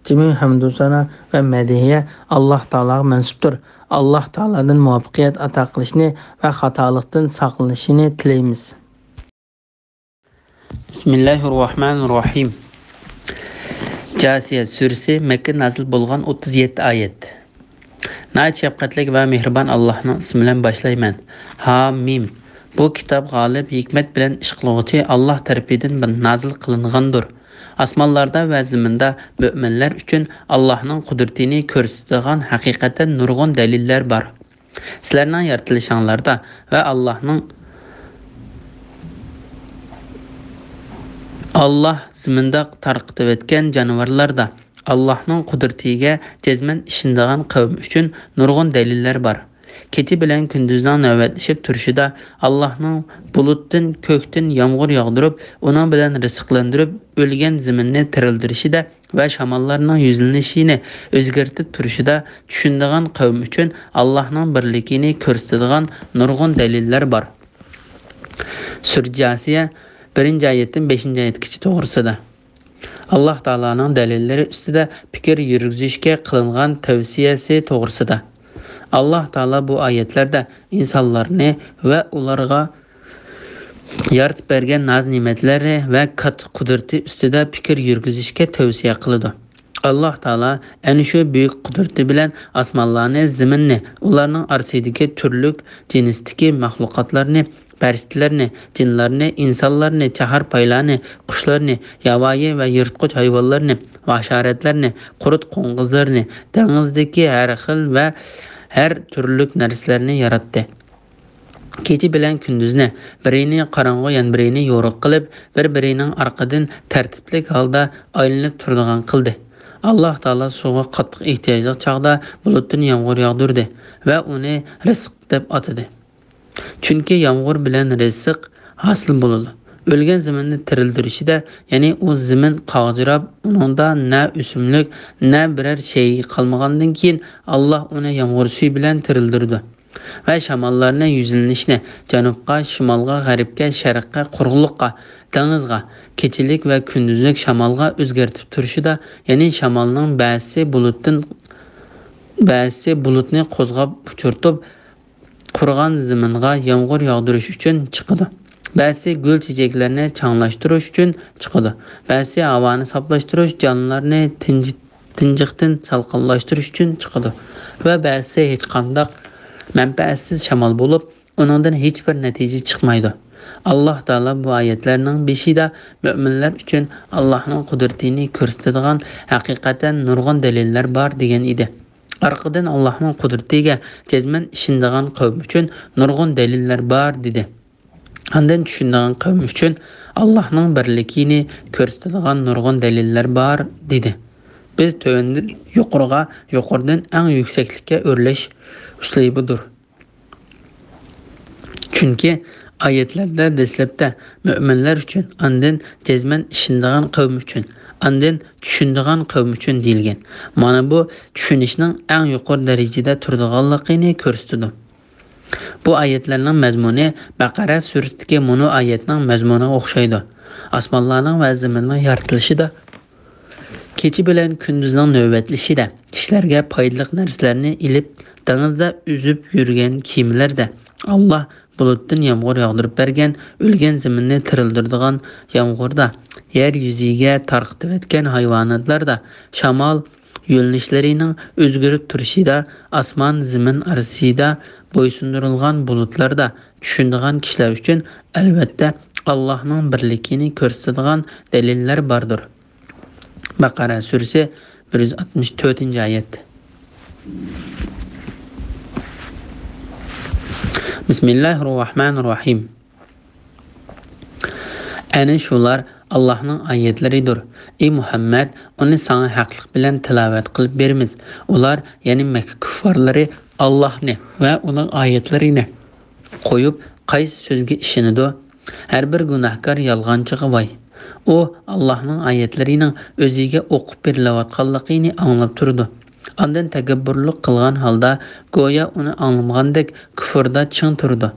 جىمى ھەمدۇسانا ۋە مەدھىيە ئاللاھ تائالاغا مەنسۇپتۇر. ئاللاھ تائالادىن مۇۋەپپەقىيەت ئاتا قىلىشنى ۋە خاتالىقتىن ساقلىنىشىنى تىلەيمىز. بىسمىللاھىررەھمانىررەھىم. جاسىيە سۈرىسى، مەككە نازىل بولغان، ئوتتۇز يەتتە ئايەت. ناھايىتى شەپقەتلىك ۋە مېھرىبان ئاللاھنىڭ ئىسمى بىلەن باشلايمەن. ھا مىم. بۇ كىتاب غالىب، ھېكمەت بىلەن ئىش قىلغۇچى ئاللاھ تەرىپىدىن بىر نازىل قىلىنغاندۇر. ئاسمانلاردا ۋە زېمىندا مۆمىنلەر ئۈچۈن ئاللاھنىڭ قۇدرىتىنى كۆرسىتىدىغان ھەقىقەتەن نۇرغۇن دەلىللەر بار. سىلەرنىڭ يارىتىلىشىڭلاردا ۋە ئاللاھنىڭ ئاللاھ زېمىندا تارقىتىۋەتكەن جانىۋارلاردا ئاللاھنىڭ قۇدرىتىگە جەزمەن ئىشىنىدىغان قەۋم ئۈچۈن نۇرغۇن دەلىللەر بار. كېچە بىلەن كۈندۈزنىڭ نۆۋەتلىشىپ تۇرۇشىدا، ئاللاھنىڭ بۇلۇتتىن، كۆكتىن يامغۇر ياغدۇرۇپ، ئۇنىڭ بىلەن رىزىقلاندۇرۇپ، ئۆلگەن زېمىننى تىرىلدۈرۈشىدە ۋە شاماللارنىڭ يۈزلىنىشىنى ئۆزگەرتىپ تۇرۇشىدا چۈشىنىدىغان قەۋم ئۈچۈن ئاللاھنىڭ بىرلىكىنى كۆرسىتىدىغان نۇرغۇن دەلىللەر بار. سۈرە جاسىيە، بىرىنچى ئايەتتىن بەشىنچى ئايەتكىچە توغرىسىدا. ئاللاھ تائالانىڭ دەلىللىرى ئۈستىدە پىكىر يۈرگۈزۈشكە قىلىنغان تەۋسىيەسى توغرىسىدا. ئاللاھ تائالا بۇ ئايەتلەردە ئىنسانلارنى ۋە ئۇلارغا يارىتىپ بەرگەن ناز-نېمەتلىرى ۋە كاتتا قۇدرىتى ئۈستىدە پىكىر يۈرگۈزۈشكە تەۋسىيە قىلىدۇ. ئاللاھ تائالا ئەنە شۇ بۈيۈك قۇدرىتى بىلەن ئاسمانلارنى، زېمىننى، ئۇلارنىڭ ئارىسىدىكى تۈرلۈك جىنستىكى مەخلۇقاتلارنى، پەرىشتىلەرنى، جىنلارنى، ئىنسانلارنى، چاھارپايلارنى، قۇشلارنى، ياۋايى ۋە يىرتقۇچ ھايۋانلارنى، ھاشاراتلارنى، قۇرت-قوڭغۇزلارنى، دېڭىزدىكى ھەر خىل ۋە ھەر تۈرلۈك نەرسىلەرنى ياراتتى. كېچە بىلەن كۈندۈزنى، بىرىنى قاراڭغۇ، يەنە بىرىنى يورۇق قىلىپ، بىر-بىرىنىڭ ئارقىدىن تەرتىپلىك ھالدا ئايلىنىپ تۇرىدىغان قىلدى. ئاللاھ تائالا سۇغا قاتتىق ئېھتىياجلىق چاغدا بۇلۇتتىن يامغۇر ياغدۇردى ۋە ئۇنى رىزىق دەپ ئاتىدى. چۈنكى يامغۇر بىلەن رىزىق ھاسىل بولىدۇ. ئۆلگەن زېمىننى تىرىلدۈرۈشىدە، يەنى ئۇ زېمىن قاغجىراپ، ئۇنىڭدا نە ئۆسۈملۈك، نە بىرەر شەيئى قالمىغاندىن كېيىن، ئاللاھ ئۇنى يامغۇر سۈيى بىلەن تىرىلدۈرىدۇ. ۋە شاماللارنى يۈزلىنىشنى جەنۇبقا، شىمالغا، غەربكە، شەرققە، قۇرۇقلۇققا، دېڭىزغا، كېچىلىك ۋە كۈندۈزلۈك شامالغا ئۆزگەرتىپ تۇرۇشىدا، يەنى شامالنىڭ بەزىسى بۇلۇتتىن، بەزىسى بۇلۇتنى قوزغاپ ئۇچۇرتۇپ، قۇرۇغان زېمىنغا يامغۇر ياغدۇرۇش ئۈچۈن چىقىدۇ. بەزىسى گۈل-چېچەكلەرنى چاڭلاشتۇرۇش ئۈچۈن چىقىدۇ. بەزىسى ھاۋانى ساپلاشتۇرۇش، جانلارنى تىنجىتىش تىنجىقتىن سالقىنلاشتۇرۇش ئۈچۈن چىقىدۇ ۋە بەزىسى ھېچقانداق مەنپەئەتسىز شامال بولۇپ، ئۇنىڭدىن ھېچبىر نەتىجە چىقمايدۇ. ئاللاھ تائالا بۇ ئايەتلەرنىڭ بېشىدا مۆمىنلەر ئۈچۈن ئاللاھنىڭ قۇدرىتىنى كۆرسىتىدىغان ھەقىقەتەن نۇرغۇن دەلىللەر بار دېگەن ئىدى. ئارقىدىن ئاللاھنىڭ قۇدرىتىگە جەزمەن ئىشىنىدىغان قەۋم ئۈچۈن نۇرغۇن دەلىللەر بار دېدى. ئاندىن چۈشىنىدىغان قەۋم ئۈچۈن ئاللاھنىڭ بىرلىكىنى كۆرسىتىدىغان نۇرغۇن دەلىللەر بار، دېدى. بىز تۆۋەندىن يۇقىرىغا، يۇقىرىدىن ئەڭ يۈكسەكلىككە ئۆرلەش ئۇسلۇبىدۇر. چۈنكى ئايەتلەردە دەسلەپتە مۆمىنلەر ئۈچۈن، ئاندىن جەزمەن ئىشىنىدىغان قەۋم ئۈچۈن، ئاندىن چۈشىنىدىغان قەۋم ئۈچۈن دېيىلگەن. مانا بۇ چۈشىنىشنىڭ ئەڭ يۇقىرى دەرىجىدە تۇرىدىغانلىقىنى كۆرسىتىدۇ. بۇ ئايەتلەرنىڭ مەزمۇنى بەقەرە سۈرىسىدىكى مۇنۇ ئايەتنىڭ مەزمۇنىغا ئوخشايدۇ. ئاسمانلارنىڭ ۋە زېمىننىڭ يارىتىلىشىدا، كېچە بىلەن كۈندۈزنىڭ نۆۋەتلىشىدە، كىشىلەرگە پايدىلىق نەرسىلەرنى ئېلىپ، دېڭىزدا ئۈزۈپ يۈرگەن كېمىلەردە، ئاللاھ بۇلۇتتىن يامغۇر ياغدۇرۇپ بەرگەن، ئۆلگەن زېمىننى تىرىلدۈرىدىغان يامغۇردا، يەر يۈزىگە تارقىتىۋەتكەن ھايۋاناتلاردا، شامال، يۆنىلىشلىرىنىڭ ئۆزگىرىپ تۇرۇشىدا، ئاسمان، زېمىن ئارىسىدا بويسۇندۇرۇلغان بۇلۇتلاردا چۈشىنىدىغان كىشىلەر ئۈچۈن، ئەلۋەتتە، ئاللاھنىڭ بىرلىكىنى كۆرسىتىدىغان دەلىللەر باردۇر. بەقەرە سۈرىسى، بىر يۈز ئاتمىش تۆتىنچى ئايەت. بىسمىللاھىررەھمانىررەھىم. ئەنە شۇلار ئاللاھنىڭ ئايەتلىرىدۇر. ئى مۇھەممەد، ئۇنى ساڭا ھەقلىق بىلەن تىلاۋەت قىلىپ بېرىمىز. ئۇلار، يەنى مەككە كۇففارلىرى، ئاللاھنى ۋە ئۇنىڭ ئايەتلىرىنى قويۇپ، قايسى سۆزگە ئىشىنىدۇ؟ ھەر بىر گۇناھكار يالغانچىغا ۋاي! ئۇ ئاللاھنىڭ ئايەتلىرىنىڭ ئۆزىگە ئوقۇپ بېرىلىۋاتقانلىقىنى ئاڭلاپ تۇرىدۇ. ئاندىن تەكەببۇرلۇق قىلغان ھالدا، گويا ئۇنى ئاڭلىمىغاندەك، كۇفرىدا چىڭ تۇرىدۇ،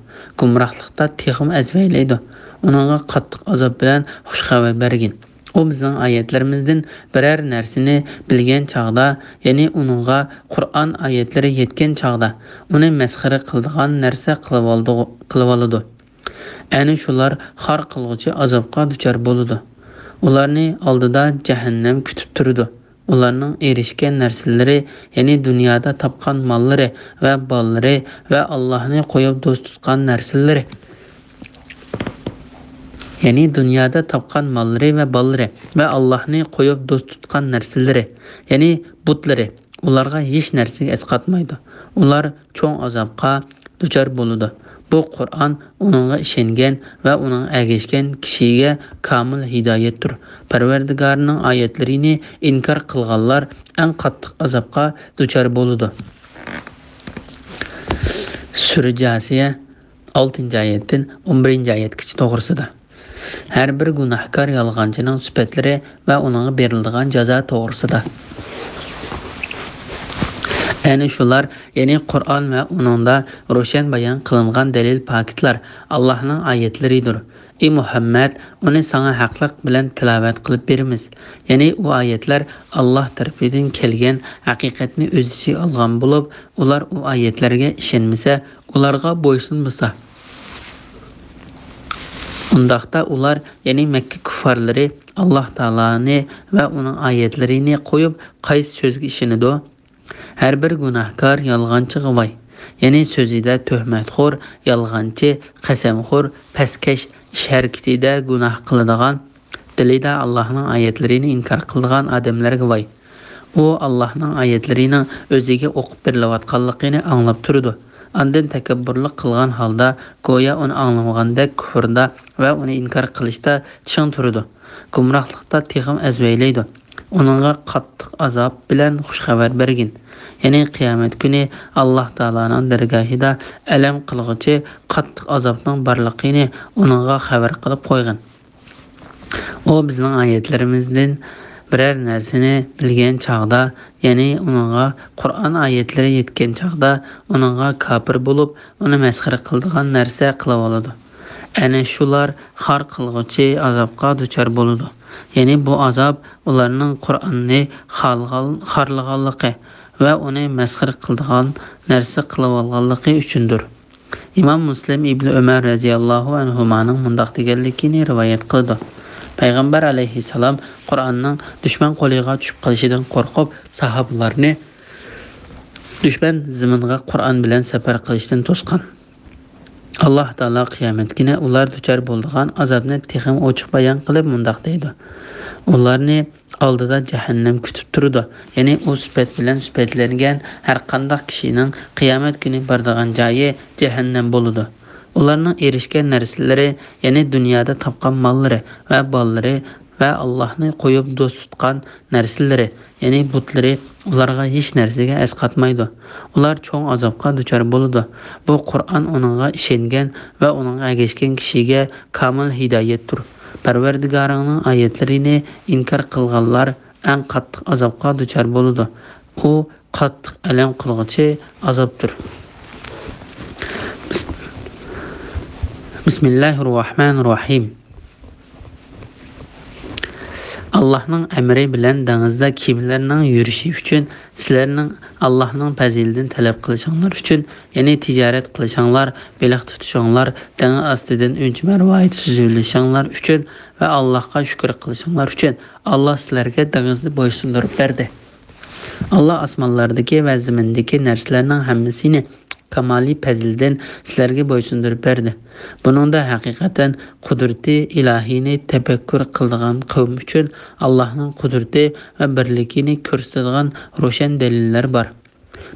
گۇمراھلىقتا تېخىمۇ ئەزۋەيلەيدۇ. ئۇنىڭغا قاتتىق ئازاب بىلەن خۇش خەۋەر بەرگىن. ئۇ بىزنىڭ ئايەتلىرىمىزدىن بىرەر نەرسىنى بىلگەن چاغدا، يەنى ئۇنىڭغا قۇرئان ئايەتلىرى يەتكەن چاغدا، ئۇنى مەسخىرە قىلىدىغان نەرسە قىلىۋالدىغۇ-، قىلىۋالىدۇ. ئەنە شۇلار خار قىلغۇچى ئازابقا دۇچار بولىدۇ. ئۇلارنى ئالدىدا جەھەننەم كۈتۈپ تۇرىدۇ. ئۇلارنىڭ ئېرىشكەن نەرسىلىرى، يەنى دۇنيادا تاپقان ماللىرى ۋە بالىلىرى ۋە ئاللاھنى قويۇپ دوست تۇتقان نەرسىلىرى، يەنى دۇنيادا تاپقان ماللىرى ۋە بالىلىرى ۋە ئاللاھنى قويۇپ دوست تۇتقان نەرسىلىرى، يەنى بۇتلىرى، ئۇلارغا ھېچ نەرسىگە ئەسقاتمايدۇ. ئۇلار چوڭ ئازابقا دۇچار بولىدۇ. بۇ قۇرئان ئۇنىڭغا ئىشەنگەن ۋە ئۇنىڭغا ئەگەشكەن كىشىگە كامىل ھىدايەتتۇر. پەرۋەردىگارىنىڭ ئايەتلىرىنى ئىنكار قىلغانلار ئەڭ قاتتىق ئازابقا دۇچار بولىدۇ. سۈرە جاسىيە، ئالتىنچى ئايەتتىن ئون بىرىنچى ئايەتكىچە توغرىسىدا. ھەر بىر گۇناھكار يالغانچىنىڭ سۈپەتلىرى ۋە ئۇنىڭغا بېرىلىدىغان جازا توغرىسىدا. ئەنە شۇلار، يەنى قۇرئان ۋە ئۇنىڭدا روشەن بايان قىلىنغان دەلىل پاكىتلار، ئاللاھنىڭ ئايەتلىرىدۇر. ئى مۇھەممەد، ئۇنى ساڭا ھەقلىق بىلەن تىلاۋەت قىلىپ بېرىمىز. يەنى ئۇ ئايەتلەر ئاللاھ تەرىپىدىن كەلگەن ھەقىقەتنى ئۆز ئىچىگە ئالغان بولۇپ، ئۇلار ئۇ ئايەتلەرگە ئىشەنمىسە، ئۇلارغا بويسۇنمىسا، ئۇنداقتا ئۇلار، يەنى مەككە كۇففارلىرى، ئاللاھ تائالانى ۋە ئۇنىڭ ئايەتلىرىنى قويۇپ، قايسى سۆزگە ئىشىنىدۇ؟ ھەر بىر گۇناھكار يالغانچىغا ۋاي! يەنى سۆزىدە تۆھمەتخور، يالغانچى، قەسەمخور، پەسكەش، ئىش-ھەرىكىتىدە گۇناھ قىلىدىغان، دىلىدا ئاللاھنىڭ ئايەتلىرىنى ئىنكار قىلىدىغان ئادەملەرگە ۋاي! ئۇ ئاللاھنىڭ ئايەتلىرىنىڭ ئۆزىگە ئوقۇپ بېرىلىۋاتقانلىقىنى ئاڭلاپ تۇرىدۇ. ئاندىن تەكەببۇرلۇق قىلغان ھالدا، گويا ئۇنى ئاڭلىمىغاندەك كۇفرىدا ۋە ئۇنى ئىنكار قىلىشتا چىڭ تۇرىدۇ. گۇمراھلىقتا تېخىمۇ ئەزۋەيلەيدۇ. ئۇنىڭغا قاتتىق ئازاب بىلەن خۇش خەۋەر بەرگىن. يەنى قىيامەت كۈنى ئاللاھ تائالانىڭ دەرگاھىدا ئەلەم قىلغۇچى قاتتىق ئازابنىڭ بارلىقىنى ئۇنىڭغا خەۋەر قىلىپ قويغىن. ئۇ بىزنىڭ ئايەتلىرىمىزدىن بىرەر نەرسىنى بىلگەن چاغدا، يەنى ئۇنىڭغا قۇرئان ئايەتلىرى يەتكەن چاغدا، ئۇنىڭغا كاپىر بولۇپ، ئۇنى مەسخىرە قىلىدىغان نەرسە قىلىۋالىدۇ. ئەنە شۇلار خار قىلغۇچى ئازابقا دۇچار بولىدۇ. يەنى بۇ ئازاب ئۇلارنىڭ قۇرئاننى خارلىغان-، خارلىغانلىقى ۋە ئۇنى مەسخىرە قىلىدىغان نەرسە قىلىۋالغانلىقى ئۈچۈندۇر. ئىمام مۇسلىم ئىبنى ئۆمەر رەزىياللاھۇ ئەنھۇمانىڭ مۇنداق دېگەنلىكىنى رىۋايەت قىلىدۇ. پەيغەمبەر ئەلەيھىسسالام قۇرئاننىڭ دۈشمەن قولىغا چۈشۈپ قېلىشىدىن قورقۇپ، ساھابىلارنى دۈشمەن زېمىنىغا قۇرئان بىلەن سەپەر قىلىشتىن توسقان. ئاللاھ تائالا قىيامەت كۈنى ئۇلار دۇچار بولىدىغان ئازابنى تېخىمۇ ئوچۇق بايان قىلىپ مۇنداق دەيدۇ: ئۇلارنى ئالدىدا جەھەننەم كۈتۈپ تۇرىدۇ. يەنى ئۇ سۈپەت بىلەن سۈپەتلەنگەن ھەر قانداق كىشىنىڭ قىيامەت كۈنى بارىدىغان جايى جەھەننەم بولىدۇ. ئۇلارنىڭ ئېرىشكەن نەرسىلىرى، يەنى دۇنيادا تاپقان ماللىرى ۋە بالىلىرى ۋە ئاللاھنى قويۇپ دوست تۇتقان نەرسىلىرى، يەنى بۇتلىرى ئۇلارغا ھېچ نەرسىگە ئەسقاتمايدۇ. ئۇلار چوڭ ئازابقا دۇچار بولىدۇ. بۇ قۇرئان ئۇنىڭغا ئىشەنگەن ۋە ئۇنىڭغا ئەگەشكەن كىشىگە كامىل ھىدايەتتۇر. پەرۋەردىگارىڭنىڭ ئايەتلىرىنى ئىنكار قىلغانلار ئەڭ قاتتىق ئازابقا دۇچار بولىدۇ. ئۇ قاتتىق ئەلەم قىلغۇچى ئازابتۇر. بىس-، بىسمىللاھىررەھمانىررەھىم. ئاللاھنىڭ ئەمرى بىلەن دېڭىزدا كېمىلەرنىڭ يۈرۈشى ئۈچۈن، سىلەرنىڭ ئاللاھنىڭ پەزىلىدىن تەلەپ قىلىشىڭلار ئۈچۈن، يەنى تىجارەت قىلىشىڭلار، بېلىق تۇتۇشۇڭلار، دېڭىز ئاستىدىن ئۈنچە مەرۋايىت سۈزۈۋېلىشىڭلار ئۈچۈن ۋە ئاللاھقا شۈكۈر قىلىشىڭلار ئۈچۈن ئاللاھ سىلەرگە دېڭىزنى بويسۇندۇرۇپ بەردى. ئاللاھ ئاسمانلاردىكى ۋە زېمىندىكى نەرسىلەرنىڭ ھەممىسىنى كامالىي پەزلىدىن سىلەرگە بويسۇندۇرۇپ بەردى. بۇنىڭدا ھەقىقەتەن قۇدرىتى ئىلاھىينى تەپەككۇر قىلىدىغان قەۋم ئۈچۈن ئاللاھنىڭ قۇدرىتى ۋە بىرلىكىنى كۆرسىتىدىغان روشەن دەلىللەر بار.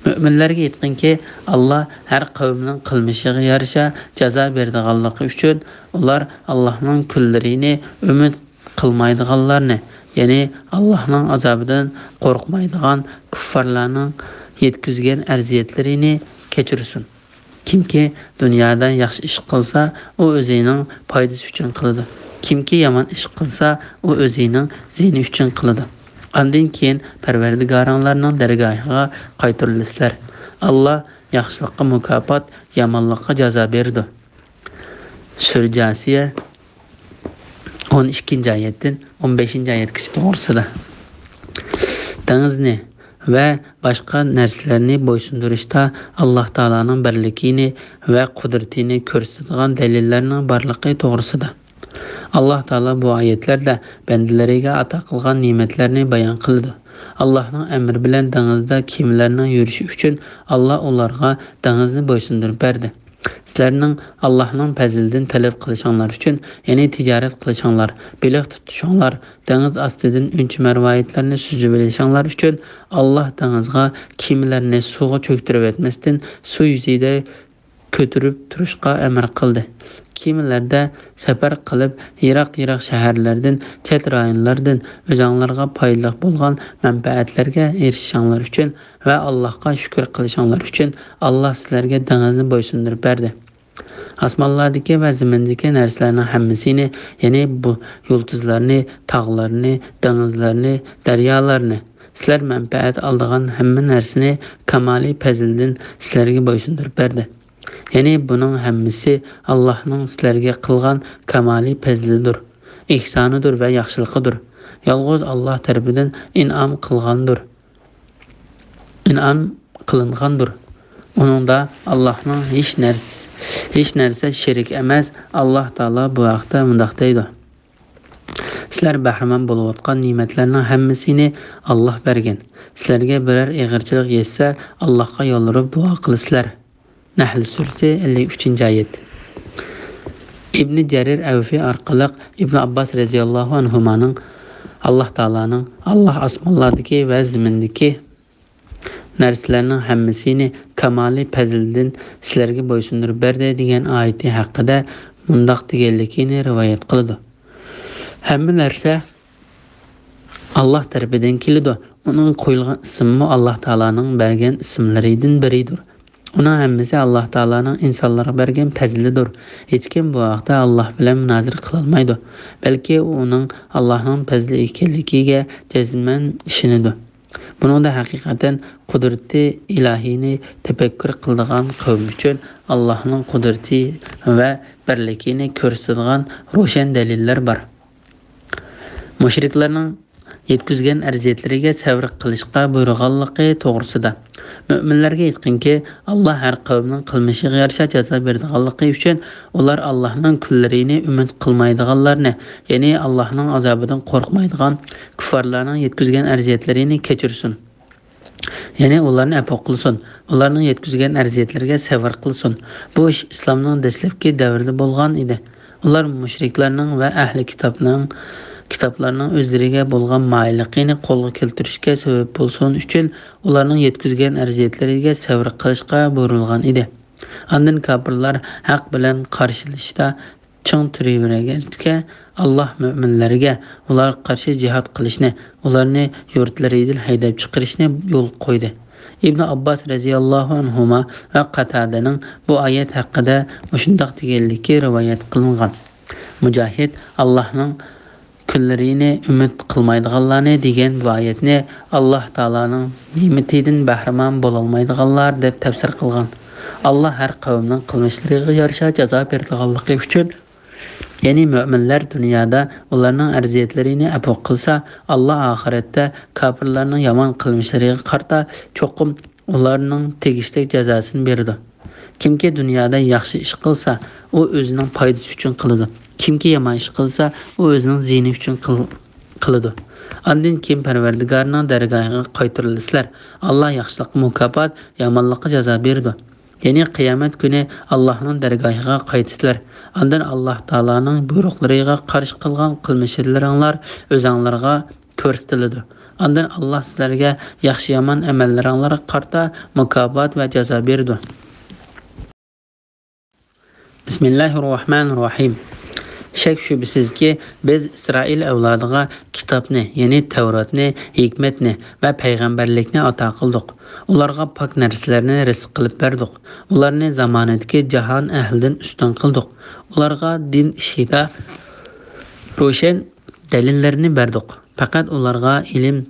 مۆمىنلەرگە ئېيتقىنكى، ئاللاھ ھەر قەۋمنىڭ قىلمىشىغا يارىشا جازا بېرىدىغانلىقى ئۈچۈن ئۇلار ئاللاھنىڭ كۈنلىرىنى ئۈمىد قىلمايدىغانلارنى، يەنى ئاللاھنىڭ ئازابىدىن قورقمايدىغان كۇففارلارنىڭ يەتكۈزگەن ئەزىيەتلىرىنى كەچۈرسۇن. كىمكى دۇنيادا ياخشى ئىش قىلسا، ئۇ ئۆزىنىڭ پايدىسى ئۈچۈن قىلىدۇ. كىمكى يامان ئىش قىلسا، ئۇ ئۆزىنىڭ زىيىنى ئۈچۈن قىلىدۇ. ئاندىن كېيىن پەرۋەردىگارىڭلارنىڭ دەرگاھىغا قايتۇرۇلىسىلەر. ئاللاھ ياخشىلىققا مۇكاپات، يامانلىققا جازا بېرىدۇ. سۈرە جاسىيە، ئون ئىككىنچى ئايەتتىن ئون بەشىنچى ئايەتكىچە توغرىسىدا. دېڭىزنى ۋە باشقا نەرسىلەرنى بويسۇندۇرۇشتا ئاللاھ تائالانىڭ بىرلىكىنى ۋە قۇدرىتىنى كۆرسىتىدىغان دەلىللەرنىڭ بارلىقى توغرىسىدا. ئاللاھ تائالا بۇ ئايەتلەردە بەندىلىرىگە ئاتا قىلغان نېمەتلەرنى بايان قىلىدۇ. ئاللاھنىڭ ئەمرى بىلەن دېڭىزدا كېمىلەرنىڭ يۈرۈشى ئۈچۈن ئاللاھ ئۇلارغا دېڭىزنى بويسۇندۇرۇپ بەردى. سىلەرنىڭ ئاللاھنىڭ پەزلىدىن تەلەپ قىلىشىڭلار ئۈچۈن، يەنى تىجارەت قىلىشىڭلار، بېلىق تۇتۇشۇڭلار، دېڭىز ئاستىدىن ئۈنچە مەرۋايىتلەرنى سۈزۈۋېلىشىڭلار ئۈچۈن، ئاللاھ دېڭىزغا كېمىلەرنى سۇغا چۆكتۈرۈۋەتمەستىن، سۇ يۈزىدە كۆتۈرۈپ تۇرۇشقا ئەمر قىلدى. كېمىلەردە سەپەر قىلىپ، يىراق-يىراق شەھەرلەردىن، چەت رايونلاردىن ئۆزۈڭلارغا پايدىلىق بولغان مەنپەئەتلەرگە ئېرىشىشىڭلار ئۈچۈن ۋە ئاللاھقا شۈكۈر قىلىشىڭلار ئۈچۈن ئاللاھ سىلەرگە دېڭىزنى بويسۇندۇرۇپ بەردى. ئاسمانلاردىكى ۋە زېمىندىكى نەرسىلەرنىڭ ھەممىسىنى، يەنى بۇ يۇلتۇزلارنى، تاغلارنى، دېڭىزلارنى، دەريالارنى، سىلەر مەنپەئەت ئالىدىغان ھەممە نەرسىنى كامالىي پەزلىدىن سىلەرگە بويسۇندۇرۇپ بەردى. يەنى بۇنىڭ ھەممىسى ئاللاھنىڭ سىلەرگە قىلغان كامالىي پەزلىدۇر، ئېھسانىدۇر ۋە ياخشىلىقىدۇر. يالغۇز ئاللاھ تەرىپىدىن ئىنئام قىلغاندۇر. ئىنئام قىلىنغاندۇر. ئۇنىڭدا ئاللاھنىڭ ھېچ نەرسە، ھېچ نەرسە شېرىك ئەمەس. ئاللاھ تائالا بۇ ھەقتە مۇنداق دەيدۇ: سىلەر بەھرىمەن بولۇۋاتقان نېمەتلەرنىڭ ھەممىسىنى ئاللاھ بەرگەن. سىلەرگە بىرەر ئېغىرچىلىق يەتسە، ئاللاھقا يالۋۇرۇپ دۇئا قىلىسىلەر. نەھل سۈرىسى، ئەللىك ئۈچىنچى ئايەت. ئىبنى جەرىر ئەۋفى ئارقىلىق ئىبنى ئابباس رەزىياللاھۇ ئەنھۇمانىڭ، ئاللاھ تائالانىڭ، ئاللاھ ئاسمانلاردىكى ۋە زېمىندىكى نەرسىلەرنىڭ ھەممىسىنى كامالىي پەزلىدىن سىلەرگە بويسۇندۇرۇپ بەردى دېگەن ئايىتى ھەققىدە مۇنداق دېگەنلىكىنى رىۋايەت قىلىدۇ: ھەممە نەرسە ئاللاھ تەرىپىدىن كېلىدۇ. ئۇنىڭ قويۇلغان ئىسمىمۇ ئاللاھ تائالانىڭ بەرگەن ئىسىملىرىدىن بىرىدۇر. ئۇنىڭ ھەممىسى ئاللاھ تائالانىڭ ئىنسانلارغا بەرگەن پەزلىدۇر. ھېچكىم بۇ ھەقتە ئاللاھ بىلەن مۇنازىرە قىلالمايدۇ، بەلكى ئۇنىڭ ئاللاھنىڭ پەزلى ئىكەنلىكىگە جەزمەن ئىشىنىدۇ. بۇنىڭدا ھەقىقەتەن قۇدرىتى ئىلاھىينى تەپەككۇر قىلىدىغان قەۋم ئۈچۈن ئاللاھنىڭ قۇدرىتى ۋە بىرلىكىنى كۆرسىتىدىغان روشەن دەلىللەر بار. مۇشرىكلارنىڭ يەتكۈزگەن ئەزىيەتلىرىگە سەۋر قىلىشقا بۇيرۇغانلىقى توغرىسىدا. مۆمىنلەرگە ئېيتقىنكى، ئاللاھ ھەر قەۋمنىڭ قىلمىشىغا يارىشا جازا بېرىدىغانلىقى ئۈچۈن، ئۇلار ئاللاھنىڭ كۈنلىرىنى ئۈمىد قىلمايدىغانلارنى، يەنى ئاللاھنىڭ ئازابىدىن قورقمايدىغان كۇففارلارنىڭ يەتكۈزگەن ئەزىيەتلىرىنى كەچۈرسۇن. يەنى ئۇلارنى ئەپۇ قىلسۇن، ئۇلارنىڭ يەتكۈزگەن ئەزىيەتلىرىگە سەۋر قىلسۇن. بۇ ئىش ئىسلامنىڭ دەسلەپكى دەۋرىدە بولغان ئىدى. ئۇلار مۇشرىكلارنىڭ ۋە ئەھلى كىتابنىڭ، كىتابلارنىڭ ئۆزلىرىگە بولغان مايىللىقىنى قولغا كەلتۈرۈشكە سەۋەب بولسۇن ئۈچۈن، ئۇلارنىڭ يەتكۈزگەن ئەزىيەتلىرىگە سەۋر قىلىشقا بۇيرۇلغان ئىدى. ئاندىن كاپىرلار ھەق بىلەن قارشىلىشىشتا چىڭ تۇرۇۋەرگەچكە، ئاللاھ مۆمىنلەرگە ئۇلارغا قارشى جىھاد قىلىشنى، ئۇلارنى يۇرتلىرىدىن ھەيدەپ چىقىرىشنى يولغا قويدى. ئىبنى ئابباس رەزىياللاھۇ ئەنھۇما ۋە قاتادەنىڭ بۇ ئايەت ھەققىدە مۇشۇنداق دېگەنلىكى رىۋايەت قىلىنغان: مۇجاھىد ئاللاھنىڭ كۈنلىرىنى ئۈمىد قىلمايدىغانلارنى دېگەن بۇ ئايەتنى ئاللاھ تائالانىڭ نېمىتىدىن بەھرىمەن بولالمايدىغانلار دەپ تەپسىر قىلغان. ئاللاھ ھەر قەۋمنىڭ قىلمىشلىرىغا يارىشا جازا بېرىدىغانلىقى ئۈچۈن، يەنى مۆمىنلەر دۇنيادا ئۇلارنىڭ ئەزىيەتلىرىنى ئەپۇ قىلسا، ئاللاھ ئاخىرەتتە كاپىرلارنىڭ يامان قىلمىشلىرىغا قارىتا چوقۇم ئۇلارنىڭ تېگىشلىك جازاسىنى بېرىدۇ. كىمكى دۇنيادا ياخشى ئىش قىلسا، ئۇ ئۆزىنىڭ پايدىسى ئۈچۈن قىلىدۇ. كىمكى يامان ئىش قىلسا، ئۇ ئۆزىنىڭ زىيىنى ئۈچۈن قىل-، قىلىدۇ. ئاندىن كېيىن پەرۋەردىگارنىڭ دەرگاھىغا قايتۇرۇلىسىلەر. ئاللاھ ياخشىلىققا مۇكاپات، يامانلىققا جازا بېرىدۇ. يەنى قىيامەت كۈنى ئاللاھنىڭ دەرگاھىغا قايتىسىلەر. ئاندىن ئاللاھ تائالانىڭ بۇيرۇقلىرىغا قارشى قىلغان قىلمىشلىرىڭلار ئۆزۈڭلارغا كۆرسىتىلىدۇ. ئاندىن ئاللاھ سىلەرگە ياخشى-يامان ئەمەللىرىڭلارغا قارىتا مۇكاپات ۋە جازا بېرىدۇ. بىسمىللاھىررەھمانىررەھىم. شەك-شۈبھىسىزكى، بىز ئىسرائىل ئەۋلادىغا كىتابنى، يەنى تەۋراتنى، ھېكمەتنى ۋە پەيغەمبەرلىكنى ئاتا قىلدۇق. ئۇلارغا پاك نەرسىلەرنى رىزىق قىلىپ بەردۇق. ئۇلارنى زامانىدىكى جاھان ئەھلىدىن ئۈستۈن قىلدۇق. ئۇلارغا دىن ئىشىدا روشەن دەلىللەرنى بەردۇق. پەقەت ئۇلارغا ئىلىم،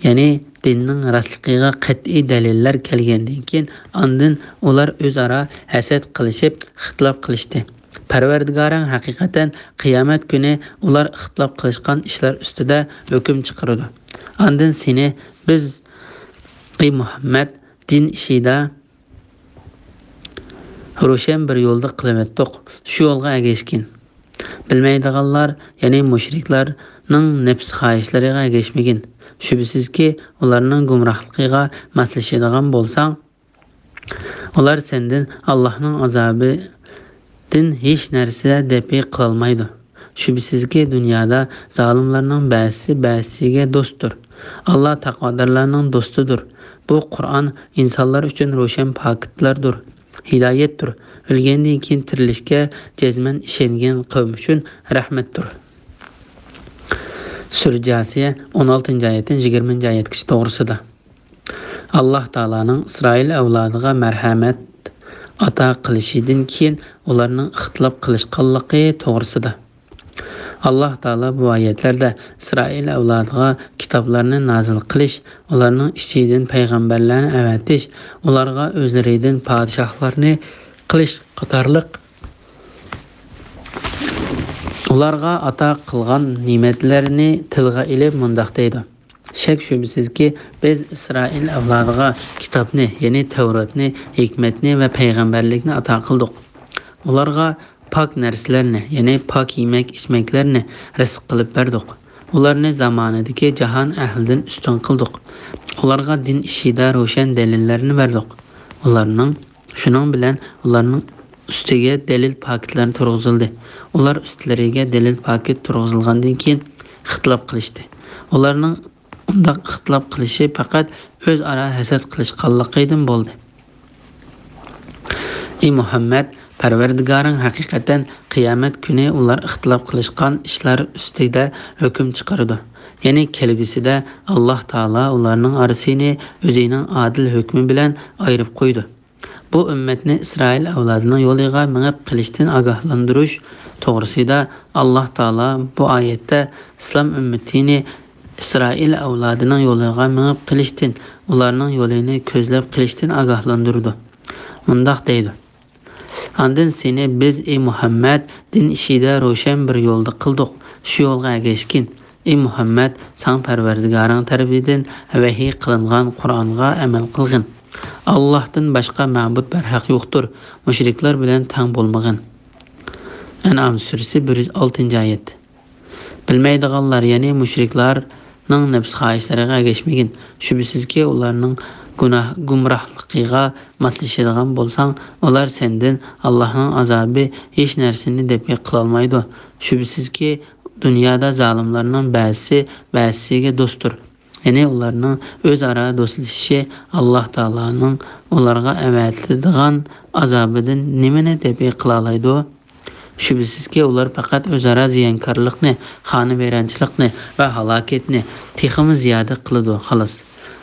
يەنى دىننىڭ راستلىقىغا قەتئىي دەلىللەر كەلگەندىن كېيىن، ئاندىن ئۇلار ئۆزئارا ھەسەت قىلىشىپ، ئىختىلاپ قىلىشتى. پەرۋەردىگارىڭ ھەقىقەتەن قىيامەت كۈنى ئۇلار ئىختىلاپ قىلىشقان ئىشلار ئۈستىدە ھۆكۈم چىقىرىدۇ. ئاندىن سېنى بىز، ئەي مۇھەممەد، دىن ئىشىدا روشەن بىر يولدا قىلىۋەتتۇق. شۇ يولغا ئەگەشكىن. بىلمەيدىغانلار، يەنى مۇشرىكلارنىڭ نەپس خاھىشلىرىغا ئەگەشمىگىن. شۈبھىسىزكى، ئۇلارنىڭ گۇمراھلىقىغا ماسلىشىدىغان بولساڭ، ئۇلار سەندىن ئاللاھنىڭ ئازابىدىن ھېچ نەرسە دەپئى قىلالمايدۇ. شۈبھىسىزكى، دۇنيادا زالىملارنىڭ بەزىسى بەزىسىگە دوستتۇر. ئاللاھ تەقۋادارلارنىڭ دوستىدۇر. بۇ قۇرئان ئىنسانلار ئۈچۈن روشەن پاكىتلاردۇر. ھىدايەتتۇر. ئۆلگەندىن كېيىن تىرىلىشكە جەزمەن ئىشەنگەن قەۋم ئۈچۈن رەھمەتتۇر. سۈرە جاسىيە، ئون ئالتىنچى ئايەتتىن يىگىرمىنچى ئايەتكىچە توغرىسىدا. ئاللاھ تائالانىڭ ئىسرائىل ئەۋلادىغا مەرھەمەت ئاتا قىلىشىدىن كېيىن ئۇلارنىڭ ئىختىلاپ قىلىشقانلىقى توغرىسىدا. ئاللاھ تائالا بۇ ئايەتلەردە ئىسرائىل ئەۋلادىغا كىتابلارنى نازىل قىلىش، ئۇلارنىڭ ئىچىدىن پەيغەمبەرلەرنى ئەۋەتىش، ئۇلارغا ئۆزلىرىدىن پادىشاھلارنى قىلىش قاتارلىق ئۇلارغا ئاتا قىلغان نېمەتلەرنى تىلغا ئېلىپ مۇنداق دەيدۇ: شەك-شۈبھىسىزكى، بىز ئىسرائىل ئەۋلادىغا كىتابنى، يەنى تەۋراتنى، ھېكمەتنى ۋە پەيغەمبەرلىكنى ئاتا قىلدۇق. ئۇلارغا پاك نەرسىلەرنى، يەنى پاك يېمەك-ئىچمەكلەرنى رىزىق قىلىپ بەردۇق. ئۇلارنى زامانىدىكى جاھان ئەھلىدىن ئۈستۈن قىلدۇق. ئۇلارغا دىن ئىشىدا روشەن دەلىللەرنى بەردۇق. ئۇلارنىڭ شۇنىڭ بىلەن ئۇلارنىڭ ئۈستىگە دەلىل پاكىتلار تۇرغۇزۇلدى. ئۇلار ئۈستلىرىگە دەلىل پاكىت تۇرغۇزۇلغاندىن كېيىن ئىختىلاپ قىلىشتى. ئۇلارنىڭ ئۇنداق ئىختىلاپ قىلىشى پەقەت ئۆزئارا ھەسەت قىلىشقانلىقىدىن بولدى. ئى مۇھەممەد، پەرۋەردىگارىڭ ھەقىقەتەن قىيامەت كۈنى ئۇلار ئىختىلاپ قىلىشقان ئىشلار ئۈستىدە ھۆكۈم چىقىرىدۇ. يەنى كەلگۈسىدە ئاللاھ تائالا ئۇلارنىڭ ئارىسىنى ئۆزىنىڭ ئادىل ھۆكمى بىلەن ئايرىپ قويىدۇ. بۇ ئۈممەتنى ئىسرائىل ئەۋلادىنىڭ يولىغا مېڭىپ قېلىشتىن ئاگاھلاندۇرۇش توغرىسىدا ئاللاھ تائالا بۇ ئايەتتە ئىسلام ئۈممىتىنى ئىسرائىل ئەۋلادىنىڭ يولىغا مېڭىپ قېلىشتىن، ئۇلارنىڭ يولىنى كۆزلەپ قېلىشتىن ئاگاھلاندۇرىدۇ. مۇنداق دەيدۇ: ئاندىن سېنى بىز، ئى مۇھەممەد، دىن ئىشىدا روشەن بىر يولدا قىلدۇق. شۇ يولغا ئەگەشكىن. ئى مۇھەممەد، ساڭا پەرۋەردىگارىڭ تەرىپىدىن ۋەھىي قىلىنغان قۇرئانغا ئەمەل قىلغىن. ئاللاھتىن باشقا مەبۇد بەرھەق يوقتۇر. مۇشرىكلار بىلەن تەڭ بولمىغىن. ئەنئام سۈرىسى، بىر يۈز ئالتىنچى ئايەت. بىلمەيدىغانلار، يەنى مۇشرىكلارنىڭ نەپس خاھىشلىرىغا ئەگەشمىگىن. شۈبھىسىزكى، ئۇلارنىڭ گۇناھ، گۇمراھلىقىغا ماسلىشىدىغان بولساڭ، ئۇلار سەندىن ئاللاھنىڭ ئازابى ھېچ نەرسىنى دەپئى قىلالمايدۇ. شۈبھىسىزكى، دۇنيادا زالىملارنىڭ بەزىسى بەزىسىگە دوستتۇر. يەنى ئۇلارنىڭ ئۆزئارا دوستلىشىشى ئاللاھ تائالانىڭ ئۇلارغا ئەۋەتىدىغان ئازابىدىن نېمىنى دەپئى قىلالايدۇ؟ شۈبھىسىزكى، ئۇلار پەقەت ئۆزئارا زىيانكارلىقنى، خانىۋەيرانچىلىقنى ۋە ھالاكەتنى تېخىمۇ زىيادە قىلىدۇ، خالاس.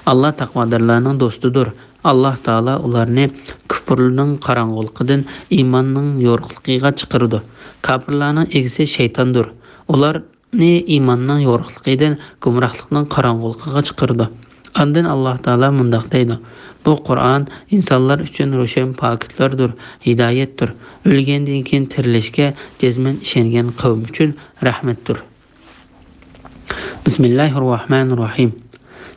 ئاللاھ تەقۋادارلارنىڭ دوستىدۇر. ئاللاھ تائالا ئۇلارنى كۇپۇرنىڭ قاراڭغۇلۇقىدىن ئىماننىڭ يورۇقلۇقىغا چىقىرىدۇ. كاپىرلارنىڭ ئىگىسى شەيتاندۇر. ئۇلار ئىماننىڭ يورۇقلۇقىدىن گۇمراھلىقنىڭ قاراڭغۇلۇقىغا چىقىرىدۇ. ئاندىن ئاللاھ تائالا مۇنداق دەيدۇ: بۇ قۇرئان ئىنسانلار ئۈچۈن روشەن پاكىتلەردۇر، ھىدايەتتۇر. ئۆلگەندىن كېيىن تىرىلىشكە جەزمەن ئىشەنگەن قەۋم ئۈچۈن رەھمەتتۇر. بىسمىللاھىررەھمانىررەھىم.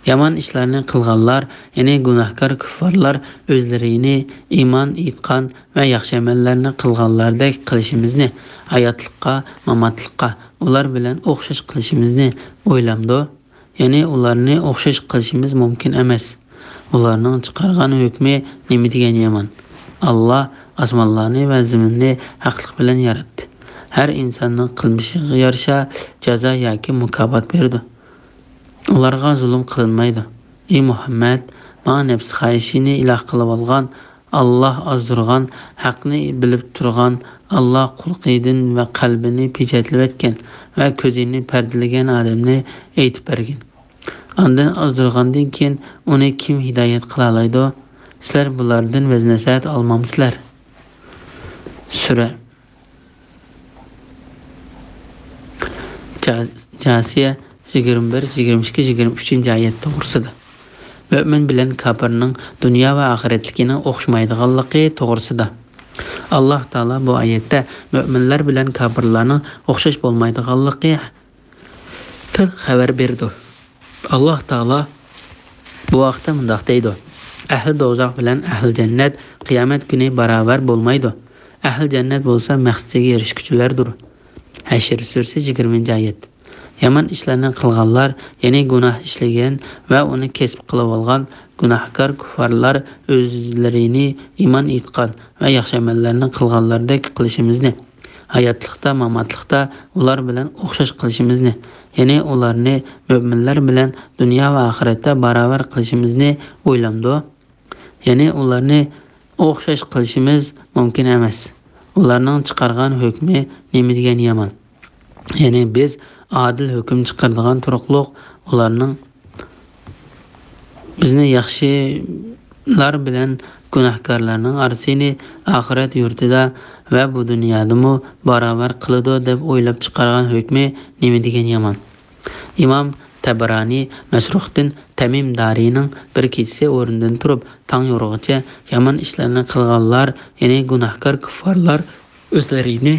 يامان ئىشلارنى قىلغانلار، يەنى گۇناھكار كۇففارلار ئۆزلىرىنى ئىمان ئېيتقان ۋە ياخشى ئەمەللەرنى قىلغانلاردەك قىلىشىمىزنى، ھاياتلىققا، ماماتلىققا ئۇلار بىلەن ئوخشاش قىلىشىمىزنى ئويلامدۇ؟ يەنى ئۇلارنى ئوخشاش قىلىشىمىز مۇمكىن ئەمەس. ئۇلارنىڭ چىقارغان ھۆكمى نېمە دېگەن يامان! ئاللاھ ئاسمانلارنى ۋە زېمىننى ھەقلىق بىلەن ياراتتى. ھەر ئىنساننىڭ قىلمىشىغا يارىشا جازا ياكى مۇكاپات بېرىدۇ. ئۇلارغا زۇلۇم قىلىنمايدۇ. ئى مۇھەممەد، ماڭا نەپس خاھىشىنى ئىلاھ قىلىۋالغان، ئاللاھ ئازدۇرغان، ھەقنى بىلىپ تۇرغان، ئاللاھ قۇلىقىدىن ۋە قەلبىنى پېچەتلىۋەتكەن ۋە كۆزىنى پەردىلىگەن ئادەمنى ئېيتىپ بەرگىن. ئاندىن ئازدۇرغاندىن كېيىن ئۇنى كىم ھىدايەت قىلالايدۇ؟ سىلەر بۇلاردىن ۋەز-نەسىھەت ئالمامسىلەر؟ سۈرە جا-، جاسىيە، يىگىرمە بىر، يىگىرمە ئىككى، يىگىرمە ئۈچىنچى ئايەت توغرىسىدا. مۆمىن بىلەن كاپىرنىڭ دۇنيا ۋە ئاخىرەتلىكىنىڭ ئوخشىمايدىغانلىقى توغرىسىدا. ئاللاھ تائالا بۇ ئايەتتە مۆمىنلەر بىلەن كاپىرلارنىڭ ئوخشاش بولمايدىغانلىقى خەۋەر بېرىدۇ. ئاللاھ تائالا بۇ ھەقتە مۇنداق دەيدۇ: ئەھلى دوزاخ بىلەن ئەھلى جەننەت قىيامەت كۈنى باراۋەر بولمايدۇ. ئەھلى جەننەت بولسا مەقسىتىگە ئېرىشكۈچىلەردۇر. ھەشر سۈرىسى، يىگىرمىنچى ئايەت. يامان ئىشلارنى قىلغانلار، يەنى گۇناھ ئىشلىگەن ۋە ئۇنى كەسىپ قىلىۋالغان گۇناھكار كۇففارلار ئۆزلىرىنى ئىمان ئېيتقان ۋە ياخشى ئەمەللەرنى قىلغانلاردەك قىلىشىمىزنى، ھاياتلىقتا، ماماتلىقتا ئۇلار بىلەن ئوخشاش قىلىشىمىزنى، يەنى ئۇلارنى مۆمىنلەر بىلەن دۇنيا ۋە ئاخىرەتتە باراۋەر قىلىشىمىزنى ئويلامدۇ؟ يەنى ئۇلارنى ئوخشاش قىلىشىمىز مۇمكىن ئەمەس. ئۇلارنىڭ چىقارغان ھۆكمى نېمە دېگەن يامان. يەنى بىز ئادىل ھۆكۈم چىقىرىدىغان تۇرۇقلۇق ئۇلارنىڭ بىزنى ياخشىلار بىلەن گۇناھكارلارنىڭ ئارىسىنى ئاخىرەت يۇرتىدا ۋە بۇ دۇنيادىمۇ باراۋەر قىلىدۇ دەپ ئويلاپ چىقارغان ھۆكمى نېمە دېگەن يامان. ئىمام تەبەرانى مەسرۇختىن تەمىم دارىينىڭ بىر كېچىسى ئورنىدىن تۇرۇپ، تاڭ يورۇغىچە يامان ئىشلارنى قىلغانلار، يەنى گۇناھكار كۇففارلار ئۆزلىرىنى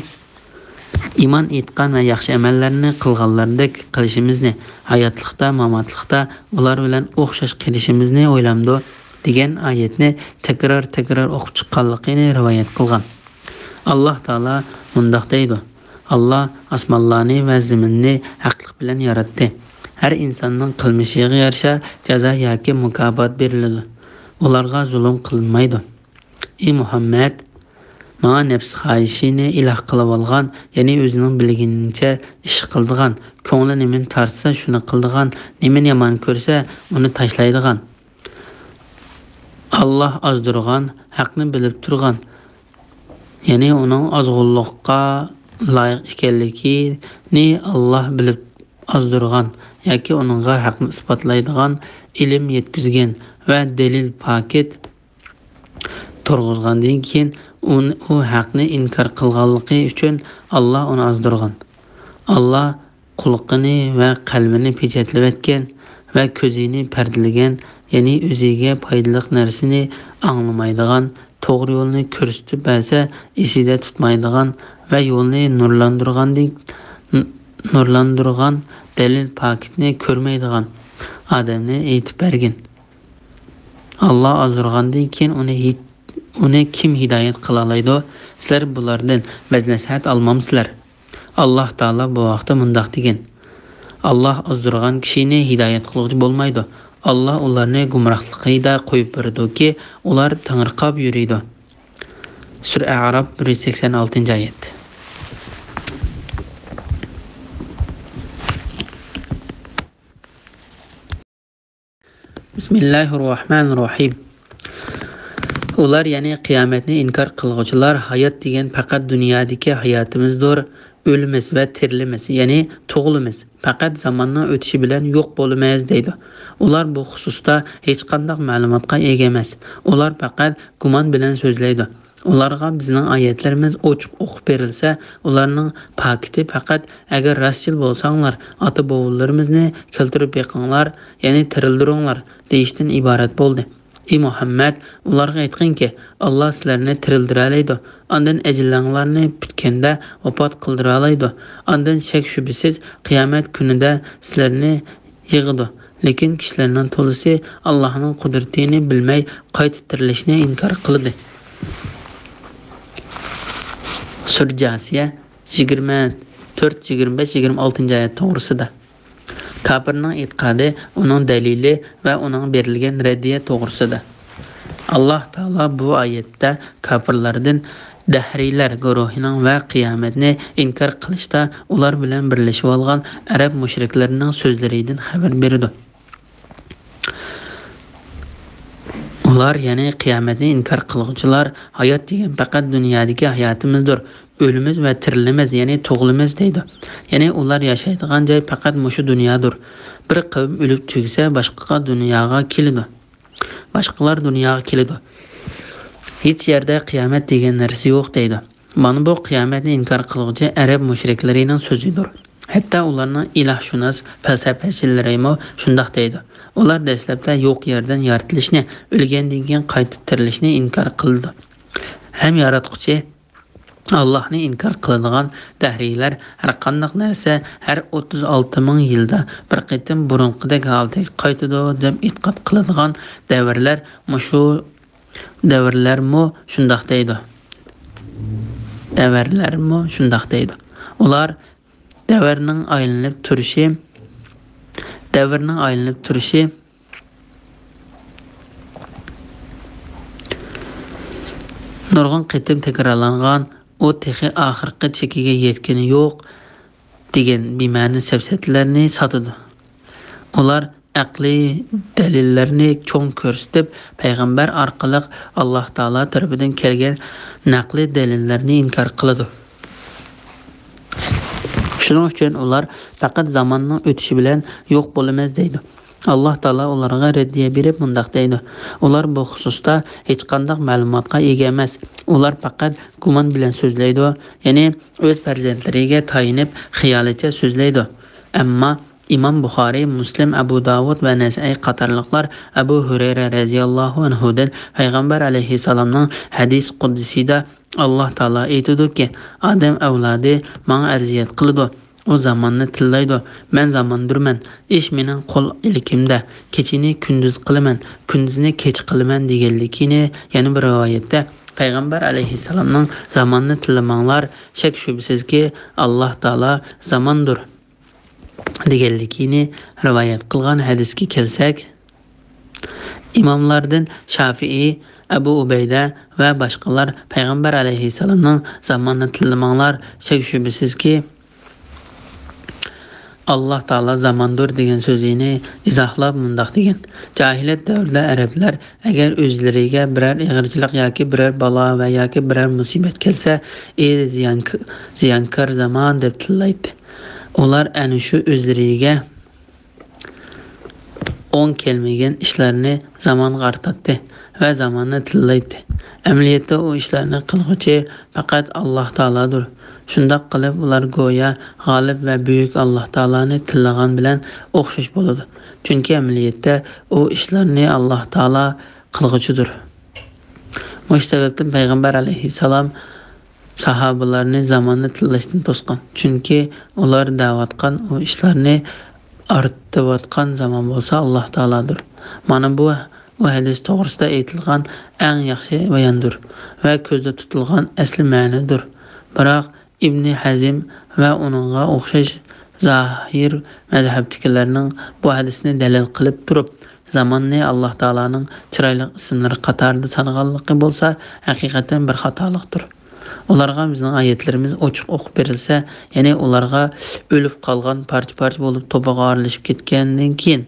ئىمان ئېيتقان ۋە ياخشى ئەمەللەرنى قىلغانلاردەك قىلىشىمىزنى، ھاياتلىقتا، ماماتلىقتا ئۇلار بىلەن ئوخشاش قىلىشىمىزنى ئويلامدۇ؟ دېگەن ئايەتنى تەكرار-تەكرار ئوقۇپ چىققانلىقىنى رىۋايەت قىلغان. ئاللاھ تائالا مۇنداق دەيدۇ: ئاللاھ ئاسمانلارنى ۋە زېمىننى ھەقلىق بىلەن ياراتتى. ھەر ئىنساننىڭ قىلمىشىغا يارىشا جازا ياكى مۇكاپات بېرىلىدۇ. ئۇلارغا زۇلۇم قىلىنمايدۇ. ئى مۇھەممەد، ماڭا نەپس خاھىشىنى ئىلاھ قىلىۋالغان، يەنى ئۆزىنىڭ بىلگىنىچە ئىش قىلىدىغان، كۆڭلى نېمىنى تارتسا شۇنى قىلىدىغان، نېمىنى يامان كۆرسە ئۇنى تاشلايدىغان، ئاللاھ ئازدۇرغان، ھەقنى بىلىپ تۇرغان، يەنى ئۇنىڭ ئازغۇنلۇققا لايىق ئىكەنلىكىنى ئاللاھ بىلىپ ئازدۇرغان ياكى ئۇنىڭغا ھەقنى ئىسپاتلايدىغان ئىلىم يەتكۈزگەن ۋە دەلىل پاكىت تۇرغۇزغاندىن كېيىن، ئۇن-، ئۇ ھەقنى ئىنكار قىلغانلىقى ئۈچۈن ئاللاھ ئۇنى ئازدۇرغان. ئاللاھ قۇلىقىنى ۋە قەلبىنى پېچەتلىۋەتكەن ۋە كۆزىنى پەردىلىگەن، يەنى ئۆزىگە پايدىلىق نەرسىنى ئاڭلىمايدىغان، توغرا يولنى كۆرسىتىپ بەرسە ئېسىدە تۇتمايدىغان ۋە يولنى نۇرلاندۇرغاندىن، نۇرلاندۇرغان دەلىل پاكىتنى كۆرمەيدىغان ئادەمنى ئېيتىپ بەرگىن. ئاللاھ ئازدۇرغاندىن كېيىن ئۇنى ھېچ، ئۇنى كىم ھىدايەت قىلالايدۇ؟ سىلەر بۇلاردىن ۋەز-نەسىھەت ئالمامسىلەر؟ ئاللاھ تائالا بۇ ھەقتە مۇنداق دېگەن: ئاللاھ ئازدۇرغان كىشىنى ھىدايەت قىلغۇچى بولمايدۇ. ئاللاھ ئۇلارنى گۇمراھلىقىدا قويۇپ بېرىدۇكى، ئۇلار تېڭىرقاپ يۈرىدۇ. سۈرە ئەئراپ، بىر يۈز سەكسەن ئالتىنچى ئايەت. بىسمىللاھىررەھمانىررەھىم. ئۇلار، يەنى قىيامەتنى ئىنكار قىلغۇچىلار، ھايات دېگەن پەقەت دۇنيادىكى ھاياتىمىزدۇر، ئۆلىمىز ۋە تىرىلىمىز، يەنى تۇغۇلىمىز، پەقەت زاماننىڭ ئۆتۈشى بىلەن يوق بولىمىز، دەيدۇ. ئۇلار بۇ خۇسۇستا ھېچقانداق مەلۇماتقا ئىگە ئەمەس. ئۇلار پەقەت گۇمان بىلەن سۆزلەيدۇ. ئۇلارغا بىزنىڭ ئايەتلىرىمىز ئوچۇق ئوقۇپ بېرىلسە، ئۇلارنىڭ پاكىتى پەقەت: «ئەگەر راستچىل بولساڭلار، ئاتا-بوۋىلىرىمىزنى كەلتۈرۈپ بېقىڭلار، يەنى تىرىلدۈرۈڭلار» دېيىشتىن ئىبارەت بولدى. ئى مۇھەممەد، ئۇلارغا ئېيتقىنكى، ئاللاھ سىلەرنى تىرىلدۈرەلەيدۇ، ئاندىن ئەجىلىڭلارنى پۈتكەندە ۋاپات قىلدۇرالايدۇ، ئاندىن شەك-شۈبھىسىز قىيامەت كۈنىدە سىلەرنى يىغىدۇ. لېكىن كىشىلەرنىڭ تولىسى ئاللاھنىڭ قۇدرىتىنى بىلمەي، قايتا تىرىلىشنى ئىنكار قىلدى. سۈرە جاسىيە، يىگىرمە تۆت، يىگىرمە بەش، يىگىرمە ئالتىنچى ئايەت توغرىسىدا. كاپىرنىڭ ئېتىقادى، ئۇنىڭ دەلىلى ۋە ئۇنىڭ بېرىلگەن رەددىيە توغرىسىدا. ئاللاھ تائالا بۇ ئايەتتە كاپىرلاردىن دەھرىيلەر گۇرۇھىنىڭ ۋە قىيامەتنى ئىنكار قىلىشتا ئۇلار بىلەن بىرلىشىۋالغان ئەرەب مۇشرىكلىرىنىڭ سۆزلىرىدىن خەۋەر بېرىدۇ. ئۇلار، يەنى قىيامەتنى ئىنكار قىلغۇچىلار، ھايات دېگەن پەقەت دۇنيادىكى ھاياتىمىزدۇر، ئۆلىمىز ۋە تىرىلىمىز، يەنى تۇغۇلىمىز دەيدۇ. يەنى ئۇلار ياشايدىغان جاي پەقەت مۇشۇ دۇنيادۇر. بىر قەۋم ئۆلۈپ تۈگىسە، باشقا دۇنياغا كېلىدۇ. باشقىلار دۇنياغا كېلىدۇ. ھېچ يەردە قىيامەت دېگەن نەرسە يوق دەيدۇ. مانا بۇ قىيامەتنى ئىنكار قىلغۇچى ئەرەب مۇشرىكلىرىنىڭ سۆزىدۇر. ھەتتا ئۇلارنىڭ ئىلاھشۇناس پەلسەپىچىلىرىمۇ شۇنداق دەيدۇ. ئۇلار دەسلەپتە يوق يەردىن يارىتىلىشنى، ئۆلگەندىن كېيىن قايتا تىرىلىشنى ئىنكار قىلىدۇ. ھەم ياراتقۇچى ئاللاھنى ئىنكار قىلىدىغان دەھرىيلەر ھەرقانداق نەرسە ھەر ئوتتۇز ئالتە مىڭ يىلدا بىر قېتىم بۇرۇنقىدەك ھالىتىگە قايتىدۇ دەپ ئېتىقاد قىلىدىغان دەۋرلەر مۇشۇ دەۋرلەرمۇ شۇنداق دەيدۇ. دەۋرلەرمۇ شۇنداق دەيدۇ. ئۇلار دەۋرنىڭ ئايلىنىپ تۇرۇشى، دەۋرنىڭ ئايلىنىپ تۇرۇشى نۇرغۇن قېتىم تەكرارلانغان، ئۇ تېخى ئاخىرقى چېكىگە يەتكىنى يوق دېگەن بىمەنە سەپسەتىلەرنى ساتىدۇ. ئۇلار ئەقلىي دەلىللەرنى چوڭ كۆرسىتىپ، پەيغەمبەر ئارقىلىق ئاللاھ تائالا تەرىپىدىن كەلگەن نەقلىي دەلىللەرنى ئىنكار قىلىدۇ. شۇنىڭ ئۈچۈن ئۇلار پەقەت زاماننىڭ ئۆتۈشى بىلەن يوق بولىمىز دەيدۇ. ئاللاھ تائالا ئۇلارغا رەددىيە بېرىپ مۇنداق دەيدۇ: ئۇلار بۇ خۇسۇستا ھېچقانداق مەلۇماتقا ئىگە ئەمەس. ئۇلار پەقەت گۇمان بىلەن سۆزلەيدۇ، يەنى ئۆز پەرزەنتلىرىگە تايىنىپ خىيالىچە سۆزلەيدۇ. ئەمما ئىمام بۇخارىي، مۇسلىم، ئەبۇ داۋۇد ۋە نەسەئىي قاتارلىقلار ئەبۇ ھۇرەيرە رەزىياللاھۇ ئەنھۇدىن پەيغەمبەر ئەلەيھىسسالامنىڭ ھەدىس قۇدسىدا ئاللاھ تائالا ئېيتىدۇكى: ئادەم ئەۋلادى ماڭا ئەزىيەت قىلىدۇ، ئۇ زاماننى تىللايدۇ، مەن زاماندۇرمەن، ئىش مېنىڭ قول ئىلكىمدە، كېچىنى كۈندۈز قىلىمەن، كۈندۈزنى كېچە قىلىمەن دېگەنلىكىنى يەنە بىر رىۋايەتتە پەيغەمبەر ئەلەيھىسسالامنىڭ زاماننى تىللىماڭلار، شەك شۈبھىسىزكى ئاللاھ تائالا زاماندۇر دېگەنلىكىنى رىۋايەت قىلغان ھەدىسكە كەلسەك، ئىماملاردىن شافىئىي، ئەبۇ ئۇبەيدە ۋە باشقىلار پەيغەمبەر ئەلەيھىسسالامنىڭ زاماننى تىللىماڭلار، شەك شۈبھىسىزكى ئاللاھ تائالا زاماندۇر دېگەن سۆزىنى ئىزاھلاپ مۇنداق دېگەن: جاھىلىيەت دەۋرىدە ئەرەبلەر ئەگەر ئۆزلىرىگە بىرەر ئېغىرچىلىق ياكى بىرەر بالا ۋە ياكى بىرەر مۇسىبەت كەلسە، ئى زىيانك-، زىيانكار زامان دەپ تىللايتتى. ئۇلار ئەنە شۇ ئۆزلىرىگە ئوڭ كەلمىگەن ئىشلارنى زامانغا ئارتاتتى ۋە زاماننى تىللايتتى. ئەمەلىيەتتە ئۇ ئىشلارنى قىلغۇچى پەقەت ئاللاھ تائالادۇر. شۇنداق قىلىپ ئۇلار گويا غالىب ۋە بۈيۈك ئاللاھ تائالانى تىللىغان بىلەن ئوخشاش بولىدۇ. چۈنكى ئەمەلىيەتتە ئۇ ئىشلارنى ئاللاھ تائالا قىلغۇچىدۇر. مۇشۇ سەۋەبتىن پەيغەمبەر ئەلەيھىسسالام ساھابىلەرنى زاماننى تىللاشتىن توسقان. چۈنكى ئۇلار دەۋاتقان ئۇ ئىشلارنى ئارتىۋاتقان زامان بولسا ئاللاھ تائالادۇر. مانا بۇ ئۇ ھەدىس توغرىسىدا ئېيتىلغان ئەڭ ياخشى باياندۇر ۋە كۆزدە تۇتۇلغان ئەسلى مەنىدۇر. بىراق ئىبنى ھەزم ۋە ئۇنىڭغا ئوخشاش زاھىر مەزھەپتىكىلەرنىڭ بۇ ھەدىسنى دەلىل قىلىپ تۇرۇپ، زاماننى ئاللاھ تائالانىڭ چىرايلىق ئىسىملىرى قاتارىدا سانىغانلىقى بولسا ھەقىقەتەن بىر خاتالىقتۇر. ئۇلارغا بىزنىڭ ئايەتلىرىمىز ئوچۇق ئوقۇپ بېرىلسە، يەنى ئۇلارغا ئۆلۈپ قالغان پارچە-پارچە بولۇپ توپىغا ئارىلىشىپ كەتكەندىن كېيىن،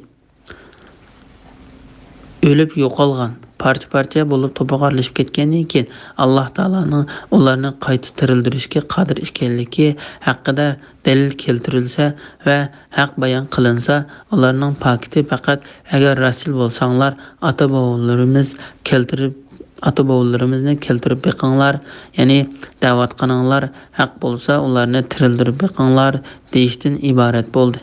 ئۆلۈپ يوقالغان، پارچە-پارچە بولۇپ توپىغا ئارىلىشىپ كەتكەندىن كېيىن، ئاللاھ تائالانىڭ ئۇلارنى قايتا تىرىلدۈرۈشكە قادىر ئىكەنلىكى ھەققىدە دەلىل كەلتۈرۈلسە ۋە ھەق بايان قىلىنسا، ئۇلارنىڭ پاكىتى پەقەت ئەگەر راستچىل بولساڭلار، ئاتا-بوۋىلىرىمىز كەلتۈرۈپ، ئاتا-بوۋىلىرىمىزنى كەلتۈرۈپ بېقىڭلار، يەنى دەۋاتقىنىڭلار ھەق بولسا، ئۇلارنى تىرىلدۈرۈپ بېقىڭلار دېيىشتىن ئىبارەت بولدى.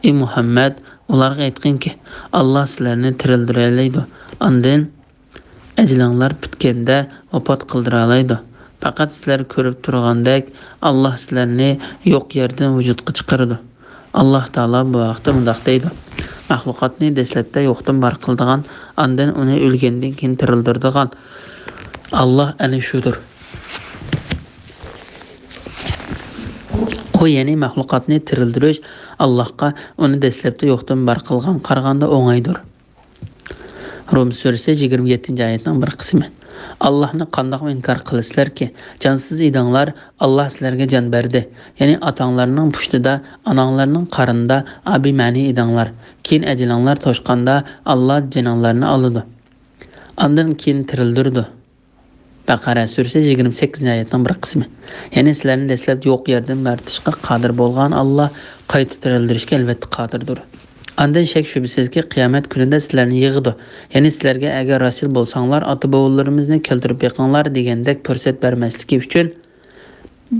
ئى مۇھەممەد، ئۇلارغا ئېيتقىنكى، ئاللاھ سىلەرنى تىرىلدۈرەلەيدۇ. ئاندىن ئەجىلىڭلار پۈتكەندە ۋاپات قىلدۇرالايدۇ. پەقەت سىلەر كۆرۈپ تۇرغاندەك، ئاللاھ سىلەرنى يوق يەردىن ۋۇجۇدقا چىقىرىدۇ. ئاللاھ تائالا بۇ ھەقتە مۇنداق دەيدۇ: مەخلۇقاتنى دەسلەپتە يوقتىن بار قىلىدىغان، ئاندىن ئۇنى ئۆلگەندىن كېيىن تىرىلدۈرىدىغان ئاللاھ ئەنە شۇدۇر. ئۇ، يەنى مەخلۇقاتنى تىرىلدۈرۈش ئاللاھقا ئۇنى دەسلەپتە يوقتىن بار قىلغان قارىغاندا ئوڭايدۇر. رۇم سۈرىسى يىگىرمە يەتتىنچى ئايەتنىڭ بىر قىسمى. ئاللاھنى قانداقمۇ ئىنكار قىلىسىلەركى؟ جانسىز ئىدىڭلار، ئاللاھ سىلەرگە جان بەردى. يەنى ئاتاڭلارنىڭ پۇشتىدا، ئاناڭلارنىڭ قارنىدا ئابىمەنى ئىدىڭلار. كېيىن ئەجىلىڭلار توشقاندا ئاللاھ جېنىڭلارنى ئالىدۇ. ئاندىن كېيىن تىرىلدۈرىدۇ. بەقەرە سۈرىسى يىگىرمە سەككىزىنچى ئايەتنىڭ بىر قىسمى. يەنى سىلەرنى دەسلەپتە يوق يەردىن يارىتىشقا قادىر بولغان ئاللاھ قايتا تىرىلدۈرۈشكە ئەلۋەتتە قادىردۇر. ئاندىن شەك شۈبھىسىزكى، قىيامەت كۈنىدە سىلەرنى يىغىدۇ. يەنى سىلەرگە ئەگەر راستچىل بولساڭلار، ئاتا-بوۋىلىرىمىزنى كەلتۈرۈپ بېقىڭلار دېگەندەك پۇرسەت بەرمەسلىكى ئۈچۈن،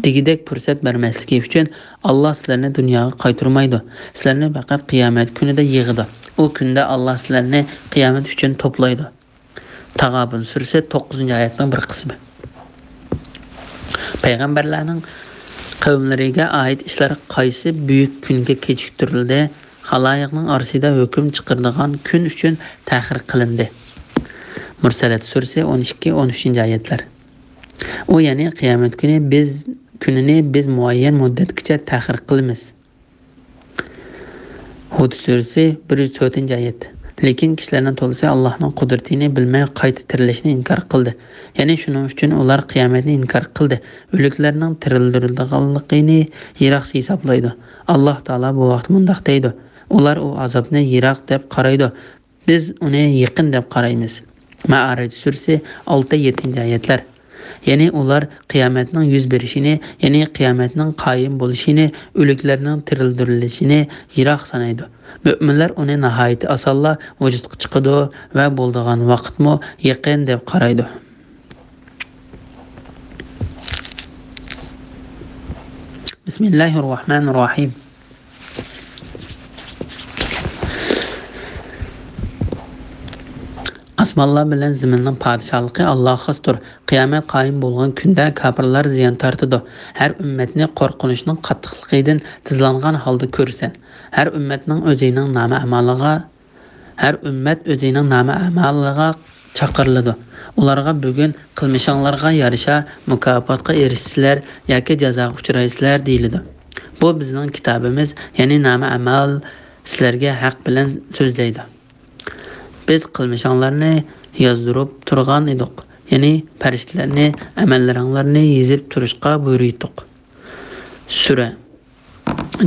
دېگۈدەك پۇرسەت بەرمەسلىكى ئۈچۈن، ئاللاھ سىلەرنى دۇنياغا قايتۇرمايدۇ. سىلەرنى پەقەت قىيامەت كۈنىدە يىغىدۇ. ئۇ كۈندە ئاللاھ سىلەرنى قىيامەت ئۈچۈن توپلايدۇ. تاغابۇن سۈرىسى توققۇزىنچى ئايەتنىڭ بىر قىسمى. پەيغەمبەرلەرنىڭ قەۋملىرىگە ئائىت ئىشلار قايسى بۈيۈك كۈنگە كېچىكتۈرۈلدى؟ خالايىقنىڭ ئارىسىدا ھۆكۈم چىقىرىدىغان كۈن ئۈچۈن تەخىر قىلىندى. مۇرسەلەت سۈرىسى ئون ئىككى، ئون ئۈچىنچى ئايەتلەر. ئۇ، يەنى قىيامەت كۈنى بىز، كۈنىنى بىز مۇئەييەن مۇددەتكىچە تەخىر قىلىمىز. ھۇد سۈرىسى بىر يۈز تۆتىنچى ئايەت. لېكىن كىشىلەرنىڭ تولىسى ئاللاھنىڭ قۇدرىتىنى بىلمەي، قايتا تىرىلىشنى ئىنكار قىلدى. يەنى شۇنىڭ ئۈچۈن ئۇلار قىيامەتنى ئىنكار قىلدى. ئۆلۈكلەرنىڭ تىرىلدۈرۈلىدىغانلىقىنى يىراقچە ھېسابلايدۇ. ئاللاھ تائالا بۇ ھەقتە مۇنداق دەيدۇ: ئۇلار ئۇ ئازابنى يىراق دەپ قارايدۇ. بىز ئۇنى يېقىن دەپ قارايمىز. مائارىج سۈرىسى ئالتە، يەتتىنچى ئايەتلەر. يەنى ئۇلار قىيامەتنىڭ يۈز بېرىشىنى، يەنى قىيامەتنىڭ قايىم بولۇشىنى، ئۆلۈكلەرنىڭ تىرىلدۈرۈلۈشىنى يىراق سانايدۇ. مۆمىنلەر ئۇنى ناھايىتى ئاسانلا ۋۇجۇدقا چىقىدۇ ۋە بولىدىغان ۋاقىتمۇ يېقىن دەپ قارايدۇ. بسم الله الرحمن الرحيم. ئاسمانلار بىلەن زېمىننىڭ پادىشاھلىقى ئاللاغا خاستۇر. قىيامەت قايىم بولغان كۈندە كاپىرلار زىيان تارتىدۇ. ھەر ئۈممەتنى قورقۇنچنىڭ قاتتىقلىقىدىن تىزلانغان ھالدا كۆرىسەن. ھەر ئۈممەتنىڭ ئۆزىنىڭ نامە ئەمالىغا، ھەر ئۈممەت ئۆزىنىڭ نامە ئەمالىغا چاقىرىلىدۇ. ئۇلارغا بۈگۈن قىلمىشىڭلارغا يارىشا مۇكاپاتقا ئېرىشىسىلەر ياكى جازاغا ئۇچرايسىلەر دېيىلىدۇ. بۇ بىزنىڭ كىتابىمىز، يەنى نامە ئەمال سىلەرگە ھەق بىلەن سۆزلەيدۇ. بىز قىلمىشىڭلارنى يازدۇرۇپ تۇرغان ئىدۇق. يەنى پەرىشتىلەرنى ئەمەللىرىڭلارنى يېزىپ تۇرۇشقا بۇيرۇيتتۇق. سۈرە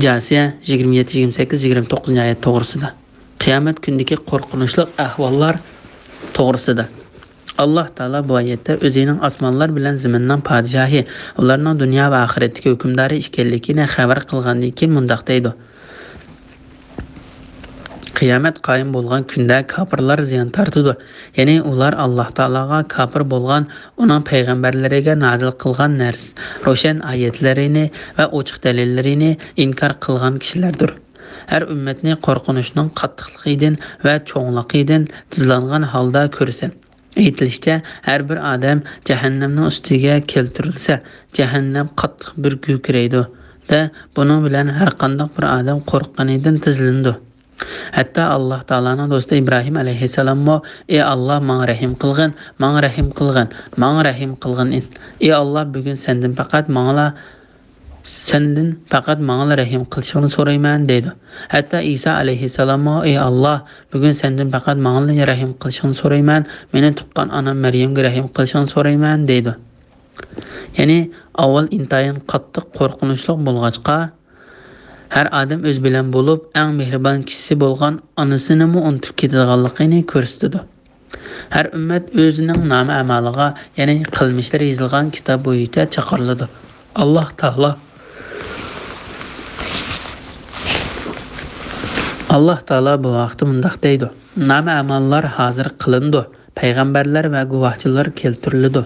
جاسىيە يىگىرمە يەتتە، يىگىرمە سەككىز، يىگىرمە توققۇزىنچى ئايەت توغرىسىدا. قىيامەت كۈنىدىكى قورقۇنچلۇق ئەھۋاللار توغرىسىدا. ئاللاھ تائالا بۇ ئايەتتە ئۆزىنىڭ ئاسمانلار بىلەن زېمىننىڭ پادىشاھى، ئۇلارنىڭ دۇنيا ۋە ئاخىرەتتىكى ھۆكۈمدارى ئىكەنلىكىنى خەۋەر قىلغاندىن كېيىن مۇنداق دەيدۇ. قىيامەت قايىم بولغان كۈندە كاپىرلار زىيان تارتىدۇ. يەنى ئۇلار ئاللاھ تائالاغا كاپىر بولغان، ئۇنىڭ پەيغەمبەرلىرىگە نازىل قىلغان نەرس، روشەن ئايەتلىرىنى ۋە ئوچۇق دەلىللىرىنى ئىنكار قىلغان كىشىلەردۇر. ھەر ئۈممەتنى قورقۇنچنىڭ قاتتىقلىقىدىن ۋە چوڭلۇقىدىن تىزلانغان ھالدا كۆرىسەن. ئېيتىلىشىچە، ھەر بىر ئادەم جەھەننەمنىڭ ئۈستىگە كەلتۈرۈلسە، جەھەننەم قاتتىق بىر گۈركىرەيدۇ-دە، بۇنىڭ بىلەن ھەرقانداق بىر ئادەم قورققىنىدىن تىزلىنىدۇ. ھەتتا ئاللاھ تائالانىڭ دوستى ئىبراھىم ئەلەيھىسسالاممۇ، ئى ئاللاھ، ماڭا رەھىم قىلغىن، ماڭا رەھىم قىلغىن، ماڭا رەھىم قىلغىن، ئى ئاللاھ، بۈگۈن سەندىن پەقەت ماڭىلا سەندىن پەقەت ماڭىلا رەھىم قىلىشىڭنى سورايمەن، دەيدۇ. ھەتتا ئىسا ئەلەيھىسسالاممۇ، ئى ئاللاھ، بۈگۈن سەندىن پەقەت ماڭىلا رەھىم قىلىشىڭنى سورايمەن، مېنى تۇغقان ئانام مەريەمگە رەھىم قىلىشىڭنى سورايمەن، دەيدۇ. يەنى ئاۋۋال ئىنتايىن قاتتىق قورقۇنچلۇق بولغاچقا، ھەر ئادەم ئۆزى بىلەن بولۇپ، ئەڭ مېھرىبان كىشىسى بولغان ئانىسىنىمۇ ئۇنتۇپ كېتىدىغانلىقىنى كۆرسىتىدۇ. ھەر ئۈممەت ئۆزىنىڭ نامە ئەمالىغا، يەنى قىلمىشلىرى يېزىلغان كىتاب بويىچە چاقىرىلىدۇ. ئاللاھ تائالا، ئاللاھ تائالا بۇ ھەقتە مۇنداق دەيدۇ: نامە ئەماللار ھازىر قىلىنىدۇ، پەيغەمبەرلەر ۋە گۇۋاھچىلار كەلتۈرۈلىدۇ.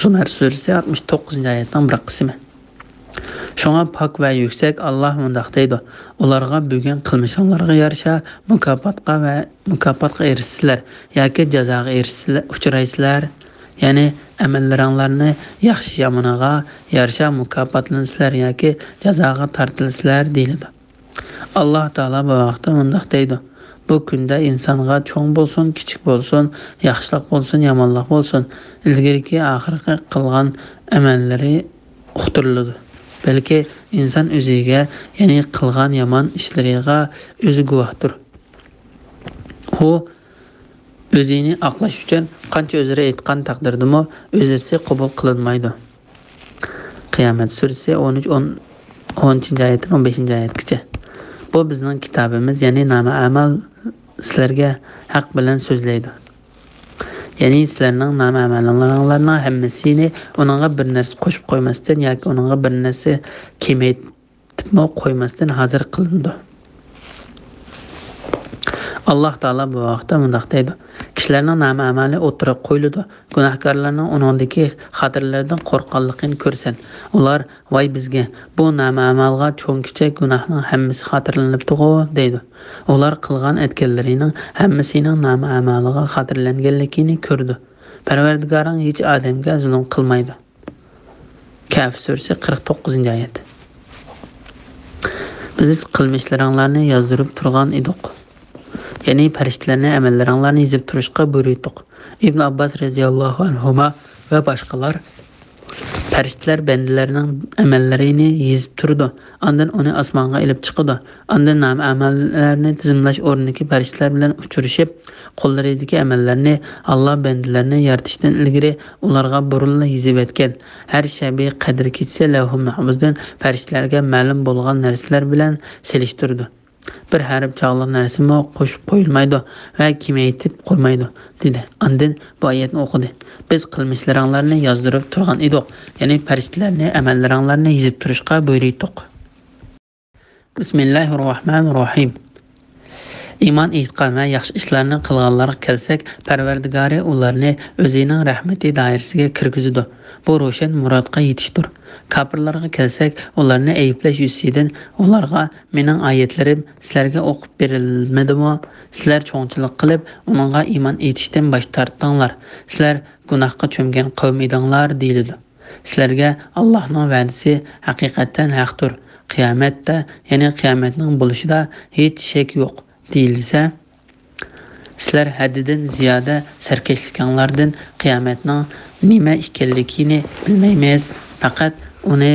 زۇمەر سۈرىسى ئاتمىش توققۇزىنچى ئايەتنىڭ بىر قىسمى. شۇڭا پاك ۋە يۈكسەك ئاللاھ مۇنداق دەيدۇ: ئۇلارغا بۈگۈن قىلمىشىڭلارغا يارىشا مۇكاپاتقا ۋە مۇكاپاتقا ئېرىشىسىلەر ياكى جازاغا ئېرىشىسىلەر، ئۇچرايسىلەر. يەنى ئەمەللىرىڭلارنى ياخشى يامىنىغا يارىشا مۇكاپاتلىنىسىلەر ياكى جازاغا تارتىلىسىلەر دېيىلىدۇ. ئاللاھ تائالا بۇ ھەقتە مۇنداق دەيدۇ: بۇ كۈندە ئىنسانغا چوڭ بولسۇن، كىچىك بولسۇن، ياخشىلىق بولسۇن، يامانلىق بولسۇن، ئىلگىرىكى، ئاخىرقى قىلغان ئەمەللىرى ئۇقتۇرۇلىدۇ. بەلكى ئىنسان ئۆزىگە، يەنى قىلغان يامان ئىشلىرىغا ئۆزى گۇۋاھتۇر. ئۇ ئۆزىنى ئاقلاش ئۈچۈن قانچە ئۆزرە ئېيتقان تەقدىردىمۇ، ئۆزرىسى قوبۇل قىلىنمايدۇ. قىيامەت سۈرىسى ئون ئۈچ، ئون، ئون ئۈچىنچى ئايەتتىن ئون بەشىنچى ئايەتكىچە. بۇ بىزنىڭ كىتابىمىز، يەنى نامە ئەمەل سىلەرگە ھەق بىلەن سۆزلەيدۇ. يەنى سىلەرنىڭ نامە ئەمەللىرىڭلارنىڭ ھەممىسىنى ئۇنىڭغا بىر نەرسە قوشۇپ قويماستىن ياكى ئۇنىڭغا بىر نەرسە كېمەيتىپمۇ قويماستىن ھازىر قىلىنىدۇ. ئاللاھ تائالا بۇ ھەقتە مۇنداق دەيدۇ: كىشىلەرنىڭ نامە ئەمەلى ئوتتۇرىغا قويۇلىدۇ. گۇناھكارلارنىڭ ئۇنىڭدىكى خاتىرىلەردىن قورققانلىقىنى كۆرىسەن. ئۇلار: ۋاي بىزگە! بۇ نامە ئەمەلغا چوڭ-كىچىك گۇناھنىڭ ھەممىسى خاتىرىلىنىپتىغۇ، دەيدۇ. ئۇلار قىلغان ئەتكەنلىرىنىڭ ھەممىسىنىڭ نامە ئەمەلىغا خاتىرىلەنگەنلىكىنى كۆرىدۇ. پەرۋەردىگارىڭ ھېچ ئادەمگە زۇلۇم قىلمايدۇ. كەھف سۈرىسى قىرىق توققۇزىنچى ئايەت. بىز قىلمىشلىرىڭلارنى يازدۇرۇپ تۇرغان ئىدۇق. يەنى پەرىشتىلەرنى ئەمەللىرىڭلارنى يېزىپ تۇرۇشقا بۇيرۇيتتۇق. ئىبن ئابباس رەزىياللاھۇ ئەنھۇما ۋە باشقىلار: پەرىشتىلەر بەندىلەرنىڭ ئەمەللىرىنى يېزىپ تۇرىدۇ، ئاندىن ئۇنى ئاسمانغا ئېلىپ چىقىدۇ، ئاندىن نامە ئەمەللەرنى تىزىملاش ئورنىدىكى پەرىشتىلەر بىلەن ئۇچرىشىپ، قوللىرىدىكى ئەمەللەرنى ئاللا بەندىلەرنى يارىتىشتىن ئىلگىرى ئۇلارغا بۇرۇنلا يېزىۋەتكەن، ھەر شەبى قەدىر كېچىسى لەۋھۇ مەھپۇزدىن پەرىشتىلەرگە مەلۇم بولغان نەرسىلەر بىلەن سېلىشتۇرىدۇ. بىر ھەرپ چاغلىق نەرسىمۇ قوشۇپ قويۇلمايدۇ ۋە كېمەيتىپ قويمايدۇ، دېدى. ئاندىن بۇ ئايەتنى ئوقۇدى. بىز قىلمىشلىرىڭلارنى يازدۇرۇپ تۇرغان ئىدۇق، يەنى پەرىشتىلەرنى ئەمەللىرىڭلارنى يېزىپ تۇرۇشقا بۇيرۇيتتۇق. بىسمىللاھىررەھمانىررەھىم. ئىمان ئېيتقان ۋە ياخشى ئىشلارنى قىلغانلارغا كەلسەك، پەرۋەردىگارى ئۇلارنى ئۆزىنىڭ رەھمىتى دائىرىسىگە كىرگۈزىدۇ. بۇ روشەن مۇرادقا يېتىشتۇر. كاپىرلارغا كەلسەك، ئۇلارنى ئەيىبلەش يۈزىسىدىن ئۇلارغا، مېنىڭ ئايەتلىرىم سىلەرگە ئوقۇپ بېرىلمىدىمۇ؟ سىلەر چوڭچىلىق قىلىپ، ئۇنىڭغا ئىمان ئېيتىشتىن باش تارتتىڭلار. سىلەر گۇناھقا چۆمگەن قەۋم ئىدىڭلار، دېيىلىدۇ. سىلەرگە ئاللاھنىڭ ۋەدىسى ھەقىقەتەن ھەقتۇر. قىيامەتتە، يەنى قىيامەتنىڭ بولۇشىدا ھېچ شەك يوق، دېيىلسە، سىلەر ھەددىدىن زىيادە سەركەشلىكىڭلاردىن قىيامەتنىڭ نېمە ئىكەنلىكىنى بىلمەيمىز. پەقەت ئۇنى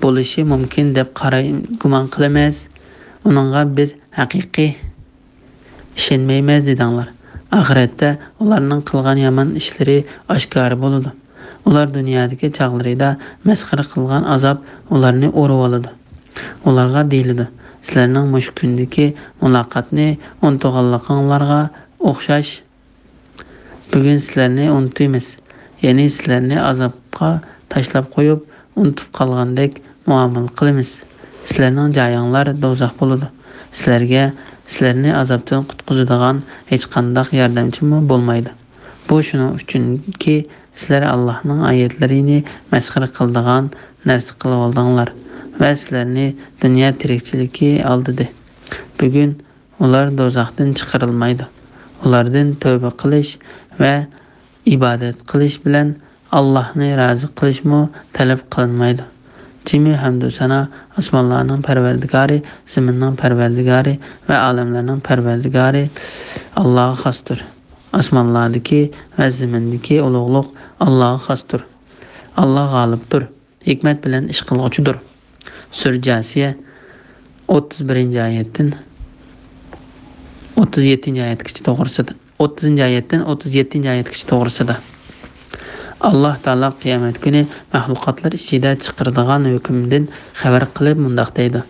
بولۇشى مۇمكىن دەپ قاراي-، گۇمان قىلىمىز. ئۇنىڭغا بىز ھەقىقىي ئىشەنمەيمىز دېدىڭلار. ئاخىرەتتە ئۇلارنىڭ قىلغان يامان ئىشلىرى ئاشكارا بولىدۇ. ئۇلار دۇنيادىكى چاغلىرىدا مەسخىرە قىلغان ئازاب ئۇلارنى ئۇرۇۋالىدۇ. ئۇلارغا دېيىلىدۇ، سىلەرنىڭ مۇشۇ كۈندىكى مۇلاقاتنى ئۇنتۇغانلىقىڭلارغا ئوخشاش، بۈگۈن سىلەرنى ئۇنتۇيمىز، يەنى سىلەرنى ئازابقا تاشلاپ قويۇپ، ئۇنتۇپ قالغاندەك مۇئامىلە قىلىمىز. سىلەرنىڭ جايىڭلار دوزاخ بولىدۇ. سىلەرگە، سىلەرنى ئازابتىن قۇتقۇزىدىغان ھېچقانداق ياردەمچىمۇ بولمايدۇ. بۇ شۇنىڭ ئۈچۈنكى، سىلەر ئاللاھنىڭ ئايەتلىرىنى مەسخىرە قىلىدىغان نەرسە قىلىۋالدىڭلار ۋە سىلەرنى دۇنيا تىرىكچىلىكى ئالدىدى. بۈگۈن ئۇلار دوزاختىن چىقىرىلمايدۇ. ئۇلاردىن تەۋبە قىلىش ۋە ئىبادەت قىلىش بىلەن ئاللاھنى رازى قىلىشمۇ تەلەپ قىلىنمايدۇ. جىمى ھەمدۇ سانا ئاسمانلارنىڭ پەرۋەردىگارى، زېمىننىڭ پەرۋەردىگارى ۋە ئالەملەرنىڭ پەرۋەردىگارى ئاللاغا خاستۇر. ئاسمانلاردىكى ۋە زېمىندىكى ئۇلۇغلۇق ئاللاغا خاستۇر. ئاللا غالىبتۇر، ھېكمەت بىلەن ئىش قىلغۇچىدۇر. سۈرە جاسىيە، ئوتتۇز بىرىنچى ئايەتتىن ئوتتۇز يەتتىنچى ئايەتكىچە توغرىسىدا. ئوتتۇزىنچى ئايەتتىن ئوتتۇز يەتتىنچى ئايەتكىچە توغرىسىدا. ئاللاھ تائالا قىيامەت كۈنى مەخلۇقاتلار ئىچىدە چىقىرىدىغان ھۆكۈمدىن خەۋەر قىلىپ مۇنداق دەيدۇ: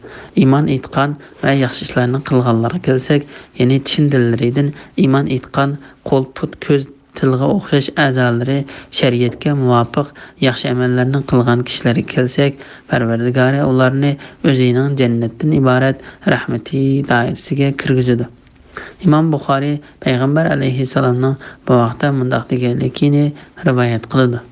ئىمان ئېيتقان ۋە ياخشى ئىشلارنى قىلغانلارغا كەلسەك، يەنى چىن دىللىرىدىن ئىمان ئېيتقان، قول، پۇت، كۆز، تىلغا ئوخشاش ئەزالىرى شەرىئەتكە مۇۋاپىق ياخشى ئەمەللەرنى قىلغان كىشىلەرگە كەلسەك، پەرۋەردىگارى ئۇلارنى ئۆزىنىڭ جەننەتتىن ئىبارەت رەھمىتى دائىرىسىگە كىرگۈزىدۇ. ئىمام بۇخارىي پەيغەمبەر ئەلەيھىسسالامنىڭ بۇ ھەقتە مۇنداق دېگەنلىكىنى رىۋايەت قىلىدۇ: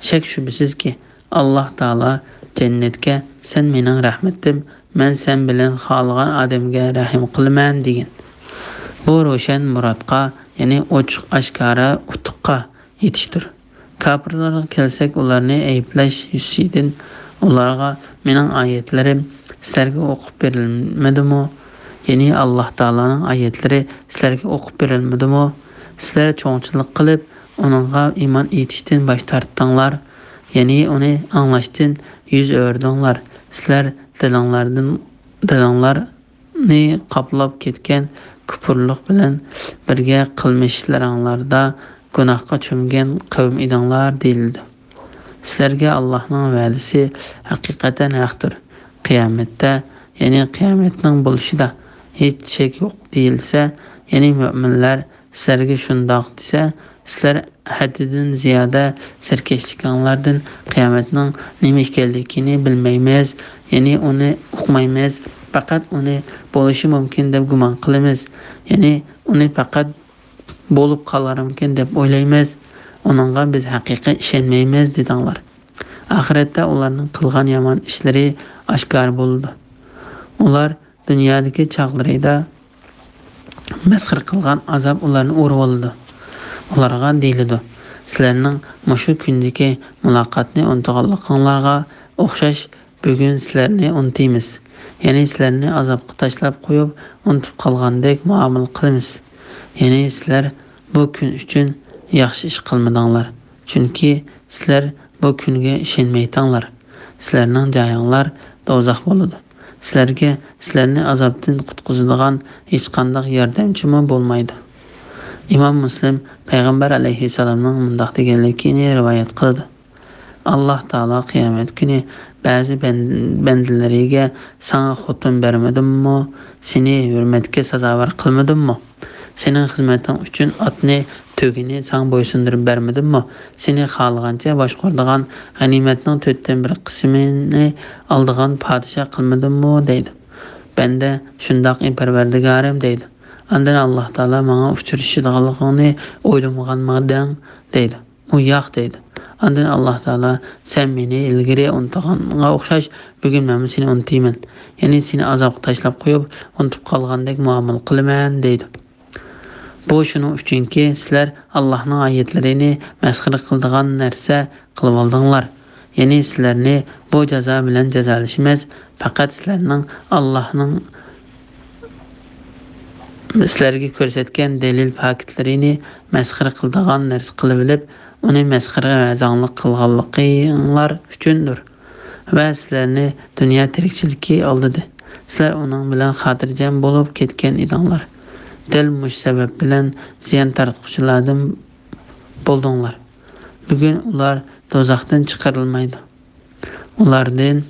شەك-شۈبھىسىزكى، ئاللاھ تائالا جەننەتكە، سەن مېنىڭ رەھمىتىم، مەن سەن بىلەن خالىغان ئادەمگە رەھىم قىلىمەن، دېگەن. بۇ روشەن مۇرادقا، يەنى ئوچۇق ئاشكارا ئۇتۇققا يېتىشتۇر. كاپىرلارغا كەلسەك، ئۇلارنى ئەيىبلەش يۈزىسىدىن ئۇلارغا، مېنىڭ ئايەتلىرىم سىلەرگە ئوقۇپ بېرىلمىدىمۇ؟ يەنى ئاللاھ تائالانىڭ ئايەتلىرى سىلەرگە ئوقۇپ بېرىلمىدىمۇ؟ سىلەر چوڭچىلىق قىلىپ، ئۇنىڭغا ئىمان ئېيتىشتىن باش تارتتىڭلار، يەنى ئۇنى ئاڭلاشتىن يۈز ئۆرۈدۈڭلار. سىلەر دىلىڭلاردىن، دىلىڭلارنى قاپلاپ كەتكەن كۇپۇرلۇق بىلەن بىرگە قىلمىشلىرىڭلاردا گۇناھقا چۆمگەن قەۋم ئىدىڭلار، دېيىلىدۇ. سىلەرگە ئاللاھنىڭ ۋەدىسى ھەقىقەتەن ھەقتۇر. قىيامەتتە، يەنى قىيامەتنىڭ بولۇشىدا ھېچ شەك يوق، دېيىلسە، يەنى مۆمىنلەر سىلەرگە شۇنداق دېسە، سىلەر ھەددىدىن زىيادە سەركەشلىكىڭلاردىن قىيامەتنىڭ نېمە ئىكەنلىكىنى بىلمەيمىز، يەنى ئۇنى ئۇقمايمىز، پەقەت ئۇنى بولۇشى مۇمكىن دەپ گۇمان قىلىمىز، يەنى ئۇنى پەقەت بولۇپ قالارمىكىن دەپ ئويلايمىز، ئۇنىڭغا بىز ھەقىقىي ئىشەنمەيمىز، دېدىڭلار. ئاخىرەتتە ئۇلارنىڭ قىلغان يامان ئىشلىرى ئاشكارا بولىدۇ. ئۇلار دۇنيادىكى چاغلىرىدا مەسخىرە قىلغان ئازاب ئۇلارنى ئۇرۇۋالىدۇ. ئۇلارغا دېيىلىدۇ، سىلەرنىڭ مۇشۇ كۈندىكى مۇلاقاتنى ئۇنتۇغانلىقىڭلارغا ئوخشاش بۈگۈن سىلەرنى ئۇنتۇيمىز. يەنى سىلەرنى ئازابقا تاشلاپ قويۇپ، ئۇنتۇپ قالغاندەك مۇئامىلە قىلىمىز. يەنى سىلەر بۇ كۈن ئۈچۈن ياخشى ئىش قىلمىدىڭلار. چۈنكى سىلەر بۇ كۈنگە ئىشەنمەيتىڭلار. سىلەرنىڭ جايىڭلار دوزاخ بولىدۇ. سىلەرگە، سىلەرنى ئازابتىن قۇتقۇزىدىغان ھېچقانداق ياردەمچىمۇ بولمايدۇ. ئىمام مۇسلىم پەيغەمبەر ئەلەيھىسسالامنىڭ مۇنداق دېگەنلىكىنى رىۋايەت قىلىدۇ. ئاللاھ تائالا قىيامەت كۈنى بەزى بەن-، بەندىلىرىگە ساڭا خوتۇن بەرمىدىممۇ؟ سېنى ھۆرمەتكە سازاۋەر قىلمىدىممۇ؟ سېنىڭ خىزمىتىڭ ئۈچۈن ئاتنى، تۆگىنى ساڭا بويسۇندۇرۇپ بەرمىدىممۇ؟ سېنى خالىغانچە باشقۇرىدىغان، غەنىيمەتنىڭ تۆتتىن بىر قىسمىنى ئالىدىغان پادىشاھ قىلمىدىممۇ؟ دەيدۇ. بەندە شۇنداق، ئى پەرۋەردىگارىم، دەيدۇ. ئاندىن ئاللاھ تائالا ماڭا ئۇچرىشىدىغانلىقىڭنى ئويلىمىغانمىدىڭ؟ دەيدۇ. ئۇ ياق، دەيدۇ. ئاندىن ئاللاھ تائالا سەن مېنى ئىلگىرى ئۇنتۇغانغا ئوخشاش، بۈگۈن مەنمۇ سېنى ئۇنتۇيمەن. يەنى سېنى ئازابقا تاشلاپ قويۇپ، ئۇنتۇپ قالغاندەك مۇئامىلە قىلىمەن، دەيدۇ. بۇ شۇنىڭ ئۈچۈنكى، سىلەر ئاللاھنىڭ ئايەتلىرىنى مەسخىرە قىلىدىغان نەرسە قىلىۋالدىڭلار. يەنى سىلەرنى بۇ جازا بىلەن جازالىشىمىز، پەقەت سىلەرنىڭ ئاللاھنىڭ سىلەرگە كۆرسەتكەن دەلىل پاكىتلىرىنى مەسخىرە قىلىدىغان نەرسە قىلىۋېلىپ، ئۇنى مەسخىرە ۋە زاڭلىق قىلغانلىقىڭلار ئۈچۈندۇر. ۋە سىلەرنى دۇنيا تىرىكچىلىكى ئالدىدى. سىلەر ئۇنىڭ بىلەن خاتىرجەم بولۇپ كەتكەن ئىدىڭلار. دەل مۇشۇ سەۋەب بىلەن زىيان تارتقۇچىلاردىن بولدۇڭلار. بۈگۈن ئۇلار دوزاختىن چىقىرىلمايدۇ. ئۇلاردىن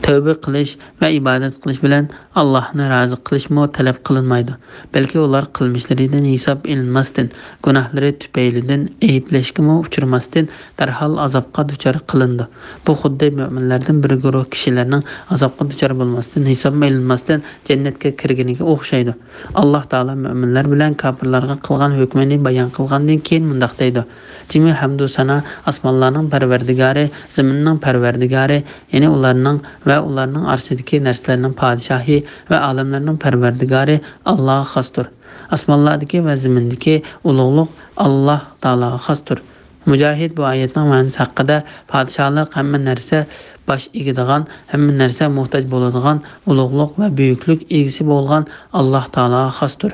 تەۋبە قىلىش ۋە ئىبادەت قىلىش بىلەن ئاللاھنى رازى قىلىشمۇ تەلەپ قىلىنمايدۇ. بەلكى ئۇلار قىلمىشلىرىدىن ھېساب ئېلىنماستىن، گۇناھلىرى تۈپەيلىدىن ئەيىبلەشكىمۇ ئۇچرىماستىن، دەرھال ئازابقا دۇچار قىلىنىدۇ. بۇ خۇددى مۆمىنلەردىن بىر گۇرۇھ كىشىلەرنىڭ ئازابقا دۇچار بولماستىن، ھېسابمۇ ئېلىنماستىن جەننەتكە كىرگىنىگە ئوخشايدۇ. ئاللاھ تائالا مۆمىنلەر بىلەن كاپىرلارغا قىلغان ھۆكمىنى بايان قىلغاندىن كېيىن مۇنداق دەيدۇ: جىمى ھەمدۇ سانا ئاسمانلارنىڭ پەرۋەردىگارى، زېمىننىڭ پەرۋەردىگارى، يەنى ئۇلارنىڭ ۋە ئۇلارنىڭ ئارىسىدىكى نەرسىلەرنىڭ پادىشاھى ۋە ئالەملەرنىڭ پەرۋەردىگارى ئاللاھقا خاستۇر. ئاسمانلاردىكى ۋە زېمىندىكى ئۇلۇغلۇق ئاللاھ تائالاغا خاستۇر. مۇجاھىد بۇ ئايەتنىڭ مەنىسى ھەققىدە: پادىشاھلىق ھەممە نەرسە باش ئېگىدىغان، ھەممە نەرسە موھتاج بولىدىغان، ئۇلۇغلۇق ۋە بۈيۈكلۈك ئىگىسى بولغان ئاللاھ تائالاغا خاستۇر.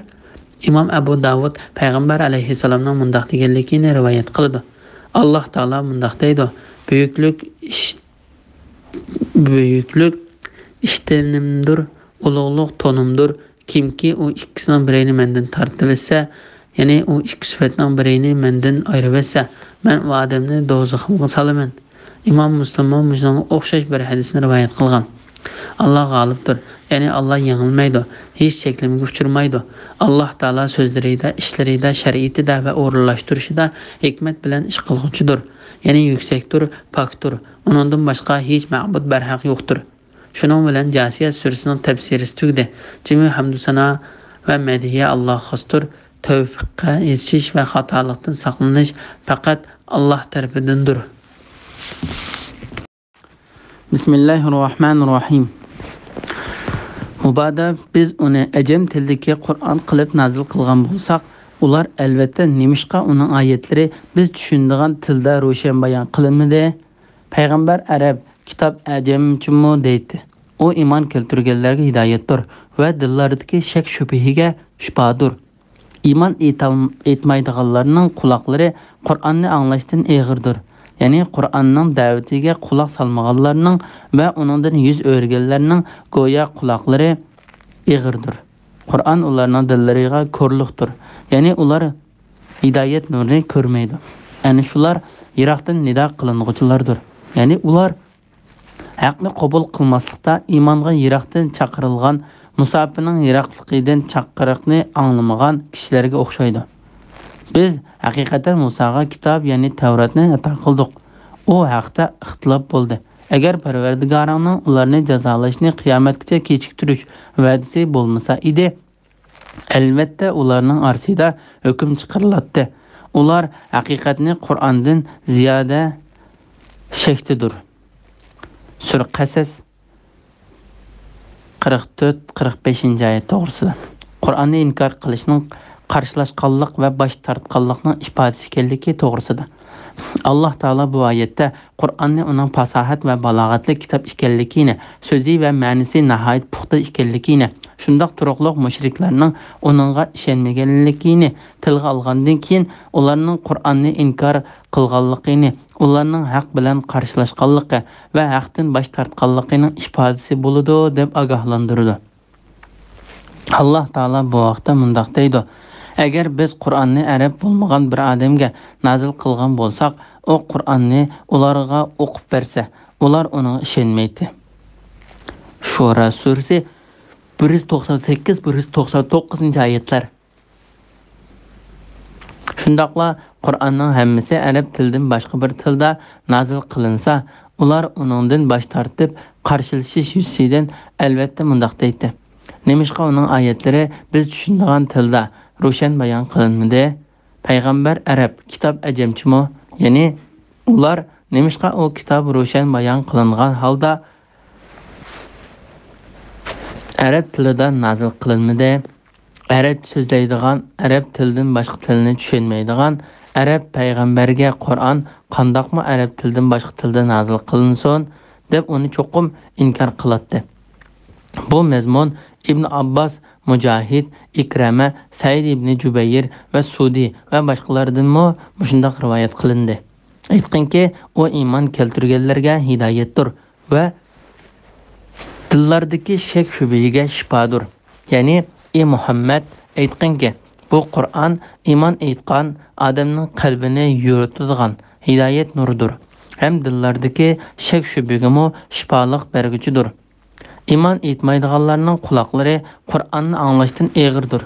ئىمام ئەبۇ داۋۇد پەيغەمبەر ئەلەيھىسسالامنىڭ مۇنداق دېگەنلىكىنى رىۋايەت قىلىدۇ. ئاللاھ تائالا مۇنداق دەيدۇ: بۈيۈكلۈك ئىش-، بۈيۈكلۈك ئىشتىنىمدۇر، ئۇلۇغلۇق تونۇمدۇر. كىمكى ئۇ ئىككىسىنىڭ بىرىنى مەندىن تارتىۋەتسە، يەنى ئۇ ئىككى سۈپەتنىڭ بىرىنى مەندىن ئايرىۋەتسە، مەن ئۇ ئادەمنى دوزىخىمغا سالىمەن. ئىمام مۇسلىممۇ مۇشۇنىڭغا ئوخشاش بىر ھەدىسنى رىۋايەت قىلغان. ئاللاھ غالىبتۇر، يەنى ئاللاھ يېڭىلمەيدۇ، ھېچ چەكلىمىگە ئۇچرىمايدۇ. ئاللاھ تائالا سۆزلىرىدە، ئىشلىرىدا، شەرىئىتىدە ۋە ئورۇنلاشتۇرۇشىدا ھېكمەت بىلەن ئىش قىلغۇچىدۇر، يەنى يۈكسەكتۇر، پاكتۇر. ئۇنىڭدىن باشقا ھېچ مەبۇد بەرھەق يوقتۇر. شۇنىڭ بىلەن جاسىيە سۈرىسىنىڭ تەپسىرىسى تۈگىدى. جىمى ھەمدۇسانا ۋە مەدھىيە ئاللاھقا خاستۇر. تەۋپىققە يېتىشىش ۋە خاتالىقتىن ساقلىنىش پەقەت ئاللاھ تەرىپىدىندۇر. بىسمىللاھىررەھمانىررەھىم. مۇبادا بىز ئۇنى ئەجەم تىلىدىكى قۇرئان قىلىپ نازىل قىلغان بولساق، ئۇلار ئەلۋەتتە نېمىشقا ئۇنىڭ ئايەتلىرى بىز چۈشىنىدىغان تىلدا روشەن بايان قىلىنمىدى؟ پەيغەمبەر ئەرەب، كىتاب ئەجەمچىمۇ دەيتتى. ئۇ ئىمان كەلتۈرگەنلەرگە ھىدايەتتۇر ۋە دىللاردىكى شەك-شۈبھىگە شىپادۇر. ئىمان ئېيتال-، ئېيتمايدىغانلارنىڭ قۇلاقلىرى قۇرئاننى ئاڭلاشتىن ئېغىردۇر. يەنى قۇرئاننىڭ دەۋىتىگە قۇلاق سالمىغانلارنىڭ ۋە ئۇنىڭدىن يۈز ئۆرۈگەنلەرنىڭ گويا قۇلاقلىرى ئېغىردۇر. قۇرئان ئۇلارنىڭ دىللىرىغا كورلۇقتۇر. يەنى ئۇلار ھىدايەت نۇرىنى كۆرمەيدۇ. ئەنە شۇلار يىراقتىن نىدا قىلىنغۇچىلاردۇر. يەنى ئۇلار ھەقنى قوبۇل قىلماسلىقتا ئىمانغا يىراقتىن چاقىرىلغان، مۇساپىنىڭ يىراقلىقىدىن چاقىرىقنى ئاڭلىمىغان كىشىلەرگە ئوخشايدۇ. بىز ھەقىقەتەن مۇساغا كىتاب، يەنى تەۋراتنى ئاتا قىلدۇق. ئۇ ھەقتە ئىختىلاپ بولدى. ئەگەر پەرۋەردىگارىڭنىڭ ئۇلارنى جازالاشنى قىيامەتكىچە كېچىكتۈرۈش ۋەدىسى بولمىسا ئىدى، ئەلۋەتتە، ئۇلارنىڭ ئارىسىدا ھۆكۈم چىقىرىلاتتى. ئۇلار ھەقىقەتنى قۇرئاندىن زىيادە شەكتىدۇر. سۈرە قەسەس، قىرىق تۆت، قىرىق بەشىنچى ئايەت توغرىسىدا. قۇرئاننى ئىنكار قىلىشنىڭ قارشىلاشقانلىق ۋە باش تارتقانلىقنىڭ ئىپادىسى ئىكەنلىكى توغرىسىدا. ئاللاھ تائالا بۇ ئايەتتە قۇرئاننى ئۇنىڭ پاساھەت ۋە بالاغەتلىك كىتاب ئىكەنلىكىنى، سۆزى ۋە مەنىسى ناھايىتى پۇختا ئىكەنلىكىنى، شۇنداق تۇرۇقلۇق مۇشرىكلارنىڭ ئۇنىڭغا ئىشەنمىگەنلىكىنى تىلغا ئالغاندىن كېيىن، ئۇلارنىڭ قۇرئاننى ئىنكار قىلغانلىقىنى، ئۇلارنىڭ ھەق بىلەن قارشىلاشقانلىقى ۋە ھەقتىن باش تارتقانلىقىنىڭ ئىپادىسى بولىدۇ، دەپ ئاگاھلاندۇرىدۇ. ئاللاھ تائالا بۇ ھەقتە مۇنداق دەيدۇ: ئەگەر بىز قۇرئاننى ئەرەب بولمىغان بىر ئادەمگە نازىل قىلغان بولساق، ئۇ قۇرئاننى ئۇلارغا ئوقۇپ بەرسە، ئۇلار ئۇنىڭغا ئىشەنمەيتتى. شۇرا سۈرىسى بىر يۈز توقسان سەككىز، بىر يۈز توقسان توققۇزىنچى ئايەتلەر. شۇنداقلا قۇرئاننىڭ ھەممىسى ئەرەب تىلىدىن باشقا بىر تىلدا نازىل قىلىنسا، ئۇلار ئۇنىڭدىن باش تارتىپ، قارشىلىشىش يۈزىسىدىن ئەلۋەتتە مۇنداق دەيتتى: نېمىشقا ئۇنىڭ ئايەتلىرى بىز چۈشىنىدىغان تىلدا، روشەن بايان قىلىنمىدى؟ پەيغەمبەر ئەرەب، كىتاب ئەجەمچىمۇ؟ يەنى ئۇلار نېمىشقا ئۇ كىتاب روشەن بايان قىلىنغان ھالدا ئەرەب تىلىدا نازىل قىلىنمىدى؟ ئەرەب سۆزلەيدىغان، ئەرەب تىلىدىن باشقا تىلنى چۈشەنمەيدىغان ئەرەب پەيغەمبەرگە قۇرئان قانداقمۇ ئەرەب تىلىدىن باشقا تىلدا نازىل قىلىنسۇن، دەپ ئۇنى چوقۇم ئىنكار قىلاتتى. بۇ مەزمۇن ئىبن ئابباس، مۇجاھىد، ئىكرەمە، سەئىد ئىبنى جۇبەير ۋە سۇدى ۋە باشقىلاردىنمۇ مۇشۇنداق رىۋايەت قىلىندى: ئېيتقىنكى، ئۇ ئىمان كەلتۈرگەنلەرگە ھىدايەتتۇر ۋە دىللاردىكى شەك-شۈبھىگە شىپادۇر. يەنى، ئى مۇھەممەد، ئېيتقىنكى، بۇ قۇرئان ئىمان ئېيتقان ئادەمنىڭ قەلبىنى يورۇتىدىغان ھىدايەت نۇرىدۇر ھەم دىللاردىكى شەك-شۈبھىگىمۇ شىپالىق بەرگۈچىدۇر. ئىمان ئېيتمايدىغانلارنىڭ قۇلاقلىرى قۇرئاننى ئاڭلاشتىن ئېغىردۇر.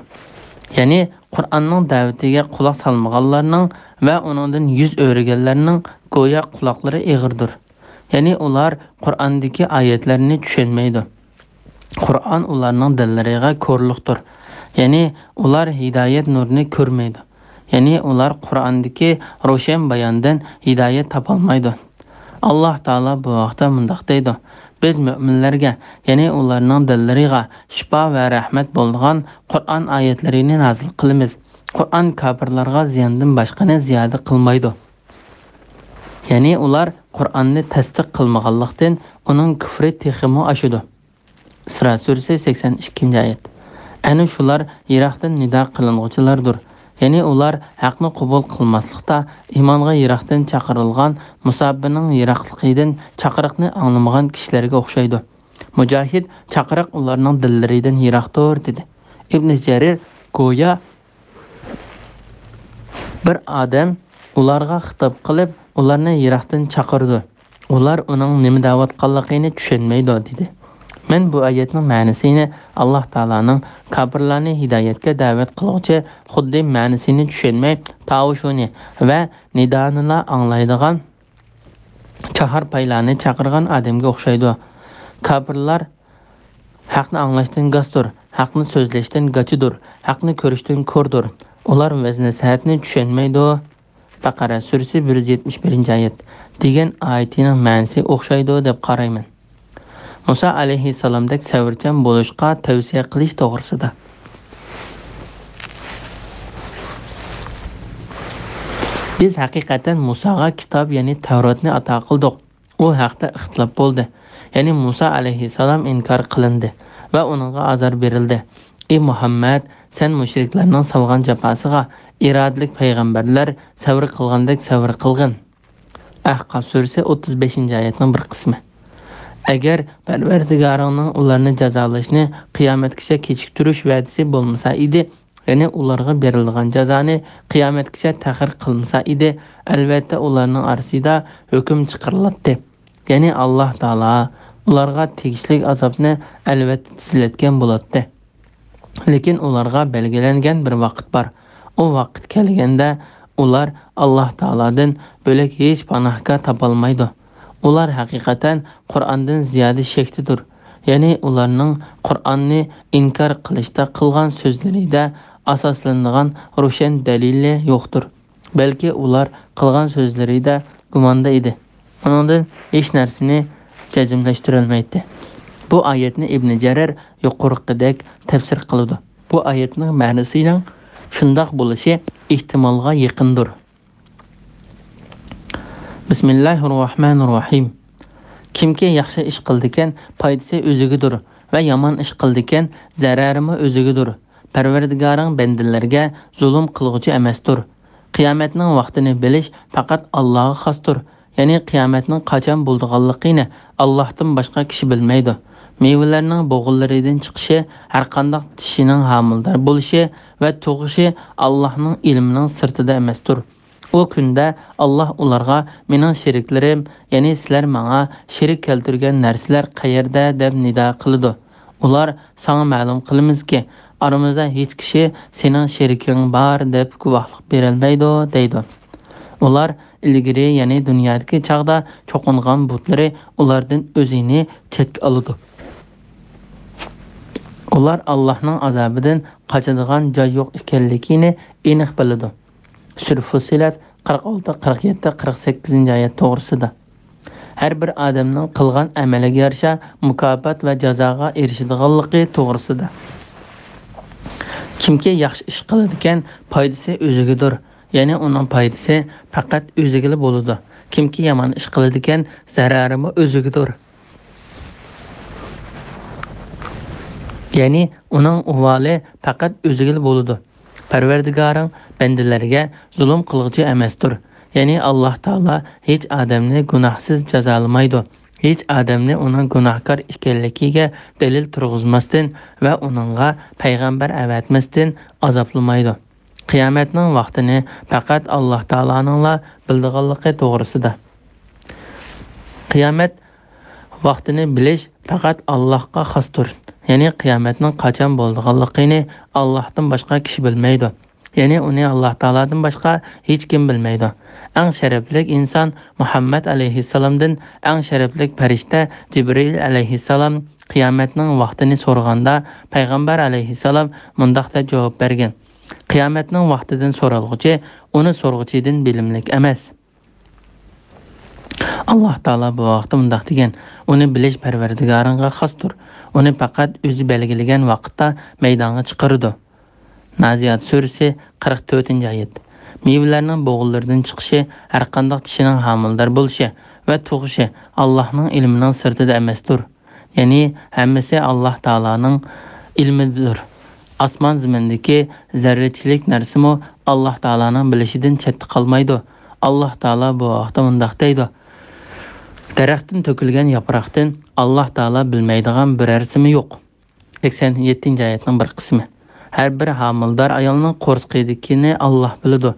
يەنى قۇرئاننىڭ دەۋىتىگە قۇلاق سالمىغانلارنىڭ ۋە ئۇنىڭدىن يۈز ئۆرۈگەنلەرنىڭ گويا قۇلاقلىرى ئېغىردۇر. يەنى ئۇلار قۇرئاندىكى ئايەتلەرنى چۈشەنمەيدۇ. قۇرئان ئۇلارنىڭ دىللىرىغا كورلۇقتۇر. يەنى ئۇلار ھىدايەت نۇرىنى كۆرمەيدۇ. يەنى ئۇلار قۇرئاندىكى روشەن باياندىن ھىدايەت تاپالمايدۇ. ئاللاھ تائالا بۇ ھەقتە مۇنداق دەيدۇ: بىز مۆمىنلەرگە، يەنى ئۇلارنىڭ دىللىرىغا شىپا ۋە رەھمەت بولىدىغان قۇرئان ئايەتلىرىنى نازىل قىلىمىز. قۇرئان كاپىرلارغا زىياندىن باشقىنى زىيادە قىلمايدۇ. يەنى ئۇلار قۇرئاننى تەستىق قىلمىغانلىقتىن، ئۇنىڭ كۈفرى تېخىمۇ ئاشىدۇ. ئىسرا سۈرىسى، سەكسەن ئىككىنچى ئايەت. ئەنە شۇلار يىراقتىن نىدا قىلىنغۇچىلاردۇر. يەنى ئۇلار ھەقنى قوبۇل قىلماسلىقتا، ئىمانغا يىراقتىن چاقىرىلغان مۇساپىرنىڭ يىراقلىقىدىن چاقىرىقنى ئاڭلىمىغان كىشىلەرگە ئوخشايدۇ. مۇجاھىد: چاقىرىق ئۇلارنىڭ دىللىرىدىن يىراقتۇر، دېدى. ئىبنى جەرىر: گويا بىر ئادەم ئۇلارغا خىتاب قىلىپ، ئۇلارنى يىراقتىن چاقىرىدۇ. ئۇلار ئۇنىڭ نېمە دەۋاتقانلىقىنى چۈشەنمەيدۇ، دېدى. مەن بۇ ئايەتنىڭ مەنىسىنى ئاللاھ تائالانىڭ كاپىرلارنى ھىدايەتكە دەۋەت قىلغۇچى خۇددى مەنىسىنى چۈشەنمەي، تاۋۇشۇنى ۋە نىدانىلا ئاڭلايدىغان چاھارپايلارنى چاقىرغان ئادەمگە ئوخشايدۇ. كاپىرلار ھەقنى ئاڭلاشتىن گاستۇر، ھەقنى سۆزلەشتىن گاچىدۇر، ھەقنى كۆرۈشتىن كوردۇر. ئۇلار ۋەز-نەسىھەتنى چۈشەنمەيدۇ. بەقەرە سۈرىسى، بىر يۈز يەتمىش بىرىنچى ئايەت، دېگەن ئايىتىنىڭ مەنىسى ئوخشايدۇ دەپ قارايمەن. مۇسا ئەلەيھىسسالامدەك سەۋرچان بولۇشقا تەۋسىيە قىلىش توغرىسىدا. بىز ھەقىقەتەن مۇساغا كىتاب، يەنى تەۋراتنى ئاتا قىلدۇق. ئۇ ھەقتە ئىختىلاپ بولدى. يەنى مۇسا ئەلەيھىسسالام ئىنكار قىلىندى ۋە ئۇنىڭغا ئازار بېرىلدى. ئى مۇھەممەد، سەن مۇشرىكلارنىڭ سالغان جاپاسىغا ئىرادىلىك پەيغەمبەرلەر سەۋر قىلغاندەك سەۋر قىلغىن. ئەھقاف سۈرىسى، ئوتتۇز بەشىنچى ئايەتنىڭ بىر قىسمى. ئەگەر پەرۋەردىگارىڭنىڭ ئۇلارنى جازالىشىنى قىيامەتكىچە كېچىكتۈرۈش ۋەدىسى بولمىسا ئىدى، يەنى ئۇلارغا بېرىلىدىغان جازانى قىيامەتكىچە تەخىر قىلمىسا ئىدى، ئەلۋەتتە ئۇلارنىڭ ئارىسىدا ھۆكۈم چىقىرىلاتتى. يەنى ئاللاھ تائالا ئۇلارغا تېگىشلىك ئازابنى ئەلۋەتتە تېزلەتكەن بولاتتى. لېكىن ئۇلارغا بەلگىلەنگەن بىر ۋاقىت بار. ئۇ ۋاقىت كەلگەندە ئۇلار ئاللاھ تائالادىن بۆلەك ھېچ پاناھگاھ تاپالمايدۇ. ئۇلار ھەقىقەتەن قۇرئاندىن زىيادە شەكتىدۇر. يەنى ئۇلارنىڭ قۇرئاننى ئىنكار قىلىشتا قىلغان سۆزلىرىدە ئاساسلىنىدىغان روشەن دەلىلى يوقتۇر. بەلكى ئۇلار قىلغان سۆزلىرىدە گۇماندا ئىدى. ئۇنىڭدىن ھېچ نەرسىنى جەزملەشتۈرەلمەيتتى. بۇ ئايەتنى ئىبنى جەرىر يۇقىرىقىدەك تەپسىر قىلىدۇ. بۇ ئايەتنىڭ مەنىسىنىڭ شۇنداق بولۇشى ئېھتىمالغا يېقىندۇر. بىسمىللاھىررەھمانىررەھىم. كىمكى ياخشى ئىش قىلىدىكەن، پايدىسى ئۆزىگىدۇر ۋە يامان ئىش قىلىدىكەن، زەرەرىمۇ ئۆزىگىدۇر. پەرۋەردىگارىڭ بەندىلەرگە زۇلۇم قىلغۇچى ئەمەستۇر. قىيامەتنىڭ ۋاقتىنى بىلىش پەقەت ئاللاغا خاستۇر. يەنى قىيامەتنىڭ قاچان بولىدىغانلىقىنى ئاللاھتىن باشقا كىشى بىلمەيدۇ. مېۋىلەرنىڭ بوغۇنلىرىدىن چىقىشى، ھەرقانداق چىشىنىڭ ھامىلىدار بولۇشى ۋە تۇغۇشى ئاللاھنىڭ ئىلمىنىڭ سىرتىدا ئەمەستۇر. ئۇ كۈندە ئاللاھ ئۇلارغا، «مېنىڭ شېرىكلىرىم، يەنى سىلەر ماڭا شېرىك كەلتۈرگەن نەرسىلەر قەيەردە؟» دەپ نىدا قىلىدۇ. ئۇلار، «ساڭا مەلۇم قىلىمىزكى، ئارىمىزدا ھېچ كىشى سېنىڭ شېرىكىڭ بار دەپ گۇۋاھلىق بېرەلمەيدۇ» دەيدۇ. ئۇلار ئىلگىرى، يەنى دۇنيادىكى چاغدا چوقۇنغان بۇتلىرى ئۇلاردىن ئۆزىنى چەتكە ئالىدۇ. ئۇلار ئاللاھنىڭ ئازابىدىن قاچىدىغان جاي يوق ئىكەنلىكىنى ئېنىق بىلىدۇ. سۈرە فۇسسىلەت قىرىق ئالتە، قىرىق يەتتە، قىرىق سەككىزىنچى ئايەت توغرىسىدا. ھەر بىر ئادەمنىڭ قىلغان ئەمەلىگە يارىشا مۇكاپات ۋە جازاغا ئېرىشىدىغانلىقى توغرىسىدا. كىمكى ياخشى ئىش قىلىدىكەن، پايدىسى ئۆزىگىدۇر، يەنى ئۇنىڭ پايدىسى پەقەت ئۆزىگىلا بولىدۇ. كىمكى يامان ئىش قىلىدىكەن، زەرەرىمۇ ئۆزىگىدۇر. يەنى ئۇنىڭ ئۇۋالى پەقەت ئۆزىگىلا بولىدۇ. پەرۋەردىگارىڭ بەندىلەرگە زۇلۇم قىلغۇچى ئەمەستۇر. يەنى ئاللاھ تائالا ھېچ ئادەمنى گۇناھسىز جازالىمايدۇ. ھېچ ئادەمنى ئۇنىڭ گۇناھكار ئىكەنلىكىگە دەلىل تۇرغۇزماستىن ۋە ئۇنىڭغا پەيغەمبەر ئەۋەتمەستىن ئازابلىمايدۇ. قىيامەتنىڭ ۋاقتىنى پەقەت ئاللاھ تائالانىڭلا بىلىدىغانلىقى توغرىسىدا. قىيامەت ۋاقتىنى بىلىش پەقەت ئاللاھقا خاستۇر. يەنى قىيامەتنىڭ قاچان بولىدىغانلىقىنى ئاللاھتىن باشقا كىشى بىلمەيدۇ. يەنى ئۇنى ئاللاھ تائالادىن باشقا ھېچكىم بىلمەيدۇ. ئەڭ شەرەپلىك ئىنسان مۇھەممەد ئەلەيھىسسالامدىن ئەڭ شەرەپلىك پەرىشتە جىبرىئىل ئەلەيھىسسالام قىيامەتنىڭ ۋاقتىنى سورىغاندا، پەيغەمبەر ئەلەيھىسسالام مۇنداق دەپ جاۋاب بەرگەن: «قىيامەتنىڭ ۋاقتىدىن سورالغۇچى ئۇنى سورىغۇچىدىن بىلىملىك ئەمەس.» ئاللاھ تائالا بۇ ھەقتە مۇنداق دېگەن: «ئۇنى بىلىش پەرۋەردىگارىڭغا خاستۇر. ئۇنى پەقەت ئۆزى بەلگىلىگەن ۋاقىتتا مەيدانغا چىقىرىدۇ.» نازىئات سۈرىسى، قىرىق تۆتىنچى ئايەت. مېۋىلەرنىڭ بوغۇنلىرىدىن چىقىشى ھەرقانداق چىشىنىڭ ھامىلىدار بولۇشى ۋە تۇغۇشى ئاللاھنىڭ ئىلمىنىڭ سىرتىدا ئەمەستۇر. يەنى ھەممىسى ئاللاھ تائالانىڭ ئىلمىدۇر. ئاسمان زېمىندىكى زەررىچىلىك نەرسىمۇ ئاللاھ تائالانىڭ بىلىشىدىن چەتتە قالمايدۇ. ئاللاھ تائالا بۇ ھەقتە مۇنداق دەيدۇ: «دەرەختىن تۆكۈلگەن ياپراقتىن ئاللاھ تائالا بىلمەيدىغان بىرەرسىمۇ يوق.» سەكسەن يەتتىنچى ئايەتنىڭ بىر قىسمى. ھەر بىر ھامىلىدار ئايالنىڭ قورسىقىدىكىنى ئاللاھ بىلىدۇ.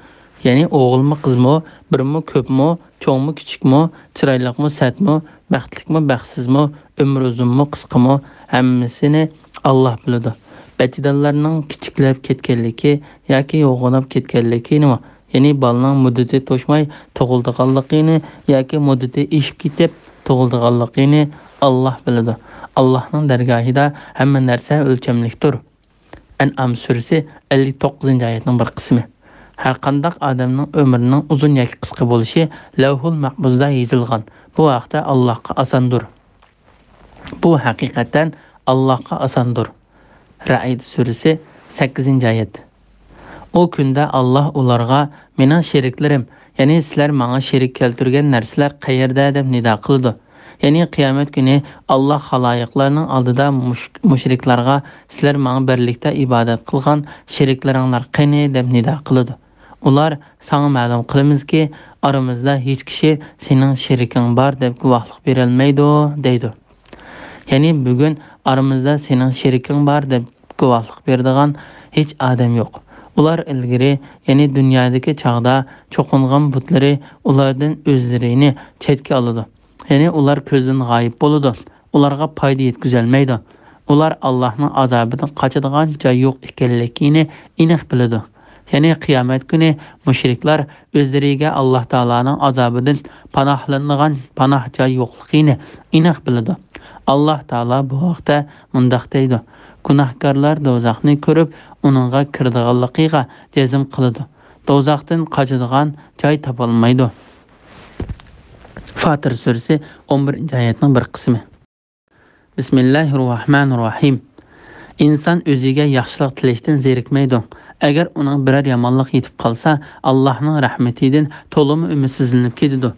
يەنى ئوغۇلمۇ، قىزمۇ، بىرمۇ، كۆپمۇ، چوڭمۇ، كىچىكمۇ، چىرايلىقمۇ، سەتمۇ، بەختلىكمۇ، بەختسىزمۇ، ئۆمرى ئۇزۇنمۇ، قىسقىمۇ، ھەممىسىنى ئاللاھ بىلىدۇ. بەچچىدانلارنىڭ كىچىكلەپ كەتكەنلىكى ياكى يوغىناپ كەتكەنلىكىنىمۇ، يەنى بالىنىڭ مۇددىتى توشماي تۇغۇلىدىغانلىقىنى ياكى مۇددىتى ئېشىپ كېتىپ تۇغۇلىدىغانلىقىنى ئاللاھ بىلىدۇ. ئاللاھنىڭ دەرگاھىدا ھەممە نەرسە ئۆلچەملىكتۇر. ئەنئام سۈرىسى، ئەللىك توققۇزىنچى ئايەتنىڭ بىر قىسمى. ھەرقانداق ئادەمنىڭ ئۆمرىنىڭ ئۇزۇن ياكى قىسقا بولۇشى لەۋھۇل مەھپۇزدا يېزىلغان. بۇ ھەقتە ئاللاھقا ئاساندۇر. بۇ ھەقىقەتەن ئاللاھقا ئاساندۇر. رەئد سۈرىسى، سەككىزىنچى ئايەت. ئۇ كۈندە ئاللاھ ئۇلارغا، «مېنىڭ شېرىكلىرىم، يەنى سىلەر ماڭا شېرىك كەلتۈرگەن نەرسىلەر قەيەردە؟» دەپ نىدا قىلىدۇ. يەنى قىيامەت كۈنى ئاللاھ خالايىقلارنىڭ ئالدىدا مۇش-، مۇشرىكلارغا، «سىلەر ماڭا بىرلىكتە ئىبادەت قىلغان شېرىكلىرىڭلار قېنى؟» دەپ نىدا قىلىدۇ. ئۇلار، «ساڭا مەلۇم قىلىمىزكى، ئارىمىزدا ھېچ كىشى سېنىڭ شېرىكىڭ بار دەپ گۇۋاھلىق بېرەلمەيدۇ» دەيدۇ. يەنى بۈگۈن ئارىمىزدا سېنىڭ شېرىكىڭ بار دەپ گۇۋاھلىق بېرىدىغان ھېچ ئادەم يوق. ئۇلار ئىلگىرى، يەنى دۇنيادىكى چاغدا چوقۇنغان بۇتلىرى ئۇلاردىن ئۆزلىرىنى چەتكە ئالىدۇ. يەنى ئۇلار كۆزدىن غايىب بولىدۇ. ئۇلارغا پايدا يەتكۈزەلمەيدۇ. ئۇلار ئاللاھنىڭ ئازابىدىن قاچىدىغان جاي يوق ئىكەنلىكىنى ئېنىق بىلىدۇ. يەنى قىيامەت كۈنى مۇشرىكلار ئۆزلىرىگە ئاللاھ تائالانىڭ ئازابىدىن پاناھلىنىدىغان پاناھ جاي يوقلۇقىنى ئېنىق بىلىدۇ. ئاللاھ تائالا بۇ ھەقتە مۇنداق دەيدۇ: «گۇناھكارلار دوزاخنى كۆرۈپ، ئۇنىڭغا كىرىدىغانلىقىغا جەزم قىلىدۇ. دوزاختىن قاچىدىغان جاي تاپالمايدۇ.» فاتىر سۈرىسى، ئون بىرىنچى ئايەتنىڭ بىر قىسمى. بىسمىللاھىررەھمانىررەھىم. ئىنسان ئۆزىگە ياخشىلىق تىلەشتىن زېرىكمەيدۇ. ئەگەر ئۇنىڭ بىرەر يامانلىق يېتىپ قالسا، ئاللاھنىڭ رەھمىتىدىن تولىمۇ ئۈمىدسىزلىنىپ كېتىدۇ.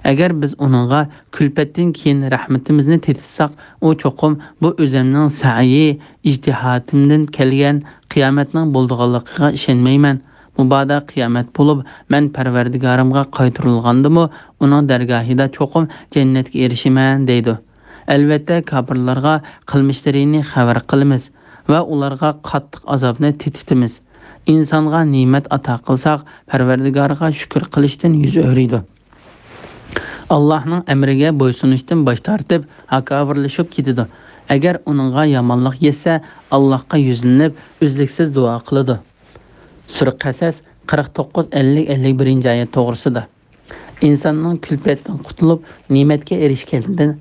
ئەگەر بىز ئۇنىڭغا كۈلپەتتىن كېيىن رەھمىتىمىزنى تېتىتساق، ئۇ چوقۇم، «بۇ ئۆزۈمنىڭ سەئيى، ئىجتىھاتىمدىن كەلگەن، قىيامەتنىڭ بولىدىغانلىقىغا ئىشەنمەيمەن. مۇبادا قىيامەت بولۇپ، مەن پەرۋەردىگارىمغا قايتۇرۇلغاندىمۇ، ئۇنىڭ دەرگاھىدا چوقۇم جەننەتكە ئېرىشىمەن» دەيدۇ. ئەلۋەتتە، كاپىرلارغا قىلمىشلىرىنى خەۋەر قىلىمىز ۋە ئۇلارغا قاتتىق ئازابنى تېتىتىمىز. ئىنسانغا نېمەت ئاتا قىلساق، پەرۋەردىگارىغا شۈكۈر قىلىشتىن يۈز ئۆرۈيدۇ. ئاللاھنىڭ ئەمرىگە بويسۇنۇشتىن باش تارتىپ، ھاكاۋۇرلىشىپ كېتىدۇ. ئەگەر ئۇنىڭغا يامانلىق يەتسە، ئاللاھقا يۈزلىنىپ، ئۈزلۈكسىز دۇئا قىلىدۇ. سۈرە قەسەس، قىرىق توققۇز، ئەللىك، ئەللىك بىرىنچى ئايەت توغرىسىدا. ئىنساننىڭ كۈلپەتتىن قۇتۇلۇپ، نېمەتكە ئېرىشكەندىن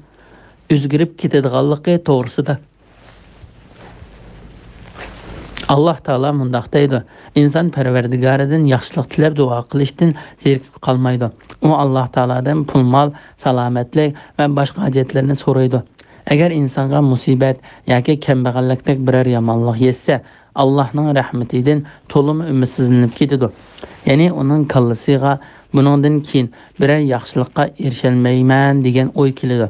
ئۆزگىرىپ كېتىدىغانلىقى توغرىسىدا. ئاللاھ تائالا مۇنداق دەيدۇ: ئىنسان پەرۋەردىگارىدىن ياخشىلىق تىلەپ دۇئا قىلىشتىن زېرىكىپ قالمايدۇ. ئۇ ئاللاھ تائالادىن پۇل-مال، سالامەتلىك ۋە باشقا ھاجەتلەرنى سورايدۇ. ئەگەر ئىنسانغا مۇسىبەت ياكى كەمبەغەللىكتەك بىرەر يامانلىق يەتسە، ئاللاھنىڭ رەھمىتىدىن تولىمۇ ئۈمىدسىزلىنىپ كېتىدۇ. يەنى ئۇنىڭ كاللىسىغا بۇنىڭدىن كېيىن بىرەر ياخشىلىققا ئېرىشەلمەيمەن دېگەن ئوي كېلىدۇ.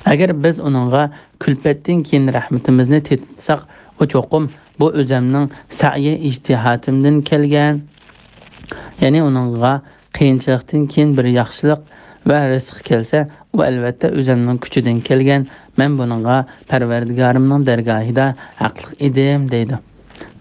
ئەگەر بىز ئۇنىڭغا كۈلپەتتىن كېيىن رەھمىتىمىزنى تېتىتساق، ئۇ چوقۇم بۇ ئۆزەمنىڭ سەئيى ئىجتىھاتىمدىن كەلگەن، يەنى ئۇنىڭغا قىيىنچىلىقتىن كېيىن بىر ياخشىلىق ۋە رىزىق كەلسە، ئۇ ئەلۋەتتە ئۆزەمنىڭ كۈچىدىن كەلگەن، مەن بۇنىڭغا پەرۋەردىگارىمنىڭ دەرگاھىدا ھەقلىق ئىدىم، دەيدۇ.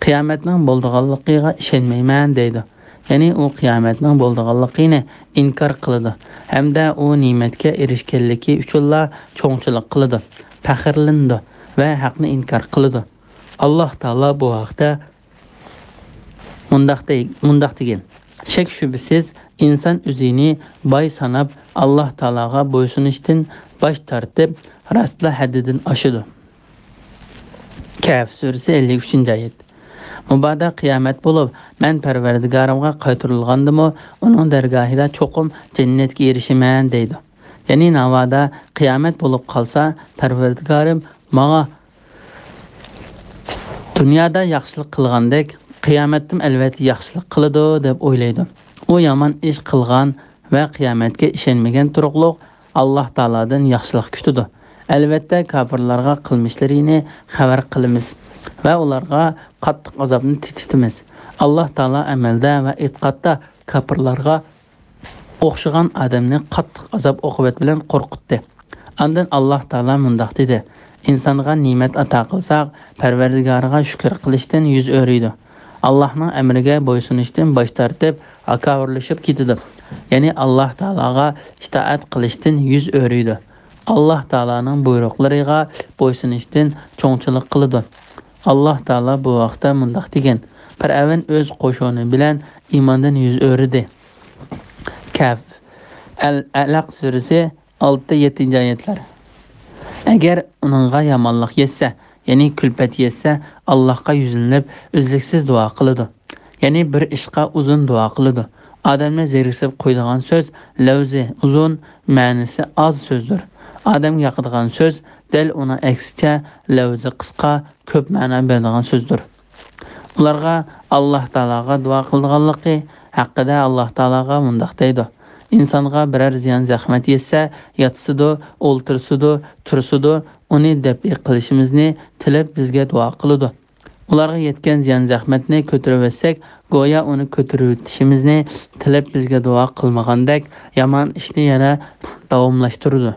قىيامەتنىڭ بولىدىغانلىقىغا ئىشەنمەيمەن، دەيدۇ. يەنى ئۇ قىيامەتنىڭ بولىدىغانلىقىنى ئىنكار قىلىدۇ ھەمدە ئۇ نېمەتكە ئېرىشكەنلىكى ئۈچۈنلا چوڭچىلىق قىلىدۇ، پەخىرلىنىدۇ ۋە ھەقنى ئىنكار قىلىدۇ. ئاللاھ تائالا بۇ ھەقتە مۇنداق دەي-، مۇنداق دېگەن: شەك-شۈبھىسىز، ئىنسان ئۆزىنى باي ساناپ، ئاللاھ تائالاغا بويسۇنۇشتىن باش تارتىپ، راستلا ھەددىدىن ئاشىدۇ. كەھف سۈرىسى، ئەللىك ئۈچىنچى ئايەت. مۇبادا قىيامەت بولۇپ، مەن پەرۋەردىگارىمغا قايتۇرۇلغاندىمۇ، ئۇنىڭ دەرگاھىدا چوقۇم جەننەتكە ئېرىشىمەن، دەيدۇ. يەنى ناۋادا قىيامەت بولۇپ قالسا، پەرۋەردىگارىم ماڭا دۇنيادا ياخشىلىق قىلغاندەك، قىيامەتتىمۇ ئەلۋەتتە ياخشىلىق قىلىدۇ، دەپ ئويلايدۇ. ئۇ يامان ئىش قىلغان ۋە قىيامەتكە ئىشەنمىگەن تۇرۇقلۇق ئاللاھ تائالادىن ياخشىلىق كۈتىدۇ. ئەلۋەتتە، كاپىرلارغا قىلمىشلىرىنى خەۋەر قىلىمىز ۋە ئۇلارغا قاتتىق ئازابنى تېتىتىمىز. ئاللاھ تائالا ئەمەلدە ۋە ئېتىقادتا كاپىرلارغا ئوخشىغان ئادەمنى قاتتىق ئازاب-ئوقۇبەت بىلەن قورقۇتتى. ئاندىن ئاللاھ تائالا مۇنداق دېدى: ئىنسانغا نېمەت ئاتا قىلساق، پەرۋەردىگارىغا شۈكۈر قىلىشتىن يۈز ئۆرۈيدۇ. ئاللاھنىڭ ئەمرىگە بويسۇنۇشتىن باش تارتىپ، ھاكاۋۇرلىشىپ كېتىدۇ. يەنى ئاللاھ تائالاغا ئىتائەت قىلىشتىن يۈز ئۆرۈيدۇ. ئاللاھ تائالانىڭ بۇيرۇقلىرىغا بويسۇنۇشتىن چوڭچىلىق قىلىدۇ. ئاللاھ تائالا بۇ ھەقتە مۇنداق دېگەن: پىرئەۋن ئۆز قوشۇنى بىلەن ئىماندىن يۈز ئۆرۈدى. كەھف. ئەل-، ئەلەق سۈرىسى، ئالتە، يەتتىنچى ئايەتلەر. ئەگەر ئۇنىڭغا يامانلىق يەتسە، يەنى كۈلپەت يەتسە، ئاللاھقا يۈزلىنىپ، ئۈزلۈكسىز دۇئا قىلىدۇ. يەنى بىر ئىشقا ئۇزۇن دۇئا قىلىدۇ. ئادەمنى زېرىكسىتىپ قويىدىغان سۆز، لەۋزى ئۇزۇن، مەنىسى ئاز سۆزدۇر. ئادەمگە ياقىدىغان سۆز، دەل ئۇنىڭ ئەكسىچە، لەۋزى قىسقا، كۆپ مەنە بېرىدىغان سۆزدۇر. ئۇلارغا ئاللاھ تائالاغا دۇئا قىلىدىغانلىقى ھەققىدە ئاللاھ تائالاغا مۇنداق دەيدۇ: ئىنسانغا بىرەر زىيان-زەخمەت يەتسە، ياتسىدۇ، ئولتۇرسىدۇ، تۇرسىدۇ، ئۇنى دەپئى قىلىشىمىزنى تىلەپ بىزگە دۇئا قىلىدۇ. ئۇلارغا يەتكەن زىيان-زەخمەتنى كۆتۈرۈۋەتسەك، گويا ئۇنى كۆتۈرۈۋېتىشىمىزنى تىلەپ بىزگە دۇئا قىلمىغاندەك، يامان ئىشنى يەنە داۋاملاشتۇرىدۇ.